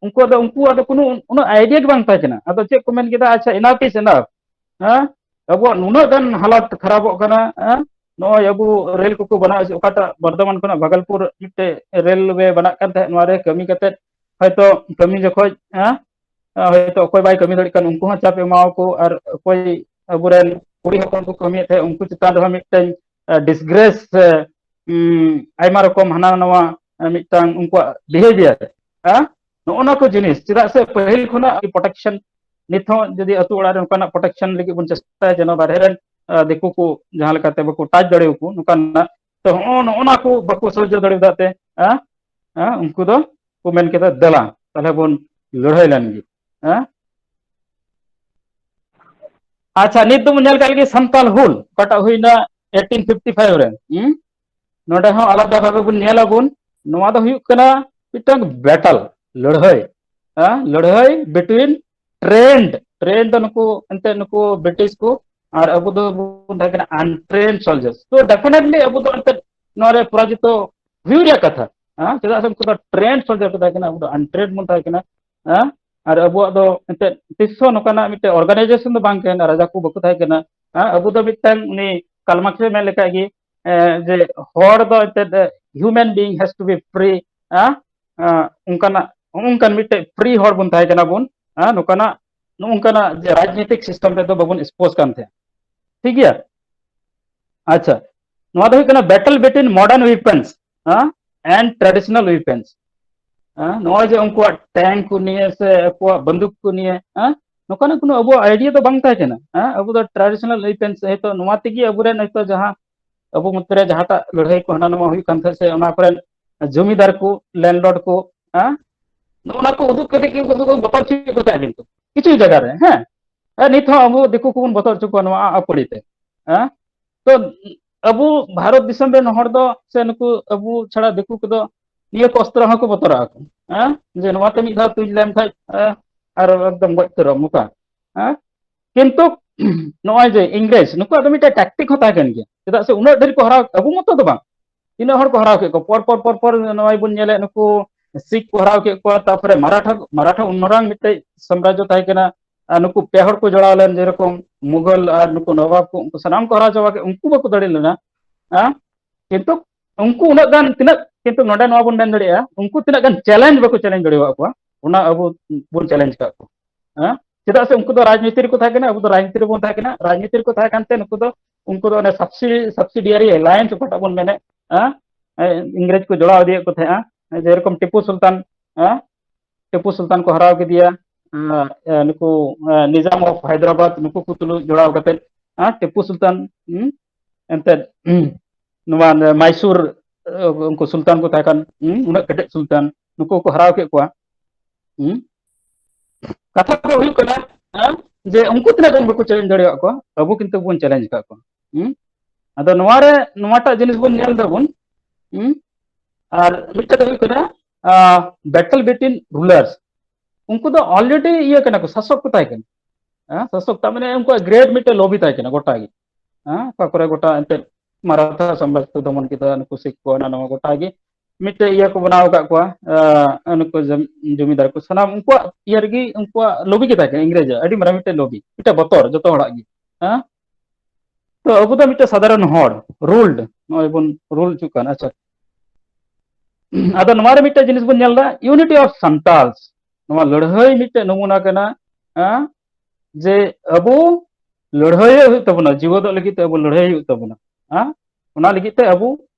ᱩᱱᱠᱩᱣᱟᱜ ᱫᱚ, ᱩᱱᱠᱩᱣᱟᱜ ᱫᱚ ᱠᱳᱱᱳ ᱩᱱᱟᱹᱜ ᱟᱭᱰᱤᱭᱟ ᱜᱮ ᱵᱟᱝ ᱛᱟᱦᱮᱸ ᱠᱟᱱᱟ᱾ ᱟᱫᱚ ᱪᱮᱫ ᱠᱚ ᱢᱮᱱ ᱠᱮᱫᱟ, ᱟᱪᱪᱷᱟ, enough is enough, ᱦᱮᱸ, ᱟᱵᱚᱣᱟᱜ ᱱᱩᱱᱟᱹᱜ ᱜᱟᱱ ᱦᱟᱞᱚᱛ ᱠᱷᱟᱨᱟᱯᱚᱜ ᱠᱟᱱᱟ, ᱦᱮᱸ, ᱱᱚᱜᱼᱚᱭ ᱟᱵᱚ ᱨᱮᱞ ᱠᱚᱠᱚ ᱵᱮᱱᱟᱣ ᱦᱚᱪᱚ, ᱚᱠᱟᱴᱟᱜ ᱵᱚᱨᱫᱷᱚᱢᱟᱱ ᱠᱷᱚᱱᱟᱜ ᱵᱷᱟᱜᱚᱞᱯᱩᱨ ᱢᱤᱫᱴᱮᱡ ᱨᱮᱞᱣᱮ ᱵᱮᱱᱟᱜ ᱠᱟᱱ ᱛᱟᱦᱮᱸᱫ, ᱱᱚᱣᱟ ᱨᱮ ᱠᱟᱹᱢᱤ ᱠᱟᱛᱮᱫ ᱦᱚᱭᱛᱚ ᱠᱟᱹᱢᱤ ᱡᱚᱠᱷᱚᱡ, ᱦᱮᱸ, ᱦᱚᱭᱛᱚ ᱚᱠᱚᱭ ᱵᱟᱭ ᱠᱟᱹᱢᱤ ᱫᱟᱲᱮᱭᱟᱜ ᱠᱟᱱ ᱩᱱᱠᱩ ᱦᱚᱸ ᱪᱟᱯ ᱮᱢᱟᱣᱟᱠᱚ, ᱟᱨ ᱚᱠᱚᱭ ᱟᱵᱚᱨᱮᱱ ᱠᱩᱲᱤ ᱦᱚᱯᱚᱱ ᱠᱚ ᱠᱟᱹᱢᱤᱭᱮᱫ ᱛᱟᱦᱮᱸᱫ ᱩᱱᱠᱩ ᱪᱮᱛᱟᱱ ᱨᱮᱦᱚᱸ ᱢᱤᱫᱴᱮᱱ, ᱟᱸ, ᱰᱤᱥᱜᱨᱮᱥ ᱥᱮ, ᱩᱸ, ᱟᱭᱢᱟ ᱨᱚᱠᱚᱢ ᱦᱟᱱᱟ ᱱᱟᱣᱟ, ᱟᱸ, ᱢᱤᱫᱴᱟᱝ ᱩᱱᱠᱩᱣᱟᱜ ᱵᱤᱦᱮᱵᱤᱭᱟᱨ, ᱦᱮᱸ, ᱱᱚᱜᱼᱚ ᱱᱚᱣᱟ ᱠᱚ ᱡᱤᱱᱤᱥ, ᱪᱮᱫᱟᱜ ᱥᱮ ᱯᱟᱹᱦᱤᱞ ᱠᱷᱚᱱᱟᱜ ᱯᱨᱚᱴᱮᱠᱥᱚᱱ, ᱱᱤᱛ ᱦᱚᱸ ᱡᱩᱫᱤ ᱟᱹᱛᱩ ᱚᱲᱟᱜ ᱨᱮ ᱚᱱᱠᱟᱱᱟᱜ ᱯᱨᱚᱴᱮᱠᱥᱚᱱ ᱞᱟᱹᱜᱤᱫ ᱵᱚᱱ ᱪᱮᱥᱴᱟᱭᱟ, ᱡᱮᱱᱚ ᱵᱟᱨᱦᱮ ᱨᱮᱱ, ᱟᱸ, ᱫᱤᱠᱩ ᱠᱚ ᱡᱟᱦᱟᱸ ᱞᱮᱠᱟᱛᱮ ᱵᱟᱠᱚ ᱴᱟᱪ ᱫᱟᱲᱮᱭᱟᱠᱚ ᱱᱚᱝᱠᱟᱱᱟᱜ, ᱛᱚ ᱦᱚᱸᱜᱼᱚ ᱱᱚᱜᱼᱚ ᱱᱟ ᱠᱚ ᱵᱟᱠᱚ ᱥᱚᱦᱡᱚ ᱫᱟᱲᱮ ᱠᱟᱣᱫᱟᱜ ᱛᱮ, ᱦᱮᱸ, ᱦᱮᱸ, ᱩᱱᱠᱩ ᱫᱚ ᱠᱚ ᱢᱮᱱ ᱠᱮᱫᱟ, "ᱫᱮᱞᱟ ᱛᱟᱦᱞᱮ ᱵᱚᱱ ᱞᱟᱹᱲᱦᱟᱹᱭ ᱞᱮᱱ ᱜᱮ", ᱦᱮᱸ᱾ ᱟᱪᱪᱷᱟ, ᱱᱤᱛ ᱫᱚᱵᱚᱱ ᱧᱮᱞ ᱠᱟᱜ ᱞᱮᱜᱮ ᱥᱟᱱᱛᱟᱞ ᱦᱩᱞ, ᱚᱠᱟᱴᱟᱜ ᱦᱩᱭᱱᱟ eighteen fifty five ᱨᱮ, ᱦᱩᱸ? ᱱᱚᱰᱮ ᱦᱚᱸ ᱟᱞᱟᱫᱟ ᱵᱷᱟᱵᱮ ᱵᱚᱱ ᱧᱮᱞ ᱟᱵᱚᱱ, ᱱᱚᱣᱟ ᱫᱚ ᱦᱩᱭᱩᱜ ᱠᱟᱱᱟ ᱢᱤᱫᱴᱟᱝ ᱵᱮᱴᱚᱞ, ᱞᱟᱹᱲᱦᱟᱹᱭ, ᱦᱮᱸ, ᱞᱟᱹᱲᱦᱟᱹᱭ between trained, trained ᱫᱚ ᱱᱩᱠᱩ ᱮᱱᱛᱮ ᱱᱩᱠᱩ ᱵᱨᱤᱴᱤᱥ ᱠᱚ, ᱟᱨ ᱟᱵᱚ ᱫᱚ ᱵᱚᱱ ᱛᱟᱦᱮᱸ ᱠᱟᱱᱟ untrained soldiers᱾ ᱛᱚ definitely ᱟᱵᱚ ᱫᱚ ᱮᱱᱛᱮ ᱱᱚᱣᱟ ᱨᱮ ᱯᱚᱨᱟᱡᱤᱛᱚ ᱦᱩᱭᱩᱜ ᱨᱮᱭᱟᱜ ᱠᱟᱛᱷᱟ᱾ ᱦᱮᱸ, ᱪᱮᱫᱟᱜ ᱥᱮ ᱩᱱᱠᱩ ᱫᱚ ᱴᱨᱮᱱᱰ ᱥᱚᱞᱡᱟᱨ ᱠᱚ ᱛᱟᱦᱮᱸ ᱠᱟᱱᱟ, ᱟᱵᱚ ᱫᱚ ᱟᱱᱴᱨᱮᱱᱰ ᱵᱚᱱ ᱛᱟᱦᱮᱸ ᱠᱟᱱᱟ᱾ ᱦᱮᱸ, ᱟᱨ ᱟᱵᱚᱣᱟᱜ ᱫᱚ ᱮᱱᱛᱮᱫ ᱛᱤᱥ ᱦᱚᱸ ᱱᱚᱝᱠᱟᱱᱟᱜ ᱢᱤᱫᱴᱮᱱ ᱚᱨᱜᱟᱱᱟᱭᱡᱮᱥᱚᱱ ᱫᱚ ᱵᱟᱝ ᱛᱟᱦᱮᱸ ᱠᱟᱱᱟ, ᱨᱟᱡᱟ ᱠᱚ ᱵᱟᱠᱚ ᱛᱟᱦᱮᱸ ᱠᱟᱱᱟ᱾ ᱦᱮᱸ, ᱟᱵᱚ ᱫᱚ ᱢᱤᱫᱴᱟᱝ ᱩᱱᱤ ᱠᱟᱞᱢᱟᱠᱥ ᱢᱮᱱ ᱞᱮᱠᱟ ᱜᱮ, ᱮ, ᱡᱮ ᱦᱚᱲ ᱫᱚ ᱮᱱᱛᱮᱫ human being has to be free, ᱦᱮᱸ, ᱮ, ᱚᱱᱠᱟᱱᱟᱜ ᱱᱚᱜᱼᱚ ᱱᱚᱝᱠᱟᱱ ᱢᱤᱫᱴᱮᱡ ᱯᱷᱨᱤ ᱦᱚᱲ ᱵᱚᱱ ᱛᱟᱦᱮᱸ ᱠᱟᱱᱟ ᱵᱚᱱ᱾ ᱦᱮᱸ, ᱱᱚᱝᱠᱟᱱᱟᱜ ᱱᱚᱜᱼᱚ ᱱᱚᱝᱠᱟᱱᱟᱜ ᱡᱮ ᱨᱟᱡᱽᱱᱤᱛᱤᱠ ᱥᱤᱥᱴᱮᱢ ᱨᱮᱫᱚ ᱵᱟᱵᱚᱱ ᱮᱠᱥᱯᱳᱡᱽ ᱠᱟᱱ ᱛᱟᱦᱮᱸᱫ᱾ ᱴᱷᱤᱠ ᱜᱮᱭᱟ? ᱟᱪᱪᱷᱟ, ᱱᱚᱣᱟ ᱫᱚ ᱦᱩᱭᱩᱜ ᱠᱟᱱᱟ battle between modern weapons, ᱦᱮᱸ, and traditional weapons᱾ ᱦᱮᱸ, ᱱᱚᱜᱼᱚᱭ ᱡᱮ ᱩᱱᱠᱩᱣᱟᱜ ᱴᱮᱝᱠ ᱠᱚ ᱱᱤᱭᱮ ᱥᱮ ᱟᱠᱚᱣᱟᱜ ᱵᱟᱱᱫᱩᱠ ᱠᱚ ᱱᱤᱭᱮ, ᱦᱮᱸ, ᱱᱚᱝᱠᱟᱱᱟᱜ ᱠᱳᱱᱳ ᱟᱵᱚᱣᱟᱜ ᱟᱭᱰᱤᱭᱟ ᱫᱚ ᱵᱟᱝ ᱛᱟᱦᱮᱸ ᱠᱟᱱᱟ᱾ ᱦᱮᱸ, ᱟᱵᱚ ᱫᱚ ᱴᱨᱟᱰᱤᱥᱚᱱᱟᱞ ᱣᱮᱯᱮᱱᱥ, ᱦᱚᱭᱛᱳ ᱱᱚᱣᱟ ᱛᱮᱜᱮ ᱟᱵᱚᱨᱮᱱ ᱦᱚᱭᱛᱳ ᱡᱟᱦᱟᱸ ᱟᱵᱚ ᱢᱚᱫᱽᱫᱷᱮ ᱨᱮ ᱡᱟᱦᱟᱸᱴᱟᱜ ᱞᱟᱹᱲᱦᱟᱹᱭ ᱠᱚ ᱦᱟᱱᱟ ᱱᱚᱣᱟ ᱦᱩᱭᱩᱜ ᱠᱟᱱ ᱛᱟᱦᱮᱸᱫ ᱥᱮ ᱚᱱᱟ ᱠᱚᱨᱮᱱ ᱡᱚᱢᱤᱫᱟᱨ ᱠᱚ, ᱞᱮᱱᱰᱞᱚᱨᱰ ᱠᱚ, ᱦᱮᱸ, ᱱᱚᱜᱼᱚ ᱱᱟ ᱠᱚ ᱩᱫᱩᱜ ᱠᱟᱛᱮ ᱜᱮ ᱩᱱᱠᱩ ᱫᱚᱠᱚ ᱵᱚᱛᱚᱨ ᱦᱚᱪᱚᱭᱮᱫ ᱠᱚ ᱛᱟᱦᱮᱸᱫ ᱠᱤᱱᱛᱩ ᱠᱤᱪᱷᱩ ᱡᱟᱭᱜᱟ ᱨᱮ, ᱦᱮᱸ᱾ ᱟᱨ ᱱᱤᱛ ᱦᱚᱸ ᱟᱵᱚ ᱫᱤᱠᱩ ᱠᱚᱵᱚᱱ ᱵᱚᱛᱚᱨ ᱦᱚᱪᱚ ᱠᱚᱣᱟ ᱱᱚᱣᱟ ᱟᱜ ᱯᱟᱹᱲᱤ ᱛᱮ, ᱦᱮᱸ᱾ ᱛᱚ ᱟᱵᱚ ᱵᱷᱟᱨᱚᱛ ᱫᱤᱥᱚᱢ ᱨᱮᱱ ᱦᱚᱲ ᱫᱚ ᱥᱮ ᱱᱩᱠᱩ ᱟᱵᱚ ᱪᱷᱟᱲᱟ ᱫᱤᱠᱩ ᱠᱚᱫᱚ ᱱᱤᱭᱟᱹ ᱠᱚ ᱚᱥᱛᱨᱚ ᱦᱚᱸᱠᱚ ᱵᱚᱛᱚᱨᱟᱜᱼᱟ ᱠᱚ, ᱦᱮᱸ, ᱡᱮ ᱱᱚᱣᱟ ᱛᱮ ᱢᱤᱫ ᱫᱷᱟᱣ ᱛᱩᱧ ᱞᱮᱱ ᱠᱷᱟᱡ, ᱦᱮᱸ, ᱟᱨ ᱮᱠᱫᱚᱢ ᱜᱚᱡ ᱩᱛᱟᱹᱨᱚᱜ ᱱᱚᱝᱠᱟ, ᱦᱮᱸ᱾ ᱠᱤᱱᱛᱩ ᱱᱚᱜᱼᱚᱭ ᱡᱮ ᱤᱝᱨᱮᱡᱽ, ᱱᱩᱠᱩᱣᱟᱜ ᱫᱚ ᱢᱤᱫᱴᱮᱡ ᱴᱮᱠᱴᱤᱠ ᱦᱚᱸ ᱛᱟᱦᱮᱸ ᱠᱟᱱ ᱜᱮᱭᱟ, ᱪᱮᱫᱟᱜ ᱥᱮ ᱩᱱᱟᱹᱜ ᱰᱷᱮᱨ ᱠᱚ ᱦᱟᱨᱟᱣ, ᱟᱵᱚ ᱢᱚᱛᱚ ᱫᱚ ᱵᱟᱝ, ᱛᱤᱱᱟᱹᱜ ᱦᱚᱲ ᱠᱚ ᱦᱟᱨᱟᱣ ᱠᱮᱫ ᱠᱚᱣᱟ, ᱯᱚᱨ ᱯᱚᱨ ᱯᱚᱨ ᱯᱚᱨ ᱱᱚᱜᱼᱚᱭ ᱵᱚᱱ ᱧᱮᱞᱮᱫ, ᱱᱩᱠᱩ ᱥᱤᱠᱷ ᱠᱚ ᱦᱟᱨᱟᱣ ᱠᱮᱫ ᱠᱚᱣᱟ, ᱛᱟᱨᱯᱚᱨᱮ ᱢᱟᱨᱟᱴᱷᱟ, ᱢᱟᱨᱟᱴᱷᱟ ᱩᱱ ᱢᱟᱨᱟᱝ ᱢᱤᱫᱴᱮᱡ ᱥᱟᱢᱨᱟᱡᱽᱡᱚ ᱛᱟᱦᱮᱸ ᱠᱟᱱᱟ, ᱟᱨ ᱱᱩᱠᱩ ᱯᱮ ᱦᱚᱲ ᱠᱚ ᱡᱚᱲᱟᱣ ᱞᱮᱱ, ᱡᱮᱨᱚᱠᱚᱢ ᱢᱩᱜᱷᱚᱞ ᱟᱨ ᱱᱩᱠᱩ ᱱᱚᱵᱟᱵ ᱠᱚ, ᱩᱱᱠᱩ ᱥᱟᱱᱟᱢ ᱠᱚ ᱦᱟᱨᱟᱣ ᱪᱟᱵᱟ ᱠᱮᱫ, ᱩᱱᱠᱩ ᱵᱟᱠᱚ ᱫᱟᱲᱮ ᱞᱮᱱᱟ, ᱦᱮᱸ? ᱠᱤᱱᱛᱩ ᱩᱱᱠᱩ ᱩᱱᱟᱹᱜ ᱜᱟᱱ ᱛᱤᱱᱟᱹᱜ, ᱠᱤᱱᱛᱩ ᱱᱚᱰᱮ ᱱᱚᱣᱟ ᱵᱚᱱ ᱢᱮᱱ ᱫᱟᱲᱮᱭᱟᱜᱼᱟ, ᱩᱱᱠᱩ ᱛᱤᱱᱟᱹᱜ ᱜᱟᱱ ᱪᱮᱞᱮᱧᱡᱽ ᱵᱟᱠᱚ ᱪᱮᱞᱮᱧᱡᱽ ᱫᱟᱲᱮᱭᱟᱜ ᱠᱚᱣᱟ, ᱚᱱᱟ ᱟᱵᱚ ᱵᱚᱱ ᱪᱮᱞᱮᱧᱡᱽ ᱠᱟᱜ ᱠᱚᱣᱟ, ᱦᱮᱸ? ᱪᱮᱫᱟᱜ ᱥᱮ ᱩᱱᱠᱩ ᱫᱚ ᱨᱟᱡᱽᱱᱤᱛᱤ ᱨᱮᱠᱚ ᱛᱟᱦᱮᱸ ᱠᱟᱱᱟ, ᱟᱵᱚ ᱫᱚ ᱨᱟᱡᱽᱱᱤᱛᱤ ᱨᱮᱵᱚᱱ ᱛᱟᱦᱮᱸ ᱠᱟᱱᱟ, ᱨᱟᱡᱽᱱᱤᱛᱤ ᱨᱮᱠᱚ ᱛᱟᱦᱮᱸ ᱠᱟᱱᱛᱮ ᱱᱩᱠᱩ ᱫᱚ, ᱩᱱᱠᱩ ᱫᱚ ᱚᱱᱮ ᱥᱟᱵᱥᱤ-, subsidiary alliance ᱚᱠᱟᱴᱟᱜ ᱵᱚᱱ ᱢᱮᱱᱮᱫ, ᱦᱮᱸ? ᱮ, ᱤᱝᱨᱮᱡᱽ ᱠᱚ ᱡᱚᱲᱟᱣ ᱤᱫᱤᱭᱮᱫ ᱠᱚ ᱛᱟᱦᱮᱸᱜᱼᱟ, ᱡᱮᱨᱚᱠᱚᱢ ᱴᱤᱯᱩ ᱥᱩᱞᱛᱟᱱ, ᱦᱮᱸ? ᱴᱤᱯᱩ ᱥᱩᱞᱛᱟᱱ ᱠᱚ ᱦᱟᱨᱟᱣ ᱠᱮᱫᱮᱭᱟ, ᱮ, ᱱᱩᱠᱩ, ᱮ, ᱱᱤᱡᱟᱢ of ᱦᱟᱭᱫᱨᱟᱵᱟᱫ, ᱱᱩᱠᱩ ᱠᱚ ᱛᱩᱞᱩᱡ ᱡᱚᱲᱟᱣ ᱠᱟᱛᱮ, ᱦᱮᱸ, ᱴᱤᱯᱩ ᱥᱩᱞᱛᱟᱱ, ᱦᱩᱸ, ᱮᱱᱛᱮᱫ, ᱱᱚᱣᱟ ᱢᱟᱭᱥᱩᱨ, ᱮ, ᱩᱱᱠᱩ ᱥᱩᱞᱛᱟᱱ ᱠᱚ ᱛᱟᱦᱮᱸ ᱠᱟᱱ, ᱦᱩᱸ, ᱩᱱᱟᱹᱜ ᱠᱮᱴᱮᱡ ᱥᱩᱞᱛᱟᱱ, ᱱᱩᱠᱩ ᱠᱚ ᱦᱟᱨᱟᱣ ᱠᱮᱫ ᱠᱚᱣᱟ᱾ ᱦᱩᱸ? ᱠᱟᱛᱷᱟ ᱫᱚ ᱦᱩᱭᱩᱜ ᱠᱟᱱᱟ, ᱦᱮᱸ, ᱡᱮ ᱩᱱᱠᱩ ᱛᱤᱱᱟᱹᱜ ᱜᱟᱱ ᱵᱟᱠᱚ ᱪᱮᱞᱮᱧᱡᱽ ᱫᱟᱲᱮᱭᱟᱜ ᱠᱚᱣᱟ, ᱟᱵᱚ ᱠᱤᱱᱛᱩ ᱵᱚᱱ ᱪᱮᱞᱮᱧᱡᱽ ᱟᱠᱟᱫ ᱠᱚᱣᱟ᱾ ᱦᱩᱸ? ᱟᱫᱚ ᱱᱚᱣᱟ ᱨᱮ ᱱᱚᱣᱟᱴᱟᱜ ᱡᱤᱱᱤᱥ ᱵᱚᱱ ᱧᱮᱞ ᱫᱟᱵᱚᱱ, ᱦᱩᱸ? ᱟᱨ ᱢᱤᱫᱴᱟᱝ ᱫᱚ ᱦᱩᱭᱩᱜ ᱠᱟᱱᱟ, ᱟ, battle between rulers᱾ ᱩᱱᱠᱩ ᱫᱚ already ᱤᱭᱟᱹ ᱠᱟᱱᱟ ᱠᱚ, ᱥᱟᱥᱚᱠ ᱠᱚ ᱛᱟᱦᱮᱸ ᱠᱟᱱᱟ᱾ ᱦᱮᱸ, ᱥᱟᱥᱚᱠ, ᱛᱟᱨ ᱢᱟᱱᱮ ᱩᱱᱠᱩᱣᱟᱜ great ᱢᱤᱫᱴᱮᱱ lobby ᱛᱟᱦᱮᱸ ᱠᱟᱱᱟ ᱜᱚᱴᱟ ᱜᱮ᱾ ᱦᱮᱸ, ᱚᱠᱟ ᱠᱚᱨᱮ ᱜᱚᱴᱟ ᱮᱱᱛᱮᱫ ᱢᱟᱨᱟᱴᱷᱟ ᱥᱟᱢᱨᱟᱡᱽ ᱠᱚ ᱫᱚᱢᱚᱱ ᱠᱮᱫᱟ, ᱱᱩᱠᱩ ᱥᱤᱠᱷ ᱠᱚ, ᱦᱟᱱᱟ ᱱᱟᱣᱟ ᱜᱚᱴᱟ ᱜᱮ ᱢᱤᱫᱴᱮᱡ ᱤᱭᱟᱹ ᱠᱚ ᱵᱮᱱᱟᱣ ᱟᱠᱟᱫ ᱠᱚᱣᱟ᱾ ᱟᱸ, ᱱᱩᱠᱩ ᱡᱚᱢ-, ᱡᱚᱢᱤᱫᱟᱨ ᱠᱚ, ᱥᱟᱱᱟᱢ ᱩᱱᱠᱩᱣᱟᱜ ᱤᱭᱟᱹ ᱨᱮᱜᱮ ᱩᱱᱠᱩᱣᱟᱜ ᱞᱚᱵᱤ ᱜᱮ ᱛᱟᱦᱮᱸ ᱠᱟᱱᱟ, ᱤᱝᱨᱮᱡᱽ ᱟᱜ ᱟᱹᱰᱤ ᱢᱟᱨᱟᱝ ᱢᱤᱫᱴᱮᱡ ᱞᱚᱵᱤ, ᱢᱤᱫᱴᱮᱡ ᱵᱚᱛᱚᱨ ᱡᱚᱛᱚ ᱦᱚᱲᱟᱜ ᱜᱮ᱾ ᱦᱮᱸ, ᱛᱚ ᱟᱵᱚ ᱫᱚ ᱢᱤᱫᱴᱮᱡ ᱥᱟᱫᱷᱟᱨᱚᱱ ᱦᱚᱲ, ᱨᱩᱞᱰ, ᱱᱚᱜᱼᱚᱭ ᱵᱚᱱ ᱨᱩᱞ ᱦᱚᱪᱚᱜ ᱠᱟᱱ᱾ ᱟᱪᱪᱷᱟ, ᱟᱫᱚ ᱱᱚᱣᱟ ᱨᱮ ᱢᱤᱫᱴᱮᱡ ᱡᱤᱱᱤᱥ ᱵᱚᱱ ᱧᱮᱞ ᱮᱫᱟ, unity of Santals᱾ ᱱᱚᱣᱟ ᱞᱟᱹᱲᱦᱟᱹᱭ ᱢᱤᱫᱴᱮᱡ ᱱᱚᱢᱩᱱᱟ ᱠᱟᱱᱟ, ᱦᱮᱸ, ᱡᱮ ᱟᱵᱚ ᱞᱟᱹᱲᱦᱟᱹᱭᱚᱜ ᱦᱩᱭᱩᱜ ᱛᱟᱵᱚᱱᱟ, ᱡᱤᱣᱮᱫᱚᱜ ᱞᱟᱹᱜᱤᱫ ᱛᱮ ᱟᱵᱚ ᱞᱟᱹᱲᱦᱟᱹᱭ ᱦᱩᱭᱩᱜ ᱛᱟᱵᱚᱱᱟ᱾ ᱦᱮᱸ, ᱚᱱᱟ ᱞᱟᱹᱜᱤᱫ ᱛᱮ ᱟᱵᱚ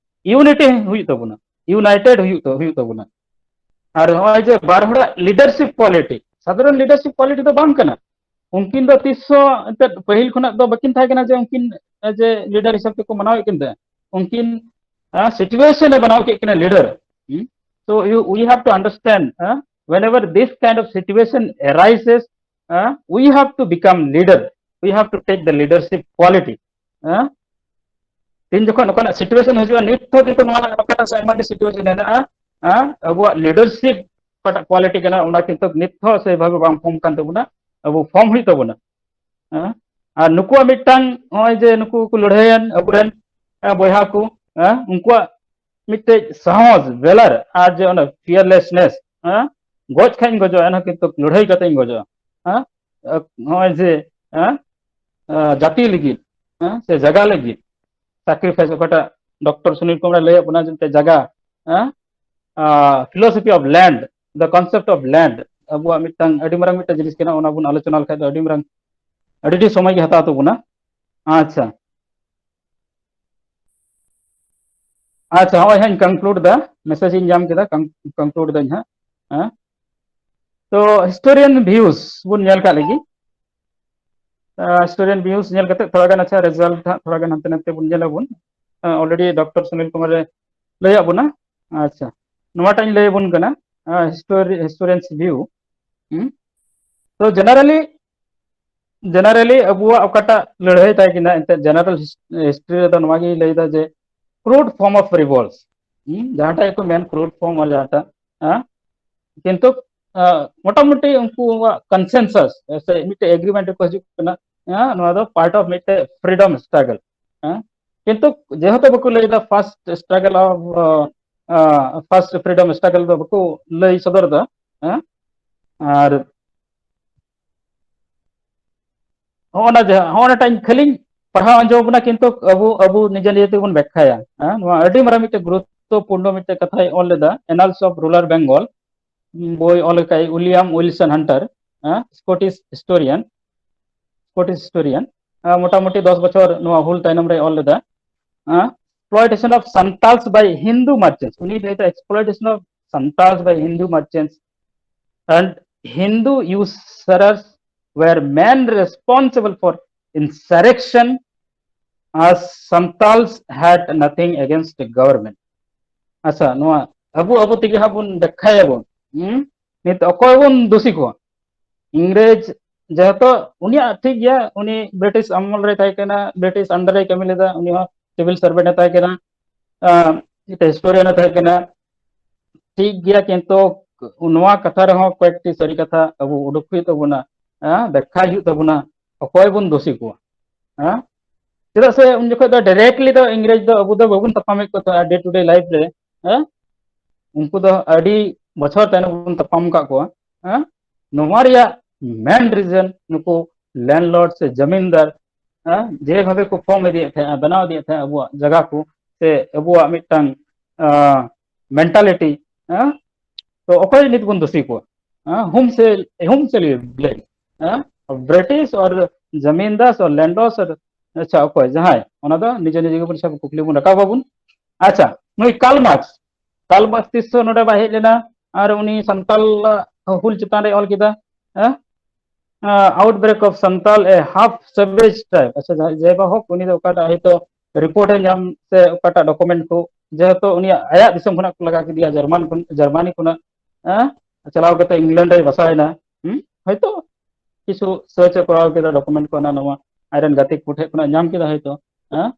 ᱤᱭᱩᱱᱤᱴᱤ ᱦᱩᱭᱩᱜ ᱛᱟᱵᱚᱱᱟ, ᱤᱭᱩᱱᱟᱭᱴᱮᱰ ᱦᱩᱭᱩᱜ ᱛᱟ-, ᱦᱩᱭᱩᱜ ᱛᱟᱵᱚᱱᱟ᱾ ᱟᱨ ᱱᱚᱜᱼᱚᱭ ᱡᱮ ᱵᱟᱨ ᱦᱚᱲᱟᱜ ᱞᱤᱰᱟᱨᱥᱤᱯ ᱠᱣᱟᱞᱤᱴᱤ, ᱥᱟᱫᱷᱟᱨᱚᱱ ᱞᱤᱰᱟᱨᱥᱤᱯ ᱠᱣᱟᱞᱤᱴᱤ ᱫᱚ ᱵᱟᱝ ᱠᱟᱱᱟ᱾ ᱩᱱᱠᱤᱱ ᱫᱚ ᱛᱤᱥ ᱦᱚᱸ ᱮᱱᱛᱮᱫ ᱯᱟᱹᱦᱤᱞ ᱠᱷᱚᱱᱟᱜ ᱫᱚ ᱵᱟᱹᱠᱤᱱ ᱛᱟᱦᱮᱸ ᱠᱟᱱᱟ ᱡᱮ ᱩᱱᱠᱤᱱ, ᱮ, ᱡᱮ ᱞᱤᱰᱟᱨ ᱦᱤᱥᱟᱹᱵ ᱛᱮᱠᱚ ᱢᱟᱱᱟᱣᱮᱫ ᱠᱤᱱ ᱛᱟᱦᱮᱸᱫ᱾ ᱩᱱᱠᱤᱱ, ᱟ, ᱥᱤᱪᱩᱭᱮᱥᱚᱱ ᱮ ᱵᱮᱱᱟᱣ ᱠᱮᱫ ᱠᱤᱱᱟ ᱞᱤᱰᱟᱨ᱾ ᱦᱩᱸ? So you, we have to understand, uh, whenever this kind of situation arises, uh, we have to become leader. We have to take the leadership quality. ᱦᱮᱸ? ᱛᱤᱱ ᱡᱚᱠᱷᱚᱱ ᱱᱚᱝᱠᱟᱱᱟᱜ ᱥᱤᱪᱩᱭᱮᱥᱚᱱ ᱦᱤᱡᱩᱜᱼᱟ, ᱱᱤᱛ ᱦᱚᱸ ᱠᱤᱱᱛᱩ ᱱᱚᱣᱟ ᱱᱚᱝᱠᱟᱱᱟᱜ ᱥᱮ ᱟᱭᱢᱟ ᱰᱷᱮᱨ ᱥᱤᱪᱩᱭᱮᱥᱚᱱ ᱦᱮᱱᱟᱜᱼᱟ, ᱦᱮᱸ? ᱟᱵᱚᱣᱟᱜ ᱞᱤᱰᱟᱨᱥᱤᱯ ᱚᱠᱟᱴᱟᱜ ᱠᱣᱟᱞᱤᱴᱤ ᱠᱟᱱᱟ, ᱚᱱᱟ ᱠᱤᱱᱛᱩ ᱱᱤᱛ ᱦᱚᱸ ᱥᱮ ᱵᱷᱟᱵᱮ ᱵᱟᱝ ᱯᱷᱚᱨᱢ ᱠᱟᱱ ᱛᱟᱵᱚᱱᱟ, ᱟᱵᱚ ᱯᱷᱚᱨᱢ ᱦᱩᱭᱩᱜ ᱛᱟᱵᱚᱱᱟ᱾ ᱦᱮᱸ? ᱟᱨ ᱱᱩᱠᱩᱣᱟᱜ ᱢᱤᱫᱴᱟᱝ, ᱱᱚᱜᱼᱚᱭ ᱡᱮ ᱱᱩᱠᱩ ᱠᱚ ᱞᱟᱹᱲᱦᱟᱹᱭᱮᱱ ᱟᱵᱚᱨᱮᱱ, ᱦᱮᱸ, ᱵᱚᱭᱦᱟ ᱠᱚ, ᱦᱮᱸ, ᱩᱱᱠᱩᱣᱟᱜ ᱢᱤᱫᱴᱮᱡ ᱥᱟᱦᱚᱥ, ᱵᱮᱞᱟᱨ, ᱟᱨ ᱡᱮ ᱚᱱᱟ ᱯᱷᱤᱭᱟᱨᱞᱮᱥᱱᱮᱥ, ᱦᱮᱸ, ᱜᱚᱡ ᱠᱷᱟᱡ ᱤᱧ ᱜᱚᱡᱚᱜᱼᱟ, ᱮᱱᱦᱚᱸ ᱠᱤᱱᱛᱩ ᱞᱟᱹᱲᱦᱟᱹᱭ ᱠᱟᱛᱮ ᱤᱧ ᱜᱚᱡᱚᱜᱼᱟ, ᱦᱮᱸ, ᱱᱚᱜᱼᱚᱭ ᱡᱮ, ᱦᱮᱸ, ᱟᱸ, ᱡᱟᱹᱛᱤ ᱞᱟᱹᱜᱤᱫ, ᱦᱮᱸ, ᱥᱮ ᱡᱟᱭᱜᱟ ᱞᱟᱹᱜᱤᱫ ᱥᱟᱠᱨᱤᱯᱷᱟᱭᱤᱥ, ᱚᱠᱟᱴᱟᱜ ᱰᱚᱠᱴᱚᱨ ᱥᱩᱱᱤᱞ ᱠᱩᱢᱟᱨ ᱞᱟᱹᱭᱟᱜ ᱵᱚᱱᱟ ᱡᱮ ᱢᱤᱫᱴᱮᱡ ᱡᱟᱭᱜᱟ, ᱦᱮᱸ, ᱟᱸ, philosophy of land, the concept of land, ᱟᱵᱚᱣᱟᱜ ᱢᱤᱫᱴᱟᱝ ᱟᱹᱰᱤ ᱢᱟᱨᱟᱝ ᱢᱤᱫᱴᱮᱡ ᱡᱤᱱᱤᱥ ᱠᱟᱱᱟ, ᱚᱱᱟ ᱵᱚᱱ ᱟᱞᱳᱪᱚᱱᱟ ᱞᱮᱠᱷᱟᱡ ᱫᱚ ᱟᱹᱰᱤ ᱢᱟᱨᱟᱝ, ᱟᱹᱰᱤ ᱰᱷᱮᱨ ᱥᱚᱢᱚᱭ ᱜᱮ ᱦᱟᱛᱟᱣ ᱛᱟᱵᱚᱱᱟ᱾ ᱟᱪᱪᱷᱟ, ᱟᱪᱪᱷᱟ, ᱦᱚᱸᱜᱼᱚᱭ ᱦᱟᱸᱜ ᱤᱧ conclude ᱫᱟ, message ᱤᱧ ᱧᱟᱢ ᱠᱮᱫᱟ, con-, conclude ᱫᱟᱹᱧ ᱦᱟᱸᱜ, ᱦᱮᱸ᱾ ᱛᱚ historian views ᱵᱚᱱ ᱧᱮᱞ ᱠᱟᱜ ᱞᱮᱜᱮ᱾ ᱟᱸ, historian views ᱧᱮᱞ ᱠᱟᱛᱮ ᱛᱷᱚᱲᱟ ᱜᱟᱱ, ᱟᱪᱪᱷᱟ, result ᱦᱟᱸᱜ ᱛᱷᱚᱲᱟ ᱜᱟᱱ ᱦᱟᱱᱛᱮ ᱱᱟᱛᱮ ᱵᱚᱱ ᱧᱮᱞ ᱟᱵᱚᱱ᱾ ᱟᱸ, already ᱰᱚᱠᱴᱚᱨ ᱥᱩᱱᱤᱞ ᱠᱩᱢᱟᱨ ᱮ ᱞᱟᱹᱭᱟᱜ ᱵᱚᱱᱟ᱾ ᱟᱪᱪᱷᱟ, ᱱᱚᱣᱟᱴᱟᱜ ᱤᱧ ᱞᱟᱹᱭ ᱟᱵᱚᱱ ᱠᱟᱱᱟ, ᱟᱸ, histori-, historians view᱾ ᱦᱩᱸ? ᱛᱚ generally, generally ᱟᱵᱚᱣᱟᱜ ᱚᱠᱟᱴᱟᱜ ᱞᱟᱹᱲᱦᱟᱹᱭ ᱛᱟᱦᱮᱸ ᱠᱟᱱᱟ, ᱮᱱᱛᱮᱫ general his-, history ᱨᱮᱫᱚ ᱱᱚᱣᱟ ᱜᱮ ᱞᱟᱹᱭ ᱫᱟ ᱡᱮ crude form of revolts, ᱦᱩᱸ, ᱡᱟᱦᱟᱸᱴᱟᱜ ᱜᱮᱠᱚ ᱢᱮᱱ crude form ᱟᱨ ᱡᱟᱦᱟᱸᱴᱟᱜ, ᱦᱮᱸ, ᱠᱤᱱᱛᱩ, ᱟᱸ, ᱢᱚᱴᱟᱢᱩᱴᱤ ᱩᱱᱠᱩᱣᱟᱜ consensus ᱥᱮ ᱢᱤᱫᱴᱮᱡ agreement ᱨᱮᱠᱚ ᱦᱤᱡᱩᱜ ᱠᱟᱱᱟ, ᱦᱮᱸ, ᱱᱚᱣᱟ ᱫᱚ part of ᱢᱤᱫᱴᱮᱡ freedom struggle, ᱦᱮᱸ, ᱠᱤᱱᱛᱩ ᱡᱮᱦᱮᱛᱩ ᱵᱟᱠᱚ ᱞᱟᱹᱭ ᱮᱫᱟ first struggle of first freedom struggle ᱫᱚ ᱵᱟᱠᱚ ᱞᱟᱹᱭ ᱥᱚᱫᱚᱨ ᱮᱫᱟ᱾ ᱦᱮᱸ, ᱟᱨ ᱦᱚᱸᱜᱼᱚ ᱱᱟ ᱡᱟᱦᱟᱸ ᱦᱚᱸᱜᱼᱚ ᱱᱟᱴᱟᱜ ᱤᱧ ᱠᱷᱟᱹᱞᱤᱧ ᱯᱟᱲᱦᱟᱣ ᱟᱸᱡᱚᱢ ᱟᱵᱚᱱᱟ, ᱠᱤᱱᱛᱩ ᱟᱵᱚ ᱟᱵᱚ ᱱᱤᱡᱮ ᱱᱤᱡᱮ ᱛᱮᱵᱚᱱ ᱵᱮᱠᱠᱷᱟᱭᱟ᱾ ᱦᱮᱸ, ᱱᱚᱣᱟ ᱟᱹᱰᱤ ᱢᱟᱨᱟᱝ ᱢᱤᱫᱴᱮᱱ ᱜᱩᱨᱩᱛᱛᱚᱯᱩᱨᱱᱚ ᱢᱤᱫᱴᱮᱱ ᱠᱟᱛᱷᱟᱭ ᱚᱞ ᱞᱮᱫᱟ, Annals of Rural Bengal ᱵᱳᱭ ᱚᱞ ᱟᱠᱟᱫ ᱩᱭᱞᱤᱭᱟᱢ ᱩᱭᱤᱞᱥᱚᱱ ᱦᱟᱱᱴᱟᱨ, ᱦᱮᱸ, ᱥᱠᱚᱴᱤᱥ ᱦᱤᱥᱴᱳᱨᱤᱭᱟᱱ, ᱥᱠᱚᱴᱤᱥ ᱦᱤᱥᱴᱳᱨᱤᱭᱟᱱ, ᱢᱚᱴᱟᱢᱩᱴᱤ ᱫᱚᱥ ᱵᱚᱪᱷᱚᱨ ᱱᱚᱣᱟ ᱦᱩᱞ ᱛᱟᱭᱱᱚᱢ ᱨᱮ ᱚᱞ ᱞᱮᱫᱟ᱾ Exploitation of Santals by Hindu merchants, ᱩᱱᱤ ᱞᱟᱹᱭ ᱫᱟ exploitation of Santals by Hindu merchants and Hindu usurers were men responsible for insurrection as Santals had nothing against the government. ᱟᱪᱪᱷᱟ, ᱱᱚᱣᱟ ᱟᱵᱚ ᱟᱵᱚ ᱛᱮᱜᱮ ᱦᱟᱸᱜ ᱵᱚᱱ ᱵᱮᱠᱠᱷᱟᱭᱟᱵᱚᱱ᱾ ᱦᱩᱸ? ᱱᱤᱛ ᱚᱠᱚᱭ ᱵᱚᱱ ᱫᱳᱥᱤ ᱠᱚᱣᱟ? ᱤᱝᱨᱮᱡᱽ ᱡᱮᱦᱮᱛᱩ ᱩᱱᱤᱭᱟᱜ ᱴᱷᱤᱠ ᱜᱮᱭᱟ, ᱩᱱᱤ ᱵᱨᱤᱴᱤᱥ ᱟᱢᱚᱞ ᱨᱮ ᱛᱟᱦᱮᱸ ᱠᱟᱱᱟ, ᱵᱨᱤᱴᱤᱥ under ᱨᱮ ᱠᱟᱹᱢᱤ ᱞᱮᱫᱟ, ᱩᱱᱤ ᱦᱚᱸ ᱥᱤᱵᱤᱞ ᱥᱟᱨᱵᱷᱮᱱᱴ ᱮ ᱛᱟᱦᱮᱸ ᱠᱟᱱᱟ, ᱟᱸ, ᱢᱤᱫᱴᱮᱱ ᱦᱤᱥᱴᱳᱨᱤᱭᱟᱱ ᱮ ᱛᱟᱦᱮᱸ ᱠᱟᱱᱟ᱾ ᱴᱷᱤᱠ ᱜᱮᱭᱟ, ᱠᱤᱱᱛᱩ ᱱᱚᱣᱟ ᱠᱟᱛᱷᱟ ᱨᱮᱦᱚᱸ ᱠᱚᱭᱮᱠᱴᱤ ᱥᱟᱹᱨᱤ ᱠᱟᱛᱷᱟ ᱟᱵᱚ ᱩᱰᱩᱠ ᱦᱩᱭᱩᱜ ᱛᱟᱵᱚᱱᱟ, ᱦᱮᱸ, ᱵᱮᱠᱠᱷᱟᱭ ᱦᱩᱭᱩᱜ ᱛᱟᱵᱚᱱᱟ ᱚᱠᱚᱭ ᱵᱚᱱ ᱫᱳᱥᱤ ᱠᱚᱣᱟ᱾ ᱦᱮᱸ, ᱪᱮᱫᱟᱜ ᱥᱮ ᱩᱱ ᱡᱚᱠᱷᱚᱱ ᱫᱚ directly ᱫᱚ ᱤᱝᱨᱮᱡᱽ ᱫᱚ ᱟᱵᱚ ᱫᱚ ᱵᱟᱵᱚᱱ ᱛᱟᱯᱟᱢᱮᱫ ᱠᱚ ᱛᱟᱦᱮᱸᱫ day to day life ᱨᱮ᱾ ᱦᱮᱸ, ᱩᱱᱠᱩ ᱫᱚ ᱟᱹᱰᱤ ᱵᱚᱪᱷᱚᱨ ᱛᱟᱭᱱᱚᱢ ᱵᱚᱱ ᱛᱟᱯᱟᱢ ᱟᱠᱟᱫ ᱠᱚᱣᱟ᱾ ᱦᱮᱸ, ᱱᱚᱣᱟ ᱨᱮᱭᱟᱜ main reason ᱱᱩᱠᱩ landlord ᱥᱮ ᱡᱟᱢᱤᱱᱫᱟᱨ, ᱦᱮᱸ, ᱡᱮᱵᱷᱟᱵᱮ ᱠᱚ form ᱤᱫᱤᱭᱮᱫ ᱛᱟᱦᱮᱸᱜᱼᱟ, ᱵᱮᱱᱟᱣ ᱤᱫᱤᱭᱮᱫ ᱛᱟᱦᱮᱸᱜᱼᱟ ᱟᱵᱚᱣᱟᱜ ᱡᱟᱭᱜᱟ ᱠᱚ, ᱥᱮ ᱟᱵᱚᱣᱟᱜ ᱢᱤᱫᱴᱟᱝ, ᱟᱸ, mentality, ᱦᱮᱸ, ᱛᱚ ᱚᱠᱚᱭ ᱱᱤᱛ ᱵᱚᱱ ᱫᱳᱥᱤ ᱠᱚᱣᱟ? ᱦᱮᱸ, whom shall, whom shall we blame? ᱦᱮᱸ, British or zamindar or landlord or, ᱟᱪᱪᱷᱟ, ᱚᱠᱚᱭ ᱡᱟᱦᱟᱸᱭ, ᱚᱱᱟ ᱫᱚ ᱱᱤᱡᱮ ᱱᱤᱡᱮ ᱜᱮᱵᱚᱱ ᱥᱟᱵ ᱠᱩᱠᱞᱤ ᱵᱚᱱ ᱨᱟᱠᱟᱵ ᱟᱵᱚᱱ᱾ ᱟᱪᱪᱷᱟ, ᱱᱩᱭ ᱠᱟᱨᱞ ᱢᱟᱨᱠᱥ, ᱠᱟᱨᱞ ᱢᱟᱨᱠᱥ ᱛᱤᱥ ᱦᱚᱸ ᱱᱚᱰᱮ ᱵᱟᱭ ᱦᱮᱡ ᱞᱮᱱᱟ, ᱟᱨ ᱩᱱᱤ ᱥᱟᱱᱛᱟᱞ ᱦᱩᱞ ᱪᱮᱛᱟᱱ ᱨᱮ ᱚᱞ ᱠᱮᱫᱟ, ᱦᱮᱸ? Outbreak of Santal, a half savage tribe. ᱟᱪᱪᱷᱟ, ᱡᱟᱦᱟᱸᱭ ᱡᱮ ᱵᱟ ᱦᱳᱠ, ᱩᱱᱤ ᱫᱚ ᱚᱠᱟᱴᱟᱜ ᱦᱚᱭᱛᱳ report ᱮ ᱧᱟᱢ ᱥᱮ ᱚᱠᱟᱴᱟᱜ document ᱠᱚ, ᱡᱮᱦᱮᱛᱩ ᱩᱱᱤᱭᱟᱜ ᱟᱭᱟᱜ ᱫᱤᱥᱚᱢ ᱠᱷᱚᱱᱟᱜ ᱠᱚ ᱞᱟᱜᱟ ᱠᱮᱫᱮᱭᱟ, ᱡᱟᱨᱢᱟᱱ ᱠᱷᱚᱱ, ᱡᱟᱨᱢᱟᱱᱤ ᱠᱷᱚᱱᱟᱜ, ᱦᱮᱸ, ᱪᱟᱞᱟᱣ ᱠᱟᱛᱮ ᱤᱝᱞᱮᱱᱰ ᱨᱮᱭ ᱵᱟᱥᱟᱭᱮᱱᱟ᱾ ᱦᱩᱸ? ᱦᱚᱭᱛᱳ ᱠᱤᱪᱷᱩ search ᱮ ᱠᱚᱨᱟᱣ ᱠᱮᱫᱟ, document ᱠᱚ ᱦᱟᱱᱟ ᱱᱚᱣᱟ ᱟᱡᱨᱮᱱ ᱜᱟᱛᱮ ᱠᱚ ᱴᱷᱮᱡ ᱠᱷᱚᱱᱟᱜ ᱧᱟᱢ ᱠᱮᱫᱟ ᱦᱚᱭᱛᱳ, ᱦᱮᱸ?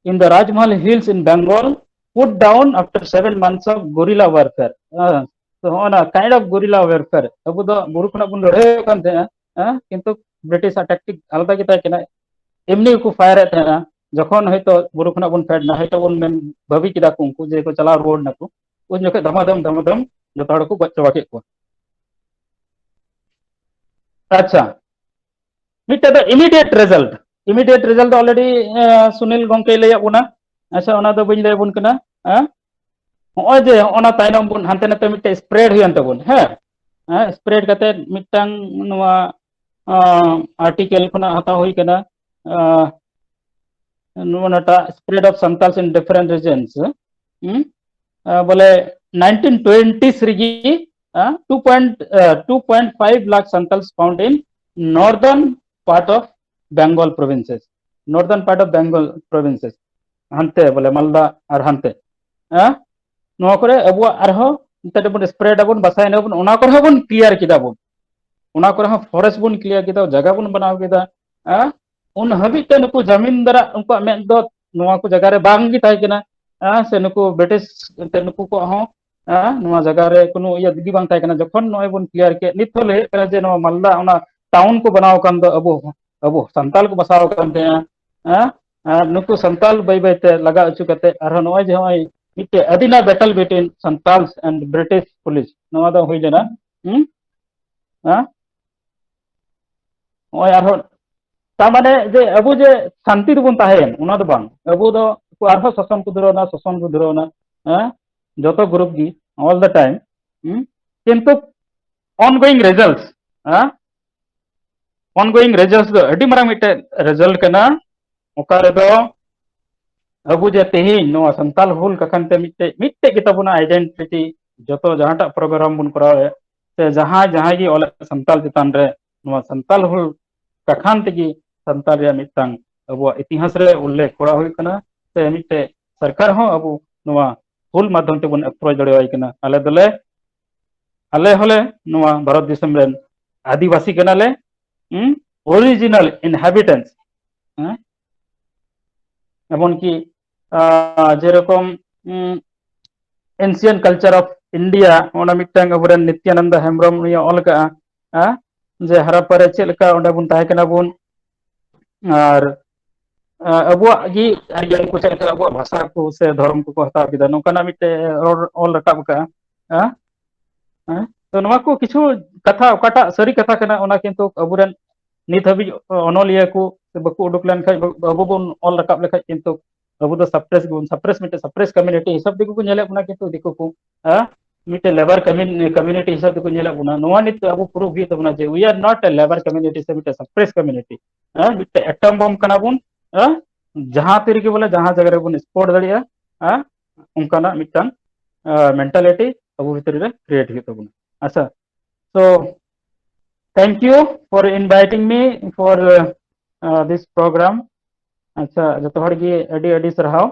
In the Rajmahal Hills in Bengal, put down after seven months of guerrilla warfare. ᱦᱮᱸ, ᱛᱚ ᱦᱚᱸᱜᱼᱚ ᱱᱟ kind of guerrilla warfare, ᱟᱵᱚ ᱫᱚ ᱵᱩᱨᱩ ᱠᱷᱚᱱᱟᱜ ᱵᱚᱱ ᱞᱟᱹᱲᱦᱟᱹᱭᱚᱜ ᱠᱟᱱ ᱛᱟᱦᱮᱸᱜᱼᱟ, ᱦᱮᱸ, ᱠᱤᱱᱛᱩ ᱵᱨᱤᱴᱤᱥ ᱟᱜ tactic ᱟᱞᱟᱫᱟ ᱜᱮ ᱛᱟᱦᱮᱸ ᱠᱟᱱᱟ᱾ ᱮᱢᱱᱤ ᱜᱮᱠᱚ fire ᱮᱫ ᱛᱟᱦᱮᱸᱜᱼᱟ, ᱡᱚᱠᱷᱚᱱ ᱦᱚᱭᱛᱳ ᱵᱩᱨᱩ ᱠᱷᱚᱱᱟᱜ ᱵᱚᱱ ᱯᱷᱮᱰ ᱮᱱᱟ, ᱦᱚᱭᱛᱳ ᱵᱚᱱ ᱢᱮᱱ ᱵᱷᱟᱹᱵᱤ ᱠᱮᱫᱟ ᱠᱚ ᱩᱱᱠᱩ ᱡᱮ ᱠᱚ ᱪᱟᱞᱟᱣ ᱨᱩᱣᱟᱹᱲ ᱱᱟᱠᱚ, ᱩᱱ ᱡᱚᱠᱷᱚᱱ ᱫᱷᱟᱢᱟ ᱫᱷᱟᱢ ᱫᱷᱟᱢᱟ ᱫᱷᱟᱢ ᱡᱚᱛᱚ ᱦᱚᱲ ᱠᱚ ᱜᱚᱡ ᱪᱟᱵᱟ ᱠᱮᱫ ᱠᱚᱣᱟ᱾ ᱟᱪᱪᱷᱟ, ᱢᱤᱫᱴᱮᱡ ᱫᱚ immediate result, immediate result ᱫᱚ already ᱥᱩᱱᱤᱞ ᱜᱚᱝᱠᱮᱭ ᱞᱟᱹᱭᱟᱫ ᱵᱚᱱᱟ᱾ ᱟᱪᱪᱷᱟ, ᱚᱱᱟ ᱫᱚ ᱵᱟᱹᱧ ᱞᱟᱹᱭ ᱟᱵᱚᱱ ᱠᱟᱱᱟ᱾ ᱦᱮᱸ, ᱱᱚᱜᱼᱚᱭ ᱡᱮ ᱱᱚᱜᱼᱚ ᱱᱟ ᱛᱟᱭᱱᱚᱢ ᱵᱚᱱ ᱦᱟᱱᱛᱮ ᱱᱟᱛᱮ ᱢᱤᱫᱴᱮᱡ spread ᱦᱩᱭᱮᱱ ᱛᱟᱵᱚᱱ, ᱦᱮᱸ, ᱦᱮᱸ, spread ᱠᱟᱛᱮ ᱢᱤᱫᱴᱟᱝ ᱱᱚᱣᱟ article ᱠᱷᱚᱱᱟᱜ ᱦᱟᱛᱟᱣ ᱦᱩᱭ ᱠᱟᱱᱟ, ᱱᱚᱜᱼᱚ ᱱᱟᱴᱟᱜ spread of Santals in different regions, ᱦᱩᱸ? ᱵᱚᱞᱮ nineteen twenties ᱨᱮᱜᱮ two point two point five lakh Santals found in northern part of Bengal provinces, northern part of Bengal provinces, ᱦᱟᱱᱛᱮ ᱵᱚᱞᱮ ᱢᱟᱞᱫᱟ ᱟᱨ ᱦᱟᱱᱛᱮ, ᱦᱮᱸ, ᱱᱚᱣᱟ ᱠᱚᱨᱮ ᱟᱵᱚᱣᱟᱜ ᱟᱨᱦᱚᱸ ᱱᱮᱛᱟᱨ ᱵᱚᱱ spread ᱟᱵᱚᱱ, ᱵᱟᱥᱟᱭᱮᱱᱟ ᱵᱚᱱ, ᱚᱱᱟ ᱠᱚᱨᱮ ᱦᱚᱸ ᱵᱚᱱ clear ᱠᱮᱫᱟ ᱵᱚᱱ, ᱚᱱᱟ ᱠᱚᱨᱮ ᱦᱚᱸ forest ᱵᱚᱱ clear ᱠᱮᱫᱟ, ᱡᱟᱭᱜᱟ ᱵᱚᱱ ᱵᱮᱱᱟᱣ ᱠᱮᱫᱟ, ᱦᱮᱸ? ᱩᱱ ᱦᱟᱹᱵᱤᱡ ᱛᱮ ᱱᱩᱠᱩ ᱡᱟᱢᱤᱱᱫᱟᱨᱟᱜ ᱩᱱᱠᱩᱣᱟᱜ ᱢᱮᱫ ᱫᱚ ᱱᱚᱣᱟ ᱠᱚ ᱡᱟᱭᱜᱟ ᱨᱮ ᱵᱟᱝ ᱜᱮ ᱛᱟᱦᱮᱸ ᱠᱟᱱᱟ, ᱦᱮᱸ? ᱥᱮ ᱱᱩᱠᱩ ᱵᱨᱤᱴᱤᱥ ᱮᱱᱛᱮ ᱱᱩᱠᱩ ᱠᱚᱣᱟᱜ ᱦᱚᱸ, ᱦᱮᱸ, ᱱᱚᱣᱟ ᱡᱟᱭᱜᱟ ᱨᱮ ᱠᱳᱱᱳ ᱤᱭᱟᱹ ᱜᱮ ᱵᱟᱝ ᱛᱟᱦᱮᱸ ᱠᱟᱱᱟ᱾ ᱡᱚᱠᱷᱚᱱ ᱱᱚᱜᱼᱚᱭ ᱵᱚᱱ clear ᱠᱮᱫ, ᱱᱤᱛ ᱦᱚᱸ ᱞᱟᱹᱭ ᱦᱩᱭᱩᱜ ᱠᱟᱱᱟ ᱡᱮ ᱱᱚᱣᱟ ᱢᱟᱞᱫᱟ ᱚᱱᱟ town ᱠᱚ ᱵᱮᱱᱟᱣ ᱟᱠᱟᱱ ᱫᱚ ᱟᱵᱚ, ᱟᱵᱚ ᱥᱟᱱᱛᱟᱞ ᱠᱚ ᱵᱟᱥᱟᱣ ᱟᱠᱟᱱ ᱛᱟᱦᱮᱸᱜᱼᱟ, ᱦᱮᱸ? ᱟᱨ ᱱᱩᱠᱩ ᱥᱟᱱᱛᱟᱞ ᱵᱟᱹᱭ ᱵᱟᱹᱭ ᱛᱮ ᱞᱟᱜᱟ ᱦᱚᱪᱚ ᱠᱟᱛᱮ ᱟᱨᱦᱚᱸ ᱱᱚᱜᱼᱚᱭ ᱡᱮ ᱱᱚᱜᱼᱚᱭ ᱢᱤᱫᱴᱮᱡ ᱟᱹᱫᱤᱱᱟ battle between Santals and British police ᱱᱚᱣᱟ ᱫᱚ ᱦᱩᱭ ᱞᱮᱱᱟ᱾ ᱦᱩᱸ? ᱦᱮᱸ? ᱱᱚᱜᱼᱚᱭ ᱟᱨᱦᱚᱸ ᱛᱟᱨ ᱢᱟᱱᱮ ᱡᱮ ᱟᱵᱚ ᱡᱮ ᱥᱟᱱᱛᱤ ᱨᱮᱵᱚᱱ ᱛᱟᱦᱮᱸᱭᱮᱱ, ᱚᱱᱟ ᱫᱚ ᱵᱟᱝ, ᱟᱵᱚ ᱫᱚ ᱩᱱᱠᱩ ᱟᱨᱦᱚᱸ ᱥᱟᱥᱚᱱ ᱠᱚ ᱫᱷᱩᱨᱟᱹᱣᱱᱟ, ᱥᱟᱥᱚᱱ ᱠᱚ ᱫᱷᱩᱨᱟᱹᱣᱱᱟ, ᱦᱮᱸ, ᱡᱚᱛᱚ group ᱜᱮ all the time, ᱦᱩᱸ? ᱠᱤᱱᱛᱩ ongoing results, ᱦᱮᱸ, ongoing results ᱫᱚ ᱟᱹᱰᱤ ᱢᱟᱨᱟᱝ ᱢᱤᱫᱴᱮᱡ result ᱠᱟᱱᱟ, ᱚᱠᱟ ᱨᱮᱫᱚ ᱟᱵᱚ ᱡᱮ ᱛᱮᱦᱮᱧ ᱱᱚᱣᱟ ᱥᱟᱱᱛᱟᱞ ᱦᱩᱞ ᱠᱟᱠᱷᱟᱱ ᱛᱮ ᱢᱤᱫᱴᱮᱡ, ᱢᱤᱫᱴᱮᱡ ᱜᱮᱛᱟ ᱵᱚᱱᱟ identity, ᱡᱚᱛᱚ ᱡᱟᱦᱟᱸᱴᱟᱜ program ᱵᱚᱱ ᱠᱚᱨᱟᱣᱮᱫ, ᱥᱮ ᱡᱟᱦᱟᱸᱭ, ᱡᱟᱦᱟᱸᱭ ᱜᱮ ᱚᱞᱮᱫ ᱥᱟᱱᱛᱟᱞ ᱪᱮᱛᱟᱱ ᱨᱮ, ᱱᱚᱣᱟ ᱥᱟᱱᱛᱟᱞ ᱦᱩᱞ ᱠᱟᱠᱷᱟᱱ ᱛᱮᱜᱮ ᱥᱟᱱᱛᱟᱞ ᱨᱮᱭᱟᱜ ᱢᱤᱫᱴᱟᱝ ᱟᱵᱚᱣᱟᱜ ᱤᱛᱤᱦᱟᱥ ᱨᱮ ᱩᱞᱞᱮᱠᱷ ᱠᱚᱨᱟᱣ ᱦᱩᱭᱩᱜ ᱠᱟᱱᱟ, ᱥᱮ ᱢᱤᱫᱴᱮᱡ ᱥᱚᱨᱠᱟᱨ ᱦᱚᱸ ᱟᱵᱚ ᱱᱚᱣᱟ ᱦᱩᱞ ᱢᱟᱫᱽᱫᱷᱚᱢ ᱛᱮᱵᱚᱱ approach ᱫᱟᱲᱮᱣᱟᱭ ᱠᱟᱱᱟ᱾ ᱟᱞᱮ ᱫᱚᱞᱮ, ᱟᱞᱮ ᱦᱚᱸᱞᱮ ᱱᱚᱣᱟ ᱵᱷᱟᱨᱚᱛ ᱫᱤᱥᱚᱢ ᱨᱮᱱ ᱟᱹᱫᱤᱵᱟᱹᱥᱤ ᱠᱟᱱᱟᱞᱮ, ᱦᱩᱸ, original inhabitants, ᱦᱮᱸ? ᱮᱢᱚᱱᱠᱤ, ᱟᱸ, ᱡᱮᱨᱚᱠᱚᱢ, ᱩᱸ, Ancient Culture of India, ᱚᱱᱟ ᱢᱤᱫᱴᱟᱝ ᱟᱵᱚᱨᱮᱱ ᱱᱤᱛᱭᱟᱱᱚᱱᱫᱟ ᱦᱮᱢᱵᱨᱚᱢ ᱩᱱᱤᱭ ᱚᱞ ᱠᱟᱜᱼᱟ, ᱦᱮᱸ? ᱡᱮ ᱦᱟᱨᱟᱯᱟ ᱨᱮ ᱪᱮᱫ ᱞᱮᱠᱟ ᱚᱸᱰᱮ ᱵᱚᱱ ᱛᱟᱦᱮᱸ ᱠᱟᱱᱟ ᱵᱚᱱ, ᱟᱨ ᱟᱵᱚᱣᱟᱜ ᱜᱮ ᱟᱹᱨᱤᱪᱟᱹᱞᱤ ᱠᱚ ᱪᱮᱫ ᱞᱮᱠᱟ, ᱟᱵᱚᱣᱟᱜ ᱵᱷᱟᱥᱟ ᱠᱚ ᱥᱮ ᱫᱷᱚᱨᱚᱢ ᱠᱚᱠᱚ ᱦᱟᱛᱟᱣ ᱠᱮᱫᱟ, ᱱᱚᱝᱠᱟᱱᱟᱜ ᱢᱤᱫᱴᱮᱡ ᱨᱚᱲ ᱚᱞ ᱨᱟᱠᱟᱵ ᱟᱠᱟᱫᱼᱟ᱾ ᱦᱮᱸ? ᱦᱮᱸ? ᱛᱚ ᱱᱚᱣᱟ ᱠᱚ ᱠᱤᱪᱷᱩ ᱠᱟᱛᱷᱟ, ᱚᱠᱟᱴᱟᱜ ᱥᱟᱹᱨᱤ ᱠᱟᱛᱷᱟ ᱠᱟᱱᱟ, ᱚᱱᱟ ᱠᱤᱱᱛᱩ ᱟᱵᱚᱨᱮᱱ ᱱᱤᱛ ᱦᱟᱹᱵᱤᱡ ᱚᱱᱚᱞᱤᱭᱟᱹ ᱠᱚ ᱵᱟᱠᱚ ᱩᱰᱩᱠ ᱞᱮᱱᱠᱷᱟᱡ, ᱟᱵᱚ ᱵᱚᱱ ᱚᱞ ᱨᱟᱠᱟᱵ ᱞᱮᱠᱷᱟᱡ, ᱠᱤᱱᱛᱩ ᱟᱵᱚ ᱫᱚ suppress ᱜᱮᱵᱚᱱ suppress, ᱢᱤᱫᱴᱮᱡ suppress community ᱦᱤᱥᱟᱹᱵ ᱛᱮᱜᱮ ᱠᱚ ᱧᱮᱞᱮᱫ ᱵᱚᱱᱟ, ᱠᱤᱱᱛᱩ ᱫᱤᱠᱩ ᱠᱚ, ᱦᱮᱸ, ᱢᱤᱫᱴᱮᱡ labour community ᱦᱤᱥᱟᱹᱵ ᱛᱮᱠᱚ ᱧᱮᱞᱮᱫ ᱵᱚᱱᱟ᱾ ᱱᱚᱣᱟ ᱱᱤᱛ ᱟᱵᱚ proof ᱦᱩᱭᱩᱜ ᱛᱟᱵᱚᱱᱟ ᱡᱮ we are not a labour community ᱥᱮ ᱢᱤᱫᱴᱮᱡ suppress community᱾ ᱦᱮᱸ, ᱢᱤᱫᱴᱮᱡ atom bomb ᱠᱟᱱᱟ ᱵᱚᱱ, ᱦᱮᱸ, ᱡᱟᱦᱟᱸ ᱛᱤ ᱨᱮᱜᱮ ᱵᱚᱞᱮ ᱡᱟᱦᱟᱸ ᱡᱟᱭᱜᱟ ᱨᱮᱵᱚᱱ ᱥᱯᱳᱨᱴ ᱫᱟᱲᱮᱭᱟᱜᱼᱟ, ᱦᱮᱸ, ᱚᱱᱠᱟᱱᱟᱜ ᱢᱤᱫᱴᱟᱝ mentality ᱟᱵᱚ ᱵᱷᱤᱛᱨᱤ ᱨᱮ create ᱦᱩᱭᱩᱜ ᱛᱟᱵᱚᱱᱟ᱾ ᱟᱪᱪᱷᱟ, so thank you for inviting me for uh, uh, this program. ᱟᱪᱪᱷᱟ, ᱡᱚᱛᱚ ᱦᱚᱲ ᱜᱮ ᱟᱹᱰᱤ ᱟᱹᱰᱤ ᱥᱟᱨᱦᱟᱣ᱾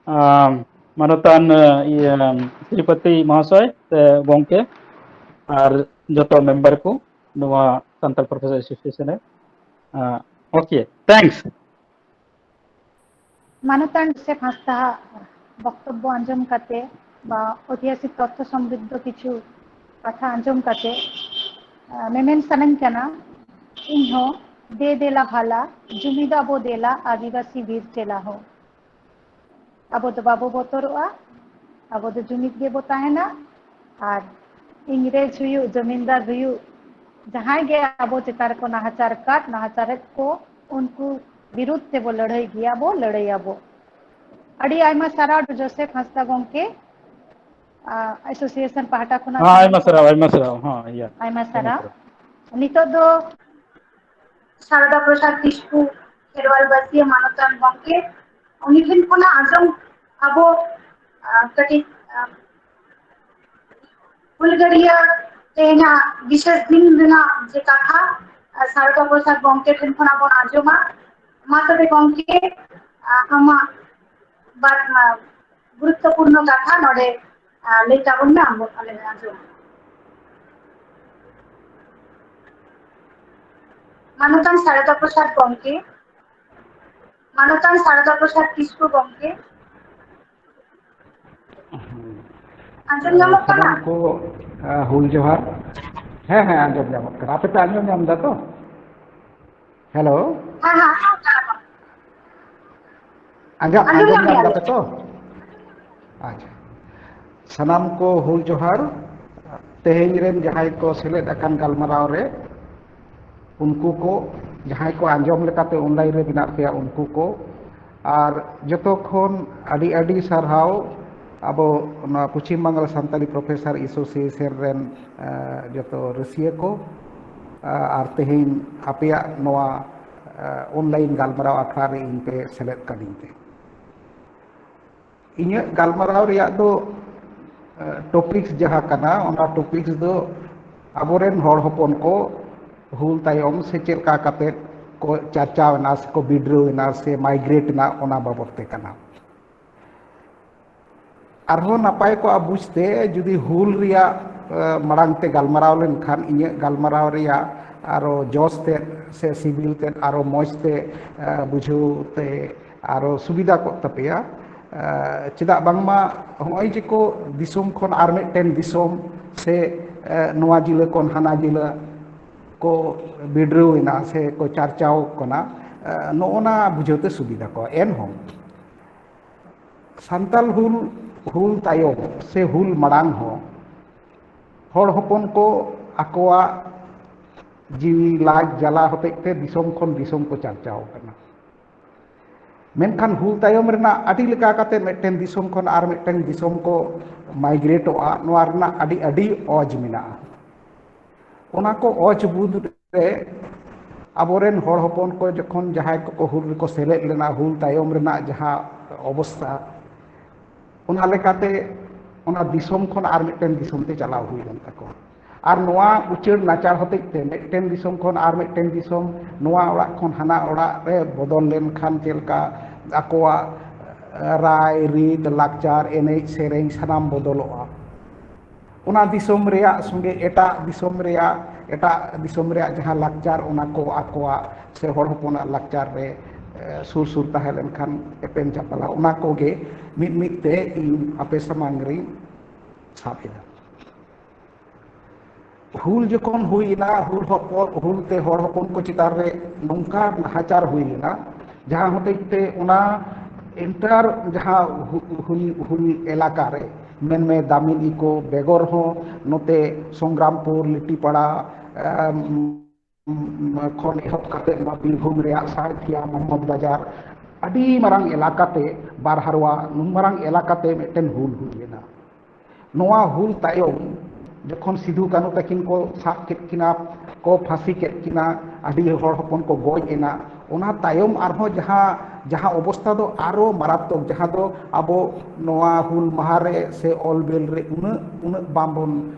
ᱟᱢ, ᱢᱟᱱᱚᱛᱟᱱ, ᱤᱭᱟᱹ, ᱥᱨᱤᱯᱚᱛᱤ ᱢᱚᱦᱟᱥᱚᱭ ᱥᱮ ᱜᱚᱢᱠᱮ, ᱟᱨ ᱡᱚᱛᱚ ᱢᱮᱢᱵᱟᱨ ᱠᱚ ᱱᱚᱣᱟ ᱥᱟᱱᱛᱟᱲ ᱯᱨᱚᱯᱷᱮᱥᱚᱨ ᱮᱥᱳᱥᱤᱭᱮᱥᱚᱱ ᱨᱮ᱾ ᱟᱸ, okay, thanks. ᱢᱟᱱᱚᱛᱟᱱ ᱡᱳᱥᱮᱯ ᱦᱟᱸᱥᱫᱟᱜ ᱵᱚᱠᱛᱚᱵᱵᱚ ᱟᱸᱡᱚᱢ ᱠᱟᱛᱮ ᱵᱟ ᱳᱭᱛᱤᱦᱟᱥᱤᱠ ᱛᱚᱛᱛᱷᱚ ᱥᱚᱢᱨᱤᱫᱽᱫᱷᱚ ᱠᱤᱪᱷᱩ ᱠᱟᱛᱷᱟ ᱟᱸᱡᱚᱢ ᱠᱟᱛᱮ, ᱟᱸ, ᱢᱮᱢᱮᱱ ᱥᱟᱱᱟᱧ ᱠᱟᱱᱟ, ᱤᱧᱦᱚᱸ ᱫᱮ ᱫᱮᱞᱟ ᱵᱷᱟᱞᱟ, ᱡᱩᱢᱤᱫ ᱟᱵᱚ ᱫᱮᱞᱟ, ᱟᱹᱫᱤᱵᱟᱹᱥᱤ ᱵᱤᱨ ᱪᱮᱞᱟ ᱦᱚᱸ᱾ ᱟᱵᱚ ᱫᱚ ᱵᱟᱵᱚ ᱵᱚᱛᱚᱨᱚᱜᱼᱟ, ᱟᱵᱚ ᱫᱚ ᱡᱩᱢᱤᱫ ᱜᱮᱵᱚ ᱛᱟᱦᱮᱱᱟ᱾ ᱟᱨ ᱤᱝᱨᱮᱡᱽ ᱦᱩᱭᱩᱜ, ᱡᱚᱢᱤᱱᱫᱟᱨ ᱦᱩᱭᱩᱜ, ᱡᱟᱦᱟᱸᱭ ᱜᱮ ᱟᱵᱚ ᱪᱮᱛᱟᱱ ᱨᱮᱠᱚ ᱱᱟᱦᱟᱪᱟᱨ ᱠᱟᱫ, ᱱᱟᱦᱟᱪᱟᱨᱮᱫ ᱠᱚ, ᱩᱱᱠᱩ ᱵᱤᱨᱩᱫᱷ ᱛᱮᱵᱚ ᱞᱟᱹᱲᱦᱟᱹᱭ ᱜᱮᱭᱟ ᱵᱚ, ᱞᱟᱹᱲᱦᱟᱹᱭ ᱟᱵᱚ᱾ ᱟᱹᱰᱤ ᱟᱭᱢᱟ ᱥᱟᱨᱦᱟᱣ ᱡᱳᱥᱮᱯ ᱦᱟᱸᱥᱫᱟ ᱜᱚᱢᱠᱮ, ᱟᱸ, ᱮᱥᱳᱥᱤᱭᱮᱥᱚᱱ ᱯᱟᱦᱴᱟ ᱠᱷᱚᱱᱟᱜ ᱦᱮᱸ, ᱥᱟᱱᱟᱢ ᱟᱭᱢᱟ ᱠᱚ ᱥᱟᱨᱦᱟᱣ, ᱟᱭᱢᱟ ᱥᱟᱨᱦᱟᱣ᱾ ᱦᱮᱸ, ᱤᱭᱟᱹ, ᱟᱭᱢᱟ ᱟᱭᱢᱟ ᱥᱟᱨᱦᱟᱣ᱾ ᱥᱟᱨᱦᱟᱣ᱾ ᱱᱤᱛᱚᱜ ᱫᱚ ᱥᱟᱨᱚᱫᱟ ᱯᱨᱚᱥᱟᱫᱽ ᱠᱤᱥᱠᱩ, ᱠᱷᱮᱨᱣᱟᱞ ᱵᱟᱹᱥᱤᱭᱟᱹ ᱢᱟᱱᱚᱛᱟᱱ ᱜᱚᱢᱠᱮ, ᱩᱱᱤ ᱴᱷᱮᱱ ᱠᱷᱚᱱᱟᱜ ᱟᱸᱡᱚᱢ ᱟᱵᱚ, ᱟᱸ, ᱠᱟᱹᱴᱤᱡ, ᱟᱸ, ᱦᱩᱞᱜᱟᱹᱨᱤᱭᱟᱹ ᱛᱮᱦᱮᱧᱟᱜ ᱵᱤᱥᱮᱥ ᱫᱤᱱ ᱨᱮᱱᱟᱜ ᱡᱮ ᱠᱟᱛᱷᱟ, ᱟᱸ, ᱥᱟᱨᱚᱫᱟ ᱯᱨᱚᱥᱟᱫᱽ ᱜᱚᱢᱠᱮ ᱴᱷᱮᱱ ᱠᱷᱚᱱᱟᱜ ᱵᱚᱱ ᱟᱸᱡᱚᱢᱟ᱾ ᱢᱟ ᱛᱚᱵᱮ ᱜᱚᱢᱠᱮ, ᱟᱸ, ᱟᱢᱟᱜ ᱵᱟᱨ, ᱟᱸ, ᱜᱩᱨᱩᱛᱛᱚᱯᱩᱨᱱᱚ ᱠᱟᱛᱷᱟ ᱱᱚᱰᱮ, ᱟᱸ, ᱞᱟᱹᱭ ᱛᱟᱵᱚᱱ ᱢᱮ, ᱟᱢ ᱵᱚᱱ ᱟᱸᱡᱚᱢᱟ᱾ ᱢᱟᱱᱚᱛᱟᱱ ᱥᱟᱨᱚᱫᱟ ᱯᱨᱚᱥᱟᱫᱽ ᱜᱚᱢᱠᱮ, ᱢᱟᱱᱚᱛᱟᱱ ᱥᱟᱨᱚᱫᱟ ᱯᱨᱚᱥᱟᱫᱽ ᱠᱤᱥᱠᱩ ᱜᱚᱢᱠᱮ, ᱟᱸᱡᱚᱢ ᱧᱟᱢᱚᱜ ᱠᱟᱱᱟ? ᱥᱟᱱᱟᱢ ᱠᱚ, ᱟ, ᱦᱩᱞ ᱡᱚᱦᱟᱨ᱾ ᱦᱮᱸ, ᱦᱮᱸ, ᱟᱸᱡᱚᱢ ᱧᱟᱢᱚᱜ ᱠᱟᱱᱟ᱾ ᱟᱯᱮ ᱯᱮ ᱟᱸᱡᱚᱢ ᱧᱟᱢ ᱮᱫᱟ ᱛᱚ? ᱦᱮᱞᱳ? ᱦᱮᱸ, ᱦᱮᱸ, ᱟᱸᱡᱚᱢᱚᱜ ᱠᱟᱱᱟ᱾ ᱟᱸᱡᱚᱢ, ᱟᱸᱡᱚᱢ ᱟᱸᱡᱚᱢ ᱧᱟᱢ ᱧᱟᱢ ᱫᱟᱯᱮ ᱛᱚ? ᱟᱪᱪᱷᱟ᱾ ᱥᱟᱱᱟᱢ ᱠᱚ ᱦᱩᱞ ᱡᱚᱦᱟᱨ᱾ ᱛᱮᱦᱮᱧ ᱨᱮᱱ ᱡᱟᱦᱟᱸᱭ ᱠᱚ ᱥᱮᱞᱮᱫ ᱟᱠᱟᱱ ᱜᱟᱞᱢᱟᱨᱟᱣ ᱨᱮ, ᱩᱱᱠᱩ ᱠᱚ, ᱡᱟᱦᱟᱸᱭ ᱠᱚ ᱟᱸᱡᱚᱢ ᱞᱮᱠᱟᱛᱮ online ᱨᱮ ᱢᱮᱱᱟᱜ ᱯᱮᱭᱟ, ᱩᱱᱠᱩ ᱠᱚ, ᱟᱨ ᱡᱚᱛᱚ ᱠᱷᱚᱱ ᱟᱹᱰᱤ ᱟᱹᱰᱤ ᱥᱟᱨᱦᱟᱣ ᱟᱵᱚ ᱱᱚᱣᱟ ᱯᱚᱪᱷᱤᱢ ᱵᱟᱝᱞᱟ ᱥᱟᱱᱛᱟᱲᱤ Professor Association ᱨᱮᱱ, ᱮ, ᱡᱚᱛᱚ ᱨᱟᱹᱥᱤᱭᱟᱹ ᱠᱚ, ᱮ, ᱟᱨ ᱛᱮᱦᱮᱧ ᱟᱯᱮᱭᱟᱜ ᱱᱚᱣᱟ, ᱮ, online ᱜᱟᱞᱢᱟᱨᱟᱣ ᱟᱠᱷᱲᱟ ᱨᱮ ᱤᱧ ᱯᱮ ᱥᱮᱞᱮᱫ ᱠᱟᱹᱫᱤᱧ ᱛᱮ᱾ ᱤᱧᱟᱹᱜ ᱜᱟᱞᱢᱟᱨᱟᱣ ᱨᱮᱭᱟᱜ ᱫᱚ, ᱮ, topics ᱡᱟᱦᱟᱸ ᱠᱟᱱᱟ, ᱚᱱᱟ topics ᱫᱚ ᱟᱵᱚᱨᱮᱱ ᱦᱚᱲ ᱦᱚᱯᱚᱱ ᱠᱚ ᱦᱩᱞ ᱛᱟᱭᱚᱢ ᱥᱮ ᱪᱮᱫ ᱞᱮᱠᱟ ᱠᱟᱛᱮ ᱠᱚ ᱪᱟᱨᱪᱟᱣ ᱮᱱᱟ, ᱥᱮ ᱠᱚ ᱵᱤᱰᱨᱟᱹᱣ ᱮᱱᱟ, ᱥᱮ migrate ᱮᱱᱟ, ᱚᱱᱟ ᱵᱟᱵᱚᱫ ᱛᱮ ᱠᱟᱱᱟ᱾ ᱟᱨᱦᱚᱸ ᱱᱟᱯᱟᱭ ᱠᱚᱜᱼᱟ ᱵᱩᱡᱽᱛᱮ, ᱡᱩᱫᱤ ᱦᱩᱞ ᱨᱮᱭᱟᱜ, ᱮ, ᱢᱟᱲᱟᱝ ᱛᱮ ᱜᱟᱞᱢᱟᱨᱟᱣ ᱞᱮᱱᱠᱷᱟᱱ, ᱤᱧᱟᱹᱜ ᱜᱟᱞᱢᱟᱨᱟᱣ ᱨᱮᱭᱟᱜ ᱟᱨᱚ ᱡᱚᱥ ᱛᱮᱫ ᱥᱮ ᱥᱤᱵᱤᱞ ᱛᱮᱫ ᱟᱨᱚ ᱢᱚᱡᱽ ᱛᱮ, ᱮ, ᱵᱩᱡᱷᱟᱹᱣ ᱛᱮ ᱟᱨᱚ ᱥᱩᱵᱤᱫᱷᱟ ᱠᱚᱜ ᱛᱟᱯᱮᱭᱟ᱾ ᱮ, ᱪᱮᱫᱟᱜ ᱵᱟᱝᱢᱟ ᱦᱚᱸᱜᱼᱚᱭ ᱡᱮ ᱠᱚ ᱫᱤᱥᱚᱢ ᱠᱷᱚᱱ ᱟᱨ ᱢᱤᱫᱴᱮᱱ ᱫᱤᱥᱚᱢ ᱥᱮ, ᱮ, ᱱᱚᱣᱟ ᱡᱤᱞᱟᱹ ᱠᱷᱚᱱ ᱦᱟᱱᱟ ᱡᱤᱞᱟᱹ ᱠᱚ ᱵᱤᱰᱨᱟᱹᱣ ᱮᱱᱟ ᱥᱮ ᱠᱚ ᱪᱟᱨᱪᱟᱣ ᱠᱟᱱᱟ, ᱮ, ᱱᱚᱜᱼᱚ ᱱᱟ ᱵᱩᱡᱷᱟᱹᱣ ᱛᱮ ᱥᱩᱵᱤᱫᱷᱟ ᱠᱚᱜᱼᱟ᱾ ᱮᱱᱦᱚᱸ ᱥᱟᱱᱛᱟᱞ ᱦᱩᱞ, ᱦᱩᱞ ᱛᱟᱭᱚᱢ ᱥᱮ ᱦᱩᱞ ᱢᱟᱲᱟᱝ ᱦᱚᱸ ᱦᱚᱲ ᱦᱚᱯᱚᱱ ᱠᱚ ᱟᱠᱚᱣᱟᱜ ᱡᱤᱣᱤ ᱞᱟᱡ ᱡᱟᱞᱟ ᱦᱚᱛᱮᱡ ᱛᱮ ᱫᱤᱥᱚᱢ ᱠᱷᱚᱱ ᱫᱤᱥᱚᱢ ᱠᱚ ᱪᱟᱨᱪᱟᱣ ᱠᱟᱱᱟ᱾ ᱢᱮᱱᱠᱷᱟᱱ ᱦᱩᱞ ᱛᱟᱭᱚᱢ ᱨᱮᱱᱟᱜ ᱟᱹᱰᱤ ᱞᱮᱠᱟ ᱠᱟᱛᱮ ᱢᱤᱫᱴᱮᱱ ᱫᱤᱥᱚᱢ ᱠᱷᱚᱱ ᱟᱨ ᱢᱤᱫᱴᱮᱱ ᱫᱤᱥᱚᱢ ᱠᱚ migrateᱚᱜᱼᱟ, ᱱᱚᱣᱟ ᱨᱮᱱᱟᱜ ᱟᱹᱰᱤ, ᱟᱹᱰᱤ ᱚᱡᱽ ᱢᱮᱱᱟᱜᱼᱟ᱾ ᱚᱱᱟ ᱠᱚ ᱚᱡᱽ ᱵᱩᱫᱽ ᱨᱮ ᱟᱵᱚᱨᱮᱱ ᱦᱚᱲ ᱦᱚᱯᱚᱱ ᱠᱚ ᱡᱚᱠᱷᱚᱱ ᱡᱟᱦᱟᱸᱭ ᱠᱚᱠᱚ ᱦᱩᱞ ᱨᱮᱠᱚ ᱥᱮᱞᱮᱫ ᱞᱮᱱᱟ, ᱦᱩᱞ ᱛᱟᱭᱚᱢ ᱨᱮᱱᱟᱜ ᱡᱟᱦᱟᱸ ᱚᱵᱚᱥᱛᱷᱟ, ᱚᱱᱟ ᱞᱮᱠᱟᱛᱮ ᱚᱱᱟ ᱫᱤᱥᱚᱢ ᱠᱷᱚᱱ ᱟᱨ ᱢᱤᱫᱴᱮᱱ ᱫᱤᱥᱚᱢ ᱛᱮ ᱪᱟᱞᱟᱣ ᱦᱩᱭ ᱞᱮᱱ ᱛᱟᱠᱚᱣᱟ᱾ ᱟᱨ ᱱᱚᱣᱟ ᱩᱪᱟᱹᱲ ᱱᱟᱪᱟᱲ ᱦᱚᱛᱮᱡ ᱛᱮ ᱢᱤᱫᱴᱮᱱ ᱫᱤᱥᱚᱢ ᱠᱷᱚᱱ ᱟᱨ ᱢᱤᱫᱴᱮᱱ ᱫᱤᱥᱚᱢ, ᱱᱚᱣᱟ ᱚᱲᱟᱜ ᱠᱷᱚᱱ ᱦᱟᱱᱟ ᱚᱲᱟᱜ ᱨᱮ ᱵᱚᱫᱚᱞ ᱞᱮᱱᱠᱷᱟᱱ ᱪᱮᱫ ᱞᱮᱠᱟ ᱟᱠᱚᱣᱟᱜ, ᱮ, ᱨᱟᱭ, ᱨᱤᱛ, ᱞᱟᱠᱪᱟᱨ, ᱮᱱᱮᱡ, ᱥᱮᱨᱮᱧ ᱥᱟᱱᱟᱢ ᱵᱚᱫᱚᱞᱚᱜᱼᱟ᱾ ᱚᱱᱟ ᱫᱤᱥᱚᱢ ᱨᱮᱭᱟᱜ ᱥᱚᱸᱜᱮ ᱮᱴᱟᱜ ᱫᱤᱥᱚᱢ ᱨᱮᱭᱟᱜ, ᱮᱴᱟᱜ ᱫᱤᱥᱚᱢ ᱨᱮᱭᱟᱜ ᱡᱟᱦᱟᱸ ᱞᱟᱠᱪᱟᱨ, ᱚᱱᱟ ᱠᱚ ᱟᱠᱚᱣᱟᱜ ᱥᱮ ᱦᱚᱲ ᱦᱚᱯᱚᱱᱟᱜ ᱞᱟᱠᱪᱟᱨ ᱨᱮ, ᱮ, ᱥᱩᱨ ᱥᱩᱨ ᱛᱟᱦᱮᱸ ᱞᱮᱱᱠᱷᱟᱱ ᱮᱯᱮᱢ ᱪᱟᱯᱟᱞᱟ᱾ ᱚᱱᱟ ᱠᱚᱜᱮ ᱢᱤᱫ ᱢᱤᱫ ᱛᱮ ᱤᱧ ᱟᱯᱮ ᱥᱟᱢᱟᱝ ᱨᱤᱧ ᱥᱟᱵ ᱮᱫᱟ᱾ ᱦᱩᱞ ᱡᱚᱠᱷᱚᱱ ᱦᱩᱭ ᱮᱱᱟ, ᱦᱩᱞ ᱦᱚᱯᱚᱱ, ᱦᱩᱞ ᱛᱮ ᱦᱚᱲ ᱦᱚᱯᱚᱱ ᱠᱚ ᱪᱮᱛᱟᱱ ᱨᱮ ᱱᱚᱝᱠᱟ ᱱᱟᱦᱟᱪᱟᱨ ᱦᱩᱭ ᱞᱮᱱᱟ, ᱡᱟᱦᱟᱸ ᱦᱚᱛᱮᱡ ᱛᱮ ᱚᱱᱟ ᱮᱱᱴᱟᱨ ᱡᱟᱦᱟᱸ ᱦᱩ-, ᱦᱩᱞ, ᱦᱩᱞ ᱮᱞᱟᱠᱟ ᱨᱮ ᱢᱮᱱᱢᱮ ᱫᱟᱢᱤᱱ ᱤᱠᱳ ᱵᱮᱜᱚᱨ ᱦᱚᱸ ᱱᱚᱛᱮ ᱥᱚᱝᱜᱨᱟᱢᱯᱩᱨ, ᱞᱤᱴᱤᱯᱟᱲᱟ, ᱮᱢ, ᱠᱷᱚᱱ ᱮᱦᱚᱵ ᱠᱟᱛᱮ ᱱᱚᱣᱟ ᱵᱤᱨᱵᱷᱩᱢ ᱨᱮᱭᱟᱜ ᱥᱟᱭᱛᱷᱤᱭᱟ, ᱢᱚᱦᱚᱢᱢᱚᱫᱽ ᱵᱟᱡᱟᱨ, ᱟᱹᱰᱤ ᱢᱟᱨᱟᱝ ᱮᱞᱟᱠᱟᱛᱮ, ᱵᱟᱨᱦᱟᱨᱣᱟ, ᱱᱩᱱ ᱢᱟᱨᱟᱝ ᱮᱞᱟᱠᱟᱛᱮ ᱢᱤᱫᱴᱮᱱ ᱦᱩᱞ ᱦᱩᱭ ᱞᱮᱱᱟ᱾ ᱱᱚᱣᱟ ᱦᱩᱞ ᱛᱟᱭᱚᱢ ᱡᱚᱠᱷᱚᱱ ᱥᱤᱫᱷᱩ ᱠᱟᱹᱱᱦᱩ ᱛᱟᱹᱠᱤᱱ ᱠᱚ ᱥᱟᱵ ᱠᱮᱫ ᱠᱤᱱᱟ, ᱠᱚ ᱯᱷᱟᱹᱥᱤ ᱠᱮᱫ ᱠᱤᱱᱟ, ᱟᱹᱰᱤ ᱦᱚᱲ ᱦᱚᱯᱚᱱ ᱠᱚ ᱜᱚᱡ ᱮᱱᱟ, ᱚᱱᱟ ᱛᱟᱭᱚᱢ ᱟᱨᱦᱚᱸ ᱡᱟᱦᱟᱸ, ᱡᱟᱦᱟᱸ ᱚᱵᱚᱥᱛᱷᱟ ᱫᱚ ᱟᱨᱚ ᱢᱟᱨᱟᱛᱢᱚᱠ, ᱡᱟᱦᱟᱸ ᱫᱚ ᱟᱵᱚ ᱱᱚᱣᱟ ᱦᱩᱞ ᱢᱟᱦᱟ ᱨᱮ ᱥᱮ ᱚᱞ ᱵᱮᱞ ᱨᱮ ᱩᱱᱟᱹᱜ, ᱩᱱᱟᱹᱜ ᱵᱟᱝᱵᱚᱱ,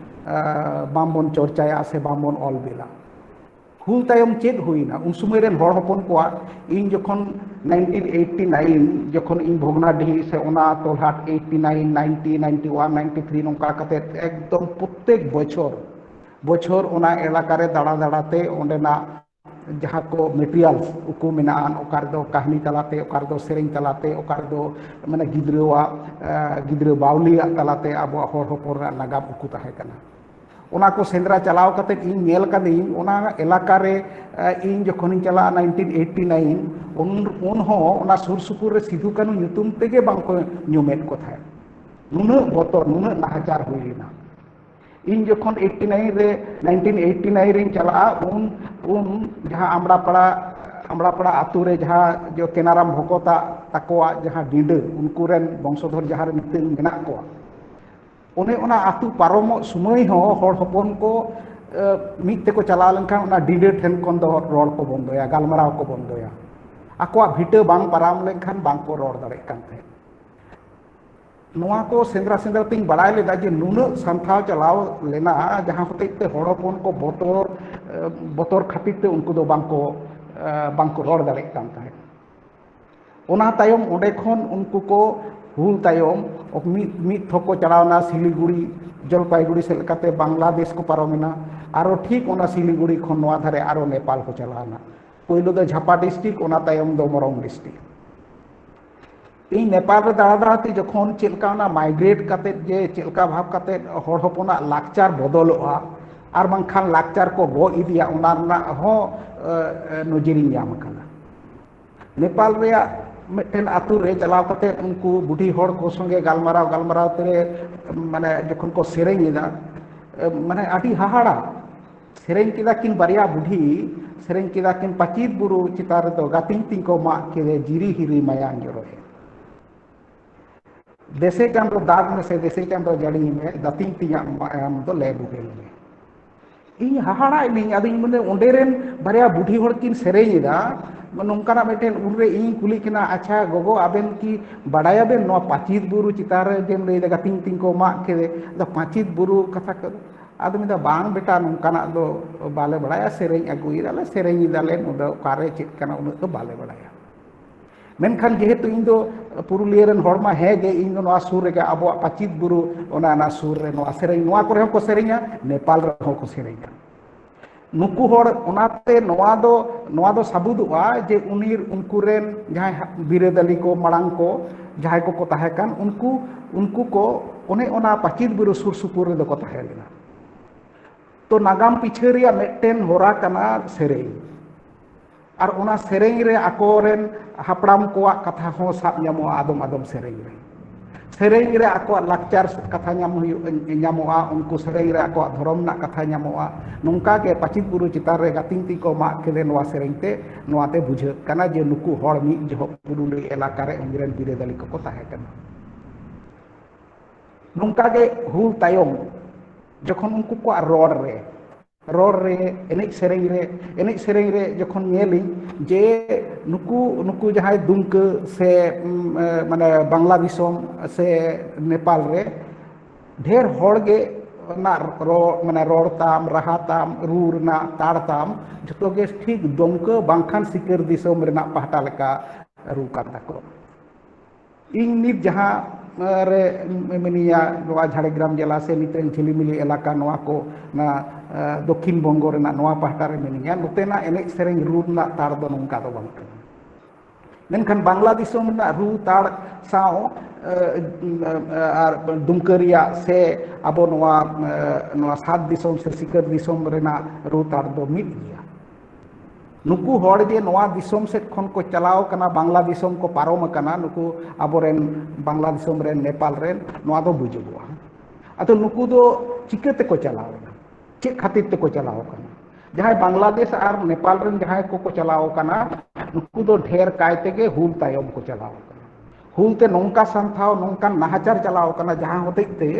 ᱟᱸ, ᱵᱟᱝᱵᱚᱱ ᱪᱚᱨᱪᱟᱭᱟ ᱥᱮ ᱵᱟᱝᱵᱚᱱ ᱚᱞ ᱵᱮᱞᱟ᱾ ᱦᱩᱞ ᱛᱟᱭᱚᱢ ᱪᱮᱫ ᱦᱩᱭᱱᱟ? ᱩᱱ ᱥᱚᱢᱚᱭ ᱨᱮᱱ ᱦᱚᱲ ᱦᱚᱯᱚᱱ ᱠᱚᱣᱟᱜ, ᱤᱧ ᱡᱚᱠᱷᱚᱱ nineteen eighty nine ᱡᱚᱠᱷᱚᱱ ᱤᱧ ᱵᱷᱚᱜᱽᱱᱟᱰᱤᱦᱤ ᱥᱮ ᱚᱱᱟ ᱛᱚᱞᱦᱟᱴ eighty nine, ninety, ninety one, ninety three ᱱᱚᱝᱠᱟ ᱠᱟᱛᱮ ᱮᱠᱫᱚᱢ ᱯᱨᱚᱛᱮᱠ ᱵᱚᱪᱷᱚᱨ, ᱵᱚᱪᱷᱚᱨ ᱚᱱᱟ ᱮᱞᱟᱠᱟ ᱨᱮ ᱫᱟᱬᱟ ᱫᱟᱬᱟ ᱛᱮ ᱚᱸᱰᱮᱱᱟᱜ ᱡᱟᱦᱟᱸ ᱠᱚ materials ᱩᱠᱩ ᱢᱮᱱᱟᱜᱼᱟ, ᱚᱠᱟ ᱨᱮᱫᱚ ᱠᱟᱹᱦᱱᱤ ᱛᱟᱞᱟᱛᱮ, ᱚᱠᱟ ᱨᱮᱫᱚ ᱥᱮᱨᱮᱧ ᱛᱟᱞᱟᱛᱮ, ᱚᱠᱟ ᱨᱮᱫᱚ ᱢᱟᱱᱮ ᱜᱤᱫᱽᱨᱟᱹᱣᱟᱜ, ᱮ, ᱜᱤᱫᱽᱨᱟᱹ ᱵᱟᱣᱞᱤᱭᱟᱜ ᱛᱟᱞᱟᱛᱮ ᱟᱵᱚᱣᱟᱜ ᱦᱚᱲ ᱦᱚᱯᱚᱱ ᱨᱮᱱᱟᱜ ᱱᱟᱜᱟᱢ ᱩᱠᱩ ᱛᱟᱦᱮᱸ ᱠᱟᱱᱟ᱾ ᱚᱱᱟ ᱠᱚ ᱥᱮᱸᱫᱽᱨᱟ ᱪᱟᱞᱟᱣ ᱠᱟᱛᱮ ᱤᱧ ᱧᱮᱞ ᱠᱟᱹᱫᱟᱹᱧ, ᱚᱱᱟ ᱮᱞᱟᱠᱟ ᱨᱮ, ᱮ, ᱤᱧ ᱡᱚᱠᱷᱚᱱᱤᱧ ᱪᱟᱞᱟᱜᱼᱟ nineteen eighty nine, ᱩᱱ, ᱩᱱ ᱦᱚᱸ ᱚᱱᱟ ᱥᱩᱨ ᱥᱩᱯᱩᱨ ᱨᱮ ᱥᱤᱫᱷᱩ ᱠᱟᱹᱱᱦᱩ ᱧᱩᱛᱩᱢ ᱛᱮᱜᱮ ᱵᱟᱝ ᱠᱚ ᱧᱩᱢᱮᱫ ᱠᱚ ᱛᱟᱦᱮᱸᱫ᱾ ᱱᱩᱱᱟᱹᱜ ᱵᱚᱛᱚᱨ, ᱱᱩᱱᱟᱹᱜ ᱱᱟᱦᱟᱪᱟᱨ ᱦᱩᱭ ᱞᱮᱱᱟ᱾ ᱤᱧ ᱡᱚᱠᱷᱚᱱ eighty nine ᱨᱮ, nineteen eighty nine ᱨᱤᱧ ᱪᱟᱞᱟᱜᱼᱟ, ᱩᱱ, ᱩᱱ ᱡᱟᱦᱟᱸ ᱟᱢᱲᱟᱯᱟᱲᱟ, ᱟᱢᱲᱟᱯᱟᱲᱟ ᱟᱛᱳ ᱨᱮ ᱡᱟᱦᱟᱸ ᱡᱚ ᱠᱮᱱᱟᱨᱟᱢ ᱵᱷᱚᱠᱚᱛᱟᱜ ᱛᱟᱠᱚᱣᱟᱜ ᱡᱟᱦᱟᱸ ᱰᱤᱸᱰᱟᱹ, ᱩᱱᱠᱩ ᱨᱮᱱ ᱵᱚᱝᱥᱚᱫᱷᱚᱨ ᱡᱟᱦᱟᱸ ᱨᱮ ᱱᱤᱛᱚᱜ ᱢᱮᱱᱟᱜ ᱠᱚᱣᱟ, ᱚᱱᱮ ᱚᱱᱟ ᱟᱹᱛᱩ ᱯᱟᱨᱚᱢᱚᱜ ᱥᱚᱢᱚᱭ ᱦᱚᱸ ᱦᱚᱲ ᱦᱚᱯᱚᱱ ᱠᱚ, ᱮ, ᱢᱤᱫ ᱛᱮᱠᱚ ᱪᱟᱞᱟᱣ ᱞᱮᱱᱠᱷᱟᱱ ᱚᱱᱟ ᱰᱤᱸᱰᱟᱹ ᱴᱷᱮᱱ ᱠᱷᱚᱱ ᱫᱚ ᱨᱚᱲ ᱠᱚ ᱵᱚᱱᱫᱚᱭᱟ, ᱜᱟᱞᱢᱟᱨᱟᱣ ᱠᱚ ᱵᱚᱱᱫᱚᱭᱟ᱾ ᱟᱠᱚᱣᱟᱜ ᱵᱷᱤᱴᱟᱹ ᱵᱟᱝ ᱯᱟᱨᱚᱢ ᱞᱮᱱᱠᱷᱟᱱ ᱵᱟᱝ ᱠᱚ ᱨᱚᱲ ᱫᱟᱲᱮᱭᱟᱜ ᱠᱟᱱ ᱛᱟᱦᱮᱸᱫ᱾ ᱱᱚᱣᱟ ᱠᱚ ᱥᱮᱸᱫᱽᱨᱟ ᱥᱮᱸᱫᱽᱨᱟ ᱛᱤᱧ ᱵᱟᱲᱟᱭ ᱞᱮᱫᱟ ᱡᱮ ᱱᱩᱱᱟᱹᱜ ᱥᱟᱱᱛᱷᱟᱞ ᱪᱟᱞᱟᱣ ᱞᱮᱱᱟ, ᱡᱟᱦᱟᱸ ᱦᱚᱛᱮᱡ ᱛᱮ ᱦᱚᱲ ᱦᱚᱯᱚᱱ ᱠᱚ ᱵᱚᱛᱚᱨ, ᱮ, ᱵᱚᱛᱚᱨ ᱠᱷᱟᱹᱛᱤᱨ ᱛᱮ ᱩᱱᱠᱩ ᱫᱚ ᱵᱟᱝ ᱠᱚ, ᱮ, ᱵᱟᱝ ᱠᱚ ᱨᱚᱲ ᱫᱟᱲᱮᱭᱟᱜ ᱠᱟᱱ ᱛᱟᱦᱮᱸᱫ᱾ ᱚᱱᱟ ᱛᱟᱭᱚᱢ ᱚᱸᱰᱮ ᱠᱷᱚᱱ ᱩᱱᱠᱩ ᱠᱚ ᱦᱩᱞ ᱛᱟᱭᱚᱢ ᱢᱤᱫ, ᱢᱤᱫ ᱛᱷᱚᱠ ᱠᱚ ᱪᱟᱞᱟᱣ ᱮᱱᱟ ᱥᱤᱞᱤᱜᱩᱲᱤ, ᱡᱚᱞᱯᱟᱭᱜᱩᱲᱤ ᱥᱮᱫ ᱞᱮᱠᱟᱛᱮ ᱵᱟᱝᱞᱟᱫᱮᱥ ᱠᱚ ᱯᱟᱨᱚᱢ ᱮᱱᱟ᱾ ᱟᱨᱚ ᱴᱷᱤᱠ ᱚᱱᱟ ᱥᱤᱞᱤᱜᱩᱲᱤ ᱠᱷᱚᱱ ᱱᱚᱣᱟ ᱫᱷᱟᱨᱮ ᱟᱨᱚ ᱱᱮᱯᱟᱞ ᱠᱚ ᱪᱟᱞᱟᱣ ᱮᱱᱟ᱾ ᱯᱳᱭᱞᱳ ᱫᱚ ᱡᱷᱟᱯᱟ district, ᱚᱱᱟ ᱛᱟᱭᱚᱢ ᱫᱚ ᱢᱚᱨᱚᱝ district᱾ ᱤᱧ ᱱᱮᱯᱟᱞ ᱨᱮ ᱫᱟᱬᱟ ᱫᱟᱬᱟ ᱛᱮ ᱡᱚᱠᱷᱚᱱ ᱪᱮᱫ ᱞᱮᱠᱟ ᱚᱱᱟ migrate ᱠᱟᱛᱮᱫ ᱡᱮ ᱪᱮᱫ ᱞᱮᱠᱟ ᱵᱷᱟᱵᱽ ᱠᱟᱛᱮᱫ ᱦᱚᱲ ᱦᱚᱯᱚᱱᱟᱜ ᱞᱟᱠᱪᱟᱨ ᱵᱚᱫᱚᱞᱚᱜᱼᱟ ᱟᱨ ᱵᱟᱝᱠᱷᱟᱱ ᱞᱟᱠᱪᱟᱨ ᱠᱚ ᱜᱚᱜ ᱤᱫᱤᱭᱟ, ᱚᱱᱟ ᱨᱮᱱᱟᱜ ᱦᱚᱸ, ᱮ, ᱮ, ᱱᱚᱡᱮᱨᱤᱧ ᱧᱟᱢ ᱟᱠᱟᱫᱟ᱾ ᱱᱮᱯᱟᱞ ᱨᱮᱭᱟᱜ ᱢᱤᱫᱴᱮᱱ ᱟᱛᱳ ᱨᱮ ᱪᱟᱞᱟᱣ ᱠᱟᱛᱮ ᱩᱱᱠᱩ ᱵᱩᱰᱷᱤ ᱦᱚᱲ ᱠᱚ ᱥᱚᱸᱜᱮ ᱜᱟᱞᱢᱟᱨᱟᱣ ᱜᱟᱞᱢᱟᱨᱟᱣ ᱛᱮ, ᱢᱟᱱᱮ, ᱡᱚᱠᱷᱚᱱ ᱠᱚ ᱥᱮᱨᱮᱧ ᱮᱫᱟ, ᱢᱟᱱᱮ, ᱟᱹᱰᱤ ᱦᱟᱦᱟᱲᱟ᱾ ᱥᱮᱨᱮᱧ ᱠᱮᱫᱟ ᱠᱤᱱ ᱵᱟᱨᱭᱟ ᱵᱩᱰᱷᱤ, ᱥᱮᱨᱮᱧ ᱠᱮᱫᱟ ᱠᱤᱱ, "ᱯᱟᱹᱪᱤᱛ ᱵᱩᱨᱩ ᱪᱮᱛᱟᱱ ᱨᱮᱫᱚ ᱜᱟᱛᱤᱧ ᱛᱤᱧ ᱠᱚ ᱢᱟᱜ ᱠᱮᱫᱮ, ᱡᱤᱨᱤ ᱦᱤᱨᱤ ᱢᱟᱭᱟᱝ ᱡᱚᱨᱚᱭᱮᱱ᱾ ᱫᱮᱥᱮ ᱪᱟᱸᱫᱚ ᱫᱟᱜᱽ ᱢᱮᱥᱮ, ᱫᱮᱥᱮ ᱪᱟᱸᱫᱚ ᱡᱟᱹᱲᱤ ᱢᱮ, ᱫᱟᱹᱛᱤᱧ ᱛᱤᱧᱟᱜ ᱢᱟᱭᱟᱢ ᱫᱚ ᱞᱮ ᱵᱩᱦᱮᱞ ᱢᱮ᱾" ᱤᱧ ᱦᱟᱦᱟᱲᱟᱜ ᱮᱱᱟᱹᱧ᱾ ᱟᱫᱚᱧ ᱢᱮᱱᱫᱟ, ᱚᱸᱰᱮ ᱨᱮᱱ ᱵᱟᱨᱭᱟ ᱵᱩᱰᱷᱤ ᱦᱚᱲ ᱠᱤᱱ ᱥᱮᱨᱮᱧ ᱮᱫᱟ, ᱱᱚᱝᱠᱟᱱᱟᱜ ᱢᱤᱫᱴᱮᱱ᱾ ᱩᱱᱨᱮ ᱤᱧ ᱠᱩᱞᱤ ᱠᱤᱱᱟ, "ᱟᱪᱪᱷᱟ ᱜᱚᱜᱚ, ᱟᱵᱮᱱ ᱠᱤ ᱵᱟᱰᱟᱭᱟᱵᱮᱱ ᱱᱚᱣᱟ ᱯᱟᱹᱪᱤᱛ ᱵᱩᱨᱩ ᱪᱮᱛᱟᱱ ᱨᱮ ᱡᱮᱢ ᱞᱟᱹᱭᱫᱟ ᱜᱟᱛᱤᱧ ᱛᱤᱧ ᱠᱚ ᱢᱟᱜ ᱠᱮᱫᱮ, ᱟᱫᱚ ᱯᱟᱹᱪᱤᱛ ᱵᱩᱨᱩ ᱠᱟᱛᱷᱟ ᱠᱚ?" ᱟᱫᱚ ᱢᱮᱱᱫᱟ, "ᱵᱟᱝ ᱵᱮᱴᱟ, ᱱᱚᱝᱠᱟᱱᱟᱜ ᱫᱚ ᱵᱟᱞᱮ ᱵᱟᱲᱟᱭᱟ, ᱥᱮᱨᱮᱧ ᱟᱹᱜᱩᱭᱮᱫᱟᱞᱮ, ᱥᱮᱨᱮᱧ ᱮᱫᱟᱞᱮ, ᱱᱚᱰᱮ ᱚᱠᱟᱨᱮ ᱪᱮᱫ ᱠᱟᱱᱟ ᱩᱱᱟᱹᱜ ᱫᱚ ᱵᱟᱞᱮ ᱵᱟᱲᱟᱭᱟ᱾ ᱢᱮᱱᱠᱷᱟᱱ ᱡᱮᱦᱮᱛᱩ ᱤᱧ ᱫᱚ ᱯᱩᱨᱩᱞᱤᱭᱟᱹ ᱨᱮᱱ ᱦᱚᱲ ᱢᱟ ᱦᱮᱸ ᱜᱮ, ᱤᱧ ᱫᱚ ᱱᱚᱣᱟ ᱥᱩᱨ ᱨᱮᱜᱮ ᱟᱵᱚᱣᱟᱜ ᱯᱟᱹᱪᱤᱛ ᱵᱩᱨᱩ, ᱚᱱᱟ, ᱚᱱᱟ ᱥᱩᱨ ᱨᱮ ᱱᱚᱣᱟ ᱥᱮᱨᱮᱧ, ᱱᱚᱣᱟ ᱠᱚᱨᱮ ᱦᱚᱸᱠᱚ ᱥᱮᱨᱮᱧᱟ, ᱱᱮᱯᱟᱞ ᱨᱮᱦᱚᱸ ᱠᱚ ᱥᱮᱨᱮᱧᱟ ᱱᱩᱠᱩ ᱦᱚᱲ᱾ ᱚᱱᱟᱛᱮ ᱱᱚᱣᱟ ᱫᱚ, ᱱᱚᱣᱟ ᱫᱚ ᱥᱟᱹᱵᱩᱫᱚᱜᱼᱟ ᱡᱮ ᱩᱱᱤ, ᱩᱱᱠᱩ ᱨᱮᱱ ᱡᱟᱦᱟᱸᱭ ᱦᱟ-, ᱵᱤᱨᱟᱹᱫᱟᱹᱞᱤ ᱠᱚ, ᱢᱟᱲᱟᱝ ᱠᱚ ᱡᱟᱦᱟᱸᱭ ᱠᱚᱠᱚ ᱛᱟᱦᱮᱸ ᱠᱟᱱ, ᱩᱱᱠᱩ, ᱩᱱᱠᱩ ᱠᱚ ᱚᱱᱮ ᱚᱱᱟ ᱯᱟᱹᱪᱤᱛ ᱵᱩᱨᱩ ᱥᱩᱨ ᱥᱩᱯᱩᱨ ᱨᱮᱫᱚ ᱠᱚ ᱛᱟᱦᱮᱸ ᱞᱮᱱᱟ᱾ ᱛᱚ ᱱᱟᱜᱟᱢ ᱯᱤᱪᱷᱟᱹ ᱨᱮᱭᱟᱜ ᱢᱤᱫᱴᱮᱱ ᱦᱚᱨᱟ ᱠᱟᱱᱟ ᱥᱮᱨᱮᱧ᱾ ᱟᱨ ᱚᱱᱟ ᱥᱮᱨᱮᱧ ᱨᱮ ᱟᱠᱚᱨᱮᱱ ᱦᱟᱯᱲᱟᱢ ᱠᱚᱣᱟᱜ ᱠᱟᱛᱷᱟ ᱦᱚᱸ ᱥᱟᱵ ᱧᱟᱢᱚᱜᱼᱟ ᱟᱫᱚᱢ ᱟᱫᱚᱢ ᱥᱮᱨᱮᱧ ᱨᱮ᱾ ᱥᱮᱨᱮᱧ ᱨᱮ ᱟᱠᱚᱣᱟᱜ ᱞᱟᱠᱪᱟᱨ ᱠᱟᱛᱷᱟ ᱧᱟᱢ ᱦᱩᱭᱩᱜ, ᱧᱟᱢᱚᱜᱼᱟ, ᱩᱱᱠᱩ ᱥᱮᱨᱮᱧ ᱨᱮ ᱟᱠᱚᱣᱟᱜ ᱫᱷᱚᱨᱚᱢ ᱨᱮᱱᱟᱜ ᱠᱟᱛᱷᱟ ᱧᱟᱢᱚᱜᱼᱟ᱾ ᱱᱚᱝᱠᱟ ᱜᱮ ᱯᱟᱹᱪᱤᱛ ᱵᱩᱨᱩ ᱪᱮᱛᱟᱱ ᱨᱮ ᱜᱟᱹᱛᱤᱧ ᱛᱤ ᱠᱚ ᱢᱟᱜ ᱠᱮᱫᱮ, ᱱᱚᱣᱟ ᱥᱮᱨᱮᱧ ᱛᱮ ᱱᱚᱣᱟ ᱛᱮ ᱵᱩᱡᱷᱟᱹᱜ ᱠᱟᱱᱟ ᱡᱮ ᱱᱩᱠᱩ ᱦᱚᱲ ᱢᱤᱫ ᱡᱚᱦᱚᱜ ᱯᱩᱨᱩᱞᱤᱭᱟᱹ ᱮᱞᱟᱠᱟ ᱨᱮ ᱩᱱᱤ ᱨᱮᱱ ᱵᱤᱨᱟᱹᱫᱟᱹᱞᱤ ᱠᱚᱠᱚ ᱛᱟᱦᱮᱸ ᱠᱟᱱᱟ᱾ ᱱᱚᱝᱠᱟ ᱜᱮ ᱦᱩᱞ ᱛᱟᱭᱚᱢ ᱡᱚᱠᱷᱚᱱ ᱩᱱᱠᱩ ᱠᱚᱣᱟᱜ ᱨᱚᱲ ᱨᱮ, ᱨᱚᱲ ᱨᱮ, ᱮᱱᱮᱡ ᱥᱮᱨᱮᱧ ᱨᱮ, ᱮᱱᱮᱡ ᱥᱮᱨᱮᱧ ᱨᱮ ᱡᱚᱠᱷᱚᱱ ᱧᱮᱞᱤᱧ ᱡᱮ ᱱᱩᱠᱩ, ᱱᱩᱠᱩ ᱡᱟᱦᱟᱸᱭ ᱫᱩᱢᱠᱟᱹ ᱥᱮ, ᱩᱢ, ᱮ, ᱢᱟᱱᱮ ᱵᱟᱝᱞᱟ ᱫᱤᱥᱚᱢ ᱥᱮ ᱱᱮᱯᱟᱞ ᱨᱮ ᱰᱷᱮᱨ ᱦᱚᱲ ᱜᱮ ᱚᱱᱟ ᱨᱚᱲ, ᱢᱟᱱᱮ ᱨᱚᱲ ᱛᱟᱢ, ᱨᱟᱦᱟ ᱛᱟᱢ, ᱨᱩ ᱨᱮᱱᱟᱜ ᱛᱟᱲ ᱛᱟᱢ, ᱡᱚᱛᱚ ᱜᱮ ᱴᱷᱤᱠ ᱫᱩᱢᱠᱟᱹ ᱵᱟᱝᱠᱷᱟᱱ ᱥᱤᱠᱟᱹᱨ ᱫᱤᱥᱚᱢ ᱨᱮᱱᱟᱜ ᱯᱟᱦᱴᱟ ᱞᱮᱠᱟ ᱨᱩ ᱠᱟᱱ ᱛᱟᱠᱚᱣᱟ᱾ ᱤᱧ ᱱᱤᱛ ᱡᱟᱦᱟᱸ, ᱮ, ᱨᱮ ᱢᱤᱱᱟᱹᱧᱟ, ᱱᱚᱣᱟ ᱡᱷᱟᱲᱜᱨᱟᱢ ᱡᱮᱞᱟ ᱥᱮ ᱱᱤᱛᱚᱜ ᱡᱷᱤᱞᱤᱢᱤᱞᱤ ᱮᱞᱟᱠᱟ, ᱱᱚᱣᱟ ᱠᱚ, ᱚᱱᱟ, ᱮ, ᱫᱚᱠᱠᱷᱤᱱ ᱵᱚᱝᱜᱚ ᱨᱮᱱᱟᱜ ᱱᱚᱣᱟ ᱯᱟᱦᱴᱟ ᱨᱮ ᱢᱤᱱᱟᱹᱧᱟ, ᱱᱚᱛᱮᱱᱟᱜ ᱮᱱᱮᱡ ᱥᱮᱨᱮᱧ ᱨᱩ ᱨᱮᱱᱟᱜ ᱛᱟᱲ ᱫᱚ ᱱᱚᱝᱠᱟ ᱫᱚ ᱵᱟᱝ ᱠᱟᱱᱟ᱾ ᱢᱮᱱᱠᱷᱟᱱ ᱵᱟᱝᱞᱟ ᱫᱤᱥᱚᱢ ᱨᱮᱱᱟᱜ ᱨᱩ ᱛᱟᱲ ᱥᱟᱶ, ᱮ, ᱮ, ᱟᱨ ᱫᱩᱢᱠᱟᱹ ᱨᱮᱭᱟᱜ ᱥᱮ ᱟᱵᱚ ᱱᱚᱣᱟ, ᱮ, ᱱᱚᱣᱟ ᱥᱟᱛ ᱫᱤᱥᱚᱢ ᱥᱮ ᱥᱤᱠᱟᱹᱨ ᱫᱤᱥᱚᱢ ᱨᱮᱱᱟᱜ ᱨᱩ ᱛᱟᱲ ᱫᱚ ᱢᱤᱫ ᱜᱮᱭᱟ᱾ ᱱᱩᱠᱩ ᱦᱚᱲ ᱡᱮ ᱱᱚᱣᱟ ᱫᱤᱥᱚᱢ ᱥᱮᱫ ᱠᱷᱚᱱ ᱠᱚ ᱪᱟᱞᱟᱣ ᱠᱟᱱᱟ, ᱵᱟᱝᱞᱟ ᱫᱤᱥᱚᱢ ᱠᱚ ᱯᱟᱨᱚᱢ ᱟᱠᱟᱱᱟ, ᱱᱩᱠᱩ ᱟᱵᱚᱨᱮᱱ ᱵᱟᱝᱞᱟ ᱫᱤᱥᱚᱢ ᱨᱮᱱ, ᱱᱮᱯᱟᱞ ᱨᱮᱱ, ᱱᱚᱣᱟ ᱫᱚ ᱵᱩᱡᱩᱜᱚᱜᱼᱟ᱾ ᱟᱫᱚ ᱱᱩᱠᱩ ᱫᱚ ᱪᱤᱠᱟᱹ ᱛᱮᱠᱚ ᱪᱟᱞᱟᱣ ᱮᱱᱟ? ᱪᱮᱫ ᱠᱷᱟᱹᱛᱤᱨ ᱛᱮᱠᱚ ᱪᱟᱞᱟᱣ ᱟᱠᱟᱱᱟ? ᱡᱟᱦᱟᱸᱭ ᱵᱟᱝᱞᱟᱫᱮᱥ ᱟᱨ ᱱᱮᱯᱟᱞ ᱨᱮᱱ ᱡᱟᱦᱟᱸᱭ ᱠᱚᱠᱚ ᱪᱟᱞᱟᱣ ᱟᱠᱟᱱᱟ, ᱱᱩᱠᱩ ᱫᱚ ᱰᱷᱮᱨ ᱠᱟᱭ ᱛᱮᱜᱮ ᱦᱩᱞ ᱛᱟᱭᱚᱢ ᱠᱚ ᱪᱟᱞᱟᱣ ᱟᱠᱟᱱᱟ᱾ ᱦᱩᱞ ᱛᱮ ᱱᱚᱝᱠᱟ ᱥᱟᱱᱛᱷᱟᱣ, ᱱᱚᱝᱠᱟᱱ ᱱᱟᱦᱟᱪᱟᱨ ᱪᱟᱞᱟᱣ ᱟᱠᱟᱱᱟ, ᱡᱟᱦᱟᱸ ᱦᱚᱛᱮᱡ ᱛᱮ,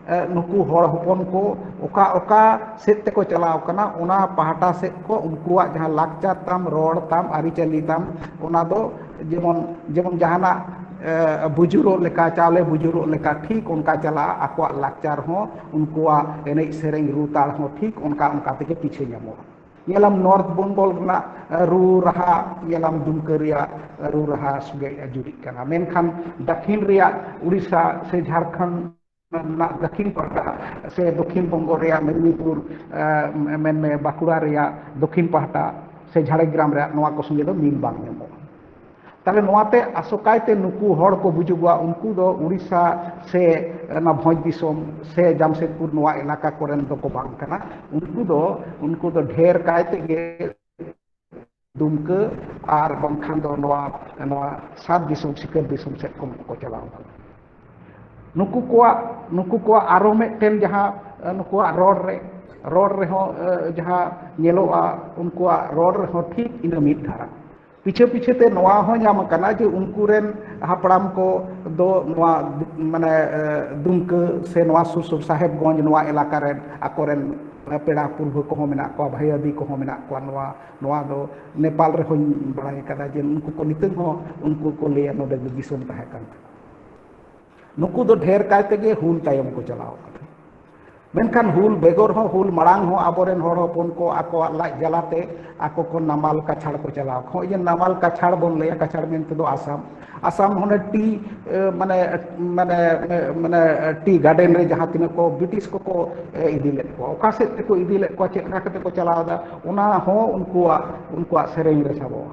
ᱮ, ᱱᱩᱠᱩ ᱦᱚᱲ ᱦᱚᱯᱚᱱ ᱠᱚ ᱚᱠᱟ ᱚᱠᱟ ᱥᱮᱫ ᱛᱮᱠᱚ ᱪᱟᱞᱟᱣ ᱟᱠᱟᱱᱟ, ᱚᱱᱟ ᱯᱟᱦᱴᱟ ᱥᱮᱫ ᱠᱚ ᱩᱱᱠᱩᱣᱟᱜ ᱡᱟᱦᱟᱸ ᱞᱟᱠᱪᱟᱨ ᱛᱟᱢ, ᱨᱚᱲ ᱛᱟᱢ, ᱟᱹᱨᱤᱪᱟᱹᱞᱤ ᱛᱟᱢ, ᱚᱱᱟ ᱫᱚ ᱡᱮᱢᱚᱱ, ᱡᱮᱢᱚᱱ ᱡᱟᱦᱟᱱᱟᱜ, ᱮ, ᱵᱩᱡᱩᱨᱚᱜ ᱞᱮᱠᱟ, ᱪᱟᱣᱞᱮ ᱵᱩᱡᱩᱨᱚᱜ ᱞᱮᱠᱟ ᱴᱷᱤᱠ ᱚᱱᱠᱟ ᱪᱟᱞᱟᱜᱼᱟ᱾ ᱟᱠᱚᱣᱟᱜ ᱞᱟᱠᱪᱟᱨ ᱦᱚᱸ, ᱩᱱᱠᱩᱣᱟᱜ ᱮᱱᱮᱡ ᱥᱮᱨᱮᱧ, ᱨᱩ ᱛᱟᱲ ᱦᱚᱸ ᱴᱷᱤᱠ ᱚᱱᱠᱟ ᱚᱱᱠᱟ ᱛᱮᱜᱮ ᱯᱤᱪᱷᱟᱹ ᱧᱟᱢᱚᱜᱼᱟ᱾ ᱧᱮᱞᱟᱢ ᱱᱚᱨᱛᱷ ᱵᱮᱝᱜᱚᱞ ᱨᱮᱱᱟᱜ, ᱮ, ᱨᱩ ᱨᱟᱦᱟ, ᱧᱮᱞᱟᱢ ᱫᱩᱢᱠᱟᱹ ᱨᱮᱭᱟᱜ, ᱮ, ᱨᱩ ᱨᱟᱦᱟ ᱥᱚᱸᱜᱮ ᱡᱩᱨᱤᱜ ᱠᱟᱱᱟ᱾ ᱢᱮᱱᱠᱷᱟᱱ ᱫᱟᱹᱠᱷᱤᱱ ᱨᱮᱭᱟᱜ ᱩᱲᱤᱥᱥᱟ ᱥᱮ ᱡᱷᱟᱲᱠᱷᱚᱸᱰ ᱨᱮᱱᱟᱜ ᱫᱟᱹᱠᱷᱤᱱ ᱯᱟᱦᱴᱟ ᱥᱮ ᱫᱚᱠᱷᱤᱱ ᱵᱚᱝᱜᱚ ᱨᱮᱭᱟᱜ ᱢᱮᱫᱽᱱᱤᱯᱩᱨ, ᱮ, ᱢᱮᱱᱢᱮ ᱵᱟᱸᱠᱩᱲᱟ ᱨᱮᱭᱟᱜ ᱫᱚᱠᱷᱤᱱ ᱯᱟᱦᱴᱟ ᱥᱮ ᱡᱷᱟᱲᱜᱨᱟᱢ ᱨᱮᱭᱟᱜ ᱱᱚᱣᱟ ᱠᱚ ᱥᱚᱸᱜᱮ ᱫᱚ ᱢᱤᱞ ᱵᱟᱝ ᱧᱟᱢᱚᱜᱼᱟ᱾ ᱛᱟᱦᱞᱮ ᱱᱚᱣᱟᱛᱮ ᱟᱥᱚᱠᱟᱭᱛᱮ ᱱᱩᱠᱩ ᱦᱚᱲ ᱠᱚ ᱵᱩᱡᱩᱜᱚᱜᱼᱟ, ᱩᱱᱠᱩ ᱫᱚ ᱩᱲᱤᱥᱥᱟ ᱥᱮ ᱚᱱᱟ ᱵᱷᱚᱸᱡᱽ ᱫᱤᱥᱚᱢ ᱥᱮ ᱡᱟᱢᱥᱮᱫᱽᱯᱩᱨ ᱱᱚᱣᱟ ᱮᱞᱟᱠᱟ ᱠᱚᱨᱮᱱ ᱫᱚᱠᱚ ᱵᱟᱝ ᱠᱟᱱᱟ᱾ ᱩᱱᱠᱩ ᱫᱚ, ᱩᱱᱠᱩ ᱫᱚ ᱰᱷᱮᱨ ᱠᱟᱭ ᱛᱮᱜᱮ ᱫᱩᱢᱠᱟᱹ ᱟᱨ ᱵᱟᱝᱠᱷᱟᱱ ᱫᱚ ᱱᱚᱣᱟ, ᱱᱚᱣᱟ ᱥᱟᱛ ᱫᱤᱥᱚᱢ, ᱥᱤᱠᱟᱹᱨ ᱫᱤᱥᱚᱢ ᱥᱮᱫ ᱠᱷᱚᱱ ᱠᱚ ᱪᱟᱞᱟᱣ ᱠᱟᱱᱟ᱾ ᱱᱩᱠᱩ ᱠᱚᱣᱟᱜ, ᱱᱩᱠᱩ ᱠᱚᱣᱟᱜ ᱟᱨᱚ ᱢᱤᱫᱴᱮᱱ ᱡᱟᱦᱟᱸ, ᱮ, ᱱᱩᱠᱩᱣᱟᱜ ᱨᱚᱲ ᱨᱮ, ᱨᱚᱲ ᱨᱮᱦᱚᱸ, ᱮ, ᱡᱟᱦᱟᱸ ᱧᱮᱞᱚᱜᱼᱟ, ᱩᱱᱠᱩᱣᱟᱜ ᱨᱚᱲ ᱨᱮᱦᱚᱸ ᱴᱷᱤᱠ ᱤᱱᱟᱹ ᱢᱤᱫ ᱫᱷᱟᱨᱟ᱾ ᱯᱤᱪᱷᱟᱹ ᱯᱤᱪᱷᱟᱹ ᱛᱮ ᱱᱚᱣᱟ ᱦᱚᱸ ᱧᱟᱢ ᱟᱠᱟᱱᱟ ᱡᱮ ᱩᱱᱠᱩ ᱨᱮᱱ ᱦᱟᱯᱲᱟᱢ ᱠᱚ ᱫᱚ ᱱᱚᱣᱟ, ᱢᱟᱱᱮ, ᱮ, ᱫᱩᱢᱠᱟᱹ ᱥᱮ ᱱᱚᱣᱟ ᱥᱩᱨ ᱥᱩᱨ ᱥᱟᱦᱮᱵᱽᱜᱚᱸᱡᱽ ᱱᱚᱣᱟ ᱮᱞᱟᱠᱟ ᱨᱮᱱ ᱟᱠᱚᱨᱮᱱ, ᱮ, ᱯᱮᱲᱟ ᱯᱩᱨᱵᱷᱟᱹ ᱠᱚᱦᱚᱸ ᱢᱮᱱᱟᱜ ᱠᱚᱣᱟ, ᱵᱷᱟᱹᱭᱟᱹᱫᱤ ᱠᱚᱦᱚᱸ ᱢᱮᱱᱟᱜ ᱠᱚᱣᱟ᱾ ᱱᱚᱣᱟ, ᱱᱚᱣᱟ ᱫᱚ ᱱᱮᱯᱟᱞ ᱨᱮᱦᱚᱸᱧ ᱵᱟᱲᱟᱭ ᱟᱠᱟᱫᱟ ᱡᱮ ᱩᱱᱠᱩ ᱠᱚ ᱱᱤᱛᱚᱜ ᱦᱚᱸ ᱩᱱᱠᱩ ᱠᱚ ᱞᱟᱹᱭᱟ ᱱᱚᱰᱮ ᱫᱚ ᱫᱤᱥᱚᱢ ᱛᱟᱦᱮᱸ ᱠᱟᱱ ᱛᱟᱠᱚᱣᱟ᱾ ᱱᱩᱠᱩ ᱫᱚ ᱰᱷᱮᱨ ᱠᱟᱭ ᱛᱮᱜᱮ ᱦᱩᱞ ᱛᱟᱭᱚᱢ ᱠᱚ ᱪᱟᱞᱟᱣ ᱟᱠᱟᱱᱟ᱾ ᱢᱮᱱᱠᱷᱟᱱ ᱦᱩᱞ ᱵᱮᱜᱚᱨ ᱦᱚᱸ, ᱦᱩᱞ ᱢᱟᱲᱟᱝ ᱦᱚᱸ ᱟᱵᱚᱨᱮᱱ ᱦᱚᱲ ᱦᱚᱯᱚᱱ ᱠᱚ ᱟᱠᱚᱣᱟᱜ ᱞᱟᱡ ᱡᱟᱞᱟᱛᱮ ᱟᱠᱚ ᱠᱚ ᱱᱟᱢᱟᱞ ᱠᱟᱪᱷᱟᱲ ᱠᱚ ᱪᱟᱞᱟᱣ᱾ ᱱᱚᱜᱼᱚᱭ ᱡᱮ ᱱᱟᱢᱟᱞ ᱠᱟᱪᱷᱟᱲ ᱵᱚᱱ ᱞᱟᱹᱭᱟ, ᱠᱟᱪᱷᱟᱲ ᱢᱮᱱᱛᱮ ᱫᱚ ᱟᱥᱟᱢ, ᱟᱥᱟᱢ ᱦᱚᱸ ᱚᱱᱮ ᱴᱤ, ᱮ, ᱢᱟᱱᱮ, ᱢᱟᱱᱮ, ᱢᱟᱱᱮ, ᱴᱤ ᱜᱟᱨᱰᱮᱱ ᱨᱮ ᱡᱟᱦᱟᱸ ᱛᱤᱱᱟᱹᱜ ᱠᱚ ᱵᱨᱤᱴᱤᱥ ᱠᱚᱠᱚ, ᱮ, ᱤᱫᱤ ᱞᱮᱫ ᱠᱚᱣᱟ, ᱚᱠᱟ ᱥᱮᱫ ᱛᱮᱠᱚ ᱤᱫᱤ ᱞᱮᱫ ᱠᱚᱣᱟ, ᱪᱮᱫ ᱞᱮᱠᱟ ᱠᱟᱛᱮ ᱠᱚ ᱪᱟᱞᱟᱣ ᱮᱫᱟ, ᱚᱱᱟ ᱦᱚᱸ ᱩᱱᱠᱩᱣᱟᱜ, ᱩᱱᱠᱩᱣᱟᱜ ᱥᱮᱨᱮᱧ ᱨᱮ ᱥᱟᱵᱚᱜᱼᱟ᱾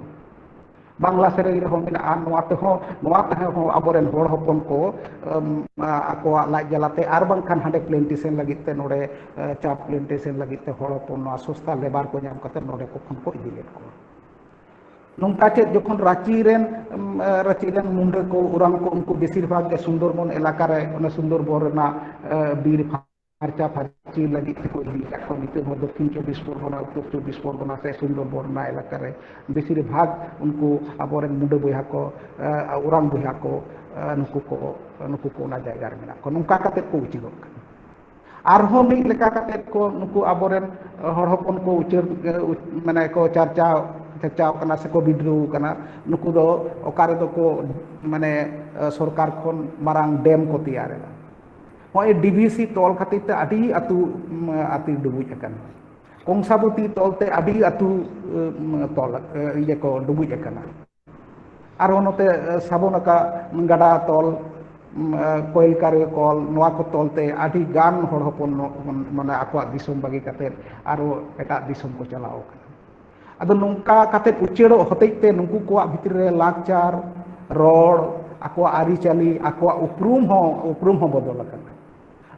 ᱵᱟᱝᱞᱟ ᱥᱮᱨᱮᱧ ᱨᱮᱦᱚᱸ ᱢᱮᱱᱟᱜᱼᱟ᱾ ᱱᱚᱣᱟ ᱛᱮᱦᱚᱸ, ᱱᱚᱣᱟ ᱛᱮᱦᱚᱸ ᱟᱵᱚᱨᱮᱱ ᱦᱚᱲ ᱦᱚᱯᱚᱱ ᱠᱚ, ᱮᱢ, ᱟ-, ᱟᱠᱚᱣᱟᱜ ᱞᱟᱡ ᱡᱟᱞᱟᱛᱮ ᱟᱨ ᱵᱟᱝᱠᱷᱟᱱ ᱦᱟᱸᱰᱮ plantation ᱞᱟᱹᱜᱤᱫ ᱛᱮ, ᱱᱚᱰᱮ, ᱮ, ᱪᱟ plantation ᱞᱟᱹᱜᱤᱫ ᱛᱮ ᱦᱚᱲ ᱦᱚᱯᱚᱱ ᱱᱚᱣᱟ ᱥᱚᱥᱛᱟ labour ᱠᱚ ᱧᱟᱢ ᱠᱟᱛᱮ ᱱᱚᱰᱮ ᱠᱚ ᱠᱷᱚᱱ ᱠᱚ ᱤᱫᱤ ᱞᱮᱫ ᱠᱚᱣᱟ᱾ ᱱᱚᱝᱠᱟ ᱪᱮᱫ ᱡᱚᱠᱷᱚᱱ ᱨᱟᱸᱪᱤ ᱨᱮᱱ, ᱮᱢ, ᱮ, ᱨᱟᱸᱪᱤ ᱨᱮᱱ ᱢᱩᱱᱰᱟᱹ ᱠᱚ, ᱳᱨᱟᱝ ᱠᱚ, ᱩᱱᱠᱩ ᱵᱮᱥᱤᱨ ᱵᱷᱟᱜᱽ ᱜᱮ ᱥᱩᱱᱫᱚᱨᱵᱚᱱ ᱮᱞᱟᱠᱟ ᱨᱮ, ᱚᱱᱟ ᱥᱩᱱᱫᱚᱨᱵᱚᱱ ᱨᱮᱱᱟᱜ, ᱮ, ᱵᱤᱨ ᱯᱷᱟᱨᱪᱟ ᱯᱷᱟᱨᱪᱤ ᱞᱟᱹᱜᱤᱫ ᱛᱮᱠᱚ ᱤᱫᱤ ᱟᱠᱟᱫ ᱠᱚᱣᱟ᱾ ᱱᱤᱛᱚᱜ ᱦᱚᱸ ᱫᱚᱠᱠᱷᱤᱱ ᱪᱚᱵᱵᱤᱥ ᱯᱚᱨᱜᱚᱱᱟ, ᱩᱛᱛᱚᱨ ᱪᱚᱵᱵᱤᱥ ᱯᱚᱨᱜᱚᱱᱟ ᱥᱮ ᱥᱩᱱᱫᱚᱨᱵᱚᱱ ᱨᱮᱱᱟᱜ ᱮᱞᱟᱠᱟ ᱨᱮ ᱵᱮᱥᱤᱨ ᱵᱷᱟᱜᱽ ᱩᱱᱠᱩ ᱟᱵᱚᱨᱮᱱ ᱢᱩᱱᱰᱟᱹ ᱵᱚᱭᱦᱟ ᱠᱚ, ᱮ, ᱳᱨᱟᱝ ᱵᱚᱭᱦᱟ ᱠᱚ, ᱮ, ᱱᱩᱠᱩ ᱠᱚ, ᱱᱩᱠᱩ ᱠᱚ ᱚᱱᱟ ᱡᱟᱭᱜᱟ ᱨᱮ ᱢᱮᱱᱟᱜ ᱠᱚᱣᱟ᱾ ᱱᱚᱝᱠᱟ ᱠᱟᱛᱮᱫ ᱠᱚ ᱩᱪᱟᱹᱲᱚᱜ ᱠᱟᱱᱟ᱾ ᱟᱨᱦᱚᱸ ᱢᱤᱫ ᱞᱮᱠᱟ ᱠᱟᱛᱮᱫ ᱠᱚ ᱱᱩᱠᱩ ᱟᱵᱚᱨᱮᱱ ᱦᱚᱲ ᱦᱚᱯᱚᱱ ᱠᱚ ᱩᱪᱟᱹᱲ, ᱮ, ᱩᱪ-, ᱢᱟᱱᱮ ᱠᱚ ᱪᱟᱨᱪᱟᱣ, ᱪᱟᱨᱪᱟᱣ ᱠᱟᱱᱟ ᱥᱮᱠᱚ ᱵᱤᱫᱽᱨᱳᱦᱚ ᱠᱟᱱᱟ᱾ ᱱᱩᱠᱩ ᱫᱚ ᱚᱠᱟ ᱨᱮᱫᱚ ᱠᱚ, ᱢᱟᱱᱮ, ᱮ, ᱥᱚᱨᱠᱟᱨ ᱠᱷᱚᱱ ᱢᱟᱨᱟᱝ ᱰᱮᱢ ᱠᱚ ᱛᱮᱭᱟᱨ ᱮᱫᱟ᱾ ᱱᱚᱜᱼᱚᱭ ᱰᱤ ᱵᱷᱤ ᱥᱤ ᱛᱚᱞ ᱠᱷᱟᱹᱛᱤᱨ ᱛᱮ ᱟᱹᱰᱤ ᱟᱹᱛᱩ, ᱩᱢ, ᱟᱹᱛᱩ ᱰᱩᱵᱩᱡ ᱟᱠᱟᱱᱟ᱾ ᱠᱚᱝᱥᱟᱵᱚᱛᱤ ᱛᱚᱞ ᱛᱮ ᱟᱹᱰᱤ ᱟᱹᱛᱩ, ᱩᱢ, ᱛᱚᱞ, ᱮ, ᱤᱭᱟᱹ ᱠᱚ ᱰᱩᱵᱩᱡ ᱟᱠᱟᱱᱟ᱾ ᱟᱨᱦᱚᱸ ᱱᱚᱛᱮ, ᱮ, ᱥᱟᱵᱚᱱᱟᱠᱟ ᱜᱟᱰᱟ ᱛᱚᱞ, ᱩᱢ, ᱮ, ᱠᱚᱭᱮᱞᱠᱟᱨᱤ ᱠᱚᱞ, ᱱᱚᱣᱟ ᱠᱚ ᱛᱚᱞ ᱛᱮ ᱟᱹᱰᱤ ᱜᱟᱱ ᱦᱚᱲ ᱦᱚᱯᱚᱱ ᱱᱚ-, ᱢᱟᱱᱮ ᱟᱠᱚᱣᱟᱜ ᱫᱤᱥᱚᱢ ᱵᱟᱹᱜᱤ ᱠᱟᱛᱮ ᱟᱨᱦᱚᱸ ᱮᱴᱟᱜ ᱫᱤᱥᱚᱢ ᱠᱚ ᱪᱟᱞᱟᱣ ᱟᱠᱟᱱᱟ᱾ ᱟᱫᱚ ᱱᱚᱝᱠᱟ ᱠᱟᱛᱮ ᱩᱪᱟᱹᱲᱚᱜ ᱦᱚᱛᱮᱡ ᱛᱮ ᱱᱩᱠᱩ ᱠᱚᱣᱟᱜ ᱵᱷᱤᱛᱨᱤ ᱨᱮ ᱞᱟᱠᱪᱟᱨ, ᱨᱚᱲ, ᱟᱠᱚᱣᱟᱜ ᱟᱹᱨᱤᱪᱟᱹᱞᱤ, ᱟᱠᱚᱣᱟᱜ ᱩᱯᱨᱩᱢ ᱦᱚᱸ, ᱩᱯᱨᱩᱢ ᱦᱚᱸ ᱵᱚᱫᱚᱞ ᱟᱠᱟᱱᱟ᱾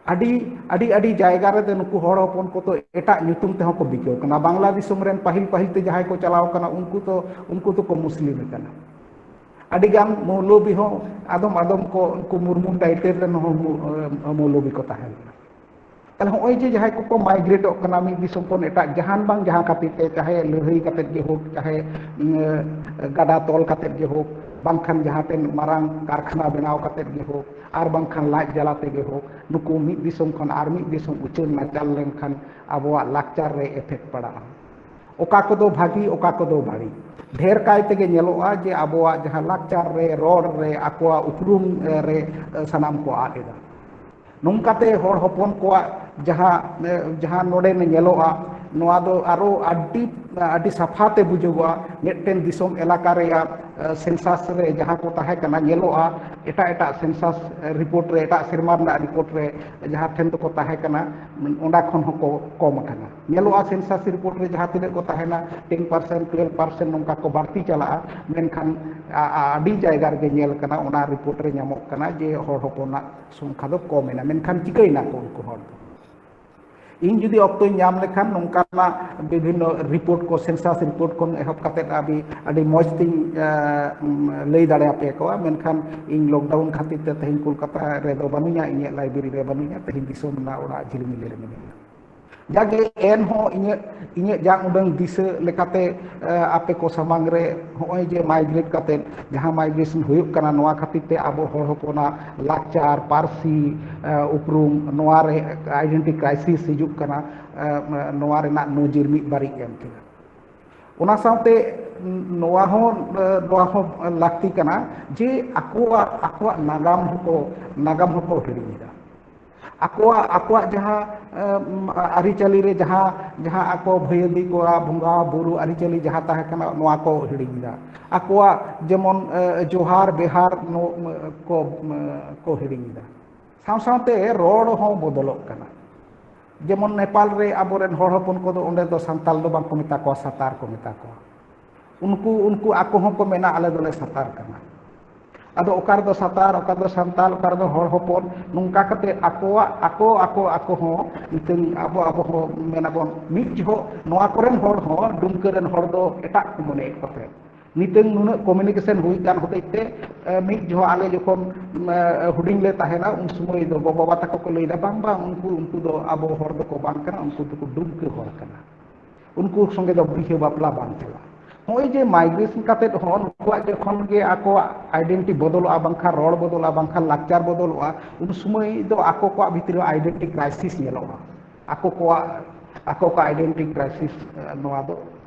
ᱟᱹᱰᱤ, ᱟᱹᱰᱤ, ᱟᱹᱰᱤ ᱡᱟᱭᱜᱟ ᱨᱮᱫᱚ ᱱᱩᱠᱩ ᱦᱚᱲ ᱦᱚᱯᱚᱱ ᱠᱚᱫᱚ ᱮᱴᱟᱜ ᱧᱩᱛᱩᱢ ᱛᱮᱦᱚᱸ ᱠᱚ ᱵᱤᱠᱟᱹᱣ ᱠᱟᱱᱟ᱾ ᱵᱟᱝᱞᱟ ᱫᱤᱥᱚᱢ ᱨᱮᱱ ᱯᱟᱹᱦᱤᱞ, ᱯᱟᱹᱦᱤᱞ ᱛᱮ ᱡᱟᱦᱟᱸᱭ ᱠᱚ ᱪᱟᱞᱟᱣ ᱠᱟᱱᱟ, ᱩᱱᱠᱩ ᱫᱚ, ᱩᱱᱠᱩ ᱫᱚᱠᱚ ᱢᱩᱥᱞᱤᱢ ᱟᱠᱟᱱᱟ᱾ ᱟᱹᱰᱤ ᱜᱟᱱ ᱢᱚᱣᱞᱚᱵᱤ ᱦᱚᱸ, ᱟᱫᱚᱢ, ᱟᱫᱚᱢ ᱠᱚ ᱩᱱᱠᱩ ᱢᱩᱨᱢᱩ title ᱨᱮᱱ ᱦᱚᱸ ᱢᱩ-, ᱢᱚᱣᱞᱚᱵᱤ ᱠᱚ ᱛᱟᱦᱮᱸ ᱞᱮᱱᱟ᱾ ᱛᱟᱦᱞᱮ ᱦᱚᱸᱜᱼᱚᱭ ᱡᱮ ᱡᱟᱦᱟᱸᱭ ᱠᱚᱠᱚ migrateᱚᱜ ᱠᱟᱱᱟ, ᱢᱤᱫ ᱫᱤᱥᱚᱢ ᱠᱷᱚᱱ ᱮᱴᱟᱜ ᱡᱟᱦᱟᱱ ᱵᱟᱝ ᱡᱟᱦᱟᱸ ᱠᱷᱟᱹᱛᱤᱨ ᱛᱮ, ᱪᱟᱦᱮ ᱞᱟᱹᱲᱦᱟᱹᱭ ᱠᱟᱛᱮᱫ ᱜᱮ ᱦᱳᱠ, ᱪᱟᱦᱮ, ᱩᱸ, ᱜᱟᱰᱟ ᱛᱚᱞ ᱠᱟᱛᱮᱫ ᱜᱮ ᱦᱳᱠ, ᱵᱟᱝᱠᱷᱟᱱ ᱡᱟᱦᱟᱸ ᱴᱷᱮᱱ ᱢᱟᱨᱟᱝ ᱠᱟᱨᱠᱷᱟᱱᱟ ᱵᱮᱱᱟᱣ ᱠᱟᱛᱮᱫ ᱜᱮ ᱦᱳᱠ, ᱟᱨ ᱵᱟᱝᱠᱷᱟᱱ ᱞᱟᱡ ᱡᱟᱞᱟ ᱛᱮᱜᱮ ᱦᱳᱠ, ᱱᱩᱠᱩ ᱢᱤᱫ ᱫᱤᱥᱚᱢ ᱠᱷᱚᱱ ᱟᱨ ᱢᱤᱫ ᱫᱤᱥᱚᱢ ᱩᱪᱟᱹᱲ ᱱᱟᱪᱟᱨ ᱞᱮᱱᱠᱷᱟᱱ ᱟᱵᱚᱣᱟᱜ ᱞᱟᱠᱪᱟᱨ ᱨᱮ effect ᱯᱟᱲᱟᱜᱼᱟ᱾ ᱚᱠᱟ ᱠᱚᱫᱚ ᱵᱷᱟᱹᱜᱤ, ᱚᱠᱟ ᱠᱚᱫᱚ ᱵᱟᱹᱲᱤᱡ᱾ ᱰᱷᱮᱨ ᱠᱟᱭ ᱛᱮᱜᱮ ᱧᱮᱞᱚᱜᱼᱟ ᱡᱮ ᱟᱵᱚᱣᱟᱜ ᱡᱟᱦᱟᱸ ᱞᱟᱠᱪᱟᱨ ᱨᱮ, ᱨᱚᱲ ᱨᱮ, ᱟᱠᱚᱣᱟᱜ ᱩᱯᱨᱩᱢ, ᱮ, ᱨᱮ, ᱮ, ᱥᱟᱱᱟᱢ ᱠᱚ ᱟᱫ ᱮᱫᱟ᱾ ᱱᱚᱝᱠᱟᱛᱮ ᱦᱚᱲ ᱦᱚᱯᱚᱱ ᱠᱚᱣᱟᱜ ᱡᱟᱦᱟᱸ, ᱮ, ᱡᱟᱦᱟᱸ ᱱᱚᱰᱮ ᱧᱮᱞᱚᱜᱼᱟ, ᱱᱚᱣᱟ ᱫᱚ ᱟᱨᱚ ᱟᱹᱰᱤ, ᱟᱹᱰᱤ ᱥᱟᱯᱷᱟ ᱛᱮ ᱵᱩᱡᱩᱜᱚᱜᱼᱟ᱾ ᱢᱤᱫᱴᱮᱱ ᱫᱤᱥᱚᱢ ᱮᱞᱟᱠᱟ ᱨᱮᱭᱟᱜ, ᱮ, census ᱨᱮ ᱡᱟᱦᱟᱸ ᱠᱚ ᱛᱟᱦᱮᱸ ᱠᱟᱱᱟ, ᱧᱮᱞᱚᱜᱼᱟ ᱮᱴᱟᱜ ᱮᱴᱟᱜ census report ᱨᱮ, ᱮᱴᱟᱜ ᱥᱮᱨᱢᱟ ᱨᱮᱱᱟᱜ report ᱨᱮ ᱡᱟᱦᱟᱸ ᱴᱷᱮᱱ ᱫᱚᱠᱚ ᱛᱟᱦᱮᱸ ᱠᱟᱱᱟ, ᱚᱱᱟ ᱠᱷᱚᱱ ᱦᱚᱸᱠᱚ ᱠᱚᱢ ᱟᱠᱟᱱᱟ᱾ ᱧᱮᱞᱚᱜᱼᱟ census report ᱨᱮ ᱡᱟᱦᱟᱸ ᱛᱤᱱᱟᱹᱜ ᱠᱚ ᱛᱟᱦᱮᱱᱟ, ten percent, twelve percent ᱱᱚᱝᱠᱟ ᱠᱚ ᱵᱟᱹᱲᱛᱤ ᱪᱟᱞᱟᱜᱼᱟ, ᱢᱮᱱᱠᱷᱟᱱ ᱟ-, ᱟ-, ᱟᱹᱰᱤ ᱡᱟᱭᱜᱟ ᱨᱮᱜᱮ ᱧᱮᱞ ᱠᱟᱱᱟ, ᱚᱱᱟ report ᱨᱮ ᱧᱟᱢᱚᱜ ᱠᱟᱱᱟ ᱡᱮ ᱦᱚᱲ ᱦᱚᱯᱚᱱᱟᱜ ᱥᱚᱝᱠᱷᱟ ᱫᱚ ᱠᱚᱢ ᱮᱱᱟ᱾ ᱢᱮᱱᱠᱷᱟᱱ ᱪᱤᱠᱟᱹᱭᱮᱱᱟ ᱠᱚ ᱩᱱᱠᱩ ᱦᱚᱲ ᱫᱚ? ᱤᱧ ᱡᱩᱫᱤ ᱚᱠᱛᱚᱧ ᱧᱟᱢ ᱞᱮᱠᱷᱟᱱ, ᱱᱚᱝᱠᱟᱱᱟᱜ ᱵᱤᱵᱷᱤᱱᱱᱚ report ᱠᱚ, census report ᱠᱷᱚᱱ ᱮᱦᱚᱵ ᱠᱟᱛᱮᱫ ᱟᱹᱰᱤ, ᱟᱹᱰᱤ ᱢᱚᱡᱽ ᱛᱤᱧ, ᱮ, ᱩᱢ, ᱞᱟᱹᱭ ᱫᱟᱲᱮᱭᱟᱯᱮ ᱠᱚᱣᱟ, ᱢᱮᱱᱠᱷᱟᱱ ᱤᱧ lockdown ᱠᱷᱟᱹᱛᱤᱨ ᱛᱮ ᱛᱮᱦᱮᱧ ᱠᱳᱞᱠᱟᱛᱟ ᱨᱮᱫᱚ ᱵᱟᱹᱱᱩᱧᱟ, ᱤᱧᱟᱹᱜ library ᱨᱮ ᱵᱟᱹᱱᱩᱧᱟ, ᱛᱮᱦᱮᱧ ᱫᱤᱥᱚᱢ ᱨᱮᱱᱟᱜ ᱚᱲᱟᱜ ᱡᱷᱤᱞᱢᱤᱞᱤ ᱨᱮ ᱢᱤᱱᱟᱹᱧᱟ᱾ ᱡᱟᱜᱮ ᱮᱱᱦᱚᱸ ᱤᱧᱟᱹᱜ, ᱤᱧᱟᱹᱜ ᱡᱟ ᱩᱰᱟᱹᱝ ᱫᱤᱥᱟᱹ ᱞᱮᱠᱟᱛᱮ, ᱮ, ᱟᱯᱮ ᱠᱚ ᱥᱟᱢᱟᱝ ᱨᱮ ᱦᱚᱸᱜᱼᱚᱭ ᱡᱮ migrate ᱠᱟᱛᱮᱫ ᱡᱟᱦᱟᱸ migration ᱦᱩᱭᱩᱜ ᱠᱟᱱᱟ, ᱱᱚᱣᱟ ᱠᱷᱟᱹᱛᱤᱨ ᱛᱮ ᱟᱵᱚ ᱦᱚᱲ ᱦᱚᱯᱚᱱᱟᱜ ᱞᱟᱠᱪᱟᱨ, ᱯᱟᱹᱨᱥᱤ, ᱮ, ᱩᱯᱨᱩᱢ, ᱱᱚᱣᱟ ᱨᱮ identity crisis ᱦᱤᱡᱩᱜ ᱠᱟᱱᱟ, ᱮ, ᱱᱚᱣᱟ ᱨᱮᱱᱟᱜ ᱱᱚᱡᱤᱨ ᱢᱤᱫ ᱵᱟᱨᱤᱧ ᱮᱢ ᱠᱮᱫᱟ᱾ ᱚᱱᱟ ᱥᱟᱶᱛᱮ ᱱᱚᱣᱟ ᱦᱚᱸ, ᱮ, ᱱᱚᱣᱟ ᱦᱚᱸ ᱞᱟᱹᱠᱛᱤ ᱠᱟᱱᱟ ᱡᱮ ᱟᱠᱚᱣᱟᱜ, ᱟᱠᱚᱣᱟᱜ ᱱᱟᱜᱟᱢ ᱦᱚᱸᱠᱚ, ᱱᱟᱜᱟᱢ ᱦᱚᱸᱠᱚ ᱦᱤᱲᱤᱧ ᱮᱫᱟ᱾ ᱟᱠᱚᱣᱟᱜ, ᱟᱠᱚᱣᱟᱜ ᱡᱟᱦᱟᱸ, ᱮ, ᱟᱹᱨᱤᱪᱟᱹᱞᱤ ᱨᱮ ᱡᱟᱦᱟᱸ, ᱡᱟᱦᱟᱸ ᱟᱠᱚ ᱵᱷᱟᱹᱭᱟᱹᱫᱤ ᱠᱚᱣᱟ, ᱵᱚᱸᱜᱟ ᱵᱩᱨᱩ ᱟᱹᱨᱤᱪᱟᱹᱞᱤ ᱡᱟᱦᱟᱸ ᱛᱟᱦᱮᱸ ᱠᱟᱱᱟ, ᱱᱚᱣᱟ ᱠᱚ ᱦᱤᱲᱤᱧ ᱮᱫᱟ᱾ ᱟᱠᱚᱣᱟᱜ ᱡᱮᱢᱚᱱ, ᱮ, ᱡᱚᱦᱟᱨ, ᱵᱮᱦᱟᱨ ᱱᱚ-, ᱠᱚ, ᱮ, ᱠᱚ ᱦᱤᱲᱤᱧ ᱮᱫᱟ᱾ ᱥᱟᱶ ᱥᱟᱶᱛᱮ ᱨᱚᱲ ᱦᱚᱸ ᱵᱚᱫᱚᱞᱚᱜ ᱠᱟᱱᱟ᱾ ᱡᱮᱢᱚᱱ ᱱᱮᱯᱟᱞ ᱨᱮ ᱟᱵᱚᱨᱮᱱ ᱦᱚᱲ ᱦᱚᱯᱚᱱ ᱠᱚᱫᱚ ᱚᱸᱰᱮ ᱫᱚ ᱥᱟᱱᱛᱟᱞ ᱫᱚ ᱵᱟᱝ ᱠᱚ ᱢᱮᱛᱟ ᱠᱚᱣᱟ, ᱥᱟᱛᱟᱨ ᱠᱚ ᱢᱮᱛᱟ ᱠᱚᱣᱟ᱾ ᱩᱱᱠᱩ, ᱩᱱᱠᱩ ᱟᱠᱚ ᱦᱚᱸᱠᱚ ᱢᱮᱱᱟ, "ᱟᱞᱮ ᱫᱚᱞᱮ ᱥᱟᱛᱟᱨ ᱠᱟᱱᱟ᱾" ᱟᱫᱚ ᱚᱠᱟ ᱨᱮᱫᱚ ᱥᱟᱛᱟᱨ, ᱚᱠᱟ ᱨᱮᱫᱚ ᱥᱟᱱᱛᱟᱞ, ᱚᱠᱟ ᱨᱮᱫᱚ ᱦᱚᱲ ᱦᱚᱯᱚᱱ, ᱱᱚᱝᱠᱟ ᱠᱟᱛᱮ ᱟᱠᱚᱣᱟᱜ, ᱟᱠᱚ, ᱟᱠᱚ, ᱟᱠᱚ ᱦᱚᱸ ᱱᱤᱛᱚᱝ ᱟᱵᱚ, ᱟᱵᱚ ᱦᱚᱸ ᱢᱮᱱᱟᱵᱚᱱ, ᱢᱤᱫ ᱡᱚᱦᱚᱜ ᱱᱚᱣᱟ ᱠᱚᱨᱮᱱ ᱦᱚᱲ ᱦᱚᱸ, ᱰᱩᱢᱠᱟᱹ ᱨᱮᱱ ᱦᱚᱲ ᱫᱚ ᱮᱴᱟᱜ ᱠᱚ ᱢᱚᱱᱮᱭᱮᱫ ᱠᱚ ᱛᱟᱦᱮᱸᱫ᱾ ᱱᱤᱛᱚᱝ ᱱᱩᱱᱟᱹᱜ communication ᱦᱩᱭ ᱠᱟᱱ ᱦᱚᱛᱮᱡ ᱛᱮ, ᱮ, ᱢᱤᱫ ᱡᱚᱦᱚᱜ ᱟᱞᱮ ᱡᱚᱠᱷᱚᱱ, ᱮ, ᱦᱩᱰᱤᱧ ᱞᱮ ᱛᱟᱦᱮᱱᱟ, ᱩᱱ ᱥᱚᱢᱚᱭ ᱫᱚ ᱜᱚ-ᱵᱟᱵᱟ ᱛᱟᱠᱚ ᱠᱚ ᱞᱟᱹᱭᱫᱟ, "ᱵᱟᱝ, ᱵᱟᱝ, ᱩᱱᱠᱩ, ᱩᱱᱠᱩ ᱫᱚ ᱟᱵᱚ ᱦᱚᱲ ᱫᱚᱠᱚ ᱵᱟᱝ ᱠᱟᱱᱟ, ᱩᱱᱠᱩ ᱫᱚᱠᱚ ᱰᱩᱢᱠᱟᱹ ᱦᱚᱲ ᱠᱟᱱᱟ, ᱩᱱᱠᱩ ᱥᱚᱸᱜᱮ ᱫᱚ ᱵᱤᱦᱟᱹ ᱵᱟᱯᱞᱟ ᱵᱟᱝ ᱪᱟᱞᱟᱜᱼᱟ᱾" ᱱᱚᱜᱼᱚᱭ ᱡᱮ migration ᱠᱟᱛᱮᱫ ᱦᱚᱸ ᱱᱩᱠᱩᱣᱟᱜ ᱡᱚᱠᱷᱚᱱ ᱜᱮ ᱟᱠᱚᱣᱟᱜ identity ᱵᱚᱫᱚᱞᱚᱜᱼᱟ, ᱵᱟᱝᱠᱷᱟᱱ ᱨᱚᱲ ᱵᱚᱫᱚᱞᱚᱜᱼᱟ, ᱵᱟᱝᱠᱷᱟᱱ ᱞᱟᱠᱪᱟᱨ ᱵᱚᱫᱚᱞᱚᱜᱼᱟ, ᱩᱱ ᱥᱚᱢᱚᱭ ᱫᱚ ᱟᱠᱚ ᱠᱚᱣᱟᱜ ᱵᱷᱤᱛᱨᱤ ᱨᱮ identity crisis ᱧᱮᱞᱚᱜᱼᱟ᱾ ᱟᱠᱚ ᱠᱚᱣᱟᱜ, ᱟᱠᱚ ᱠᱚᱣᱟᱜ identity crisis, ᱮ, ᱱᱚᱣᱟ ᱫᱚ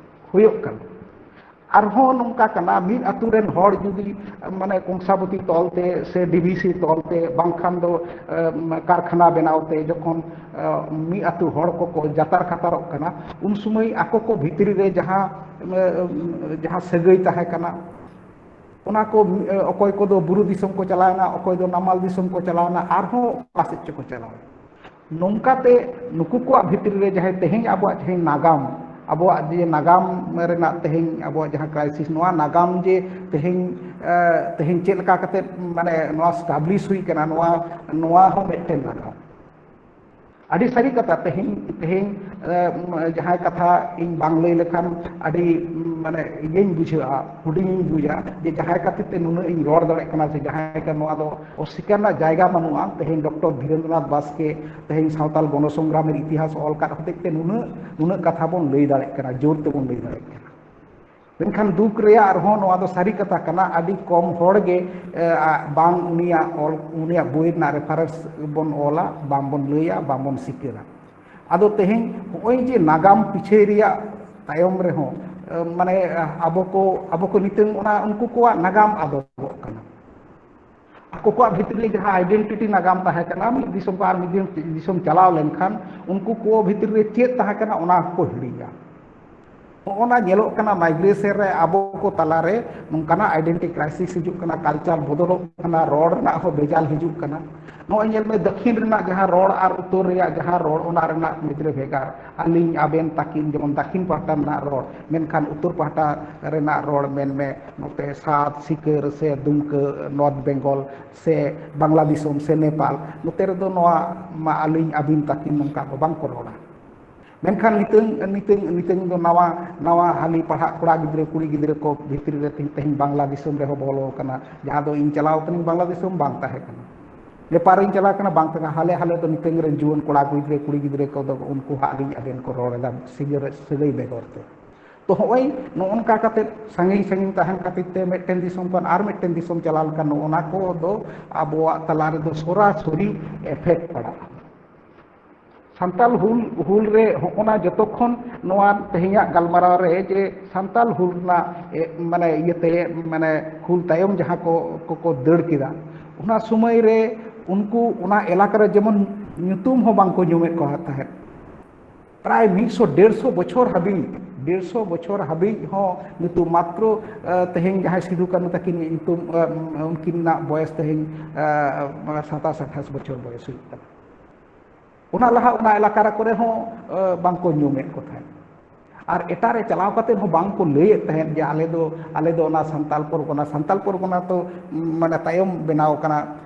ᱦᱩᱭᱩᱜ ᱠᱟᱱᱟ᱾ ᱟᱨᱦᱚᱸ ᱱᱚᱝᱠᱟ ᱠᱟᱱᱟ, ᱢᱤᱫ ᱟᱹᱛᱩ ᱨᱮᱱ ᱦᱚᱲ ᱡᱩᱫᱤ ᱢᱟᱱᱮ ᱠᱚᱝᱥᱟᱵᱚᱛᱤ ᱛᱚᱞ ᱛᱮ ᱥᱮ ᱰᱤᱵᱷᱤᱥᱤ ᱛᱚᱞ ᱛᱮ ᱵᱟᱝᱠᱷᱟᱱ ᱫᱚ ᱮ, ᱠᱟᱨᱠᱷᱟᱱᱟ ᱵᱮᱱᱟᱣ ᱛᱮ ᱡᱚᱠᱷᱚᱱ ᱮ, ᱢᱤᱫ ᱟᱹᱛᱩ ᱦᱚᱲ ᱠᱚᱠᱚ ᱡᱟᱛᱟᱨ ᱠᱷᱟᱛᱟᱨᱚᱜ ᱠᱟᱱᱟ, ᱩᱱ ᱥᱚᱢᱚᱭ ᱟᱠᱚ ᱠᱚ ᱵᱷᱤᱛᱨᱤ ᱨᱮ ᱡᱟᱦᱟᱸ ᱮ, ᱡᱟᱦᱟᱸ ᱥᱟᱹᱜᱟᱹᱭ ᱛᱟᱦᱮᱸ ᱠᱟᱱᱟ, ᱚᱱᱟ ᱠᱚ ᱮ, ᱚᱠᱚᱭ ᱠᱚᱫᱚ ᱵᱩᱨᱩ ᱫᱤᱥᱚᱢ ᱠᱚ ᱪᱟᱞᱟᱣᱮᱱᱟ, ᱚᱠᱚᱭ ᱫᱚ ᱱᱟᱢᱟᱞ ᱫᱤᱥᱚᱢ ᱠᱚ ᱪᱟᱞᱟᱣᱮᱱᱟ, ᱟᱨᱦᱚᱸ ᱚᱠᱟ ᱥᱮᱫ ᱪᱚᱠᱚ ᱪᱟᱞᱟᱣᱮᱱᱟ᱾ ᱱᱚᱝᱠᱟᱛᱮ ᱱᱩᱠᱩ ᱠᱚᱣᱟᱜ ᱵᱷᱤᱛᱨᱤ ᱨᱮ ᱡᱟᱦᱟᱸᱭ ᱛᱮᱦᱮᱧ ᱟᱵᱚᱣᱟᱜ ᱡᱟᱦᱟᱸ ᱱᱟᱜᱟᱢ, ᱟᱵᱚᱣᱟᱜ ᱡᱮ ᱱᱟᱜᱟᱢ ᱨᱮᱱᱟᱜ ᱛᱮᱦᱮᱧ ᱟᱵᱚᱣᱟᱜ ᱡᱟᱦᱟᱸ ᱠᱨᱟᱭᱥᱤᱥ, ᱱᱚᱣᱟ ᱱᱟᱜᱟᱢ ᱡᱮ ᱛᱮᱦᱮᱧ ᱮ, ᱛᱮᱦᱮᱧ ᱪᱮᱫ ᱞᱮᱠᱟ ᱠᱟᱛᱮ ᱢᱟᱱᱮ ᱱᱚᱣᱟ ᱮᱥᱴᱟᱵᱞᱤᱥ ᱦᱩᱭ ᱠᱟᱱᱟ, ᱱᱚᱣᱟ ᱱᱚᱣᱟ ᱦᱚᱸ ᱢᱤᱫᱴᱮᱱ ᱱᱟᱜᱟᱢ᱾ ᱟᱹᱰᱤ ᱥᱟᱹᱨᱤ ᱠᱟᱛᱷᱟ, ᱛᱮᱦᱮᱧ ᱛᱮᱦᱮᱧ ᱮ, ᱡᱟᱦᱟᱸᱭ ᱠᱟᱛᱷᱟ ᱤᱧ ᱵᱟᱝ ᱞᱟᱹᱭ ᱞᱮᱠᱷᱟᱱ ᱟᱹᱰᱤ ᱢᱟᱱᱮ ᱤᱭᱟᱹᱧ ᱵᱩᱡᱷᱟᱹᱜᱼᱟ, ᱦᱩᱰᱤᱧᱤᱧ ᱵᱩᱡᱟ ᱡᱮ ᱡᱟᱦᱟᱸᱭ ᱠᱷᱟᱹᱛᱤᱨ ᱛᱮ ᱱᱩᱱᱟᱹᱜ ᱤᱧ ᱨᱚᱲ ᱫᱟᱲᱮᱭᱟᱜ ᱠᱟᱱᱟ ᱥᱮ ᱡᱟᱦᱟᱸᱭ ᱠᱟ-, ᱱᱚᱣᱟ ᱫᱚ ᱚᱥᱤᱠᱟᱨ ᱨᱮᱱᱟᱜ ᱡᱟᱭᱜᱟ ᱵᱟᱹᱱᱩᱜᱼᱟ᱾ ᱛᱮᱦᱮᱧ ᱰᱚᱠᱴᱚᱨ ᱫᱷᱤᱨᱮᱱᱫᱨᱚᱱᱟᱛᱷ ᱵᱟᱥᱠᱮ ᱛᱮᱦᱮᱧ ᱥᱟᱶᱛᱟᱞ ᱜᱚᱱᱚᱥᱚᱝᱜᱨᱟᱢ ᱨᱮ ᱤᱛᱤᱦᱟᱥ ᱚᱞ ᱠᱟᱫ ᱦᱚᱛᱮᱡ ᱛᱮ ᱱᱩᱱᱟᱹᱜ ᱱᱩᱱᱟᱹᱜ ᱠᱟᱛᱷᱟ ᱵᱚᱱ ᱞᱟᱹᱭ ᱫᱟᱲᱮᱭᱟᱜ ᱠᱟᱱᱟ, ᱡᱳᱨ ᱛᱮᱵᱚᱱ ᱞᱟᱹᱭ ᱫᱟᱲᱮᱭᱟᱜ ᱠᱟᱱᱟ᱾ ᱢᱮᱱᱠᱷᱟᱱ ᱫᱩᱠ ᱨᱮᱭᱟᱜ ᱨᱮᱦᱚᱸ ᱱᱚᱣᱟ ᱫᱚ ᱥᱟᱹᱨᱤ ᱠᱟᱛᱷᱟ ᱠᱟᱱᱟ, ᱟᱹᱰᱤ ᱠᱚᱢ ᱦᱚᱲ ᱜᱮ ᱮ, ᱟ, ᱵᱟᱝ ᱩᱱᱤᱭᱟᱜ ᱚᱞ, ᱩᱱᱤᱭᱟᱜ ᱵᱳᱭ ᱨᱮᱱᱟᱜ ᱨᱮᱯᱷᱟᱨᱮᱱᱥ ᱵᱚᱱ ᱚᱞᱟ, ᱵᱟᱝ ᱵᱚᱱ ᱞᱟᱹᱭᱟ, ᱵᱟᱝ ᱵᱚᱱ ᱥᱤᱠᱟᱹᱨᱟ᱾ ᱟᱫᱚ ᱛᱮᱦᱮᱧ ᱦᱚᱸᱜᱼᱚᱭ ᱡᱮ ᱱᱟᱜᱟᱢ ᱯᱤᱪᱷᱟᱹᱭ ᱨᱮᱭᱟᱜ ᱛᱟᱭᱚᱢ ᱨᱮᱦᱚᱸ ᱮ, ᱢᱟᱱᱮ ᱮ, ᱟᱵᱚ ᱠᱚ ᱟᱵᱚ ᱠᱚ ᱱᱤᱛᱚᱝ ᱚᱱᱟ ᱩᱱᱠᱩ ᱠᱚᱣᱟᱜ ᱱᱟᱜᱟᱢ ᱟᱫᱚᱜᱚᱜ ᱠᱟᱱᱟ᱾ ᱟᱠᱚ ᱠᱚᱣᱟᱜ ᱵᱷᱤᱛᱨᱤ ᱨᱮ ᱡᱟᱦᱟᱸ ᱟᱭᱰᱮᱱᱴᱤᱴᱤ ᱱᱟᱜᱟᱢ ᱛᱟᱦᱮᱸ ᱠᱟᱱᱟ, ᱢᱤᱫ ᱫᱤᱥᱚᱢ ᱠᱷᱚᱱ ᱟᱨ ᱢᱤᱫ ᱫᱤᱥᱚᱢ ᱪᱟᱞᱟᱣ ᱞᱮᱱᱠᱷᱟᱱ ᱩᱱᱠᱩ ᱠᱚ ᱵᱷᱤᱛᱨᱤ ᱨᱮ ᱪᱮᱫ ᱛᱟᱦᱮᱸ ᱠᱟᱱᱟ ᱚᱱᱟ ᱦᱚᱸᱠᱚ ᱦᱤᱲᱤᱧᱟ᱾ ᱱᱚᱜᱼᱚ ᱱᱟ ᱧᱮᱞᱚᱜ ᱠᱟᱱᱟ, ᱢᱟᱭᱜᱨᱮᱥᱚᱱ ᱨᱮ ᱟᱵᱚ ᱠᱚ ᱛᱟᱞᱟᱨᱮ ᱱᱚᱝᱠᱟᱱᱟᱜ ᱟᱭᱰᱮᱱᱴᱤᱴᱤ ᱠᱨᱟᱭᱥᱤᱥ ᱦᱤᱡᱩᱜ ᱠᱟᱱᱟ, ᱠᱟᱞᱪᱟᱨ ᱵᱚᱫᱚᱞᱚᱜ ᱠᱟᱱᱟ, ᱨᱚᱲ ᱨᱮᱱᱟᱜ ᱦᱚᱸ ᱵᱷᱮᱡᱟᱞ ᱦᱤᱡᱩᱜ ᱠᱟᱱᱟ᱾ ᱱᱚᱜᱼᱚᱭ ᱧᱮᱞ ᱢᱮ, ᱫᱟᱹᱠᱷᱤᱱ ᱨᱮᱱᱟᱜ ᱡᱟᱦᱟᱸ ᱨᱚᱲ ᱟᱨ ᱩᱛᱛᱚᱨ ᱨᱮᱭᱟᱜ ᱡᱟᱦᱟᱸ ᱨᱚᱲ, ᱚᱱᱟ ᱨᱮᱱᱟᱜ ᱢᱩᱫᱽᱨᱮ ᱵᱷᱮᱜᱟᱨ᱾ ᱟᱹᱞᱤᱧ, ᱟᱵᱮᱱ, ᱛᱟᱹᱠᱤᱱ, ᱡᱮᱢᱚᱱ ᱫᱟᱹᱠᱷᱤᱱ ᱯᱟᱦᱴᱟ ᱨᱮᱱᱟᱜ ᱨᱚᱲ, ᱢᱮᱱᱠᱷᱟᱱ ᱩᱛᱛᱚᱨ ᱯᱟᱦᱴᱟ ᱨᱮᱱᱟᱜ ᱨᱚᱲ ᱢᱮᱱ ᱢᱮ, ᱱᱚᱛᱮ ᱥᱟᱛ, ᱥᱤᱠᱟᱹᱨ ᱥᱮ ᱫᱩᱢᱠᱟᱹ, ᱱᱚᱨᱛᱷ ᱵᱮᱝᱜᱚᱞ ᱥᱮ ᱵᱟᱝᱞᱟ ᱫᱤᱥᱚᱢ ᱥᱮ ᱱᱮᱯᱟᱞ, ᱱᱚᱛᱮ ᱨᱮᱫᱚ ᱱᱚᱣᱟ ᱢᱟ ᱟᱹᱞᱤᱧ, ᱟᱹᱵᱤᱱ, ᱛᱟᱹᱠᱤᱱ ᱱᱚᱝᱠᱟ ᱫᱚ ᱵᱟᱝ ᱠᱚ ᱨᱚᱲᱟ᱾ ᱢᱮᱱᱠᱷᱟᱱ ᱱᱤᱛᱟᱹᱝ, ᱱᱤᱛᱟᱹᱝ, ᱱᱤᱛᱟᱹᱝ ᱫᱚ ᱱᱟᱣᱟ, ᱱᱟᱣᱟ ᱦᱟᱹᱞᱤ ᱯᱟᱲᱦᱟᱜ ᱠᱚᱲᱟ ᱜᱤᱫᱽᱨᱟᱹ, ᱠᱩᱲᱤ ᱜᱤᱫᱽᱨᱟᱹ ᱠᱚ ᱵᱷᱤᱛᱨᱤ ᱨᱮ ᱛᱮᱦᱮᱧ, ᱛᱮᱦᱮᱧ ᱵᱟᱝᱞᱟ ᱫᱤᱥᱚᱢ ᱨᱮᱦᱚᱸ ᱵᱚᱞᱚ ᱟᱠᱟᱱᱟ, ᱡᱟᱦᱟᱸ ᱫᱚ ᱤᱧ ᱪᱟᱞᱟᱣ ᱠᱟᱹᱱᱟᱹᱧ ᱵᱟᱝᱞᱟ ᱫᱤᱥᱚᱢ, ᱵᱟᱝ ᱛᱟᱦᱮᱸ ᱠᱟᱱᱟ᱾ ᱱᱮᱯᱟᱞ ᱨᱤᱧ ᱪᱟᱞᱟᱣ ᱠᱟᱱᱟ, ᱵᱟᱝ ᱛᱟᱦᱮᱸ ᱠᱟᱱᱟ᱾ ᱦᱟᱞᱮ ᱦᱟᱞᱮ ᱫᱚ ᱱᱤᱛᱟᱹᱝ ᱨᱮᱱ ᱡᱩᱣᱟᱹᱱ ᱠᱚᱲᱟ ᱜᱤᱫᱽᱨᱟᱹ, ᱠᱩᱲᱤ ᱜᱤᱫᱽᱨᱟᱹ ᱠᱚᱫᱚ ᱩᱱᱠᱩ ᱦᱟᱸᱜ ᱟᱹᱞᱤᱧ ᱟᱵᱮᱱ ᱠᱚ ᱨᱚᱲ ᱮᱫᱟ ᱥᱤᱜᱟᱹᱨ-, ᱥᱟᱹᱜᱟᱹᱭ ᱵᱮᱜᱚᱨ ᱛᱮ᱾ ᱛᱚ ᱦᱚᱸᱜᱼᱚᱭ ᱱᱚᱜᱼᱚ ᱱᱚᱝᱠᱟ ᱠᱟᱛᱮ ᱥᱟᱺᱜᱤᱧ ᱥᱟᱺᱜᱤᱧ ᱛᱟᱦᱮᱱ ᱠᱷᱟᱹᱛᱤᱨ ᱛᱮ ᱢᱤᱫᱴᱮᱱ ᱫᱤᱥᱚᱢ ᱠᱷᱚᱱ ᱟᱨ ᱢᱤᱫᱴᱮᱱ ᱫᱤᱥᱚᱢ ᱪᱟᱞᱟᱣ ᱞᱮᱱᱠᱷᱟᱱ ᱱᱚᱜᱼᱚ ᱱᱟ ᱠᱚ ᱫᱚ ᱟᱵᱚᱣᱟᱜ ᱛᱟᱞᱟ ᱨᱮᱫᱚ ᱥᱚᱨᱟᱥᱚᱨᱤ ᱮᱯᱷᱮᱠᱴ ᱯᱟᱲᱟᱜᱼᱟ᱾ ᱥᱟᱱᱛᱟᱞ ᱦᱩᱞ, ᱦᱩᱞ ᱨᱮ ᱦᱚᱸᱜᱼᱚᱱᱟ ᱡᱚᱛᱚ ᱠᱷᱚᱱ ᱱᱚᱣᱟ ᱛᱮᱦᱮᱧᱟᱜ ᱜᱟᱞᱢᱟᱨᱟᱣ ᱨᱮ ᱡᱮ ᱥᱟᱱᱛᱟᱞ ᱦᱩᱞ ᱨᱮᱱᱟᱜ, ᱮ, ᱢᱟᱱᱮ ᱤᱭᱟᱹᱛᱮ, ᱢᱟᱱᱮ ᱦᱩᱞ ᱛᱟᱭᱚᱢ ᱡᱟᱦᱟᱸ ᱠᱚ, ᱠᱚ, ᱠᱚ ᱫᱟᱹᱲ ᱠᱮᱫᱟ, ᱚᱱᱟ ᱥᱚᱢᱚᱭ ᱨᱮ ᱩᱱᱠᱩ ᱚᱱᱟ ᱮᱞᱟᱠᱟ ᱨᱮ ᱡᱮᱢᱚᱱ ᱧᱩᱛᱩᱢ ᱦᱚᱸ ᱵᱟᱝᱠᱚ ᱧᱩᱢᱮᱫ ᱠᱚ ᱛᱟᱦᱮᱸᱫ᱾ ᱯᱨᱟᱭ ᱢᱤᱫᱥᱚ ᱰᱮᱲᱥᱚ ᱵᱚᱪᱷᱚᱨ ᱦᱟᱹᱵᱤᱡ, ᱰᱮᱲᱥᱚ ᱵᱚᱪᱷᱚᱨ ᱦᱟᱹᱵᱤᱡ ᱦᱚᱸ ᱧᱩᱛᱩᱢ ᱢᱟᱛᱨᱚ, ᱮ, ᱛᱮᱦᱮᱧ ᱡᱟᱦᱟᱸᱭ ᱥᱤᱫᱩ ᱠᱟᱹᱱᱦᱩ ᱛᱟᱹᱠᱤᱱ ᱧᱩᱛᱩᱢ, ᱮ, ᱩᱱᱠᱤᱱᱟᱜ ᱵᱚᱭᱮᱥ ᱛᱮᱦᱮᱧ, ᱮ, ᱥᱟᱛᱟᱥ ᱟᱴᱷᱟᱥ ᱵᱚᱪᱷᱚᱨ ᱵᱚᱭᱮᱥ ᱦᱩᱭᱩᱜ ᱠᱟᱱᱟ᱾ ᱚᱱᱟ ᱞᱟᱦᱟ ᱚᱱᱟ ᱮᱞᱟᱠᱟ ᱨᱮ ᱠᱚᱨᱮ ᱦᱚᱸ, ᱮ, ᱵᱟᱝᱠᱚ ᱧᱩᱢᱮᱫ ᱠᱚ ᱛᱟᱦᱮᱸᱫ᱾ ᱟᱨ ᱮᱴᱟᱜ ᱨᱮ ᱪᱟᱞᱟᱣ ᱠᱟᱛᱮ ᱦᱚᱸ ᱵᱟᱝᱠᱚ ᱞᱟᱹᱭᱮᱫ ᱛᱟᱦᱮᱸᱫ ᱡᱮ ᱟᱞᱮ ᱫᱚ, ᱟᱞᱮ ᱫᱚ ᱚᱱᱟ ᱥᱟᱱᱛᱟᱞ ᱯᱚᱨᱜᱚᱱᱟ, ᱥᱟᱱᱛᱟᱞ ᱯᱚᱨᱜᱚᱱᱟ ᱛᱚ, ᱩᱢ, ᱢᱟᱱᱮ ᱛᱟᱭᱚᱢ ᱵᱮᱱᱟᱣ ᱠᱟᱱᱟ,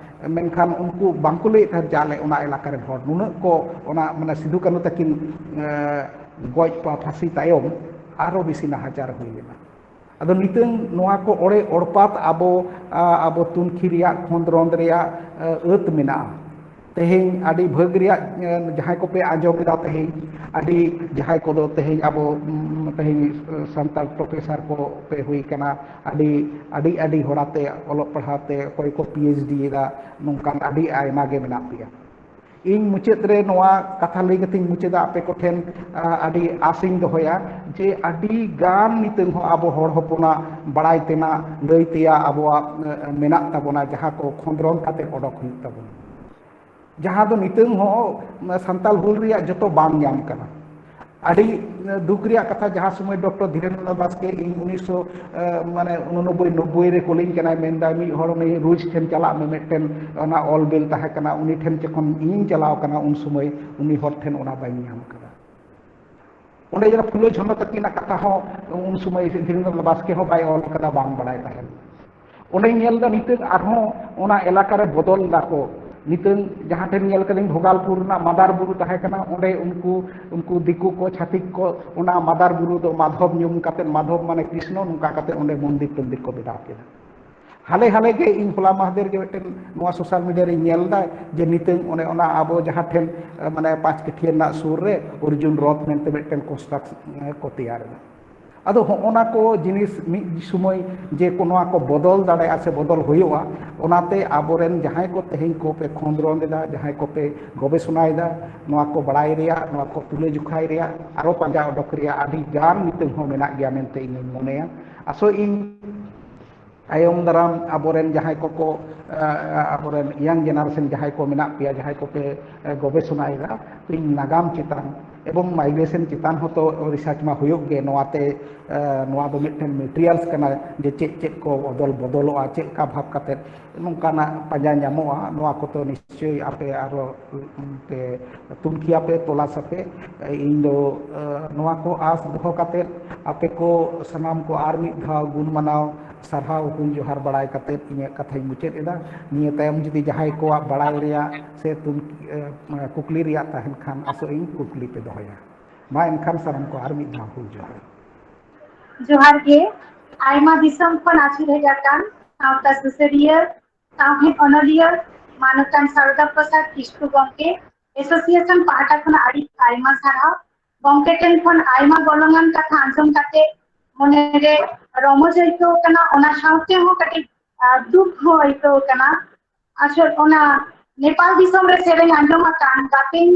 ᱢᱮᱱᱠᱷᱟᱱ ᱩᱱᱠᱩ ᱵᱟᱝᱠᱚ ᱞᱟᱹᱭᱮᱫ ᱛᱟᱦᱮᱸᱫ ᱡᱮ ᱟᱞᱮ ᱚᱱᱟ ᱮᱞᱟᱠᱟ ᱨᱮᱱ ᱦᱚᱲ ᱱᱩᱱᱟᱹᱜ ᱠᱚ, ᱚᱱᱟ ᱢᱟᱱᱮ ᱥᱤᱫᱩ ᱠᱟᱹᱱᱦᱩ ᱛᱟᱹᱠᱤᱱ, ᱮ, ᱜᱚᱡ ᱯᱟ-, ᱯᱷᱟᱹᱥᱤ ᱛᱟᱭᱚᱢ ᱟᱨᱚ ᱵᱮᱥᱤ ᱱᱟᱦᱟᱪᱟᱨ ᱦᱩᱭ ᱞᱮᱱᱟ᱾ ᱟᱫᱚ ᱱᱤᱛᱚᱝ ᱱᱚᱣᱟ ᱠᱚ ᱚᱲᱮ ᱚᱲᱯᱟᱛ ᱟᱵᱚ, ᱟ, ᱟᱵᱚ ᱛᱩᱱᱠᱷᱤ ᱨᱮᱭᱟᱜ ᱠᱷᱚᱸᱫᱽᱨᱚᱸᱫᱽ ᱨᱮᱭᱟᱜ, ᱟ, ᱟᱹᱛ ᱢᱮᱱᱟᱜᱼᱟ᱾ ᱛᱮᱦᱮᱧ ᱟᱹᱰᱤ ᱵᱷᱟᱹᱜᱽ ᱨᱮᱭᱟᱜ, ᱮ, ᱡᱟᱦᱟᱸᱭ ᱠᱚᱯᱮ ᱟᱸᱡᱚᱢ ᱮᱫᱟ ᱛᱮᱦᱮᱧ, ᱟᱹᱰᱤ ᱡᱟᱦᱟᱸᱭ ᱠᱚᱫᱚ ᱛᱮᱦᱮᱧ ᱟᱵᱚ, ᱩᱢ, ᱛᱮᱦᱮᱧ ᱥᱟᱱᱛᱟᱲ professor ᱠᱚ ᱯᱮ ᱦᱩᱭ ᱠᱟᱱᱟ, ᱟᱹᱰᱤ, ᱟᱹᱰᱤ, ᱟᱹᱰᱤ ᱦᱚᱲᱟᱛᱮ ᱚᱞᱚᱜ ᱯᱟᱲᱦᱟᱣ ᱛᱮ ᱚᱠᱚᱭ ᱠᱚ PhD ᱮᱫᱟ, ᱱᱚᱝᱠᱟᱱ ᱟᱹᱰᱤ ᱟᱭᱢᱟ ᱜᱮ ᱢᱮᱱᱟᱜ ᱯᱮᱭᱟ᱾ ᱤᱧ ᱢᱩᱪᱟᱹᱫ ᱨᱮ ᱱᱚᱣᱟ ᱠᱟᱛᱷᱟ ᱞᱟᱹᱭ ᱠᱟᱛᱮᱧ ᱢᱩᱪᱟᱹᱫᱟ, ᱟᱯᱮ ᱠᱚᱴᱷᱮᱱ, ᱟ, ᱟᱹᱰᱤ ᱟᱥᱤᱧ ᱫᱚᱦᱚᱭᱟ ᱡᱮ ᱟᱹᱰᱤ ᱜᱟᱱ ᱱᱤᱛᱚᱝ ᱦᱚᱸ ᱟᱵᱚ ᱦᱚᱲ ᱦᱚᱯᱚᱱᱟᱜ ᱵᱟᱲᱟᱭ ᱛᱮᱱᱟᱜ, ᱞᱟᱹᱭ ᱛᱮᱭᱟᱜ ᱟᱵᱚᱣᱟᱜ, ᱮ, ᱢᱮᱱᱟᱜ ᱛᱟᱵᱚᱱᱟ, ᱡᱟᱦᱟᱸ ᱠᱚ ᱠᱷᱚᱸᱫᱽᱨᱚᱸᱫᱽ ᱠᱟᱛᱮ ᱚᱰᱚᱠ ᱦᱩᱭᱩᱜ ᱛᱟᱵᱚᱱᱟ᱾ ᱡᱟᱦᱟᱸ ᱫᱚ ᱱᱤᱛᱚᱝ ᱦᱚᱸ ᱥᱟᱱᱛᱟᱞ ᱦᱩᱞ ᱨᱮᱭᱟᱜ ᱡᱚᱛᱚ ᱵᱟᱝ ᱧᱟᱢ ᱠᱟᱱᱟ᱾ ᱟᱹᱰᱤ ᱫᱩᱠ ᱨᱮᱭᱟᱜ ᱠᱟᱛᱷᱟ, ᱡᱟᱦᱟᱸ ᱥᱚᱢᱚᱭ ᱰᱚᱠᱴᱚᱨ ᱫᱷᱤᱨᱮᱱᱫᱨᱚ ᱵᱟᱥᱠᱮ ᱤᱧ ᱩᱱᱤᱥᱥᱚ, ᱮ, ᱢᱟᱱᱮ ᱩᱱᱚᱱᱚᱵᱵᱳᱭ ᱱᱚᱵᱵᱳᱭ ᱨᱮ ᱠᱚᱞᱤᱧ ᱠᱟᱱᱟᱭ, ᱢᱮᱱᱫᱟᱭ ᱢᱤᱫ ᱦᱚᱲ ᱩᱱᱤ ᱨᱩᱡᱽ ᱴᱷᱮᱱ ᱪᱟᱞᱟᱜ ᱢᱮ, ᱢᱤᱫᱴᱮᱱ ᱚᱱᱟ ᱚᱞ ᱵᱤᱞ ᱛᱟᱦᱮᱸ ᱠᱟᱱᱟ, ᱩᱱᱤ ᱴᱷᱮᱱ ᱡᱚᱠᱷᱚᱱ ᱤᱧᱤᱧ ᱪᱟᱞᱟᱣ ᱠᱟᱱᱟ ᱩᱱ ᱥᱚᱢᱚᱭ ᱩᱱᱤ ᱦᱚᱲ ᱴᱷᱮᱱ ᱚᱱᱟ ᱵᱟᱹᱧ ᱧᱟᱢ ᱠᱟᱫᱟ᱾ ᱚᱸᱰᱮ ᱡᱮᱱᱚ ᱯᱷᱩᱞᱳ ᱡᱷᱟᱱᱚ ᱛᱟᱹᱠᱤᱱᱟᱜ ᱠᱟᱛᱷᱟ ᱦᱚᱸ ᱩᱱ ᱥᱚᱢᱚᱭ ᱫᱷᱤᱨᱮᱱᱫᱨᱚ ᱵᱟᱥᱠᱮ ᱦᱚᱸ ᱵᱟᱭ ᱚᱞ ᱠᱟᱫᱟ, ᱵᱟᱝ ᱵᱟᱲᱟᱭ ᱛᱟᱦᱮᱸᱱ᱾ ᱚᱸᱰᱮᱧ ᱧᱮᱞ ᱮᱫᱟ ᱱᱤᱛᱚᱜ ᱟᱨᱦᱚᱸ ᱚᱱᱟ ᱮᱞᱟᱠᱟ ᱨᱮ ᱵᱚᱫᱚᱞ ᱫᱟᱠᱚ᱾ ᱱᱤᱛᱚᱜ ᱡᱟᱦᱟᱸ ᱴᱷᱮᱱ ᱧᱮᱞ ᱠᱟᱫᱟᱹᱧ ᱵᱷᱳᱜᱟᱞᱯᱩᱨ ᱨᱮᱱᱟᱜ ᱢᱟᱫᱟᱨ ᱵᱩᱨᱩ ᱛᱟᱦᱮᱸ ᱠᱟᱱᱟ, ᱚᱸᱰᱮ ᱩᱱᱠᱩ, ᱩᱱᱠᱩ ᱫᱤᱠᱩ ᱠᱚ, ᱪᱷᱟᱹᱛᱤᱠ ᱠᱚ ᱚᱱᱟ ᱢᱟᱫᱟᱨ ᱵᱩᱨᱩ ᱫᱚ ᱢᱟᱫᱷᱚᱵ ᱧᱩᱢ ᱠᱟᱛᱮ, ᱢᱟᱫᱷᱚᱵ ᱢᱟᱱᱮ ᱠᱨᱤᱥᱱᱚ, ᱱᱚᱝᱠᱟ ᱠᱟᱛᱮ ᱚᱸᱰᱮ ᱢᱚᱱᱫᱤᱨ ᱴᱚᱱᱫᱤᱨ ᱠᱚ ᱵᱮᱱᱟᱣ ᱠᱮᱫᱟ᱾ ᱦᱟᱞᱮ ᱦᱟᱞᱮ ᱜᱮ ᱤᱧ ᱦᱚᱞᱟ ᱢᱟᱦᱫᱮᱨ ᱜᱮ ᱢᱤᱫᱴᱮᱱ ᱱᱚᱣᱟ social media ᱨᱮᱧ ᱧᱮᱞ ᱮᱫᱟ ᱡᱮ ᱱᱤᱛᱚᱝ ᱚᱱᱮ ᱚᱱᱟ ᱟᱵᱚ ᱡᱟᱦᱟᱸ ᱴᱷᱮᱱ, ᱮ, ᱢᱟᱱᱮ ᱯᱟᱸᱪ ᱠᱟᱹᱴᱷᱤᱭᱟᱹ ᱨᱮᱱᱟᱜ ᱥᱩᱨ ᱨᱮ ᱚᱨᱡᱩᱱ ᱨᱚᱛᱷ ᱢᱮᱱᱛᱮ ᱢᱤᱫᱴᱮᱱ construction, ᱮ, ᱠᱚ ᱛᱮᱭᱟᱨ ᱮᱫᱟ᱾ ᱟᱫᱚ ᱦᱚᱸᱜᱼᱚ ᱱᱟ ᱠᱚ ᱡᱤᱱᱤᱥ ᱢᱤᱫ ᱥᱚᱢᱚᱭ ᱡᱮ ᱠᱚ ᱱᱚᱣᱟ ᱠᱚ ᱵᱚᱫᱚᱞ ᱫᱟᱲᱮᱭᱟᱜᱼᱟ ᱥᱮ ᱵᱚᱫᱚᱞ ᱦᱩᱭᱩᱜᱼᱟ, ᱚᱱᱟᱛᱮ ᱟᱵᱚᱨᱮᱱ ᱡᱟᱦᱟᱸᱭ ᱠᱚ ᱛᱮᱦᱮᱧ ᱠᱚᱯᱮ ᱠᱷᱚᱸᱫᱽᱨᱚᱸᱫ ᱮᱫᱟ, ᱡᱟᱦᱟᱸᱭ ᱠᱚᱯᱮ ᱜᱚᱵᱮᱥᱚᱱᱟᱭᱮᱫᱟ, ᱱᱚᱣᱟ ᱠᱚ ᱵᱟᱲᱟᱭ ᱨᱮᱭᱟᱜ, ᱱᱚᱣᱟ ᱠᱚ ᱛᱩᱞᱟᱹ ᱡᱚᱠᱷᱟᱭ ᱨᱮᱭᱟᱜ, ᱟᱨᱚ ᱯᱟᱸᱡᱟ ᱚᱰᱚᱠ ᱨᱮᱭᱟᱜ ᱟᱹᱰᱤ ᱜᱟᱱ ᱱᱤᱛᱚᱝ ᱦᱚᱸ ᱢᱮᱱᱟᱜ ᱜᱮᱭᱟ ᱢᱮᱱᱛᱮ ᱤᱧᱤᱧ ᱢᱚᱱᱮᱭᱟ᱾ ᱟᱥᱚᱜ ᱤᱧ ᱛᱟᱭᱚᱢ ᱫᱟᱨᱟᱢ ᱟᱵᱚᱨᱮᱱ ᱡᱟᱦᱟᱸᱭ ᱠᱚᱠᱚ, ᱮ, ᱟᱵᱚᱨᱮᱱ young generation ᱡᱟᱦᱟᱸᱭ ᱠᱚ ᱢᱮᱱᱟᱜ ᱯᱮᱭᱟ, ᱡᱟᱦᱟᱸᱭ ᱠᱚᱯᱮ, ᱮ, ᱜᱚᱵᱮᱥᱚᱱᱟᱭᱮᱫᱟ, ᱛᱮᱦᱮᱧ ᱱᱟᱜᱟᱢ ᱪᱮᱛᱟᱱ ᱮᱵᱚᱝ migration ᱪᱮᱛᱟᱱ ᱦᱚᱸᱛᱚ research ᱢᱟ ᱦᱩᱭᱩᱜ ᱜᱮ, ᱱᱚᱣᱟᱛᱮ, ᱮ, ᱱᱚᱣᱟ ᱫᱚ ᱢᱤᱫᱴᱮᱱ materials ᱠᱟᱱᱟ ᱡᱮ ᱪᱮᱫ ᱪᱮᱫ ᱠᱚ ᱵᱚᱫᱚᱞ ᱵᱚᱫᱚᱞᱚᱜᱼᱟ, ᱪᱮᱫ ᱞᱮᱠᱟ ᱵᱷᱟᱵᱽ ᱠᱟᱛᱮ ᱱᱚᱝᱠᱟᱱᱟᱜ ᱯᱟᱸᱡᱟ ᱧᱟᱢᱚᱜᱼᱟ, ᱱᱚᱣᱟ ᱠᱚᱫᱚ ᱱᱤᱥᱪᱳᱭ ᱟᱯᱮ ᱟᱨᱚ ᱯᱮ ᱛᱩᱱᱠᱷᱤᱭᱟᱯᱮ, ᱛᱚᱞᱟᱥ ᱟᱯᱮ᱾ ᱤᱧ ᱫᱚ, ᱮ, ᱱᱚᱣᱟ ᱠᱚ ᱟᱸᱥ ᱫᱚᱦᱚ ᱠᱟᱛᱮ ᱟᱯᱮ ᱠᱚ ᱥᱟᱱᱟᱢ ᱠᱚ ᱟᱨ ᱢᱤᱫ ᱫᱷᱟᱣ ᱜᱩᱱ ᱢᱟᱱᱟᱣ ᱥᱟᱨᱦᱟᱣ ᱦᱩᱞ ᱡᱚᱦᱟᱨ ᱵᱟᱲᱟᱭ ᱠᱟᱛᱮ ᱤᱧᱟᱹᱜ ᱠᱟᱛᱷᱟᱧ ᱢᱩᱪᱟᱹᱫ ᱮᱫᱟ᱾ ᱱᱤᱭᱟᱹ ᱛᱟᱭᱚᱢ ᱡᱩᱫᱤ ᱡᱟᱦᱟᱸᱭ ᱠᱚᱣᱟᱜ ᱵᱟᱲᱟᱭ ᱨᱮᱭᱟᱜ ᱥᱮ ᱛᱩᱱ-, ᱮ, ᱠᱩᱠᱞᱤ ᱨᱮᱭᱟᱜ ᱛᱟᱦᱮᱱ ᱠᱷᱟᱱ ᱟᱥᱚᱜ ᱤᱧ ᱠᱩᱠᱞᱤ ᱯᱮ ᱫᱚᱦᱚᱭᱟ᱾ ᱢᱟ ᱮᱱᱠᱷᱟᱱ ᱥᱟᱱᱟᱢ ᱠᱚ ᱟᱨ ᱢᱤᱫ ᱫᱷᱟᱣ ᱦᱩᱞ ᱡᱚᱦᱟᱨ᱾ ᱡᱚᱦᱟᱨ ᱜᱮ᱾ ᱟᱭᱢᱟ ᱫᱤᱥᱚᱢ ᱠᱷᱚᱱ ᱟᱹᱪᱩᱨ ᱦᱮᱡ ᱟᱠᱟᱱ ᱥᱟᱶᱛᱟ ᱥᱩᱥᱟᱹᱨᱤᱭᱟᱹ, ᱥᱟᱶᱦᱮᱫ ᱚᱱᱚᱞᱤᱭᱟᱹ, ᱢᱟᱱᱚᱛᱟᱱ ᱥᱟᱨᱚᱫᱟ ᱯᱨᱚᱥᱟᱫᱽ ᱠᱤᱥᱠᱩ ᱜᱚᱢᱠᱮ, ᱮᱥᱳᱥᱤᱭᱮᱥᱚᱱ ᱯᱟᱦᱴᱟ ᱠᱷᱚᱱᱟᱜ ᱟᱹᱰᱤ ᱟᱭᱢᱟ ᱥᱟᱨᱦᱟᱣ᱾ ᱜᱚᱢᱠᱮ ᱴᱷᱮᱱ ᱠᱷᱚᱱ ᱟᱭᱢᱟ ᱜᱚᱱᱚᱝᱟᱱ ᱠᱟᱛᱷᱟ ᱟᱸᱡᱚᱢ ᱠᱟᱛᱮ ᱢᱚᱱᱮᱨᱮ ᱨᱚᱢᱚᱡᱽ ᱟᱹᱭᱠᱟᱹᱣ ᱠᱟᱱᱟ, ᱚᱱᱟ ᱥᱟᱶᱛᱮ ᱦᱚᱸ ᱠᱟᱹᱴᱤᱡ, ᱟᱨ, ᱫᱩᱠ ᱦᱚᱸ ᱟᱹᱭᱠᱟᱹᱣ ᱠᱟᱱᱟ᱾ ᱟᱥᱚᱞ ᱚᱱᱟ ᱱᱮᱯᱟᱞ ᱫᱤᱥᱚᱢ ᱨᱮ ᱥᱮᱨᱮᱧ ᱟᱸᱡᱚᱢ ᱟᱠᱟᱱ ᱜᱟᱛᱮᱧ,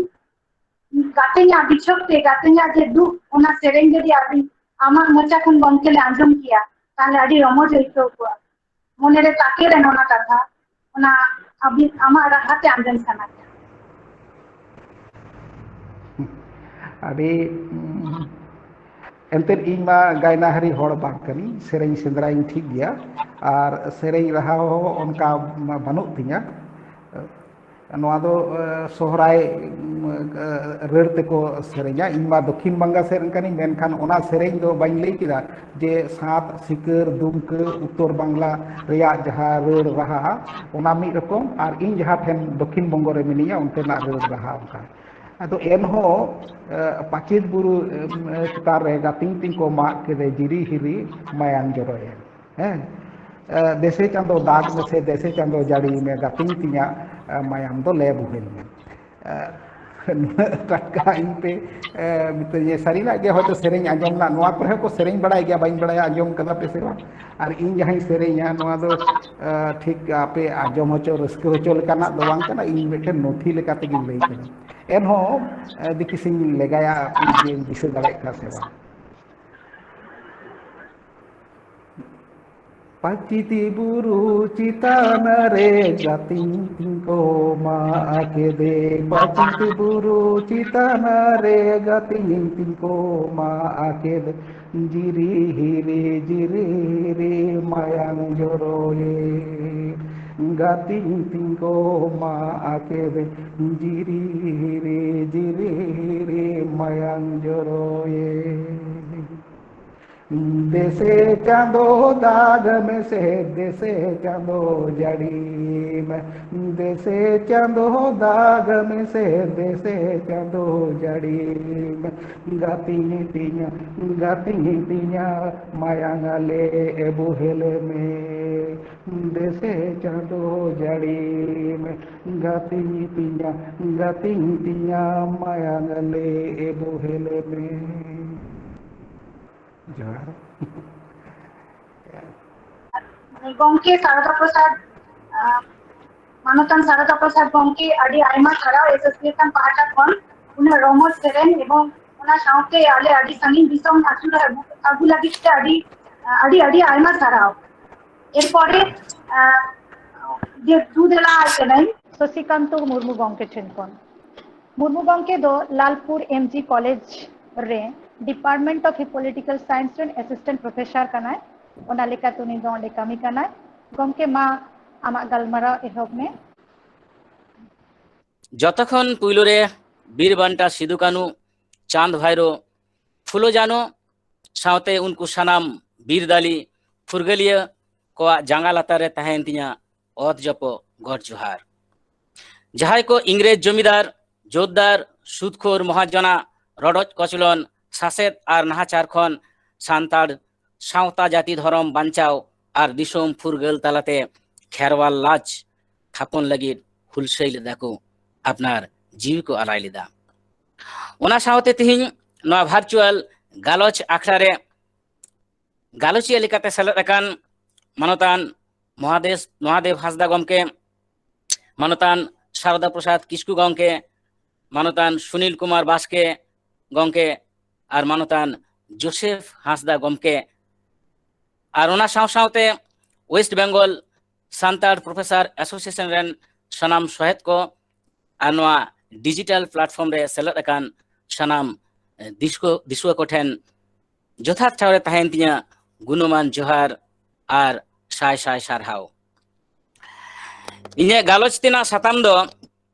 ᱜᱟᱛᱮᱧᱟᱜ ᱵᱤᱪᱷᱚᱠ ᱛᱮ ᱜᱟᱛᱮᱧᱟᱜ ᱡᱮ ᱫᱩᱠ, ᱚᱱᱟ ᱥᱮᱨᱮᱧ ᱡᱩᱫᱤ ᱟᱹᱵᱤᱱ ᱟᱢᱟᱜ ᱢᱚᱪᱟ ᱠᱷᱚᱱ ᱜᱚᱢᱠᱮ ᱞᱮ ᱟᱸᱡᱚᱢ ᱠᱮᱭᱟ, ᱛᱟᱦᱞᱮ ᱟᱹᱰᱤ ᱨᱚᱢᱚᱡᱽ ᱟᱹᱭᱠᱟᱹᱣ ᱠᱚᱜᱼᱟ᱾ ᱢᱚᱱᱮᱨᱮ ᱛᱟᱠᱮᱨ ᱮᱱ ᱚᱱᱟ ᱠᱟᱛᱷᱟ, ᱚᱱᱟ ᱟᱹᱵᱤᱱ ᱟᱢᱟᱜ ᱨᱟᱦᱟ ᱛᱮ ᱟᱸᱡᱚᱢ ᱥᱟᱱᱟ ᱠᱮᱭᱟ᱾ ᱟᱹᱰᱤ, ᱩᱸ, ᱮᱱᱛᱮᱫ ᱤᱧ ᱢᱟ ᱜᱟᱭᱱᱟᱦᱟᱨᱤ ᱦᱚᱲ ᱵᱟᱝ ᱠᱟᱹᱱᱟᱹᱧ, ᱥᱮᱨᱮᱧ ᱥᱮᱸᱫᱽᱨᱟᱧ ᱴᱷᱤᱠ ᱜᱮᱭᱟ, ᱟᱨ ᱥᱮᱨᱮᱧ ᱨᱟᱦᱟ ᱦᱚᱸ ᱚᱱᱠᱟ ᱢᱟ ᱵᱟᱹᱱᱩᱜ ᱛᱤᱧᱟ᱾ ᱱᱚᱣᱟ ᱫᱚ, ᱮ, ᱥᱚᱦᱨᱟᱭ, ᱮ, ᱨᱟᱹᱲ ᱛᱮᱠᱚ ᱥᱮᱨᱮᱧᱟ᱾ ᱤᱧ ᱢᱟ ᱫᱚᱠᱠᱷᱤᱱ ᱵᱟᱝᱜᱟ ᱥᱮᱫ ᱨᱮᱱ ᱠᱟᱹᱱᱟᱹᱧ, ᱢᱮᱱᱠᱷᱟᱱ ᱚᱱᱟ ᱥᱮᱨᱮᱧ ᱫᱚ ᱵᱟᱹᱧ ᱞᱟᱹᱭ ᱠᱮᱫᱟ ᱡᱮ ᱥᱟᱛ ᱥᱤᱠᱟᱹᱨ, ᱫᱩᱢᱠᱟᱹ, ᱩᱛᱛᱚᱨ ᱵᱟᱝᱞᱟ ᱨᱮᱭᱟᱜ ᱡᱟᱦᱟᱸ ᱨᱟᱹᱲ ᱨᱟᱦᱟ, ᱚᱱᱟ ᱢᱤᱫ ᱨᱚᱠᱚᱢ, ᱟᱨ ᱤᱧ ᱡᱟᱦᱟᱸ ᱴᱷᱮᱱ ᱫᱚᱠᱠᱷᱤᱱ ᱵᱚᱝᱜᱚ ᱨᱮ ᱢᱤᱱᱟᱹᱧᱟ, ᱚᱱᱛᱮᱱᱟᱜ ᱨᱟᱹᱲ ᱨᱟᱦᱟ ᱚᱱᱠᱟ᱾ ᱟᱫᱚ ᱮᱱᱦᱚᱸ, ᱮ, ᱯᱟᱪᱮᱫ ᱵᱩᱨᱩ, ᱮ, ᱪᱮᱛᱟᱱ ᱨᱮ ᱜᱟᱛᱮᱧ ᱛᱤᱧ ᱠᱚ ᱢᱟᱜ ᱠᱮᱫᱮ, ᱡᱤᱨᱤ ᱦᱤᱨᱤ ᱢᱟᱭᱟᱝ ᱡᱚᱨᱚᱭᱮᱱ᱾ ᱦᱮᱸ, ᱮ, ᱫᱮᱥᱮ ᱪᱟᱸᱫᱚ ᱫᱟᱜᱽ ᱢᱮᱥᱮ, ᱫᱮᱥᱮ ᱪᱟᱸᱫᱚ ᱡᱟᱹᱲᱤ ᱢᱮ, ᱜᱟᱛᱮᱧ ᱛᱤᱧᱟᱜ, ᱮ, ᱢᱟᱭᱟᱢ ᱫᱚ ᱞᱮ ᱵᱩᱦᱮᱞ ᱢᱮ᱾ ᱮ, ᱱᱩᱱᱟᱹᱜ ᱴᱟᱴᱠᱟ ᱤᱧ ᱯᱮ, ᱮ, ᱢᱤᱛᱟᱹᱧᱟ᱾ ᱥᱟᱹᱨᱤᱱᱟᱜ ᱜᱮ ᱦᱚᱭᱛᱳ ᱥᱮᱨᱮᱧ ᱟᱸᱡᱚᱢ ᱨᱮᱱᱟᱜ, ᱱᱚᱣᱟ ᱠᱚᱨᱮ ᱦᱚᱸ ᱠᱚ ᱥᱮᱨᱮᱧ ᱵᱟᱲᱟᱭ ᱜᱮᱭᱟ, ᱵᱟᱹᱧ ᱵᱟᱲᱟᱭᱟ ᱟᱸᱡᱚᱢ ᱠᱟᱫᱟ ᱯᱮ ᱥᱮ ᱵᱟᱝ᱾ ᱟᱨ ᱤᱧ ᱡᱟᱦᱟᱸᱧ ᱥᱮᱨᱮᱧᱟ, ᱱᱚᱣᱟ ᱫᱚ, ᱮ, ᱴᱷᱤᱠ ᱟᱯᱮ ᱟᱸᱡᱚᱢ ᱦᱚᱪᱚ, ᱨᱟᱹᱥᱠᱟᱹ ᱦᱚᱪᱚ ᱞᱮᱠᱟᱱᱟᱜ ᱫᱚ ᱵᱟᱝ ᱠᱟᱱᱟ, ᱤᱧ ᱢᱤᱫᱴᱮᱱ ᱱᱚᱛᱷᱤ ᱞᱮᱠᱟ ᱛᱮᱜᱤᱧ ᱞᱟᱹᱭ ᱠᱮᱫᱟ᱾ ᱮᱱᱦᱚᱸ, ᱮ, ᱫᱮᱠᱷᱤ ᱥᱮᱧ ᱞᱮᱜᱟᱭᱟ, ᱡᱮᱧ ᱫᱤᱥᱟᱹ ᱫᱟᱲᱮᱭᱟᱜ ᱠᱟᱱᱟ ᱥᱮ ᱵᱟᱝ᱾ ᱯᱟᱹᱪᱤᱛ ᱵᱩᱨᱩ ᱪᱮᱛᱟᱱ ᱨᱮ ᱜᱟᱛᱮᱧ ᱛᱤᱸᱜᱩ ᱢᱟ ᱟᱠᱮᱫᱮ, ᱯᱟᱹᱪᱤᱛ ᱵᱩᱨᱩ ᱪᱮᱛᱟᱱ ᱨᱮ ᱜᱟᱛᱮᱧ ᱛᱤᱸᱜᱩ ᱢᱟ ᱟᱠᱮᱫᱮ, ᱡᱤᱨᱤ ᱦᱤᱨᱤ ᱡᱤᱨᱤ ᱦᱤᱨᱤ ᱢᱟᱭᱟᱝ ᱡᱚᱨᱚᱭᱮ, ᱜᱟᱛᱮᱧ ᱛᱤᱸᱜᱩ ᱢᱟ ᱟᱠᱮᱫᱮ, ᱡᱤᱨᱤ ᱦᱤᱨᱤ ᱡᱤᱨᱤ ᱦᱤᱨᱤ ᱢᱟᱭᱟᱝ ᱡᱚᱨᱚᱭᱮ᱾ ᱫᱮᱥᱮ ᱪᱟᱸᱫᱚ ᱫᱟᱜᱽ ᱢᱮᱥᱮ, ᱫᱮᱥᱮ ᱪᱟᱸᱫᱚ ᱡᱟᱹᱲᱤ ᱢᱮ, ᱫᱮᱥᱮ ᱪᱟᱸᱫᱚ ᱫᱟᱜᱽ ᱢᱮᱥᱮ, ᱫᱮᱥᱮ ᱪᱟᱸᱫᱚ ᱡᱟᱹᱲᱤ ᱢᱮ, ᱜᱟᱛᱮᱧ ᱛᱤᱧᱟ, ᱜᱟᱛᱮᱧ ᱛᱤᱧᱟ, ᱢᱟᱭᱟᱝ ᱟᱞᱮ ᱵᱚᱦᱮᱞ ᱢᱮ, ᱫᱮᱥᱮ ᱪᱟᱸᱫᱚ ᱡᱟᱹᱲᱤ ᱢᱮ, ᱜᱟᱛᱮᱧ ᱛᱤᱧᱟ, ᱜᱟᱛᱮᱧ ᱛᱤᱧᱟ, ᱢᱟᱭᱟᱝ ᱟᱞᱮ ᱵᱚᱦᱮᱞ ᱢᱮ᱾ ᱡᱚᱦᱟᱨ᱾ ᱜᱚᱢᱠᱮ ᱥᱟᱨᱚᱫᱟ ᱯᱨᱚᱥᱟᱫᱽ, ᱟᱸ, ᱢᱟᱱᱚᱛᱟᱱ ᱥᱟᱨᱚᱫᱟ ᱯᱨᱚᱥᱟᱫᱽ ᱜᱚᱢᱠᱮ, ᱟᱹᱰᱤ ᱟᱭᱢᱟ ᱥᱟᱨᱦᱟᱣ ᱮᱥᱳᱥᱤᱭᱮᱥᱚᱱ ᱯᱟᱦᱴᱟ ᱠᱷᱚᱱ ᱩᱱᱟᱹᱜ ᱨᱚᱢᱚᱡᱽ ᱥᱮᱨᱮᱧ ᱮᱵᱚᱝ ᱚᱱᱟ ᱥᱟᱶᱛᱮ ᱟᱞᱮ ᱟᱹᱰᱤ ᱥᱟᱺᱜᱤᱧ ᱫᱤᱥᱚᱢ ᱟᱹᱪᱩᱨ ᱟᱹᱜᱩ ᱞᱟᱹᱜᱤᱫ ᱛᱮ ᱟᱹᱰᱤ, ᱟᱹᱰᱤ, ᱟᱹᱰᱤ ᱟᱭᱢᱟ ᱥᱟᱨᱦᱟᱣ᱾ ᱮᱨᱯᱚᱨᱮ, ᱟᱸ, ᱡᱮ ᱫᱩ ᱫᱮᱞᱟ ᱟᱭ ᱠᱟᱹᱱᱟᱹᱧ᱾ ᱥᱚᱥᱤᱠᱟᱱᱛᱚ ᱢᱩᱨᱢᱩ ᱜᱚᱢᱠᱮ ᱴᱷᱮᱱ ᱠᱷᱚᱱ᱾ ᱢᱩᱨᱢᱩ ᱜᱚᱢᱠᱮ ᱫᱚ ᱞᱟᱞᱯᱩᱨ ᱮᱢ ᱡᱤ ᱠᱚᱞᱮᱡᱽ ᱨᱮ Department of Political Science ᱨᱮᱱ assistant professor ᱠᱟᱱᱟᱭ᱾ ᱚᱱᱟ ᱞᱮᱠᱟᱛᱮ ᱩᱱᱤ ᱫᱚ ᱚᱸᱰᱮ ᱠᱟᱹᱢᱤ ᱠᱟᱱᱟᱭ᱾ ᱜᱚᱢᱠᱮ, ᱢᱟ ᱟᱢᱟᱜ ᱜᱟᱞᱢᱟᱨᱟᱣ ᱮᱦᱚᱵ ᱢᱮ᱾ ᱡᱚᱛᱚ ᱠᱷᱚᱱ ᱯᱩᱭᱞᱩ ᱨᱮ ᱵᱤᱨ ᱵᱟᱱᱴᱟ ᱥᱤᱫᱩ ᱠᱟᱹᱱᱩ, ᱪᱟᱸᱫᱽ ᱵᱷᱟᱭᱨᱳ, ᱯᱷᱩᱞᱳ ᱡᱷᱟᱱᱳ ᱥᱟᱶᱛᱮ ᱩᱱᱠᱩ ᱥᱟᱱᱟᱢ ᱵᱤᱨᱫᱟᱹᱞᱤ ᱯᱷᱩᱨᱜᱟᱹᱞᱤᱭᱟᱹ ᱠᱚᱣᱟᱜ ᱡᱟᱸᱜᱟ ᱞᱟᱛᱟᱨ ᱨᱮ ᱛᱟᱦᱮᱸᱭᱮᱱ ᱛᱤᱧᱟ ᱚᱛ ᱡᱚᱯᱚ ᱜᱚᱰ ᱡᱚᱦᱟᱨ᱾ ᱡᱟᱦᱟᱸᱭ ᱠᱚ ᱤᱝᱨᱮᱡᱽ ᱡᱚᱢᱤᱫᱟᱨ, ᱡᱳᱛᱫᱟᱨ, ᱥᱩᱫᱽᱠᱷᱳᱨ ᱢᱚᱦᱟᱡᱚᱱᱟᱜ ᱨᱚᱰᱚᱡ ᱠᱚᱪᱞᱚᱱ, ᱥᱟᱥᱮᱛ ᱟᱨ ᱱᱟᱦᱟᱪᱟᱨ ᱠᱷᱚᱱ ᱥᱟᱱᱛᱟᱲ ᱥᱟᱶᱛᱟ ᱡᱟᱹᱛᱤ ᱫᱷᱚᱨᱚᱢ ᱵᱟᱧᱪᱟᱣ ᱟᱨ ᱫᱤᱥᱚᱢ ᱯᱷᱩᱨᱜᱟᱹᱞ ᱛᱟᱞᱟᱛᱮ ᱠᱷᱮᱨᱣᱟᱞ ᱞᱟᱡᱽ ᱛᱷᱟᱯᱚᱱ ᱞᱟᱹᱜᱤᱫ ᱦᱩᱞᱥᱟᱹᱭ ᱞᱮᱫᱟ ᱠᱚ᱾ ᱟᱯᱱᱟᱨ ᱡᱤᱣᱤ ᱠᱚ ᱟᱞᱟᱭ ᱞᱮᱫᱟ᱾ ᱚᱱᱟ ᱥᱟᱶᱛᱮ ᱛᱮᱦᱮᱧ ᱱᱚᱣᱟ ᱵᱷᱟᱨᱪᱩᱣᱟᱞ ᱜᱟᱞᱚᱪ ᱟᱠᱷᱲᱟ ᱨᱮ ᱜᱟᱞᱚᱪᱤᱭᱟᱹ ᱞᱮᱠᱟᱛᱮ ᱥᱮᱞᱮᱫ ᱟᱠᱟᱱ ᱢᱟᱱᱚᱛᱟᱱ ᱢᱚᱦᱟᱫᱮᱥ ᱢᱚᱦᱟᱫᱮᱵ ᱦᱟᱸᱥᱫᱟ ᱜᱚᱢᱠᱮ, ᱢᱟᱱᱚᱛᱟᱱ ᱥᱟᱨᱚᱫᱟ ᱯᱨᱚᱥᱟᱫᱽ ᱠᱤᱥᱠᱩ ᱜᱚᱢᱠᱮ, ᱢᱟᱱᱚᱛᱟᱱ ᱥᱩᱱᱤᱞ ᱠᱩᱢᱟᱨ ᱵᱟᱥᱠᱮ ᱜᱚᱢᱠᱮ ᱟᱨ ᱢᱟᱱᱚᱛᱟᱱ ᱡᱳᱥᱮᱯᱷ ᱦᱟᱸᱥᱫᱟ ᱜᱚᱢᱠᱮ, ᱟᱨ ᱚᱱᱟ ᱥᱟᱶ ᱥᱟᱶᱛᱮ West Bengal Santal professor association ᱨᱮᱱ ᱥᱟᱱᱟᱢ ᱥᱚᱦᱮᱫ ᱠᱚ ᱟᱨ ᱱᱚᱣᱟ ᱰᱤᱡᱤᱴᱟᱞ ᱯᱞᱟᱴᱯᱷᱚᱨᱢ ᱨᱮ ᱥᱮᱞᱮᱫ ᱟᱠᱟᱱ ᱥᱟᱱᱟᱢ ᱫᱤᱥᱩᱣᱟᱹ ᱠᱚᱴᱷᱮᱱ ᱡᱚᱛᱷᱟᱛ ᱴᱷᱟᱶ ᱨᱮ ᱛᱟᱦᱮᱱ ᱛᱤᱧᱟᱹ ᱜᱩᱱᱢᱟᱱ ᱡᱚᱦᱟᱨ ᱟᱨ ᱥᱟᱭ ᱥᱟᱭ ᱥᱟᱨᱦᱟᱣ᱾ ᱤᱧᱟᱹᱜ ᱜᱟᱞᱚᱪ ᱛᱮᱱᱟᱜ ᱥᱟᱛᱟᱢ ᱫᱚ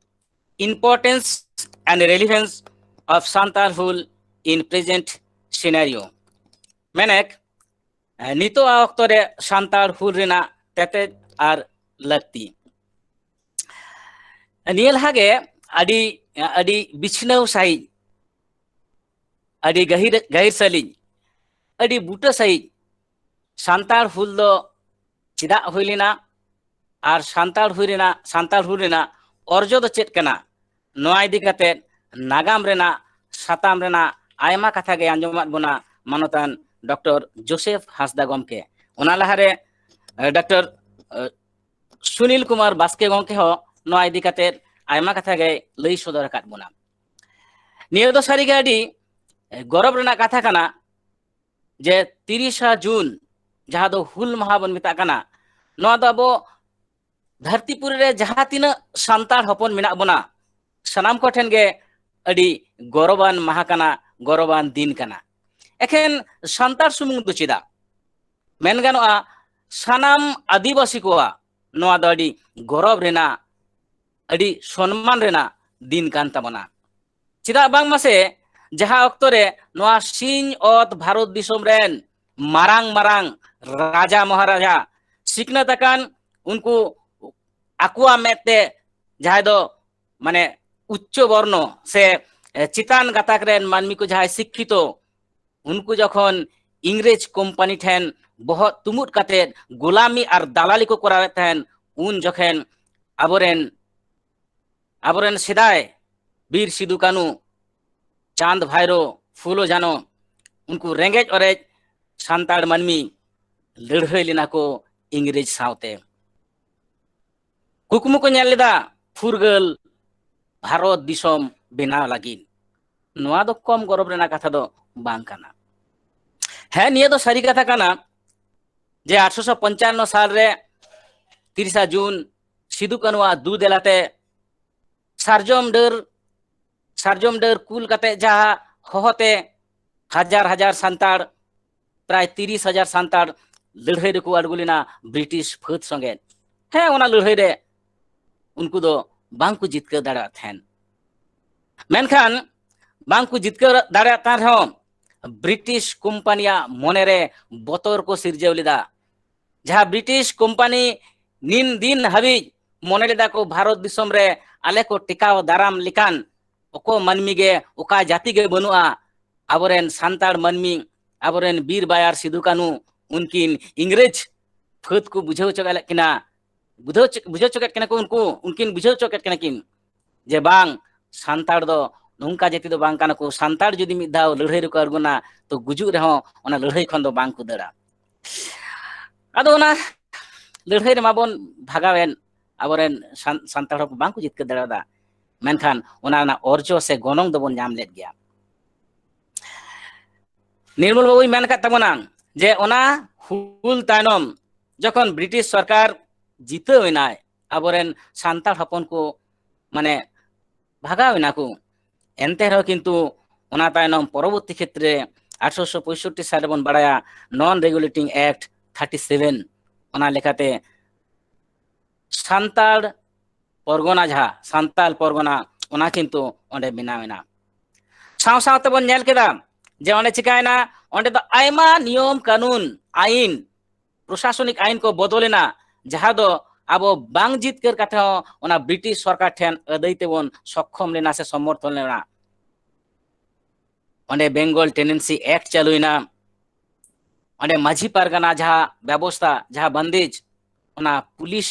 Importance and Relevance of Santal Hul in Present Scenario, ᱢᱮᱱᱮᱠ ᱱᱤᱛᱚᱜ ᱚᱠᱛᱚ ᱨᱮ ᱥᱟᱱᱛᱟᱲ ᱦᱩᱞ ᱨᱮᱱᱟᱜ ᱛᱮᱛᱮᱫ ᱟᱨ ᱞᱟᱹᱠᱛᱤ᱾ ᱱᱤᱭᱟᱹ ᱞᱟᱦᱟ ᱜᱮ ᱟᱹᱰᱤ ᱟᱹᱰᱤ ᱵᱤᱪᱷᱱᱟᱹᱣ ᱥᱟᱺᱦᱤᱡ, ᱟᱹᱰᱤ ᱜᱟᱹᱦᱤᱨ ᱜᱟᱹᱦᱤᱨ ᱥᱟᱹᱞᱤᱡ, ᱟᱹᱰᱤ ᱵᱩᱴᱟᱹ ᱥᱟᱺᱦᱤᱡ ᱥᱟᱱᱛᱟᱲ ᱦᱩᱞ ᱫᱚ ᱪᱮᱫᱟᱜ ᱦᱩᱭ ᱞᱮᱱᱟ ᱟᱨ ᱥᱟᱱᱛᱟᱲ ᱦᱩᱭ ᱨᱮᱱᱟᱜ ᱥᱟᱱᱛᱟᱲ ᱦᱩᱞ ᱨᱮᱱᱟᱜ ᱚᱨᱡᱚ ᱫᱚ ᱪᱮᱫ ᱠᱟᱱᱟ, ᱱᱚᱣᱟ ᱤᱫᱤ ᱠᱟᱛᱮ ᱱᱟᱜᱟᱢ ᱨᱮᱱᱟᱜ ᱥᱟᱛᱟᱢ ᱨᱮᱱᱟᱜ ᱟᱭᱢᱟ ᱠᱟᱛᱷᱟ ᱜᱮ ᱟᱸᱡᱚᱢᱟᱫ ᱵᱚᱱᱟ ᱢᱟᱱᱚᱛᱟᱱ ᱰᱚᱠᱴᱚᱨ ᱡᱳᱥᱮᱯᱷ ᱦᱟᱸᱥᱫᱟ ᱜᱚᱢᱠᱮ᱾ ᱚᱱᱟ ᱞᱟᱦᱟᱨᱮ ᱰᱚᱠᱴᱚᱨ ᱥᱩᱱᱤᱞ ᱠᱩᱢᱟᱨ ᱵᱟᱥᱠᱮ ᱜᱚᱢᱠᱮ ᱦᱚᱸ ᱱᱚᱣᱟ ᱤᱫᱤ ᱠᱟᱛᱮ ᱟᱭᱢᱟ ᱠᱟᱛᱷᱟ ᱜᱮ ᱞᱟᱹᱭ ᱥᱚᱫᱚᱨ ᱟᱠᱟᱫ ᱵᱚᱱᱟ᱾ ᱱᱤᱭᱟᱹ ᱫᱚ ᱥᱟᱹᱨᱤᱜᱮ ᱟᱹᱰᱤ ᱜᱚᱨᱚᱵᱽ ᱨᱮᱱᱟᱜ ᱠᱟᱛᱷᱟ ᱠᱟᱱᱟ ᱡᱮ ᱛᱤᱨᱤᱥᱟ ᱡᱩᱱ, ᱡᱟᱦᱟᱸ ᱫᱚ ᱦᱩᱞ ᱢᱟᱦᱟ ᱵᱚᱱ ᱢᱮᱛᱟᱜ ᱠᱟᱱᱟ, ᱱᱚᱣᱟ ᱫᱚ ᱟᱵᱚ ᱫᱷᱟᱹᱨᱛᱤ ᱯᱩᱨᱤ ᱨᱮ ᱡᱟᱦᱟᱸ ᱛᱤᱱᱟᱹᱜ ᱥᱟᱱᱛᱟᱲ ᱦᱚᱯᱚᱱ ᱢᱮᱱᱟᱜ ᱵᱚᱱᱟ, ᱥᱟᱱᱟᱢ ᱠᱚᱴᱷᱮᱱ ᱜᱮ ᱟᱹᱰᱤ ᱜᱚᱨᱚᱵᱟᱱ ᱢᱟᱦᱟ ᱠᱟᱱᱟ, ᱜᱚᱨᱚᱵᱟᱱ ᱫᱤᱱ ᱠᱟᱱᱟ᱾ ᱮᱠᱷᱮᱱ ᱥᱟᱱᱛᱟᱲ ᱥᱩᱢᱩᱝ ᱫᱚ ᱪᱮᱫᱟᱜ? ᱢᱮᱱ ᱜᱟᱱᱚᱜᱼᱟ, ᱥᱟᱱᱟᱢ ᱟᱹᱫᱤᱵᱟᱹᱥᱤ ᱠᱚᱣᱟᱜ ᱱᱚᱣᱟ ᱫᱚ ᱟᱹᱰᱤ ᱜᱚᱨᱚᱵᱽ ᱨᱮᱱᱟᱜ, ᱟᱹᱰᱤ ᱥᱚᱱᱢᱟᱱ ᱨᱮᱱᱟᱜ ᱫᱤᱱ ᱠᱟᱱ ᱛᱟᱵᱚᱱᱟ᱾ ᱪᱮᱫᱟᱜ ᱵᱟᱝ ᱢᱟᱥᱮ, ᱡᱟᱦᱟᱸ ᱚᱠᱛᱚ ᱨᱮ ᱱᱚᱣᱟ ᱥᱤᱧ ᱚᱛ ᱵᱷᱟᱨᱚᱛ ᱫᱤᱥᱚᱢ ᱨᱮᱱ ᱢᱟᱨᱟᱝ ᱢᱟᱨᱟᱝ ᱨᱟᱡᱟ ᱢᱚᱦᱟᱨᱟᱡᱟ, ᱥᱤᱠᱷᱱᱟᱹᱛ ᱟᱠᱟᱱ, ᱩᱱᱠᱩ ᱟᱠᱚᱣᱟᱜ ᱢᱮᱫ ᱛᱮ ᱡᱟᱦᱟᱸᱭ ᱫᱚ ᱢᱟᱱᱮ ᱩᱪᱪᱚ ᱵᱚᱨᱱᱚ ᱥᱮ ᱪᱮᱛᱟᱱ ᱜᱟᱛᱟᱠ ᱨᱮᱱ ᱢᱟᱹᱱᱢᱤ ᱠᱚ ᱡᱟᱦᱟᱸᱭ ᱥᱤᱠᱠᱷᱤᱛᱚ, ᱩᱱᱠᱩ ᱡᱚᱠᱷᱚᱱ ᱤᱝᱨᱮᱡᱽ ᱠᱳᱢᱯᱟᱱᱤ ᱴᱷᱮᱱ ᱵᱚᱦᱚᱜ ᱛᱩᱢᱩᱫ ᱠᱟᱛᱮ ᱜᱳᱞᱟᱢᱤ ᱟᱨ ᱫᱟᱞᱟᱞᱤ ᱠᱚ ᱠᱚᱨᱟᱣᱮᱫ ᱛᱟᱦᱮᱱ, ᱩᱱ ᱡᱚᱠᱷᱮᱱ ᱟᱵᱚᱨᱮᱱ ᱟᱵᱚᱨᱮᱱ ᱥᱮᱫᱟᱭ ᱵᱤᱨ ᱥᱤᱫᱩ ᱠᱟᱹᱱᱩ, ᱪᱟᱸᱫᱽ ᱵᱷᱟᱭᱨᱳ, ᱯᱷᱩᱞᱳ ᱡᱷᱟᱱᱳ, ᱩᱱᱠᱩ ᱨᱮᱸᱜᱮᱡ ᱚᱨᱮᱡ ᱥᱟᱱᱛᱟᱲ ᱢᱟᱹᱱᱢᱤ ᱞᱟᱹᱲᱦᱟᱹᱭ ᱞᱮᱱᱟ ᱠᱚ ᱤᱝᱨᱮᱡᱽ ᱥᱟᱶᱛᱮ᱾ ᱠᱩᱠᱢᱩ ᱠᱚ ᱧᱮᱞ ᱞᱮᱫᱟ ᱯᱷᱩᱨᱜᱟᱹᱞ ᱵᱷᱟᱨᱚᱛ ᱫᱤᱥᱚᱢ ᱵᱮᱱᱟᱣ ᱞᱟᱹᱜᱤᱫ᱾ ᱱᱚᱣᱟ ᱫᱚ ᱠᱚᱢ ᱜᱚᱨᱚᱵᱽ ᱨᱮᱱᱟᱜ ᱠᱟᱛᱷᱟ ᱫᱚ ᱵᱟᱝ ᱠᱟᱱᱟ᱾ ᱦᱮᱸ, ᱱᱤᱭᱟᱹ ᱫᱚ ᱥᱟᱹᱨᱤ ᱠᱟᱛᱷᱟ ᱠᱟᱱᱟ ᱡᱮ ᱟᱴᱷᱨᱚᱥᱚ ᱯᱚᱧᱪᱟᱱᱱᱚ ᱥᱟᱞ ᱨᱮ ᱛᱤᱨᱤᱥᱟ ᱡᱩᱱ ᱥᱤᱫᱩ ᱠᱟᱹᱱᱩᱣᱟᱜ ᱫᱩ ᱫᱮᱞᱟᱛᱮ ᱥᱟᱨᱡᱚᱢ ᱰᱟᱹᱨ, ᱥᱟᱨᱡᱚᱢ ᱰᱟᱹᱨ ᱠᱩᱞ ᱠᱟᱛᱮ ᱡᱟᱦᱟᱸ ᱦᱚᱦᱚᱛᱮ ᱦᱟᱡᱟᱨ ᱦᱟᱡᱟᱨ ᱥᱟᱱᱛᱟᱲ, ᱯᱨᱟᱭ ᱛᱤᱨᱤᱥ ᱦᱟᱡᱟᱨ ᱥᱟᱱᱛᱟᱲ ᱞᱟᱹᱲᱦᱟᱹᱭ ᱨᱮᱠᱚ ᱟᱬᱜᱚ ᱞᱮᱱᱟ ᱵᱨᱤᱴᱤᱥ ᱯᱷᱟᱹᱫ ᱥᱚᱸᱜᱮ᱾ ᱦᱮᱸ, ᱚᱱᱟ ᱞᱟᱹᱲᱦᱟᱹᱭ ᱨᱮ ᱩᱱᱠᱩ ᱫᱚ ᱵᱟᱝᱠᱚ ᱡᱤᱛᱠᱟᱹᱨ ᱫᱟᱲᱮᱭᱟᱜ ᱛᱟᱦᱮᱸᱱ᱾ ᱢᱮᱱᱠᱷᱟᱱ ᱵᱟᱝᱠᱚ ᱡᱤᱛᱠᱟᱹᱨ ᱫᱟᱲᱮᱭᱟᱜ ᱠᱟᱱ ᱨᱮᱦᱚᱸ ᱵᱨᱤᱴᱤᱥ ᱠᱳᱢᱯᱟᱱᱤᱭᱟᱜ ᱢᱚᱱᱮᱨᱮ ᱵᱚᱛᱚᱨ ᱠᱚ ᱥᱤᱨᱡᱟᱹᱣ ᱞᱮᱫᱟ᱾ ᱡᱟᱦᱟᱸ ᱵᱨᱤᱴᱤᱥ ᱠᱳᱢᱯᱟᱱᱤ ᱱᱤᱱ ᱫᱤᱱ ᱦᱟᱹᱵᱤᱡ ᱢᱚᱱᱮ ᱞᱮᱫᱟ ᱠᱚ ᱵᱷᱟᱨᱚᱛ ᱫᱤᱥᱚᱢ ᱨᱮ ᱟᱞᱮ ᱠᱚ ᱴᱮᱠᱟᱣ ᱫᱟᱨᱟᱢ ᱞᱮᱠᱟᱱ ᱚᱠᱚ ᱢᱟᱹᱱᱢᱤ ᱜᱮ, ᱚᱠᱟ ᱡᱟᱹᱛᱤ ᱜᱮ ᱵᱟᱹᱱᱩᱜᱼᱟ᱾ ᱟᱵᱚᱨᱮᱱ ᱥᱟᱱᱛᱟᱲ ᱢᱟᱹᱱᱢᱤ, ᱟᱵᱚᱨᱮᱱ ᱵᱤᱨ ᱵᱟᱭᱟᱨ ᱥᱤᱫᱩ ᱠᱟᱹᱱᱩ, ᱩᱱᱠᱤᱱ ᱤᱝᱨᱮᱡᱽ ᱯᱷᱟᱹᱫ ᱠᱚ ᱵᱩᱡᱷᱟᱹᱣ ᱦᱚᱪᱚ ᱞᱮᱫ ᱠᱤᱱᱟ, ᱵᱩᱡᱷᱟᱹᱣ ᱦᱚᱪᱚ, ᱵᱩᱡᱷᱟᱹᱣ ᱦᱚᱪᱚ ᱠᱮᱫ ᱠᱤᱱᱟ ᱠᱚ ᱩᱱᱠᱩ, ᱩᱱᱠᱤᱱ ᱵᱩᱡᱷᱟᱹᱣ ᱦᱚᱪᱚ ᱠᱮᱫ ᱠᱤᱱᱟ ᱠᱤᱱ ᱡᱮ ᱵᱟᱝ, ᱥᱟᱱᱛᱟᱲ ᱫᱚ ᱱᱚᱝᱠᱟ ᱡᱟᱹᱛᱤ ᱫᱚ ᱵᱟᱝ ᱠᱟᱱᱟ ᱠᱚ᱾ ᱥᱟᱱᱛᱟᱲ ᱡᱩᱫᱤ ᱢᱤᱫ ᱫᱷᱟᱣ ᱞᱟᱹᱲᱦᱟᱹᱭ ᱨᱮᱠᱚ ᱟᱬᱜᱚᱱᱟ, ᱛᱚ ᱜᱩᱡᱩᱜ ᱨᱮᱦᱚᱸ ᱚᱱᱟ ᱞᱟᱹᱲᱦᱟᱹᱭ ᱠᱷᱚᱱ ᱫᱚ ᱵᱟᱝ ᱠᱚ ᱫᱟᱹᱲᱟ᱾ ᱟᱫᱚ ᱚᱱᱟ ᱞᱟᱹᱲᱦᱟᱹᱭ ᱨᱮᱢᱟ ᱵᱚᱱ ᱵᱷᱟᱜᱟᱣᱮᱱ, ᱟᱵᱚᱨᱮᱱ ᱥᱟᱱ-, ᱥᱟᱱᱛᱟᱲ ᱦᱚᱯᱚᱱ ᱵᱟᱝ ᱠᱚ ᱡᱤᱛᱠᱟᱹᱨ ᱫᱟᱲᱮᱭᱟᱫᱟ᱾ ᱢᱮᱱᱠᱷᱟᱱ ᱚᱱᱟ ᱨᱮᱱᱟᱜ ᱚᱨᱡᱚ ᱥᱮ ᱜᱚᱱᱚᱝ ᱫᱚᱵᱚᱱ ᱧᱟᱢ ᱞᱮᱫ ᱜᱮᱭᱟ᱾ ᱱᱤᱨᱢᱚᱞ ᱵᱟᱵᱩᱭ ᱢᱮᱱ ᱟᱠᱟᱫ ᱛᱟᱵᱚᱱᱟ ᱡᱮ ᱚᱱᱟ ᱦᱩᱞ ᱛᱟᱭᱱᱚᱢ ᱡᱚᱠᱷᱚᱱ ᱵᱨᱤᱴᱤᱥ ᱥᱚᱨᱠᱟᱨ ᱡᱤᱛᱟᱹᱣ ᱮᱱᱟᱭ, ᱟᱵᱚᱨᱮᱱ ᱥᱟᱱᱛᱟᱲ ᱦᱚᱯᱚᱱ ᱠᱚ ᱢᱟᱱᱮ ᱵᱷᱟᱜᱟᱣ ᱮᱱᱟ ᱠᱚ, ᱮᱱᱛᱮ ᱨᱮᱦᱚᱸ ᱠᱤᱱᱛᱩ ᱚᱱᱟ ᱛᱟᱭᱱᱚᱢ ᱯᱚᱨᱚᱵᱚᱨᱛᱤ ᱠᱷᱮᱛᱨᱮ ᱟᱴᱷᱨᱚᱥᱚ ᱯᱚᱸᱭᱥᱚᱴᱴᱤ ᱥᱟᱞ ᱨᱮᱵᱚᱱ ᱵᱟᱲᱟᱭᱟ, Non Regulating Act thirty seven, ᱚᱱᱟ ᱞᱮᱠᱟᱛᱮ ᱥᱟᱱᱛᱟᱲ ᱯᱚᱨᱜᱚᱱᱟ, ᱡᱟᱦᱟᱸ ᱥᱟᱱᱛᱟᱲ ᱯᱚᱨᱜᱚᱱᱟ, ᱚᱱᱟ ᱠᱤᱱᱛᱩ ᱚᱸᱰᱮ ᱵᱮᱱᱟᱣ ᱮᱱᱟ᱾ ᱥᱟᱶ ᱥᱟᱶ ᱛᱮᱵᱚᱱ ᱧᱮᱞ ᱠᱮᱫᱟ ᱡᱮ ᱚᱸᱰᱮ ᱪᱤᱠᱟᱭᱮᱱᱟ, ᱚᱸᱰᱮ ᱫᱚ ᱟᱭᱢᱟ ᱱᱤᱭᱚᱢ ᱠᱟᱹᱱᱩᱱ, ᱟᱭᱤᱱ, ᱯᱨᱚᱥᱟᱥᱚᱱᱤᱠ ᱟᱭᱤᱱ ᱠᱚ ᱵᱚᱫᱚᱞᱮᱱᱟ, ᱡᱟᱦᱟᱸ ᱫᱚ ᱟᱵᱚ ᱵᱟᱝ ᱡᱤᱛᱠᱟᱹᱨ ᱠᱟᱛᱮ ᱦᱚᱸ ᱚᱱᱟ ᱵᱨᱤᱴᱤᱥ ᱥᱚᱨᱠᱟᱨ ᱴᱷᱮᱱ ᱟᱹᱫᱟᱹᱭ ᱛᱮᱵᱚᱱ ᱥᱚᱠᱠᱷᱚᱢ ᱞᱮᱱᱟ ᱥᱮ ᱥᱚᱢᱚᱨᱛᱷᱚᱱ ᱞᱮᱱᱟ᱾ ᱚᱸᱰᱮ Bengal Tenancy Act ᱪᱟᱹᱞᱩᱭᱮᱱᱟ, ᱚᱸᱰᱮ ᱢᱟᱹᱡᱷᱤ ᱯᱟᱨᱜᱟᱱᱟ ᱡᱟᱦᱟᱸ ᱵᱮᱵᱚᱥᱛᱷᱟ, ᱡᱟᱦᱟᱸ ᱵᱟᱱᱫᱮᱡᱽ, ᱚᱱᱟ ᱯᱩᱞᱤᱥ,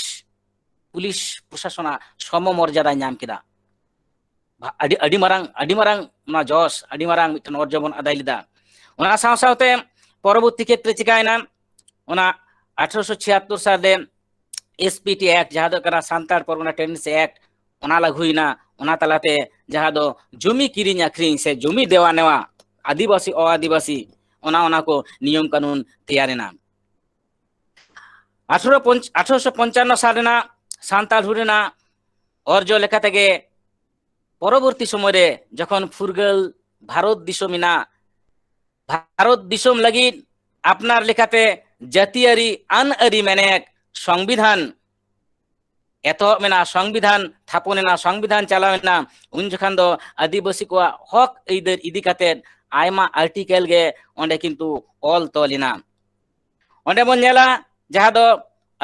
ᱯᱩᱞᱤᱥ ᱯᱨᱚᱥᱟᱥᱚᱱᱟᱜ ᱥᱚᱢᱚ ᱢᱚᱨᱡᱟᱫᱟᱭ ᱧᱟᱢ ᱠᱮᱫᱟ᱾ ᱟᱹᱰᱤ ᱟᱹᱰᱤ ᱢᱟᱨᱟᱝ ᱟᱹᱰᱤ ᱢᱟᱨᱟᱝ ᱚᱱᱟ ᱡᱚᱥ, ᱟᱹᱰᱤ ᱢᱟᱨᱟᱝ ᱢᱤᱫᱴᱮᱱ ᱚᱨᱡᱚ ᱵᱚᱱ ᱟᱫᱟᱭ ᱞᱮᱫᱟ᱾ ᱚᱱᱟ ᱥᱟᱶ ᱥᱟᱶᱛᱮ ᱯᱚᱨᱚᱵᱚᱨᱛᱤ ᱠᱷᱮᱛᱨᱮ ᱪᱤᱠᱟᱭᱮᱱᱟ, ᱚᱱᱟ ᱟᱴᱷᱨᱚᱥᱚ ᱪᱷᱤᱭᱟᱛᱛᱳᱨ ᱥᱟᱞ ᱨᱮ ᱮᱥ ᱯᱤ ᱴᱤ ᱮᱠᱴ, ᱡᱟᱦᱟᱸ ᱫᱚ ᱠᱟᱱᱟ ᱥᱟᱱᱛᱟᱲ ᱯᱚᱨᱜᱚᱱᱟ ᱴᱮᱱᱰᱮᱱᱥᱤ ᱮᱠᱴ, ᱚᱱᱟ ᱞᱟᱹᱜᱩᱭᱮᱱᱟ᱾ ᱚᱱᱟ ᱛᱟᱞᱟᱛᱮ ᱡᱟᱦᱟᱸ ᱫᱚ ᱡᱩᱢᱤ ᱠᱤᱨᱤᱧ ᱟᱹᱠᱷᱨᱤᱧ ᱥᱮ ᱡᱩᱢᱤ ᱫᱮᱣᱟ ᱱᱮᱣᱟ, ᱟᱹᱫᱤᱵᱟᱹᱥᱤ ᱚ ᱟᱹᱫᱤᱵᱟᱹᱥᱤ, ᱚᱱᱟ ᱚᱱᱟ ᱠᱚ ᱱᱤᱭᱚᱢ ᱠᱟᱹᱱᱩᱱ ᱛᱮᱭᱟᱨᱮᱱᱟ᱾ ᱟᱴᱷᱨᱚ ᱯᱚᱧᱪ-, ᱟᱴᱷᱨᱚᱥᱚ ᱯᱚᱧᱪᱟᱱᱱᱚ ᱥᱟᱞ ᱨᱮᱱᱟᱜ ᱥᱟᱱᱛᱟᱲ ᱦᱩᱞ ᱨᱮᱱᱟᱜ ᱚᱨᱡᱚ ᱞᱮᱠᱟ ᱛᱮᱜᱮ ᱯᱚᱨᱚᱵᱚᱨᱛᱤ ᱥᱚᱢᱚᱭ ᱨᱮ ᱡᱚᱠᱷᱚᱱ ᱯᱷᱩᱨᱜᱟᱹᱞ ᱵᱷᱟᱨᱚᱛ ᱫᱤᱥᱚᱢ ᱮᱱᱟ, ᱵᱷᱟᱨᱚᱛ ᱫᱤᱥᱚᱢ ᱞᱟᱹᱜᱤᱫ ᱟᱯᱱᱟᱨ ᱞᱮᱠᱟᱛᱮ ᱡᱟᱹᱛᱤᱭᱟᱹᱨᱤ ᱟᱹᱱ ᱟᱹᱨᱤ ᱢᱮᱱᱮᱠ ᱥᱚᱝᱵᱤᱫᱷᱟᱱ ᱮᱛᱚᱦᱚᱵ ᱮᱱᱟ, ᱥᱚᱝᱵᱤᱫᱷᱟᱱ ᱛᱷᱟᱯᱚᱱ ᱮᱱᱟ, ᱥᱚᱝᱵᱤᱫᱷᱟᱱ ᱪᱟᱞᱟᱣ ᱮᱱᱟ, ᱩᱱ ᱡᱚᱠᱷᱚᱱ ᱫᱚ ᱟᱹᱫᱤᱵᱟᱹᱥᱤ ᱠᱚᱣᱟᱜ ᱦᱚᱠ ᱟᱹᱭᱫᱟᱹᱨ ᱤᱫᱤ ᱠᱟᱛᱮ ᱟᱭᱢᱟ ᱟᱨᱴᱤᱠᱮᱞ ᱜᱮ ᱚᱸᱰᱮ ᱠᱤᱱᱛᱩ ᱚᱞ ᱛᱚᱞ ᱮᱱᱟ᱾ ᱚᱸᱰᱮ ᱵᱚᱱ ᱧᱮᱞᱟ ᱡᱟᱦᱟᱸ ᱫᱚ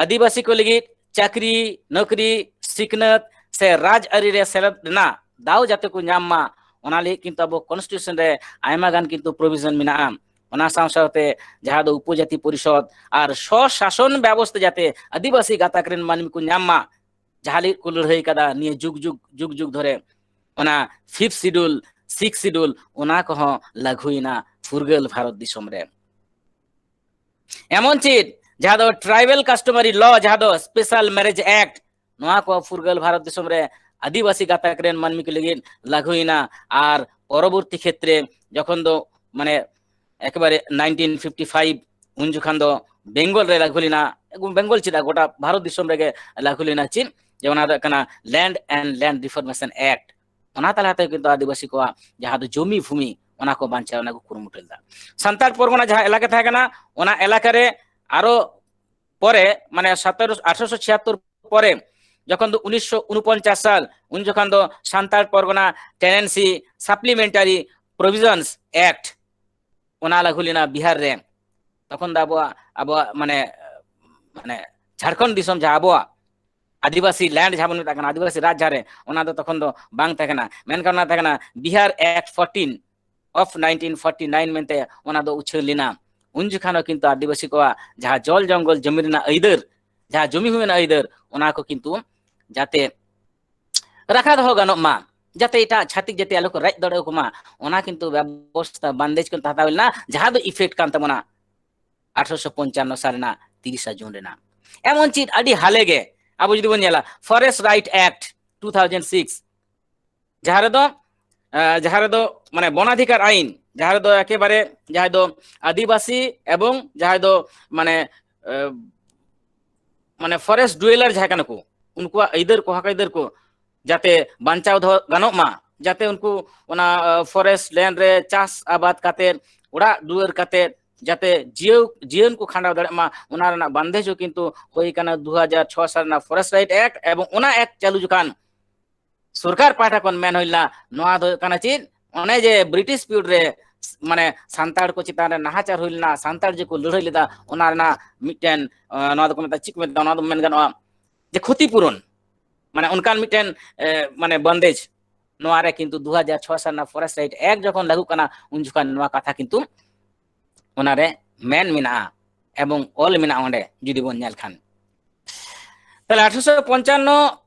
ᱟᱹᱫᱤᱵᱟᱹᱥᱤ ᱠᱚ ᱞᱟᱹᱜᱤᱫ ᱪᱟᱹᱠᱨᱤ, ᱱᱚᱠᱨᱤ, ᱥᱤᱠᱷᱱᱟᱹᱛ ᱥᱮ ᱨᱟᱡᱽ ᱟᱹᱨᱤ ᱨᱮ ᱥᱮᱞᱮᱫ ᱨᱮᱱᱟᱜ ᱫᱟᱣ ᱡᱟᱛᱮ ᱠᱚ ᱧᱟᱢ ᱢᱟ, ᱚᱱᱟ ᱞᱟᱹᱜᱤᱫ ᱠᱤᱱᱛᱩ ᱟᱵᱚ ᱠᱚᱱᱥᱴᱤᱴᱤᱭᱩᱥᱚᱱ ᱨᱮ ᱟᱭᱢᱟ ᱜᱟᱱ ᱠᱤᱱᱛᱩ ᱯᱨᱚᱵᱷᱤᱡᱚᱱ ᱢᱮᱱᱟᱜᱼᱟ᱾ ᱚᱱᱟ ᱥᱟᱶ ᱥᱟᱶᱛᱮ ᱡᱟᱦᱟᱸ ᱫᱚ ᱩᱯᱚᱡᱟᱛᱤ ᱯᱚᱨᱤᱥᱚᱫᱽ ᱟᱨ ᱥᱚ ᱥᱟᱥᱚᱱ ᱵᱮᱵᱚᱥᱛᱷᱟ ᱡᱟᱛᱮ ᱟᱹᱫᱤᱵᱟᱹᱥᱤ ᱜᱟᱛᱟᱠ ᱨᱮᱱ ᱢᱟᱹᱱᱢᱤ ᱠᱚ ᱧᱟᱢ ᱢᱟ, ᱡᱟᱦᱟᱸ ᱞᱟᱹᱜᱤᱫ ᱠᱚ ᱞᱟᱹᱲᱦᱟᱹᱭ ᱠᱟᱫᱟ ᱱᱤᱭᱟᱹ ᱡᱩᱜᱽ ᱡᱩᱜᱽ ᱡᱩᱜᱽ ᱡᱩᱜᱽ ᱫᱷᱚᱨᱮ, ᱚᱱᱟ ᱯᱷᱤᱯᱛᱷ ᱥᱤᱰᱩᱞ, ᱥᱤᱠᱥ ᱥᱤᱰᱩᱞ, ᱚᱱᱟ ᱠᱚᱦᱚᱸ ᱞᱟᱹᱜᱩᱭᱮᱱᱟ ᱯᱷᱩᱨᱜᱟᱹᱞ ᱵᱷᱟᱨᱚᱛ ᱫᱤᱥᱚᱢ ᱨᱮ᱾ ᱮᱢᱚᱱ ᱪᱮᱫ ᱡᱟᱦᱟᱸ ᱫᱚ ᱴᱨᱟᱭᱵᱟᱞ ᱠᱟᱥᱴᱚᱢᱟᱨᱤ ᱞᱚ, ᱡᱟᱦᱟᱸ ᱫᱚ ᱥᱯᱮᱥᱟᱞ ᱢᱮᱨᱮᱡᱽ ᱮᱠᱴ, ᱱᱚᱣᱟ ᱠᱚ ᱯᱷᱩᱨᱜᱟᱹᱞ ᱵᱷᱟᱨᱚᱛ ᱫᱤᱥᱚᱢ ᱨᱮ ᱟᱹᱫᱤᱵᱟᱹᱥᱤ ᱜᱟᱛᱟᱠ ᱨᱮᱱ ᱢᱟᱹᱱᱢᱤ ᱠᱚ ᱞᱟᱹᱜᱤᱫ ᱞᱟᱹᱜᱩᱭᱮᱱᱟ᱾ ᱟᱨ ᱯᱚᱨᱚᱵᱚᱨᱛᱤ ᱠᱷᱮᱛᱨᱮ ᱡᱚᱠᱷᱚᱱ ᱫᱚ ᱢᱟᱱᱮ ᱮᱠᱮᱵᱟᱨᱮ ᱱᱟᱭᱤᱱᱴᱤᱱ ᱯᱷᱤᱯᱴᱤ ᱯᱷᱟᱭᱤᱵᱷ, ᱩᱱ ᱡᱚᱠᱷᱚᱱ ᱫᱚ ᱵᱮᱝᱜᱚᱞ ᱨᱮ ᱞᱟᱹᱜᱩ ᱞᱮᱱᱟ, ᱵᱮᱝᱜᱚᱞ ᱪᱮᱫᱟᱜ ᱜᱚᱴᱟ ᱵᱷᱟᱨᱚᱛ ᱫᱤᱥᱚᱢ ᱨᱮᱜᱮ ᱞᱟᱹᱜᱩ ᱞᱮᱱᱟ᱾ ᱪᱮᱫ? ᱡᱮ ᱚᱱᱟ ᱫᱚ ᱦᱩᱭᱩᱜ ᱠᱟᱱᱟ ᱞᱮᱱᱰ ᱮᱱᱰ ᱞᱮᱱᱰ ᱨᱤᱯᱷᱚᱨᱢᱮᱥᱚᱱ ᱮᱠᱴ᱾ ᱚᱱᱟ ᱛᱟᱞᱟᱛᱮ ᱠᱤᱱᱛᱩ ᱟᱹᱫᱤᱵᱟᱹᱥᱤ ᱠᱚᱣᱟᱜ ᱡᱟᱦᱟᱸ ᱫᱚ ᱡᱚᱢᱤ ᱵᱷᱩᱢᱤ, ᱚᱱᱟ ᱠᱚ ᱵᱟᱧᱪᱟᱣ ᱨᱮᱱᱟᱜ ᱠᱚ ᱠᱩᱨᱩᱢᱩᱴᱩ ᱞᱮᱫᱟ᱾ ᱥᱟᱱᱛᱟᱲ ᱯᱚᱨᱜᱚᱱᱟ ᱡᱟᱦᱟᱸ ᱮᱞᱟᱠᱟ ᱛᱟᱦᱮᱸ ᱠᱟᱱᱟ, ᱚᱱᱟ ᱮᱞᱟᱠᱟ ᱨᱮ ᱟᱨᱚ ᱯᱚᱨᱮ, ᱢᱟᱱᱮ ᱥᱚᱛᱮᱨᱚ, ᱟᱴᱷᱨᱚᱥᱚ ᱪᱷᱤᱭᱟᱛᱛᱳᱨ ᱯᱚᱨᱮ, ᱡᱚᱠᱷᱚᱱ ᱫᱚ ᱩᱱᱤᱥᱥᱚ ᱩᱱᱩᱯᱚᱧᱪᱟᱥ ᱥᱟᱞ, ᱩᱱ ᱡᱚᱠᱷᱚᱱ ᱫᱚ ᱥᱟᱱᱛᱟᱲ ᱯᱚᱨᱜᱚᱱᱟ ᱴᱮᱱᱮᱱᱥᱤ ᱥᱟᱯᱞᱤᱢᱮᱱᱴᱟᱨᱤ ᱯᱨᱚᱵᱷᱤᱡᱚᱱᱥ ᱮᱠᱴ, ᱚᱱᱟ ᱞᱟᱹᱜᱩ ᱞᱮᱱᱟ ᱵᱤᱦᱟᱨ ᱨᱮ᱾ ᱛᱚᱠᱷᱚᱱ ᱫᱚ ᱟᱵᱚᱣᱟᱜ, ᱟᱵᱚᱣᱟᱜ ᱢᱟᱱᱮ, ᱢᱟᱱᱮ ᱡᱷᱟᱲᱠᱷᱚᱸᱰ ᱫᱤᱥᱚᱢ ᱡᱟᱦᱟᱸ ᱟᱵᱚᱣᱟᱜ ᱟᱹᱫᱤᱵᱟᱹᱥᱤ ᱞᱮᱱᱰ ᱡᱟᱦᱟᱸ ᱵᱚᱱ ᱢᱮᱛᱟᱜ ᱠᱟᱱᱟ, ᱟᱹᱫᱤᱵᱟᱹᱥᱤ ᱨᱟᱡᱽ ᱡᱟᱦᱟᱸ ᱨᱮ, ᱚᱱᱟ ᱫᱚ ᱛᱚᱠᱷᱚᱱ ᱫᱚ ᱵᱟᱝ ᱛᱟᱦᱮᱸ ᱠᱟᱱᱟ᱾ ᱢᱮᱱᱠᱷᱟᱱ ᱚᱱᱟ ᱛᱟᱦᱮᱸ ᱠᱟᱱᱟ Bihar act fourteen of nineteen forty nine ᱢᱮᱱᱛᱮ ᱚᱱᱟ ᱫᱚ ᱩᱪᱷᱟᱹᱱ ᱞᱮᱱᱟ᱾ ᱩᱱ ᱡᱚᱠᱷᱟᱱ ᱦᱚᱸ ᱠᱤᱱᱛᱩ ᱟᱹᱫᱤᱵᱟᱹᱥᱤ ᱠᱚᱣᱟᱜ ᱡᱟᱦᱟᱸ ᱡᱚᱞ ᱡᱚᱝᱜᱚᱞ ᱡᱚᱢᱤ ᱨᱮᱱᱟᱜ ᱟᱹᱭᱫᱟᱹᱨ, ᱡᱟᱦᱟᱸ ᱡᱚᱢᱤ ᱦᱩᱭ ᱨᱮᱱᱟᱜ ᱟᱹᱭᱫᱟᱹᱨ, ᱚᱱᱟ ᱠᱚ ᱠᱤᱱᱛᱩ ᱡᱟᱛᱮ ᱨᱟᱠᱷᱟ ᱫᱚᱦᱚ ᱜᱟᱱᱚᱜ ᱢᱟ, ᱡᱟᱛᱮ ᱮᱴᱟᱜ ᱪᱷᱟᱹᱛᱤᱠ ᱡᱟᱹᱛᱤ ᱟᱞᱚ ᱠᱚ ᱨᱮᱡ ᱫᱟᱲᱮᱭᱟᱠᱚ ᱢᱟ, ᱚᱱᱟ ᱠᱤᱱᱛᱩ ᱵᱮᱵᱚᱥᱛᱷᱟ ᱵᱟᱱᱫᱮᱡ ᱠᱤᱱᱛᱩ ᱦᱟᱛᱟᱣ ᱞᱮᱱᱟ, ᱡᱟᱦᱟᱸ ᱫᱚ effect ᱠᱟᱱ ᱛᱟᱵᱚᱱᱟ ᱟᱴᱷᱨᱚᱥᱚ ᱯᱚᱧᱪᱟᱱᱱᱚ ᱥᱟᱞ ᱨᱮᱱᱟᱜ ᱛᱤᱨᱤᱥᱟ ᱡᱩᱱ ᱨᱮᱱᱟᱜ᱾ ᱮᱢᱚᱱ ᱪᱮᱫ ᱟᱹᱰᱤ ᱦᱟᱞᱮ ᱜᱮ ᱟᱵᱚ ᱡᱩᱫᱤ ᱵᱚᱱ ᱧᱮᱞᱟ, Forest Right Act two thousand six, ᱡᱟᱦᱟᱸ ᱨᱮᱫᱚ, ᱟᱸ, ᱡᱟᱦᱟᱸ ᱨᱮᱫᱚ ᱢᱟᱱᱮ ᱵᱚᱱᱟᱫᱷᱤᱠᱟᱨ ᱟᱭᱤᱱ, ᱡᱟᱦᱟᱸ ᱨᱮᱫᱚ ᱮᱠᱮᱵᱟᱨᱮ ᱡᱟᱦᱟᱸᱭ ᱫᱚ ᱟᱹᱫᱤᱵᱟᱹᱥᱤ ᱮᱵᱚᱝ ᱡᱟᱦᱟᱸᱭ ᱫᱚ ᱢᱟᱱᱮ, ᱟᱸ, ᱢᱟᱱᱮ forest dweller ᱡᱟᱦᱟᱸᱭ ᱠᱟᱱᱟ ᱠᱚ, ᱩᱱᱠᱩᱣᱟᱜ ᱟᱹᱭᱫᱟᱹᱨ ᱠᱚ, ᱦᱚᱠ ᱟᱹᱭᱫᱟᱹᱨ ᱠᱚ ᱡᱟᱛᱮ ᱵᱟᱧᱪᱟᱣ ᱫᱚᱦᱚ ᱜᱟᱱᱚᱜ ᱢᱟ, ᱡᱟᱛᱮ ᱩᱱᱠᱩ ᱚᱱᱟ, ᱟᱸ, forest land ᱨᱮ ᱪᱟᱥ ᱟᱵᱟᱫ ᱠᱟᱛᱮ, ᱚᱲᱟᱜ ᱫᱩᱣᱟᱹᱨ ᱠᱟᱛᱮ, ᱡᱟᱛᱮ ᱡᱤᱭᱟᱹᱣ, ᱡᱤᱭᱚᱱ ᱠᱚ ᱠᱷᱟᱸᱰᱟᱣ ᱫᱟᱲᱮᱭᱟᱜ ᱢᱟ, ᱚᱱᱟ ᱨᱮᱱᱟᱜ ᱵᱟᱱᱫᱮᱡᱽ ᱦᱚᱸ ᱠᱤᱱᱛᱩ ᱦᱩᱭ ᱠᱟᱱᱟ ᱫᱩ ᱦᱟᱡᱟᱨ ᱪᱷᱚ ᱥᱟᱞ ᱨᱮᱱᱟᱜ Forest Right Act, ᱮᱵᱚᱝ ᱚᱱᱟ act ᱪᱟᱹᱞᱩ ᱡᱚᱠᱷᱟᱱ ᱥᱚᱨᱠᱟᱨ ᱯᱟᱦᱴᱟ ᱠᱷᱚᱱ ᱢᱮᱱ ᱦᱩᱭ ᱞᱮᱱᱟ, ᱱᱚᱣᱟ ᱫᱚ ᱦᱩᱭᱩᱜ ᱠᱟᱱᱟ ᱪᱮᱫ, ᱚᱱᱮ ᱡᱮ British period ᱨᱮ ᱢᱟᱱᱮ ᱥᱟᱱᱛᱟᱲ ᱠᱚ ᱪᱮᱛᱟᱱ ᱨᱮ ᱱᱟᱦᱟᱪᱟᱨ ᱦᱩᱭ ᱞᱮᱱᱟ, ᱥᱟᱱᱛᱟᱲ ᱡᱮᱠᱚ ᱞᱟᱹᱲᱦᱟᱹᱭ ᱞᱮᱫᱟ, ᱚᱱᱟ ᱨᱮᱱᱟᱜ ᱢᱤᱫᱴᱮᱱ, ᱟᱸ, ᱱᱚᱣᱟ ᱫᱚᱠᱚ ᱢᱮᱛᱟᱜᱼᱟ, ᱪᱮᱫ ᱠᱚ ᱢᱮᱛᱟᱜᱼᱟ, ᱚᱱᱟ ᱫᱚ ᱢᱮᱱ ᱜᱟᱱᱚᱜᱼᱟ ᱡᱮ ᱠᱷᱚᱛᱤ ᱯᱩᱨᱚᱱ, ᱢᱟᱱᱮ ᱚᱱᱠᱟᱱ ᱢᱤᱫᱴᱮᱱ, ᱮ, ᱢᱟᱱᱮ ᱵᱚᱱᱫᱮᱡᱽ ᱱᱚᱣᱟ ᱨᱮ ᱠᱤᱱᱛᱩ ᱫᱩ ᱦᱟᱡᱟᱨ ᱪᱷᱚ ᱥᱟᱞ ᱨᱮᱱᱟᱜ Forest Right Act ᱡᱚᱠᱷᱚᱱ ᱞᱟᱹᱜᱩᱜ ᱠᱟᱱᱟ, ᱩᱱ ᱡᱚᱠᱷᱚᱱ ᱱᱚᱣᱟ ᱠᱟᱛᱷᱟ ᱠᱤᱱᱛᱩ ᱚᱱᱟᱨᱮ ᱢᱮᱱ ᱢᱮᱱᱟᱜᱼᱟ ᱮᱵᱚᱝ ᱚᱞ ᱢᱮᱱᱟᱜᱼᱟ ᱚᱸᱰᱮ, ᱡᱩᱫᱤ ᱵᱚᱱ ᱧᱮᱞ ᱠᱷᱟᱱ᱾ ᱛᱟᱦᱞᱮ ᱟᱴᱷᱨᱚᱥᱚ ᱯᱚᱧᱪᱟᱱᱱᱚ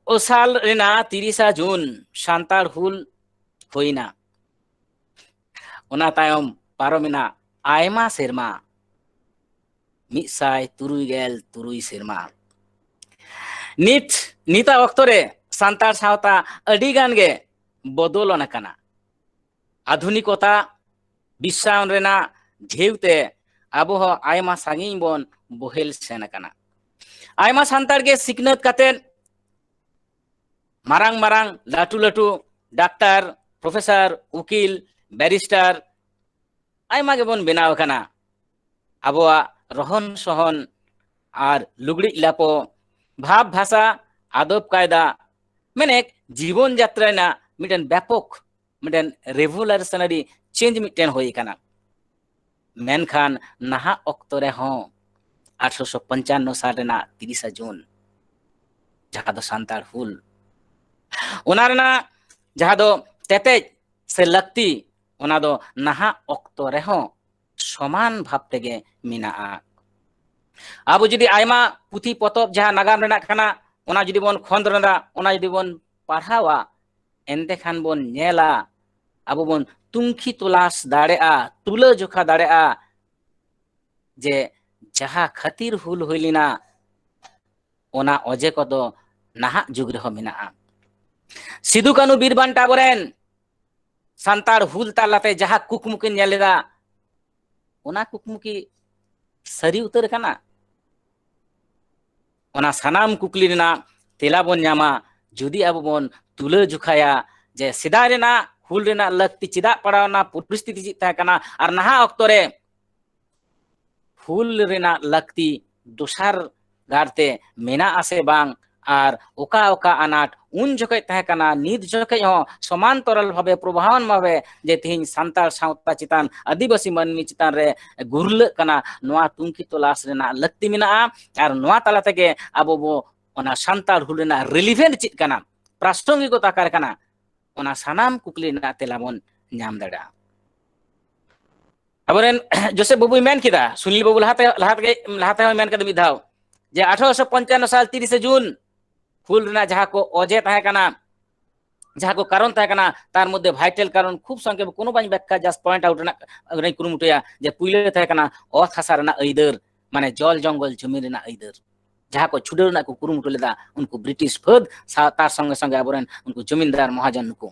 ᱥᱟᱞ ᱨᱮᱱᱟᱜ ᱛᱤᱨᱤᱥᱟ ᱡᱩᱱ ᱥᱟᱱᱛᱟᱲ ᱦᱩᱞ ᱦᱩᱭᱱᱟ᱾ ᱚᱱᱟ ᱛᱟᱭᱚᱢ ᱯᱟᱨᱚᱢᱮᱱᱟ ᱟᱭᱢᱟ ᱥᱮᱨᱢᱟ, ᱢᱤᱫ ᱥᱟᱭ ᱛᱩᱨᱩᱭ ᱜᱮᱞ ᱛᱩᱨᱩᱭ ᱥᱮᱨᱢᱟ᱾ ᱱᱤᱛ, ᱱᱤᱛᱟᱜ ᱚᱠᱛᱚ ᱨᱮ ᱥᱟᱱᱛᱟᱲ ᱥᱟᱶᱛᱟ ᱟᱹᱰᱤ ᱜᱟᱱ ᱜᱮ ᱵᱚᱫᱚᱞᱚᱱ ᱟᱠᱟᱱᱟ᱾ ᱟᱫᱷᱩᱱᱤᱠᱚᱛᱟ, ᱵᱤᱥᱥᱟᱭᱚᱱ ᱨᱮᱱᱟᱜ ᱰᱷᱮᱣ ᱛᱮ ᱟᱵᱚ ᱦᱚᱸ ᱟᱭᱢᱟ ᱥᱟᱺᱜᱤᱧ ᱵᱚᱱ ᱵᱚᱦᱮᱞ ᱥᱮᱱ ᱟᱠᱟᱱᱟ᱾ ᱟᱭᱢᱟ ᱥᱟᱱᱛᱟᱲ ᱜᱮ ᱥᱤᱠᱷᱱᱟᱹᱛ ᱠᱟᱛᱮᱫ ᱢᱟᱨᱟᱝ ᱢᱟᱨᱟᱝ ᱞᱟᱹᱴᱩ ᱞᱟᱹᱴᱩ ᱰᱟᱠᱛᱟᱨ, ᱯᱨᱚᱯᱷᱮᱥᱚᱨ, ᱩᱠᱤᱞ, ᱵᱮᱨᱤᱥᱴᱟᱨ ᱟᱭᱢᱟ ᱜᱮᱵᱚᱱ ᱵᱮᱱᱟᱣ ᱟᱠᱟᱱᱟ᱾ ᱟᱵᱚᱣᱟᱜ ᱨᱚᱦᱚᱱ ᱥᱚᱦᱚᱱ ᱟᱨ ᱞᱩᱜᱽᱲᱤᱡ ᱞᱟᱯᱚ, ᱵᱷᱟᱵᱽ ᱵᱷᱟᱥᱟ, ᱟᱫᱚᱵ ᱠᱟᱭᱫᱟ, ᱢᱮᱱᱮᱠ ᱡᱤᱵᱚᱱ ᱡᱟᱛᱨᱟ ᱨᱮᱱᱟᱜ ᱢᱤᱫᱴᱮᱱ ᱵᱮᱯᱚᱠ, ᱢᱤᱫᱴᱮᱱ revolutionary change ᱢᱤᱫᱴᱮᱱ ᱦᱩᱭ ᱟᱠᱟᱱᱟ᱾ ᱢᱮᱱᱠᱷᱟᱱ ᱱᱟᱦᱟᱜ ᱚᱠᱛᱚ ᱨᱮᱦᱚᱸ ᱟᱴᱷᱨᱚᱥᱚ ᱯᱚᱧᱪᱟᱱᱱᱚ ᱥᱟᱞ ᱨᱮᱱᱟᱜ ᱛᱤᱨᱤᱥᱟ ᱡᱩᱱ, ᱡᱟᱦᱟᱸ ᱫᱚ ᱥᱟᱱᱛᱟᱲ ᱦᱩᱞ, ᱚᱱᱟ ᱨᱮᱱᱟᱜ ᱡᱟᱦᱟᱸ ᱫᱚ ᱛᱮᱛᱮᱡ ᱥᱮ ᱞᱟᱹᱠᱛᱤ, ᱚᱱᱟ ᱫᱚ ᱱᱟᱦᱟᱜ ᱚᱠᱛᱚ ᱨᱮᱦᱚᱸ ᱥᱚᱢᱟᱱ ᱵᱷᱟᱵᱽ ᱛᱮᱜᱮ ᱢᱮᱱᱟᱜᱼᱟ᱾ ᱟᱵᱚ ᱡᱩᱫᱤ ᱟᱭᱢᱟ ᱯᱩᱛᱷᱤ ᱯᱚᱛᱚᱵ ᱡᱟᱦᱟᱸ ᱱᱟᱜᱟᱢ ᱨᱮᱱᱟᱜ ᱠᱟᱱᱟ, ᱚᱱᱟ ᱡᱩᱫᱤ ᱵᱚᱱ ᱠᱷᱚᱸᱫᱽᱨᱚᱸᱫᱟ, ᱚᱱᱟ ᱡᱩᱫᱤ ᱵᱚᱱ ᱯᱟᱲᱦᱟᱣᱟ, ᱮᱱᱛᱮ ᱠᱷᱟᱱ ᱵᱚᱱ ᱧᱮᱞᱟ, ᱟᱵᱚ ᱵᱚᱱ ᱛᱩᱝᱠᱷᱤ ᱛᱚᱞᱟᱥ ᱫᱟᱲᱮᱭᱟᱜᱼᱟ, ᱛᱩᱞᱟᱹ ᱡᱚᱠᱷᱟ ᱫᱟᱲᱮᱭᱟᱜᱼᱟ ᱡᱮ ᱡᱟᱦᱟᱸ ᱠᱷᱟᱹᱛᱤᱨ ᱦᱩᱞ ᱦᱩᱭ ᱞᱮᱱᱟ, ᱚᱱᱟ ᱚᱡᱮ ᱠᱚᱫᱚ ᱱᱟᱦᱟᱜ ᱡᱩᱜᱽ ᱨᱮᱦᱚᱸ ᱢᱮᱱᱟᱜᱼᱟ᱾ ᱥᱤᱫᱩ ᱠᱟᱹᱱᱦᱩ ᱵᱤᱨ ᱵᱟᱱᱴᱟ ᱟᱵᱚᱨᱮᱱ ᱥᱟᱱᱛᱟᱲ ᱦᱩᱞ ᱛᱟᱞᱟᱛᱮ ᱡᱟᱦᱟᱸ ᱠᱩᱠᱢᱩ ᱠᱤᱱ ᱧᱮᱞ ᱞᱮᱫᱟ, ᱚᱱᱟ ᱠᱩᱠᱢᱩ ᱠᱤ ᱥᱟᱹᱨᱤ ᱩᱛᱟᱹᱨ ᱟᱠᱟᱱᱟ? ᱚᱱᱟ ᱥᱟᱱᱟᱢ ᱠᱩᱠᱞᱤ ᱨᱮᱱᱟᱜ ᱛᱮᱞᱟ ᱵᱚᱱ ᱧᱟᱢᱟ ᱡᱩᱫᱤ ᱟᱵᱚ ᱵᱚᱱ ᱛᱩᱞᱟᱹ ᱡᱚᱠᱷᱟᱭᱟ ᱡᱮ ᱥᱮᱫᱟᱭ ᱨᱮᱱᱟᱜ ᱦᱩᱞ ᱨᱮᱱᱟᱜ ᱞᱟᱹᱠᱛᱤ ᱪᱮᱫᱟᱜ ᱯᱟᱲᱟᱣᱱᱟ, ᱯᱚᱨᱤᱥᱛᱷᱤᱛᱤ ᱪᱮᱫ ᱛᱟᱦᱮᱸ ᱠᱟᱱᱟ, ᱟᱨ ᱱᱟᱦᱟᱜ ᱚᱠᱛᱚ ᱨᱮ ᱦᱩᱞ ᱨᱮᱱᱟᱜ ᱞᱟᱹᱠᱛᱤ ᱫᱚᱥᱟᱨ ᱜᱟᱨᱛᱮ ᱢᱮᱱᱟᱜ ᱟᱥᱮ ᱵᱟᱝ, ᱟᱨ ᱚᱠᱟ ᱚᱠᱟ ᱟᱱᱟᱴ ᱩᱱ ᱡᱚᱠᱷᱮᱡ ᱛᱟᱦᱮᱸ ᱠᱟᱱᱟ, ᱱᱤᱛ ᱡᱚᱠᱷᱮᱡ ᱦᱚᱸ ᱥᱚᱢᱟᱱᱛᱚᱨᱟᱞ ᱵᱷᱟᱵᱮ, ᱯᱨᱚᱵᱟᱦᱟᱱ ᱵᱷᱟᱵᱮ ᱡᱮ ᱛᱮᱦᱮᱧ ᱥᱟᱱᱛᱟᱲ ᱥᱟᱶᱛᱟ ᱪᱮᱛᱟᱱ, ᱟᱹᱫᱤᱵᱟᱹᱥᱤ ᱢᱟᱹᱱᱢᱤ ᱪᱮᱛᱟᱱ ᱨᱮ ᱜᱩᱨᱞᱟᱹᱜ ᱠᱟᱱᱟ, ᱱᱚᱣᱟ ᱛᱩᱝᱠᱷᱤ ᱛᱚᱞᱟᱥ ᱨᱮᱱᱟᱜ ᱞᱟᱹᱠᱛᱤ ᱢᱮᱱᱟᱜᱼᱟ᱾ ᱟᱨ ᱱᱚᱣᱟ ᱛᱟᱞᱟ ᱛᱮᱜᱮ ᱟᱵᱚ ᱵᱚ ᱚᱱᱟ ᱥᱟᱱᱛᱟᱲ ᱦᱩᱞ ᱨᱮᱱᱟᱜ relevant ᱪᱮᱫ ᱠᱟᱱᱟ, ᱯᱨᱟᱥᱚᱝᱜᱤᱠᱚᱛᱟ ᱚᱠᱟᱨᱮ ᱠᱟᱱᱟ, ᱚᱱᱟ ᱥᱟᱱᱟᱢ ᱠᱩᱠᱞᱤ ᱨᱮᱱᱟᱜ ᱛᱮᱞᱟ ᱵᱚᱱ ᱧᱟᱢ ᱫᱟᱲᱮᱭᱟᱜᱼᱟ᱾ ᱟᱵᱚᱨᱮᱱ ᱡᱳᱥᱮᱯ ᱵᱟᱹᱵᱩᱭ ᱢᱮᱱ ᱠᱮᱫᱟ, ᱥᱩᱱᱤᱞ ᱵᱟᱹᱵᱩ ᱞᱟᱦᱟᱛᱮ, ᱞᱟᱦᱟ ᱛᱮᱜᱮ, ᱞᱟᱦᱟ ᱛᱮᱦᱚᱸᱭ ᱢᱮᱱ ᱠᱮᱫᱟ ᱢᱤᱫ ᱫᱷᱟᱣ, ᱡᱮ ᱟᱴᱷᱨᱚᱥᱚ ᱯᱚᱧᱪᱟᱱᱱᱚ ᱥᱟᱞ ᱛᱤᱨᱤᱥᱮ ᱡᱩᱱ ᱦᱩᱞ ᱨᱮᱱᱟᱜ ᱡᱟᱦᱟᱸ ᱠᱚ ᱚᱡᱮ ᱛᱟᱦᱮᱸ ᱠᱟᱱᱟ, ᱡᱟᱦᱟᱸ ᱠᱚ ᱠᱟᱨᱚᱱ ᱛᱟᱦᱮᱸ ᱠᱟᱱᱟ, ᱛᱟᱨ ᱢᱚᱫᱽᱫᱷᱮ vital ᱠᱟᱨᱚᱱ ᱠᱷᱩᱵ ᱥᱚᱝᱠᱷᱮᱯ, ᱠᱳᱱᱳ ᱵᱟᱹᱧ ᱵᱮᱠᱠᱷᱟ, just point out ᱨᱮᱱᱟᱜ ᱨᱮᱧ ᱠᱩᱨᱩᱢᱩᱴᱩᱭᱟ, ᱡᱮ ᱯᱩᱭᱞᱟᱹ ᱛᱟᱦᱮᱸ ᱠᱟᱱᱟ ᱚᱛ ᱦᱟᱥᱟ ᱨᱮᱱᱟᱜ ᱟᱹᱭᱫᱟᱹᱨ, ᱢᱟᱱᱮ ᱡᱚᱞ ᱡᱚᱝᱜᱚᱞ ᱡᱚᱢᱤ ᱨᱮᱱᱟᱜ ᱟᱹᱭᱫᱟᱹᱨ, ᱡᱟᱦᱟᱸ ᱠᱚ ᱪᱷᱩᱰᱟᱹᱨ ᱨᱮᱱᱟᱜ ᱠᱚ ᱠᱩᱨᱩᱢᱩᱴᱩ ᱞᱮᱫᱟ ᱩᱱᱠᱩ ᱵᱨᱤᱴᱤᱥ ᱯᱷᱟᱹᱫ ᱥᱟᱶ, ᱛᱟᱨ ᱥᱚᱸᱜᱮ ᱥᱚᱸᱜᱮ ᱟᱵᱚᱨᱮᱱ ᱩᱱᱠᱩ ᱡᱚᱢᱤᱱᱫᱟᱨ ᱢᱚᱦᱟᱡᱚᱱ ᱱᱩᱠᱩ᱾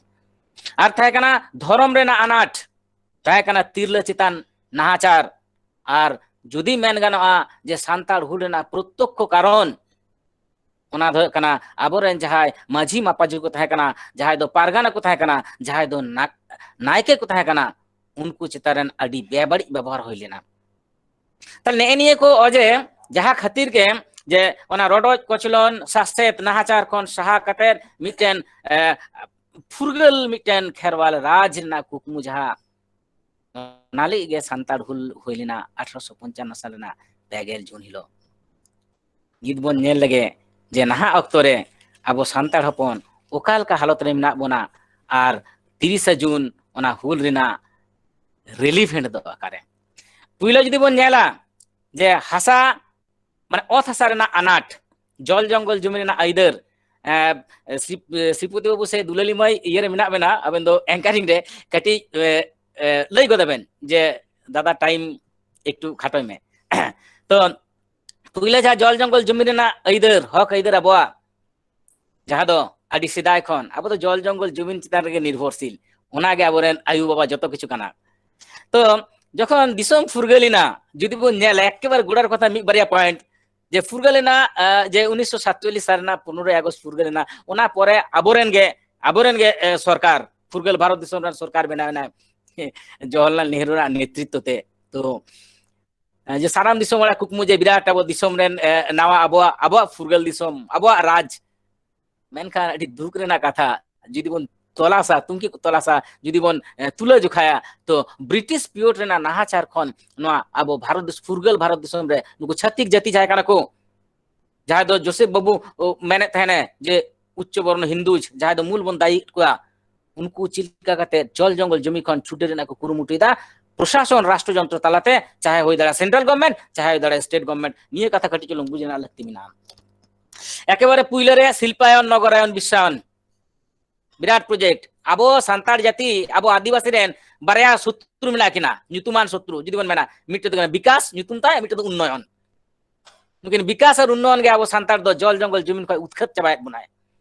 ᱟᱨ ᱛᱟᱦᱮᱸ ᱠᱟᱱᱟ ᱫᱷᱚᱨᱚᱢ ᱨᱮᱱᱟᱜ ᱟᱱᱟᱴ, ᱛᱟᱦᱮᱸ ᱠᱟᱱᱟ ᱛᱤᱨᱞᱟᱹ ᱪᱮᱛᱟᱱ ᱱᱟᱦᱟᱪᱟᱨ, ᱟᱨ ᱡᱩᱫᱤ ᱢᱮᱱ ᱜᱟᱱᱚᱜᱼᱟ ᱡᱮ ᱥᱟᱱᱛᱟᱲ ᱦᱩᱞ ᱨᱮᱱᱟᱜ ᱯᱨᱚᱛᱛᱚᱠᱠᱷᱚ ᱠᱟᱨᱚᱱ, ᱚᱱᱟ ᱫᱚ ᱦᱩᱭᱩᱜ ᱠᱟᱱᱟ ᱟᱵᱚᱨᱮᱱ ᱡᱟᱦᱟᱸᱭ ᱢᱟᱹᱡᱷᱤ ᱢᱟᱯᱟᱡᱷᱤ ᱠᱚ ᱛᱟᱦᱮᱸ ᱠᱟᱱᱟ, ᱡᱟᱦᱟᱸᱭ ᱫᱚ ᱯᱟᱨᱜᱟᱱᱟ ᱠᱚ ᱛᱟᱦᱮᱸ ᱠᱟᱱᱟ, ᱡᱟᱦᱟᱸᱭ ᱫᱚ ᱱᱟ-, ᱱᱟᱭᱠᱮ ᱠᱚ ᱛᱟᱦᱮᱸ ᱠᱟᱱᱟ, ᱩᱱᱠᱩ ᱪᱮᱛᱟᱱ ᱨᱮᱱ ᱟᱹᱰᱤ ᱵᱮᱵᱟᱹᱲᱤᱡ ᱵᱮᱵᱚᱦᱟᱨ ᱦᱩᱭ ᱞᱮᱱᱟ᱾ ᱛᱟᱦᱞᱮ ᱱᱮᱜᱼᱮ ᱱᱤᱭᱟᱹ ᱠᱚ ᱚᱡᱮ, ᱡᱟᱦᱟᱸ ᱠᱷᱟᱹᱛᱤᱨ ᱜᱮ ᱡᱮ ᱚᱱᱟ ᱨᱚᱰᱚᱡ ᱠᱚᱪᱞᱚᱱ, ᱥᱟᱥᱮᱛ, ᱱᱟᱦᱟᱪᱟᱨ ᱠᱷᱚᱱ ᱥᱟᱦᱟ ᱠᱟᱛᱮ ᱢᱤᱫᱴᱮᱱ, ᱮ, ᱯᱷᱩᱨᱜᱟᱹᱞ ᱢᱤᱫᱴᱮᱱ ᱠᱷᱮᱨᱣᱟᱞ ᱨᱟᱡᱽ ᱨᱮᱱᱟᱜ ᱠᱩᱠᱢᱩ, ᱡᱟᱦᱟᱸ ᱚᱱᱟ ᱞᱟᱹᱜᱤᱫ ᱜᱮ ᱥᱟᱱᱛᱟᱲ ᱦᱩᱞ ᱦᱩᱭ ᱞᱮᱱᱟ ᱟᱴᱷᱨᱚᱥᱚ ᱯᱚᱧᱪᱟᱱᱱᱚ ᱥᱟᱞ ᱨᱮᱱᱟᱜ ᱯᱮ ᱜᱮᱞ ᱡᱩᱱ ᱦᱤᱞᱳᱜ᱾ ᱱᱤᱛ ᱵᱚᱱ ᱧᱮᱞ ᱞᱮᱜᱮ ᱡᱮ ᱱᱟᱦᱟᱜ ᱚᱠᱛᱚ ᱨᱮ ᱟᱵᱚ ᱥᱟᱱᱛᱟᱲ ᱦᱚᱯᱚᱱ ᱚᱠᱟ ᱞᱮᱠᱟ ᱦᱟᱞᱚᱛ ᱨᱮ ᱢᱮᱱᱟᱜ ᱵᱚᱱᱟ, ᱟᱨ ᱛᱤᱨᱤᱥᱟ ᱡᱩᱱ ᱚᱱᱟ ᱦᱩᱞ ᱨᱮᱱᱟᱜ relevant ᱫᱚ ᱚᱠᱟᱨᱮ? ᱯᱩᱭᱞᱟᱹ ᱡᱩᱫᱤ ᱵᱚᱱ ᱧᱮᱞᱟ ᱡᱮ ᱦᱟᱥᱟ, ᱢᱟᱱᱮ ᱚᱛ ᱦᱟᱥᱟ ᱨᱮᱱᱟᱜ ᱟᱱᱟᱴ, ᱡᱚᱞ ᱡᱚᱝᱜᱚᱞ ᱡᱚᱢᱤ ᱨᱮᱱᱟᱜ ᱟᱹᱭᱫᱟᱹᱨ, ᱮ, ᱥᱨᱤ-, ᱮ, ᱥᱨᱤᱯᱚᱛᱤ ᱵᱟᱹᱵᱩ ᱥᱮ ᱫᱩᱞᱟᱹᱞᱤ ᱢᱟᱹᱭ ᱤᱭᱟᱹ ᱨᱮ ᱢᱮᱱᱟᱜ ᱵᱮᱱᱟ, ᱟᱵᱮᱱ ᱫᱚ anchoring ᱨᱮ ᱠᱟᱹᱴᱤᱡ, ᱮ, ᱮ, ᱞᱟᱹᱭ ᱜᱚᱫ ᱟᱵᱮᱱ ᱡᱮ ᱫᱟᱫᱟ time ᱮᱠᱴᱩ ᱠᱷᱟᱴᱚᱭ ᱢᱮ᱾ ᱛᱚ ᱯᱩᱭᱞᱟᱹ ᱡᱟᱦᱟᱸ ᱡᱚᱞ ᱡᱚᱝᱜᱚᱞ ᱡᱩᱢᱤ ᱨᱮᱱᱟᱜ ᱟᱹᱭᱫᱟᱹᱨ, ᱦᱚᱠ ᱟᱹᱭᱫᱟᱹᱨ ᱟᱵᱚᱣᱟᱜ, ᱡᱟᱦᱟᱸ ᱫᱚ ᱟᱹᱰᱤ ᱥᱮᱫᱟᱭ ᱠᱷᱚᱱ ᱟᱵᱚ ᱫᱚ ᱡᱚᱞ ᱡᱚᱝᱜᱚᱞ ᱡᱩᱢᱤᱱ ᱪᱮᱛᱟᱱ ᱨᱮᱜᱮ ᱱᱤᱨᱵᱷᱚᱨᱥᱤᱞ, ᱚᱱᱟᱜᱮ ᱟᱵᱚᱨᱮᱱ ᱟᱭᱩ ᱵᱟᱵᱟ ᱡᱚᱛᱚ ᱠᱤᱪᱷᱩ ᱠᱟᱱᱟ᱾ ᱛᱚ ᱡᱚᱠᱷᱚᱱ ᱫᱤᱥᱚᱢ ᱯᱷᱩᱨᱜᱟᱹᱞ ᱮᱱᱟ, ᱡᱩᱫᱤ ᱵᱚᱱ ᱧᱮᱞᱟ ᱮᱠᱮᱵᱟᱨᱮ ᱜᱚᱲᱟᱨ ᱠᱟᱛᱷᱟ ᱢᱤᱫ ᱵᱟᱨᱭᱟ point, ᱡᱮ ᱯᱷᱩᱨᱜᱟᱹᱞ ᱮᱱᱟ, ᱟᱸ, ᱡᱮ ᱩᱱᱤᱥᱥᱚ ᱥᱟᱛᱪᱚᱞᱞᱤᱥ ᱥᱟᱞ ᱨᱮᱱᱟᱜ ᱯᱚᱱᱨᱚᱭ ᱟᱜᱚᱥᱴ ᱯᱷᱩᱨᱜᱟᱹᱞ ᱮᱱᱟ, ᱚᱱᱟ ᱯᱚᱨᱮ ᱟᱵᱚᱨᱮᱱ ᱜᱮ, ᱟᱵᱚᱨᱮᱱ ᱜᱮ, ᱮ, ᱥᱚᱨᱠᱟᱨ, ᱯᱷᱩᱨᱜᱟᱹᱞ ᱵᱷᱟᱨᱚᱛ ᱫᱤᱥᱚᱢ ᱨᱮᱱ ᱥᱚᱨᱠᱟᱨ ᱵᱮᱱᱟᱣ ᱮᱱᱟ ᱡᱚᱣᱟᱦᱚᱨᱞᱟᱞ ᱱᱮᱦᱨᱩ ᱨᱮᱱᱟᱜ ᱱᱮᱛᱨᱤᱛᱵ ᱛᱮ᱾ ᱛᱚ, ᱮ, ᱡᱮ ᱥᱟᱱᱟᱢ ᱫᱤᱥᱚᱢ ᱦᱚᱲᱟᱜ ᱠᱩᱠᱢᱩ ᱡᱮ ᱵᱤᱨᱟᱴ ᱟᱵᱚ ᱫᱤᱥᱚᱢ ᱨᱮᱱ, ᱮ, ᱱᱟᱣᱟ ᱟᱵᱚᱣᱟᱜ, ᱟᱵᱚᱣᱟᱜ ᱯᱷᱩᱨᱜᱟᱹᱞ ᱫᱤᱥᱚᱢ, ᱟᱵᱚᱣᱟᱜ ᱨᱟᱡᱽ᱾ ᱢᱮᱱᱠᱷᱟᱱ ᱟᱹᱰᱤ ᱫᱩᱠ ᱨᱮᱱᱟᱜ ᱠᱟᱛᱷᱟ, ᱡᱩᱫᱤ ᱵᱚᱱ ᱛᱚᱞᱟᱥᱟ, ᱛᱩᱱᱠᱷᱤ ᱛᱚᱞᱟᱥᱟ ᱡᱩᱫᱤ ᱵᱚᱱ, ᱮ, ᱛᱩᱞᱟᱹ ᱡᱚᱠᱷᱟᱭᱟ, ᱛᱚ ᱵᱨᱤᱴᱤᱥ period ᱨᱮᱱᱟᱜ ᱱᱟᱦᱟᱪᱟᱨ ᱠᱷᱚᱱ ᱱᱚᱣᱟ ᱟᱵᱚ ᱵᱷᱟᱨᱚᱛ ᱫᱤᱥ-, ᱯᱷᱩᱨᱜᱟᱹᱞ ᱵᱷᱟᱨᱚᱛ ᱫᱤᱥᱚᱢ ᱨᱮ ᱱᱩᱠᱩ ᱪᱷᱟᱹᱛᱤᱠ ᱡᱟᱹᱛᱤ ᱡᱟᱦᱟᱸᱭ ᱠᱟᱱᱟ ᱠᱚ, ᱡᱟᱦᱟᱸᱭ ᱫᱚ ᱡᱳᱥᱮᱯ ᱵᱟᱹᱵᱩ, ᱚ, ᱢᱮᱱᱮᱫ ᱛᱟᱦᱮᱱᱮ ᱡᱮ ᱩᱪᱪᱚ ᱵᱚᱨᱱᱚ ᱦᱤᱱᱫᱩᱡᱽ, ᱡᱟᱦᱟᱸᱭ ᱫᱚ ᱢᱩᱞ ᱵᱚᱱ ᱫᱟᱭᱤ ᱠᱚᱣᱟ, ᱩᱱᱠᱩ ᱪᱮᱫ ᱞᱮᱠᱟ ᱠᱟᱛᱮ ᱡᱚᱞ ᱡᱚᱝᱜᱚᱞ ᱡᱚᱢᱤ ᱠᱷᱚᱱ ᱪᱷᱩᱰᱟᱹᱨ ᱨᱮᱱᱟᱜ ᱠᱚ ᱠᱩᱨᱩᱢᱩᱴᱩᱭᱮᱫᱟ, ᱯᱨᱚᱥᱟᱥᱚᱱ ᱨᱟᱥᱴᱨᱚ ᱡᱚᱱᱛᱨᱚ ᱛᱟᱞᱟᱛᱮ, ᱪᱟᱦᱮ ᱦᱩᱭ ᱫᱟᱲᱮᱭᱟᱜᱼᱟ central government, ᱪᱟᱦᱮ ᱦᱩᱭ ᱫᱟᱲᱮᱭᱟᱜᱼᱟ state government, ᱱᱤᱭᱟᱹ ᱠᱟᱛᱷᱟ ᱠᱟᱹᱴᱤᱡ ᱪᱩᱞᱩᱝ ᱵᱩᱡᱽ ᱨᱮᱱᱟᱜ ᱞᱟᱹᱠᱛᱤ ᱢᱮᱱᱟᱜᱼᱟ᱾ ᱮᱠᱮᱵᱟᱨᱮ ᱯᱩᱭᱞᱟᱹ ᱨᱮ ᱥᱤᱞᱯᱟᱭᱚᱱ, ᱱᱚᱜᱚᱨᱟᱭᱚᱱ, ᱵᱤᱥᱥᱟᱭᱚᱱ, ᱵᱤᱨᱟᱴ project᱾ ᱟᱵᱚ ᱥᱟᱱᱛᱟᱲ ᱡᱟᱹᱛᱤ, ᱟᱵᱚ ᱟᱹᱫᱤᱵᱟᱹᱥᱤ ᱨᱮᱱ ᱵᱟᱨᱭᱟ ᱥᱚᱛᱨᱩ ᱢᱮᱱᱟᱜ ᱠᱤᱱᱟ, ᱧᱩᱛᱩᱢᱟᱱ ᱥᱚᱛᱨᱩ ᱡᱩᱫᱤ ᱵᱚᱱ ᱢᱮᱱᱟ, ᱢᱤᱫᱴᱮᱡ ᱫᱚ ᱠᱟᱱᱟ ᱵᱤᱠᱟᱥ ᱧᱩᱛᱩᱢ ᱛᱟᱭ, ᱢᱤᱫᱴᱮᱡ ᱫᱚ ᱩᱱᱱᱚᱭᱚᱱ᱾ ᱱᱩᱠᱤᱱ ᱵᱤᱠᱟᱥ ᱟᱨ ᱩᱱᱱᱚᱭᱚᱱ ᱜᱮ ᱟᱵᱚ ᱥᱟᱱᱛᱟᱲ ᱫᱚ ᱡᱚᱞ ᱡᱚᱝᱜᱚᱞ ᱡᱩᱢᱤᱱ ᱠᱷᱚᱱ ᱩᱛᱠᱷᱟᱹᱛ ᱪᱟᱵᱟᱭᱮᱫ ᱵᱚᱱᱟᱭ᱾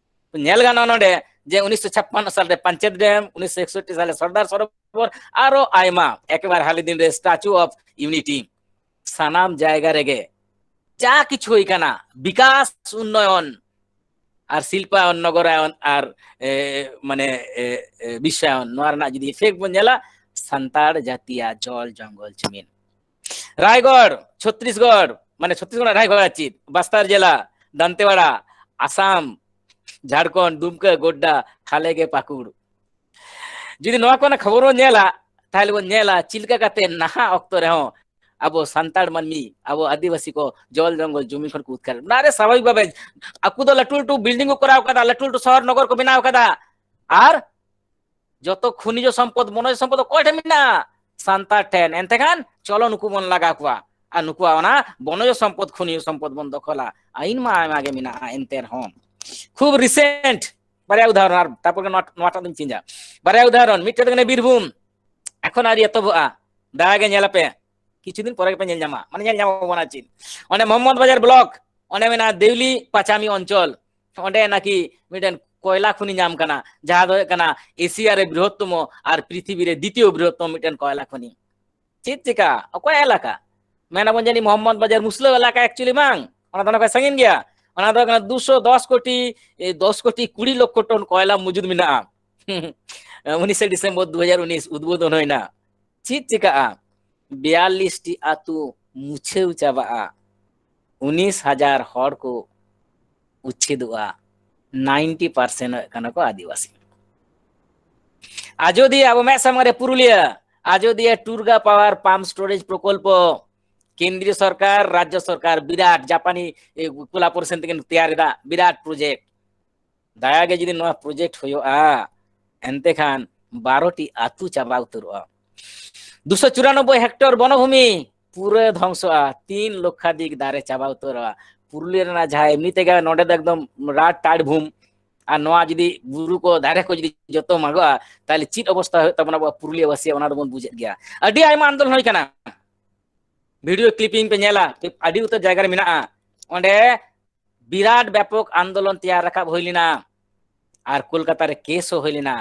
ᱧᱮᱞ ᱜᱟᱱᱚᱜᱼᱟ ᱱᱚᱰᱮ ᱡᱮ ᱩᱱᱤᱥᱥᱚ ᱪᱷᱟᱯᱯᱟᱱᱱᱚ ᱥᱟᱞ ᱨᱮ ᱯᱟᱧᱪᱮᱛ ᱰᱮᱢ, ᱩᱱᱤᱥᱥᱚ ᱮᱠᱥᱚᱴᱴᱤ ᱥᱟᱞ ᱨᱮ ᱥᱚᱨᱫᱟᱨ ᱥᱚᱨᱳᱵᱚᱨ, ᱟᱨᱚ ᱟᱭᱢᱟ, ᱮᱠᱮᱵᱟᱨ ᱦᱟᱞᱤ ᱫᱤᱱ ᱨᱮ Statue of Unity, ᱥᱟᱱᱟᱢ ᱡᱟᱭᱜᱟ ᱨᱮᱜᱮ ᱡᱟ ᱠᱤᱪᱷᱩ ᱦᱩᱭ ᱠᱟᱱᱟ, ᱵᱤᱠᱟᱥ, ᱩᱱᱱᱚᱭᱚᱱ, ᱟᱨ ᱥᱤᱞᱯᱟᱭᱚᱱ, ᱱᱚᱜᱚᱨᱟᱭᱚᱱ, ᱟᱨ, ᱮ, ᱢᱟᱱᱮ, ᱮ, ᱮ, ᱵᱤᱥᱥᱟᱭᱚᱱ, ᱱᱚᱣᱟ ᱨᱮᱱᱟᱜ ᱡᱩᱫᱤ effect ᱵᱚᱱ ᱧᱮᱞᱟ, ᱥᱟᱱᱛᱟᱲ ᱡᱟᱹᱛᱤᱭᱟᱜ ᱡᱚᱞ ᱡᱚᱝᱜᱚᱞ ᱡᱩᱢᱤᱱ, ᱨᱟᱭᱜᱚᱲ, ᱪᱷᱚᱛᱨᱤᱥᱜᱚᱲ, ᱢᱟᱱᱮ ᱪᱷᱚᱛᱨᱤᱥᱜᱚᱲ ᱨᱟᱭᱜᱚᱲ ᱟᱨ ᱪᱮᱫ, ᱵᱟᱥᱛᱟᱨ ᱡᱮᱞᱟ, ᱫᱟᱱᱛᱮᱣᱟᱲᱟ, ᱟᱥᱟᱢ, ᱡᱷᱟᱲᱠᱷᱚᱸᱰ, ᱫᱩᱢᱠᱟᱹ, ᱜᱳᱰᱰᱟ, ᱦᱟᱞᱮ ᱜᱮ ᱯᱟᱹᱠᱩᱲ᱾ ᱡᱩᱫᱤ ᱱᱚᱣᱟ ᱠᱚᱨᱮᱱᱟᱜ ᱠᱷᱚᱵᱚᱨ ᱵᱚᱱ ᱧᱮᱞᱟ, ᱛᱟᱦᱞᱮ ᱵᱚᱱ ᱧᱮᱞᱟ ᱪᱮᱫ ᱞᱮᱠᱟ ᱠᱟᱛᱮ ᱱᱟᱦᱟᱜ ᱚᱠᱛᱚ ᱨᱮᱦᱚᱸ ᱟᱵᱚ ᱥᱟᱱᱛᱟᱲ ᱢᱟᱹᱱᱢᱤ, ᱟᱵᱚ ᱟᱹᱫᱤᱵᱟᱹᱥᱤ ᱠᱚ ᱡᱚᱞ ᱡᱚᱝᱜᱚᱞ ᱡᱩᱢᱤ ᱠᱷᱚᱱ ᱠᱚ ᱩᱫᱠᱟᱨ᱾ ᱚᱱᱟ ᱨᱮ ᱥᱟᱵᱷᱟᱵᱤᱠ ᱵᱷᱟᱵᱮ ᱟᱠᱚ ᱫᱚ ᱞᱟᱹᱴᱩ ᱞᱟᱹᱴᱩ building ᱠᱚ ᱠᱚᱨᱟᱣ ᱠᱟᱫᱟ, ᱞᱟᱹᱴᱩ ᱞᱟᱹᱴᱩ ᱥᱚᱦᱚᱨ ᱱᱚᱜᱚᱨ ᱠᱚ ᱵᱮᱱᱟᱣ ᱠᱟᱫᱟ, ᱟᱨ ᱡᱚᱛᱚ ᱠᱷᱚᱱᱤᱡᱚ ᱥᱚᱢᱯᱚᱫ, ᱵᱚᱱᱚᱡᱚ ᱥᱚᱢᱯᱚᱫ ᱚᱠᱚᱭ ᱴᱷᱮᱱ ᱢᱮᱱᱟᱜᱼᱟ? ᱥᱟᱱᱛᱟᱲ ᱴᱷᱮᱱ᱾ ᱮᱱᱛᱮ ᱠᱷᱟᱱ ᱪᱚᱞᱚ ᱱᱩᱠᱩ ᱵᱚᱱ ᱞᱟᱜᱟ ᱠᱚᱣᱟ ᱟᱨ ᱱᱩᱠᱩᱣᱟᱜ ᱚᱱᱟ ᱵᱚᱱᱚᱡᱚ ᱥᱚᱢᱯᱚᱫ, ᱠᱷᱚᱱᱤᱡᱚ ᱥᱚᱢᱯᱚᱫ ᱵᱚᱱ ᱫᱚᱠᱷᱚᱞᱟ᱾ ᱟᱹᱭᱤᱱ ᱢᱟ ᱟᱭᱢᱟ ᱜᱮ ᱢᱮᱱᱟᱜᱼᱟ, ᱮᱱᱛᱮ ᱨᱮᱦᱚᱸ ᱠᱷᱩᱵ recent ᱵᱟᱨᱭᱟ ᱩᱫᱟᱦᱚᱨᱚᱱ, ᱟᱨ ᱛᱟᱨᱯᱚᱨ ᱜᱮ ᱱᱚᱣᱟ, ᱱᱚᱣᱟᱴᱟᱜ ᱫᱚᱧ ᱪᱮᱧᱡᱟ᱾ ᱵᱟᱨᱭᱟ ᱩᱫᱟᱦᱚᱨᱚᱱ, ᱢᱤᱫᱴᱮᱱ ᱫᱚ ᱠᱟᱱᱟ ᱵᱤᱨᱵᱷᱩᱢ, ᱮᱠᱷᱚᱱ ᱟᱹᱣᱨᱤ ᱮᱛᱚᱦᱚᱵᱚᱜᱼᱟ, ᱫᱟᱭᱟ ᱜᱮ ᱧᱮᱞ ᱟᱯᱮ, ᱠᱤᱪᱷᱩ ᱫᱤᱱ ᱯᱚᱨᱮ ᱜᱮᱯᱮ ᱧᱮᱞ ᱧᱟᱢᱟ, ᱢᱟᱱᱮ ᱧᱮᱞ ᱧᱟᱢᱚᱜ ᱠᱟᱱᱟ ᱪᱮᱫ᱾ ᱚᱸᱰᱮ ᱢᱚᱦᱚᱢᱢᱚᱫ ᱵᱟᱡᱟᱨ ᱵᱞᱚᱠ, ᱚᱸᱰᱮ ᱢᱮᱱᱟᱜᱼᱟ ᱫᱮᱣᱞᱤ ᱯᱟᱪᱟᱢᱤ ᱚᱧᱪᱚᱞ, ᱚᱸᱰᱮ ᱱᱟᱠᱤ ᱢᱤᱫᱴᱮᱱ ᱠᱚᱭᱞᱟ ᱠᱷᱚᱱᱤ ᱧᱟᱢ ᱠᱟᱱᱟ, ᱡᱟᱦᱟᱸ ᱫᱚ ᱦᱩᱭᱩᱜ ᱠᱟᱱᱟ ᱮᱥᱤᱭᱟ ᱨᱮ ᱵᱨᱤᱦᱚᱛᱛᱚᱢᱚ ᱟᱨ ᱯᱨᱤᱛᱷᱤᱵᱤ ᱨᱮ ᱫᱤᱛᱤᱭᱚ ᱵᱨᱤᱦᱚᱛᱛᱚᱢᱚ ᱢᱤᱫᱴᱮᱱ ᱠᱚᱭᱞᱟ ᱠᱷᱚᱱᱤ᱾ ᱪᱮᱫ ᱪᱮᱠᱟ? ᱚᱠᱚᱭᱟᱜ ᱮᱞᱟᱠᱟ? ᱢᱮᱱᱟᱵᱚᱱ ᱡᱟᱹᱱᱤᱡ ᱢᱚᱦᱚᱢᱢᱚᱫ ᱵᱟᱡᱟᱨ ᱢᱩᱥᱞᱟᱹ ᱮᱞᱟᱠᱟ, actually ᱵᱟᱝ, ᱚᱱᱟ ᱫᱚ ᱚᱱᱟ ᱠᱷᱚᱱ ᱥᱟᱺᱜᱤᱧ ᱜᱮᱭᱟ᱾ ᱚᱱᱟ ᱫᱚ ᱠᱟᱱᱟ ᱫᱩᱥᱚ ᱫᱚᱥ ᱠᱳᱴᱤ, ᱮ, ᱫᱚᱥ ᱠᱳᱴᱤ ᱠᱩᱲᱤ ᱞᱚᱠᱠᱷᱚ ᱴᱚᱱ ᱠᱚᱭᱞᱟ ᱢᱚᱡᱩᱫ ᱢᱮᱱᱟᱜᱼᱟ᱾ ᱩᱱᱤᱥᱮ ᱰᱤᱥᱮᱢᱵᱚᱨ ᱫᱩ ᱦᱟᱡᱟᱨ ᱩᱱᱤᱥ ᱩᱫᱵᱳᱫᱷᱚᱱ ᱦᱩᱭᱱᱟ᱾ ᱪᱮᱫ ᱪᱮᱠᱟᱜᱼᱟ? ᱵᱤᱭᱟᱞᱞᱤᱥ ᱴᱤ ᱟᱹᱛᱩ ᱢᱩᱪᱷᱟᱹᱣ ᱪᱟᱵᱟᱜᱼᱟ, ᱩᱱᱤᱥ ᱦᱟᱡᱟᱨ ᱦᱚᱲ ᱠᱚ ᱩᱪᱪᱷᱮᱫᱚᱜᱼᱟ, ninety percent ᱦᱩᱭᱩᱜ ᱠᱟᱱᱟ ᱠᱚ ᱟᱹᱫᱤᱵᱟᱹᱥᱤ᱾ ᱟᱡᱚᱫᱤᱭᱟᱹ, ᱟᱵᱚ ᱢᱮᱫ ᱥᱟᱢᱟᱝ ᱨᱮ ᱯᱩᱨᱩᱞᱤᱭᱟᱹ, ᱟᱡᱚᱫᱤᱭᱟᱹ ᱴᱩᱨᱜᱟ ᱯᱟᱣᱟᱨ ᱯᱟᱢᱯ ᱥᱴᱳᱨᱮᱡᱽ ᱯᱨᱚᱠᱚᱞᱯᱚ, ᱠᱮᱱᱫᱨᱤᱭᱚ ᱥᱚᱨᱠᱟᱨ, ᱨᱟᱡᱽᱡᱚ ᱥᱚᱨᱠᱟᱨ ᱵᱤᱨᱟᱴ ᱡᱟᱯᱟᱱᱤ, ᱮ, ᱠᱳᱞᱟᱵᱚᱨᱮᱥᱚᱱ ᱛᱮᱠᱤᱱ ᱛᱮᱭᱟᱨ ᱮᱫᱟ, ᱵᱤᱨᱟᱴ ᱯᱨᱚᱡᱮᱠᱴ᱾ ᱫᱟᱭᱟ ᱜᱮ ᱡᱩᱫᱤ ᱱᱚᱣᱟ ᱯᱨᱚᱡᱮᱠᱴ ᱦᱩᱭᱩᱜᱼᱟ, ᱮᱱᱛᱮ ᱠᱷᱟᱱ ᱵᱟᱨᱚ ᱴᱤ ᱟᱹᱛᱩ ᱪᱟᱵᱟ ᱩᱛᱟᱹᱨᱚᱜᱼᱟ᱾ ᱫᱩᱥᱚ ᱪᱩᱨᱟᱱᱚᱵᱵᱳᱭ ᱦᱮᱠᱴᱚᱨ ᱵᱚᱱᱚᱵᱷᱩᱢᱤ ᱯᱩᱨᱟᱹ ᱫᱷᱚᱝᱥᱚᱜᱼᱟ, ᱛᱤᱱ ᱞᱚᱠᱠᱷᱟᱫᱷᱤᱠ ᱫᱟᱨᱮ ᱪᱟᱵᱟ ᱩᱛᱟᱹᱨᱚᱜᱼᱟ᱾ ᱯᱩᱨᱩᱞᱤᱭᱟᱹ ᱨᱮᱱᱟᱜ ᱡᱟᱦᱟᱸ ᱮᱢᱱᱤ ᱛᱮᱜᱮ ᱱᱚᱰᱮ ᱫᱚ ᱮᱠᱫᱚᱢ ᱨᱟᱴ ᱴᱟᱴ ᱵᱷᱩᱢ, ᱟᱨ ᱱᱚᱣᱟ ᱡᱩᱫᱤ ᱵᱩᱨᱩ ᱠᱚ ᱫᱟᱨᱮ ᱠᱚ ᱡᱩᱫᱤ ᱡᱚᱛᱚ ᱢᱟᱜᱚᱜᱼᱟ, ᱛᱟᱦᱚᱞᱮ ᱪᱮᱫ ᱚᱵᱚᱥᱛᱟ ᱦᱩᱭᱩᱜ ᱛᱟᱵᱚᱱᱟ ᱟᱵᱚᱣᱟᱜ ᱯᱩᱨᱩᱞᱤᱭᱟᱹ ᱵᱟᱥᱤᱭᱟᱜ, ᱚᱱᱟ ᱫᱚᱵᱚᱱ ᱵᱩᱡᱮᱫ ᱜᱮᱭᱟ᱾ ᱟᱹᱰᱤ ᱟᱭᱢᱟ ᱟᱱᱫᱳᱞᱚᱱ ᱦᱩᱭ ᱠᱟᱱᱟ, ᱵᱷᱤᱰᱤᱭᱳ ᱠᱞᱤᱯᱤᱝ ᱯᱮ ᱧᱮᱞᱟ, ᱟᱹᱰᱤ ᱩᱛᱟᱹᱨ ᱡᱟᱭᱜᱟ ᱨᱮ ᱢᱮᱱᱟᱜᱼᱟ᱾ ᱚᱸᱰᱮ ᱵᱤᱨᱟᱴ ᱵᱮᱯᱚᱠ ᱟᱱᱫᱳᱞᱚᱱ ᱛᱮᱭᱟᱨ ᱨᱟᱠᱟᱵ ᱦᱩᱭ ᱞᱮᱱᱟ, ᱟᱨ ᱠᱳᱞᱠᱟᱛᱟ ᱨᱮ ᱠᱮᱥ ᱦᱚᱸ ᱦᱩᱭ ᱞᱮᱱᱟ᱾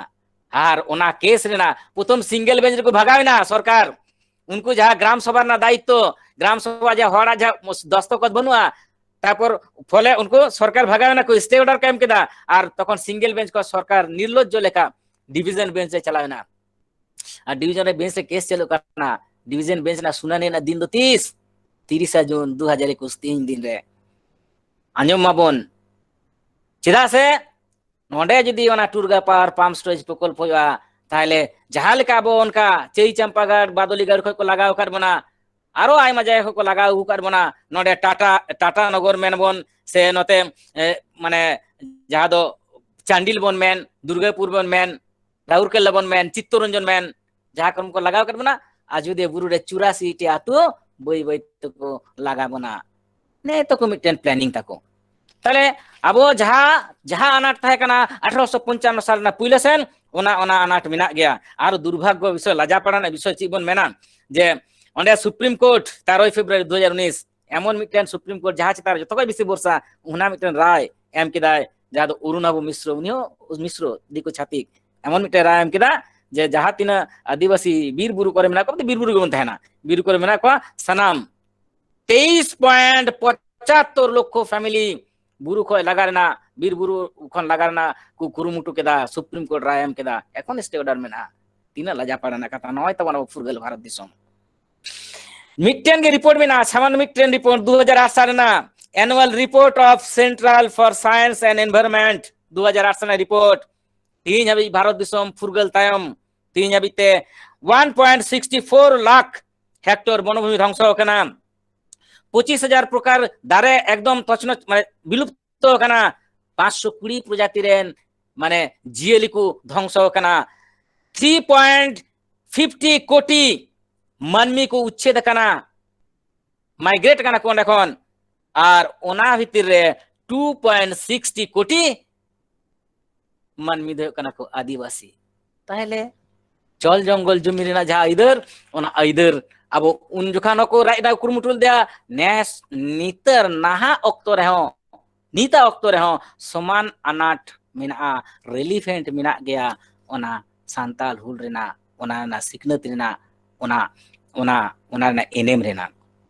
ᱟᱨ ᱚᱱᱟ ᱠᱮᱥ ᱨᱮᱱᱟᱜ ᱯᱨᱚᱛᱷᱚᱢ ᱥᱤᱝᱜᱮᱞ ᱵᱮᱧᱪ ᱨᱮᱠᱚ ᱵᱷᱟᱜᱟᱣ ᱮᱱᱟ ᱥᱚᱨᱠᱟᱨ᱾ ᱩᱱᱠᱩ ᱡᱟᱦᱟᱸ ᱜᱨᱟᱢ ᱥᱚᱵᱷᱟ ᱨᱮᱱᱟᱜ ᱫᱟᱭᱤᱛᱛᱚ, ᱜᱨᱟᱢ ᱥᱚᱵᱷᱟ ᱡᱟᱦᱟᱸ ᱦᱚᱲᱟᱜ ᱡᱟᱦᱟᱸ ᱫᱚᱥᱛᱚᱠᱚᱛ ᱵᱟᱹᱱᱩᱜᱼᱟ, ᱛᱟᱨᱯᱚᱨ ᱯᱷᱚᱞᱮ ᱩᱱᱠᱩ ᱥᱚᱨᱠᱟᱨ ᱵᱷᱟᱜᱟᱣ ᱮᱱᱟ ᱠᱚ, ᱥᱴᱮ ᱚᱨᱰᱟᱨ ᱠᱚ ᱮᱢ ᱠᱮᱫᱟ, ᱟᱨ ᱛᱚᱠᱷᱚᱱ ᱥᱤᱝᱜᱮᱞ ᱵᱮᱧᱪ ᱠᱚ ᱥᱚᱨᱠᱟᱨ ᱱᱤᱨᱞᱚᱡᱽᱡᱚ ᱞᱮᱠᱟ ᱰᱤᱵᱷᱤᱡᱚᱱ ᱵᱮᱧᱪ ᱮ ᱪᱟᱞᱟᱣ ᱮᱱᱟ᱾ ᱟᱨ ᱰᱤᱵᱷᱤᱡᱚᱱ ᱨᱮ ᱵᱮᱧᱪ ᱨᱮ ᱠᱮᱥ ᱪᱟᱹᱞᱩᱜ ᱠᱟᱱᱟ, ᱰᱤᱵᱷᱤᱡᱚᱱ ᱵᱮᱧᱪ ᱨᱮᱱᱟᱜ ᱥᱩᱱᱟᱹᱱᱤ ᱨᱮᱱᱟᱜ ᱫᱤᱱ ᱫᱚ ᱛᱤᱥ? ᱛᱤᱨᱤᱥᱟ ᱡᱩᱱ ᱫᱩ ᱦᱟᱡᱟᱨ ᱮᱠᱩᱥ, ᱛᱮᱦᱮᱧ ᱫᱤᱱ ᱨᱮ᱾ ᱟᱸᱡᱚᱢ ᱢᱟᱵᱚᱱ, ᱪᱮᱫᱟᱜ ᱥᱮ ᱱᱚᱰᱮ ᱡᱩᱫᱤ ᱚᱱᱟ ᱴᱩᱨᱜᱟ ᱯᱟᱣᱟᱨ ᱯᱟᱢᱯ ᱥᱴᱳᱨᱮᱡᱽ ᱯᱨᱚᱠᱚᱞᱯ ᱦᱩᱭᱩᱜᱼᱟ, ᱛᱟᱦᱚᱞᱮ ᱡᱟᱦᱟᱸ ᱞᱮᱠᱟ ᱟᱵᱚ ᱚᱱᱠᱟ ᱪᱟᱹᱭ ᱪᱟᱢᱯᱟᱜᱟᱲ, ᱵᱟᱫᱚᱞᱤᱜᱟᱲ ᱠᱷᱚᱱ ᱠᱚ ᱞᱟᱜᱟᱣ ᱟᱠᱟᱫ ᱵᱚᱱᱟ, ᱟᱨᱚ ᱟᱭᱢᱟ ᱡᱟᱭᱜᱟ ᱠᱷᱚᱱ ᱠᱚ ᱞᱟᱜᱟᱣ ᱟᱹᱜᱩ ᱟᱠᱟᱫ ᱵᱚᱱᱟ, ᱱᱚᱰᱮ ᱴᱟᱴᱟ, ᱴᱟᱴᱟ ᱱᱚᱜᱚᱨ ᱢᱮᱱ ᱵᱚᱱ, ᱥᱮ ᱱᱚᱛᱮ, ᱮ, ᱢᱟᱱᱮ ᱡᱟᱦᱟᱸ ᱫᱚ ᱪᱟᱱᱰᱤᱞ ᱵᱚᱱ ᱢᱮᱱ, ᱫᱩᱨᱜᱟᱯᱩᱨ ᱵᱚᱱ ᱢᱮᱱ, ᱨᱟᱩᱨᱠᱮᱞᱟ ᱵᱚᱱ ᱢᱮᱱ, ᱪᱤᱛᱛᱚᱨᱚᱧᱡᱚᱱ ᱢᱮᱱ, ᱡᱟᱦᱟᱸ ᱠᱚᱨᱮ ᱠᱚ ᱞᱟᱜᱟᱣ ᱠᱮᱫ ᱵᱚᱱᱟ, ᱟᱡᱚᱫᱤᱭᱟᱹ ᱵᱩᱨᱩ ᱨᱮ ᱪᱩᱨᱟᱥᱤ ᱴᱤ ᱟᱹᱛᱩ ᱵᱟᱹᱭ ᱵᱟᱹᱭ ᱛᱮᱠᱚ ᱞᱟᱜᱟ ᱵᱚᱱᱟ᱾ ᱱᱮ ᱛᱟᱠᱚ ᱢᱤᱫᱴᱮᱱ planning ᱛᱟᱠᱚ᱾ ᱛᱟᱦᱞᱮ ᱟᱵᱚ ᱡᱟᱦᱟᱸ ᱡᱟᱦᱟᱸ ᱟᱱᱟᱴ ᱛᱟᱦᱮᱸ ᱠᱟᱱᱟ ᱟᱴᱷᱨᱚᱥᱚ ᱯᱚᱧᱪᱟᱱᱱᱚ ᱥᱟᱞ ᱨᱮᱱᱟᱜ ᱯᱩᱭᱞᱟᱹ ᱥᱮᱱ, ᱚᱱᱟ ᱚᱱᱟ ᱟᱱᱟᱴ ᱢᱮᱱᱟᱜ ᱜᱮᱭᱟ᱾ ᱟᱨ ᱫᱩᱨᱵᱷᱟᱜᱽᱜᱚ ᱵᱤᱥᱚᱭ, ᱞᱟᱡᱟᱯᱟᱲᱟ ᱨᱮᱱᱟᱜ ᱵᱤᱥᱚᱭ ᱪᱮᱫ ᱵᱚᱱ ᱢᱮᱱᱟ, ᱡᱮ ᱚᱸᱰᱮ ᱥᱩᱯᱨᱤᱢ ᱠᱳᱨᱴ ᱛᱮᱨᱚᱭ ᱯᱷᱮᱵᱽᱨᱩᱣᱟᱨᱤ ᱫᱩ ᱦᱟᱡᱟᱨ ᱩᱱᱤᱥ ᱮᱢᱚᱱ ᱢᱤᱫᱴᱮᱱ ᱥᱩᱯᱨᱤᱢ ᱠᱳᱨᱴ ᱡᱟᱦᱟᱸ ᱪᱮᱛᱟᱱ ᱨᱮ ᱡᱚᱛᱚ ᱠᱷᱚᱱ ᱵᱮᱥᱤ ᱵᱷᱚᱨᱥᱟ, ᱚᱱᱟ ᱢᱤᱫᱴᱮᱱ ᱨᱟᱭ ᱮᱢ ᱠᱮᱫᱟᱭ, ᱡᱟᱦᱟᱸ ᱫᱚ ᱚᱨᱩᱱᱟᱵᱷ ᱢᱤᱥᱨᱚ, ᱩᱱᱤ ᱦᱚᱸ ᱢᱤᱥᱨᱚ, ᱫᱤᱠᱩ ᱪᱷᱟᱛᱤᱠ, ᱮᱢᱚᱱ ᱢᱤᱫᱴᱮᱱ ᱨᱟᱭ ᱮᱢ ᱠᱮᱫᱟ ᱡᱮ ᱡᱟᱦᱟᱸ ᱛᱤᱱᱟᱹᱜ ᱟᱹᱫᱤᱵᱟᱹᱥᱤ ᱵᱤᱨ ᱵᱩᱨᱩ ᱠᱚᱨᱮ ᱢᱮᱱᱟᱜ ᱠᱚᱣᱟ, ᱵᱤᱨ ᱵᱩᱨᱩ ᱜᱮᱵᱚᱱ ᱛᱟᱦᱮᱱᱟ, ᱵᱤᱨ ᱠᱚᱨᱮ ᱢᱮᱱᱟᱜ ᱠᱚᱣᱟ ᱥᱟᱱᱟᱢ ᱛᱮᱭᱤᱥ ᱯᱚᱭᱮᱱᱴ ᱯᱚᱸᱪᱟᱛᱛᱳᱨ ᱞᱚᱠᱷᱚ ᱯᱷᱮᱢᱮᱞᱤ ᱵᱩᱨᱩ ᱠᱷᱚᱱ ᱞᱟᱜᱟ ᱨᱮᱱᱟᱜ, ᱵᱤᱨ ᱵᱩᱨᱩ ᱠᱷᱚᱱ ᱞᱟᱜᱟ ᱨᱮᱱᱟᱜ ᱠᱚ ᱠᱩᱨᱩᱢᱩᱴᱩ ᱠᱮᱫᱟ, ᱥᱩᱯᱨᱤᱢ ᱠᱳᱨᱴ ᱨᱟᱭ ᱮᱢ ᱠᱮᱫᱟ, ᱮᱠᱷᱚᱱ ᱥᱴᱮ ᱚᱨᱰᱟᱨ ᱢᱮᱱᱟᱜᱼᱟ᱾ ᱛᱤᱱᱟᱹᱜ ᱞᱟᱡᱟᱯᱟᱲᱟ ᱨᱮᱱᱟᱜ ᱠᱟᱛᱷᱟ, ᱱᱚᱜᱼᱚᱭ ᱛᱟᱵᱚᱱ ᱟᱵᱚ ᱯᱷᱩᱨᱜᱟᱹᱞ ᱵᱷᱟᱨᱚᱛ ᱫᱤᱥᱚᱢ᱾ ᱢᱤᱫᱴᱮᱱ ᱜᱮ ᱨᱤᱯᱳᱨᱴ ᱢᱮᱱᱟᱜᱼᱟ, ᱥᱟᱢᱟᱱ ᱢᱤᱫᱴᱮᱱ ᱨᱤᱯᱳᱨᱴ, ᱫᱩ ᱦᱟᱡᱟᱨ ᱟᱴ ᱥᱟᱞ ᱨᱮᱱᱟᱜ Annual Report of Central for Science and Environment, ᱫᱩ ᱦᱟᱡᱟᱨ ᱟᱴ ᱥᱟᱞ ᱨᱮᱱᱟᱜ ᱨᱤᱯᱳᱨᱴ᱾ ᱛᱮᱦᱤᱧ ᱦᱟᱹᱵᱤᱡ ᱵᱷᱟᱨᱚᱛ ᱫᱤᱥᱚᱢ ᱯᱷᱩᱨᱜᱟᱹᱞ ᱛᱟᱭᱚᱢ ᱛᱮᱦᱤᱧ ᱦᱟᱹᱵᱤᱡ ᱛᱮ one point sixty four lakh hectare ᱵᱚᱱᱚᱵᱷᱩᱢᱤ ᱫᱷᱚᱝᱥᱚ ᱟᱠᱟᱱᱟ᱾ ᱯᱚᱸᱪᱤᱥ ᱦᱟᱡᱟᱨ ᱯᱨᱚᱠᱟᱨ ᱫᱟᱨᱮ ᱮᱠᱫᱚᱢ ᱛᱚᱪᱱᱚᱪ, ᱢᱟᱱᱮ ᱵᱤᱞᱩᱯᱛᱚ ᱟᱠᱟᱱᱟ᱾ ᱯᱟᱸᱪᱥᱚ ᱠᱩᱲᱤ ᱯᱨᱚᱡᱟᱛᱤ ᱨᱮᱱ ᱢᱟᱱᱮ ᱡᱤᱭᱟᱹᱞᱤ ᱠᱚ ᱫᱷᱚᱝᱥᱚ ᱟᱠᱟᱱᱟ᱾ ᱛᱷᱨᱤ ᱯᱚᱭᱮᱱᱴ ᱯᱷᱤᱯᱴᱤ ᱠᱳᱴᱤ ᱢᱟᱹᱱᱢᱤ ᱠᱚ ᱩᱪᱪᱷᱮᱫ ᱟᱠᱟᱱᱟ, ᱢᱟᱭᱜᱨᱮᱴ ᱟᱠᱟᱱᱟ ᱠᱚ ᱚᱸᱰᱮ ᱠᱷᱚᱱ᱾ ᱟᱨ ᱚᱱᱟ ᱵᱷᱤᱛᱤᱨ ᱨᱮ ᱴᱩ ᱯᱚᱭᱮᱱᱴ ᱥᱤᱠᱥᱴᱤ ᱠᱳᱴᱤ ᱢᱟᱹᱱᱢᱤ ᱫᱚ ᱦᱩᱭᱩᱜ ᱠᱟᱱᱟ ᱠᱚ ᱟᱹᱫᱤᱵᱟᱹᱥᱤ᱾ ᱛᱟᱦᱞᱮ ᱡᱚᱞ ᱡᱚᱝᱜᱚᱞ ᱡᱩᱢᱤ ᱨᱮᱱᱟᱜ ᱡᱟᱦᱟᱸ ᱟᱹᱭᱫᱟᱹᱨ, ᱚᱱᱟ ᱟᱹᱭᱫᱟᱹᱨ ᱟᱵᱚ ᱩᱱ ᱡᱚᱠᱷᱟᱱ ᱦᱚᱸᱠᱚ ᱨᱟᱡ ᱨᱮᱱᱟᱜ ᱠᱩᱨᱩᱢᱩᱴᱩ ᱞᱮᱫᱟ᱾ ᱱᱮᱥ, ᱱᱤᱛᱟᱨ ᱱᱟᱦᱟᱜ ᱚᱠᱛᱚ ᱨᱮᱦᱚᱸ, ᱱᱤᱛᱟᱜ ᱚᱠᱛᱚ ᱨᱮᱦᱚᱸ ᱥᱚᱢᱟᱱ ᱟᱱᱟᱴ ᱢᱮᱱᱟᱜᱼᱟ, ᱨᱮᱞᱤᱯᱷᱮᱱᱴ ᱢᱮᱱᱟᱜ ᱜᱮᱭᱟ᱾ ᱚᱱᱟ ᱥᱟᱱᱛᱟᱞ ᱦᱩᱞ ᱨᱮᱱᱟᱜ, ᱚᱱᱟ ᱨᱮᱱᱟᱜ ᱥᱤᱠᱷᱱᱟᱹᱛ ᱨᱮᱱᱟᱜ, ᱚᱱᱟ ᱚᱱᱟ ᱚᱱᱟ ᱨᱮᱱᱟᱜ ᱮᱱᱮᱢ ᱨᱮᱱᱟᱜ᱾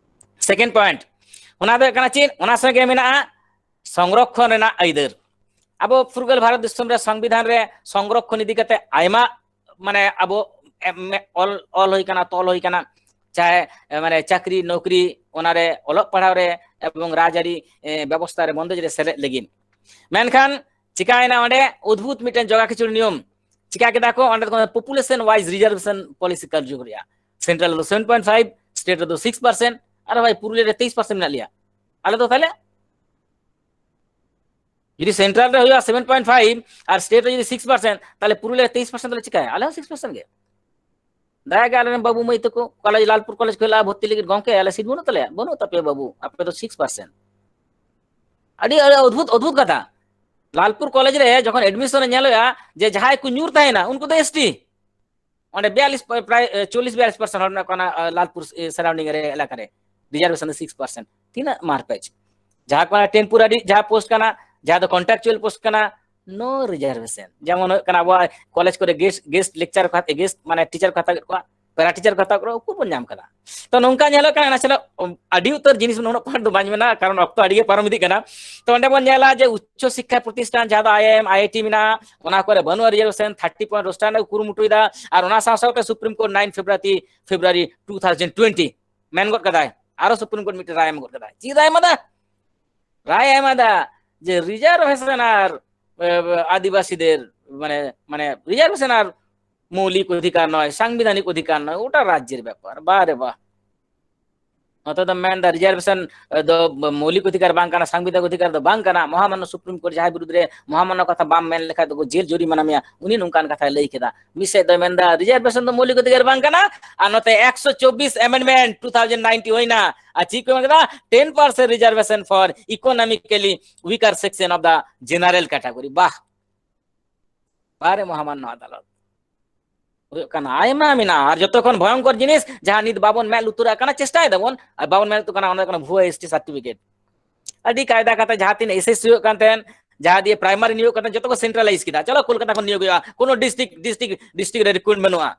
ᱥᱮᱠᱮᱱᱰ ᱯᱚᱭᱮᱱᱴ, ᱚᱱᱟ ᱫᱚ ᱦᱩᱭᱩᱜ ᱠᱟᱱᱟ ᱪᱮᱫ? ᱚᱱᱟ ᱥᱚᱸᱜᱮ ᱢᱮᱱᱟᱜᱼᱟ ᱥᱚᱝᱨᱚᱠᱷᱚᱱ ᱨᱮᱱᱟᱜ ᱟᱹᱭᱫᱟᱹᱨ᱾ ᱟᱵᱚ ᱯᱷᱩᱨᱜᱟᱹᱞ ᱵᱷᱟᱨᱚᱛ ᱫᱤᱥᱚᱢ ᱨᱮ ᱥᱚᱝᱵᱤᱫᱷᱟᱱ ᱨᱮ ᱥᱚᱝᱨᱚᱠᱷᱚᱱ ᱤᱫᱤ ᱠᱟᱛᱮ ᱟᱭᱢᱟ, ᱢᱟᱱᱮ, ᱟᱵᱚ ᱮᱢ, ᱚᱞ ᱚᱞ ᱦᱩᱭ ᱠᱟᱱᱟ, ᱛᱚᱞ ᱦᱩᱭ ᱠᱟᱱᱟ, ᱪᱟᱦᱮ, ᱮ, ᱢᱟᱱᱮ, ᱪᱟᱹᱠᱨᱤ ᱱᱚᱠᱨᱤ, ᱚᱱᱟᱨᱮ ᱚᱞᱚᱜ ᱯᱟᱲᱦᱟᱣ ᱨᱮ ᱮᱵᱚᱝ ᱨᱟᱡᱽᱟᱹᱨᱤ, ᱮ, ᱵᱮᱵᱚᱥᱛᱷᱟ ᱨᱮ, ᱵᱚᱱᱫᱮᱡᱽ ᱨᱮ ᱥᱮᱞᱮᱫ ᱞᱟᱹᱜᱤᱫ᱾ ᱢᱮᱱᱠᱷᱟᱱ ᱪᱤᱠᱟᱭᱮᱱᱟ ᱚᱸᱰᱮ? ᱚᱫᱵᱷᱩᱛ ᱢᱤᱫᱴᱮᱱ ᱡᱚᱜᱟ ᱠᱷᱤᱪᱩᱲᱤ ᱱᱤᱭᱚᱢ᱾ ᱪᱤᱠᱟ ᱠᱮᱫᱟ ᱠᱚ? ᱚᱸᱰᱮ ᱫᱚ population wise reservation policy ᱠᱟᱨᱡᱚᱠᱚᱨᱤᱜᱼᱟ᱾ ᱥᱮᱱᱴᱨᱟᱞ ᱨᱮᱫᱚ ᱥᱮᱵᱷᱮᱱ ᱯᱚᱭᱮᱱᱴ ᱯᱷᱟᱭᱤᱵᱷ, ᱥᱴᱮᱴ ᱨᱮᱫᱚ ᱥᱤᱠᱥ ᱯᱟᱨᱥᱮᱱᱴ᱾ ᱟᱨᱮ ᱵᱷᱟᱭ, ᱯᱩᱨᱩᱞᱤᱭᱟᱹ ᱨᱮ ᱛᱮᱭᱤᱥ ᱯᱟᱨᱥᱮᱱᱴ ᱢᱮᱱᱟᱜ ᱞᱮᱭᱟ᱾ ᱟᱞᱮ ᱫᱚ ᱛᱟᱦᱞᱮ ᱡᱩᱫᱤ ᱥᱮᱱᱴᱨᱟᱞ ᱨᱮ ᱦᱩᱭᱩᱜᱼᱟ ᱥᱮᱵᱷᱮᱱ ᱯᱚᱭᱮᱱᱴ ᱯᱷᱟᱭᱤᱵᱷ ᱟᱨ ᱥᱴᱮᱴ ᱨᱮ ᱡᱩᱫᱤ ᱥᱤᱠᱥ ᱯᱟᱨᱥᱮᱱᱴ, ᱛᱟᱦᱞᱮ ᱯᱩᱨᱩᱞᱤᱭᱟᱹ ᱨᱮ ᱛᱮᱭᱤᱥ ᱯᱟᱨᱥᱮᱱᱴ ᱫᱚᱞᱮ ᱪᱤᱠᱟᱹᱭᱟ? ᱟᱞᱮ ᱦᱚᱸ ᱥᱤᱠᱥ ᱯᱟᱨᱥᱮᱱᱴ ᱜᱮ᱾ ᱫᱟᱭᱟ ᱜᱮ ᱟᱞᱮᱨᱮᱱ ᱵᱟᱹᱵᱩ ᱢᱟᱹᱭ ᱛᱟᱠᱚ ᱠᱚᱞᱮᱡᱽ, ᱞᱟᱞᱯᱩᱨ ᱠᱚᱞᱮᱡᱽ ᱠᱷᱚᱱ ᱞᱮ ᱵᱷᱚᱨᱛᱤ ᱞᱟᱹᱜᱤᱫ, ᱜᱚᱢᱠᱮ, ᱟᱞᱮ ᱥᱤᱴ ᱵᱟᱹᱱᱩᱜ ᱛᱟᱞᱮᱭᱟ᱾ ᱵᱟᱹᱱᱩᱜ ᱛᱟᱯᱮᱭᱟ ᱵᱟᱹᱵᱩ, ᱟᱯᱮ ᱫᱚ ᱥᱤᱠᱥ ᱯᱟᱨᱥᱮᱱᱴ᱾ ᱟᱹᱰᱤ ᱟᱹᱰᱤ ᱚᱫᱽᱵᱷᱩᱛ ᱚᱫᱽᱵᱷᱩᱛ ᱠᱟᱛᱷᱟ᱾ ᱞᱟᱞᱯᱩᱨ ᱠᱚᱞᱮᱡᱽ ᱨᱮ ᱡᱚᱠᱷᱚᱱ ᱮᱰᱢᱤᱥᱚᱱ ᱮ ᱧᱮᱞᱮᱜᱼᱟ, ᱡᱮ ᱡᱟᱦᱟᱸᱭ ᱠᱚ ᱧᱩᱨ ᱛᱟᱦᱮᱱᱟ ᱩᱱᱠᱩ ᱫᱚ ᱮᱥᱴᱤ᱾ ᱚᱸᱰᱮ ᱵᱤᱭᱟᱞᱤᱥ ᱯᱨᱟᱭ ᱪᱚᱞᱞᱤᱥ ᱵᱤᱭᱟᱞᱤᱥ ᱯᱟᱨᱥᱮᱱᱴ ᱦᱚᱲ ᱢᱮᱱᱟᱜ ᱠᱚᱣᱟ ᱚᱱᱟ, ᱞᱟᱞᱯᱩᱨ ᱥᱟᱨᱟᱣᱩᱱᱰᱤᱝ ᱨᱮ, ᱮᱞᱟᱠᱟ ᱨᱮ᱾ ᱨᱤᱡᱟᱨᱵᱷᱮᱥᱚᱱ ᱫᱚ ᱥᱤᱠᱥ ᱯᱟᱨᱥᱮᱱᱴ᱾ ᱛᱤᱱᱟᱹᱜ ᱢᱟᱨᱯᱮᱪ? ᱡᱟᱦᱟᱸ ᱠᱚ ᱴᱮᱢᱯᱳᱨᱟᱨᱤ ᱡᱟᱦᱟᱸ ᱯᱳᱥᱴ ᱠᱟᱱᱟ, ᱡᱟᱦᱟᱸ ᱫᱚ ᱠᱚᱱᱴᱨᱟᱠᱪᱩᱭᱟᱞ ᱯᱳᱥᱴ ᱠᱟᱱᱟ, ᱱᱳ ᱨᱤᱡᱟᱨᱵᱷᱮᱥᱚᱱ᱾ ᱡᱮᱢᱚᱱ ᱦᱩᱭᱩᱜ ᱠᱟᱱᱟ ᱟᱵᱚᱣᱟᱜ ᱠᱚᱞᱮᱡᱽ ᱠᱚᱨᱮ ᱜᱮᱥᱴ ᱜᱮᱥᱴ ᱞᱮᱠᱪᱟᱨ ᱠᱚ, ᱜᱮᱥᱴ ᱢᱟᱱᱮ ᱴᱤᱪᱟᱨ ᱠᱚ ᱦᱟᱛᱟᱣ ᱠᱮᱫ ᱠᱚᱣᱟ, ᱯᱮᱨᱟ ᱴᱤᱪᱟᱨ ᱠᱚ ᱦᱟᱛᱟᱣ ᱠᱮᱫ ᱠᱚᱣᱟ, ᱩᱱᱠᱩ ᱵᱚᱱ ᱧᱟᱢ ᱠᱟᱫᱟ᱾ ᱛᱚ ᱱᱚᱝᱠᱟ ᱧᱮᱞᱚᱜ ᱠᱟᱱᱟ, ᱱᱟᱥᱮᱱᱟᱜ ᱟᱹᱰᱤ ᱩᱛᱟᱹᱨ ᱡᱤᱱᱤᱥ ᱩᱱᱟᱹᱜ ᱯᱟᱨᱴ ᱫᱚ ᱵᱟᱹᱧ ᱢᱮᱱᱟ, ᱠᱟᱨᱚᱱ ᱚᱠᱛᱚ ᱟᱹᱰᱤ ᱜᱮ ᱯᱟᱨᱚᱢ ᱤᱫᱤᱜ ᱠᱟᱱᱟ᱾ ᱛᱚ ᱚᱸᱰᱮ ᱵᱚᱱ ᱧᱮᱞᱟ ᱡᱮ ᱩᱪᱪᱚ ᱥᱤᱠᱠᱷᱟ ᱯᱨᱚᱛᱤᱥᱴᱷᱟᱱ ᱡᱟᱦᱟᱸ ᱫᱚ ᱟᱭ ᱟᱭ ᱮᱢ, ᱟᱭ ᱟᱭ ᱴᱤ ᱢᱮᱱᱟᱜᱼᱟ, ᱚᱱᱟ ᱠᱚᱨᱮ ᱵᱟᱹᱱᱩᱜᱼᱟ ᱨᱤᱡᱟᱨᱵᱷᱮᱥᱚᱱ, ᱛᱷᱟᱨᱴᱤ ᱯᱚᱭᱮᱱᱴ ᱨᱳᱥᱴᱟᱨ ᱨᱮᱱᱟᱜ ᱠᱚ ᱠᱩᱨᱩᱢᱩᱴᱩᱭᱮᱫᱟ᱾ ᱟᱨ ᱚᱱᱟ ᱥᱟᱶ ᱥᱟᱶᱛᱮ supreme court nine February, February two thousand twenty ᱢᱮᱱ ᱜᱚᱫ ᱠᱟᱫᱟᱭ, ᱟᱨᱚ ᱥᱩᱯᱨᱤᱢ ᱠᱳᱨᱴ ᱢᱤᱫᱴᱮᱱ ᱨᱟᱭ ᱮᱢ ᱜᱚᱫ ᱠᱟᱫᱟᱭ᱾ ᱪᱮᱫ ᱨᱟᱭ ᱮᱢ ᱟᱫᱟ? ᱨᱟᱭ ᱮᱢ ᱟᱫᱟ ᱡᱮ ᱨᱤᱡᱟᱨᱵᱷᱮᱥᱚᱱ ᱟᱨ, ᱮ, ᱟᱹᱫᱤᱵᱟᱹᱥᱤ ᱫᱮᱨ, ᱢᱟᱱᱮ, ᱢᱟᱱᱮ ᱨᱤᱡᱟᱨᱵᱷᱮᱥᱚᱱ ᱟᱨ ᱢᱳᱣᱞᱤᱠ ᱚᱫᱷᱤᱠᱟᱨ ᱱᱚᱭ, ᱥᱟᱝᱵᱤᱫᱷᱟᱱᱤᱠ ᱚᱫᱷᱤᱠᱟᱨ ᱱᱚᱭ, ᱳᱴᱟ ᱨᱟᱡᱽᱡᱮᱨ ᱵᱮᱯᱟᱨ᱾ ᱵᱟᱨᱮ ᱵᱟ, ᱱᱚᱛᱮ ᱫᱚ ᱢᱮᱱᱫᱟ ᱨᱤᱡᱟᱨᱵᱷᱮᱥᱚᱱ ᱫᱚ ᱢᱳᱣᱞᱤᱠ ᱚᱫᱷᱤᱠᱟᱨ ᱵᱟᱝ ᱠᱟᱱᱟ, ᱥᱟᱝᱵᱤᱫᱷᱟᱱᱤᱠ ᱚᱫᱷᱤᱠᱟᱨ ᱫᱚ ᱵᱟᱝ ᱠᱟᱱᱟ᱾ ᱢᱚᱦᱟᱢᱟᱱᱱᱚ ᱥᱩᱯᱨᱤᱢ ᱠᱳᱨᱴ ᱡᱟᱦᱟᱸᱭ ᱵᱤᱨᱩᱫᱷ ᱨᱮ ᱢᱚᱦᱟᱢᱟᱱᱱᱚ ᱠᱟᱛᱷᱟ ᱵᱟᱢ ᱢᱮᱱ ᱞᱮᱠᱷᱟᱱ ᱫᱚ ᱡᱮᱞ ᱡᱩᱨᱤᱢᱟᱱᱟ ᱢᱮᱭᱟ, ᱩᱱᱤ ᱱᱚᱝᱠᱟᱱ ᱠᱟᱛᱷᱟᱭ ᱞᱟᱹᱭ ᱠᱮᱫᱟ᱾ ᱢᱤᱫ ᱥᱮᱫ ᱫᱚᱭ ᱢᱮᱱᱫᱟ ᱨᱤᱡᱟᱨᱵᱷᱮᱥᱚᱱ ᱫᱚ ᱢᱳᱣᱞᱤᱠ ᱚᱫᱷᱤᱠᱟᱨ ᱵᱟᱝ ᱠᱟᱱᱟ, ᱟᱨ ᱱᱚᱛᱮ ᱮᱠᱥᱚ ᱪᱚᱵᱵᱤᱥ ᱟᱢᱮᱱᱰᱢᱮᱱᱴ ᱴᱩ ᱛᱷᱟᱣᱡᱮᱱᱰ ᱱᱟᱭᱤᱱᱴᱤ ᱦᱩᱭᱱᱟ, ᱟᱨ ᱪᱮᱫ ᱠᱚ ᱢᱮᱱ ᱠᱮᱫᱟ? Ten percent reservation for economically weaker section of the general category. ᱵᱟᱦ, ᱵᱟᱨᱮ ᱢᱚᱦᱟᱢᱟᱱᱱᱚ ᱟᱫᱟᱞᱚᱛ᱾ ᱦᱩᱭᱩᱜ ᱠᱟᱱᱟ, ᱟᱭᱢᱟ ᱢᱮᱱᱟᱜᱼᱟ᱾ ᱟᱨ ᱡᱚᱛᱚ ᱠᱷᱚᱱ ᱵᱷᱚᱭᱚᱝᱠᱚᱨ ᱡᱤᱱᱤᱥ, ᱡᱟᱦᱟᱸ ᱱᱤᱛ ᱵᱟᱵᱚᱱ ᱢᱮᱫ ᱞᱩᱛᱩᱨᱟᱜ ᱠᱟᱱᱟ, ᱪᱮᱥᱴᱟᱭ ᱫᱟᱵᱚᱱ, ᱟᱨ ᱵᱟᱵᱚᱱ ᱢᱮᱫ ᱞᱩᱛᱩᱨ ᱠᱟᱱᱟ, ᱚᱱᱟ ᱠᱟᱱᱟ ᱵᱷᱩᱣᱟᱹ ᱮᱥ ᱴᱤ ᱥᱟᱨᱴᱤᱯᱷᱤᱠᱮᱴ᱾ ᱟᱹᱰᱤ ᱠᱟᱭᱫᱟ ᱠᱟᱛᱮ ᱡᱟᱦᱟᱸ ᱛᱤᱱᱟᱹᱜ ᱮᱥ ᱮᱥ ᱥᱤ ᱦᱩᱭᱩᱜ ᱠᱟᱱ ᱛᱟᱦᱮᱸᱱ, ᱡᱟᱦᱟᱸ ᱫᱤᱭᱮ ᱯᱨᱟᱭᱢᱟᱨᱤ ᱱᱤᱭᱳᱜ ᱠᱟᱱ ᱛᱟᱦᱮᱸᱱ, ᱡᱚᱛᱚ ᱠᱚ ᱥᱮᱱᱴᱨᱟᱞᱟᱭᱤᱡᱽ ᱠᱮᱫᱟ᱾ ᱪᱚᱞᱚ, ᱠᱳᱞᱠᱟᱛᱟ ᱠᱷᱚᱱ ᱱᱤᱭᱳᱜ ᱦᱩᱭᱩᱜᱼᱟ, ᱠᱳᱱᱳ ᱰᱤᱥᱴᱨᱤᱠᱴ, ᱰᱤᱥᱴᱨᱤᱠᱴ, ᱰᱤᱥᱴᱨᱤᱠᱴ ᱨᱮ ᱨᱤᱠᱨᱩᱴ ᱵᱟᱹᱱᱩᱜᱼᱟ᱾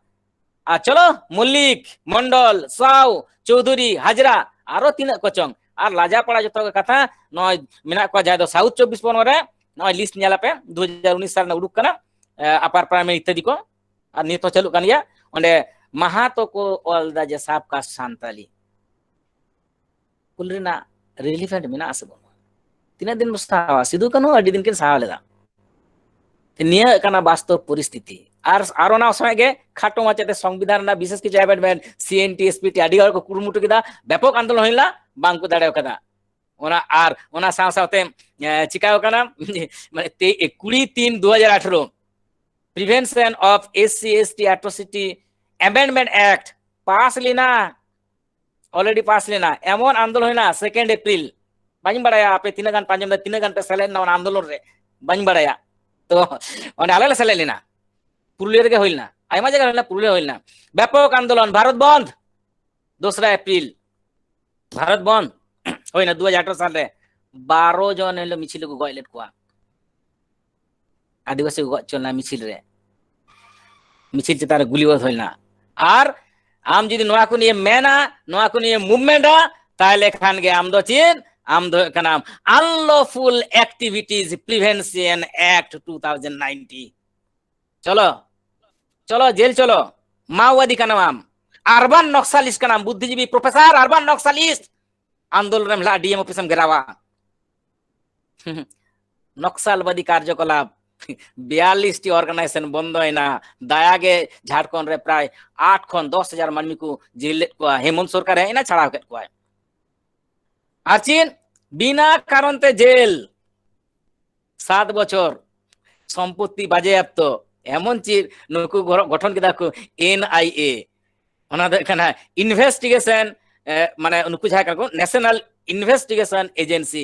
ᱟᱨ ᱪᱚᱞᱚ, ᱢᱚᱞᱞᱤᱠ, ᱢᱚᱱᱰᱚᱞ, ᱥᱟᱣ, ᱪᱳᱣᱫᱷᱩᱨᱤ, ᱦᱟᱡᱽᱨᱟ, ᱟᱨᱚ ᱛᱤᱱᱟᱹᱜ ᱠᱚᱪᱚᱝ᱾ ᱟᱨ ᱞᱟᱡᱟ ᱯᱟᱲᱟ ᱡᱚᱛᱚ ᱜᱮ ᱠᱟᱛᱷᱟ, ᱱᱚᱜᱼᱚᱭ ᱢᱮᱱᱟᱜ ᱠᱚᱣᱟ ᱡᱟᱦᱟᱸᱭ ᱫᱚ ᱥᱟᱣᱩᱛᱷ ᱪᱚᱵᱵᱤᱥ ᱯᱚᱨᱜᱚᱱᱟ ᱨᱮ, ᱱᱚᱜᱼᱚᱭ ᱞᱤᱥᱴ ᱧᱮᱞ ᱟᱯᱮ, ᱫᱩ ᱦᱟᱡᱟᱨ ᱩᱱᱤᱥ ᱥᱟᱞ ᱨᱮᱱᱟᱜ ᱩᱰᱩᱠ ᱠᱟᱱᱟ, ᱮ, ᱟᱯᱟᱨ ᱯᱨᱟᱭᱢᱟᱨᱤ ᱤᱛᱛᱟᱫᱤ ᱠᱚ, ᱟᱨ ᱱᱤᱛ ᱦᱚᱸ ᱪᱟᱹᱞᱩᱜ ᱠᱟᱱ ᱜᱮᱭᱟ᱾ ᱚᱸᱰᱮ ᱢᱟᱦᱟᱛᱚ ᱠᱚ ᱚᱞ ᱮᱫᱟ ᱡᱮ ᱥᱟᱵ ᱠᱟᱥᱴ ᱥᱟᱱᱛᱟᱞᱤ᱾ ᱠᱩᱞ ᱨᱮᱱᱟᱜ ᱨᱤᱞᱤᱯᱷᱮᱱᱴ ᱢᱮᱱᱟᱜ ᱟᱥᱮ ᱵᱟᱹᱱᱩᱜᱼᱟ? ᱛᱤᱱᱟᱹᱜ ᱫᱤᱱ ᱵᱚ ᱥᱟᱦᱟᱣᱟ? ᱥᱤᱫᱩ ᱠᱟᱹᱱᱦᱩ ᱟᱹᱰᱤ ᱫᱤᱱ ᱠᱤᱱ ᱥᱟᱦᱟᱣ ᱞᱮᱫᱟ᱾ ᱱᱤᱭᱟᱹ ᱠᱟᱱᱟ ᱵᱟᱥᱛᱚᱵ ᱯᱚᱨᱤᱥᱛᱷᱤᱛᱤ᱾ ᱟᱨ, ᱟᱨ ᱚᱱᱟ ᱥᱚᱸᱜᱮ ᱜᱮ ᱠᱷᱟᱴᱚ ᱢᱟᱪᱷᱟᱛᱮ ᱥᱚᱝᱵᱤᱫᱷᱟᱱ ᱨᱮᱱᱟᱜ ᱵᱤᱥᱮᱥ ᱠᱤᱪᱷᱩ ᱟᱢᱮᱱᱰᱢᱮᱱᱴ, ᱥᱤ N T, S P T ᱟᱹᱰᱤ ᱦᱚᱲ ᱠᱚ ᱠᱩᱨᱩᱢᱩᱴᱩ ᱠᱮᱫᱟ, ᱵᱮᱯᱚᱠ ᱟᱱᱫᱳᱞᱚᱱ ᱦᱩᱭ ᱞᱮᱱᱟ, ᱵᱟᱝ ᱠᱚ ᱫᱟᱲᱮ ᱠᱟᱫᱟ᱾ ᱚᱱᱟ, ᱟᱨ ᱚᱱᱟ ᱥᱟᱶ ᱥᱟᱶᱛᱮ, ᱮ, ᱪᱤᱠᱟᱣ ᱠᱟᱱᱟ? ᱢᱟᱱᱮ ᱛᱮ-, ᱠᱩᱲᱤ ᱛᱤᱱ ᱫᱩ ᱦᱟᱡᱟᱨ ᱟᱴᱷᱨᱚ, Prevention of S C S T Atrocity Amendment Act ᱯᱟᱥ ᱞᱮᱱᱟ, ᱚᱞᱨᱮᱰᱤ ᱯᱟᱥ ᱞᱮᱱᱟ᱾ ᱮᱢᱚᱱ ᱟᱱᱫᱳᱞᱚᱱ ᱦᱩᱭᱱᱟ, ᱥᱮᱠᱮᱱᱰ ᱮᱯᱨᱤᱞ ᱵᱟᱹᱧ ᱵᱟᱲᱟᱭᱟ ᱟᱯᱮ ᱛᱤᱱᱟᱹᱜ ᱜᱟᱱ ᱯᱮ ᱟᱸᱡᱚᱢ ᱮᱫᱟ, ᱛᱤᱱᱟᱹᱜ ᱜᱟᱱ ᱯᱮ ᱥᱮᱞᱮᱫ ᱮᱱᱟ ᱚᱱᱟ ᱟᱱᱫᱳᱞᱚᱱ ᱨᱮ, ᱵᱟᱹᱧ ᱵᱟᱲᱟᱭᱟ᱾ ᱛᱚ ᱚᱸᱰᱮ ᱟᱞᱮ ᱞᱮ ᱥᱮᱞᱮᱫ ᱞᱮᱱᱟ, ᱯᱩᱨᱩᱞᱤᱭᱟᱹ ᱨᱮᱜᱮ ᱦᱩᱭ ᱞᱮᱱᱟ, ᱟᱭᱢᱟ ᱡᱟᱭᱜᱟ ᱨᱮ ᱦᱩᱭ ᱞᱮᱱᱟ, ᱯᱩᱨᱩᱞᱤᱭᱟᱹ ᱦᱩᱭ ᱞᱮᱱᱟ᱾ ᱵᱮᱯᱚᱠ ᱟᱱᱫᱳᱞᱚᱱ, ᱵᱷᱟᱨᱚᱛ ᱵᱚᱱᱫᱷ, ᱫᱚᱥᱨᱟ ᱮᱯᱨᱤᱞ, ᱵᱷᱟᱨᱚᱛ ᱵᱚᱱᱫᱷ ᱦᱩᱭᱱᱟ ᱫᱩ ᱦᱟᱡᱟᱨ ᱟᱴᱷᱨᱚ ᱥᱟᱞ ᱨᱮ᱾ ᱵᱟᱨᱚ ᱡᱚᱱ ᱦᱤᱞᱳᱜ ᱢᱤᱪᱷᱤᱞ ᱨᱮᱠᱚ ᱜᱚᱡ ᱞᱮᱫ ᱠᱚᱣᱟ, ᱟᱹᱫᱤᱵᱟᱹᱥᱤ ᱠᱚ ᱜᱚᱡ ᱦᱚᱪᱚ ᱞᱮᱱᱟ ᱢᱤᱪᱷᱤᱞ ᱨᱮ, ᱢᱤᱪᱷᱤᱞ ᱪᱮᱛᱟᱱ ᱨᱮ ᱜᱩᱞᱤ ᱵᱟᱨᱩᱫ ᱦᱩᱭ ᱞᱮᱱᱟ᱾ ᱟᱨ ᱟᱢ ᱡᱩᱫᱤ ᱱᱚᱣᱟ ᱠᱚ ᱱᱤᱭᱮ ᱢᱮᱱᱟ, ᱱᱚᱣᱟ ᱠᱚ ᱱᱤᱭᱮ ᱢᱩᱵᱷᱢᱮᱱᱴᱟ, ᱛᱟᱦᱞᱮ ᱠᱷᱟᱱ ᱜᱮ ᱟᱢ ᱫᱚ ᱪᱮᱫ? ᱟᱢ ᱫᱚ ᱦᱩᱭᱩᱜ ᱠᱟᱱᱟᱢ Unlawful Activities Prevention Act two thousand nineteen᱾ ᱪᱚᱞᱚ, ᱪᱚᱞᱚ, ᱡᱮᱞ ᱪᱚᱞᱚ, ᱢᱟᱣᱵᱟᱫᱤ ᱠᱟᱱᱟᱢ ᱟᱢ, ᱟᱨᱵᱟᱱ ᱱᱚᱠᱥᱟᱞᱤᱥᱴ ᱠᱟᱱᱟᱢ, ᱵᱩᱫᱽᱫᱷᱤᱡᱤᱵᱤ ᱯᱨᱚᱯᱷᱮᱥᱚᱨ, ᱟᱨᱵᱟᱱ ᱱᱚᱠᱥᱟᱞᱤᱥᱴ᱾ ᱟᱱᱫᱳᱞᱚᱱ ᱨᱮᱢ ᱞᱟᱦᱟ, ᱰᱤ ᱮᱢ ᱚᱯᱷᱤᱥ ᱮᱢ ᱜᱷᱮᱨᱟᱣᱟ᱾ ᱱᱚᱠᱥᱟᱞᱵᱟᱫᱤ ᱠᱟᱨᱡᱚᱠᱚᱞᱟᱯ, ᱵᱤᱭᱟᱞᱞᱤᱥ ᱴᱤ ᱚᱨᱜᱟᱱᱟᱭᱡᱮᱥᱚᱱ ᱵᱚᱱᱫᱚᱭᱮᱱᱟ᱾ ᱫᱟᱭᱟ ᱜᱮ ᱡᱷᱟᱲᱠᱷᱚᱸᱰ ᱨᱮ ᱯᱨᱟᱭ ᱟᱴ ᱠᱷᱚᱱ ᱫᱚᱥ ᱦᱟᱡᱟᱨ ᱢᱟᱹᱱᱢᱤ ᱠᱚ ᱡᱮᱞ ᱞᱮᱫ ᱠᱚᱣᱟ, ᱦᱮᱢᱚᱱᱛ ᱥᱚᱨᱠᱟᱨ ᱦᱮᱡ ᱮᱱᱟ, ᱪᱷᱟᱲᱟᱣ ᱠᱮᱫ ᱠᱚᱣᱟᱭ᱾ ᱟᱨ ᱪᱮᱫ, ᱵᱤᱱᱟ ᱠᱟᱨᱚᱱ ᱛᱮ ᱡᱮᱞ, ᱥᱟᱛ ᱵᱚᱪᱷᱚᱨ, ᱥᱚᱢᱯᱚᱛᱛᱤ ᱵᱟᱡᱮᱭᱟᱯᱛᱚ, ᱮᱢᱚᱱ ᱪᱮᱫ ᱱᱩᱠᱩ ᱜᱚᱨᱚ-, ᱜᱚᱴᱷᱚᱱ ᱠᱮᱫᱟ ᱠᱚ ᱮᱱ ᱟᱭ ᱮ, ᱚᱱᱟ ᱫᱚ ᱦᱩᱭᱩᱜ ᱠᱟᱱᱟ ᱤᱱᱵᱷᱮᱥᱴᱤᱜᱮᱥᱚᱱ, ᱮ, ᱢᱟᱱᱮ ᱩᱱᱠᱩ ᱡᱟᱦᱟᱸ ᱠᱟᱱᱟ ᱠᱚ ᱱᱮᱥᱚᱱᱟᱞ ᱤᱱᱵᱷᱮᱥᱴᱤᱜᱮᱥᱚᱱ ᱮᱡᱮᱱᱥᱤ᱾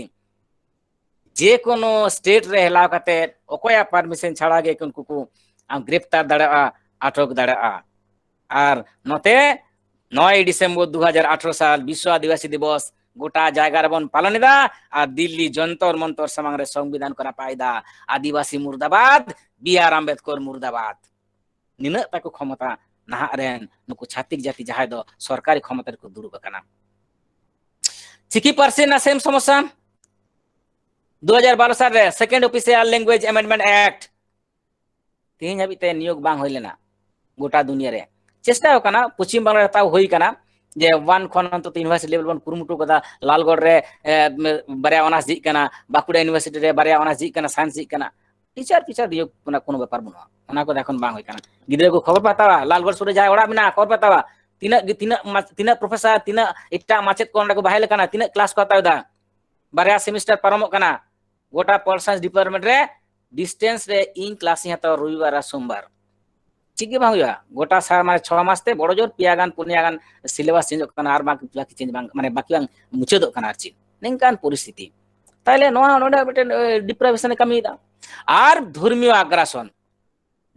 ᱡᱮ ᱠᱳᱱᱳ ᱥᱴᱮᱴ ᱨᱮ ᱦᱮᱞᱟᱣ ᱠᱟᱛᱮ ᱚᱠᱚᱭᱟᱜ ᱯᱟᱨᱢᱤᱥᱚᱱ ᱪᱷᱟᱲᱟ ᱜᱮ ᱩᱱᱠᱩ ᱠᱚ, ᱟᱢ, ᱜᱨᱮᱯᱛᱟᱨ ᱫᱟᱲᱮᱭᱟᱜᱼᱟ, ᱟᱴᱚᱠ ᱫᱟᱲᱮᱭᱟᱜᱼᱟ᱾ ᱟᱨ ᱱᱚᱛᱮ ᱱᱚᱭ ᱰᱤᱥᱮᱢᱵᱚᱨ ᱫᱩ ᱦᱟᱡᱟᱨ ᱟᱴᱷᱨᱚ ᱥᱟᱞ ᱵᱤᱥᱥᱚ ᱟᱹᱫᱤᱵᱟᱹᱥᱤ ᱫᱤᱵᱚᱥ ᱜᱚᱴᱟ ᱡᱟᱭᱜᱟ ᱨᱮᱵᱚᱱ ᱯᱟᱞᱚᱱ ᱮᱫᱟ᱾ ᱟᱨ ᱫᱤᱞᱞᱤ ᱡᱚᱱᱛᱚᱨ ᱢᱚᱱᱛᱚᱨ ᱥᱟᱢᱟᱝ ᱨᱮ ᱥᱚᱝᱵᱤᱫᱷᱟᱱ ᱠᱚ ᱨᱟᱯᱟᱭ ᱮᱫᱟ, ᱟᱹᱫᱤᱵᱟᱹᱥᱤ ᱢᱩᱨᱫᱟᱵᱟᱫ, ᱵᱤ ᱟᱨ ᱟᱢᱵᱮᱫᱠᱚᱨ ᱢᱩᱨᱫᱟᱵᱟᱫ᱾ ᱱᱤᱱᱟᱹᱜ ᱛᱟᱠᱚ ᱠᱷᱚᱢᱚᱛᱟ ᱱᱟᱦᱟᱜ ᱨᱮᱱ ᱱᱩᱠᱩ ᱪᱷᱟᱹᱛᱤᱠ ᱡᱟᱹᱛᱤ ᱡᱟᱦᱟᱸᱭ ᱫᱚ ᱥᱚᱨᱠᱟᱨᱤ ᱠᱷᱚᱢᱚᱛᱟ ᱨᱮᱠᱚ ᱫᱩᱲᱩᱵ ᱟᱠᱟᱱᱟ᱾ ᱪᱤᱠᱤ ᱯᱟᱹᱨᱥᱤ ᱨᱮᱱᱟᱜ ᱥᱮᱢ ᱥᱚᱢᱚᱥᱥᱟ, ᱫᱩ ᱦᱟᱡᱟᱨ ᱵᱟᱨᱚ ᱥᱟᱞ ᱨᱮ Second Official Language Amendment Act, ᱛᱮᱦᱮᱧ ᱦᱟᱹᱵᱤᱡ ᱛᱮ ᱱᱤᱭᱳᱜᱽ ᱵᱟᱝ ᱦᱩᱭ ᱞᱮᱱᱟ ᱜᱚᱴᱟ ᱫᱩᱱᱤᱭᱟᱹ ᱨᱮ᱾ ᱪᱮᱥᱴᱟ ᱟᱠᱟᱱᱟ, ᱯᱚᱪᱷᱤᱢ ᱵᱟᱝᱞᱟ ᱨᱮ ᱦᱟᱛᱟᱣ ᱦᱩᱭ ᱟᱠᱟᱱᱟ, ᱡᱮ ᱳᱣᱟᱱ ᱠᱷᱚᱱ ᱚᱱᱛᱚᱛᱚ ᱤᱭᱩᱱᱤᱵᱷᱟᱨᱥᱤᱴᱤ ᱞᱮᱵᱮᱞ ᱵᱚᱱ ᱠᱩᱨᱩᱢᱩᱴᱩ ᱠᱟᱫᱟ᱾ ᱞᱟᱞᱜᱚᱲ ᱨᱮ, ᱮ, ᱵᱟᱨᱭᱟ ᱚᱱᱟᱨᱥ ᱡᱷᱤᱡ ᱠᱟᱱᱟ, ᱵᱟᱸᱠᱩᱲᱟ ᱤᱭᱩᱱᱤᱵᱷᱟᱨᱥᱤᱴᱤ ᱨᱮ ᱵᱟᱨᱭᱟ ᱚᱱᱟᱨᱥ ᱡᱷᱤᱡ ᱠᱟᱱᱟ, ᱥᱟᱭᱮᱱᱥ ᱡᱷᱤᱡ ᱠᱟᱱᱟ᱾ ᱴᱤᱪᱟᱨ, ᱴᱤᱪᱟᱨ ᱫᱤᱭᱳᱜᱽ ᱚᱱᱟ ᱠᱳᱱᱳ ᱵᱮᱯᱟᱨ ᱵᱟᱹᱱᱩᱜᱼᱟ, ᱚᱱᱟ ᱠᱚᱫᱚ ᱮᱠᱷᱚᱱ ᱵᱟᱝ ᱦᱩᱭ ᱠᱟᱱᱟ᱾ ᱜᱤᱫᱽᱨᱟᱹ ᱠᱚ ᱠᱷᱚᱵᱚᱨ ᱯᱮ ᱦᱟᱛᱟᱣᱟ, ᱞᱟᱞᱜᱚᱲ ᱥᱩᱨ ᱨᱮ ᱡᱟᱦᱟᱸᱭ ᱚᱲᱟᱜ ᱢᱮᱱᱟᱜᱼᱟ, ᱠᱷᱚᱵᱚᱨ ᱯᱮ ᱦᱟᱛᱟᱣᱟ, ᱛᱤᱱᱟᱹᱜ ᱜᱮ, ᱛᱤᱱᱟᱹᱜ ᱢᱟ-, ᱛᱤᱱᱟᱹᱜ ᱯᱨᱚᱯᱷᱮᱥᱚᱨ, ᱛᱤᱱᱟᱹᱜ ᱮᱴᱟᱜ ᱢᱟᱪᱮᱫ ᱠᱚ ᱚᱸᱰᱮ ᱠᱚ ᱵᱟᱦᱟᱞ ᱠᱟᱱᱟ, ᱛᱤᱱᱟᱹᱜ ᱠᱞᱟᱥ ᱠᱚ ᱦᱟᱛᱟᱣ ᱮᱫᱟ᱾ ᱵᱟᱨᱭᱟ ᱥᱮᱢᱤᱥᱴᱟᱨ ᱯᱟᱨᱚᱢᱚᱜ ᱠᱟᱱᱟ, ᱜᱚᱴᱟ ᱯᱚᱞ ᱥᱟᱭᱮᱱᱥ ᱰᱤᱯᱟᱨᱴᱢᱮᱱᱴ ᱨᱮ ᱰᱤᱥᱴᱮᱱᱥ ᱨᱮ ᱤᱧ ᱠᱞᱟᱥ ᱤᱧ ᱦᱟᱛᱟᱣᱟ ᱨᱚᱵᱤᱵᱟᱨ ᱟᱨ ᱥᱳᱢᱵᱟᱨ᱾ ᱪᱮᱫ ᱜᱮ ᱵᱟᱝ ᱦᱩᱭᱩᱜᱼᱟ᱾ ᱜᱚᱴᱟ ᱥᱟ-, ᱢᱟᱱᱮ ᱪᱷᱚ ᱢᱟᱥ ᱛᱮ ᱵᱚᱲᱚ ᱡᱳᱨ ᱯᱮᱭᱟ ᱜᱟᱱ, ᱯᱩᱱᱭᱟ ᱜᱟᱱ ᱥᱤᱞᱮᱵᱟᱥ ᱪᱮᱧᱡᱚᱜ ᱠᱟᱱᱟ, ᱟᱨ ᱵᱟᱝ ᱵᱟᱠᱤ ᱪᱮᱧᱡᱽ ᱵᱟᱝ, ᱢᱟᱱᱮ ᱵᱟᱠᱤ ᱵᱟᱝ ᱢᱩᱪᱟᱹᱫᱚᱜ ᱠᱟᱱᱟ ᱟᱨ ᱪᱮᱫ᱾ ᱱᱤᱝᱠᱟᱱ ᱯᱚᱨᱤᱥᱛᱷᱤᱛᱤ᱾ ᱛᱟᱦᱞᱮ ᱱᱚᱣᱟ ᱱᱚᱰᱮ ᱢᱤᱫᱴᱮᱱ ᱰᱤᱯᱨᱟᱭᱵᱷᱮᱥᱚᱱ ᱮ ᱠᱟᱹᱢᱤᱭᱮᱫᱟ᱾ ᱟᱨ ᱫᱷᱚᱨᱢᱤᱭᱚ ᱟᱜᱽᱨᱟᱥᱚᱱ,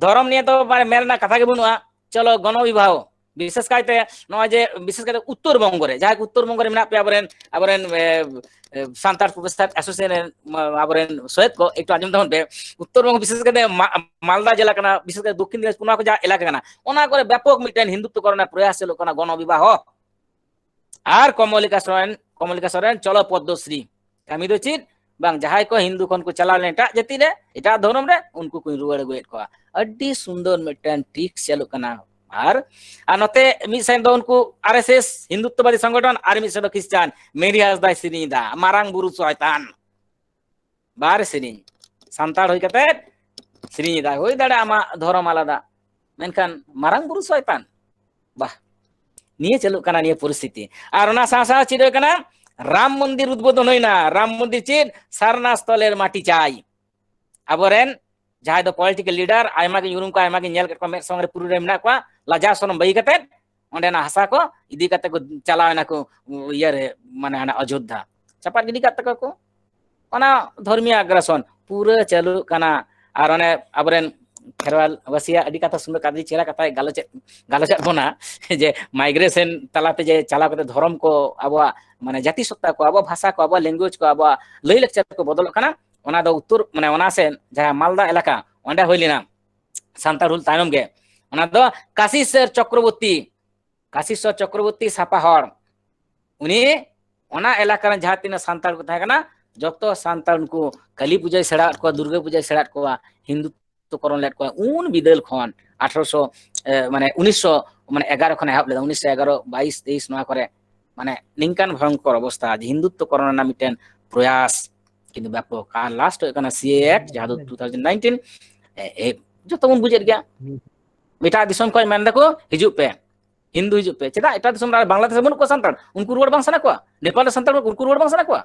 ᱫᱷᱚᱨᱚᱢ ᱱᱤᱭᱮ ᱫᱚ ᱢᱟᱱᱮ ᱢᱮᱱ ᱨᱮᱱᱟᱜ ᱠᱟᱛᱷᱟ ᱜᱮ ᱵᱟᱹᱱᱩᱜᱼᱟ᱾ ᱪᱚᱞᱚ ᱜᱚᱱᱚ ᱵᱤᱵᱟᱦᱚ, ᱵᱤᱥᱮᱥ ᱠᱟᱭᱛᱮ ᱱᱚᱜᱼᱚᱭ ᱡᱮ ᱵᱤᱥᱮᱥ ᱠᱟᱭᱛᱮ ᱩᱛᱛᱚᱨ ᱵᱚᱝᱜᱚ ᱨᱮ, ᱡᱟᱦᱟᱸᱭ ᱠᱚ ᱩᱛᱛᱚᱨ ᱵᱚᱝᱜᱚ ᱨᱮ ᱢᱮᱱᱟᱜ ᱯᱮᱭᱟ ᱟᱵᱚᱨᱮᱱ, ᱟᱵᱚᱨᱮᱱ ᱮ, ᱮ, ᱥᱟᱱᱛᱟᱲ ᱯᱨᱚᱚᱯᱷᱮᱥᱟᱨ ᱮᱥᱳᱥᱤᱭᱮᱥᱚᱱ ᱨᱮᱱ ᱢᱟ-, ᱟᱵᱚᱨᱮᱱ ᱥᱚᱦᱮᱫ ᱠᱚ, ᱮᱠᱴᱩ ᱟᱸᱡᱚᱢ ᱛᱟᱵᱚᱱ ᱯᱮ᱾ ᱩᱛᱛᱚᱨ ᱵᱚᱝᱜᱚ ᱵᱤᱥᱮᱥ ᱠᱟᱭᱛᱮ ᱢᱟ-, ᱢᱟᱞᱫᱟ ᱡᱮᱞᱟ ᱠᱟᱱᱟ, ᱵᱤᱥᱮᱥ ᱠᱟᱭᱛᱮ ᱫᱚᱠᱠᱷᱤᱱ ᱫᱤᱱᱟᱡᱽᱯᱩᱨ, ᱱᱚᱣᱟ ᱠᱚ ᱡᱟᱦᱟᱸ ᱮᱞᱟᱠᱟ ᱠᱟᱱᱟ, ᱚᱱᱟ ᱠᱚᱨᱮ ᱵᱮᱯᱚᱠ ᱢᱤᱫᱴᱮᱱ ᱦᱤᱱᱫᱩᱛᱛᱚ ᱠᱚᱨᱚᱱ ᱨᱮᱱᱟᱜ ᱯᱨᱚᱭᱟᱥ ᱪᱟᱹᱞᱩᱜ ᱠᱟᱱᱟ, ᱜᱚᱱᱚ ᱵᱤᱵᱟᱦᱚ᱾ ᱟᱨ ᱠᱚᱢᱚᱞᱤᱠᱟ ᱥᱚᱨᱮᱱ, ᱠᱚᱢᱚᱞᱤᱠᱟ ᱥᱚᱨᱮᱱ, ᱪᱚᱞᱚ ᱯᱚᱫᱽᱫᱚᱥᱨᱤ᱾ ᱠᱟᱹᱢᱤ ᱫᱚ ᱪᱮᱫ? ᱵᱟᱝ, ᱡᱟᱦᱟᱸᱭ ᱠᱚ ᱦᱤᱱᱫᱩ ᱠᱷᱚᱱ ᱠᱚ ᱪᱟᱞᱟᱣ ᱞᱮᱱ ᱮᱴᱟᱜ ᱡᱟᱹᱛᱤ ᱨᱮ, ᱮᱴᱟᱜ ᱫᱷᱚᱨᱚᱢ ᱨᱮ, ᱩᱱᱠᱩ ᱠᱚᱧ ᱨᱩᱣᱟᱹᱲ ᱟᱹᱜᱩᱭᱮᱫ ᱠᱚᱣᱟ᱾ ᱟᱹᱰᱤ ᱥᱩᱱᱫᱚᱨ ᱢᱤᱫᱴᱮᱱ ᱴᱨᱤᱠᱥ ᱪᱟᱹᱞᱩᱜ ᱠᱟᱱᱟ᱾ ᱟᱨ, ᱟᱨ ᱱᱚᱛᱮ ᱢᱤᱫ ᱥᱮᱫ ᱫᱚ ᱩᱱᱠᱩ ᱟᱨ ᱮᱥ ᱮᱥ ᱦᱤᱱᱫᱩᱛᱛᱚᱵᱟᱫᱤ ᱥᱚᱝᱜᱚᱴᱷᱚᱱ, ᱟᱨ ᱢᱤᱫ ᱥᱮᱫ ᱫᱚ ᱠᱷᱨᱤᱥᱪᱟᱱ, ᱢᱮᱨᱤ ᱦᱟᱸᱥᱫᱟᱭ ᱥᱮᱨᱮᱧ ᱮᱫᱟ, ᱢᱟᱨᱟᱝ ᱵᱩᱨᱩ ᱥᱚᱭᱛᱟᱱ᱾ ᱵᱟᱨ ᱥᱮᱨᱮᱧ, ᱥᱟᱱᱛᱟᱲ ᱦᱩᱭ ᱠᱟᱛᱮ ᱥᱮᱨᱮᱧ ᱮᱫᱟ᱾ ᱦᱩᱭ ᱫᱟᱲᱮᱭᱟᱜᱼᱟ ᱟᱢᱟᱜ ᱫᱷᱚᱨᱚᱢ ᱟᱞᱟᱫᱟ, ᱢᱮᱱᱠᱷᱟᱱ ᱢᱟᱨᱟᱝ ᱵᱩᱨᱩ ᱥᱚᱭᱛᱟᱱ, ᱵᱟᱦ, ᱱᱤᱭᱟᱹ ᱪᱟᱹᱞᱩᱜ ᱠᱟᱱᱟ, ᱱᱤᱭᱟᱹ ᱯᱚᱨᱤᱥᱛᱷᱤᱛᱤ᱾ ᱟᱨ ᱚᱱᱟ ᱥᱟᱶ ᱥᱟᱶ ᱪᱮᱫ ᱦᱩᱭᱩᱜ ᱠᱟᱱᱟ? ᱨᱟᱢ ᱢᱚᱱᱫᱤᱨ ᱩᱫᱵᱳᱫᱷᱚᱱ ᱦᱩᱭᱱᱟ᱾ ᱨᱟᱢ ᱢᱚᱱᱫᱤᱨ ᱪᱮᱫ? ᱥᱟᱨᱱᱟ ᱥᱛᱷᱚᱞᱮᱨ ᱢᱟᱴᱤ ᱪᱟᱭ᱾ ᱟᱵᱚᱨᱮᱱ ᱡᱟᱦᱟᱸᱭ ᱫᱚ ᱯᱚᱞᱤᱴᱤᱠᱮᱞ ᱞᱤᱰᱟᱨ, ᱟᱭᱢᱟ ᱜᱤᱧ ᱩᱨᱩᱢ ᱠᱚᱣᱟ, ᱟᱭᱢᱟ ᱜᱤᱧ ᱧᱮᱞ ᱠᱮᱫ ᱠᱚᱣᱟ, ᱢᱮᱫ ᱥᱟᱢᱟᱝ ᱨᱮ ᱯᱩᱨᱟᱹ ᱨᱮ ᱢᱮᱱᱟᱜ ᱠᱚᱣᱟ, ᱞᱟᱡᱟᱣ ᱥᱚᱨᱚᱢ ᱵᱟᱹᱜᱤ ᱠᱟᱛᱮ ᱚᱸᱰᱮᱱᱟᱜ ᱦᱟᱥᱟ ᱠᱚ ᱤᱫᱤ ᱠᱟᱛᱮ ᱠᱚ ᱪᱟᱞᱟᱣ ᱮᱱᱟ ᱠᱚ, ᱤᱭᱟᱹ ᱨᱮ, ᱢᱟᱱᱮ ᱦᱟᱱᱟ ᱚᱡᱳᱫᱽᱫᱷᱟ, ᱪᱟᱯᱟᱫ ᱜᱤᱰᱤ ᱠᱟᱜ ᱛᱟᱠᱚ ᱠᱚ᱾ ᱚᱱᱟ ᱫᱷᱚᱨᱢᱤᱭᱚ ᱟᱜᱽᱨᱟᱥᱚᱱ ᱯᱩᱨᱟᱹ ᱪᱟᱹᱞᱩᱜ ᱠᱟᱱᱟ᱾ ᱟᱨ ᱚᱱᱮ ᱟᱵᱚᱨᱮᱱ ᱠᱷᱮᱨᱣᱟᱞ ᱵᱟᱥᱤᱭᱟᱜ ᱟᱹᱰᱤ ᱠᱟᱛᱷᱟ ᱥᱩᱱᱫᱚᱨ ᱠᱟᱛᱷᱟ, ᱪᱮᱦᱨᱟ ᱠᱟᱛᱷᱟᱭ ᱜᱟᱞᱚᱪᱮᱫ, ᱜᱟᱞᱚᱪᱮᱫ ᱵᱚᱱᱟ ᱡᱮ ᱢᱟᱭᱜᱨᱮᱥᱚᱱ ᱛᱟᱞᱟᱛᱮ ᱡᱮ ᱪᱟᱞᱟᱣ ᱠᱟᱛᱮ ᱫᱷᱚᱨᱚᱢ ᱠᱚ, ᱟᱵᱚᱣᱟᱜ ᱢᱟᱱᱮ ᱡᱟᱹᱛᱤ ᱥᱚᱛᱛᱟ ᱠᱚ, ᱟᱵᱚᱣᱟᱜ ᱵᱷᱟᱥᱟ ᱠᱚ, ᱟᱵᱚᱣᱟᱜ ᱞᱮᱝᱜᱩᱭᱮᱡᱽ ᱠᱚ, ᱟᱵᱚᱣᱟᱜ ᱞᱟᱹᱭ ᱞᱟᱠᱪᱟᱨ ᱠᱚ ᱵᱚᱫᱚᱞᱚᱜ ᱠᱟᱱᱟ᱾ ᱚᱱᱟ ᱫᱚ ᱩᱛᱛᱚᱨ, ᱢᱟᱱᱮ ᱚᱱᱟ ᱥᱮᱫ ᱡᱟᱦᱟᱸ ᱢᱟᱞᱫᱟ ᱮᱞᱟᱠᱟ, ᱚᱸᱰᱮ ᱦᱩᱭ ᱞᱮᱱᱟ ᱥᱟᱱᱛᱟᱲ ᱦᱩᱞ ᱛᱟᱭᱱᱚᱢ ᱜᱮ᱾ ᱚᱱᱟ ᱫᱚ ᱠᱟᱥᱤᱥᱮᱨ ᱪᱚᱠᱨᱚᱵᱚᱨᱛᱤ, ᱠᱟᱥᱤᱥᱚᱨ ᱪᱚᱠᱨᱚᱵᱚᱨᱛᱤ ᱥᱟᱯᱟ ᱦᱚᱲ, ᱩᱱᱤ ᱚᱱᱟ ᱮᱞᱟᱠᱟ ᱨᱮᱱ ᱡᱟᱦᱟᱸ ᱛᱤᱱᱟᱹᱜ ᱥᱟᱱᱛᱟᱲ ᱠᱚ ᱛᱟᱦᱮᱸ ᱠᱟᱱᱟ, ᱡᱚᱛᱚ ᱥᱟᱱᱛᱟᱲ, ᱩᱱᱠᱩ ᱠᱟᱹᱞᱤ ᱯᱩᱡᱟᱹᱭ ᱥᱮᱬᱟᱣᱟᱫ ᱠᱚᱣᱟ, ᱫᱩᱨᱜᱟᱹ ᱯᱩᱡᱟᱹᱭ ᱥᱮᱬᱟᱣᱟᱫ ᱠᱚᱣᱟ, ᱦᱤᱱᱫᱩᱛᱛᱚ ᱠᱚᱨᱚᱱ ᱞᱮᱫ ᱠᱚᱣᱟ᱾ ᱩᱱ ᱵᱤᱫᱟᱹᱞ ᱠᱷᱚᱱ ᱟᱴᱷᱨᱚᱥᱚ, ᱮ, ᱢᱟᱱᱮ ᱩᱱᱤᱥᱥᱚ, ᱢᱟᱱᱮ ᱮᱜᱟᱨᱚ ᱠᱷᱚᱱ ᱮᱦᱚᱵ ᱞᱮᱫᱟ, ᱩᱱᱤᱥᱥᱚ ᱮᱜᱟᱨᱚ, ᱵᱟᱭᱤᱥ, ᱛᱮᱭᱤᱥ, ᱱᱚᱣᱟ ᱠᱚᱨᱮ, ᱢᱟᱱᱮ ᱱᱤᱝᱠᱟᱱ ᱵᱷᱚᱭᱚᱝᱠᱚᱨ ᱚᱵᱚᱥᱛᱷᱟ ᱡᱮ ᱦᱤᱱᱫᱩᱛᱛᱚ ᱠᱚᱨᱚᱱ ᱨᱮᱱᱟᱜ ᱢᱤᱫᱴᱮᱱ ᱯᱨᱚᱭᱟᱥ ᱠᱤᱱᱛᱩ ᱵᱮᱯᱚᱠ᱾ ᱟᱨ ᱞᱟᱥᱴ ᱦᱩᱭᱩᱜ ᱠᱟᱱᱟ ᱥᱤ ᱮ ᱮᱠᱴ, ᱡᱟᱦᱟᱸ ᱫᱚ ᱴᱩ ᱛᱷᱟᱣᱡᱮᱱᱰ ᱱᱟᱭᱤᱱᱴᱤᱱ, ᱮ, ᱮ, ᱡᱚᱛᱚ ᱵᱚᱱ ᱵᱩᱡᱮᱫ ᱜᱮᱭᱟ᱾ ᱮᱴᱟᱜ ᱫᱤᱥᱚᱢ ᱠᱷᱚᱱ ᱢᱮᱱ ᱫᱟᱠᱚ, "ᱦᱤᱡᱩᱜ ᱯᱮ, ᱦᱤᱱᱫᱩ ᱦᱤᱡᱩᱜ ᱯᱮ᱾" ᱪᱮᱫᱟᱜ? ᱮᱴᱟᱜ ᱫᱤᱥᱚᱢ ᱨᱮ, ᱵᱟᱝᱞᱟᱫᱮᱥ ᱨᱮ ᱵᱟᱹᱱᱩᱜ ᱠᱚᱣᱟ ᱥᱟᱱᱛᱟᱲ? ᱩᱱᱠᱩ ᱨᱩᱣᱟᱹᱲ ᱵᱟᱝ ᱥᱟᱱᱟ ᱠᱚᱣᱟ? ᱱᱮᱯᱟᱞ ᱨᱮ ᱥᱟᱱᱛᱟᱲ ᱵᱟᱹᱱᱩᱜ ᱠᱚᱣᱟ? ᱩᱱᱠᱩ ᱨᱩᱣᱟᱹᱲ ᱵᱟᱝ ᱥᱟᱱᱟ ᱠᱚᱣᱟ?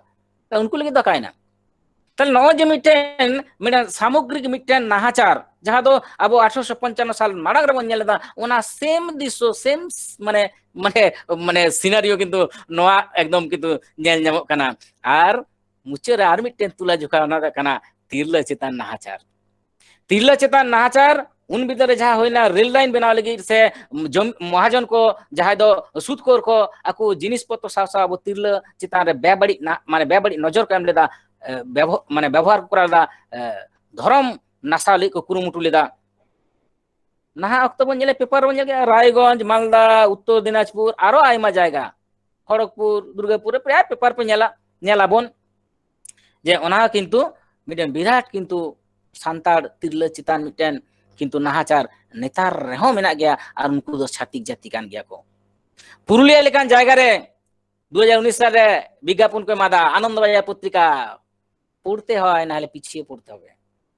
ᱛᱟᱦᱞᱮ ᱩᱱᱠᱩ ᱞᱟᱹᱜᱤᱫ ᱫᱚ ᱟᱠᱟᱭᱮᱱᱟ? ᱛᱟᱦᱞᱮ ᱱᱚᱜᱼᱚᱭ ᱡᱮ ᱢᱤᱫᱴᱮᱱ, ᱢᱤᱫᱴᱮᱱ ᱥᱟᱢᱚᱜᱽᱨᱤᱠ ᱢᱤᱫᱴᱮᱱ ᱱᱟᱦᱟᱪᱟᱨ, ᱡᱟᱦᱟᱸ ᱫᱚ ᱟᱵᱚ ᱟᱴᱷᱨᱚᱥᱚ ᱯᱚᱧᱪᱟᱱᱱᱚ ᱥᱟᱞ ᱢᱟᱲᱟᱝ ᱨᱮᱵᱚᱱ ᱧᱮᱞ ᱞᱮᱫᱟ, ᱚᱱᱟ ᱥᱮᱢ ᱫᱨᱤᱥᱥᱚ, ᱥᱮᱢ ᱢᱟᱱᱮ, ᱢᱟᱱᱮ, ᱢᱟᱱᱮ ᱥᱤᱱᱟᱨᱤᱭᱳ ᱠᱤᱱᱛᱩ ᱱᱚᱣᱟ ᱮᱠᱫᱚᱢ ᱠᱤᱱᱛᱩ ᱧᱮᱞ ᱧᱟᱢᱚᱜ ᱠᱟᱱᱟ᱾ ᱟᱨ ᱢᱩᱪᱟᱹᱫ ᱨᱮ ᱟᱨ ᱢᱤᱫᱴᱮᱱ ᱛᱩᱞᱟᱹ ᱡᱚᱠᱷᱟ, ᱚᱱᱟ ᱫᱚ ᱠᱟᱱᱟ ᱛᱤᱨᱞᱟᱹ ᱪᱮᱛᱟᱱ ᱱᱟᱦᱟᱪᱟᱨ᱾ ᱛᱤᱨᱞᱟᱹ ᱪᱮᱛᱟᱱ ᱱᱟᱦᱟᱪᱟᱨ ᱩᱱ ᱵᱤᱫᱟᱹᱞ ᱨᱮ ᱡᱟᱦᱟᱸ ᱦᱩᱭᱱᱟ, ᱨᱮᱞ ᱞᱟᱭᱤᱱ ᱵᱮᱱᱟᱣ ᱞᱟᱹᱜᱤᱫ ᱥᱮ ᱡᱚᱢ-, ᱢᱚᱦᱟᱡᱚᱱ ᱠᱚ, ᱡᱟᱦᱟᱸᱭ ᱫᱚ ᱥᱩᱫᱽᱠᱷᱳᱨ ᱠᱚ, ᱟᱠᱚ ᱡᱤᱱᱤᱥ ᱯᱚᱛᱨᱚ ᱥᱟᱶ ᱥᱟᱶ ᱟᱵᱚ ᱛᱤᱨᱞᱟᱹ ᱪᱮᱛᱟᱱ ᱨᱮ ᱵᱮᱵᱟᱹᱲᱤᱡ ᱱᱟ-, ᱢᱟᱱᱮ ᱵᱮᱵᱟᱹᱲᱤᱡ ᱱᱚᱡᱚᱨ ᱠᱚ ᱮᱢ ᱞᱮᱫᱟ, ᱮ, ᱵᱮᱵᱚ-, ᱢᱟᱱᱮ ᱵᱮᱵᱚᱦᱟᱨ ᱠᱚ ᱠᱚᱨᱟᱣ ᱞᱮᱫᱟ, ᱮ, ᱫᱷᱚᱨᱚᱢ ᱱᱟᱥᱟᱣ ᱞᱟᱹᱜᱤᱫ ᱠᱚ ᱠᱩᱨᱩᱢᱩᱴᱩ ᱞᱮᱫᱟ᱾ ᱱᱟᱦᱟᱜ ᱚᱠᱛᱚ ᱵᱚᱱ ᱧᱮᱞᱟ, ᱯᱮᱯᱟᱨ ᱵᱚᱱ ᱧᱮᱞ ᱠᱮᱫᱟ, ᱨᱟᱭᱜᱚᱸᱡᱽ, ᱢᱟᱞᱫᱟ, ᱩᱛᱛᱚᱨ ᱫᱤᱱᱟᱡᱽᱯᱩᱨ, ᱟᱨᱚ ᱟᱭᱢᱟ ᱡᱟᱭᱜᱟ, ᱠᱷᱚᱲᱚᱜᱽᱯᱩᱨ, ᱫᱩᱨᱜᱟᱯᱩᱨ ᱨᱮ ᱯᱨᱟᱭ ᱯᱮᱯᱟᱨ ᱯᱮ ᱧᱮᱞᱟ, ᱧᱮᱞᱟᱵᱚᱱ ᱡᱮ ᱚᱱᱟ ᱦᱚᱸ ᱠᱤᱱᱛᱩ ᱢᱤᱫᱴᱮᱱ ᱵᱤᱨᱟᱴ ᱠᱤᱱᱛᱩ ᱥᱟᱱᱛᱟᱲ ᱛᱤᱨᱞᱟᱹ ᱪᱮᱛᱟᱱ ᱢᱤᱫᱴᱮᱱ ᱠᱤᱱᱛᱩ ᱱᱟᱦᱟᱪᱟᱨ ᱱᱮᱛᱟᱨ ᱨᱮᱦᱚᱸ ᱢᱮᱱᱟᱜ ᱜᱮᱭᱟ, ᱟᱨ ᱩᱱᱠᱩ ᱫᱚ ᱪᱷᱟᱹᱛᱤᱠ ᱡᱟᱹᱛᱤ ᱠᱟᱱ ᱜᱮᱭᱟ ᱠᱚ᱾ ᱯᱩᱨᱩᱞᱤᱭᱟᱹ ᱞᱮᱠᱟᱱ ᱡᱟᱭᱜᱟ ᱨᱮ ᱫᱩ ᱦᱟᱡᱟᱨ ᱩᱱᱤᱥ ᱥᱟᱞ ᱨᱮ ᱵᱤᱜᱽᱜᱟᱯᱚᱱ ᱠᱚ ᱮᱢᱟᱫᱟ ᱟᱱᱚᱱᱫᱚ ᱵᱟᱡᱟᱨ ᱯᱚᱛᱨᱤᱠᱟ, "ᱯᱚᱲᱛᱮ ᱦᱚᱭ ᱱᱟᱦᱞᱮ ᱯᱤᱪᱷᱤᱭᱮ ᱯᱚᱲᱛᱮ ᱦᱚᱵᱮ",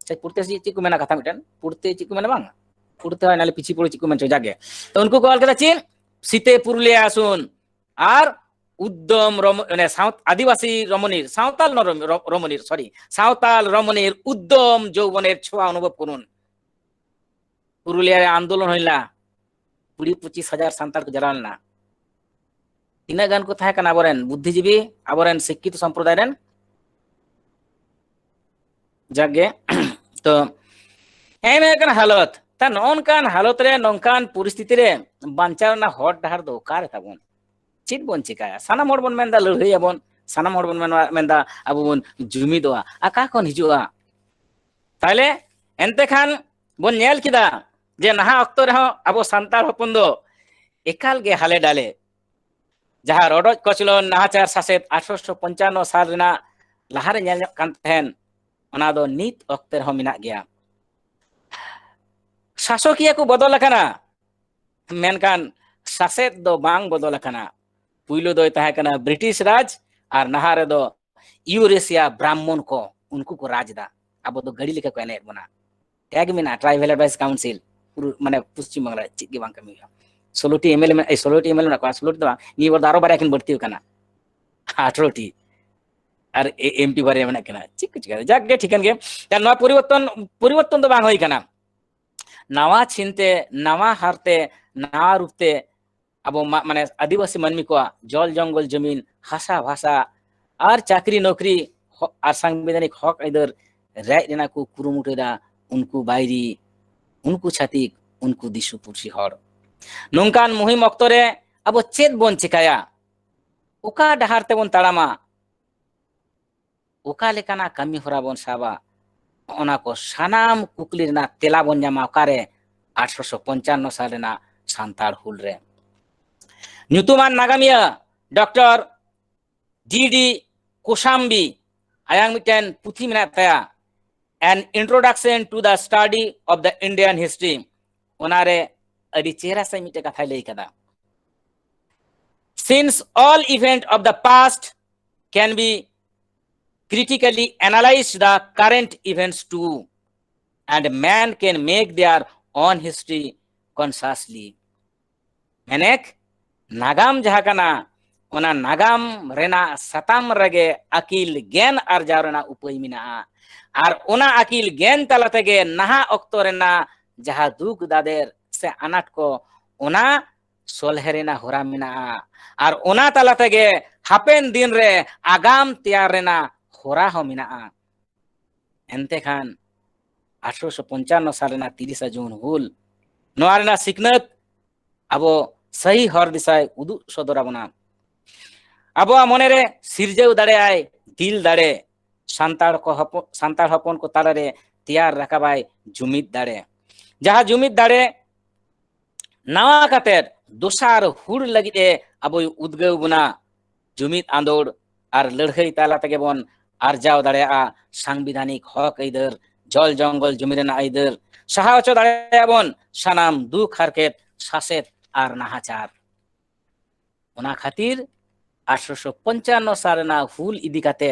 ᱥᱮ ᱯᱚᱲᱛᱮ ᱪᱮᱫ, ᱪᱮᱫ ᱠᱚ ᱢᱮᱱᱟ ᱠᱟᱛᱷᱟ ᱢᱤᱫᱴᱮᱱ, ᱯᱚᱲᱛᱮ ᱪᱮᱫ ᱠᱚ ᱢᱮᱱᱟ ᱵᱟᱝ, "ᱯᱚᱲᱛᱮ ᱦᱚᱭ ᱱᱟᱦᱞᱮ ᱯᱤᱪᱷᱤᱭᱮ ᱯᱚᱲᱛᱮ", ᱪᱮᱫ ᱠᱚ ᱢᱮᱱ ᱪᱚ, ᱡᱟᱜᱮ᱾ ᱛᱚ ᱩᱱᱠᱩ ᱠᱚ ᱚᱞ ᱠᱮᱫᱟ ᱪᱮᱫ, "ᱥᱤᱛᱮ ᱯᱩᱨᱩᱞᱤᱭᱟ ᱟᱥᱩᱱ", ᱟᱨ ᱩᱫᱽᱫᱚᱢ ᱨᱚᱢ-, ᱢᱟᱱᱮ ᱥᱟᱶ-, ᱟᱹᱫᱤᱵᱟᱹᱥᱤ ᱨᱚᱢᱚᱱᱤᱨ, ᱥᱟᱶᱛᱟᱞ ᱱᱚᱨᱚᱢ-, ᱨᱚ-, ᱨᱚᱢᱚᱱᱤᱨ, sorry, ᱥᱟᱶᱛᱟᱞ ᱨᱚᱢᱚᱱᱤᱨ ᱩᱫᱽᱫᱚᱢ ᱡᱳᱣᱵᱚᱱᱮᱨ ᱪᱷᱳᱣᱟ ᱚᱱᱩᱵᱷᱚᱵ ᱠᱚᱨᱩᱱ᱾ ᱯᱩᱨᱩᱞᱤᱭᱟ ᱨᱮ ᱟᱱᱫᱳᱞᱚᱱ ᱦᱩᱭ ᱞᱮᱱᱟ, ᱠᱩᱲᱤ ᱯᱚᱸᱪᱤᱥ ᱦᱟᱡᱟᱨ ᱥᱟᱱᱛᱟᱲ ᱠᱚ ᱡᱟᱨᱣᱟ ᱞᱮᱱᱟ᱾ ᱛᱤᱱᱟᱹᱜ ᱜᱟᱱ ᱠᱚ ᱛᱟᱦᱮᱸ ᱠᱟᱱᱟ ᱟᱵᱚᱨᱮᱱ ᱵᱩᱫᱽᱫᱷᱤᱡᱤᱵᱤ, ᱟᱵᱚᱨᱮᱱ ᱥᱤᱠᱠᱷᱤᱛ ᱥᱚᱢᱯᱨᱚᱫᱟᱭ ᱨᱮᱱ? ᱡᱟᱠᱜᱮ, ᱛᱚ ᱮᱢ ᱦᱩᱭᱩᱜ ᱠᱟᱱᱟ ᱦᱟᱞᱚᱛ᱾ ᱛᱟ ᱱᱚᱜᱼᱚ ᱱᱚᱝᱠᱟᱱ ᱦᱟᱞᱚᱛ ᱨᱮ, ᱱᱚᱝᱠᱟᱱ ᱯᱚᱨᱤᱥᱛᱷᱤᱛᱤ ᱨᱮ ᱵᱟᱧᱪᱟᱣ ᱨᱮᱱᱟᱜ ᱦᱚᱨ ᱰᱟᱦᱟᱨ ᱫᱚ ᱚᱠᱟᱨᱮ ᱛᱟᱵᱚᱱ? ᱪᱮᱫ ᱵᱚᱱ ᱪᱮᱠᱟᱭᱟ? ᱥᱟᱱᱟᱢ ᱦᱚᱲ ᱵᱚᱱ ᱢᱮᱱᱫᱟ ᱞᱟᱹᱲᱦᱟᱹᱭ ᱟᱵᱚᱱ, ᱥᱟᱱᱟᱢ ᱦᱚᱲ ᱵᱚᱱ ᱢᱮᱱ-, ᱢᱮᱱᱫᱟ ᱟᱵᱚ ᱵᱚᱱ ᱡᱩᱢᱤᱫᱚᱜᱼᱟ᱾ ᱚᱠᱟ ᱠᱷᱚᱱ ᱦᱤᱡᱩᱜᱼᱟ? ᱛᱟᱦᱞᱮ ᱮᱱᱛᱮ ᱠᱷᱟᱱ ᱵᱚᱱ ᱧᱮᱞ ᱠᱮᱫᱟ ᱡᱮ ᱱᱟᱦᱟᱜ ᱚᱠᱛᱚ ᱨᱮᱦᱚᱸ ᱟᱵᱚ ᱥᱟᱱᱛᱟᱲ ᱦᱚᱯᱚᱱ ᱫᱚ ᱮᱠᱟᱞ ᱜᱮ ᱦᱟᱞᱮ ᱰᱟᱞᱮ᱾ ᱡᱟᱦᱟᱸ ᱨᱚᱰᱚᱡ ᱠᱚᱪᱞᱚᱱ ᱱᱟᱦᱟᱪᱟᱨ ᱥᱟᱥᱮᱛ ᱟᱴᱷᱨᱚᱥᱚ ᱯᱚᱧᱪᱟᱱᱱᱚ ᱥᱟᱞ ᱨᱮᱱᱟᱜ ᱞᱟᱦᱟᱨᱮ ᱧᱮᱞ ᱧᱚᱜ ᱠᱟᱱ ᱛᱟᱦᱮᱱ, ᱚᱱᱟ ᱫᱚ ᱱᱤᱛ ᱚᱠᱛᱮ ᱨᱮᱦᱚᱸ ᱢᱮᱱᱟᱜ ᱜᱮᱭᱟ᱾ ᱥᱟᱥᱚᱠᱤᱭᱟᱹ ᱠᱚ ᱵᱚᱫᱚᱞ ᱟᱠᱟᱱᱟ, ᱢᱮᱱᱠᱷᱟᱱ ᱥᱟᱥᱮᱛ ᱫᱚ ᱵᱟᱝ ᱵᱚᱫᱚᱞ ᱟᱠᱟᱱᱟ᱾ ᱯᱩᱭᱞᱩ ᱫᱚᱭ ᱛᱟᱦᱮᱸ ᱠᱟᱱᱟ ᱵᱨᱤᱴᱤᱥ ᱨᱟᱡᱽ, ᱟᱨ ᱱᱟᱦᱟᱜ ᱨᱮᱫᱚ ᱤᱭᱩᱨᱮᱥᱤᱭᱟ ᱵᱨᱟᱦᱢᱚᱱ ᱠᱚ, ᱩᱱᱠᱩ ᱠᱚ ᱨᱟᱡᱽ ᱮᱫᱟ᱾ ᱟᱵᱚ ᱫᱚ ᱜᱟᱹᱰᱤ ᱞᱮᱠᱟ ᱠᱚ ᱮᱱᱮᱡ ᱵᱚᱱᱟ᱾ ᱴᱮᱜᱽ ᱢᱮᱱᱟᱜᱼᱟ, Tribal Advice Council, ᱯᱩᱨᱩ-, ᱢᱟᱱᱮ ᱯᱚᱥᱪᱤᱢ ᱵᱟᱝᱞᱟ ᱨᱮ ᱪᱮᱫ ᱜᱮ ᱵᱟᱝ ᱠᱟᱹᱢᱤ ᱦᱩᱭᱩᱜᱼᱟ᱾ ᱥᱳᱞᱳ ᱴᱤ ᱮᱢ ᱮᱞ ᱮ ᱢᱮᱱᱟᱜ, ᱮᱭ, ᱥᱳᱞᱳ ᱴᱤ ᱮᱢ ᱮᱞ ᱮ ᱢᱮᱱᱟᱜ ᱠᱚᱣᱟ, ᱥᱳᱞᱳ ᱴᱤ ᱫᱚ ᱵᱟᱝ, ᱱᱤᱭᱟᱹ ᱵᱟᱨ ᱫᱚ ᱟᱨᱚ ᱵᱟᱨᱭᱟ ᱠᱤᱱ ᱵᱟᱹᱲᱛᱤ ᱟᱠᱟᱱᱟ, ᱟᱴᱷᱨᱚ ᱴᱤ᱾ ᱟᱨ ᱮᱢ ᱴᱤ ᱵᱟᱨᱭᱟ ᱢᱮᱱᱟᱜ ᱠᱤᱱᱟ, ᱪᱮᱫ ᱠᱚ ᱪᱤᱠᱟᱹᱭᱟ? ᱡᱟᱠ ᱜᱮ, ᱴᱷᱤᱠᱟᱹᱱ ᱜᱮ᱾ ᱛᱟᱦᱞᱮ ᱱᱚᱣᱟ ᱯᱚᱨᱤᱵᱚᱨᱛᱚᱱ, ᱯᱚᱨᱤᱵᱚᱨᱛᱚᱱ ᱫᱚ ᱵᱟᱝ ᱦᱩᱭ ᱠᱟᱱᱟ᱾ ᱱᱟᱣᱟ ᱪᱷᱤᱱᱛᱮ, ᱱᱟᱣᱟ ᱦᱟᱨᱛᱮ, ᱱᱟᱣᱟ ᱨᱩᱯᱛᱮ ᱟᱵᱚ ᱢᱟ-, ᱢᱟᱱᱮ ᱟᱹᱫᱤᱵᱟᱹᱥᱤ ᱢᱟᱹᱱᱢᱤ ᱠᱚᱣᱟᱜ ᱡᱚᱞ ᱡᱚᱝᱜᱚᱞ ᱡᱚᱢᱤᱱ, ᱦᱟᱥᱟ ᱵᱷᱟᱥᱟ ᱟᱨ ᱪᱟᱹᱠᱨᱤ ᱱᱚᱠᱨᱤ ᱦᱚ-, ᱟᱨ ᱥᱟᱝᱵᱤᱫᱷᱟᱱᱤᱠ ᱦᱚᱠ ᱟᱹᱭᱫᱟᱹᱨ ᱨᱮᱡ ᱨᱮᱱᱟᱜ ᱠᱚ ᱠᱩᱨᱩᱢᱩᱴᱩᱭᱮᱫᱟ ᱩᱱᱠᱩ ᱵᱟᱭᱨᱤ, ᱩᱱᱠᱩ ᱪᱷᱟᱹᱛᱤᱠ, ᱩᱱᱠᱩ ᱫᱤᱥᱩ ᱯᱩᱥᱤ ᱦᱚᱲ᱾ ᱱᱚᱝᱠᱟᱱ ᱢᱩᱦᱤᱢ ᱚᱠᱛᱚ ᱨᱮ ᱟᱵᱚ ᱪᱮᱫ ᱵᱚᱱ ᱪᱮᱠᱟᱭᱟ? ᱚᱠᱟ ᱰᱟᱦᱟᱨ ᱛᱮᱵᱚᱱ ᱛᱟᱲᱟᱢᱟ? ᱚᱠᱟ ᱞᱮᱠᱟᱱᱟᱜ ᱠᱟᱹᱢᱤ ᱦᱚᱨᱟ ᱵᱚᱱ ᱥᱟᱵᱟ? ᱚᱱᱟ ᱠᱚ ᱥᱟᱱᱟᱢ ᱠᱩᱠᱞᱤ ᱨᱮᱱᱟᱜ ᱛᱮᱞᱟ ᱵᱚᱱ ᱧᱟᱢᱟ ᱚᱠᱟᱨᱮ? ᱟᱴᱷᱨᱚᱥᱚ ᱯᱚᱧᱪᱟᱱᱱᱚ ᱥᱟᱞ ᱨᱮᱱᱟᱜ ᱥᱟᱱᱛᱟᱲ ᱦᱩᱞ ᱨᱮ᱾ ᱧᱩᱛᱩᱢᱟᱱ ᱱᱟᱜᱟᱢᱤᱭᱟᱹ ᱰᱚᱠᱴᱚᱨ ᱰᱤ ᱰᱤ ᱠᱳᱥᱟᱢᱵᱤ, ᱟᱭᱟᱜ ᱢᱤᱫᱴᱮᱱ ᱯᱩᱛᱷᱤ ᱢᱮᱱᱟᱜ ᱛᱟᱭᱟ, An Introduction to the Study of the Indian History, ᱚᱱᱟᱨᱮ ᱟᱹᱰᱤ ᱪᱮᱦᱨᱟ ᱥᱟᱺᱦᱤᱡ ᱢᱤᱫᱴᱮᱱ ᱠᱟᱛᱷᱟᱭ ᱞᱟᱹᱭ ᱠᱟᱫᱟ, "Since all event of the past can be critically analyzed, the current events too, and man can make their own history consciously." ᱢᱮᱱᱮᱠ, ᱱᱟᱜᱟᱢ ᱡᱟᱦᱟᱸ ᱠᱟᱱᱟ, ᱚᱱᱟ ᱱᱟᱜᱟᱢ ᱨᱮᱱᱟᱜ ᱥᱟᱛᱟᱢ ᱨᱮᱜᱮ ᱟᱹᱠᱤᱞ ᱜᱮᱱ ᱟᱨᱡᱟᱣ ᱨᱮᱱᱟᱜ ᱩᱯᱟᱹᱭ ᱢᱮᱱᱟᱜᱼᱟ᱾ ᱟᱨ ᱚᱱᱟ ᱟᱹᱠᱤᱞ ᱜᱮᱱ ᱛᱟᱞᱟ ᱛᱮᱜᱮ ᱱᱟᱦᱟᱜ ᱚᱠᱛᱚ ᱨᱮᱱᱟᱜ ᱡᱟᱦᱟᱸ ᱫᱩᱠ ᱫᱟᱫᱮᱨ ᱥᱮ ᱟᱱᱟᱴ ᱠᱚ, ᱚᱱᱟ ᱥᱚᱞᱦᱮ ᱨᱮᱱᱟᱜ ᱦᱚᱨᱟ ᱢᱮᱱᱟᱜᱼᱟ᱾ ᱟᱨ ᱚᱱᱟ ᱛᱟᱞᱟ ᱛᱮᱜᱮ ᱦᱟᱯᱮᱱ ᱫᱤᱱ ᱨᱮ ᱟᱜᱟᱢ ᱛᱮᱭᱟᱨ ᱨᱮᱱᱟᱜ ᱦᱚᱨᱟ ᱦᱚᱸ ᱢᱮᱱᱟᱜᱼᱟ᱾ ᱮᱱᱛᱮ ᱠᱷᱟᱱ ᱟᱴᱷᱨᱚᱥᱚ ᱯᱚᱧᱪᱟᱱᱱᱚ ᱥᱟᱞ ᱨᱮᱱᱟᱜ ᱛᱤᱨᱤᱥᱟ ᱡᱩᱱ ᱦᱩᱞ, ᱱᱚᱣᱟ ᱨᱮᱱᱟᱜ ᱥᱤᱠᱷᱱᱟᱹᱛ ᱟᱵᱚ ᱥᱟᱹᱦᱤ ᱦᱚᱨ ᱫᱤᱥᱟᱭ ᱩᱫᱩᱜ ᱥᱚᱫᱚᱨ ᱟᱵᱚᱱᱟ᱾ ᱟᱵᱚᱣᱟᱜ ᱢᱚᱱᱮᱨᱮ ᱥᱤᱨᱡᱟᱹᱣ ᱫᱟᱲᱮᱭᱟᱜᱼᱟᱭ ᱫᱤᱞ ᱫᱟᱲᱮ, ᱥᱟᱱᱛᱟᱲ ᱠᱚ ᱦᱚᱯᱚ-, ᱥᱟᱱᱛᱟᱲ ᱦᱚᱯᱚᱱ ᱠᱚ ᱛᱟᱞᱟᱨᱮ ᱛᱮᱭᱟᱨ ᱨᱟᱠᱟᱵᱟᱭ ᱡᱩᱢᱤᱫ ᱫᱟᱲᱮ᱾ ᱡᱟᱦᱟᱸ ᱡᱩᱢᱤᱫ ᱫᱟᱲᱮ ᱱᱟᱣᱟ ᱠᱟᱛᱮ ᱫᱚᱥᱟᱨ ᱦᱩᱲ ᱞᱟᱹᱜᱤᱫ ᱮ ᱟᱵᱚᱭ ᱩᱫᱽᱜᱟᱹᱣ ᱵᱚᱱᱟ᱾ ᱡᱩᱢᱤᱫ ᱟᱸᱫᱳᱲ ᱟᱨ ᱞᱟᱹᱲᱦᱟᱹᱭ ᱛᱟᱞᱟ ᱛᱮᱜᱮ ᱵᱚᱱ ᱟᱨᱡᱟᱣ ᱫᱟᱲᱮᱭᱟᱜᱼᱟ ᱥᱟᱝᱵᱤᱫᱷᱟᱱᱤᱠ ᱦᱚᱠ ᱟᱹᱭᱫᱟᱹᱨ, ᱡᱚᱞ ᱡᱚᱝᱜᱚᱞ ᱡᱩᱢᱤ ᱨᱮᱱᱟᱜ ᱟᱹᱭᱫᱟᱹᱨ᱾ ᱥᱟᱦᱟ ᱦᱚᱪᱚ ᱫᱟᱲᱮᱭᱟᱜᱼᱟ ᱵᱚᱱ ᱥᱟᱱᱟᱢ ᱫᱩᱠ ᱦᱟᱨᱠᱮᱛ, ᱥᱟᱥᱮᱛ ᱟᱨ ᱱᱟᱦᱟᱪᱟᱨ᱾ ᱚᱱᱟ ᱠᱷᱟᱹᱛᱤᱨ ᱟᱴᱷᱨᱚᱥᱚ ᱯᱚᱧᱪᱟᱱᱱᱚ ᱥᱟᱞ ᱨᱮᱱᱟᱜ ᱦᱩᱞ ᱤᱫᱤ ᱠᱟᱛᱮ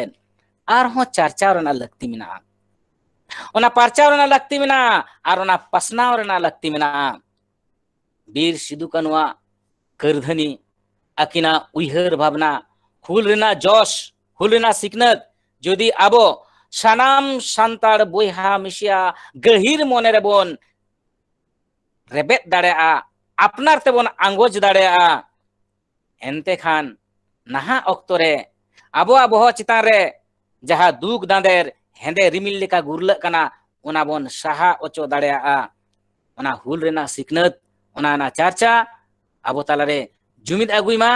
ᱟᱨᱦᱚᱸ ᱪᱟᱨᱪᱟᱣ ᱨᱮᱱᱟᱜ ᱞᱟᱹᱠᱛᱤ ᱢᱮᱱᱟᱜᱼᱟ᱾ ᱚᱱᱟ ᱯᱟᱨᱪᱟᱣ ᱨᱮᱱᱟᱜ ᱞᱟᱹᱠᱛᱤ ᱢᱮᱱᱟᱜᱼᱟ ᱟᱨ ᱚᱱᱟ ᱯᱟᱥᱱᱟᱣ ᱨᱮᱱᱟᱜ ᱞᱟᱹᱠᱛᱤ ᱢᱮᱱᱟᱜᱼᱟ᱾ ᱵᱤᱨ ᱥᱤᱫᱩ ᱠᱟᱹᱱᱩᱣᱟᱜ ᱠᱟᱹᱨᱫᱷᱟᱹᱱᱤ, ᱟᱹᱠᱤᱱᱟᱜ ᱩᱭᱦᱟᱹᱨ ᱵᱷᱟᱵᱽᱱᱟ, ᱦᱩᱞ ᱨᱮᱱᱟᱜ ᱡᱚᱥ, ᱦᱩᱞ ᱨᱮᱱᱟᱜ ᱥᱤᱠᱷᱱᱟᱹᱛ ᱡᱩᱫᱤ ᱟᱵᱚ ᱥᱟᱱᱟᱢ ᱥᱟᱱᱛᱟᱲ ᱵᱚᱭᱦᱟ ᱢᱤᱥᱤᱭᱟ ᱜᱟᱹᱦᱤᱨ ᱢᱚᱱᱮ ᱨᱮᱵᱚᱱ ᱨᱮᱵᱮᱫ ᱫᱟᱲᱮᱭᱟᱜᱼᱟ, ᱟᱯᱱᱟᱨ ᱛᱮᱵᱚᱱ ᱟᱸᱜᱚᱪ ᱫᱟᱲᱮᱭᱟᱜᱼᱟ, ᱮᱱᱛᱮ ᱠᱷᱟᱱ ᱱᱟᱦᱟᱜ ᱚᱠᱛᱚ ᱨᱮ ᱟᱵᱚᱣᱟᱜ ᱵᱚᱦᱚᱜ ᱪᱮᱛᱟᱱ ᱨᱮ ᱡᱟᱦᱟᱸ ᱫᱩᱠ ᱫᱟᱸᱫᱮᱨ ᱦᱮᱸᱫᱮ ᱨᱤᱢᱤᱞ ᱞᱮᱠᱟ ᱜᱩᱨᱞᱟᱹᱜ ᱠᱟᱱᱟ, ᱚᱱᱟ ᱵᱚᱱ ᱥᱟᱦᱟ ᱚᱪᱚ ᱫᱟᱲᱮᱭᱟᱜᱼᱟ᱾ ᱚᱱᱟ ᱦᱩᱞ ᱨᱮᱱᱟᱜ ᱥᱤᱠᱷᱱᱟᱹᱛ, ᱚᱱᱟ ᱨᱮᱱᱟᱜ ᱪᱟᱨᱪᱟ ᱟᱵᱚ ᱛᱟᱞᱟᱨᱮ ᱡᱩᱢᱤᱫ ᱟᱹᱜᱩᱭ ᱢᱟ᱾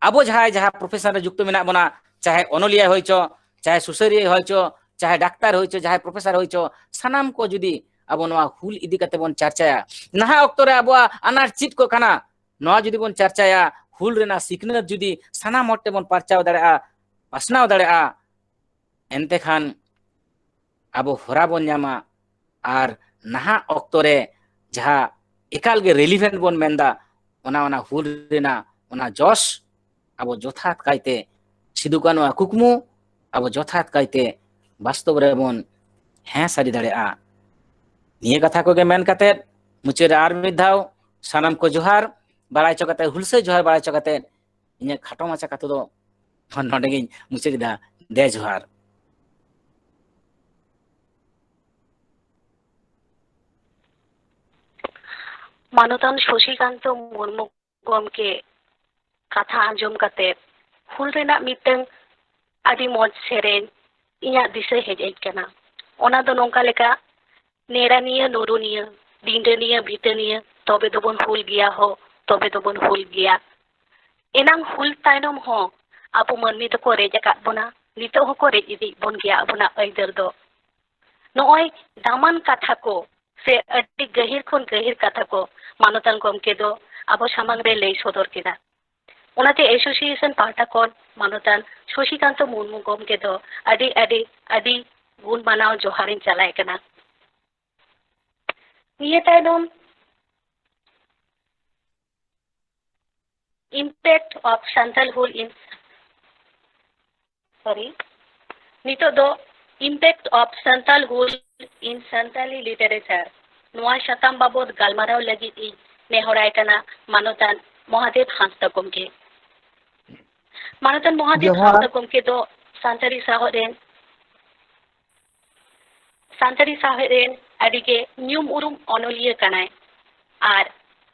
ᱟᱵᱚ ᱡᱟᱦᱟᱸᱭ ᱡᱟᱦᱟᱸ profession ᱨᱮ ᱡᱩᱠᱛᱚ ᱢᱮᱱᱟᱜ ᱵᱚᱱᱟ, ᱪᱟᱦᱮ ᱚᱱᱚᱞᱤᱭᱟᱹ ᱦᱩᱭ ᱪᱚ, ᱪᱟᱦᱮ ᱥᱩᱥᱟᱹᱨᱤᱭᱟᱹ ᱦᱩᱭ ᱪᱚ, ᱪᱟᱦᱮ ᱰᱟᱠᱛᱟᱨ ᱦᱩᱭ ᱪᱚ, ᱪᱟᱦᱮ professor ᱦᱩᱭ ᱪᱚ, ᱥᱟᱱᱟᱢ ᱠᱚ ᱡᱩᱫᱤ ᱟᱵᱚ ᱱᱚᱣᱟ ᱦᱩᱞ ᱤᱫᱤ ᱠᱟᱛᱮ ᱵᱚᱱ ᱪᱟᱨᱪᱟᱭᱟ, ᱱᱟᱦᱟᱜ ᱚᱠᱛᱚ ᱨᱮ ᱟᱵᱚᱣᱟᱜ ᱟᱱᱟᱴ ᱪᱮᱫ ᱠᱚ ᱠᱟᱱᱟ, ᱱᱚᱣᱟ ᱡᱩᱫᱤ ᱵᱚᱱ ᱪᱟᱨᱪᱟᱭᱟ, ᱦᱩᱞ ᱨᱮᱱᱟᱜ ᱥᱤᱠᱷᱱᱟᱹᱛ ᱡᱩᱫᱤ ᱥᱟᱱᱟᱢ ᱦᱚᱲ ᱴᱷᱮᱱ ᱵᱚᱱ ᱯᱟᱨᱪᱟᱣ ᱫᱟᱲᱮᱭᱟᱜᱼᱟ, ᱯᱟᱥᱱᱟᱣ ᱫᱟᱲᱮᱭᱟᱜᱼᱟ, ᱮᱱᱛᱮ ᱠᱷᱟᱱ ᱟᱵᱚ ᱦᱚᱨᱟ ᱵᱚᱱ ᱧᱟᱢᱟ᱾ ᱟᱨ ᱱᱟᱦᱟᱜ ᱚᱠᱛᱚ ᱨᱮ ᱡᱟᱦᱟᱸ ᱮᱠᱟᱞ ᱜᱮ relevant ᱵᱚᱱ ᱢᱮᱱᱫᱟ, ᱚᱱᱟ, ᱚᱱᱟ ᱦᱩᱞ ᱨᱮᱱᱟᱜ ᱚᱱᱟ ᱡᱚᱥ ᱟᱵᱚ ᱡᱚᱛᱷᱟᱛ ᱠᱟᱭᱛᱮ ᱥᱤᱫᱩ ᱠᱟᱹᱱᱩᱣᱟᱜ ᱠᱩᱠᱢᱩ ᱟᱵᱚ ᱡᱚᱛᱷᱟᱛ ᱠᱟᱭᱛᱮ ᱵᱟᱥᱛᱚᱵ ᱨᱮᱵᱚᱱ ᱦᱮᱸ ᱥᱟᱹᱨᱤ ᱫᱟᱲᱮᱭᱟᱜᱼᱟ᱾ ᱱᱤᱭᱟᱹ ᱠᱟᱛᱷᱟ ᱠᱚᱜᱮ ᱢᱮᱱ ᱠᱟᱛᱮ ᱢᱩᱪᱟᱹᱫ ᱨᱮ ᱟᱨ ᱢᱤᱫ ᱫᱷᱟᱣ ᱥᱟᱱᱟᱢ ᱠᱚ ᱡᱚᱦᱟᱨ ᱵᱟᱲᱟᱭ ᱦᱚᱪᱚ ᱠᱟᱛᱮ, ᱦᱩᱞᱥᱟᱹᱭ ᱡᱚᱦᱟᱨ ᱵᱟᱲᱟᱭ ᱦᱚᱪᱚ ᱠᱟᱛᱮ ᱤᱧᱟᱹᱜ ᱠᱷᱟᱴᱚ ᱢᱟᱪᱷᱟ ᱠᱟᱛᱷᱟ ᱫᱚ ᱱᱚᱰᱮ ᱜᱤᱧ ᱢᱩᱪᱟᱹᱫ ᱮᱫᱟ᱾ ᱫᱮ ᱡᱚᱦᱟᱨ᱾ ᱢᱟᱱᱚᱛᱟᱱ ᱥᱚᱥᱤᱠᱟᱱᱛᱚ ᱢᱩᱨᱢᱩ ᱜᱚᱢᱠᱮ ᱠᱟᱛᱷᱟ ᱟᱸᱡᱚᱢ ᱠᱟᱛᱮ ᱦᱩᱞ ᱨᱮᱱᱟᱜ ᱢᱤᱫᱴᱟᱝ ᱟᱹᱰᱤ ᱢᱚᱡᱽ ᱥᱮᱨᱮᱧ ᱤᱧᱟᱹᱜ ᱫᱤᱥᱟᱹ ᱦᱮᱡ ᱟᱹᱧ ᱠᱟᱱᱟ᱾ ᱚᱱᱟ ᱫᱚ ᱱᱚᱝᱠᱟ ᱞᱮᱠᱟ, ᱱᱮᱨᱟᱱᱤᱭᱟᱹ ᱱᱩᱨᱩᱱᱤᱭᱟᱹ, ᱰᱤᱸᱰᱟᱹᱱᱤᱭᱟᱹ ᱵᱷᱤᱛᱟᱹᱱᱤᱭᱟᱹ, ᱛᱚᱵᱮ ᱫᱚᱵᱚᱱ ᱦᱩᱞ ᱜᱮᱭᱟ ᱦᱳ, ᱛᱚᱵᱮ ᱫᱚᱵᱚᱱ ᱦᱩᱞ ᱜᱮᱭᱟ᱾ ᱮᱱᱟᱝ ᱦᱩᱞ ᱛᱟᱭᱱᱚᱢ ᱦᱚᱸ ᱟᱵᱚ ᱢᱟᱹᱱᱢᱤ ᱫᱚᱠᱚ ᱨᱮᱡ ᱟᱠᱟᱫ ᱵᱚᱱᱟ, ᱱᱤᱛᱚᱜ ᱦᱚᱸᱠᱚ ᱨᱮᱡ ᱤᱫᱤᱭᱮᱫ ᱵᱚᱱ ᱜᱮᱭᱟ ᱟᱵᱚᱱᱟᱜ ᱟᱹᱭᱫᱟᱹᱨ ᱫᱚ᱾ ᱱᱚᱜᱼᱚᱭ ᱫᱟᱢᱟᱱ ᱠᱟᱛᱷᱟ ᱠᱚ ᱥᱮ ᱟᱹᱰᱤ ᱜᱟᱹᱦᱤᱨ ᱠᱷᱚᱱ ᱜᱟᱹᱦᱤᱨ ᱠᱟᱛᱷᱟ ᱠᱚ ᱢᱟᱱᱚᱛᱟᱱ ᱜᱚᱢᱠᱮ ᱫᱚ ᱟᱵᱚ ᱥᱟᱢᱟᱝ ᱨᱮ ᱞᱟᱹᱭ ᱥᱚᱫᱚᱨ ᱠᱮᱫᱟ᱾ ᱚᱱᱟᱛᱮ association ᱯᱟᱦᱴᱟ ᱠᱷᱚᱱ ᱢᱟᱱᱚᱛᱟᱱ ᱥᱚᱥᱤᱠᱟᱱᱛᱚ ᱢᱩᱨᱢᱩ ᱜᱚᱢᱠᱮ ᱫᱚ ᱟᱹᱰᱤ, ᱟᱹᱰᱤ, ᱟᱹᱰᱤ ᱜᱩᱱ ᱢᱟᱱᱟᱣ ᱡᱚᱦᱟᱨᱤᱧ ᱪᱟᱞᱟᱭ ᱠᱟᱱᱟ᱾ ᱱᱤᱭᱟᱹ ᱛᱟᱭᱱᱚᱢ Impact of Santal Hul in, sorry, ᱱᱤᱛᱚᱜ ᱫᱚ Impact of Santal Hul in Santali Literature ᱱᱚᱣᱟ ᱥᱟᱛᱟᱢ ᱵᱟᱵᱚᱫ ᱜᱟᱞᱢᱟᱨᱟᱣ ᱞᱟᱹᱜᱤᱫ ᱤᱧ ᱱᱮᱦᱚᱨᱟᱭ ᱠᱟᱱᱟ ᱢᱟᱱᱚᱛᱟᱱ ᱢᱚᱦᱟᱫᱮᱵ ᱦᱟᱸᱥᱫᱟ ᱜᱚᱢᱠᱮ᱾ ᱢᱟᱱᱚᱛᱟᱱ ᱢᱚᱦᱟᱫᱮᱵ ᱡᱚᱦᱟᱨ᱾ ᱦᱟᱸᱥᱫᱟ ᱜᱚᱢᱠᱮ ᱫᱚ ᱥᱟᱱᱛᱟᱲᱤ ᱥᱟᱶᱦᱮᱫ ᱨᱮᱱ, ᱥᱟᱱᱛᱟᱲᱤ ᱥᱟᱶᱦᱮᱫ ᱨᱮᱱ ᱟᱹᱰᱤ ᱜᱮ ᱧᱩᱢ ᱩᱨᱩᱢ ᱚᱱᱚᱞᱤᱭᱟᱹ ᱠᱟᱱᱟᱭ ᱟᱨ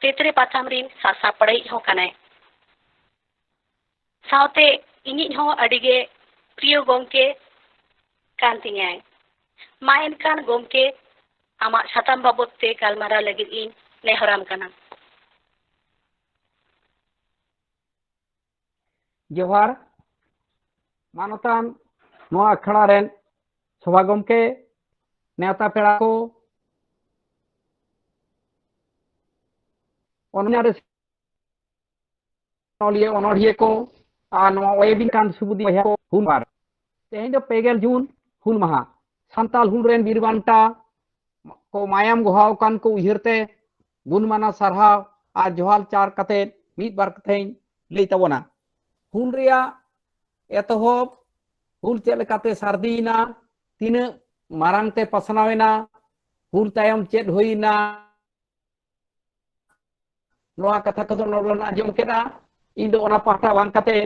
ᱛᱮᱛᱨᱮ ᱯᱟᱛᱷᱟᱢ ᱨᱤᱱ ᱥᱟᱥᱟᱯᱲᱟᱣᱤᱡ ᱦᱚᱸ ᱠᱟᱱᱟᱭ᱾ ᱥᱟᱶᱛᱮ ᱤᱧᱤᱡ ᱦᱚᱸ ᱟᱹᱰᱤ ᱜᱮ ᱯᱨᱤᱭᱚ ᱜᱚᱢᱠᱮ ᱠᱟᱱ ᱛᱤᱧᱟᱭ᱾ ᱢᱟ ᱮᱱᱠᱷᱟᱱ ᱜᱚᱢᱠᱮ, ᱟᱢᱟᱜ ᱥᱟᱛᱟᱢ ᱵᱟᱵᱚᱫ ᱛᱮ ᱜᱟᱞᱢᱟᱨᱟᱣ ᱞᱟᱹᱜᱤᱫ ᱤᱧ ᱱᱮᱦᱚᱨᱟᱢ ᱠᱟᱱᱟ᱾ ᱡᱚᱦᱟᱨ᱾ ᱢᱟᱱᱚᱛᱟᱱ ᱱᱚᱣᱟ ᱟᱠᱷᱲᱟ ᱨᱮᱱ ᱥᱚᱵᱷᱟ ᱜᱚᱢᱠᱮ, ᱱᱮᱣᱛᱟ ᱯᱮᱲᱟ ᱠᱚ, ᱚᱱᱚᱞᱤᱭᱟᱹ, ᱚᱱᱚᱞᱤᱭᱟᱹ ᱠᱚ ᱟᱨ ᱱᱚᱣᱟ ᱚᱭᱮᱵᱤᱱ ᱠᱟᱱ ᱥᱩᱵᱩᱫᱤ ᱵᱚᱭᱦᱟ ᱠᱚ, ᱦᱩᱞ ᱢᱟᱦᱟ᱾ ᱛᱮᱦᱮᱧ ᱫᱚ ᱯᱮ ᱜᱮᱞ ᱡᱩᱱ, ᱦᱩᱞ ᱢᱟᱦᱟ᱾ ᱥᱟᱱᱛᱟᱲ ᱦᱩᱞ ᱨᱮᱱ ᱵᱤᱨ ᱵᱟᱱᱴᱟ ᱠᱚ ᱢᱟᱭᱟᱢ ᱜᱚᱦᱟᱣ ᱟᱠᱟᱱ ᱠᱚ ᱩᱭᱦᱟᱹᱨ ᱛᱮ ᱜᱩᱱ ᱢᱟᱱᱟᱣ ᱥᱟᱨᱦᱟᱣ ᱟᱨ ᱡᱚᱦᱟᱨ ᱪᱟᱞ ᱠᱟᱛᱮ ᱢᱤᱫ ᱵᱟᱨ ᱠᱟᱛᱷᱟᱧ ᱞᱟᱹᱭ ᱛᱟᱵᱚᱱᱟ᱾ ᱦᱩᱞ ᱨᱮᱭᱟᱜ ᱮᱛᱚᱦᱚᱵ, ᱦᱩᱞ ᱪᱮᱫ ᱞᱮᱠᱟᱛᱮ ᱥᱟᱹᱨᱫᱤᱭᱮᱱᱟ, ᱛᱤᱱᱟᱹᱜ ᱢᱟᱨᱟᱝ ᱛᱮ ᱯᱟᱥᱱᱟᱣ ᱮᱱᱟ, ᱦᱩᱞ ᱛᱟᱭᱚᱢ ᱪᱮᱫ ᱦᱩᱭᱱᱟ, ᱱᱚᱣᱟ ᱠᱟᱛᱷᱟ ᱠᱚᱫᱚ ᱱᱚᱰᱮ ᱵᱚᱱ ᱟᱸᱡᱚᱢ ᱠᱮᱫᱟ᱾ ᱤᱧ ᱫᱚ ᱚᱱᱟ ᱯᱟᱦᱴᱟ ᱵᱟᱝ ᱠᱟᱛᱮ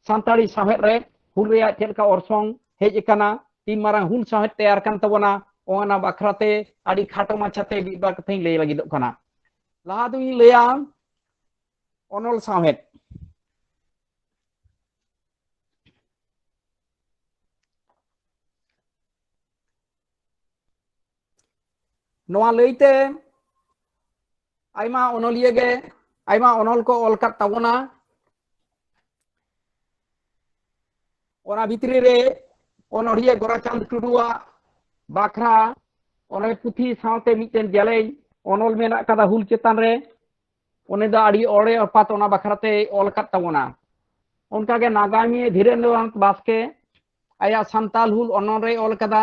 ᱥᱟᱱᱛᱟᱲᱤ ᱥᱟᱶᱦᱮᱫ ᱨᱮ ᱦᱩᱞ ᱨᱮᱭᱟᱜ ᱪᱮᱫ ᱞᱮᱠᱟ ᱚᱨᱥᱚᱝ ᱦᱮᱡ ᱟᱠᱟᱱᱟ, ᱛᱤᱱ ᱢᱟᱨᱟᱝ ᱦᱩᱞ ᱥᱟᱶᱦᱮᱫ ᱛᱮᱭᱟᱨ ᱠᱟᱱ ᱛᱟᱵᱚᱱᱟ, ᱚᱱᱟ ᱵᱟᱠᱷᱨᱟ ᱛᱮ ᱟᱹᱰᱤ ᱠᱷᱟᱴᱚ ᱢᱟᱪᱷᱟ ᱛᱮ ᱢᱤᱫ ᱵᱟᱨ ᱠᱟᱛᱷᱟᱧ ᱞᱟᱹᱭ ᱞᱟᱹᱜᱤᱫᱚᱜ ᱠᱟᱱᱟ᱾ ᱞᱟᱦᱟ ᱫᱚᱧ ᱞᱟᱹᱭᱟ ᱚᱱᱚᱞ ᱥᱟᱶᱦᱮᱫ᱾ ᱱᱚᱣᱟ ᱞᱟᱹᱭᱛᱮ ᱟᱭᱢᱟ ᱚᱱᱚᱞᱤᱭᱟᱹ ᱜᱮ ᱟᱭᱢᱟ ᱚᱱᱚᱞ ᱠᱚ ᱚᱞ ᱟᱠᱟᱫ ᱛᱟᱵᱚᱱᱟ᱾ ᱚᱱᱟ ᱵᱷᱤᱛᱨᱤ ᱨᱮ ᱚᱱᱚᱲᱦᱤᱭᱟᱹ ᱜᱳᱨᱟᱪᱟᱸᱫᱽ ᱴᱩᱰᱩᱣᱟᱜ ᱵᱟᱠᱷᱨᱟ ᱚᱱᱮ ᱯᱩᱛᱷᱤ ᱥᱟᱶᱛᱮ ᱢᱤᱫᱴᱮᱱ ᱡᱮᱞᱮᱧ ᱚᱱᱚᱞ ᱢᱮᱱᱟᱜ ᱠᱟᱫᱟ ᱦᱩᱞ ᱪᱮᱛᱟᱱ ᱨᱮ᱾ ᱩᱱᱤ ᱫᱚ ᱟᱹᱰᱤ ᱚᱲᱮ ᱚᱯᱟᱛ ᱚᱱᱟ ᱵᱟᱠᱷᱨᱟ ᱛᱮᱭ ᱚᱞ ᱟᱠᱟᱫ ᱛᱟᱵᱚᱱᱟ᱾ ᱚᱱᱠᱟᱜᱮ ᱱᱟᱜᱟᱢᱤᱭᱟᱹ ᱫᱷᱤᱨᱮᱱᱫᱨᱚᱱᱟᱛᱷ ᱵᱟᱥᱠᱮ ᱟᱭᱟᱜ ᱥᱟᱱᱛᱟᱞ ᱦᱩᱞ ᱚᱱᱚᱞ ᱨᱮᱭ ᱚᱞ ᱟᱠᱟᱫᱟ,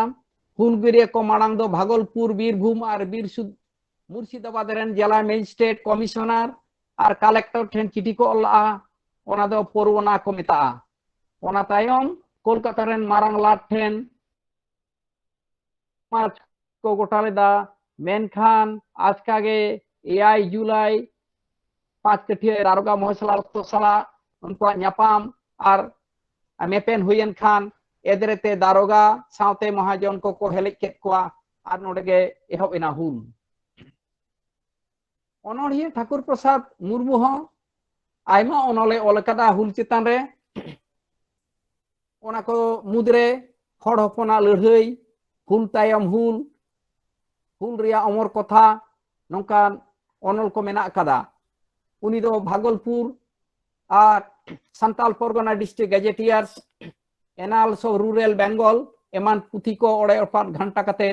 ᱦᱩᱞᱜᱟᱹᱨᱤᱭᱟᱹ ᱠᱚ ᱢᱟᱲᱟᱝ ᱫᱚ ᱵᱷᱟᱜᱚᱞᱯᱩᱨ, ᱵᱤᱨᱵᱷᱩᱢ ᱟᱨ ᱵᱤᱨ ᱥᱩᱫ-, ᱢᱩᱨᱥᱤᱫᱟᱵᱟᱫᱽ ᱨᱮᱱ ᱡᱮᱞᱟ ᱢᱮᱡᱤᱥᱴᱨᱮᱴ, ᱠᱚᱢᱤᱥᱚᱱᱟᱨ ᱟᱨ ᱠᱟᱞᱮᱠᱴᱚᱨ ᱴᱷᱮᱱ ᱪᱤᱴᱷᱤ ᱠᱚ ᱚᱞ ᱞᱟᱜᱼᱟ᱾ ᱚᱱᱟ ᱫᱚ ᱯᱚᱨᱣᱟᱱᱟ ᱠᱚ ᱢᱮᱛᱟᱜᱼᱟ᱾ ᱚᱱᱟ ᱛᱟᱭᱚᱢ ᱠᱳᱞᱠᱟᱛᱟ ᱨᱮᱱ ᱢᱟᱨᱟᱝ ᱞᱟᱴ ᱴᱷᱮᱱ ᱢᱟᱨᱪ ᱠᱚ ᱜᱚᱴᱟ ᱞᱮᱫᱟ, ᱢᱮᱱᱠᱷᱟᱱ ᱟᱪᱠᱟ ᱜᱮ ᱮᱭᱟᱭ ᱡᱩᱞᱟᱭ ᱯᱟᱸᱪ ᱠᱟᱹᱴᱷᱤᱭᱟᱹ ᱫᱟᱨᱚᱜᱟ ᱢᱚᱦᱮᱥᱞᱟ ᱨᱚᱛᱚ ᱥᱟᱞᱟᱜ ᱩᱱᱠᱩᱣᱟᱜ ᱧᱟᱯᱟᱢ ᱟᱨ ᱢᱮᱯᱮᱱ ᱦᱩᱭᱮᱱ ᱠᱷᱟᱱ ᱮᱫᱨᱮᱛᱮ ᱫᱟᱨᱚᱜᱟ ᱥᱟᱶᱛᱮ ᱢᱚᱦᱟᱡᱚᱱ ᱠᱚᱠᱚ ᱦᱮᱞᱮᱡ ᱠᱮᱫ ᱠᱚᱣᱟ ᱟᱨ ᱱᱚᱰᱮ ᱜᱮ ᱮᱦᱚᱵ ᱮᱱᱟ ᱦᱩᱞ᱾ ᱚᱱᱚᱬᱦᱤᱭᱟᱹ ᱴᱷᱟᱹᱠᱩᱨ ᱯᱨᱚᱥᱟᱫᱽ ᱢᱩᱨᱢᱩ ᱦᱚᱸ ᱟᱭᱢᱟ ᱚᱱᱚᱞᱮ ᱚᱞ ᱟᱠᱟᱫᱟ ᱦᱩᱞ ᱪᱮᱛᱟᱱ ᱨᱮ᱾ ᱚᱱᱟ ᱠᱚ ᱢᱩᱫᱽᱨᱮ ᱦᱚᱲ ᱦᱚᱯᱚᱱᱟᱜ ᱞᱟᱹᱲᱦᱟᱹᱭ, ᱦᱩᱞ ᱛᱟᱭᱚᱢ ᱦᱩᱞ, ᱦᱩᱞ ᱨᱮᱭᱟᱜ ᱚᱢᱚᱨ ᱠᱚᱛᱷᱟ, ᱱᱚᱝᱠᱟᱱ ᱚᱱᱚᱞ ᱠᱚ ᱢᱮᱱᱟᱜ ᱟᱠᱟᱫᱟ᱾ ᱩᱱᱤ ᱫᱚ ᱵᱷᱟᱜᱚᱞᱯᱩᱨ ᱟᱨ ᱥᱟᱱᱛᱟᱞ ᱯᱚᱨᱜᱚᱱᱟ district ᱜᱮᱡᱮᱴᱤᱭᱟᱨᱥ, annals of rural Bengal ᱮᱢᱟᱱ ᱯᱩᱛᱷᱤ ᱠᱚ ᱚᱲᱮ ᱚᱯᱟᱛ ᱜᱷᱟᱱᱴᱟ ᱠᱟᱛᱮ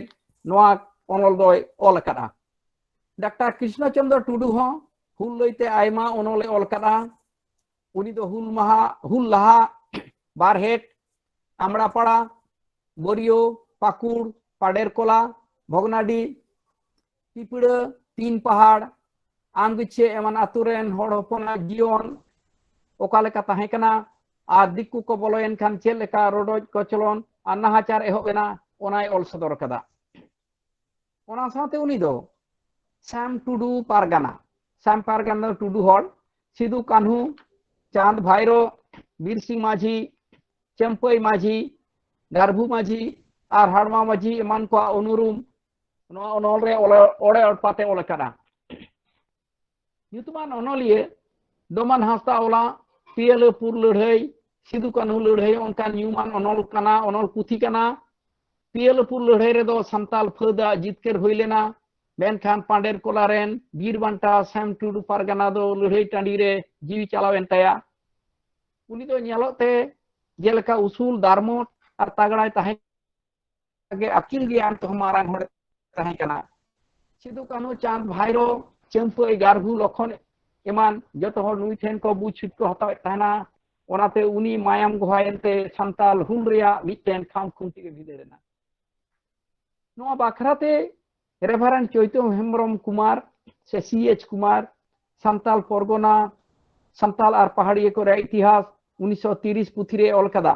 ᱱᱚᱣᱟ ᱚᱱᱚᱞ ᱫᱚᱭ ᱚᱞ ᱟᱠᱟᱫᱼᱟ᱾ ᱰᱟᱠᱛᱟᱨ ᱠᱨᱤᱥᱱᱚ ᱪᱚᱸᱫᱽᱨᱚ ᱴᱩᱰᱩ ᱦᱚᱸ ᱦᱩᱞ ᱞᱟᱹᱭᱛᱮ ᱟᱭᱢᱟ ᱚᱱᱚᱞᱮ ᱚᱞ ᱟᱠᱟᱫᱼᱟ᱾ ᱩᱱᱤ ᱫᱚ ᱦᱩᱞ ᱢᱟᱦᱟ, ᱦᱩᱞ ᱞᱟᱦᱟ ᱵᱟᱨᱦᱮᱴ, ᱟᱢᱲᱟᱯᱟᱲᱟ, ᱵᱳᱨᱤᱭᱳ, ᱯᱟᱠᱩᱲ, ᱯᱟᱰᱮᱨᱠᱚᱞᱟ, ᱵᱷᱚᱜᱽᱱᱟᱰᱤ, ᱯᱤᱯᱲᱟᱹ, ᱛᱤᱱ ᱯᱟᱦᱟᱲ, ᱟᱢᱜᱟᱹᱪᱷᱟᱹ ᱮᱢᱟᱱ ᱟᱛᱳ ᱨᱮᱱ ᱦᱚᱲ ᱦᱚᱯᱚᱱᱟᱜ ᱡᱤᱭᱚᱱ ᱚᱠᱟ ᱞᱮᱠᱟ ᱛᱟᱦᱮᱸ ᱠᱟᱱᱟ ᱟᱨ ᱫᱤᱠᱩ ᱠᱚ ᱵᱚᱞᱚᱭᱮᱱ ᱠᱷᱟᱱ ᱪᱮᱫ ᱞᱮᱠᱟ ᱨᱚᱰᱚᱡ ᱠᱚᱪᱞᱚᱱ ᱟᱨ ᱱᱟᱦᱟᱪᱟᱨ ᱮᱦᱚᱵ ᱮᱱᱟ, ᱚᱱᱟᱭ ᱚᱞ ᱥᱚᱫᱚᱨ ᱟᱠᱟᱫᱟ᱾ ᱚᱱᱟ ᱥᱟᱶᱛᱮ ᱩᱱᱤ ᱫᱚ ᱥᱟᱢ ᱴᱩᱰᱩ ᱯᱟᱨᱜᱟᱱᱟ, ᱥᱟᱢ ᱯᱟᱨᱜᱟᱱᱟ ᱫᱚ ᱴᱩᱰᱩ ᱦᱚᱲ, ᱥᱤᱫᱩ ᱠᱟᱹᱱᱦᱩ, ᱪᱟᱸᱫᱽ ᱵᱷᱟᱭᱨᱳ, ᱵᱤᱨ ᱥᱤᱝ ᱢᱟᱹᱡᱷᱤ, ᱪᱟᱹᱢᱯᱟᱹᱭ ᱢᱟᱹᱡᱷᱤ, ᱜᱟᱨᱵᱷᱩ ᱢᱟᱹᱡᱷᱤ ᱟᱨ ᱦᱟᱲᱢᱟ ᱢᱟᱹᱡᱷᱤ ᱮᱢᱟᱱ ᱠᱚᱣᱟᱜ ᱩᱱᱩᱨᱩᱢ ᱱᱚᱣᱟ ᱚᱱᱚᱞ ᱨᱮ ᱚᱞ, ᱚᱲᱮ ᱚᱲᱯᱟᱛᱮ ᱚᱞ ᱟᱠᱟᱫᱟ᱾ ᱧᱩᱛᱩᱢᱟᱱ ᱚᱱᱚᱞᱤᱭᱟᱹ ᱰᱚᱢᱟᱱ ᱦᱟᱸᱥᱫᱟ ᱚᱞᱟᱜ ᱯᱤᱭᱟᱹᱞᱟᱹᱯᱩᱨ ᱞᱟᱹᱲᱦᱟᱹᱭ, ᱥᱤᱫᱩ ᱠᱟᱹᱱᱦᱩ ᱞᱟᱹᱲᱦᱟᱹᱭ ᱚᱱᱠᱟᱱ ᱧᱩᱢᱟᱱ ᱚᱱᱚᱞ ᱠᱟᱱᱟ, ᱚᱱᱚᱞ ᱯᱩᱛᱷᱤ ᱠᱟᱱᱟ᱾ ᱯᱤᱭᱟᱹᱞᱟᱹᱯᱩᱨ ᱞᱟᱹᱲᱦᱟᱹᱭ ᱨᱮᱫᱚ ᱥᱟᱱᱛᱟᱞ ᱯᱷᱟᱹᱫᱟᱜ ᱡᱤᱛᱠᱟᱹᱨ ᱦᱩᱭ ᱞᱮᱱᱟ, ᱢᱮᱱᱠᱷᱟᱱ ᱯᱟᱸᱰᱮᱨ ᱠᱚᱞᱟ ᱨᱮᱱ ᱵᱤᱨ ᱵᱟᱱᱴᱟ ᱥᱮᱢ ᱴᱩᱰᱩ ᱯᱟᱨᱜᱟᱱᱟ ᱫᱚ ᱞᱟᱹᱲᱦᱟᱹᱭ ᱴᱟᱺᱰᱤ ᱨᱮ ᱡᱤᱣᱤ ᱪᱟᱞᱟᱣᱮᱱ ᱛᱟᱭᱟ᱾ ᱩᱱᱤ ᱫᱚ ᱧᱮᱞᱚᱜ ᱛᱮ ᱡᱮᱞᱮᱠᱟ ᱩᱥᱩᱞ ᱫᱟᱨᱢᱚᱴ ᱟᱨ ᱛᱟᱜᱲᱟᱭ ᱛᱟᱦᱮᱸ ᱜᱮ ᱟᱹᱠᱤᱞ ᱜᱮᱭᱟᱱ ᱛᱮᱦᱚᱸ ᱢᱟᱨᱟᱝ ᱦᱚᱲ ᱛᱟᱦᱮᱸ ᱠᱟᱱᱟ᱾ ᱥᱤᱫᱩ ᱠᱟᱹᱱᱦᱩ, ᱪᱟᱸᱫᱽ ᱵᱷᱟᱭᱨᱳ, ᱪᱟᱹᱢᱯᱟᱹᱭ, ᱜᱟᱨᱵᱷᱩ, ᱞᱚᱠᱷᱚᱱ ᱮᱢᱟᱱ ᱡᱚᱛᱚ ᱦᱚᱲ ᱱᱩᱭ ᱴᱷᱮᱱ ᱠᱚ ᱵᱩᱡᱽ ᱥᱩᱡᱽ ᱠᱚ ᱦᱟᱛᱟᱣᱮᱫ ᱛᱟᱦᱮᱱᱟ᱾ ᱚᱱᱟᱛᱮ ᱩᱱᱤ ᱢᱟᱭᱟᱢ ᱜᱚᱦᱟᱭᱮᱱ ᱛᱮ ᱥᱟᱱᱛᱟᱞ ᱦᱩᱞ ᱨᱮᱭᱟᱜ ᱢᱤᱫᱴᱮᱱ ᱠᱷᱟᱢ ᱠᱷᱩᱱᱴᱤ ᱜᱮ ᱵᱷᱤᱸᱫᱟᱹᱲ ᱮᱱᱟ᱾ ᱱᱚᱣᱟ ᱵᱟᱠᱷᱨᱟᱛᱮ ᱨᱮᱵᱷᱟᱨᱮᱱᱰ ᱪᱳᱭᱛᱚᱱ ᱦᱮᱢᱵᱨᱚᱢ ᱠᱩᱢᱟᱨ ᱥᱮ ᱥᱤ ᱮᱪ ᱠᱩᱢᱟᱨ ᱥᱟᱱᱛᱟᱞ ᱯᱚᱨᱜᱚᱱᱟ, ᱥᱟᱱᱛᱟᱞ ᱟᱨ ᱯᱟᱦᱟᱲᱤᱭᱟᱹ ᱠᱚ ᱨᱮᱭᱟᱜ ᱤᱛᱤᱦᱟᱥ ᱩᱱᱤᱥᱥᱚ ᱛᱤᱨᱤᱥ ᱯᱩᱛᱷᱤ ᱨᱮ ᱚᱞ ᱠᱟᱫᱟ᱾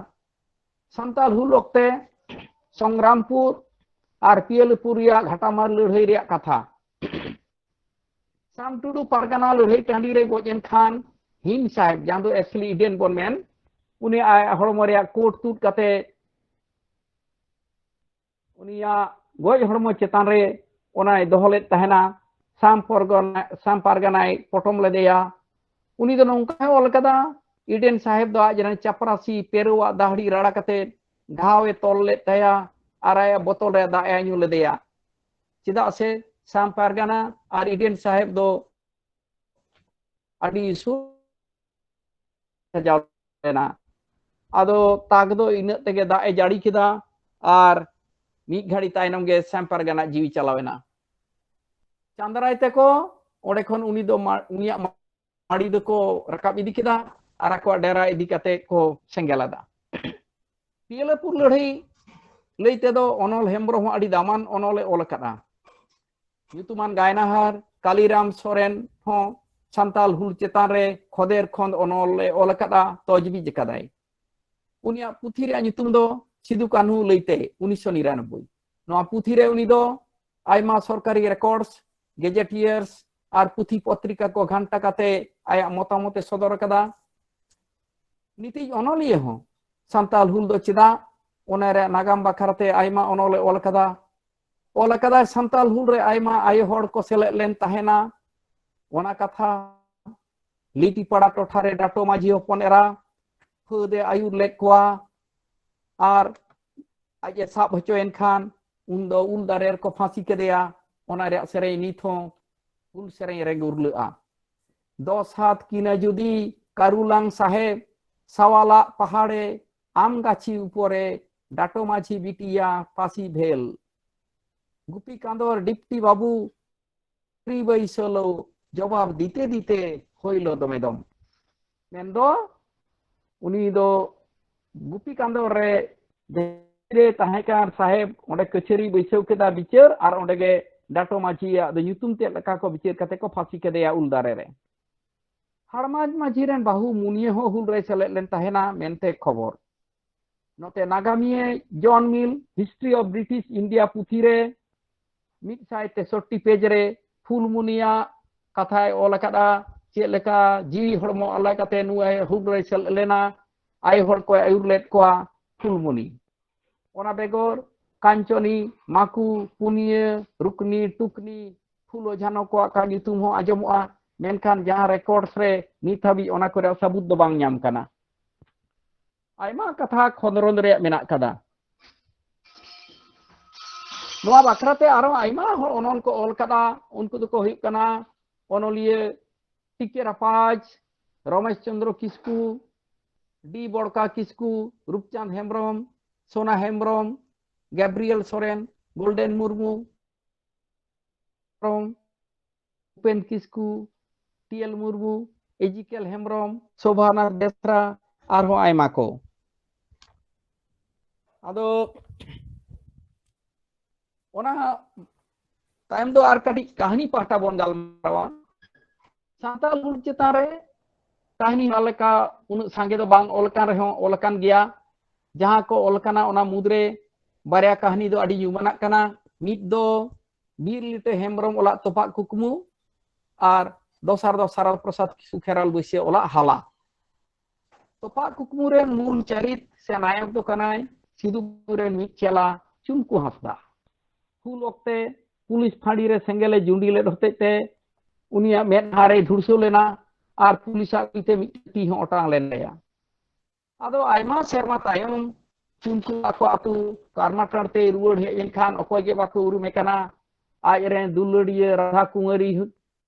ᱥᱟᱱᱛᱟᱞ ᱦᱩᱞ ᱚᱠᱛᱮ ᱥᱚᱝᱜᱨᱟᱢᱯᱩᱨ ᱟᱨ ᱯᱤᱭᱟᱹᱞᱤᱯᱩᱨ ᱨᱮᱭᱟᱜ ᱜᱷᱟᱴᱟᱢᱟᱨ ᱞᱟᱹᱲᱦᱟᱹᱭ ᱨᱮᱭᱟᱜ ᱠᱟᱛᱷᱟ᱾ ᱥᱟᱢ ᱴᱩᱰᱩ ᱯᱟᱨᱜᱟᱱᱟ ᱞᱟᱹᱲᱦᱟᱹᱭ ᱴᱟᱺᱰᱤ ᱨᱮ ᱜᱚᱡ ᱮᱱ ᱠᱷᱟᱱ ᱦᱤᱢ ᱥᱟᱦᱮᱵᱽ, ᱡᱟᱦᱟᱸ ᱫᱚ ᱮᱥᱞᱤ ᱤᱰᱮᱱ ᱵᱚᱱ ᱢᱮᱱ, ᱩᱱᱤ ᱟᱡ ᱦᱚᱲᱢᱚ ᱨᱮᱭᱟᱜ ᱠᱳᱴ ᱛᱩᱫ ᱠᱟᱛᱮ ᱩᱱᱤᱭᱟᱜ ᱜᱚᱡ ᱦᱚᱲᱢᱚ ᱪᱮᱛᱟᱱ ᱨᱮ ᱚᱱᱟᱭ ᱫᱚᱦᱚ ᱞᱮᱫ ᱛᱟᱦᱮᱱᱟ᱾ ᱥᱟᱢ ᱯᱚᱨᱜᱟᱱᱟ, ᱥᱟᱢ ᱯᱟᱨᱜᱟᱱᱟᱭ ᱯᱚᱴᱚᱢ ᱞᱮᱫᱮᱭᱟ᱾ ᱩᱱᱤ ᱫᱚ ᱱᱚᱝᱠᱟᱭ ᱚᱞ ᱠᱟᱫᱟ, ᱤᱰᱮᱱ ᱥᱟᱦᱮᱵ ᱫᱚ ᱟᱡ ᱨᱮᱱ ᱪᱟᱯᱨᱟᱥᱤ ᱯᱮᱨᱳᱣᱟᱜ ᱫᱟᱦᱲᱤ ᱨᱟᱲᱟ ᱠᱟᱛᱮ ᱜᱷᱟᱣ ᱮ ᱛᱚᱞ ᱞᱮᱫ ᱛᱟᱭᱟ ᱟᱨ ᱟᱭᱟᱜ ᱵᱚᱛᱚᱞ ᱨᱮ ᱫᱟᱜ ᱮ ᱧᱩ ᱞᱮᱫᱮᱭᱟ᱾ ᱪᱮᱫᱟᱜ ᱥᱮ ᱥᱟᱢ ᱯᱟᱨᱜᱟᱱᱟ ᱟᱨ ᱤᱰᱮᱱ ᱥᱟᱦᱮᱵ ᱫᱚ ᱟᱹᱰᱤ ᱥᱩᱨ ᱥᱟᱡᱟᱣ ᱞᱮᱱᱟ᱾ ᱟᱫᱚ ᱛᱟᱠ ᱫᱚ ᱤᱱᱟᱹᱜ ᱛᱮᱜᱮ ᱫᱟᱜ ᱮ ᱡᱟᱹᱲᱤ ᱠᱮᱫᱟ ᱟᱨ ᱢᱤᱫ ᱜᱷᱟᱹᱲᱤ ᱛᱟᱭᱱᱚᱢ ᱜᱮ ᱥᱟᱢ ᱯᱟᱨᱜᱟᱱᱟ ᱡᱤᱣᱤ ᱪᱟᱞᱟᱣ ᱮᱱᱟ᱾ ᱪᱟᱸᱫᱽᱨᱟᱭ ᱛᱮᱠᱚ ᱚᱸᱰᱮ ᱠᱷᱚᱱ ᱩᱱᱤ ᱫᱚ ᱢᱟ-, ᱩᱱᱤᱭᱟᱜ ᱢᱟᱹᱲᱤ ᱫᱚᱠᱚ ᱨᱟᱠᱟᱵ ᱤᱫᱤ ᱠᱮᱫᱟ ᱟᱨ ᱟᱠᱚᱣᱟᱜ ᱰᱮᱨᱟ ᱤᱫᱤ ᱠᱟᱛᱮ ᱠᱚ ᱥᱮᱸᱜᱮᱞ ᱟᱫᱟ᱾ ᱯᱤᱭᱟᱹᱞᱟᱹᱯᱩᱨ ᱞᱟᱹᱲᱦᱟᱹᱭ ᱞᱟᱹᱭ ᱛᱮᱫᱚ ᱚᱱᱚᱞ ᱦᱮᱢᱵᱽᱨᱚᱢ ᱦᱚᱸ ᱟᱹᱰᱤ ᱫᱟᱢᱟᱱ ᱚᱱᱚᱞ ᱮ ᱚᱞ ᱟᱠᱟᱫᱼᱟ᱾ ᱧᱩᱛᱩᱢᱟᱱ ᱜᱟᱭᱱᱟᱦᱟᱨ ᱠᱟᱞᱤᱨᱟᱢ ᱥᱚᱨᱮᱱ ᱦᱚᱸ ᱥᱟᱱᱛᱟᱞ ᱦᱩᱞ ᱪᱮᱛᱟᱱ ᱨᱮ ᱠᱷᱚᱫᱮᱨ ᱠᱷᱚᱸᱫ ᱚᱱᱚᱞ ᱮ ᱚᱞ ᱟᱠᱟᱫᱼᱟ, ᱛᱚᱡᱽᱵᱤᱡᱽ ᱟᱠᱟᱫᱟᱭ᱾ ᱩᱱᱤᱭᱟᱜ ᱯᱩᱛᱷᱤ ᱨᱮᱭᱟᱜ ᱧᱩᱛᱩᱢ ᱫᱚ ᱥᱤᱫᱩ ᱠᱟᱹᱱᱦᱩ ᱞᱟᱹᱭᱛᱮ ᱩᱱᱤᱥᱥᱚ ᱱᱤᱨᱟᱱᱚᱵᱵᱳᱭ᱾ ᱱᱚᱣᱟ ᱯᱩᱛᱷᱤ ᱨᱮ ᱩᱱᱤ ᱫᱚ ᱟᱭᱢᱟ ᱥᱚᱨᱠᱟᱨᱤ ᱨᱮᱠᱚᱨᱰᱥ, ᱜᱮᱡᱮᱴᱤᱭᱟᱨᱥ ᱟᱨ ᱯᱩᱛᱷᱤ ᱯᱚᱛᱨᱤᱠᱟ ᱠᱚ ᱜᱷᱟᱱᱴᱟ ᱠᱟᱛᱮ ᱟᱭᱟᱜ ᱢᱚᱛᱟᱢᱚᱛ ᱮ ᱥᱚᱫᱚᱨ ᱟᱠᱟᱫᱟ᱾ ᱱᱤᱛᱤᱡ ᱚᱱᱚᱞᱤᱭᱟᱹ ᱦᱚᱸ ᱥᱟᱱᱛᱟᱞ ᱦᱩᱞ ᱫᱚ ᱪᱮᱫᱟᱜ, ᱚᱱᱟ ᱨᱮᱭᱟᱜ ᱱᱟᱜᱟᱢ ᱵᱟᱠᱷᱨᱟᱛᱮ ᱟᱭᱢᱟ ᱚᱱᱚᱞ ᱮ ᱚᱞ ᱟᱠᱟᱫᱟ᱾ ᱚᱞ ᱟᱠᱟᱫᱟᱭ, ᱥᱟᱱᱛᱟᱞ ᱦᱩᱞ ᱨᱮ ᱟᱭᱢᱟ ᱟᱭᱳ ᱦᱚᱲ ᱠᱚ ᱥᱮᱞᱮᱫ ᱞᱮᱱ ᱛᱟᱦᱮᱱᱟ᱾ ᱚᱱᱟ ᱠᱟᱛᱷᱟ ᱞᱤᱴᱤᱯᱟᱲᱟ ᱴᱚᱴᱷᱟ ᱨᱮ ᱰᱟᱴᱳ ᱢᱟᱹᱡᱷᱤ ᱦᱚᱯᱚᱱ ᱮᱨᱟ ᱯᱷᱟᱹᱫ ᱮ ᱟᱹᱭᱩᱨ ᱞᱮᱫ ᱠᱚᱣᱟ ᱟᱨ ᱟᱡ ᱮ ᱥᱟᱵ ᱦᱚᱪᱚᱭᱮᱱ ᱠᱷᱟᱱ ᱩᱱ ᱫᱚ ᱩᱞ ᱫᱟᱨᱮ ᱨᱮᱠᱚ ᱯᱷᱟᱸᱥᱤ ᱠᱮᱫᱮᱭᱟ᱾ ᱚᱱᱟ ᱨᱮᱭᱟᱜ ᱥᱮᱨᱮᱧ ᱱᱤᱛ ᱦᱚᱸ ᱦᱩᱞ ᱥᱮᱨᱮᱧ ᱨᱮ ᱜᱩᱨᱞᱟᱹᱜᱼᱟ᱾ ᱫᱚᱥ ᱦᱟᱛ ᱠᱤᱱᱟ ᱡᱩᱫᱤ ᱠᱟᱨᱩᱞᱟᱝ ᱥᱟᱦᱮᱵ, ᱥᱟᱣᱟᱞᱟᱜ ᱯᱟᱦᱟᱲᱮ ᱟᱢ ᱜᱟᱪᱷᱤ ᱩᱯᱚᱨᱮ ᱰᱟᱴᱳ ᱢᱟᱹᱡᱷᱤ ᱵᱤᱴᱤᱭᱟ ᱯᱟᱹᱥᱤ ᱵᱷᱮᱞ᱾ ᱜᱩᱯᱤ ᱠᱟᱸᱫᱚᱨ ᱰᱤᱯᱴᱤ ᱵᱟᱹᱵᱩ ᱨᱤ ᱵᱟᱹᱭᱥᱟᱹᱞᱳ ᱡᱚᱵᱟᱵ ᱫᱤᱛᱮ ᱫᱤᱛᱮ ᱦᱩᱭᱞᱳ ᱫᱚᱢᱮ ᱫᱚᱢ᱾ ᱢᱮᱱᱫᱚ ᱩᱱᱤ ᱫᱚ ᱜᱩᱯᱤ ᱠᱟᱸᱫᱚᱨ ᱨᱮ ᱡᱟᱦᱟᱸ ᱨᱮ ᱛᱟᱦᱮᱸ ᱠᱟᱱ ᱥᱟᱦᱮᱵ ᱚᱸᱰᱮ ᱠᱟᱹᱪᱷᱟᱹᱨᱤ ᱵᱟᱹᱭᱥᱟᱹᱣ ᱠᱮᱫᱟ ᱵᱤᱪᱟᱹᱨ, ᱟᱨ ᱚᱸᱰᱮ ᱜᱮ ᱰᱟᱴᱳ ᱢᱟᱹᱡᱷᱤᱭᱟᱜ ᱫᱚ ᱧᱩᱛᱩᱢ ᱛᱮᱫ ᱞᱮᱠᱟ ᱠᱚ ᱵᱤᱪᱟᱹᱨ ᱠᱟᱛᱮ ᱠᱚ ᱯᱷᱟᱸᱥᱤ ᱠᱮᱫᱮᱭᱟ ᱩᱞ ᱫᱟᱨᱮ ᱨᱮ᱾ ᱦᱟᱲᱢᱟᱡᱽ ᱢᱟᱹᱡᱷᱤ ᱨᱮᱱ ᱵᱟᱹᱦᱩ ᱢᱩᱱᱤᱭᱟᱹ ᱦᱚᱸ ᱦᱩᱞ ᱨᱮᱭ ᱥᱮᱞᱮᱫ ᱞᱮᱱ ᱛᱟᱦᱮᱱᱟ ᱢᱮᱱᱛᱮ ᱠᱷᱚᱵᱚᱨ᱾ ᱱᱚᱛᱮ ᱱᱟᱜᱟᱢᱤᱭᱟᱹ ᱡᱚᱱ ᱢᱤᱞ History of British India ᱯᱩᱛᱷᱤ ᱨᱮ ᱢᱤᱫ ᱥᱟᱭ ᱛᱮᱥᱚᱴᱴᱤ ᱯᱮᱡᱽ ᱨᱮ ᱯᱷᱩᱞᱢᱩᱱᱤᱭᱟᱜ ᱠᱟᱛᱷᱟᱭ ᱚᱞ ᱟᱠᱟᱫᱼᱟ, ᱪᱮᱫ ᱞᱮᱠᱟ ᱡᱤᱣᱤ ᱦᱚᱲᱢᱚ ᱟᱞᱟ ᱠᱟᱛᱮ ᱱᱩᱭ ᱦᱩᱞ ᱨᱮᱭ ᱥᱮᱞᱮᱫ ᱞᱮᱱᱟ᱾ ᱟᱭᱳ ᱦᱚᱲ ᱠᱚᱭ ᱟᱹᱭᱩᱨ ᱞᱮᱫ ᱠᱚᱣᱟ ᱯᱷᱩᱞᱢᱩᱱᱤ᱾ ᱚᱱᱟ ᱵᱮᱜᱚᱨ ᱠᱟᱧᱪᱚᱱᱤ, ᱢᱟᱠᱩ, ᱯᱩᱱᱤᱭᱟᱹ, ᱨᱩᱠᱱᱤ, ᱴᱩᱠᱱᱤ, ᱯᱷᱩᱞᱳ ᱡᱷᱟᱱᱚ ᱠᱚᱣᱟᱜ ᱠᱟ ᱧᱩᱛᱩᱢ ᱦᱚᱸ ᱟᱸᱡᱚᱢᱚᱜᱼᱟ, ᱢᱮᱱᱠᱷᱟᱱ ᱡᱟᱦᱟᱸ ᱨᱮᱠᱚᱨᱰᱥ ᱨᱮ ᱱᱤᱛ ᱦᱟᱹᱵᱤᱡ ᱚᱱᱟ ᱠᱚᱨᱮ ᱥᱟᱹᱵᱩᱛ ᱫᱚ ᱵᱟᱝ ᱧᱟᱢ ᱠᱟᱱᱟ᱾ ᱟᱭᱢᱟ ᱠᱟᱛᱷᱟ ᱠᱷᱚᱸᱫᱽᱨᱚᱸᱫᱽ ᱨᱮᱭᱟᱜ ᱢᱮᱱᱟᱜ ᱠᱟᱫᱟ᱾ ᱱᱚᱣᱟ ᱵᱟᱠᱷᱨᱟᱛᱮ ᱟᱨᱚ ᱟᱭᱢᱟ ᱦᱚᱲ ᱚᱱᱚᱞ ᱠᱚ ᱚᱞ ᱠᱟᱫᱟ᱾ ᱩᱱᱠᱩ ᱫᱚᱠᱚ ᱦᱩᱭᱩᱜ ᱠᱟᱱᱟ ᱚᱱᱚᱞᱤᱭᱟᱹ ᱴᱤᱠᱮ ᱨᱟᱯᱟᱡᱽ, ᱨᱚᱢᱮᱥ ᱪᱚᱸᱫᱽᱨᱚ ᱠᱤᱥᱠᱩ, ᱰᱤ ᱵᱚᱲᱠᱟ ᱠᱤᱥᱠᱩ, ᱨᱩᱯᱪᱟᱸᱫᱽ ᱦᱮᱢᱵᱨᱚᱢ, ᱥᱳᱱᱟ ᱦᱮᱢᱵᱨᱚᱢ, ᱜᱮᱵᱨᱤᱭᱮᱞ ᱥᱚᱨᱮᱱ, ᱜᱳᱞᱰᱮᱱ ᱢᱩᱨᱢᱩ, ᱦᱮᱢᱵᱨᱚᱢ, ᱩᱯᱮᱱ ᱠᱤᱥᱠᱩ, ᱴᱤ ᱮᱞ ᱢᱩᱨᱢᱩ, ᱮᱡᱤᱠᱮᱞ ᱦᱮᱢᱵᱨᱚᱢ, ᱥᱳᱵᱷᱟᱱᱟᱛᱷ ᱵᱮᱥᱨᱟ, ᱟᱨᱦᱚᱸ ᱟᱭᱢᱟ ᱠᱚ᱾ ᱟᱫᱚ ᱚᱱᱟ ᱛᱟᱭᱚᱢ ᱫᱚ ᱟᱨ ᱠᱟᱹᱴᱤᱡ ᱠᱟᱹᱦᱱᱤ ᱯᱟᱦᱴᱟ ᱵᱚᱱ ᱜᱟᱞᱢᱟᱨᱟᱣᱟ᱾ ᱥᱟᱱᱛᱟᱲ ᱦᱩᱞ ᱪᱮᱛᱟᱱ ᱨᱮ ᱠᱟᱹᱦᱱᱤ ᱚᱱᱟ ᱞᱮᱠᱟ ᱩᱱᱟᱹᱜ ᱥᱟᱸᱜᱮ ᱫᱚ ᱵᱟᱝ ᱚᱞ ᱟᱠᱟᱱ ᱨᱮᱦᱚᱸ ᱚᱞ ᱟᱠᱟᱱ ᱜᱮᱭᱟ᱾ ᱡᱟᱦᱟᱸ ᱠᱚ ᱚᱞ ᱟᱠᱟᱱᱟ ᱚᱱᱟ ᱢᱩᱫᱽᱨᱮ ᱵᱟᱨᱭᱟ ᱠᱟᱹᱦᱱᱤ ᱫᱚ ᱟᱹᱰᱤ ᱧᱩᱢᱟᱱᱟᱜ ᱠᱟᱱᱟ᱾ ᱢᱤᱫ ᱫᱚ ᱵᱤᱨ ᱞᱤᱴᱟᱹ ᱦᱮᱢᱵᱨᱚᱢ ᱚᱞᱟᱜ ᱛᱚᱯᱟᱜ ᱠᱩᱠᱢᱩ, ᱟᱨ ᱫᱚᱥᱟᱨ ᱫᱚ ᱥᱟᱨᱚᱫᱟ ᱯᱨᱚᱥᱟᱫᱽ ᱠᱤᱥᱠᱩ ᱠᱷᱮᱨᱣᱟᱞ ᱵᱟᱹᱭᱥᱤ ᱚᱞᱟᱜ ᱦᱟᱞᱟ᱾ ᱛᱚᱯᱟᱜ ᱠᱩᱠᱢᱩ ᱨᱮᱱ ᱢᱩᱞ ᱪᱟᱹᱨᱤᱛ ᱥᱮ ᱱᱟᱭᱚᱠ ᱫᱚ ᱠᱟᱱᱟᱭ ᱥᱤᱫᱩ ᱠᱟᱹᱱᱦᱩ ᱨᱮᱱ ᱢᱤᱫ ᱪᱮᱞᱟ ᱪᱩᱢᱠᱩ ᱦᱟᱸᱥᱫᱟ᱾ ᱦᱩᱞ ᱚᱠᱛᱮ ᱯᱩᱞᱤᱥ ᱯᱷᱟᱸᱲᱤ ᱨᱮ ᱥᱮᱸᱜᱮᱞ ᱮ ᱡᱩᱸᱰᱤ ᱞᱮᱫ ᱦᱚᱛᱮᱡ ᱛᱮ ᱩᱱᱤᱭᱟᱜ ᱢᱮᱫᱦᱟ ᱨᱮᱭ ᱫᱷᱩᱲᱥᱟᱹᱣ ᱞᱮᱱᱟ ᱟᱨ ᱯᱩᱞᱤᱥᱟᱜ ᱛᱤ ᱛᱮ ᱢᱤᱫᱴᱟᱝ ᱛᱤ ᱦᱚᱸ ᱚᱴᱟᱝ ᱞᱮᱱ ᱛᱟᱭᱟ᱾ ᱟᱫᱚ ᱟᱭᱢᱟ ᱥᱮᱨᱢᱟ ᱛᱟᱭᱚᱢ ᱪᱩᱢᱠᱩ ᱟᱠᱚ ᱟᱹᱛᱩ ᱠᱟᱨᱢᱟᱴᱟᱲ ᱛᱮᱭ ᱨᱩᱣᱟᱹᱲ ᱦᱮᱡ ᱮᱱᱠᱷᱟᱱ ᱚᱠᱚᱭ ᱜᱮ ᱵᱟᱠᱚ ᱩᱨᱩᱢᱮ ᱠᱟᱱᱟ᱾ ᱟᱡ ᱨᱮᱱ ᱫᱩᱞᱟᱹᱲᱤᱭᱟᱹ ᱨᱟᱫᱷᱟ ᱠᱩᱢᱟᱨᱤ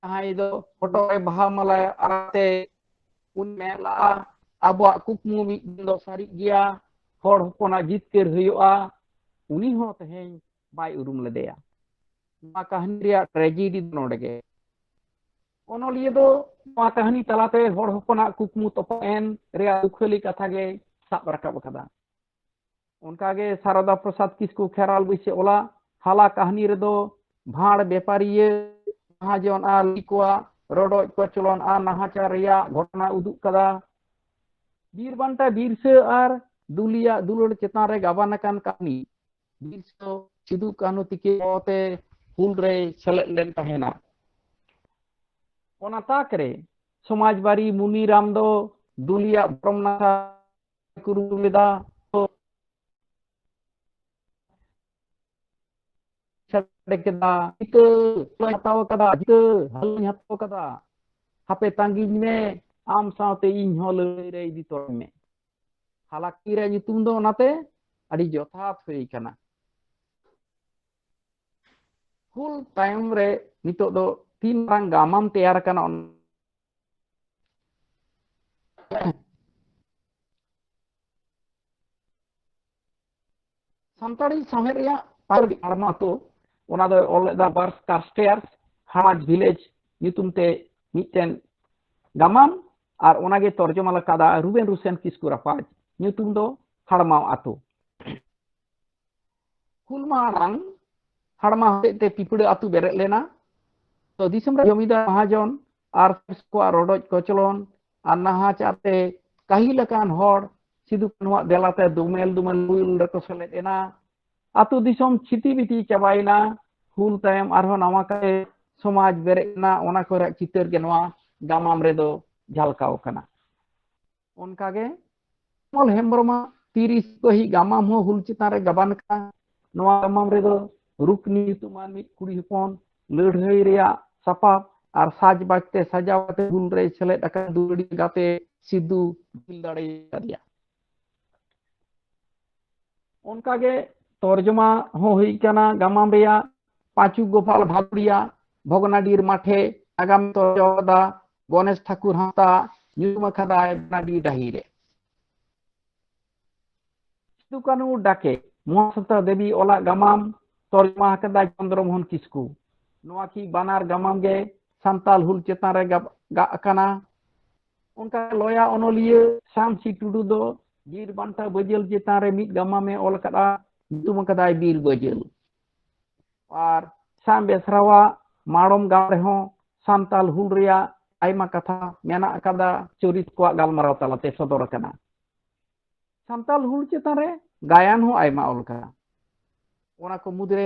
ᱡᱟᱦᱟᱸᱭ ᱫᱚ ᱦᱚᱴᱚᱜ ᱨᱮ ᱵᱟᱦᱟ ᱢᱟᱞᱟ ᱟᱨᱟᱜ ᱛᱮ ᱩᱱᱤ ᱢᱮᱱ ᱞᱟᱜᱼᱟ, ᱟᱵᱚᱣᱟᱜ ᱠᱩᱠᱢᱩ ᱢᱤᱫ ᱫᱤᱱ ᱫᱚ ᱥᱟᱹᱨᱤᱜ ᱜᱮᱭᱟ, ᱦᱚᱲ ᱦᱚᱯᱚᱱᱟᱜ ᱡᱤᱛᱠᱟᱹᱨ ᱦᱩᱭᱩᱜᱼᱟ᱾ ᱩᱱᱤ ᱦᱚᱸ ᱛᱮᱦᱮᱧ ᱵᱟᱭ ᱩᱨᱩᱢ ᱞᱮᱫᱮᱭᱟ᱾ ᱱᱚᱣᱟ ᱠᱟᱹᱦᱱᱤ ᱨᱮᱭᱟᱜ ᱴᱨᱮᱡᱮᱰᱤ ᱫᱚ ᱱᱚᱰᱮ ᱜᱮ᱾ ᱚᱱᱚᱞᱤᱭᱟᱹ ᱫᱚ ᱱᱚᱣᱟ ᱠᱟᱹᱦᱱᱤ ᱛᱟᱞᱟᱛᱮ ᱦᱚᱲ ᱦᱚᱯᱚᱱᱟᱜ ᱠᱩᱠᱢᱩ ᱛᱚᱯᱟᱜ ᱮᱱ ᱨᱮᱭᱟᱜ ᱫᱩᱠᱷᱟᱹᱞᱤ ᱠᱟᱛᱷᱟ ᱜᱮᱭ ᱥᱟᱵ ᱨᱟᱠᱟᱵ ᱟᱠᱟᱫᱟ᱾ ᱚᱱᱠᱟᱜᱮ ᱥᱟᱨᱚᱫᱟ ᱯᱨᱚᱥᱟᱫᱽ ᱠᱤᱥᱠᱩ ᱠᱷᱮᱨᱣᱟᱞ ᱵᱟᱹᱭᱥᱤ ᱚᱞᱟᱜ ᱦᱟᱞᱟ ᱠᱟᱹᱦᱱᱤ ᱨᱮᱫᱚ ᱵᱷᱟᱸᱲ ᱵᱮᱯᱟᱨᱤᱭᱟᱹ, ᱢᱟᱦᱟᱡᱚᱱ ᱟᱨ ᱞᱩᱴᱤ ᱠᱚᱣᱟᱜ ᱨᱚᱰᱚᱡ ᱠᱚᱪᱞᱚᱱ ᱟᱨ ᱱᱟᱦᱟᱪᱟᱨ ᱨᱮᱭᱟᱜ ᱜᱷᱚᱴᱚᱱᱟ ᱩᱫᱩᱜ ᱠᱟᱫᱟ᱾ ᱵᱤᱨ ᱵᱟᱱᱴᱟ ᱵᱤᱨᱥᱟᱹ ᱟᱨ ᱫᱩᱞᱤᱭᱟᱜ ᱫᱩᱞᱟᱹᱲ ᱪᱮᱛᱟᱱ ᱨᱮ ᱜᱟᱵᱟᱱ ᱟᱠᱟᱱ ᱠᱟᱹᱦᱱᱤ᱾ ᱵᱤᱨᱥᱟᱹ ᱥᱤᱫᱩ ᱠᱟᱹᱱᱦᱩ ᱛᱤᱠᱤᱱ ᱦᱚᱛᱮ ᱦᱩᱞ ᱨᱮᱭ ᱥᱮᱞᱮᱫ ᱞᱮᱱ ᱛᱟᱦᱮᱱᱟ᱾ ᱚᱱᱟ ᱛᱟᱠ ᱨᱮ ᱥᱚᱢᱟᱡᱽᱵᱟᱨᱤ ᱢᱩᱱᱤᱨᱟᱢ ᱫᱚ ᱫᱩᱞᱤᱭᱟᱜ ᱵᱚᱨᱚᱢ ᱱᱟᱠᱷᱟ ᱠᱩᱨᱩᱢᱩᱴᱩ ᱞᱮᱫᱟ, ᱥᱟᱰᱮ ᱠᱮᱫᱟ, "ᱡᱤᱛᱟᱹ ᱦᱟᱛᱟᱣ ᱠᱟᱫᱟ, ᱡᱤᱛᱟᱹ ᱦᱟᱞᱟᱧ ᱦᱟᱛᱟᱣ ᱠᱟᱫᱟ, ᱦᱟᱯᱮ ᱛᱟᱺᱜᱤᱧ ᱢᱮ, ᱟᱢ ᱥᱟᱶᱛᱮ ᱤᱧ ᱦᱚᱸ ᱞᱟᱹᱲᱦᱟᱹᱭ ᱨᱮ ᱤᱫᱤ ᱛᱚᱨᱟᱧ ᱢᱮ᱾" ᱦᱟᱞᱟᱠᱤ ᱨᱮᱭᱟᱜ ᱧᱩᱛᱩᱢ ᱫᱚ ᱚᱱᱟᱛᱮ ᱟᱹᱰᱤ ᱡᱚᱛᱷᱟᱛ ᱦᱩᱭ ᱠᱟᱱᱟ᱾ ᱦᱩᱞ ᱛᱟᱭᱚᱢ ᱨᱮ ᱱᱤᱛᱚᱜ ᱫᱚ ᱛᱤᱱ ᱢᱟᱨᱟᱝ ᱜᱟᱢᱟᱢ ᱛᱮᱭᱟᱨ ᱟᱠᱟᱱᱟ, ᱚᱱᱟ ᱥᱟᱱᱛᱟᱲᱤ ᱥᱟᱶᱦᱮᱫ ᱨᱮᱭᱟᱜ ᱯᱟᱹᱨᱤ ᱦᱟᱲᱢᱟ ᱟᱛᱳ, ᱚᱱᱟ ᱫᱚᱭ ᱚᱞ ᱞᱮᱫᱟ ᱵᱟᱨᱥ ᱠᱟᱨᱥᱴᱮᱭᱟᱨ ᱦᱟᱢᱟᱡᱽ ᱵᱷᱤᱞᱮᱡᱽ ᱧᱩᱛᱩᱢ ᱛᱮ ᱢᱤᱫᱴᱮᱱ ᱜᱟᱢᱟᱢ, ᱟᱨ ᱚᱱᱟᱜᱮ ᱛᱚᱨᱡᱚᱢᱟ ᱟᱠᱟᱫᱟ ᱨᱩᱵᱮᱱ ᱨᱩᱥᱮᱱ ᱠᱤᱥᱠᱩ ᱨᱟᱯᱟᱡᱽ, ᱧᱩᱛᱩᱢ ᱫᱚ ᱦᱟᱲᱢᱟᱣ ᱟᱛᱳ᱾ ᱦᱩᱞ ᱢᱟᱲᱟᱝ ᱦᱟᱲᱢᱟ ᱦᱚᱛᱮᱡ ᱛᱮ ᱯᱤᱯᱲᱟᱹ ᱟᱹᱛᱩ ᱵᱮᱨᱮᱫ ᱞᱮᱱᱟ᱾ ᱛᱚ ᱫᱤᱥᱚᱢ ᱨᱮ ᱡᱚᱢᱤᱫᱟᱨ ᱢᱟᱦᱟᱡᱚᱱ ᱟᱨ ᱠᱚᱣᱟᱜ ᱨᱚᱰᱚᱡ ᱠᱚᱪᱞᱚᱱ ᱟᱨ ᱱᱟᱦᱟᱪᱟᱨ ᱛᱮ ᱠᱟᱹᱦᱤᱞ ᱟᱠᱟᱱ ᱦᱚᱲ ᱥᱤᱫᱩ ᱠᱟᱹᱱᱦᱩᱣᱟᱜ ᱫᱮᱞᱟᱛᱮ ᱫᱩᱢᱮᱞ ᱫᱩᱢᱮᱞ ᱦᱩᱞ ᱨᱮᱠᱚ ᱥᱮᱞᱮᱫ ᱮᱱᱟ᱾ ᱟᱹᱛᱩ ᱫᱤᱥᱚᱢ ᱪᱷᱤᱛᱤ ᱵᱤᱛᱤ ᱪᱟᱵᱟᱭᱮᱱᱟ᱾ ᱦᱩᱞ ᱛᱟᱭᱚᱢ ᱟᱨᱦᱚᱸ ᱱᱟᱣᱟ ᱠᱟᱛᱮ ᱥᱚᱢᱟᱡᱽ ᱵᱮᱨᱮᱫ ᱮᱱᱟ, ᱚᱱᱟ ᱠᱚᱨᱮ ᱪᱤᱛᱟᱹᱨ ᱜᱮ ᱱᱚᱣᱟ ᱜᱟᱢᱟᱢ ᱨᱮᱫᱚ ᱡᱷᱟᱞᱠᱟᱣ ᱠᱟᱱᱟ᱾ ᱚᱱᱠᱟᱜᱮ ᱠᱚᱢᱚᱞ ᱦᱮᱢᱵᱨᱚᱢᱟᱜ ᱛᱤᱨᱤᱥ ᱯᱟᱹᱦᱤ ᱜᱟᱢᱟᱢ ᱦᱚᱸ ᱦᱩᱞ ᱪᱮᱛᱟᱱ ᱨᱮ ᱜᱟᱵᱟᱱ ᱠᱟᱱᱟ᱾ ᱱᱚᱣᱟ ᱜᱟᱢᱟᱢ ᱨᱮᱫᱚ ᱨᱩᱠᱱᱤ ᱧᱩᱛᱩᱢᱟᱱ ᱢᱤᱫ ᱠᱩᱲᱤ ᱦᱚᱯᱚᱱ ᱞᱟᱹᱲᱦᱟᱹᱭ ᱨᱮᱭᱟᱜ ᱥᱟᱯᱟᱵ ᱟᱨ ᱥᱟᱡᱽᱵᱟᱡᱽ ᱛᱮ ᱥᱟᱡᱟᱣ ᱠᱟᱛᱮ ᱦᱩᱞ ᱨᱮᱭ ᱥᱮᱞᱮᱫ ᱟᱠᱟᱱ ᱫᱩᱞᱟᱹᱲᱤᱭᱟᱹ ᱜᱟᱛᱮ ᱥᱤᱫᱩ ᱫᱤᱞ ᱫᱟᱲᱮ ᱟᱠᱟᱫᱮᱭᱟ᱾ ᱚᱱᱠᱟᱜᱮ ᱛᱚᱨᱡᱚᱢᱟ ᱦᱚᱸ ᱦᱩᱭ ᱠᱟᱱᱟ ᱜᱟᱢᱟᱢ ᱨᱮᱭᱟᱜ ᱯᱟᱸᱪᱩ ᱜᱳᱯᱟᱞ ᱵᱷᱟᱫᱩᱲᱤᱭᱟ, ᱵᱷᱚᱜᱽᱱᱟᱰᱤᱨ ᱢᱟᱴᱷᱮ ᱟᱜᱟᱢ ᱛᱚᱨᱡᱚᱢᱟ ᱟᱠᱟᱫᱟ ᱜᱚᱱᱮᱥ ᱴᱷᱟᱠᱩᱨ ᱦᱟᱸᱥᱫᱟ, ᱧᱩᱛᱩᱢ ᱟᱠᱟᱫᱟᱭ ᱵᱷᱚᱜᱽᱱᱟᱰᱤ ᱰᱟᱹᱦᱤ ᱨᱮ᱾ ᱥᱤᱫᱩ ᱠᱟᱹᱱᱦᱩ ᱰᱟᱠᱮ, ᱢᱚᱦᱟᱥᱛᱟ ᱫᱮᱵᱤ ᱚᱞᱟᱜ ᱜᱟᱢᱟᱢ ᱛᱚᱨᱡᱚᱢᱟ ᱟᱠᱟᱫᱟᱭ ᱪᱚᱱᱫᱨᱚ ᱢᱳᱦᱚᱱ ᱠᱤᱥᱠᱩ᱾ ᱱᱚᱣᱟ ᱠᱤ ᱵᱟᱱᱟᱨ ᱜᱟᱢᱟᱢ ᱜᱮ ᱥᱟᱱᱛᱟᱞ ᱦᱩᱞ ᱪᱮᱛᱟᱱ ᱨᱮ ᱜᱟᱵ-, ᱜᱟᱜ ᱟᱠᱟᱱᱟ? ᱚᱱᱠᱟ ᱞᱚᱭᱟ ᱚᱱᱚᱞᱤᱭᱟᱹ ᱥᱟᱢᱥᱤ ᱴᱩᱰᱩ ᱫᱚ ᱵᱤᱨ ᱵᱟᱱᱴᱟ ᱵᱟᱹᱡᱟᱹᱞ ᱪᱮᱛᱟᱱ ᱨᱮ ᱢᱤᱫ ᱜᱟᱢᱟᱢᱮ ᱚᱞ ᱟᱠᱟᱫᱼᱟ, ᱧᱩᱛᱩᱢ ᱟᱠᱟᱫᱟᱭ ᱵᱤᱨ ᱵᱟᱹᱡᱟᱹᱞ᱾ ᱟᱨ ᱥᱟᱢ ᱵᱮᱥᱨᱟᱣᱟᱜ ᱢᱟᱲᱚᱢ ᱜᱟᱢ ᱨᱮᱦᱚᱸ ᱥᱟᱱᱛᱟᱞ ᱦᱩᱞ ᱨᱮᱭᱟᱜ ᱟᱭᱢᱟ ᱠᱟᱛᱷᱟ ᱢᱮᱱᱟᱜ ᱟᱠᱟᱫᱟ, ᱪᱚᱨᱤᱛ ᱠᱚᱣᱟᱜ ᱜᱟᱞᱢᱟᱨᱟᱣ ᱛᱟᱞᱟᱛᱮ ᱥᱚᱫᱚᱨ ᱟᱠᱟᱱᱟ᱾ ᱥᱟᱱᱛᱟᱞ ᱦᱩᱞ ᱪᱮᱛᱟᱱ ᱨᱮ ᱜᱟᱭᱟᱱ ᱦᱚᱸ ᱟᱭᱢᱟ ᱚᱞ ᱟᱠᱟᱱᱟ᱾ ᱚᱱᱟ ᱠᱚ ᱢᱩᱫᱽᱨᱮ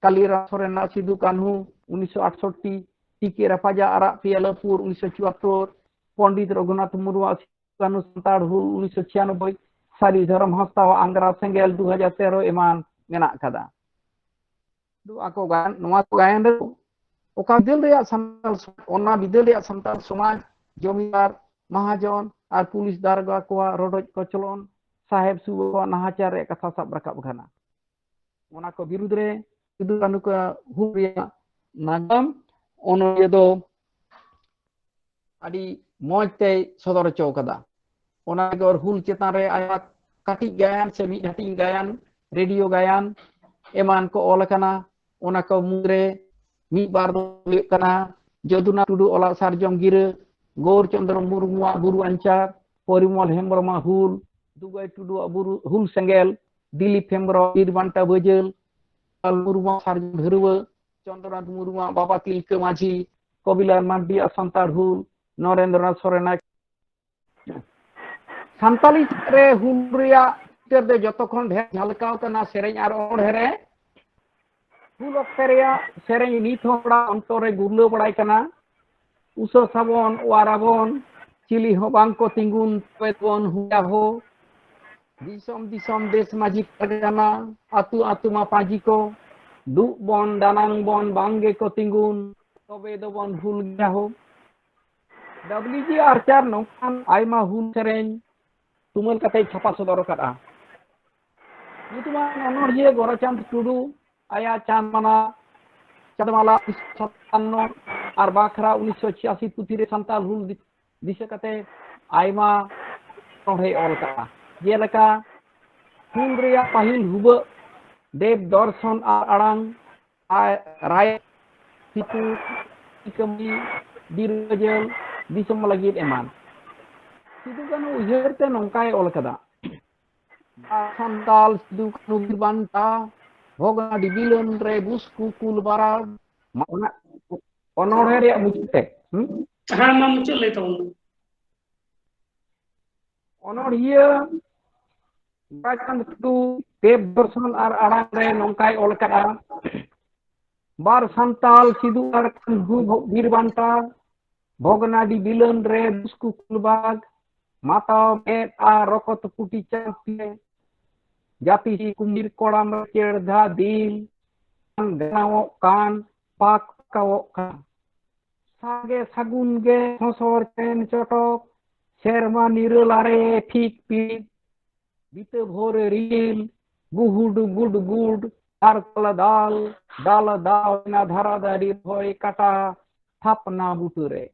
ᱠᱟᱞᱤᱨᱟᱢ ᱥᱚᱨᱮᱱᱟᱜ ᱥᱤᱫᱩ ᱠᱟᱹᱱᱦᱩ ᱩᱱᱤᱥᱥᱚ ᱟᱴᱥᱚᱴᱴᱤ, ᱴᱤ ᱠᱮ ᱨᱟᱯᱟᱡᱟ ᱟᱨᱟᱜ ᱯᱤᱭᱟᱹᱞᱟᱹ ᱯᱩᱨ ᱩᱱᱤᱥᱥᱚ ᱪᱩᱣᱟᱛᱛᱳᱨ, ᱯᱚᱱᱰᱤᱛ ᱨᱚᱜᱷᱩᱱᱟᱛᱷ ᱢᱩᱨᱢᱩᱣᱟᱜ ᱥᱤᱫᱩ ᱠᱟᱹᱱᱦᱩ ᱥᱟᱱᱛᱟᱲ ᱦᱩᱞ ᱩᱱᱤᱥᱥᱚ ᱪᱷᱤᱭᱟᱱᱚᱵᱵᱳᱭ, ᱥᱟᱹᱨᱤ ᱫᱷᱚᱨᱚᱢ ᱦᱟᱸᱥᱫᱟᱣᱟᱜ ᱟᱝᱜᱽᱨᱟ ᱥᱮᱸᱜᱮᱞ ᱫᱩ ᱦᱟᱡᱟᱨ ᱛᱮᱨᱚ ᱮᱢᱟᱱ ᱢᱮᱱᱟᱜ ᱟᱠᱟᱫᱟ᱾ ᱟᱠᱚ ᱜᱟᱭᱟᱱ, ᱱᱚᱣᱟ ᱠᱚ ᱜᱟᱭᱟᱱ ᱨᱮ ᱚᱠᱟ ᱵᱤᱫᱟᱹᱞ ᱨᱮᱭᱟᱜ ᱥᱟᱱᱛᱟᱲ ᱥᱚᱢᱟᱡᱽ, ᱚᱱᱟ ᱵᱤᱫᱟᱹᱞ ᱨᱮᱭᱟᱜ ᱥᱟᱱᱛᱟᱲ ᱥᱚᱢᱟᱡᱽ, ᱡᱚᱢᱤᱫᱟᱨ, ᱢᱟᱦᱟᱡᱚᱱ ᱟᱨ ᱯᱩᱞᱤᱥ ᱫᱟᱨᱜᱟ ᱠᱚᱣᱟᱜ ᱨᱚᱰᱚᱡ ᱠᱚᱪᱞᱚᱱ, ᱥᱟᱦᱮᱵ ᱥᱩᱵᱟᱹ ᱠᱚᱣᱟᱜ ᱱᱟᱦᱟᱪᱟᱨ ᱨᱮᱭᱟᱜ ᱠᱟᱛᱷᱟ ᱥᱟᱵ ᱨᱟᱠᱟᱵ ᱟᱠᱟᱱᱟ᱾ ᱚᱱᱟ ᱠᱚ ᱵᱤᱨᱩᱫᱽ ᱨᱮ ᱥᱤᱫᱩ ᱠᱟᱹᱱᱦᱩ ᱠᱚ ᱦᱩᱞ ᱨᱮᱭᱟᱜ ᱱᱟᱜᱟᱢ ᱚᱱᱚᱞᱤᱭᱟᱹ ᱫᱚ ᱟᱹᱰᱤ ᱢᱚᱡᱽ ᱛᱮᱭ ᱥᱚᱫᱚᱨ ᱦᱚᱪᱚ ᱠᱟᱫᱟ᱾ ᱚᱱᱟ ᱵᱮᱜᱚᱨ ᱦᱩᱞ ᱪᱮᱛᱟᱱ ᱨᱮ ᱟᱭᱢᱟ ᱠᱟᱹᱴᱤᱡ ᱜᱟᱭᱟᱱ ᱥᱮ ᱢᱤᱫ ᱦᱟᱹᱴᱤᱧ ᱜᱟᱭᱟᱱ, ᱨᱮᱰᱤᱭᱳ ᱜᱟᱭᱟᱱ ᱮᱢᱟᱱ ᱠᱚ ᱚᱞ ᱟᱠᱟᱱᱟ᱾ ᱚᱱᱟ ᱠᱚ ᱢᱩᱫᱽᱨᱮ ᱢᱤᱫ ᱵᱟᱨ ᱫᱚ ᱦᱩᱭᱩᱜ ᱠᱟᱱᱟ ᱡᱚᱫᱩᱱᱟᱛᱷ ᱴᱩᱰᱩ ᱚᱞᱟᱜ ᱥᱟᱨᱡᱚᱢ ᱜᱤᱨᱟᱹ, ᱜᱳᱣᱨ ᱪᱚᱸᱫᱽᱨᱚ ᱢᱩᱨᱢᱩᱣᱟᱜ ᱵᱩᱨᱩ ᱟᱧᱪᱟᱨ, ᱯᱚᱨᱤᱢᱚᱞ ᱦᱮᱢᱵᱨᱚᱢᱟᱜ ᱦᱩᱞ, ᱫᱩᱜᱟᱹᱭ ᱴᱩᱰᱩᱣᱟᱜ ᱵᱩᱨᱩ, ᱦᱩᱞ ᱥᱮᱸᱜᱮᱞ, ᱫᱤᱞᱤᱯ ᱦᱮᱢᱵᱨᱚᱢ ᱵᱤᱨ ᱵᱟᱱᱴᱟ ᱵᱟᱹᱡᱟᱹᱞ, ᱞᱟᱞ ᱢᱩᱨᱢᱩᱣᱟᱜ ᱥᱟᱨᱡᱚᱢ ᱰᱷᱟᱹᱨᱣᱟᱹ, ᱪᱚᱸᱫᱽᱨᱚᱱᱟᱛᱷ ᱢᱩᱨᱢᱩᱣᱟᱜ ᱵᱟᱵᱟ ᱛᱤᱞᱠᱟᱹ ᱢᱟᱹᱡᱷᱤ, ᱠᱚᱵᱤᱞᱟᱞ ᱢᱟᱨᱰᱤᱭᱟᱜ ᱥᱟᱱᱛᱟᱲ ᱦᱩᱞ, ᱱᱚᱨᱮᱱᱫᱨᱚᱱᱟᱛᱷ ᱥᱚᱨᱮᱱᱟᱜ ᱥᱟᱱᱛᱟᱞᱤ ᱨᱮ ᱦᱩᱞ ᱨᱮᱭᱟᱜ ᱪᱤᱛᱟᱹᱨ ᱫᱚ ᱡᱚᱛᱚ ᱠᱷᱚᱱ ᱰᱷᱮᱨ ᱡᱷᱟᱞᱠᱟᱣ ᱠᱟᱱᱟ ᱥᱮᱨᱮᱧ ᱟᱨ ᱚᱱᱚᱬᱦᱮ ᱨᱮ᱾ ᱦᱩᱞ ᱚᱠᱛᱮ ᱨᱮᱭᱟᱜ ᱥᱮᱨᱮᱧ ᱱᱤᱛ ᱦᱚᱸ ᱦᱚᱲᱟᱜ ᱚᱱᱛᱚᱨ ᱨᱮ ᱜᱩᱨᱞᱟᱹᱣ ᱵᱟᱲᱟᱭ ᱠᱟᱱᱟ᱾ ᱩᱥᱟᱹ ᱥᱟᱵᱚᱱ, ᱚᱣᱟᱨ ᱟᱵᱚᱱ, ᱪᱤᱞᱤ ᱦᱚᱸ ᱵᱟᱝ ᱠᱚ ᱛᱤᱸᱜᱩᱱ, ᱛᱚᱵᱮ ᱵᱚᱱ ᱦᱩᱭᱟ ᱦᱳ᱾ ᱫᱤᱥᱚᱢ ᱫᱤᱥᱚᱢ, ᱫᱮᱥ ᱢᱟᱹᱡᱷᱤ ᱯᱟᱨᱜᱟᱱᱟ, ᱟᱹᱛᱩ ᱟᱹᱛᱩ ᱢᱟᱯᱟᱡᱤ ᱠᱚ, ᱫᱩᱜ ᱵᱚᱱ, ᱫᱟᱱᱟᱝ ᱵᱚᱱ, ᱵᱟᱝ ᱜᱮᱠᱚ ᱛᱤᱸᱜᱩᱱ, ᱛᱚᱵᱮ ᱫᱚᱵᱚᱱ ᱦᱩᱞ ᱜᱮᱭᱟ ᱦᱳ᱾ ᱰᱟᱵᱞᱤᱭᱩ ᱡᱤ ᱟᱨᱪᱟᱨ ᱱᱚᱝᱠᱟᱱ ᱟᱭᱢᱟ ᱦᱩᱞ ᱥᱮᱨᱮᱧ ᱛᱩᱢᱟᱹᱞ ᱠᱟᱛᱮ ᱪᱷᱟᱯᱟ ᱥᱚᱫᱚᱨ ᱟᱠᱟᱫᱼᱟ᱾ ᱧᱩᱛᱩᱢᱟᱱ ᱚᱱᱚᱬᱦᱤᱭᱟᱹ ᱜᱳᱨᱟᱪᱟᱸᱫᱽ ᱴᱩᱰᱩ ᱟᱭᱟᱜ ᱪᱟᱸᱫᱽᱢᱟᱱᱟ, ᱪᱟᱸᱫᱽᱢᱟᱞᱟ ᱩᱱᱤᱥᱥᱚ ᱥᱟᱛᱟᱱᱱᱚ ᱟᱨ ᱵᱟᱠᱷᱨᱟ ᱩᱱᱤᱥᱥᱚ ᱪᱷᱤᱭᱟᱥᱤ ᱯᱩᱛᱷᱤ ᱨᱮ ᱥᱟᱱᱛᱟᱲ ᱦᱩᱞ ᱫᱤ-, ᱫᱤᱥᱟᱹ ᱠᱟᱛᱮ ᱟᱭᱢᱟ ᱚᱱᱚᱬᱦᱮ ᱚᱞ ᱠᱟᱜᱼᱟ᱾ ᱡᱮᱞᱮᱠᱟ ᱦᱩᱞ ᱨᱮᱭᱟᱜ ᱯᱟᱹᱦᱤᱞ ᱦᱩᱵᱟᱹᱜ, ᱫᱮᱵ ᱫᱚᱨᱥᱚᱱ ᱟᱨ ᱟᱲᱟᱝ, ᱟᱨ ᱨᱟᱭ ᱥᱤᱛᱩ, ᱠᱟᱹᱢᱤ, ᱵᱤᱨ ᱵᱟᱹᱡᱟᱹᱞ, ᱫᱤᱥᱚᱢ ᱞᱟᱹᱜᱤᱫ ᱮᱢᱟᱱ᱾ ᱥᱤᱫᱩ ᱠᱟᱹᱱᱦᱩ ᱩᱭᱦᱟᱹᱨ ᱛᱮ ᱱᱚᱝᱠᱟᱭ ᱚᱞ ᱠᱟᱫᱟ, ᱥᱟᱱᱛᱟᱞ ᱥᱤᱫᱩ ᱠᱟᱹᱱᱦᱩ ᱵᱤᱨ ᱵᱟᱱᱴᱟ, ᱵᱷᱚᱜᱽᱱᱟᱰᱤ ᱵᱤᱞᱟᱹᱱ ᱨᱮ ᱵᱩᱥᱠᱩ ᱠᱩᱞ ᱵᱟᱨᱟ᱾ ᱢᱟ ᱚᱱᱟ ᱚᱱᱚᱬᱦᱮ ᱨᱮᱭᱟᱜ ᱢᱩᱪᱟᱹᱫ ᱛᱮ, ᱦᱩᱸ? ᱦᱮᱸ, ᱢᱟ ᱢᱩᱪᱟᱹᱫ ᱞᱟᱹᱭ ᱛᱟᱵᱚᱱ ᱢᱮ᱾ ᱚᱱᱚᱬᱦᱤᱭᱟᱹ ᱜᱳᱨᱟᱪᱟᱸᱫᱽ ᱴᱩᱰᱩ ᱫᱮᱵ ᱫᱚᱨᱥᱚᱱ ᱟᱨ ᱟᱲᱟᱝ ᱨᱮ ᱱᱚᱝᱠᱟᱭ ᱚᱞ ᱠᱟᱫᱼᱟ, ᱵᱟᱨ ᱥᱟᱱᱛᱟᱞ ᱥᱤᱫᱩ ᱟᱨ ᱠᱟᱹᱱᱦᱩ ᱵᱤᱨ ᱵᱟᱱᱴᱟ, ᱵᱷᱚᱜᱽᱱᱟᱰᱤ ᱵᱤᱞᱟᱹᱱ ᱨᱮ ᱵᱩᱥᱠᱩ ᱠᱩᱞᱵᱟᱜᱽ, ᱢᱟᱛᱟᱣ ᱢᱮᱫ ᱟᱨ ᱨᱚᱠᱚᱛ ᱯᱩᱴᱤ ᱪᱟᱞ ᱛᱮ, ᱡᱟᱹᱯᱤᱥᱤ ᱠᱩᱢᱤᱨ ᱠᱚᱲᱟᱢ ᱨᱮ ᱪᱮᱲ ᱫᱷᱟ ᱫᱤᱞ, ᱜᱟᱱᱟᱣᱚᱜ ᱠᱟᱱ, ᱯᱟᱠ ᱯᱟᱠᱟᱣᱚᱜ ᱠᱟᱱ᱾ ᱥᱟᱜᱮ ᱥᱟᱹᱜᱩᱱ ᱜᱮ ᱦᱚᱸᱥᱚᱨ ᱪᱮᱱ ᱪᱚᱴᱚᱠ, ᱥᱮᱨᱢᱟ ᱱᱤᱨᱟᱹᱞ ᱟᱨᱮ ᱯᱷᱤᱠ ᱯᱤᱠ, ᱵᱤᱛᱟᱹ ᱵᱷᱳᱨ ᱨᱤᱞ, ᱜᱩᱦᱩᱰ ᱜᱩᱰ ᱜᱩᱰ, ᱫᱟᱞ ᱫᱟᱞ, ᱫᱟᱞ ᱫᱟᱞ, ᱮᱱᱟ ᱫᱷᱟᱨᱟ ᱫᱟᱨᱤ ᱨᱚᱦᱚᱭ ᱠᱟᱴᱟ, ᱛᱷᱟᱯᱱᱟ ᱵᱩᱴᱟᱹ ᱨᱮ᱾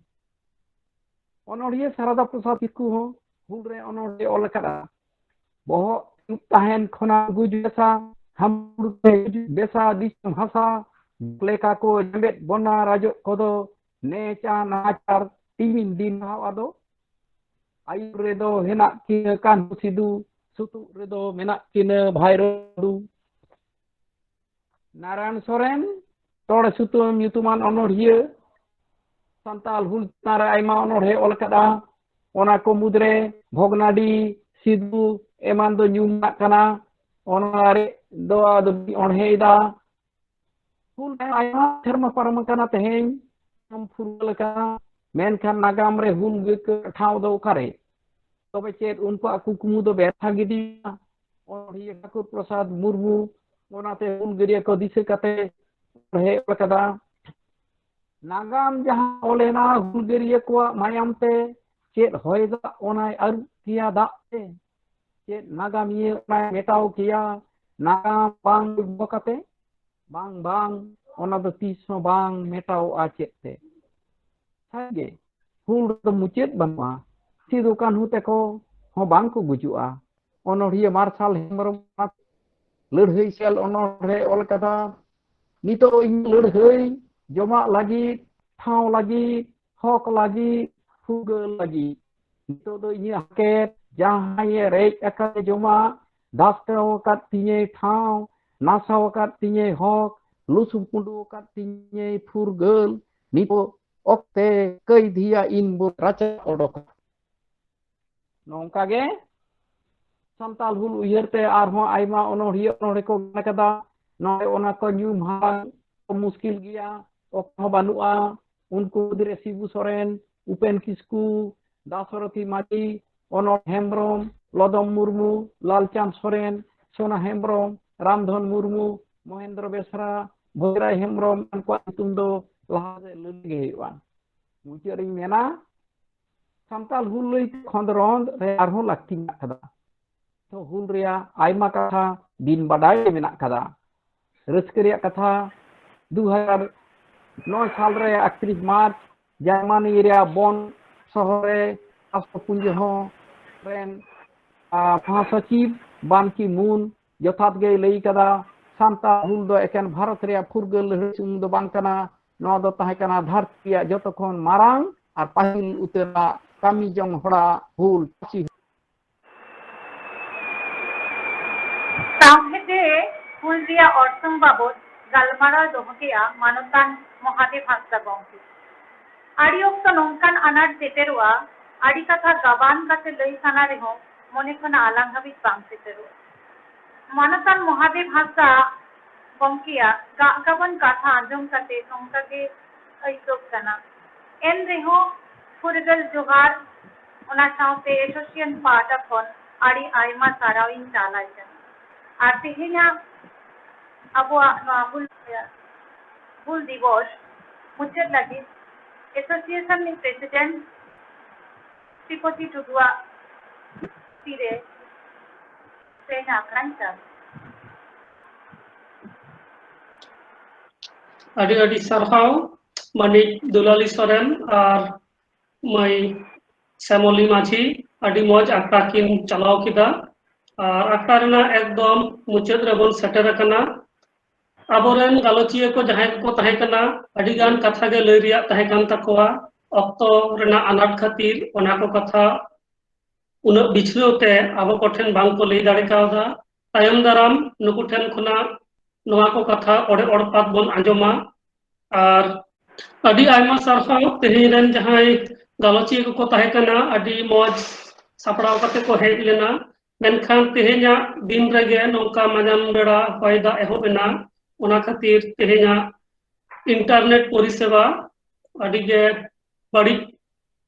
ᱚᱱᱚᱬᱦᱤᱭᱟᱹ ᱥᱟᱨᱟᱫᱟ ᱯᱨᱚᱥᱟᱫᱽ ᱠᱤᱥᱠᱩ ᱦᱚᱸ ᱦᱩᱞ ᱨᱮ ᱚᱱᱚᱬᱦᱮ ᱚᱞ ᱟᱠᱟᱫᱼᱟ᱾ ᱵᱚᱦᱚᱜ ᱛᱟᱦᱮᱱ ᱠᱷᱚᱱᱟᱜ ᱜᱩᱡ ᱵᱮᱥᱟ, ᱦᱟᱢᱵᱩᱲ ᱛᱮ ᱜᱩᱡ ᱵᱮᱥᱟ ᱫᱤᱥᱚᱢ ᱦᱟᱥᱟ, ᱞᱮᱠᱟ ᱠᱚ ᱡᱮᱢᱮᱫ ᱵᱚᱱᱟ ᱨᱟᱡᱚᱜ ᱠᱚᱫᱚ, ᱱᱮᱪᱟ ᱱᱟᱪᱟᱨ ᱛᱤᱢᱤᱱ ᱫᱤᱱ ᱦᱟᱣ ᱟᱫᱚ᱾ ᱟᱹᱭᱩᱨ ᱨᱮᱫᱚ ᱦᱮᱱᱟᱜ ᱠᱤᱱᱟᱹ ᱠᱟᱹᱱᱦᱩ ᱥᱤᱫᱩ, ᱥᱩᱛᱩᱜ ᱨᱮᱫᱚ ᱢᱮᱱᱟᱜ ᱠᱤᱱᱟᱹ ᱵᱷᱟᱭᱨᱳ ᱫᱩ᱾ ᱱᱟᱨᱟᱭᱚᱱ ᱥᱚᱨᱮᱱ, ᱛᱚᱲᱮ ᱥᱩᱛᱟᱹᱢ ᱧᱩᱛᱩᱢᱟᱱ ᱚᱱᱚᱬᱦᱤᱭᱟᱹ, ᱥᱟᱱᱛᱟᱞ ᱦᱩᱞ ᱪᱮᱛᱟᱱ ᱨᱮ ᱟᱭᱢᱟ ᱚᱱᱚᱬᱦᱮ ᱚᱞ ᱟᱠᱟᱫᱼᱟ᱾ ᱚᱱᱟ ᱠᱚ ᱢᱩᱫᱽᱨᱮ ᱵᱷᱚᱜᱽᱱᱟᱰᱤ, ᱥᱤᱫᱩ ᱮᱢᱟᱱ ᱫᱚ ᱧᱩᱢ ᱨᱮᱱᱟᱜ ᱠᱟᱱᱟ᱾ ᱚᱱᱟ ᱨᱮ ᱫᱚ ᱟᱫᱚ ᱵᱟᱹᱧ ᱚᱬᱦᱮᱭᱮᱫᱟ᱾ ᱦᱩᱞ ᱛᱟᱭᱚᱢ ᱟᱭᱢᱟ ᱥᱮᱨᱢᱟ ᱯᱟᱨᱚᱢ ᱟᱠᱟᱱᱟ, ᱛᱮᱦᱮᱧ ᱫᱤᱥᱚᱢ ᱯᱷᱩᱨᱜᱟᱹᱞ ᱟᱠᱟᱱᱟ, ᱢᱮᱱᱠᱷᱟᱱ ᱱᱟᱜᱟᱢ ᱨᱮ ᱦᱩᱞ ᱜᱟᱹᱭᱠᱟᱹ ᱴᱷᱟᱶ ᱫᱚ ᱚᱠᱟᱨᱮ? ᱛᱚᱵᱮ ᱪᱮᱫ ᱩᱱᱠᱩᱣᱟᱜ ᱠᱩᱠᱢᱩ ᱫᱚ ᱵᱮᱨᱛᱷᱟ ᱜᱤᱰᱤᱭᱟ? ᱚᱱᱚᱬᱦᱤᱭᱟᱹ ᱴᱷᱟᱹᱠᱩᱨ ᱯᱨᱚᱥᱟᱫᱽ ᱢᱩᱨᱢᱩ ᱚᱱᱟᱛᱮ ᱦᱩᱞᱜᱟᱹᱨᱤᱭᱟᱹ ᱠᱚ ᱫᱤᱥᱟᱹ ᱠᱟᱛᱮ ᱚᱱᱚᱬᱦᱮ ᱚᱞ ᱟᱠᱟᱫᱟ᱾ ᱱᱟᱜᱟᱢ ᱡᱟᱦᱟᱸ ᱚᱞᱮᱱᱟ ᱦᱩᱞᱜᱟᱹᱨᱤᱭᱟᱹ ᱠᱚᱣᱟᱜ ᱢᱟᱭᱟᱢ ᱛᱮ, ᱪᱮᱫ ᱦᱚᱭ ᱫᱟᱜ ᱚᱱᱟᱭ ᱟᱹᱨᱩᱵ ᱠᱮᱭᱟ ᱫᱟᱜ ᱛᱮ? ᱪᱮᱫ ᱱᱟᱜᱟᱢᱤᱭᱟᱹ ᱚᱱᱟᱭ ᱢᱮᱴᱟᱣ ᱠᱮᱭᱟ ᱱᱟᱜᱟᱢ ᱵᱟᱝ ᱫᱚᱦᱚ ᱠᱟᱛᱮ? ᱵᱟᱝ, ᱵᱟᱝ, ᱚᱱᱟ ᱫᱚ ᱛᱤᱥ ᱦᱚᱸ ᱵᱟᱝ ᱢᱮᱴᱟᱣᱚᱜᱼᱟ ᱪᱮᱫ ᱛᱮ? ᱥᱟᱹᱨᱤᱜᱮ, ᱦᱩᱞ ᱨᱮᱫᱚ ᱢᱩᱪᱟᱹᱫ ᱵᱟᱹᱱᱩᱜᱼᱟ᱾ ᱥᱤᱫᱩ ᱠᱟᱹᱱᱦᱩ ᱛᱮᱠᱚ ᱦᱚᱸ ᱵᱟᱝ ᱠᱚ ᱜᱩᱡᱩᱜᱼᱟ᱾ ᱚᱱᱚᱬᱦᱤᱭᱟᱹ ᱢᱟᱨᱥᱟᱞ ᱦᱮᱢᱵᱨᱚᱢ ᱞᱟᱹᱲᱦᱟᱹᱭ ᱥᱮᱞ ᱚᱱᱚᱬᱦᱮ ᱚᱞ ᱠᱟᱫᱟ, ᱱᱤᱛᱚᱜ ᱤᱧ ᱞᱟᱹᱲᱦᱟᱹᱭ ᱡᱚᱢᱟᱜ ᱞᱟᱹᱜᱤᱫ, ᱴᱷᱟᱶ ᱞᱟᱹᱜᱤᱫ, ᱦᱚᱠ ᱞᱟᱹᱜᱤᱫ, ᱯᱷᱩᱨᱜᱟᱹᱞ ᱞᱟᱹᱜᱤᱫ᱾ ᱱᱤᱛᱚᱜ ᱫᱚ ᱤᱧᱟᱹᱜ ᱦᱟᱨᱠᱮᱛ, ᱡᱟᱦᱟᱸᱭᱮ ᱨᱮᱡ ᱟᱠᱟᱫ ᱡᱚᱢᱟᱜ, ᱫᱟᱥᱠᱟᱣ ᱟᱠᱟᱫ ᱛᱤᱧᱟᱹᱭ ᱴᱷᱟᱶ, ᱱᱟᱥᱟᱣ ᱟᱠᱟᱫ ᱛᱤᱧᱟᱹᱭ ᱦᱚᱠ, ᱞᱩᱥᱩ ᱯᱩᱸᱰᱩ ᱟᱠᱟᱫ ᱛᱤᱧᱟᱹᱭ ᱯᱷᱩᱨᱜᱟᱹᱞ, ᱱᱤᱛᱚᱜ ᱚᱠᱛᱮ ᱠᱟᱹᱭᱫᱷᱤᱭᱟ ᱤᱱ ᱵᱚ ᱨᱟᱪᱟ ᱚᱰᱚᱠᱟ᱾ ᱱᱚᱝᱠᱟ ᱜᱮ ᱥᱟᱱᱛᱟᱞ ᱦᱩᱞ ᱩᱭᱦᱟᱹᱨ ᱛᱮ ᱟᱨᱦᱚᱸ ᱟᱭᱢᱟ ᱚᱱᱚᱬᱦᱤᱭᱟᱹ ᱚᱱᱚᱬᱦᱮ ᱠᱚ ᱜᱟᱱ ᱟᱠᱟᱫᱟ᱾ ᱱᱚᱰᱮ ᱚᱱᱟ ᱠᱚ ᱧᱩᱢ ᱦᱟᱞᱟᱝ ᱠᱚ ᱢᱩᱥᱠᱤᱞ ᱜᱮᱭᱟ, ᱚᱠᱛᱚ ᱦᱚᱸ ᱵᱟᱹᱱᱩᱜᱼᱟ᱾ ᱩᱱᱠᱩ ᱢᱩᱫᱽᱨᱮ ᱥᱤᱵᱩ ᱥᱚᱨᱮᱱ, ᱩᱯᱮᱱ ᱠᱤᱥᱠᱩ, ᱫᱟᱥᱚᱨᱚᱛᱷᱤ ᱢᱟᱹᱡᱷᱤ, ᱚᱱᱚᱞ ᱦᱮᱢᱵᱨᱚᱢ, ᱞᱚᱫᱚᱢ ᱢᱩᱨᱢᱩ, ᱞᱟᱞᱪᱟᱸᱫᱽ ᱥᱚᱨᱮᱱ, ᱥᱳᱱᱟ ᱦᱮᱢᱵᱨᱚᱢ, ᱨᱟᱢᱫᱷᱚᱱ ᱢᱩᱨᱢᱩ, ᱢᱚᱦᱮᱱᱫᱨᱚ ᱵᱮᱥᱨᱟ, ᱵᱷᱚᱡᱽᱨᱟᱭ ᱦᱮᱢᱵᱨᱚᱢ, ᱩᱱᱠᱩᱣᱟᱜ ᱧᱩᱛᱩᱢ ᱫᱚ ᱞᱟᱦᱟ ᱥᱮᱫ ᱞᱟᱹᱭ ᱜᱮ ᱦᱩᱭᱩᱜᱼᱟ᱾ ᱢᱩᱪᱟᱹᱫ ᱨᱤᱧ ᱢᱮᱱᱟ, ᱥᱟᱱᱛᱟᱲ ᱦᱩᱞ ᱞᱟᱹᱭ ᱠᱷᱚᱸᱫᱽᱨᱚᱸᱫ ᱨᱮ ᱟᱨᱦᱚᱸ ᱞᱟᱹᱠᱛᱤ ᱢᱮᱱᱟᱜ ᱟᱠᱟᱫᱟ᱾ ᱛᱚ ᱦᱩᱞ ᱨᱮᱭᱟᱜ ᱟᱭᱢᱟ ᱠᱟᱛᱷᱟ ᱵᱤᱱ ᱵᱟᱰᱟᱭ ᱢᱮᱱᱟᱜ ᱟᱠᱟᱫᱟ᱾ ᱨᱟᱹᱥᱠᱟᱹ ᱨᱮᱭᱟᱜ ᱠᱟᱛᱷᱟ, ᱫᱩ ᱦᱟᱡᱟᱨ ᱱᱚᱭ ᱥᱟᱞ ᱨᱮ ᱮᱠᱛᱨᱤᱥ ᱢᱟᱨᱪ ᱡᱟᱨᱢᱟᱱᱤ ᱨᱮᱭᱟᱜ ᱵᱚᱱ ᱥᱚᱦᱚᱨ ᱨᱮ ᱨᱟᱥᱴᱨᱚᱯᱩᱧᱡ ᱦᱚᱸ ᱨᱮᱱ, ᱟ, ᱢᱚᱦᱟᱥᱚᱪᱤᱵᱽ ᱵᱟᱱ ᱠᱤ ᱢᱩᱱ ᱡᱚᱛᱷᱟᱛ ᱜᱮᱭ ᱞᱟᱹᱭ ᱠᱟᱫᱟ, ᱥᱟᱱᱛᱟᱲ ᱦᱩᱞ ᱫᱚ ᱮᱠᱮᱱ ᱵᱷᱟᱨᱚᱛ ᱨᱮᱭᱟᱜ ᱯᱷᱩᱨᱜᱟᱹᱞ ᱞᱟᱹᱲᱦᱟᱹᱭ ᱥᱩᱢᱩᱝ ᱫᱚ ᱵᱟᱝ ᱠᱟᱱᱟ, ᱱᱚᱣᱟ ᱫᱚ ᱛᱟᱦᱮᱸ ᱠᱟᱱᱟ ᱫᱷᱟᱹᱨᱛᱤ ᱨᱮᱭᱟᱜ ᱡᱚᱛᱚ ᱠᱷᱚᱱ ᱢᱟᱨᱟᱝ ᱟᱨ ᱯᱟᱹᱦᱤᱞ ᱩᱛᱟᱹᱨᱟᱜ ᱠᱟᱹᱢᱤ ᱡᱚᱝ ᱦᱚᱲᱟᱜ ᱦᱩᱞ᱾ ᱥᱟᱶᱦᱮᱫᱮ ᱦᱩᱞ ᱨᱮᱭᱟᱜ ᱚᱨᱥᱚᱝ ᱵᱟᱵᱚᱛ ᱜᱟᱞᱢᱟᱨᱟᱣ ᱫᱚᱦᱚ ᱠᱮᱫᱼᱟ ᱢᱟᱱᱚᱛᱟᱱ ᱢᱚᱦᱟᱫᱮᱵ ᱦᱟᱸᱥᱫᱟ ᱜᱚᱢᱠᱮ᱾ ᱟᱹᱰᱤ ᱚᱠᱛᱚ ᱱᱚᱝᱠᱟᱱ ᱟᱱᱟᱴ ᱥᱮᱴᱮᱨᱚᱜᱼᱟ, ᱟᱹᱰᱤ ᱠᱟᱛᱷᱟ ᱜᱟᱵᱟᱱ ᱠᱟᱛᱮ ᱞᱟᱹᱭ ᱥᱟᱱᱟ ᱨᱮᱦᱚᱸ ᱢᱚᱱᱮ ᱠᱷᱚᱱᱟᱜ ᱟᱞᱟᱝ ᱦᱟᱹᱵᱤᱡ ᱵᱟᱝ ᱥᱮᱴᱮᱨᱚᱜᱼᱟ᱾ ᱢᱟᱱᱚᱛᱟᱱ ᱢᱚᱦᱟᱫᱮᱵ ᱦᱟᱸᱥᱫᱟ ᱜᱚᱢᱠᱮᱭᱟᱜ ᱜᱟᱜ ᱜᱟᱵᱟᱱ ᱠᱟᱛᱷᱟ ᱟᱸᱡᱚᱢ ᱠᱟᱛᱮ ᱱᱚᱝᱠᱟ ᱜᱮ ᱟᱹᱭᱠᱟᱹᱜ ᱠᱟᱱᱟ᱾ ᱮᱱ ᱨᱮᱦᱚᱸ ᱯᱷᱩᱨᱜᱟᱹᱞ ᱡᱚᱦᱟᱨ, ᱚᱱᱟ ᱥᱟᱶᱛᱮ ᱮᱥᱳᱥᱤᱭᱮᱥᱚᱱ ᱯᱟᱦᱴᱟ ᱠᱷᱚᱱ ᱟᱹᱰᱤ ᱟᱭᱢᱟ ᱥᱟᱨᱦᱟᱣ ᱤᱧ ᱪᱟᱞ ᱟᱭ ᱠᱟᱱᱟ᱾ ᱟᱨ ᱛᱮᱦᱮᱧᱟᱜ ᱟᱵᱚᱣᱟᱜ ᱱᱚᱣᱟ ᱦᱩᱞ, ᱦᱩᱞ ᱫᱤᱵᱚᱥ ᱢᱩᱪᱟᱹᱫ ᱞᱟᱹᱜᱤᱫ ᱮᱥᱳᱥᱤᱭᱮᱥᱚᱱ ᱨᱤᱱᱤᱡ ᱯᱨᱮᱥᱤᱰᱮᱱᱴ ᱥᱨᱤᱯᱚᱛᱤ ᱴᱩᱰᱩᱣᱟᱜ ᱛᱤᱨᱮ ᱛᱮᱦᱮᱧ ᱟᱠᱷᱲᱟᱧ ᱪᱟᱞ᱾ ᱟᱹᱰᱤ ᱟᱹᱰᱤ ᱥᱟᱨᱦᱟᱣ ᱢᱟᱹᱱᱤᱡ ᱫᱩᱞᱟᱞᱤ ᱥᱚᱨᱮᱱ ᱟᱨ ᱢᱟᱹᱭ ᱥᱮᱢᱚᱞᱤ ᱢᱟᱹᱡᱷᱤ, ᱟᱹᱰᱤ ᱢᱚᱡᱽ ᱟᱠᱷᱲᱟ ᱠᱤᱱ ᱪᱟᱞᱟᱣ ᱠᱮᱫᱟ᱾ ᱟᱨ ᱟᱠᱷᱲᱟ ᱨᱮᱱᱟᱜ ᱮᱠᱫᱚᱢ ᱢᱩᱪᱟᱹᱫ ᱨᱮᱵᱚᱱ ᱥᱮᱴᱮᱨ ᱟᱠᱟᱱᱟ᱾ ᱟᱵᱚᱨᱮᱱ ᱜᱟᱞᱚᱪᱤᱭᱟᱹ ᱠᱚ ᱡᱟᱦᱟᱸᱭ ᱠᱚᱠᱚ ᱛᱟᱦᱮᱸ ᱠᱟᱱᱟ, ᱟᱹᱰᱤ ᱜᱟᱱ ᱠᱟᱛᱷᱟ ᱜᱮ ᱞᱟᱹᱭ ᱨᱮᱭᱟᱜ ᱛᱟᱦᱮᱸ ᱠᱟᱱ ᱛᱟᱠᱚᱣᱟ᱾ ᱚᱠᱛᱚ ᱨᱮᱱᱟᱜ ᱟᱱᱟᱴ ᱠᱷᱟᱹᱛᱤᱨ ᱚᱱᱟ ᱠᱚ ᱠᱟᱛᱷᱟ ᱩᱱᱟᱹᱜ ᱵᱤᱪᱷᱱᱟᱹᱣ ᱛᱮ ᱟᱵᱚ ᱠᱚᱴᱷᱮᱱ ᱵᱟᱝ ᱠᱚ ᱞᱟᱹᱭ ᱫᱟᱲᱮ ᱠᱟᱣᱫᱟ᱾ ᱛᱟᱭᱚᱢ ᱫᱟᱨᱟᱢ ᱱᱩᱠᱩ ᱴᱷᱮᱱ ᱠᱷᱚᱱᱟᱜ ᱱᱚᱣᱟ ᱠᱚ ᱠᱟᱛᱷᱟ ᱚᱲᱮ ᱚᱲᱯᱟᱛ ᱵᱚᱱ ᱟᱸᱡᱚᱢᱟ᱾ ᱟᱨ ᱟᱹᱰᱤ ᱟᱭᱢᱟ ᱥᱟᱨᱦᱟᱣ ᱛᱮᱦᱮᱧ ᱨᱮᱱ ᱡᱟᱦᱟᱸᱭ ᱜᱟᱞᱚᱪᱤᱭᱟᱹ ᱠᱚᱠᱚ ᱛᱟᱦᱮᱸ ᱠᱟᱱᱟ, ᱟᱹᱰᱤ ᱢᱚᱡᱽ ᱥᱟᱯᱲᱟᱣ ᱠᱟᱛᱮ ᱠᱚ ᱦᱮᱡ ᱞᱮᱱᱟ᱾ ᱢᱮᱱᱠᱷᱟᱱ ᱛᱮᱦᱮᱧᱟᱜ ᱫᱤᱱ ᱨᱮᱜᱮ ᱱᱚᱝᱠᱟ ᱢᱟᱸᱡᱟᱱ ᱵᱮᱲᱟ ᱦᱚᱭ ᱫᱟᱜ ᱮᱦᱚᱵ ᱮᱱᱟ, ᱚᱱᱟ ᱠᱷᱟᱹᱛᱤᱨ ᱛᱮᱦᱮᱧᱟᱜ ᱤᱱᱴᱟᱨᱱᱮᱴ ᱯᱚᱨᱤᱥᱮᱵᱟ ᱟᱹᱰᱤ ᱜᱮ ᱵᱟᱹᱲᱤᱡ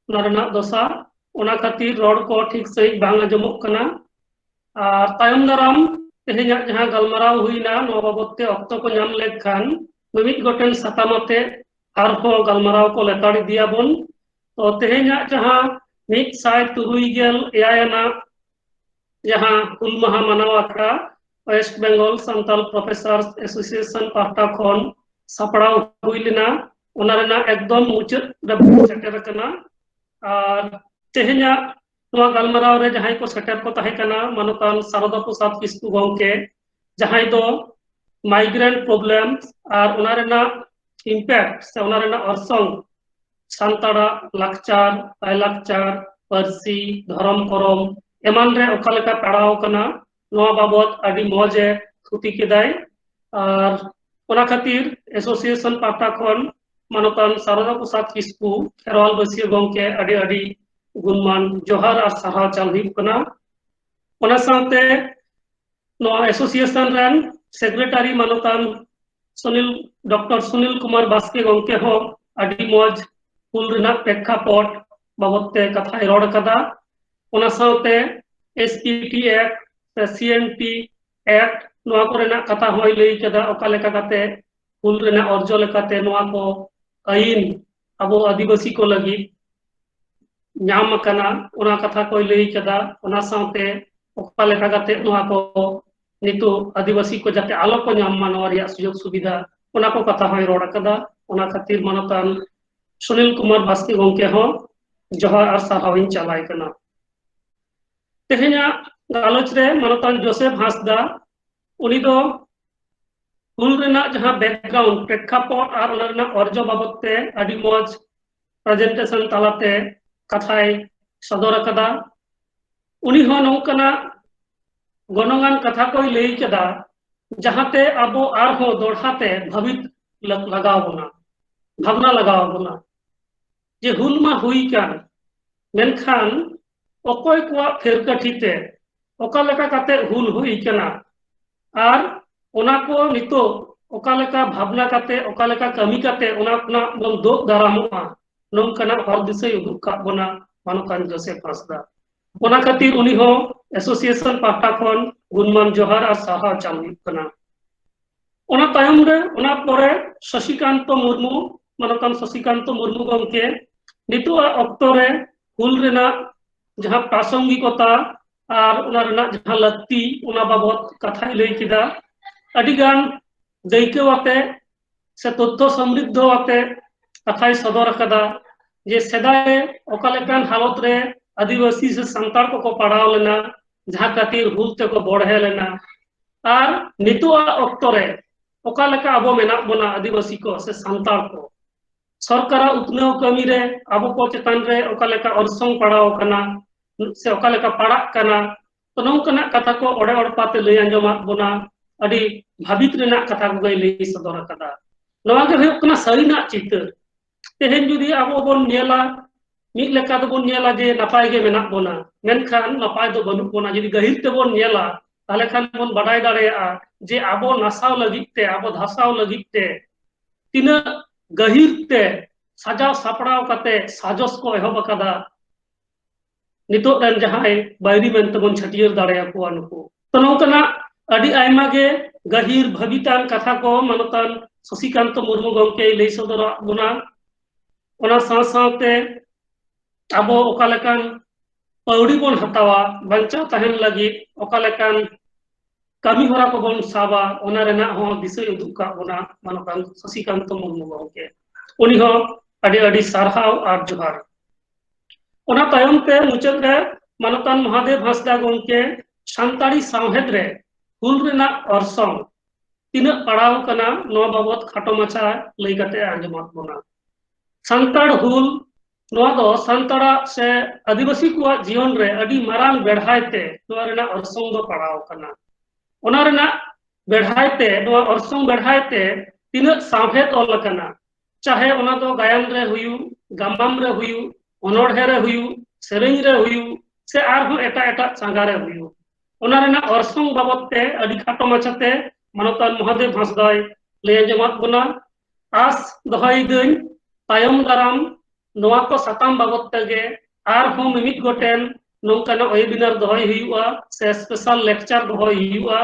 ᱚᱱᱟ ᱨᱮᱱᱟᱜ ᱫᱚᱥᱟ᱾ ᱚᱱᱟ ᱠᱷᱟᱹᱛᱤᱨ ᱨᱚᱲ ᱠᱚ ᱴᱷᱤᱠ ᱥᱟᱺᱦᱤᱡ ᱵᱟᱝ ᱟᱸᱡᱚᱢᱚᱜ ᱠᱟᱱᱟ᱾ ᱟᱨ ᱛᱟᱭᱚᱢ ᱫᱟᱨᱟᱢ ᱛᱮᱦᱮᱧᱟᱜ ᱡᱟᱦᱟᱸ ᱜᱟᱞᱢᱟᱨᱟᱣ ᱦᱩᱭᱱᱟ, ᱱᱚᱣᱟ ᱵᱟᱵᱚᱛ ᱛᱮ ᱚᱠᱛᱚ ᱠᱚ ᱧᱟᱢ ᱞᱮᱱᱠᱷᱟᱱ ᱢᱤᱢᱤᱫ ᱜᱚᱴᱮᱱ ᱥᱟᱛᱟᱢ ᱟᱛᱮ ᱟᱨᱦᱚᱸ ᱜᱟᱞᱢᱟᱨᱟᱣ ᱠᱚ ᱞᱮᱛᱟᱲ ᱤᱫᱤᱭᱟᱵᱚᱱ᱾ ᱛᱚ ᱛᱮᱦᱮᱧᱟᱜ ᱡᱟᱦᱟᱸ ᱢᱤᱫ ᱥᱟᱭ ᱛᱩᱨᱩᱭ ᱜᱮᱞ ᱮᱭᱟᱭ ᱟᱱᱟᱜ ᱡᱟᱦᱟᱸ ᱦᱩᱞ ᱢᱟᱦᱟ ᱢᱟᱱᱟᱣ ᱟᱠᱷᱲᱟ West Bengal Santal Professors Association ᱯᱟᱦᱴᱟ ᱠᱷᱚᱱ ᱥᱟᱯᱲᱟᱣ ᱦᱩᱭ ᱞᱮᱱᱟ, ᱚᱱᱟ ᱨᱮᱱᱟᱜ ᱮᱠᱫᱚᱢ ᱢᱩᱪᱟᱹᱫ ᱨᱮ ᱥᱮᱴᱮᱨ ᱟᱠᱟᱱᱟ᱾ ᱟᱨ ᱛᱮᱦᱮᱧᱟᱜ ᱱᱚᱣᱟ ᱜᱟᱞᱢᱟᱨᱟᱣ ᱨᱮ ᱡᱟᱦᱟᱸᱭ ᱠᱚ ᱥᱮᱴᱮᱨ ᱠᱚ ᱛᱟᱦᱮᱸ ᱠᱟᱱᱟ, ᱢᱟᱱᱚᱛᱟᱱ ᱥᱟᱨᱚᱫᱟ ᱯᱨᱚᱥᱟᱫᱽ ᱠᱤᱥᱠᱩ ᱜᱚᱢᱠᱮ, ᱡᱟᱦᱟᱸᱭ ᱫᱚ migrant problems ᱟᱨ ᱚᱱᱟ ᱨᱮᱱᱟᱜ impact ᱥᱮ ᱚᱱᱟ ᱨᱮᱱᱟᱜ ᱚᱨᱥᱚᱝ ᱥᱟᱱᱛᱟᱲᱟᱜ ᱞᱟᱠᱪᱟᱨ, ᱞᱟᱭᱞᱟᱠᱪᱟᱨ, ᱯᱟᱹᱨᱥᱤ, ᱫᱷᱚᱨᱚᱢ ᱠᱚᱨᱚᱢ ᱮᱢᱟᱱ ᱨᱮ ᱚᱠᱟ ᱞᱮᱠᱟ ᱯᱟᱲᱟᱣ ᱟᱠᱟᱱᱟ, ᱱᱚᱣᱟ ᱵᱟᱵᱚᱛ ᱟᱹᱰᱤ ᱢᱚᱡᱽ ᱮ ᱛᱷᱩᱛᱤ ᱠᱮᱫᱟᱭ᱾ ᱟᱨ ᱚᱱᱟ ᱠᱷᱟᱹᱛᱤᱨ association ᱯᱟᱦᱴᱟ ᱠᱷᱚᱱ ᱢᱟᱱᱚᱛᱟᱱ ᱥᱟᱨᱚᱫᱟ ᱯᱨᱚᱥᱟᱫᱽ ᱠᱤᱥᱠᱩ ᱠᱷᱮᱨᱣᱟᱞ ᱵᱟᱹᱥᱭᱟᱹ ᱜᱚᱢᱠᱮ ᱟᱹᱰᱤ ᱟᱹᱰᱤ ᱜᱩᱱᱢᱟᱱ ᱡᱚᱦᱟᱨ ᱟᱨ ᱥᱟᱨᱦᱟᱣ ᱪᱟᱞ ᱦᱩᱭᱩᱜ ᱠᱟᱱᱟ᱾ ᱚᱱᱟ ᱥᱟᱶᱛᱮ ᱱᱚᱣᱟ association ᱨᱮᱱ secretary ᱢᱟᱱᱚᱛᱟᱱ ᱥᱩᱱᱤᱞ, ᱰᱚᱠᱴᱚᱨ ᱥᱩᱱᱤᱞ ᱠᱩᱢᱟᱨ ᱵᱟᱥᱠᱮ ᱜᱚᱢᱠᱮ ᱦᱚᱸ ᱟᱹᱰᱤ ᱢᱚᱡᱽ ᱦᱩᱞ ᱨᱮᱱᱟᱜ ᱯᱨᱮᱠᱠᱷᱟᱯᱚᱴ ᱵᱟᱵᱚᱛ ᱛᱮ ᱠᱟᱛᱷᱟᱭ ᱨᱚᱲ ᱟᱠᱟᱫᱟ᱾ ᱚᱱᱟ ᱥᱟᱶᱛᱮ S P T Act ᱥᱮ C N T Act, ᱱᱚᱣᱟ ᱠᱚᱨᱮᱱᱟᱜ ᱠᱟᱛᱷᱟ ᱦᱚᱸᱭ ᱞᱟᱹᱭ ᱠᱟᱫᱟ, ᱚᱠᱟ ᱞᱮᱠᱟ ᱠᱟᱛᱮ ᱦᱩᱞ ᱨᱮᱱᱟᱜ ᱚᱨᱡᱚ ᱞᱮᱠᱟᱛᱮ ᱱᱚᱣᱟ ᱠᱚ ᱟᱹᱭᱤᱱ ᱟᱵᱚ ᱟᱹᱫᱤᱵᱟᱹᱥᱤ ᱠᱚ ᱞᱟᱹᱜᱤᱫ ᱧᱟᱢ ᱟᱠᱟᱱᱟ, ᱚᱱᱟ ᱠᱟᱛᱷᱟ ᱠᱚᱭ ᱞᱟᱹᱭ ᱠᱟᱫᱟ᱾ ᱚᱱᱟ ᱥᱟᱶᱛᱮ ᱚᱠᱟ ᱞᱮᱠᱟ ᱠᱟᱛᱮ ᱱᱚᱣᱟ ᱠᱚ ᱱᱤᱛᱚᱜ ᱟᱹᱫᱤᱵᱟᱹᱥᱤ ᱠᱚ ᱡᱟᱛᱮ ᱟᱞᱚ ᱠᱚ ᱧᱟᱢ ᱢᱟ ᱱᱚᱣᱟ ᱨᱮᱭᱟᱜ ᱥᱩᱡᱳᱜᱽ ᱥᱩᱵᱤᱫᱷᱟ, ᱚᱱᱟ ᱠᱚ ᱠᱟᱛᱷᱟ ᱦᱚᱸᱭ ᱨᱚᱲ ᱟᱠᱟᱫᱟ᱾ ᱚᱱᱟ ᱠᱷᱟᱹᱛᱤᱨ ᱢᱟᱱᱚᱛᱟᱱ ᱥᱩᱱᱤᱞ ᱠᱩᱢᱟᱨ ᱵᱟᱥᱠᱮ ᱜᱚᱢᱠᱮ ᱦᱚᱸ ᱡᱚᱦᱟᱨ ᱟᱨ ᱥᱟᱨᱦᱟᱣ ᱤᱧ ᱪᱟᱞᱟᱭ ᱠᱟᱱᱟ᱾ ᱛᱮᱦᱮᱧᱟᱜ ᱜᱟᱞᱚᱪ ᱨᱮ ᱢᱟᱱᱚᱛᱟᱱ ᱡᱳᱥᱮᱯ ᱦᱟᱸᱥᱫᱟ, ᱩᱱᱤ ᱫᱚ ᱦᱩᱞ ᱨᱮᱱᱟᱜ ᱡᱟᱦᱟᱸ background, ᱯᱨᱮᱠᱠᱷᱟᱯᱚᱴ ᱟᱨ ᱚᱱᱟ ᱨᱮᱱᱟᱜ ᱚᱨᱡᱚ ᱵᱟᱵᱚᱛ ᱛᱮ ᱟᱹᱰᱤ ᱢᱚᱡᱽ presentation ᱛᱟᱞᱟᱛᱮ ᱠᱟᱛᱷᱟᱭ ᱥᱚᱫᱚᱨ ᱟᱠᱟᱫᱟ᱾ ᱩᱱᱤ ᱦᱚᱸ ᱱᱚᱝᱠᱟᱱᱟᱜ ᱜᱚᱱᱚᱝᱟᱱ ᱠᱟᱛᱷᱟ ᱠᱚᱭ ᱞᱟᱹᱭ ᱠᱮᱫᱟ, ᱡᱟᱦᱟᱸᱛᱮ ᱟᱵᱚ ᱟᱨᱦᱚᱸ ᱫᱚᱲᱦᱟ ᱛᱮ ᱵᱷᱟᱹᱵᱤᱛ ᱞᱟᱜᱟᱣ ᱵᱚᱱᱟ, ᱵᱷᱟᱵᱽᱱᱟ ᱞᱟᱜᱟᱣ ᱵᱚᱱᱟ᱾ ᱡᱮ ᱦᱩᱞ ᱢᱟ ᱦᱩᱭ ᱠᱟᱱ, ᱢᱮᱱᱠᱷᱟᱱ ᱚᱠᱚᱭ ᱠᱚᱣᱟᱜ ᱯᱷᱮᱨᱠᱟᱹᱴᱷᱤ ᱛᱮ, ᱚᱠᱟ ᱞᱮᱠᱟ ᱠᱟᱛᱮ ᱦᱩᱞ ᱦᱩᱭ ᱠᱟᱱᱟ, ᱟᱨ ᱚᱱᱟ ᱠᱚ ᱱᱤᱛᱚᱜ ᱚᱠᱟ ᱞᱮᱠᱟ ᱵᱷᱟᱵᱽᱱᱟ ᱠᱟᱛᱮ, ᱚᱠᱟ ᱞᱮᱠᱟ ᱠᱟᱹᱢᱤ ᱠᱟᱛᱮ ᱚᱱᱟ ᱠᱷᱚᱱᱟᱜ ᱵᱚᱱ ᱫᱳᱜ ᱫᱟᱨᱟᱢᱚᱜᱼᱟ, ᱱᱚᱝᱠᱟᱱᱟᱜ ᱦᱚᱨ ᱫᱤᱥᱟᱹᱭ ᱩᱫᱩᱜ ᱠᱟᱜ ᱵᱚᱱᱟ ᱢᱟᱱᱚᱛᱟᱱ ᱡᱳᱥᱮᱯ ᱦᱟᱸᱥᱫᱟ᱾ ᱚᱱᱟ ᱠᱷᱟᱹᱛᱤᱨ ᱩᱱᱤ ᱦᱚᱸ ᱮᱥᱳᱥᱤᱭᱮᱥᱚᱱ ᱯᱟᱦᱴᱟ ᱠᱷᱚᱱ ᱜᱩᱱᱢᱟᱱ ᱡᱚᱦᱟᱨ ᱟᱨ ᱥᱟᱨᱦᱟᱣ ᱪᱟᱞ ᱦᱩᱭᱩᱜ ᱠᱟᱱᱟ᱾ ᱚᱱᱟ ᱛᱟᱭᱚᱢ ᱨᱮ, ᱚᱱᱟ ᱯᱚᱨᱮ ᱥᱚᱥᱤᱠᱟᱱᱛᱚ ᱢᱩᱨᱢᱩ, ᱢᱟᱱᱚᱛᱟᱱ ᱥᱚᱥᱤᱠᱟᱱᱛᱚ ᱢᱩᱨᱢᱩ ᱜᱚᱢᱠᱮ ᱱᱤᱛᱚᱜᱟᱜ ᱚᱠᱛᱚ ᱨᱮ ᱦᱩᱞ ᱨᱮᱱᱟᱜ ᱡᱟᱦᱟᱸ ᱯᱨᱟᱥᱚᱝᱜᱤᱠᱚᱛᱟ ᱟᱨ ᱚᱱᱟ ᱨᱮᱱᱟᱜ ᱡᱟᱦᱟᱸ ᱞᱟᱹᱠᱛᱤ, ᱚᱱᱟ ᱵᱟᱵᱚᱛ ᱠᱟᱛᱷᱟᱭ ᱞᱟᱹᱭ ᱠᱮᱫᱟ᱾ ᱟᱹᱰᱤᱜᱟᱱ ᱫᱟᱹᱭᱠᱟᱹᱣ ᱟᱛᱮ ᱥᱮ ᱛᱚᱛᱛᱷᱚ ᱥᱚᱢᱨᱤᱫᱽᱫᱷᱚ ᱟᱛᱮ ᱠᱟᱛᱷᱟᱭ ᱥᱚᱫᱚᱨ ᱟᱠᱟᱫᱟ ᱡᱮ ᱥᱮᱫᱟᱭ ᱚᱠᱟ ᱞᱮᱠᱟᱱ ᱦᱟᱞᱚᱛ ᱨᱮ ᱟᱹᱫᱤᱵᱟᱹᱥᱤ ᱥᱮ ᱥᱟᱱᱛᱟᱲ ᱠᱚᱠᱚ ᱯᱟᱲᱟᱣ ᱞᱮᱱᱟ, ᱡᱟᱦᱟᱸ ᱠᱷᱟᱹᱛᱤᱨ ᱦᱩᱞ ᱛᱮᱠᱚ ᱵᱚᱲᱦᱮ ᱞᱮᱱᱟ, ᱟᱨ ᱱᱤᱛᱚᱜᱟᱜ ᱚᱠᱛᱚ ᱨᱮ ᱚᱠᱟ ᱞᱮᱠᱟ ᱟᱵᱚ ᱢᱮᱱᱟᱜ ᱵᱚᱱᱟ ᱟᱹᱫᱤᱵᱟᱹᱥᱤ ᱠᱚ ᱥᱮ ᱥᱟᱱᱛᱟᱲ ᱠᱚ᱾ ᱥᱚᱨᱠᱟᱨᱟᱜ ᱩᱛᱱᱟᱹᱣ ᱠᱟᱹᱢᱤ ᱨᱮ ᱟᱵᱚ ᱠᱚ ᱪᱮᱛᱟᱱ ᱨᱮ ᱚᱠᱟ ᱞᱮᱠᱟ ᱚᱨᱥᱚᱝ ᱯᱟᱲᱟᱣ ᱟᱠᱟᱱᱟ ᱥᱮ ᱚᱠᱟ ᱞᱮᱠᱟ ᱯᱟᱲᱟᱜ ᱠᱟᱱᱟ, ᱛᱚ ᱱᱚᱝᱠᱟᱱᱟᱜ ᱠᱟᱛᱷᱟ ᱠᱚ ᱚᱲᱮ ᱚᱲᱯᱟᱛᱮ ᱞᱟᱹᱭ ᱟᱸᱡᱚᱢᱟᱫ ᱵᱚᱱᱟ᱾ ᱟᱹᱰᱤ ᱵᱷᱟᱹᱵᱤᱛ ᱨᱮᱱᱟᱜ ᱠᱟᱛᱷᱟ ᱠᱚᱜᱮᱭ ᱞᱟᱹᱭ ᱥᱚᱫᱚᱨ ᱟᱠᱟᱫᱟ᱾ ᱱᱚᱣᱟ ᱜᱮ ᱦᱩᱭᱩᱜ ᱠᱟᱱᱟ ᱥᱟᱹᱨᱤᱱᱟᱜ ᱪᱤᱛᱟᱹᱨ᱾ ᱛᱮᱦᱮᱧ ᱡᱩᱫᱤ ᱟᱵᱚ ᱵᱚᱱ ᱧᱮᱞᱟ, ᱢᱤᱫ ᱞᱮᱠᱟ ᱫᱚᱵᱚᱱ ᱧᱮᱞᱟ ᱡᱮ ᱱᱟᱯᱟᱭ ᱜᱮ ᱢᱮᱱᱟᱜ ᱵᱚᱱᱟ, ᱢᱮᱱᱠᱷᱟᱱ ᱱᱟᱯᱟᱭ ᱫᱚ ᱵᱟᱹᱱᱩᱜ ᱵᱚᱱᱟ᱾ ᱡᱩᱫᱤ ᱜᱟᱹᱦᱤᱨ ᱛᱮᱵᱚᱱ ᱧᱮᱞᱟ, ᱛᱟᱦᱚᱞᱮ ᱠᱷᱟᱱ ᱵᱚᱱ ᱵᱟᱰᱟᱭ ᱫᱟᱲᱮᱭᱟᱜᱼᱟ ᱡᱮ ᱟᱵᱚ ᱱᱟᱥᱟᱣ ᱞᱟᱹᱜᱤᱫ ᱛᱮ, ᱟᱵᱚ ᱫᱷᱟᱥᱟᱣ ᱞᱟᱹᱜᱤᱫ ᱛᱮ ᱛᱤᱱᱟᱹᱜ ᱜᱟᱹᱦᱤᱨ ᱛᱮ ᱥᱟᱡᱟᱣ ᱥᱟᱯᱲᱟᱣ ᱠᱟᱛᱮ ᱥᱟᱡᱚᱥ ᱠᱚ ᱮᱦᱚᱵ ᱟᱠᱟᱫᱟ ᱱᱤᱛᱚᱜ ᱨᱮᱱ ᱡᱟᱦᱟᱸᱭ ᱵᱟᱹᱭᱨᱤ ᱢᱮᱱᱛᱮ ᱵᱚᱱ ᱪᱷᱟᱹᱴᱭᱟᱹᱨ ᱫᱟᱲᱮᱭᱟᱠᱚᱣᱟ ᱱᱩᱠᱩ᱾ ᱛᱚ ᱱᱚᱝᱠᱟᱱᱟᱜ ᱟᱹᱰᱤ ᱟᱭᱢᱟ ᱜᱮ ᱜᱟᱹᱦᱤᱨ ᱵᱷᱟᱹᱵᱤᱛᱟᱱ ᱠᱟᱛᱷᱟ ᱠᱚ ᱢᱟᱱᱚᱛᱟᱱ ᱥᱚᱥᱤᱠᱟᱱᱛᱚ ᱢᱩᱨᱢᱩ ᱜᱚᱢᱠᱮᱭ ᱞᱟᱹᱭ ᱥᱚᱫᱚᱨᱟᱜ ᱵᱚᱱᱟ᱾ ᱚᱱᱟ ᱥᱟᱶ ᱥᱟᱶᱛᱮ ᱟᱵᱚ ᱚᱠᱟ ᱞᱮᱠᱟᱱ ᱯᱟᱹᱣᱲᱤ ᱵᱚᱱ ᱦᱟᱛᱟᱣᱟ ᱵᱟᱧᱪᱟᱣ ᱛᱟᱦᱮᱱ ᱞᱟᱹᱜᱤᱫ, ᱚᱠᱟ ᱞᱮᱠᱟᱱ ᱠᱟᱹᱢᱤ ᱦᱚᱨᱟ ᱠᱚᱵᱚᱱ ᱥᱟᱵᱟ, ᱚᱱᱟ ᱨᱮᱱᱟᱜ ᱦᱚᱸ ᱫᱤᱥᱟᱹᱭ ᱩᱫᱩᱜ ᱠᱟᱜ ᱵᱚᱱᱟ ᱢᱟᱱᱚᱛᱟᱱ ᱥᱚᱥᱤᱠᱟᱱᱛᱚ ᱢᱩᱨᱢᱩ ᱜᱚᱢᱠᱮ᱾ ᱩᱱᱤ ᱦᱚᱸ ᱟᱹᱰᱤ ᱟᱹᱰᱤ ᱥᱟᱨᱦᱟᱣ ᱟᱨ ᱡᱚᱦᱟᱨ᱾ ᱚᱱᱟ ᱛᱟᱭᱚᱢ ᱛᱮ ᱢᱩᱪᱟᱹᱫ ᱨᱮ ᱢᱟᱱᱚᱛᱟᱱ ᱢᱚᱦᱟᱫᱮᱵ ᱦᱟᱸᱥᱫᱟ ᱜᱚᱢᱠᱮ ᱥᱟᱱᱛᱟᱲᱤ ᱥᱟᱶᱦᱮᱫ ᱨᱮ ᱦᱩᱞ ᱨᱮᱱᱟᱜ ᱚᱨᱥᱚᱝ ᱛᱤᱱᱟᱹᱜ ᱯᱟᱲᱟᱣ ᱠᱟᱱᱟ, ᱱᱚᱣᱟ ᱵᱟᱵᱚᱛ ᱠᱷᱟᱴᱚ ᱢᱟᱪᱷᱟ ᱞᱟᱹᱭ ᱠᱟᱛᱮ ᱟᱸᱡᱚᱢᱟᱫ ᱵᱚᱱᱟ᱾ ᱥᱟᱱᱛᱟᱲ ᱦᱩᱞ, ᱱᱚᱣᱟ ᱫᱚ ᱥᱟᱱᱛᱟᱲᱟᱜ ᱥᱮ ᱟᱹᱫᱤᱵᱟᱹᱥᱤ ᱠᱚᱣᱟᱜ ᱡᱤᱭᱚᱱ ᱨᱮ ᱟᱹᱰᱤ ᱢᱟᱨᱟᱝ ᱵᱮᱲᱦᱟᱭ ᱛᱮ ᱱᱚᱣᱟ ᱨᱮᱱᱟᱜ ᱚᱨᱥᱚᱝ ᱫᱚ ᱯᱟᱲᱟᱣ ᱠᱟᱱᱟ᱾ ᱚᱱᱟ ᱨᱮᱱᱟᱜ ᱵᱮᱲᱦᱟᱭ ᱛᱮ, ᱱᱚᱣᱟ ᱚᱨᱥᱚᱝ ᱵᱮᱲᱦᱟᱭ ᱛᱮ ᱛᱤᱱᱟᱹᱜ ᱥᱟᱶᱦᱮᱫ ᱚᱞ ᱟᱠᱟᱱᱟ, ᱪᱟᱦᱮ ᱚᱱᱟ ᱫᱚ ᱜᱟᱭᱟᱱ ᱨᱮ ᱦᱩᱭᱩᱜ, ᱜᱟᱢᱟᱢ ᱨᱮ ᱦᱩᱭᱩᱜ, ᱚᱱᱚᱬᱦᱮ ᱨᱮ ᱦᱩᱭᱩᱜ, ᱥᱮᱨᱮᱧ ᱨᱮ ᱦᱩᱭᱩᱜ, ᱥᱮ ᱟᱨᱦᱚᱸ ᱮᱴᱟᱜ ᱮᱴᱟᱜ ᱪᱟᱸᱜᱟ ᱨᱮ ᱦᱩᱭᱩᱜ, ᱚᱱᱟ ᱨᱮᱱᱟᱜ ᱚᱨᱥᱚᱝ ᱵᱟᱵᱚᱛ ᱛᱮ ᱟᱹᱰᱤ ᱠᱷᱟᱴᱚ ᱢᱟᱪᱷᱟᱛᱮ ᱢᱟᱱᱚᱛᱟᱱ ᱢᱚᱦᱟᱫᱮᱵ ᱦᱟᱸᱥᱫᱟᱭ ᱞᱟᱹᱭ ᱟᱸᱡᱚᱢᱟᱫ ᱵᱚᱱᱟ᱾ ᱟᱥ ᱫᱚᱦᱚᱭᱤᱫᱟᱹᱧ ᱛᱟᱭᱚᱢ ᱫᱟᱨᱟᱢ ᱱᱚᱣᱟ ᱠᱚ ᱥᱟᱛᱟᱢ ᱵᱟᱵᱚᱛ ᱛᱮᱜᱮ ᱟᱨᱦᱚᱸ ᱢᱤᱢᱤᱫ ᱜᱚᱴᱮᱱ ᱱᱚᱝᱠᱟᱱᱟᱜ webinar ᱫᱚᱦᱚᱭ ᱦᱩᱭᱩᱜᱼᱟ ᱥᱮ special lecture ᱫᱚᱦᱚᱭ ᱦᱩᱭᱩᱜᱼᱟ,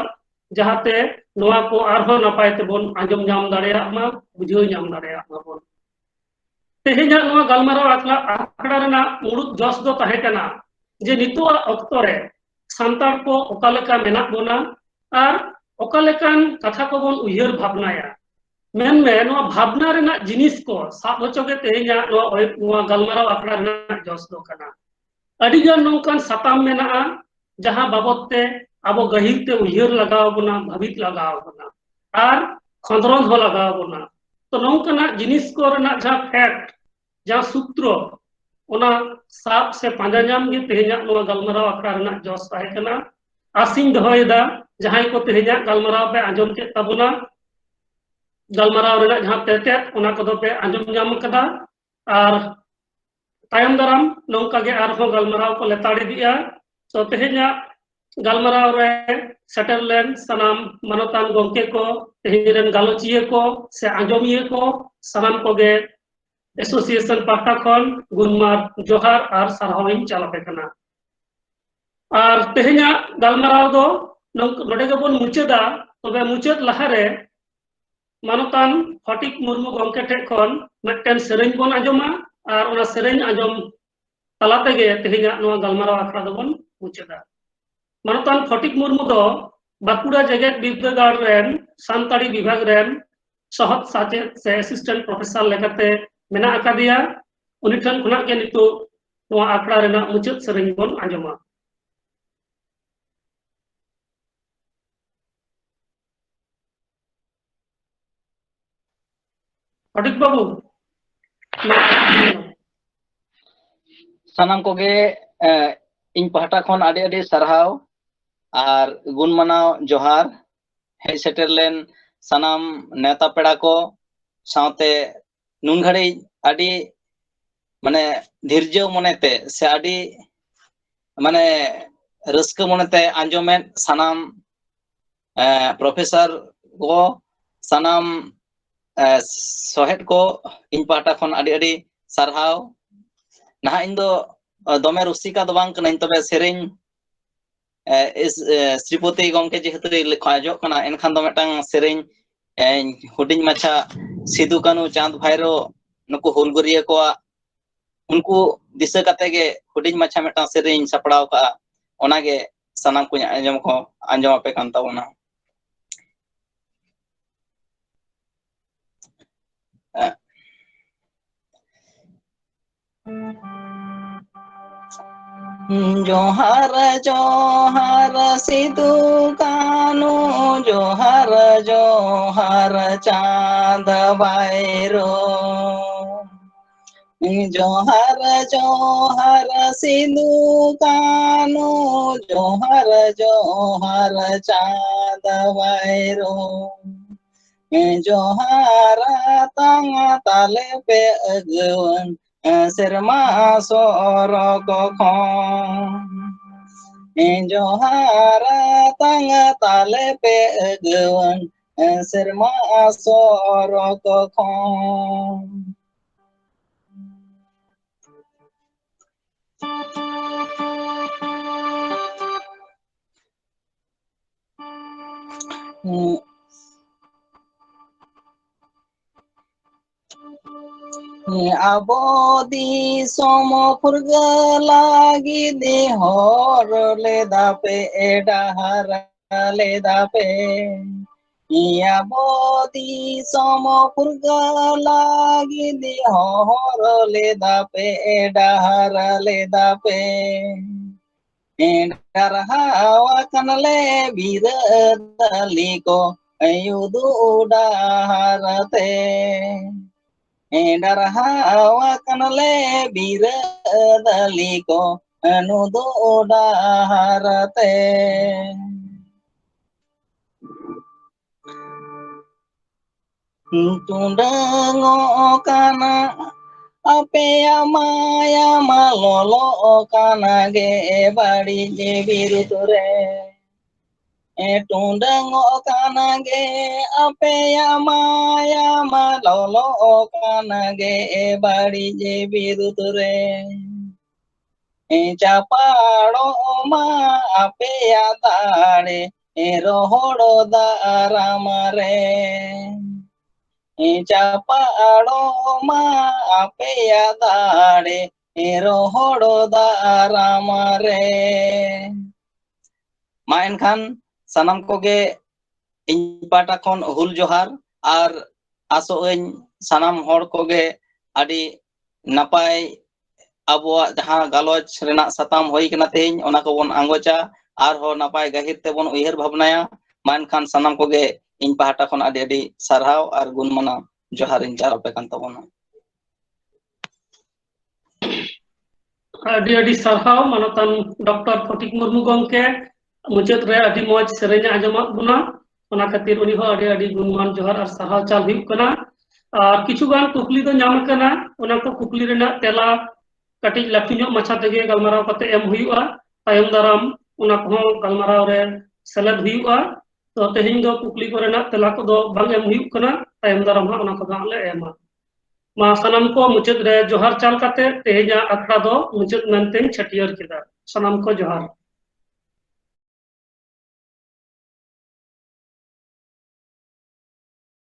ᱡᱟᱦᱟᱸᱛᱮ ᱱᱚᱣᱟ ᱠᱚ ᱟᱨᱦᱚᱸ ᱱᱟᱯᱟᱭ ᱛᱮᱵᱚᱱ ᱟᱸᱡᱚᱢ ᱧᱟᱢ ᱫᱟᱲᱮᱭᱟᱜ ᱢᱟ, ᱵᱩᱡᱷᱟᱹᱣ ᱧᱟᱢ ᱫᱟᱲᱮᱭᱟᱜ ᱢᱟᱵᱚᱱ᱾ ᱛᱮᱦᱮᱧᱟᱜ ᱱᱚᱣᱟ ᱜᱟᱞᱢᱟᱨᱟᱣ ᱟᱠᱷᱲᱟ, ᱟᱠᱷᱲᱟ ᱨᱮᱱᱟᱜ ᱢᱩᱲᱩᱫ ᱡᱚᱥ ᱫᱚ ᱛᱟᱦᱮᱸ ᱠᱟᱱᱟ ᱡᱮ ᱱᱤᱛᱚᱜᱟᱜ ᱚᱠᱛᱚ ᱨᱮ ᱥᱟᱱᱛᱟᱲ ᱠᱚ ᱚᱠᱟ ᱞᱮᱠᱟ ᱢᱮᱱᱟᱜ ᱵᱚᱱᱟ ᱟᱨ ᱚᱠᱟ ᱞᱮᱠᱟᱱ ᱠᱟᱛᱷᱟ ᱠᱚᱵᱚᱱ ᱩᱭᱦᱟᱹᱨ ᱵᱷᱟᱵᱽᱱᱟᱭᱟ᱾ ᱢᱮᱱᱢᱮ, ᱱᱚᱣᱟ ᱵᱷᱟᱵᱽᱱᱟ ᱨᱮᱱᱟᱜ ᱡᱤᱱᱤᱥ ᱠᱚ ᱥᱟᱵ ᱦᱚᱪᱚ ᱜᱮ ᱛᱮᱦᱮᱧᱟᱜ ᱱᱚᱣᱟ, ᱱᱚᱣᱟ ᱜᱟᱞᱢᱟᱨᱟᱣ ᱟᱠᱷᱲᱟ ᱨᱮᱱᱟᱜ ᱡᱚᱥ ᱫᱚ ᱠᱟᱱᱟ᱾ ᱟᱹᱰᱤᱜᱟᱱ ᱱᱚᱝᱠᱟᱱ ᱥᱟᱛᱟᱢ ᱢᱮᱱᱟᱜᱼᱟ, ᱡᱟᱦᱟᱸ ᱵᱟᱵᱚᱫ ᱛᱮ ᱟᱵᱚ ᱜᱟᱹᱦᱤᱨ ᱛᱮ ᱩᱭᱦᱟᱹᱨ ᱞᱟᱜᱟᱣ ᱵᱚᱱᱟ, ᱵᱷᱟᱹᱵᱤᱛ ᱞᱟᱜᱟᱣ ᱵᱚᱱᱟ, ᱟᱨ ᱠᱷᱚᱸᱫᱽᱨᱚᱸᱫ ᱦᱚᱸ ᱞᱟᱜᱟᱣ ᱵᱚᱱᱟ᱾ ᱛᱚ, ᱱᱚᱝᱠᱟᱱᱟᱜ ᱡᱤᱱᱤᱥ ᱠᱚ ᱨᱮᱱᱟᱜ ᱡᱟᱦᱟᱸ fact, ᱡᱟᱦᱟᱸ ᱥᱩᱛᱨᱚ, ᱚᱱᱟ ᱥᱟᱵ ᱥᱮ ᱯᱟᱸᱡᱟ ᱧᱟᱢ ᱜᱮ ᱛᱮᱦᱮᱧᱟᱜ ᱱᱚᱣᱟ ᱜᱟᱞᱢᱟᱨᱟᱣ ᱟᱠᱷᱲᱟ ᱨᱮᱱᱟᱜ ᱡᱚᱥ ᱛᱟᱦᱮᱸ ᱠᱟᱱᱟ᱾ ᱟᱥᱤᱧ ᱫᱚᱦᱚᱭᱮᱫᱟ, ᱡᱟᱦᱟᱸᱭ ᱠᱚ ᱛᱮᱦᱮᱧᱟᱜ ᱜᱟᱞᱢᱟᱨᱟᱣ ᱯᱮ ᱟᱸᱡᱚᱢ ᱠᱮᱫ ᱛᱟᱵᱚᱱᱟ, ᱜᱟᱞᱢᱟᱨᱟᱣ ᱨᱮᱱᱟᱜ ᱡᱟᱦᱟᱸ ᱛᱮᱛᱮᱫ, ᱚᱱᱟ ᱠᱚᱫᱚ ᱯᱮ ᱟᱸᱡᱚᱢ ᱧᱟᱢ ᱠᱟᱫᱟ᱾ ᱟᱨ ᱛᱟᱭᱚᱢ ᱫᱟᱨᱟᱢ ᱱᱚᱝᱠᱟ ᱜᱮ ᱟᱨᱦᱚᱸ ᱜᱟᱞᱢᱟᱨᱟᱣ ᱠᱚ ᱞᱮᱛᱟᱲ ᱤᱫᱤᱜᱼᱟ᱾ ᱛᱚ, ᱛᱮᱦᱮᱧᱟᱜ ᱜᱟᱞᱢᱟᱨᱟᱣ ᱨᱮ ᱥᱮᱴᱮᱨ ᱞᱮᱱ ᱥᱟᱱᱟᱢ ᱢᱟᱱᱚᱛᱟᱱ ᱜᱚᱢᱠᱮ ᱠᱚ, ᱛᱮᱦᱮᱧ ᱨᱮᱱ ᱜᱟᱞᱚᱪᱤᱭᱟᱹ ᱠᱚ ᱥᱮ ᱟᱸᱡᱚᱢᱤᱭᱟᱹ ᱠᱚ, ᱥᱟᱱᱟᱢ ᱠᱚᱜᱮ association ᱯᱟᱦᱴᱟ ᱠᱷᱚᱱ ᱜᱩᱱᱢᱟᱱ ᱡᱚᱦᱟᱨ ᱟᱨ ᱥᱟᱨᱦᱟᱣ ᱤᱧ ᱪᱟᱞ ᱟᱯᱮ ᱠᱟᱱᱟ᱾ ᱟᱨ ᱛᱮᱦᱮᱧᱟᱜ ᱜᱟᱞᱢᱟᱨᱟᱣ ᱫᱚ ᱱᱚᱝ-, ᱱᱚᱰᱮ ᱜᱮᱵᱚᱱ ᱢᱩᱪᱟᱹᱫᱟ᱾ ᱛᱚᱵᱮ ᱢᱩᱪᱟᱹᱫ ᱞᱟᱦᱟᱨᱮ ᱢᱟᱱᱚᱛᱟᱱ ᱯᱷᱚᱴᱤᱠ ᱢᱩᱨᱢᱩ ᱜᱚᱢᱠᱮ ᱴᱷᱮᱱ ᱠᱷᱚᱱ ᱢᱤᱫᱴᱮᱱ ᱥᱮᱨᱮᱧ ᱵᱚᱱ ᱟᱸᱡᱚᱢᱟ, ᱟᱨ ᱚᱱᱟ ᱥᱮᱨᱮᱧ ᱟᱸᱡᱚᱢ ᱛᱟᱞᱟ ᱛᱮᱜᱮ ᱛᱮᱦᱮᱧᱟᱜ ᱱᱚᱣᱟ ᱜᱟᱞᱢᱟᱨᱟᱣ ᱟᱠᱷᱲᱟ ᱫᱚᱵᱚᱱ ᱢᱩᱪᱟᱹᱫᱟ᱾ ᱢᱟᱱᱚᱛᱟᱱ ᱯᱷᱚᱴᱤᱠ ᱢᱩᱨᱢᱩ ᱫᱚ ᱵᱟᱸᱠᱩᱲᱟ ᱡᱮᱜᱮᱛ ᱵᱤᱨᱫᱟᱹᱜᱟᱲ ᱨᱮᱱ ᱥᱟᱱᱛᱟᱲᱤ ᱵᱤᱵᱷᱟᱜᱽ ᱨᱮᱱ ᱥᱚᱦᱚᱫ ᱥᱟᱪᱮᱫ ᱥᱮ assistant professor ᱞᱮᱠᱟᱛᱮ ᱢᱮᱱᱟᱜ ᱟᱠᱟᱫᱮᱭᱟ᱾ ᱩᱱᱤ ᱴᱷᱮᱱ ᱠᱷᱚᱱᱟᱜ ᱜᱮ ᱱᱤᱛᱚᱜ ᱱᱚᱣᱟ ᱟᱠᱷᱲᱟ ᱨᱮᱱᱟᱜ ᱢᱩᱪᱟᱹᱫ ᱥᱮᱨᱮᱧ ᱵᱚᱱ ᱟᱸᱡᱚᱢᱟ᱾ ᱯᱷᱚᱴᱤᱠ ᱵᱟᱹᱵᱩ, ᱥᱟᱱᱟᱢ ᱠᱚᱜᱮ, ᱮ, ᱤᱧ ᱯᱟᱦᱴᱟ ᱠᱷᱚᱱ ᱟᱹᱰᱤ ᱟᱹᱰᱤ ᱥᱟᱨᱦᱟᱣ ᱟᱨ ᱜᱩᱱ ᱢᱟᱱᱟᱣ ᱡᱚᱦᱟᱨ᱾ ᱦᱮᱡ ᱥᱮᱴᱮᱨ ᱞᱮᱱ ᱥᱟᱱᱟᱢ ᱱᱮᱣᱛᱟ ᱯᱮᱲᱟ ᱠᱚ ᱥᱟᱶᱛᱮ ᱱᱩᱱ ᱜᱷᱟᱹᱲᱤᱡ ᱟᱹᱰᱤ, ᱢᱟᱱᱮ, ᱫᱷᱤᱨᱡᱟᱹ ᱢᱚᱱᱮᱛᱮ ᱥᱮ ᱟᱹᱰᱤ, ᱢᱟᱱᱮ, ᱨᱟᱹᱥᱠᱟᱹ ᱢᱚᱱᱮᱛᱮ ᱟᱸᱡᱚᱢᱮᱫ ᱥᱟᱱᱟᱢ, ᱮ, professor ᱠᱚ, ᱥᱟᱱᱟᱢ, ᱮ, ᱥᱚᱦᱮᱫ ᱠᱚ, ᱤᱧ ᱯᱟᱦᱴᱟ ᱠᱷᱚᱱ ᱟᱹᱰᱤ ᱟᱹᱰᱤ ᱥᱟᱨᱦᱟᱣ᱾ ᱱᱟᱦᱟᱜ ᱤᱧ ᱫᱚ ᱫᱚᱢᱮ ᱨᱩᱥᱤᱠᱟ ᱫᱚ ᱵᱟᱝ ᱠᱟᱹᱱᱟᱹᱧ, ᱛᱚᱵᱮ ᱥᱮᱨᱮᱧ, ᱮ, ᱤᱥ-, ᱮ, ᱥᱨᱤᱯᱚᱛᱤ ᱜᱚᱢᱠᱮ ᱡᱮᱦᱮᱛᱩ ᱠᱷᱚᱡᱚᱜ ᱠᱟᱱᱟ, ᱮᱱᱠᱷᱟᱱ ᱫᱚ ᱢᱤᱫᱴᱟᱝ ᱥᱮᱨᱮᱧ, ᱮ, ᱦᱩᱰᱤᱧ ᱢᱟᱪᱷᱟ ᱥᱤᱫᱩ ᱠᱟᱹᱱᱦᱩ ᱪᱟᱸᱫᱽ ᱵᱷᱟᱭᱨᱳ ᱱᱩᱠᱩ ᱦᱩᱞᱜᱟᱹᱨᱤᱭᱟᱹ ᱠᱚᱣᱟᱜ, ᱩᱱᱠᱩ ᱫᱤᱥᱟᱹ ᱠᱟᱛᱮ ᱜᱮ ᱦᱩᱰᱤᱧ ᱢᱟᱪᱷᱟ ᱢᱤᱫᱴᱟᱝ ᱥᱮᱨᱮᱧ ᱥᱟᱯᱲᱟᱣ ᱠᱟᱜᱼᱟ᱾ ᱚᱱᱟᱜᱮ ᱥᱟᱱᱟᱢ ᱠᱚᱧ ᱟᱸᱡᱚᱢ ᱠᱚ, ᱟᱸᱡᱚᱢ ᱟᱯᱮ ᱠᱟᱱ ᱛᱟᱵᱚᱱᱟ᱾ ᱡᱚᱦᱟᱨ ᱡᱚᱦᱟᱨ ᱥᱤᱫᱩ ᱠᱟᱹᱱᱦᱩ, ᱡᱚᱦᱟᱨ ᱡᱚᱦᱟᱨ ᱪᱟᱸᱫ ᱵᱷᱟᱭᱨᱳ᱾ ᱡᱚᱦᱟᱨ ᱡᱚᱦᱟᱨ ᱥᱤᱫᱩ ᱠᱟᱹᱱᱦᱩ, ᱡᱚᱦᱟᱨ ᱡᱚᱦᱟᱨ ᱪᱟᱸᱫ ᱵᱷᱟᱭᱨᱳ᱾ ᱡᱚᱦᱟᱨ ᱟᱛᱟᱝ ᱛᱟᱞᱮ ᱯᱮ ᱟᱹᱜᱩᱣᱟᱹᱱ ᱥᱮᱨᱢᱟ ᱥᱚᱨᱚᱜ ᱠᱷᱚᱱ᱾ ᱡᱚᱦᱟᱨ ᱟᱛᱟᱝ ᱛᱟᱞᱮ ᱯᱮ ᱟᱹᱜᱩᱣᱟᱹᱱ ᱥᱮᱨᱢᱟ ᱥᱚᱨᱚᱜ ᱠᱷᱚᱱ᱾ ᱟᱵᱚ ᱫᱤᱥᱚᱢ ᱯᱷᱩᱨᱜᱟᱹᱞ ᱞᱟᱹᱜᱤᱫ ᱦᱚᱨ ᱞᱮᱫᱟ ᱯᱮ, ᱰᱟᱦᱟᱨ ᱞᱮᱫᱟ ᱯᱮ᱾ ᱟᱵᱚ ᱫᱤᱥᱚᱢ ᱯᱷᱩᱨᱜᱟᱹᱞ ᱞᱟᱹᱜᱤᱫ ᱦᱚᱨ ᱞᱮᱫᱟ ᱯᱮ, ᱰᱟᱦᱟᱨ ᱞᱮᱫᱟ ᱯᱮ᱾ ᱰᱟᱨᱦᱟᱣ ᱟᱠᱟᱱ ᱞᱮ ᱵᱤᱨᱟᱹᱫᱟᱹᱞᱤ ᱠᱚ ᱩᱫᱩᱜ ᱰᱟᱦᱟᱨ ᱛᱮ᱾ ᱰᱟᱨᱦᱟᱣ ᱟᱠᱟᱱ ᱞᱮ ᱵᱤᱨᱟᱹᱫᱟᱹᱞᱤ ᱠᱚ ᱩᱫᱩᱜ ᱰᱟᱦᱟᱨ ᱛᱮ᱾ ᱴᱩᱰᱟᱹᱝᱚᱜ ᱠᱟᱱᱟ ᱟᱯᱮᱭᱟᱜ ᱢᱟᱭᱟ ᱢᱟ, ᱞᱚᱞᱚᱜ ᱠᱟᱱᱟ ᱜᱮ ᱵᱟᱹᱲᱤᱡ ᱵᱤᱨᱩᱫᱽ ᱨᱮ᱾ ᱴᱩᱰᱟᱹᱝᱚᱜ ᱠᱟᱱᱟ ᱜᱮ ᱟᱯᱮᱭᱟᱜ ᱢᱟᱭᱟ ᱢᱟ, ᱞᱚᱞᱚᱜ ᱠᱟᱱᱟ ᱜᱮ ᱵᱟᱹᱲᱤᱡ ᱵᱤᱨᱩᱫᱽ ᱨᱮ᱾ ᱪᱟᱯᱟᱲᱚᱜ ᱢᱟ ᱟᱯᱮᱭᱟᱜ ᱫᱟᱲᱮ ᱨᱚᱦᱚᱲ ᱫᱟᱨᱟᱢ ᱨᱮ᱾ ᱪᱟᱯᱟᱲᱚᱜ ᱢᱟ ᱟᱯᱮᱭᱟᱜ ᱫᱟᱲᱮ ᱨᱚᱦᱚᱲ ᱫᱟᱨᱟᱢ ᱨᱮ᱾ ᱢᱟ ᱮᱱᱠᱷᱟᱱ ᱥᱟᱱᱟᱢ ᱠᱚᱜᱮ ᱤᱧ ᱯᱟᱦᱴᱟ ᱠᱷᱚᱱ ᱦᱩᱞ ᱡᱚᱦᱟᱨ, ᱟᱨ ᱟᱥᱚᱜ ᱟᱹᱧ ᱥᱟᱱᱟᱢ ᱦᱚᱲ ᱠᱚᱜᱮ ᱟᱹᱰᱤ ᱱᱟᱯᱟᱭ ᱟᱵᱚᱣᱟᱜ ᱡᱟᱦᱟᱸ ᱜᱟᱞᱚᱪ ᱨᱮᱱᱟᱜ ᱥᱟᱛᱟᱢ ᱦᱩᱭ ᱠᱟᱱᱟ ᱛᱮᱦᱮᱧ, ᱚᱱᱟ ᱠᱚᱵᱚᱱ ᱟᱸᱜᱚᱪᱟ, ᱟᱨᱦᱚᱸ ᱱᱟᱯᱟᱭ ᱜᱟᱹᱦᱤᱨ ᱛᱮᱵᱚᱱ ᱩᱭᱦᱟᱹᱨ ᱵᱷᱟᱵᱽᱱᱟᱭᱟ᱾ ᱢᱟ ᱮᱱᱠᱷᱟᱱ ᱥᱟᱱᱟᱢ ᱠᱚᱜᱮ ᱤᱧ ᱯᱟᱦᱴᱟ ᱠᱷᱚᱱ ᱟᱹᱰᱤ ᱟᱹᱰᱤ ᱥᱟᱨᱦᱟᱣ ᱟᱨ ᱜᱩᱱ ᱢᱟᱱᱟᱣ ᱡᱚᱦᱟᱨ ᱤᱧ ᱪᱟᱞ ᱟᱯᱮ ᱠᱟᱱ ᱛᱟᱵᱚᱱᱟ᱾ ᱟᱹᱰᱤ ᱟᱹᱰᱤ ᱥᱟᱨᱦᱟᱣ ᱢᱟᱱᱚᱛᱟᱱ ᱰᱚᱠᱴᱚᱨ ᱯᱷᱚᱴᱤᱠ ᱢᱩᱨᱢᱩ ᱜᱚᱢᱠᱮ, ᱢᱩᱪᱟᱹᱫ ᱨᱮ ᱟᱹᱰᱤ ᱢᱚᱡᱽ ᱥᱮᱨᱮᱧ ᱮ ᱟᱸᱡᱚᱢᱟᱫ ᱵᱚᱱᱟ, ᱚᱱᱟ ᱠᱷᱟᱹᱛᱤᱨ ᱩᱱᱤ ᱦᱚᱸ ᱟᱹᱰᱤ ᱟᱹᱰᱤ ᱜᱩᱱᱢᱟᱱ ᱡᱚᱦᱟᱨ ᱟᱨ ᱥᱟᱨᱦᱟᱣ ᱪᱟᱞ ᱦᱩᱭᱩᱜ ᱠᱟᱱᱟ᱾ ᱟᱨ ᱠᱤᱪᱷᱩ ᱜᱟᱱ ᱠᱩᱠᱞᱤ ᱫᱚ ᱧᱟᱢ ᱟᱠᱟᱱᱟ, ᱚᱱᱟ ᱠᱚ ᱠᱩᱠᱞᱤ ᱨᱮᱱᱟᱜ ᱛᱮᱞᱟ ᱠᱟᱹᱴᱤᱡ ᱞᱟᱹᱴᱩ ᱧᱚᱜ ᱢᱟᱪᱷᱟ ᱛᱮᱜᱮ ᱜᱟᱞᱢᱟᱨᱟᱣ ᱠᱟᱛᱮ ᱮᱢ ᱦᱩᱭᱩᱜᱼᱟ᱾ ᱛᱟᱭᱚᱢ ᱫᱟᱨᱟᱢ ᱚᱱᱟ ᱠᱚᱦᱚᱸ ᱜᱟᱞᱢᱟᱨᱟᱣ ᱨᱮ ᱥᱮᱞᱮᱫ ᱦᱩᱭᱩᱜᱼᱟ᱾ ᱛᱚ ᱛᱮᱦᱮᱧ ᱫᱚ ᱠᱩᱠᱞᱤ ᱠᱚᱨᱮᱱᱟᱜ ᱛᱮᱞᱟ ᱠᱚᱫᱚ ᱵᱟᱝ ᱮᱢ ᱦᱩᱭᱩᱜ ᱠᱟᱱᱟ, ᱛᱟᱭᱚᱢ ᱫᱟᱨᱟᱢ ᱦᱟᱸᱜ ᱚᱱᱟ ᱠᱚᱫᱚ ᱦᱟᱸᱜ ᱞᱮ ᱮᱢᱟ᱾ ᱢᱟ ᱥᱟᱱᱟᱢ ᱠᱚ ᱢᱩᱪᱟᱹᱫ ᱨᱮ ᱡᱚᱦᱟᱨ ᱪᱟᱞ ᱠᱟᱛᱮ ᱛᱮᱦᱮᱧᱟᱜ ᱟᱠᱷᱲᱟ ᱫᱚ ᱢᱩᱪᱟᱹᱫ ᱢᱮᱱᱛᱮᱧ ᱪᱷᱟᱹᱴᱭᱟᱹᱨ ᱠᱮᱫᱟ᱾ ᱥᱟᱱᱟᱢ ᱠᱚ ᱡᱚᱦᱟᱨ᱾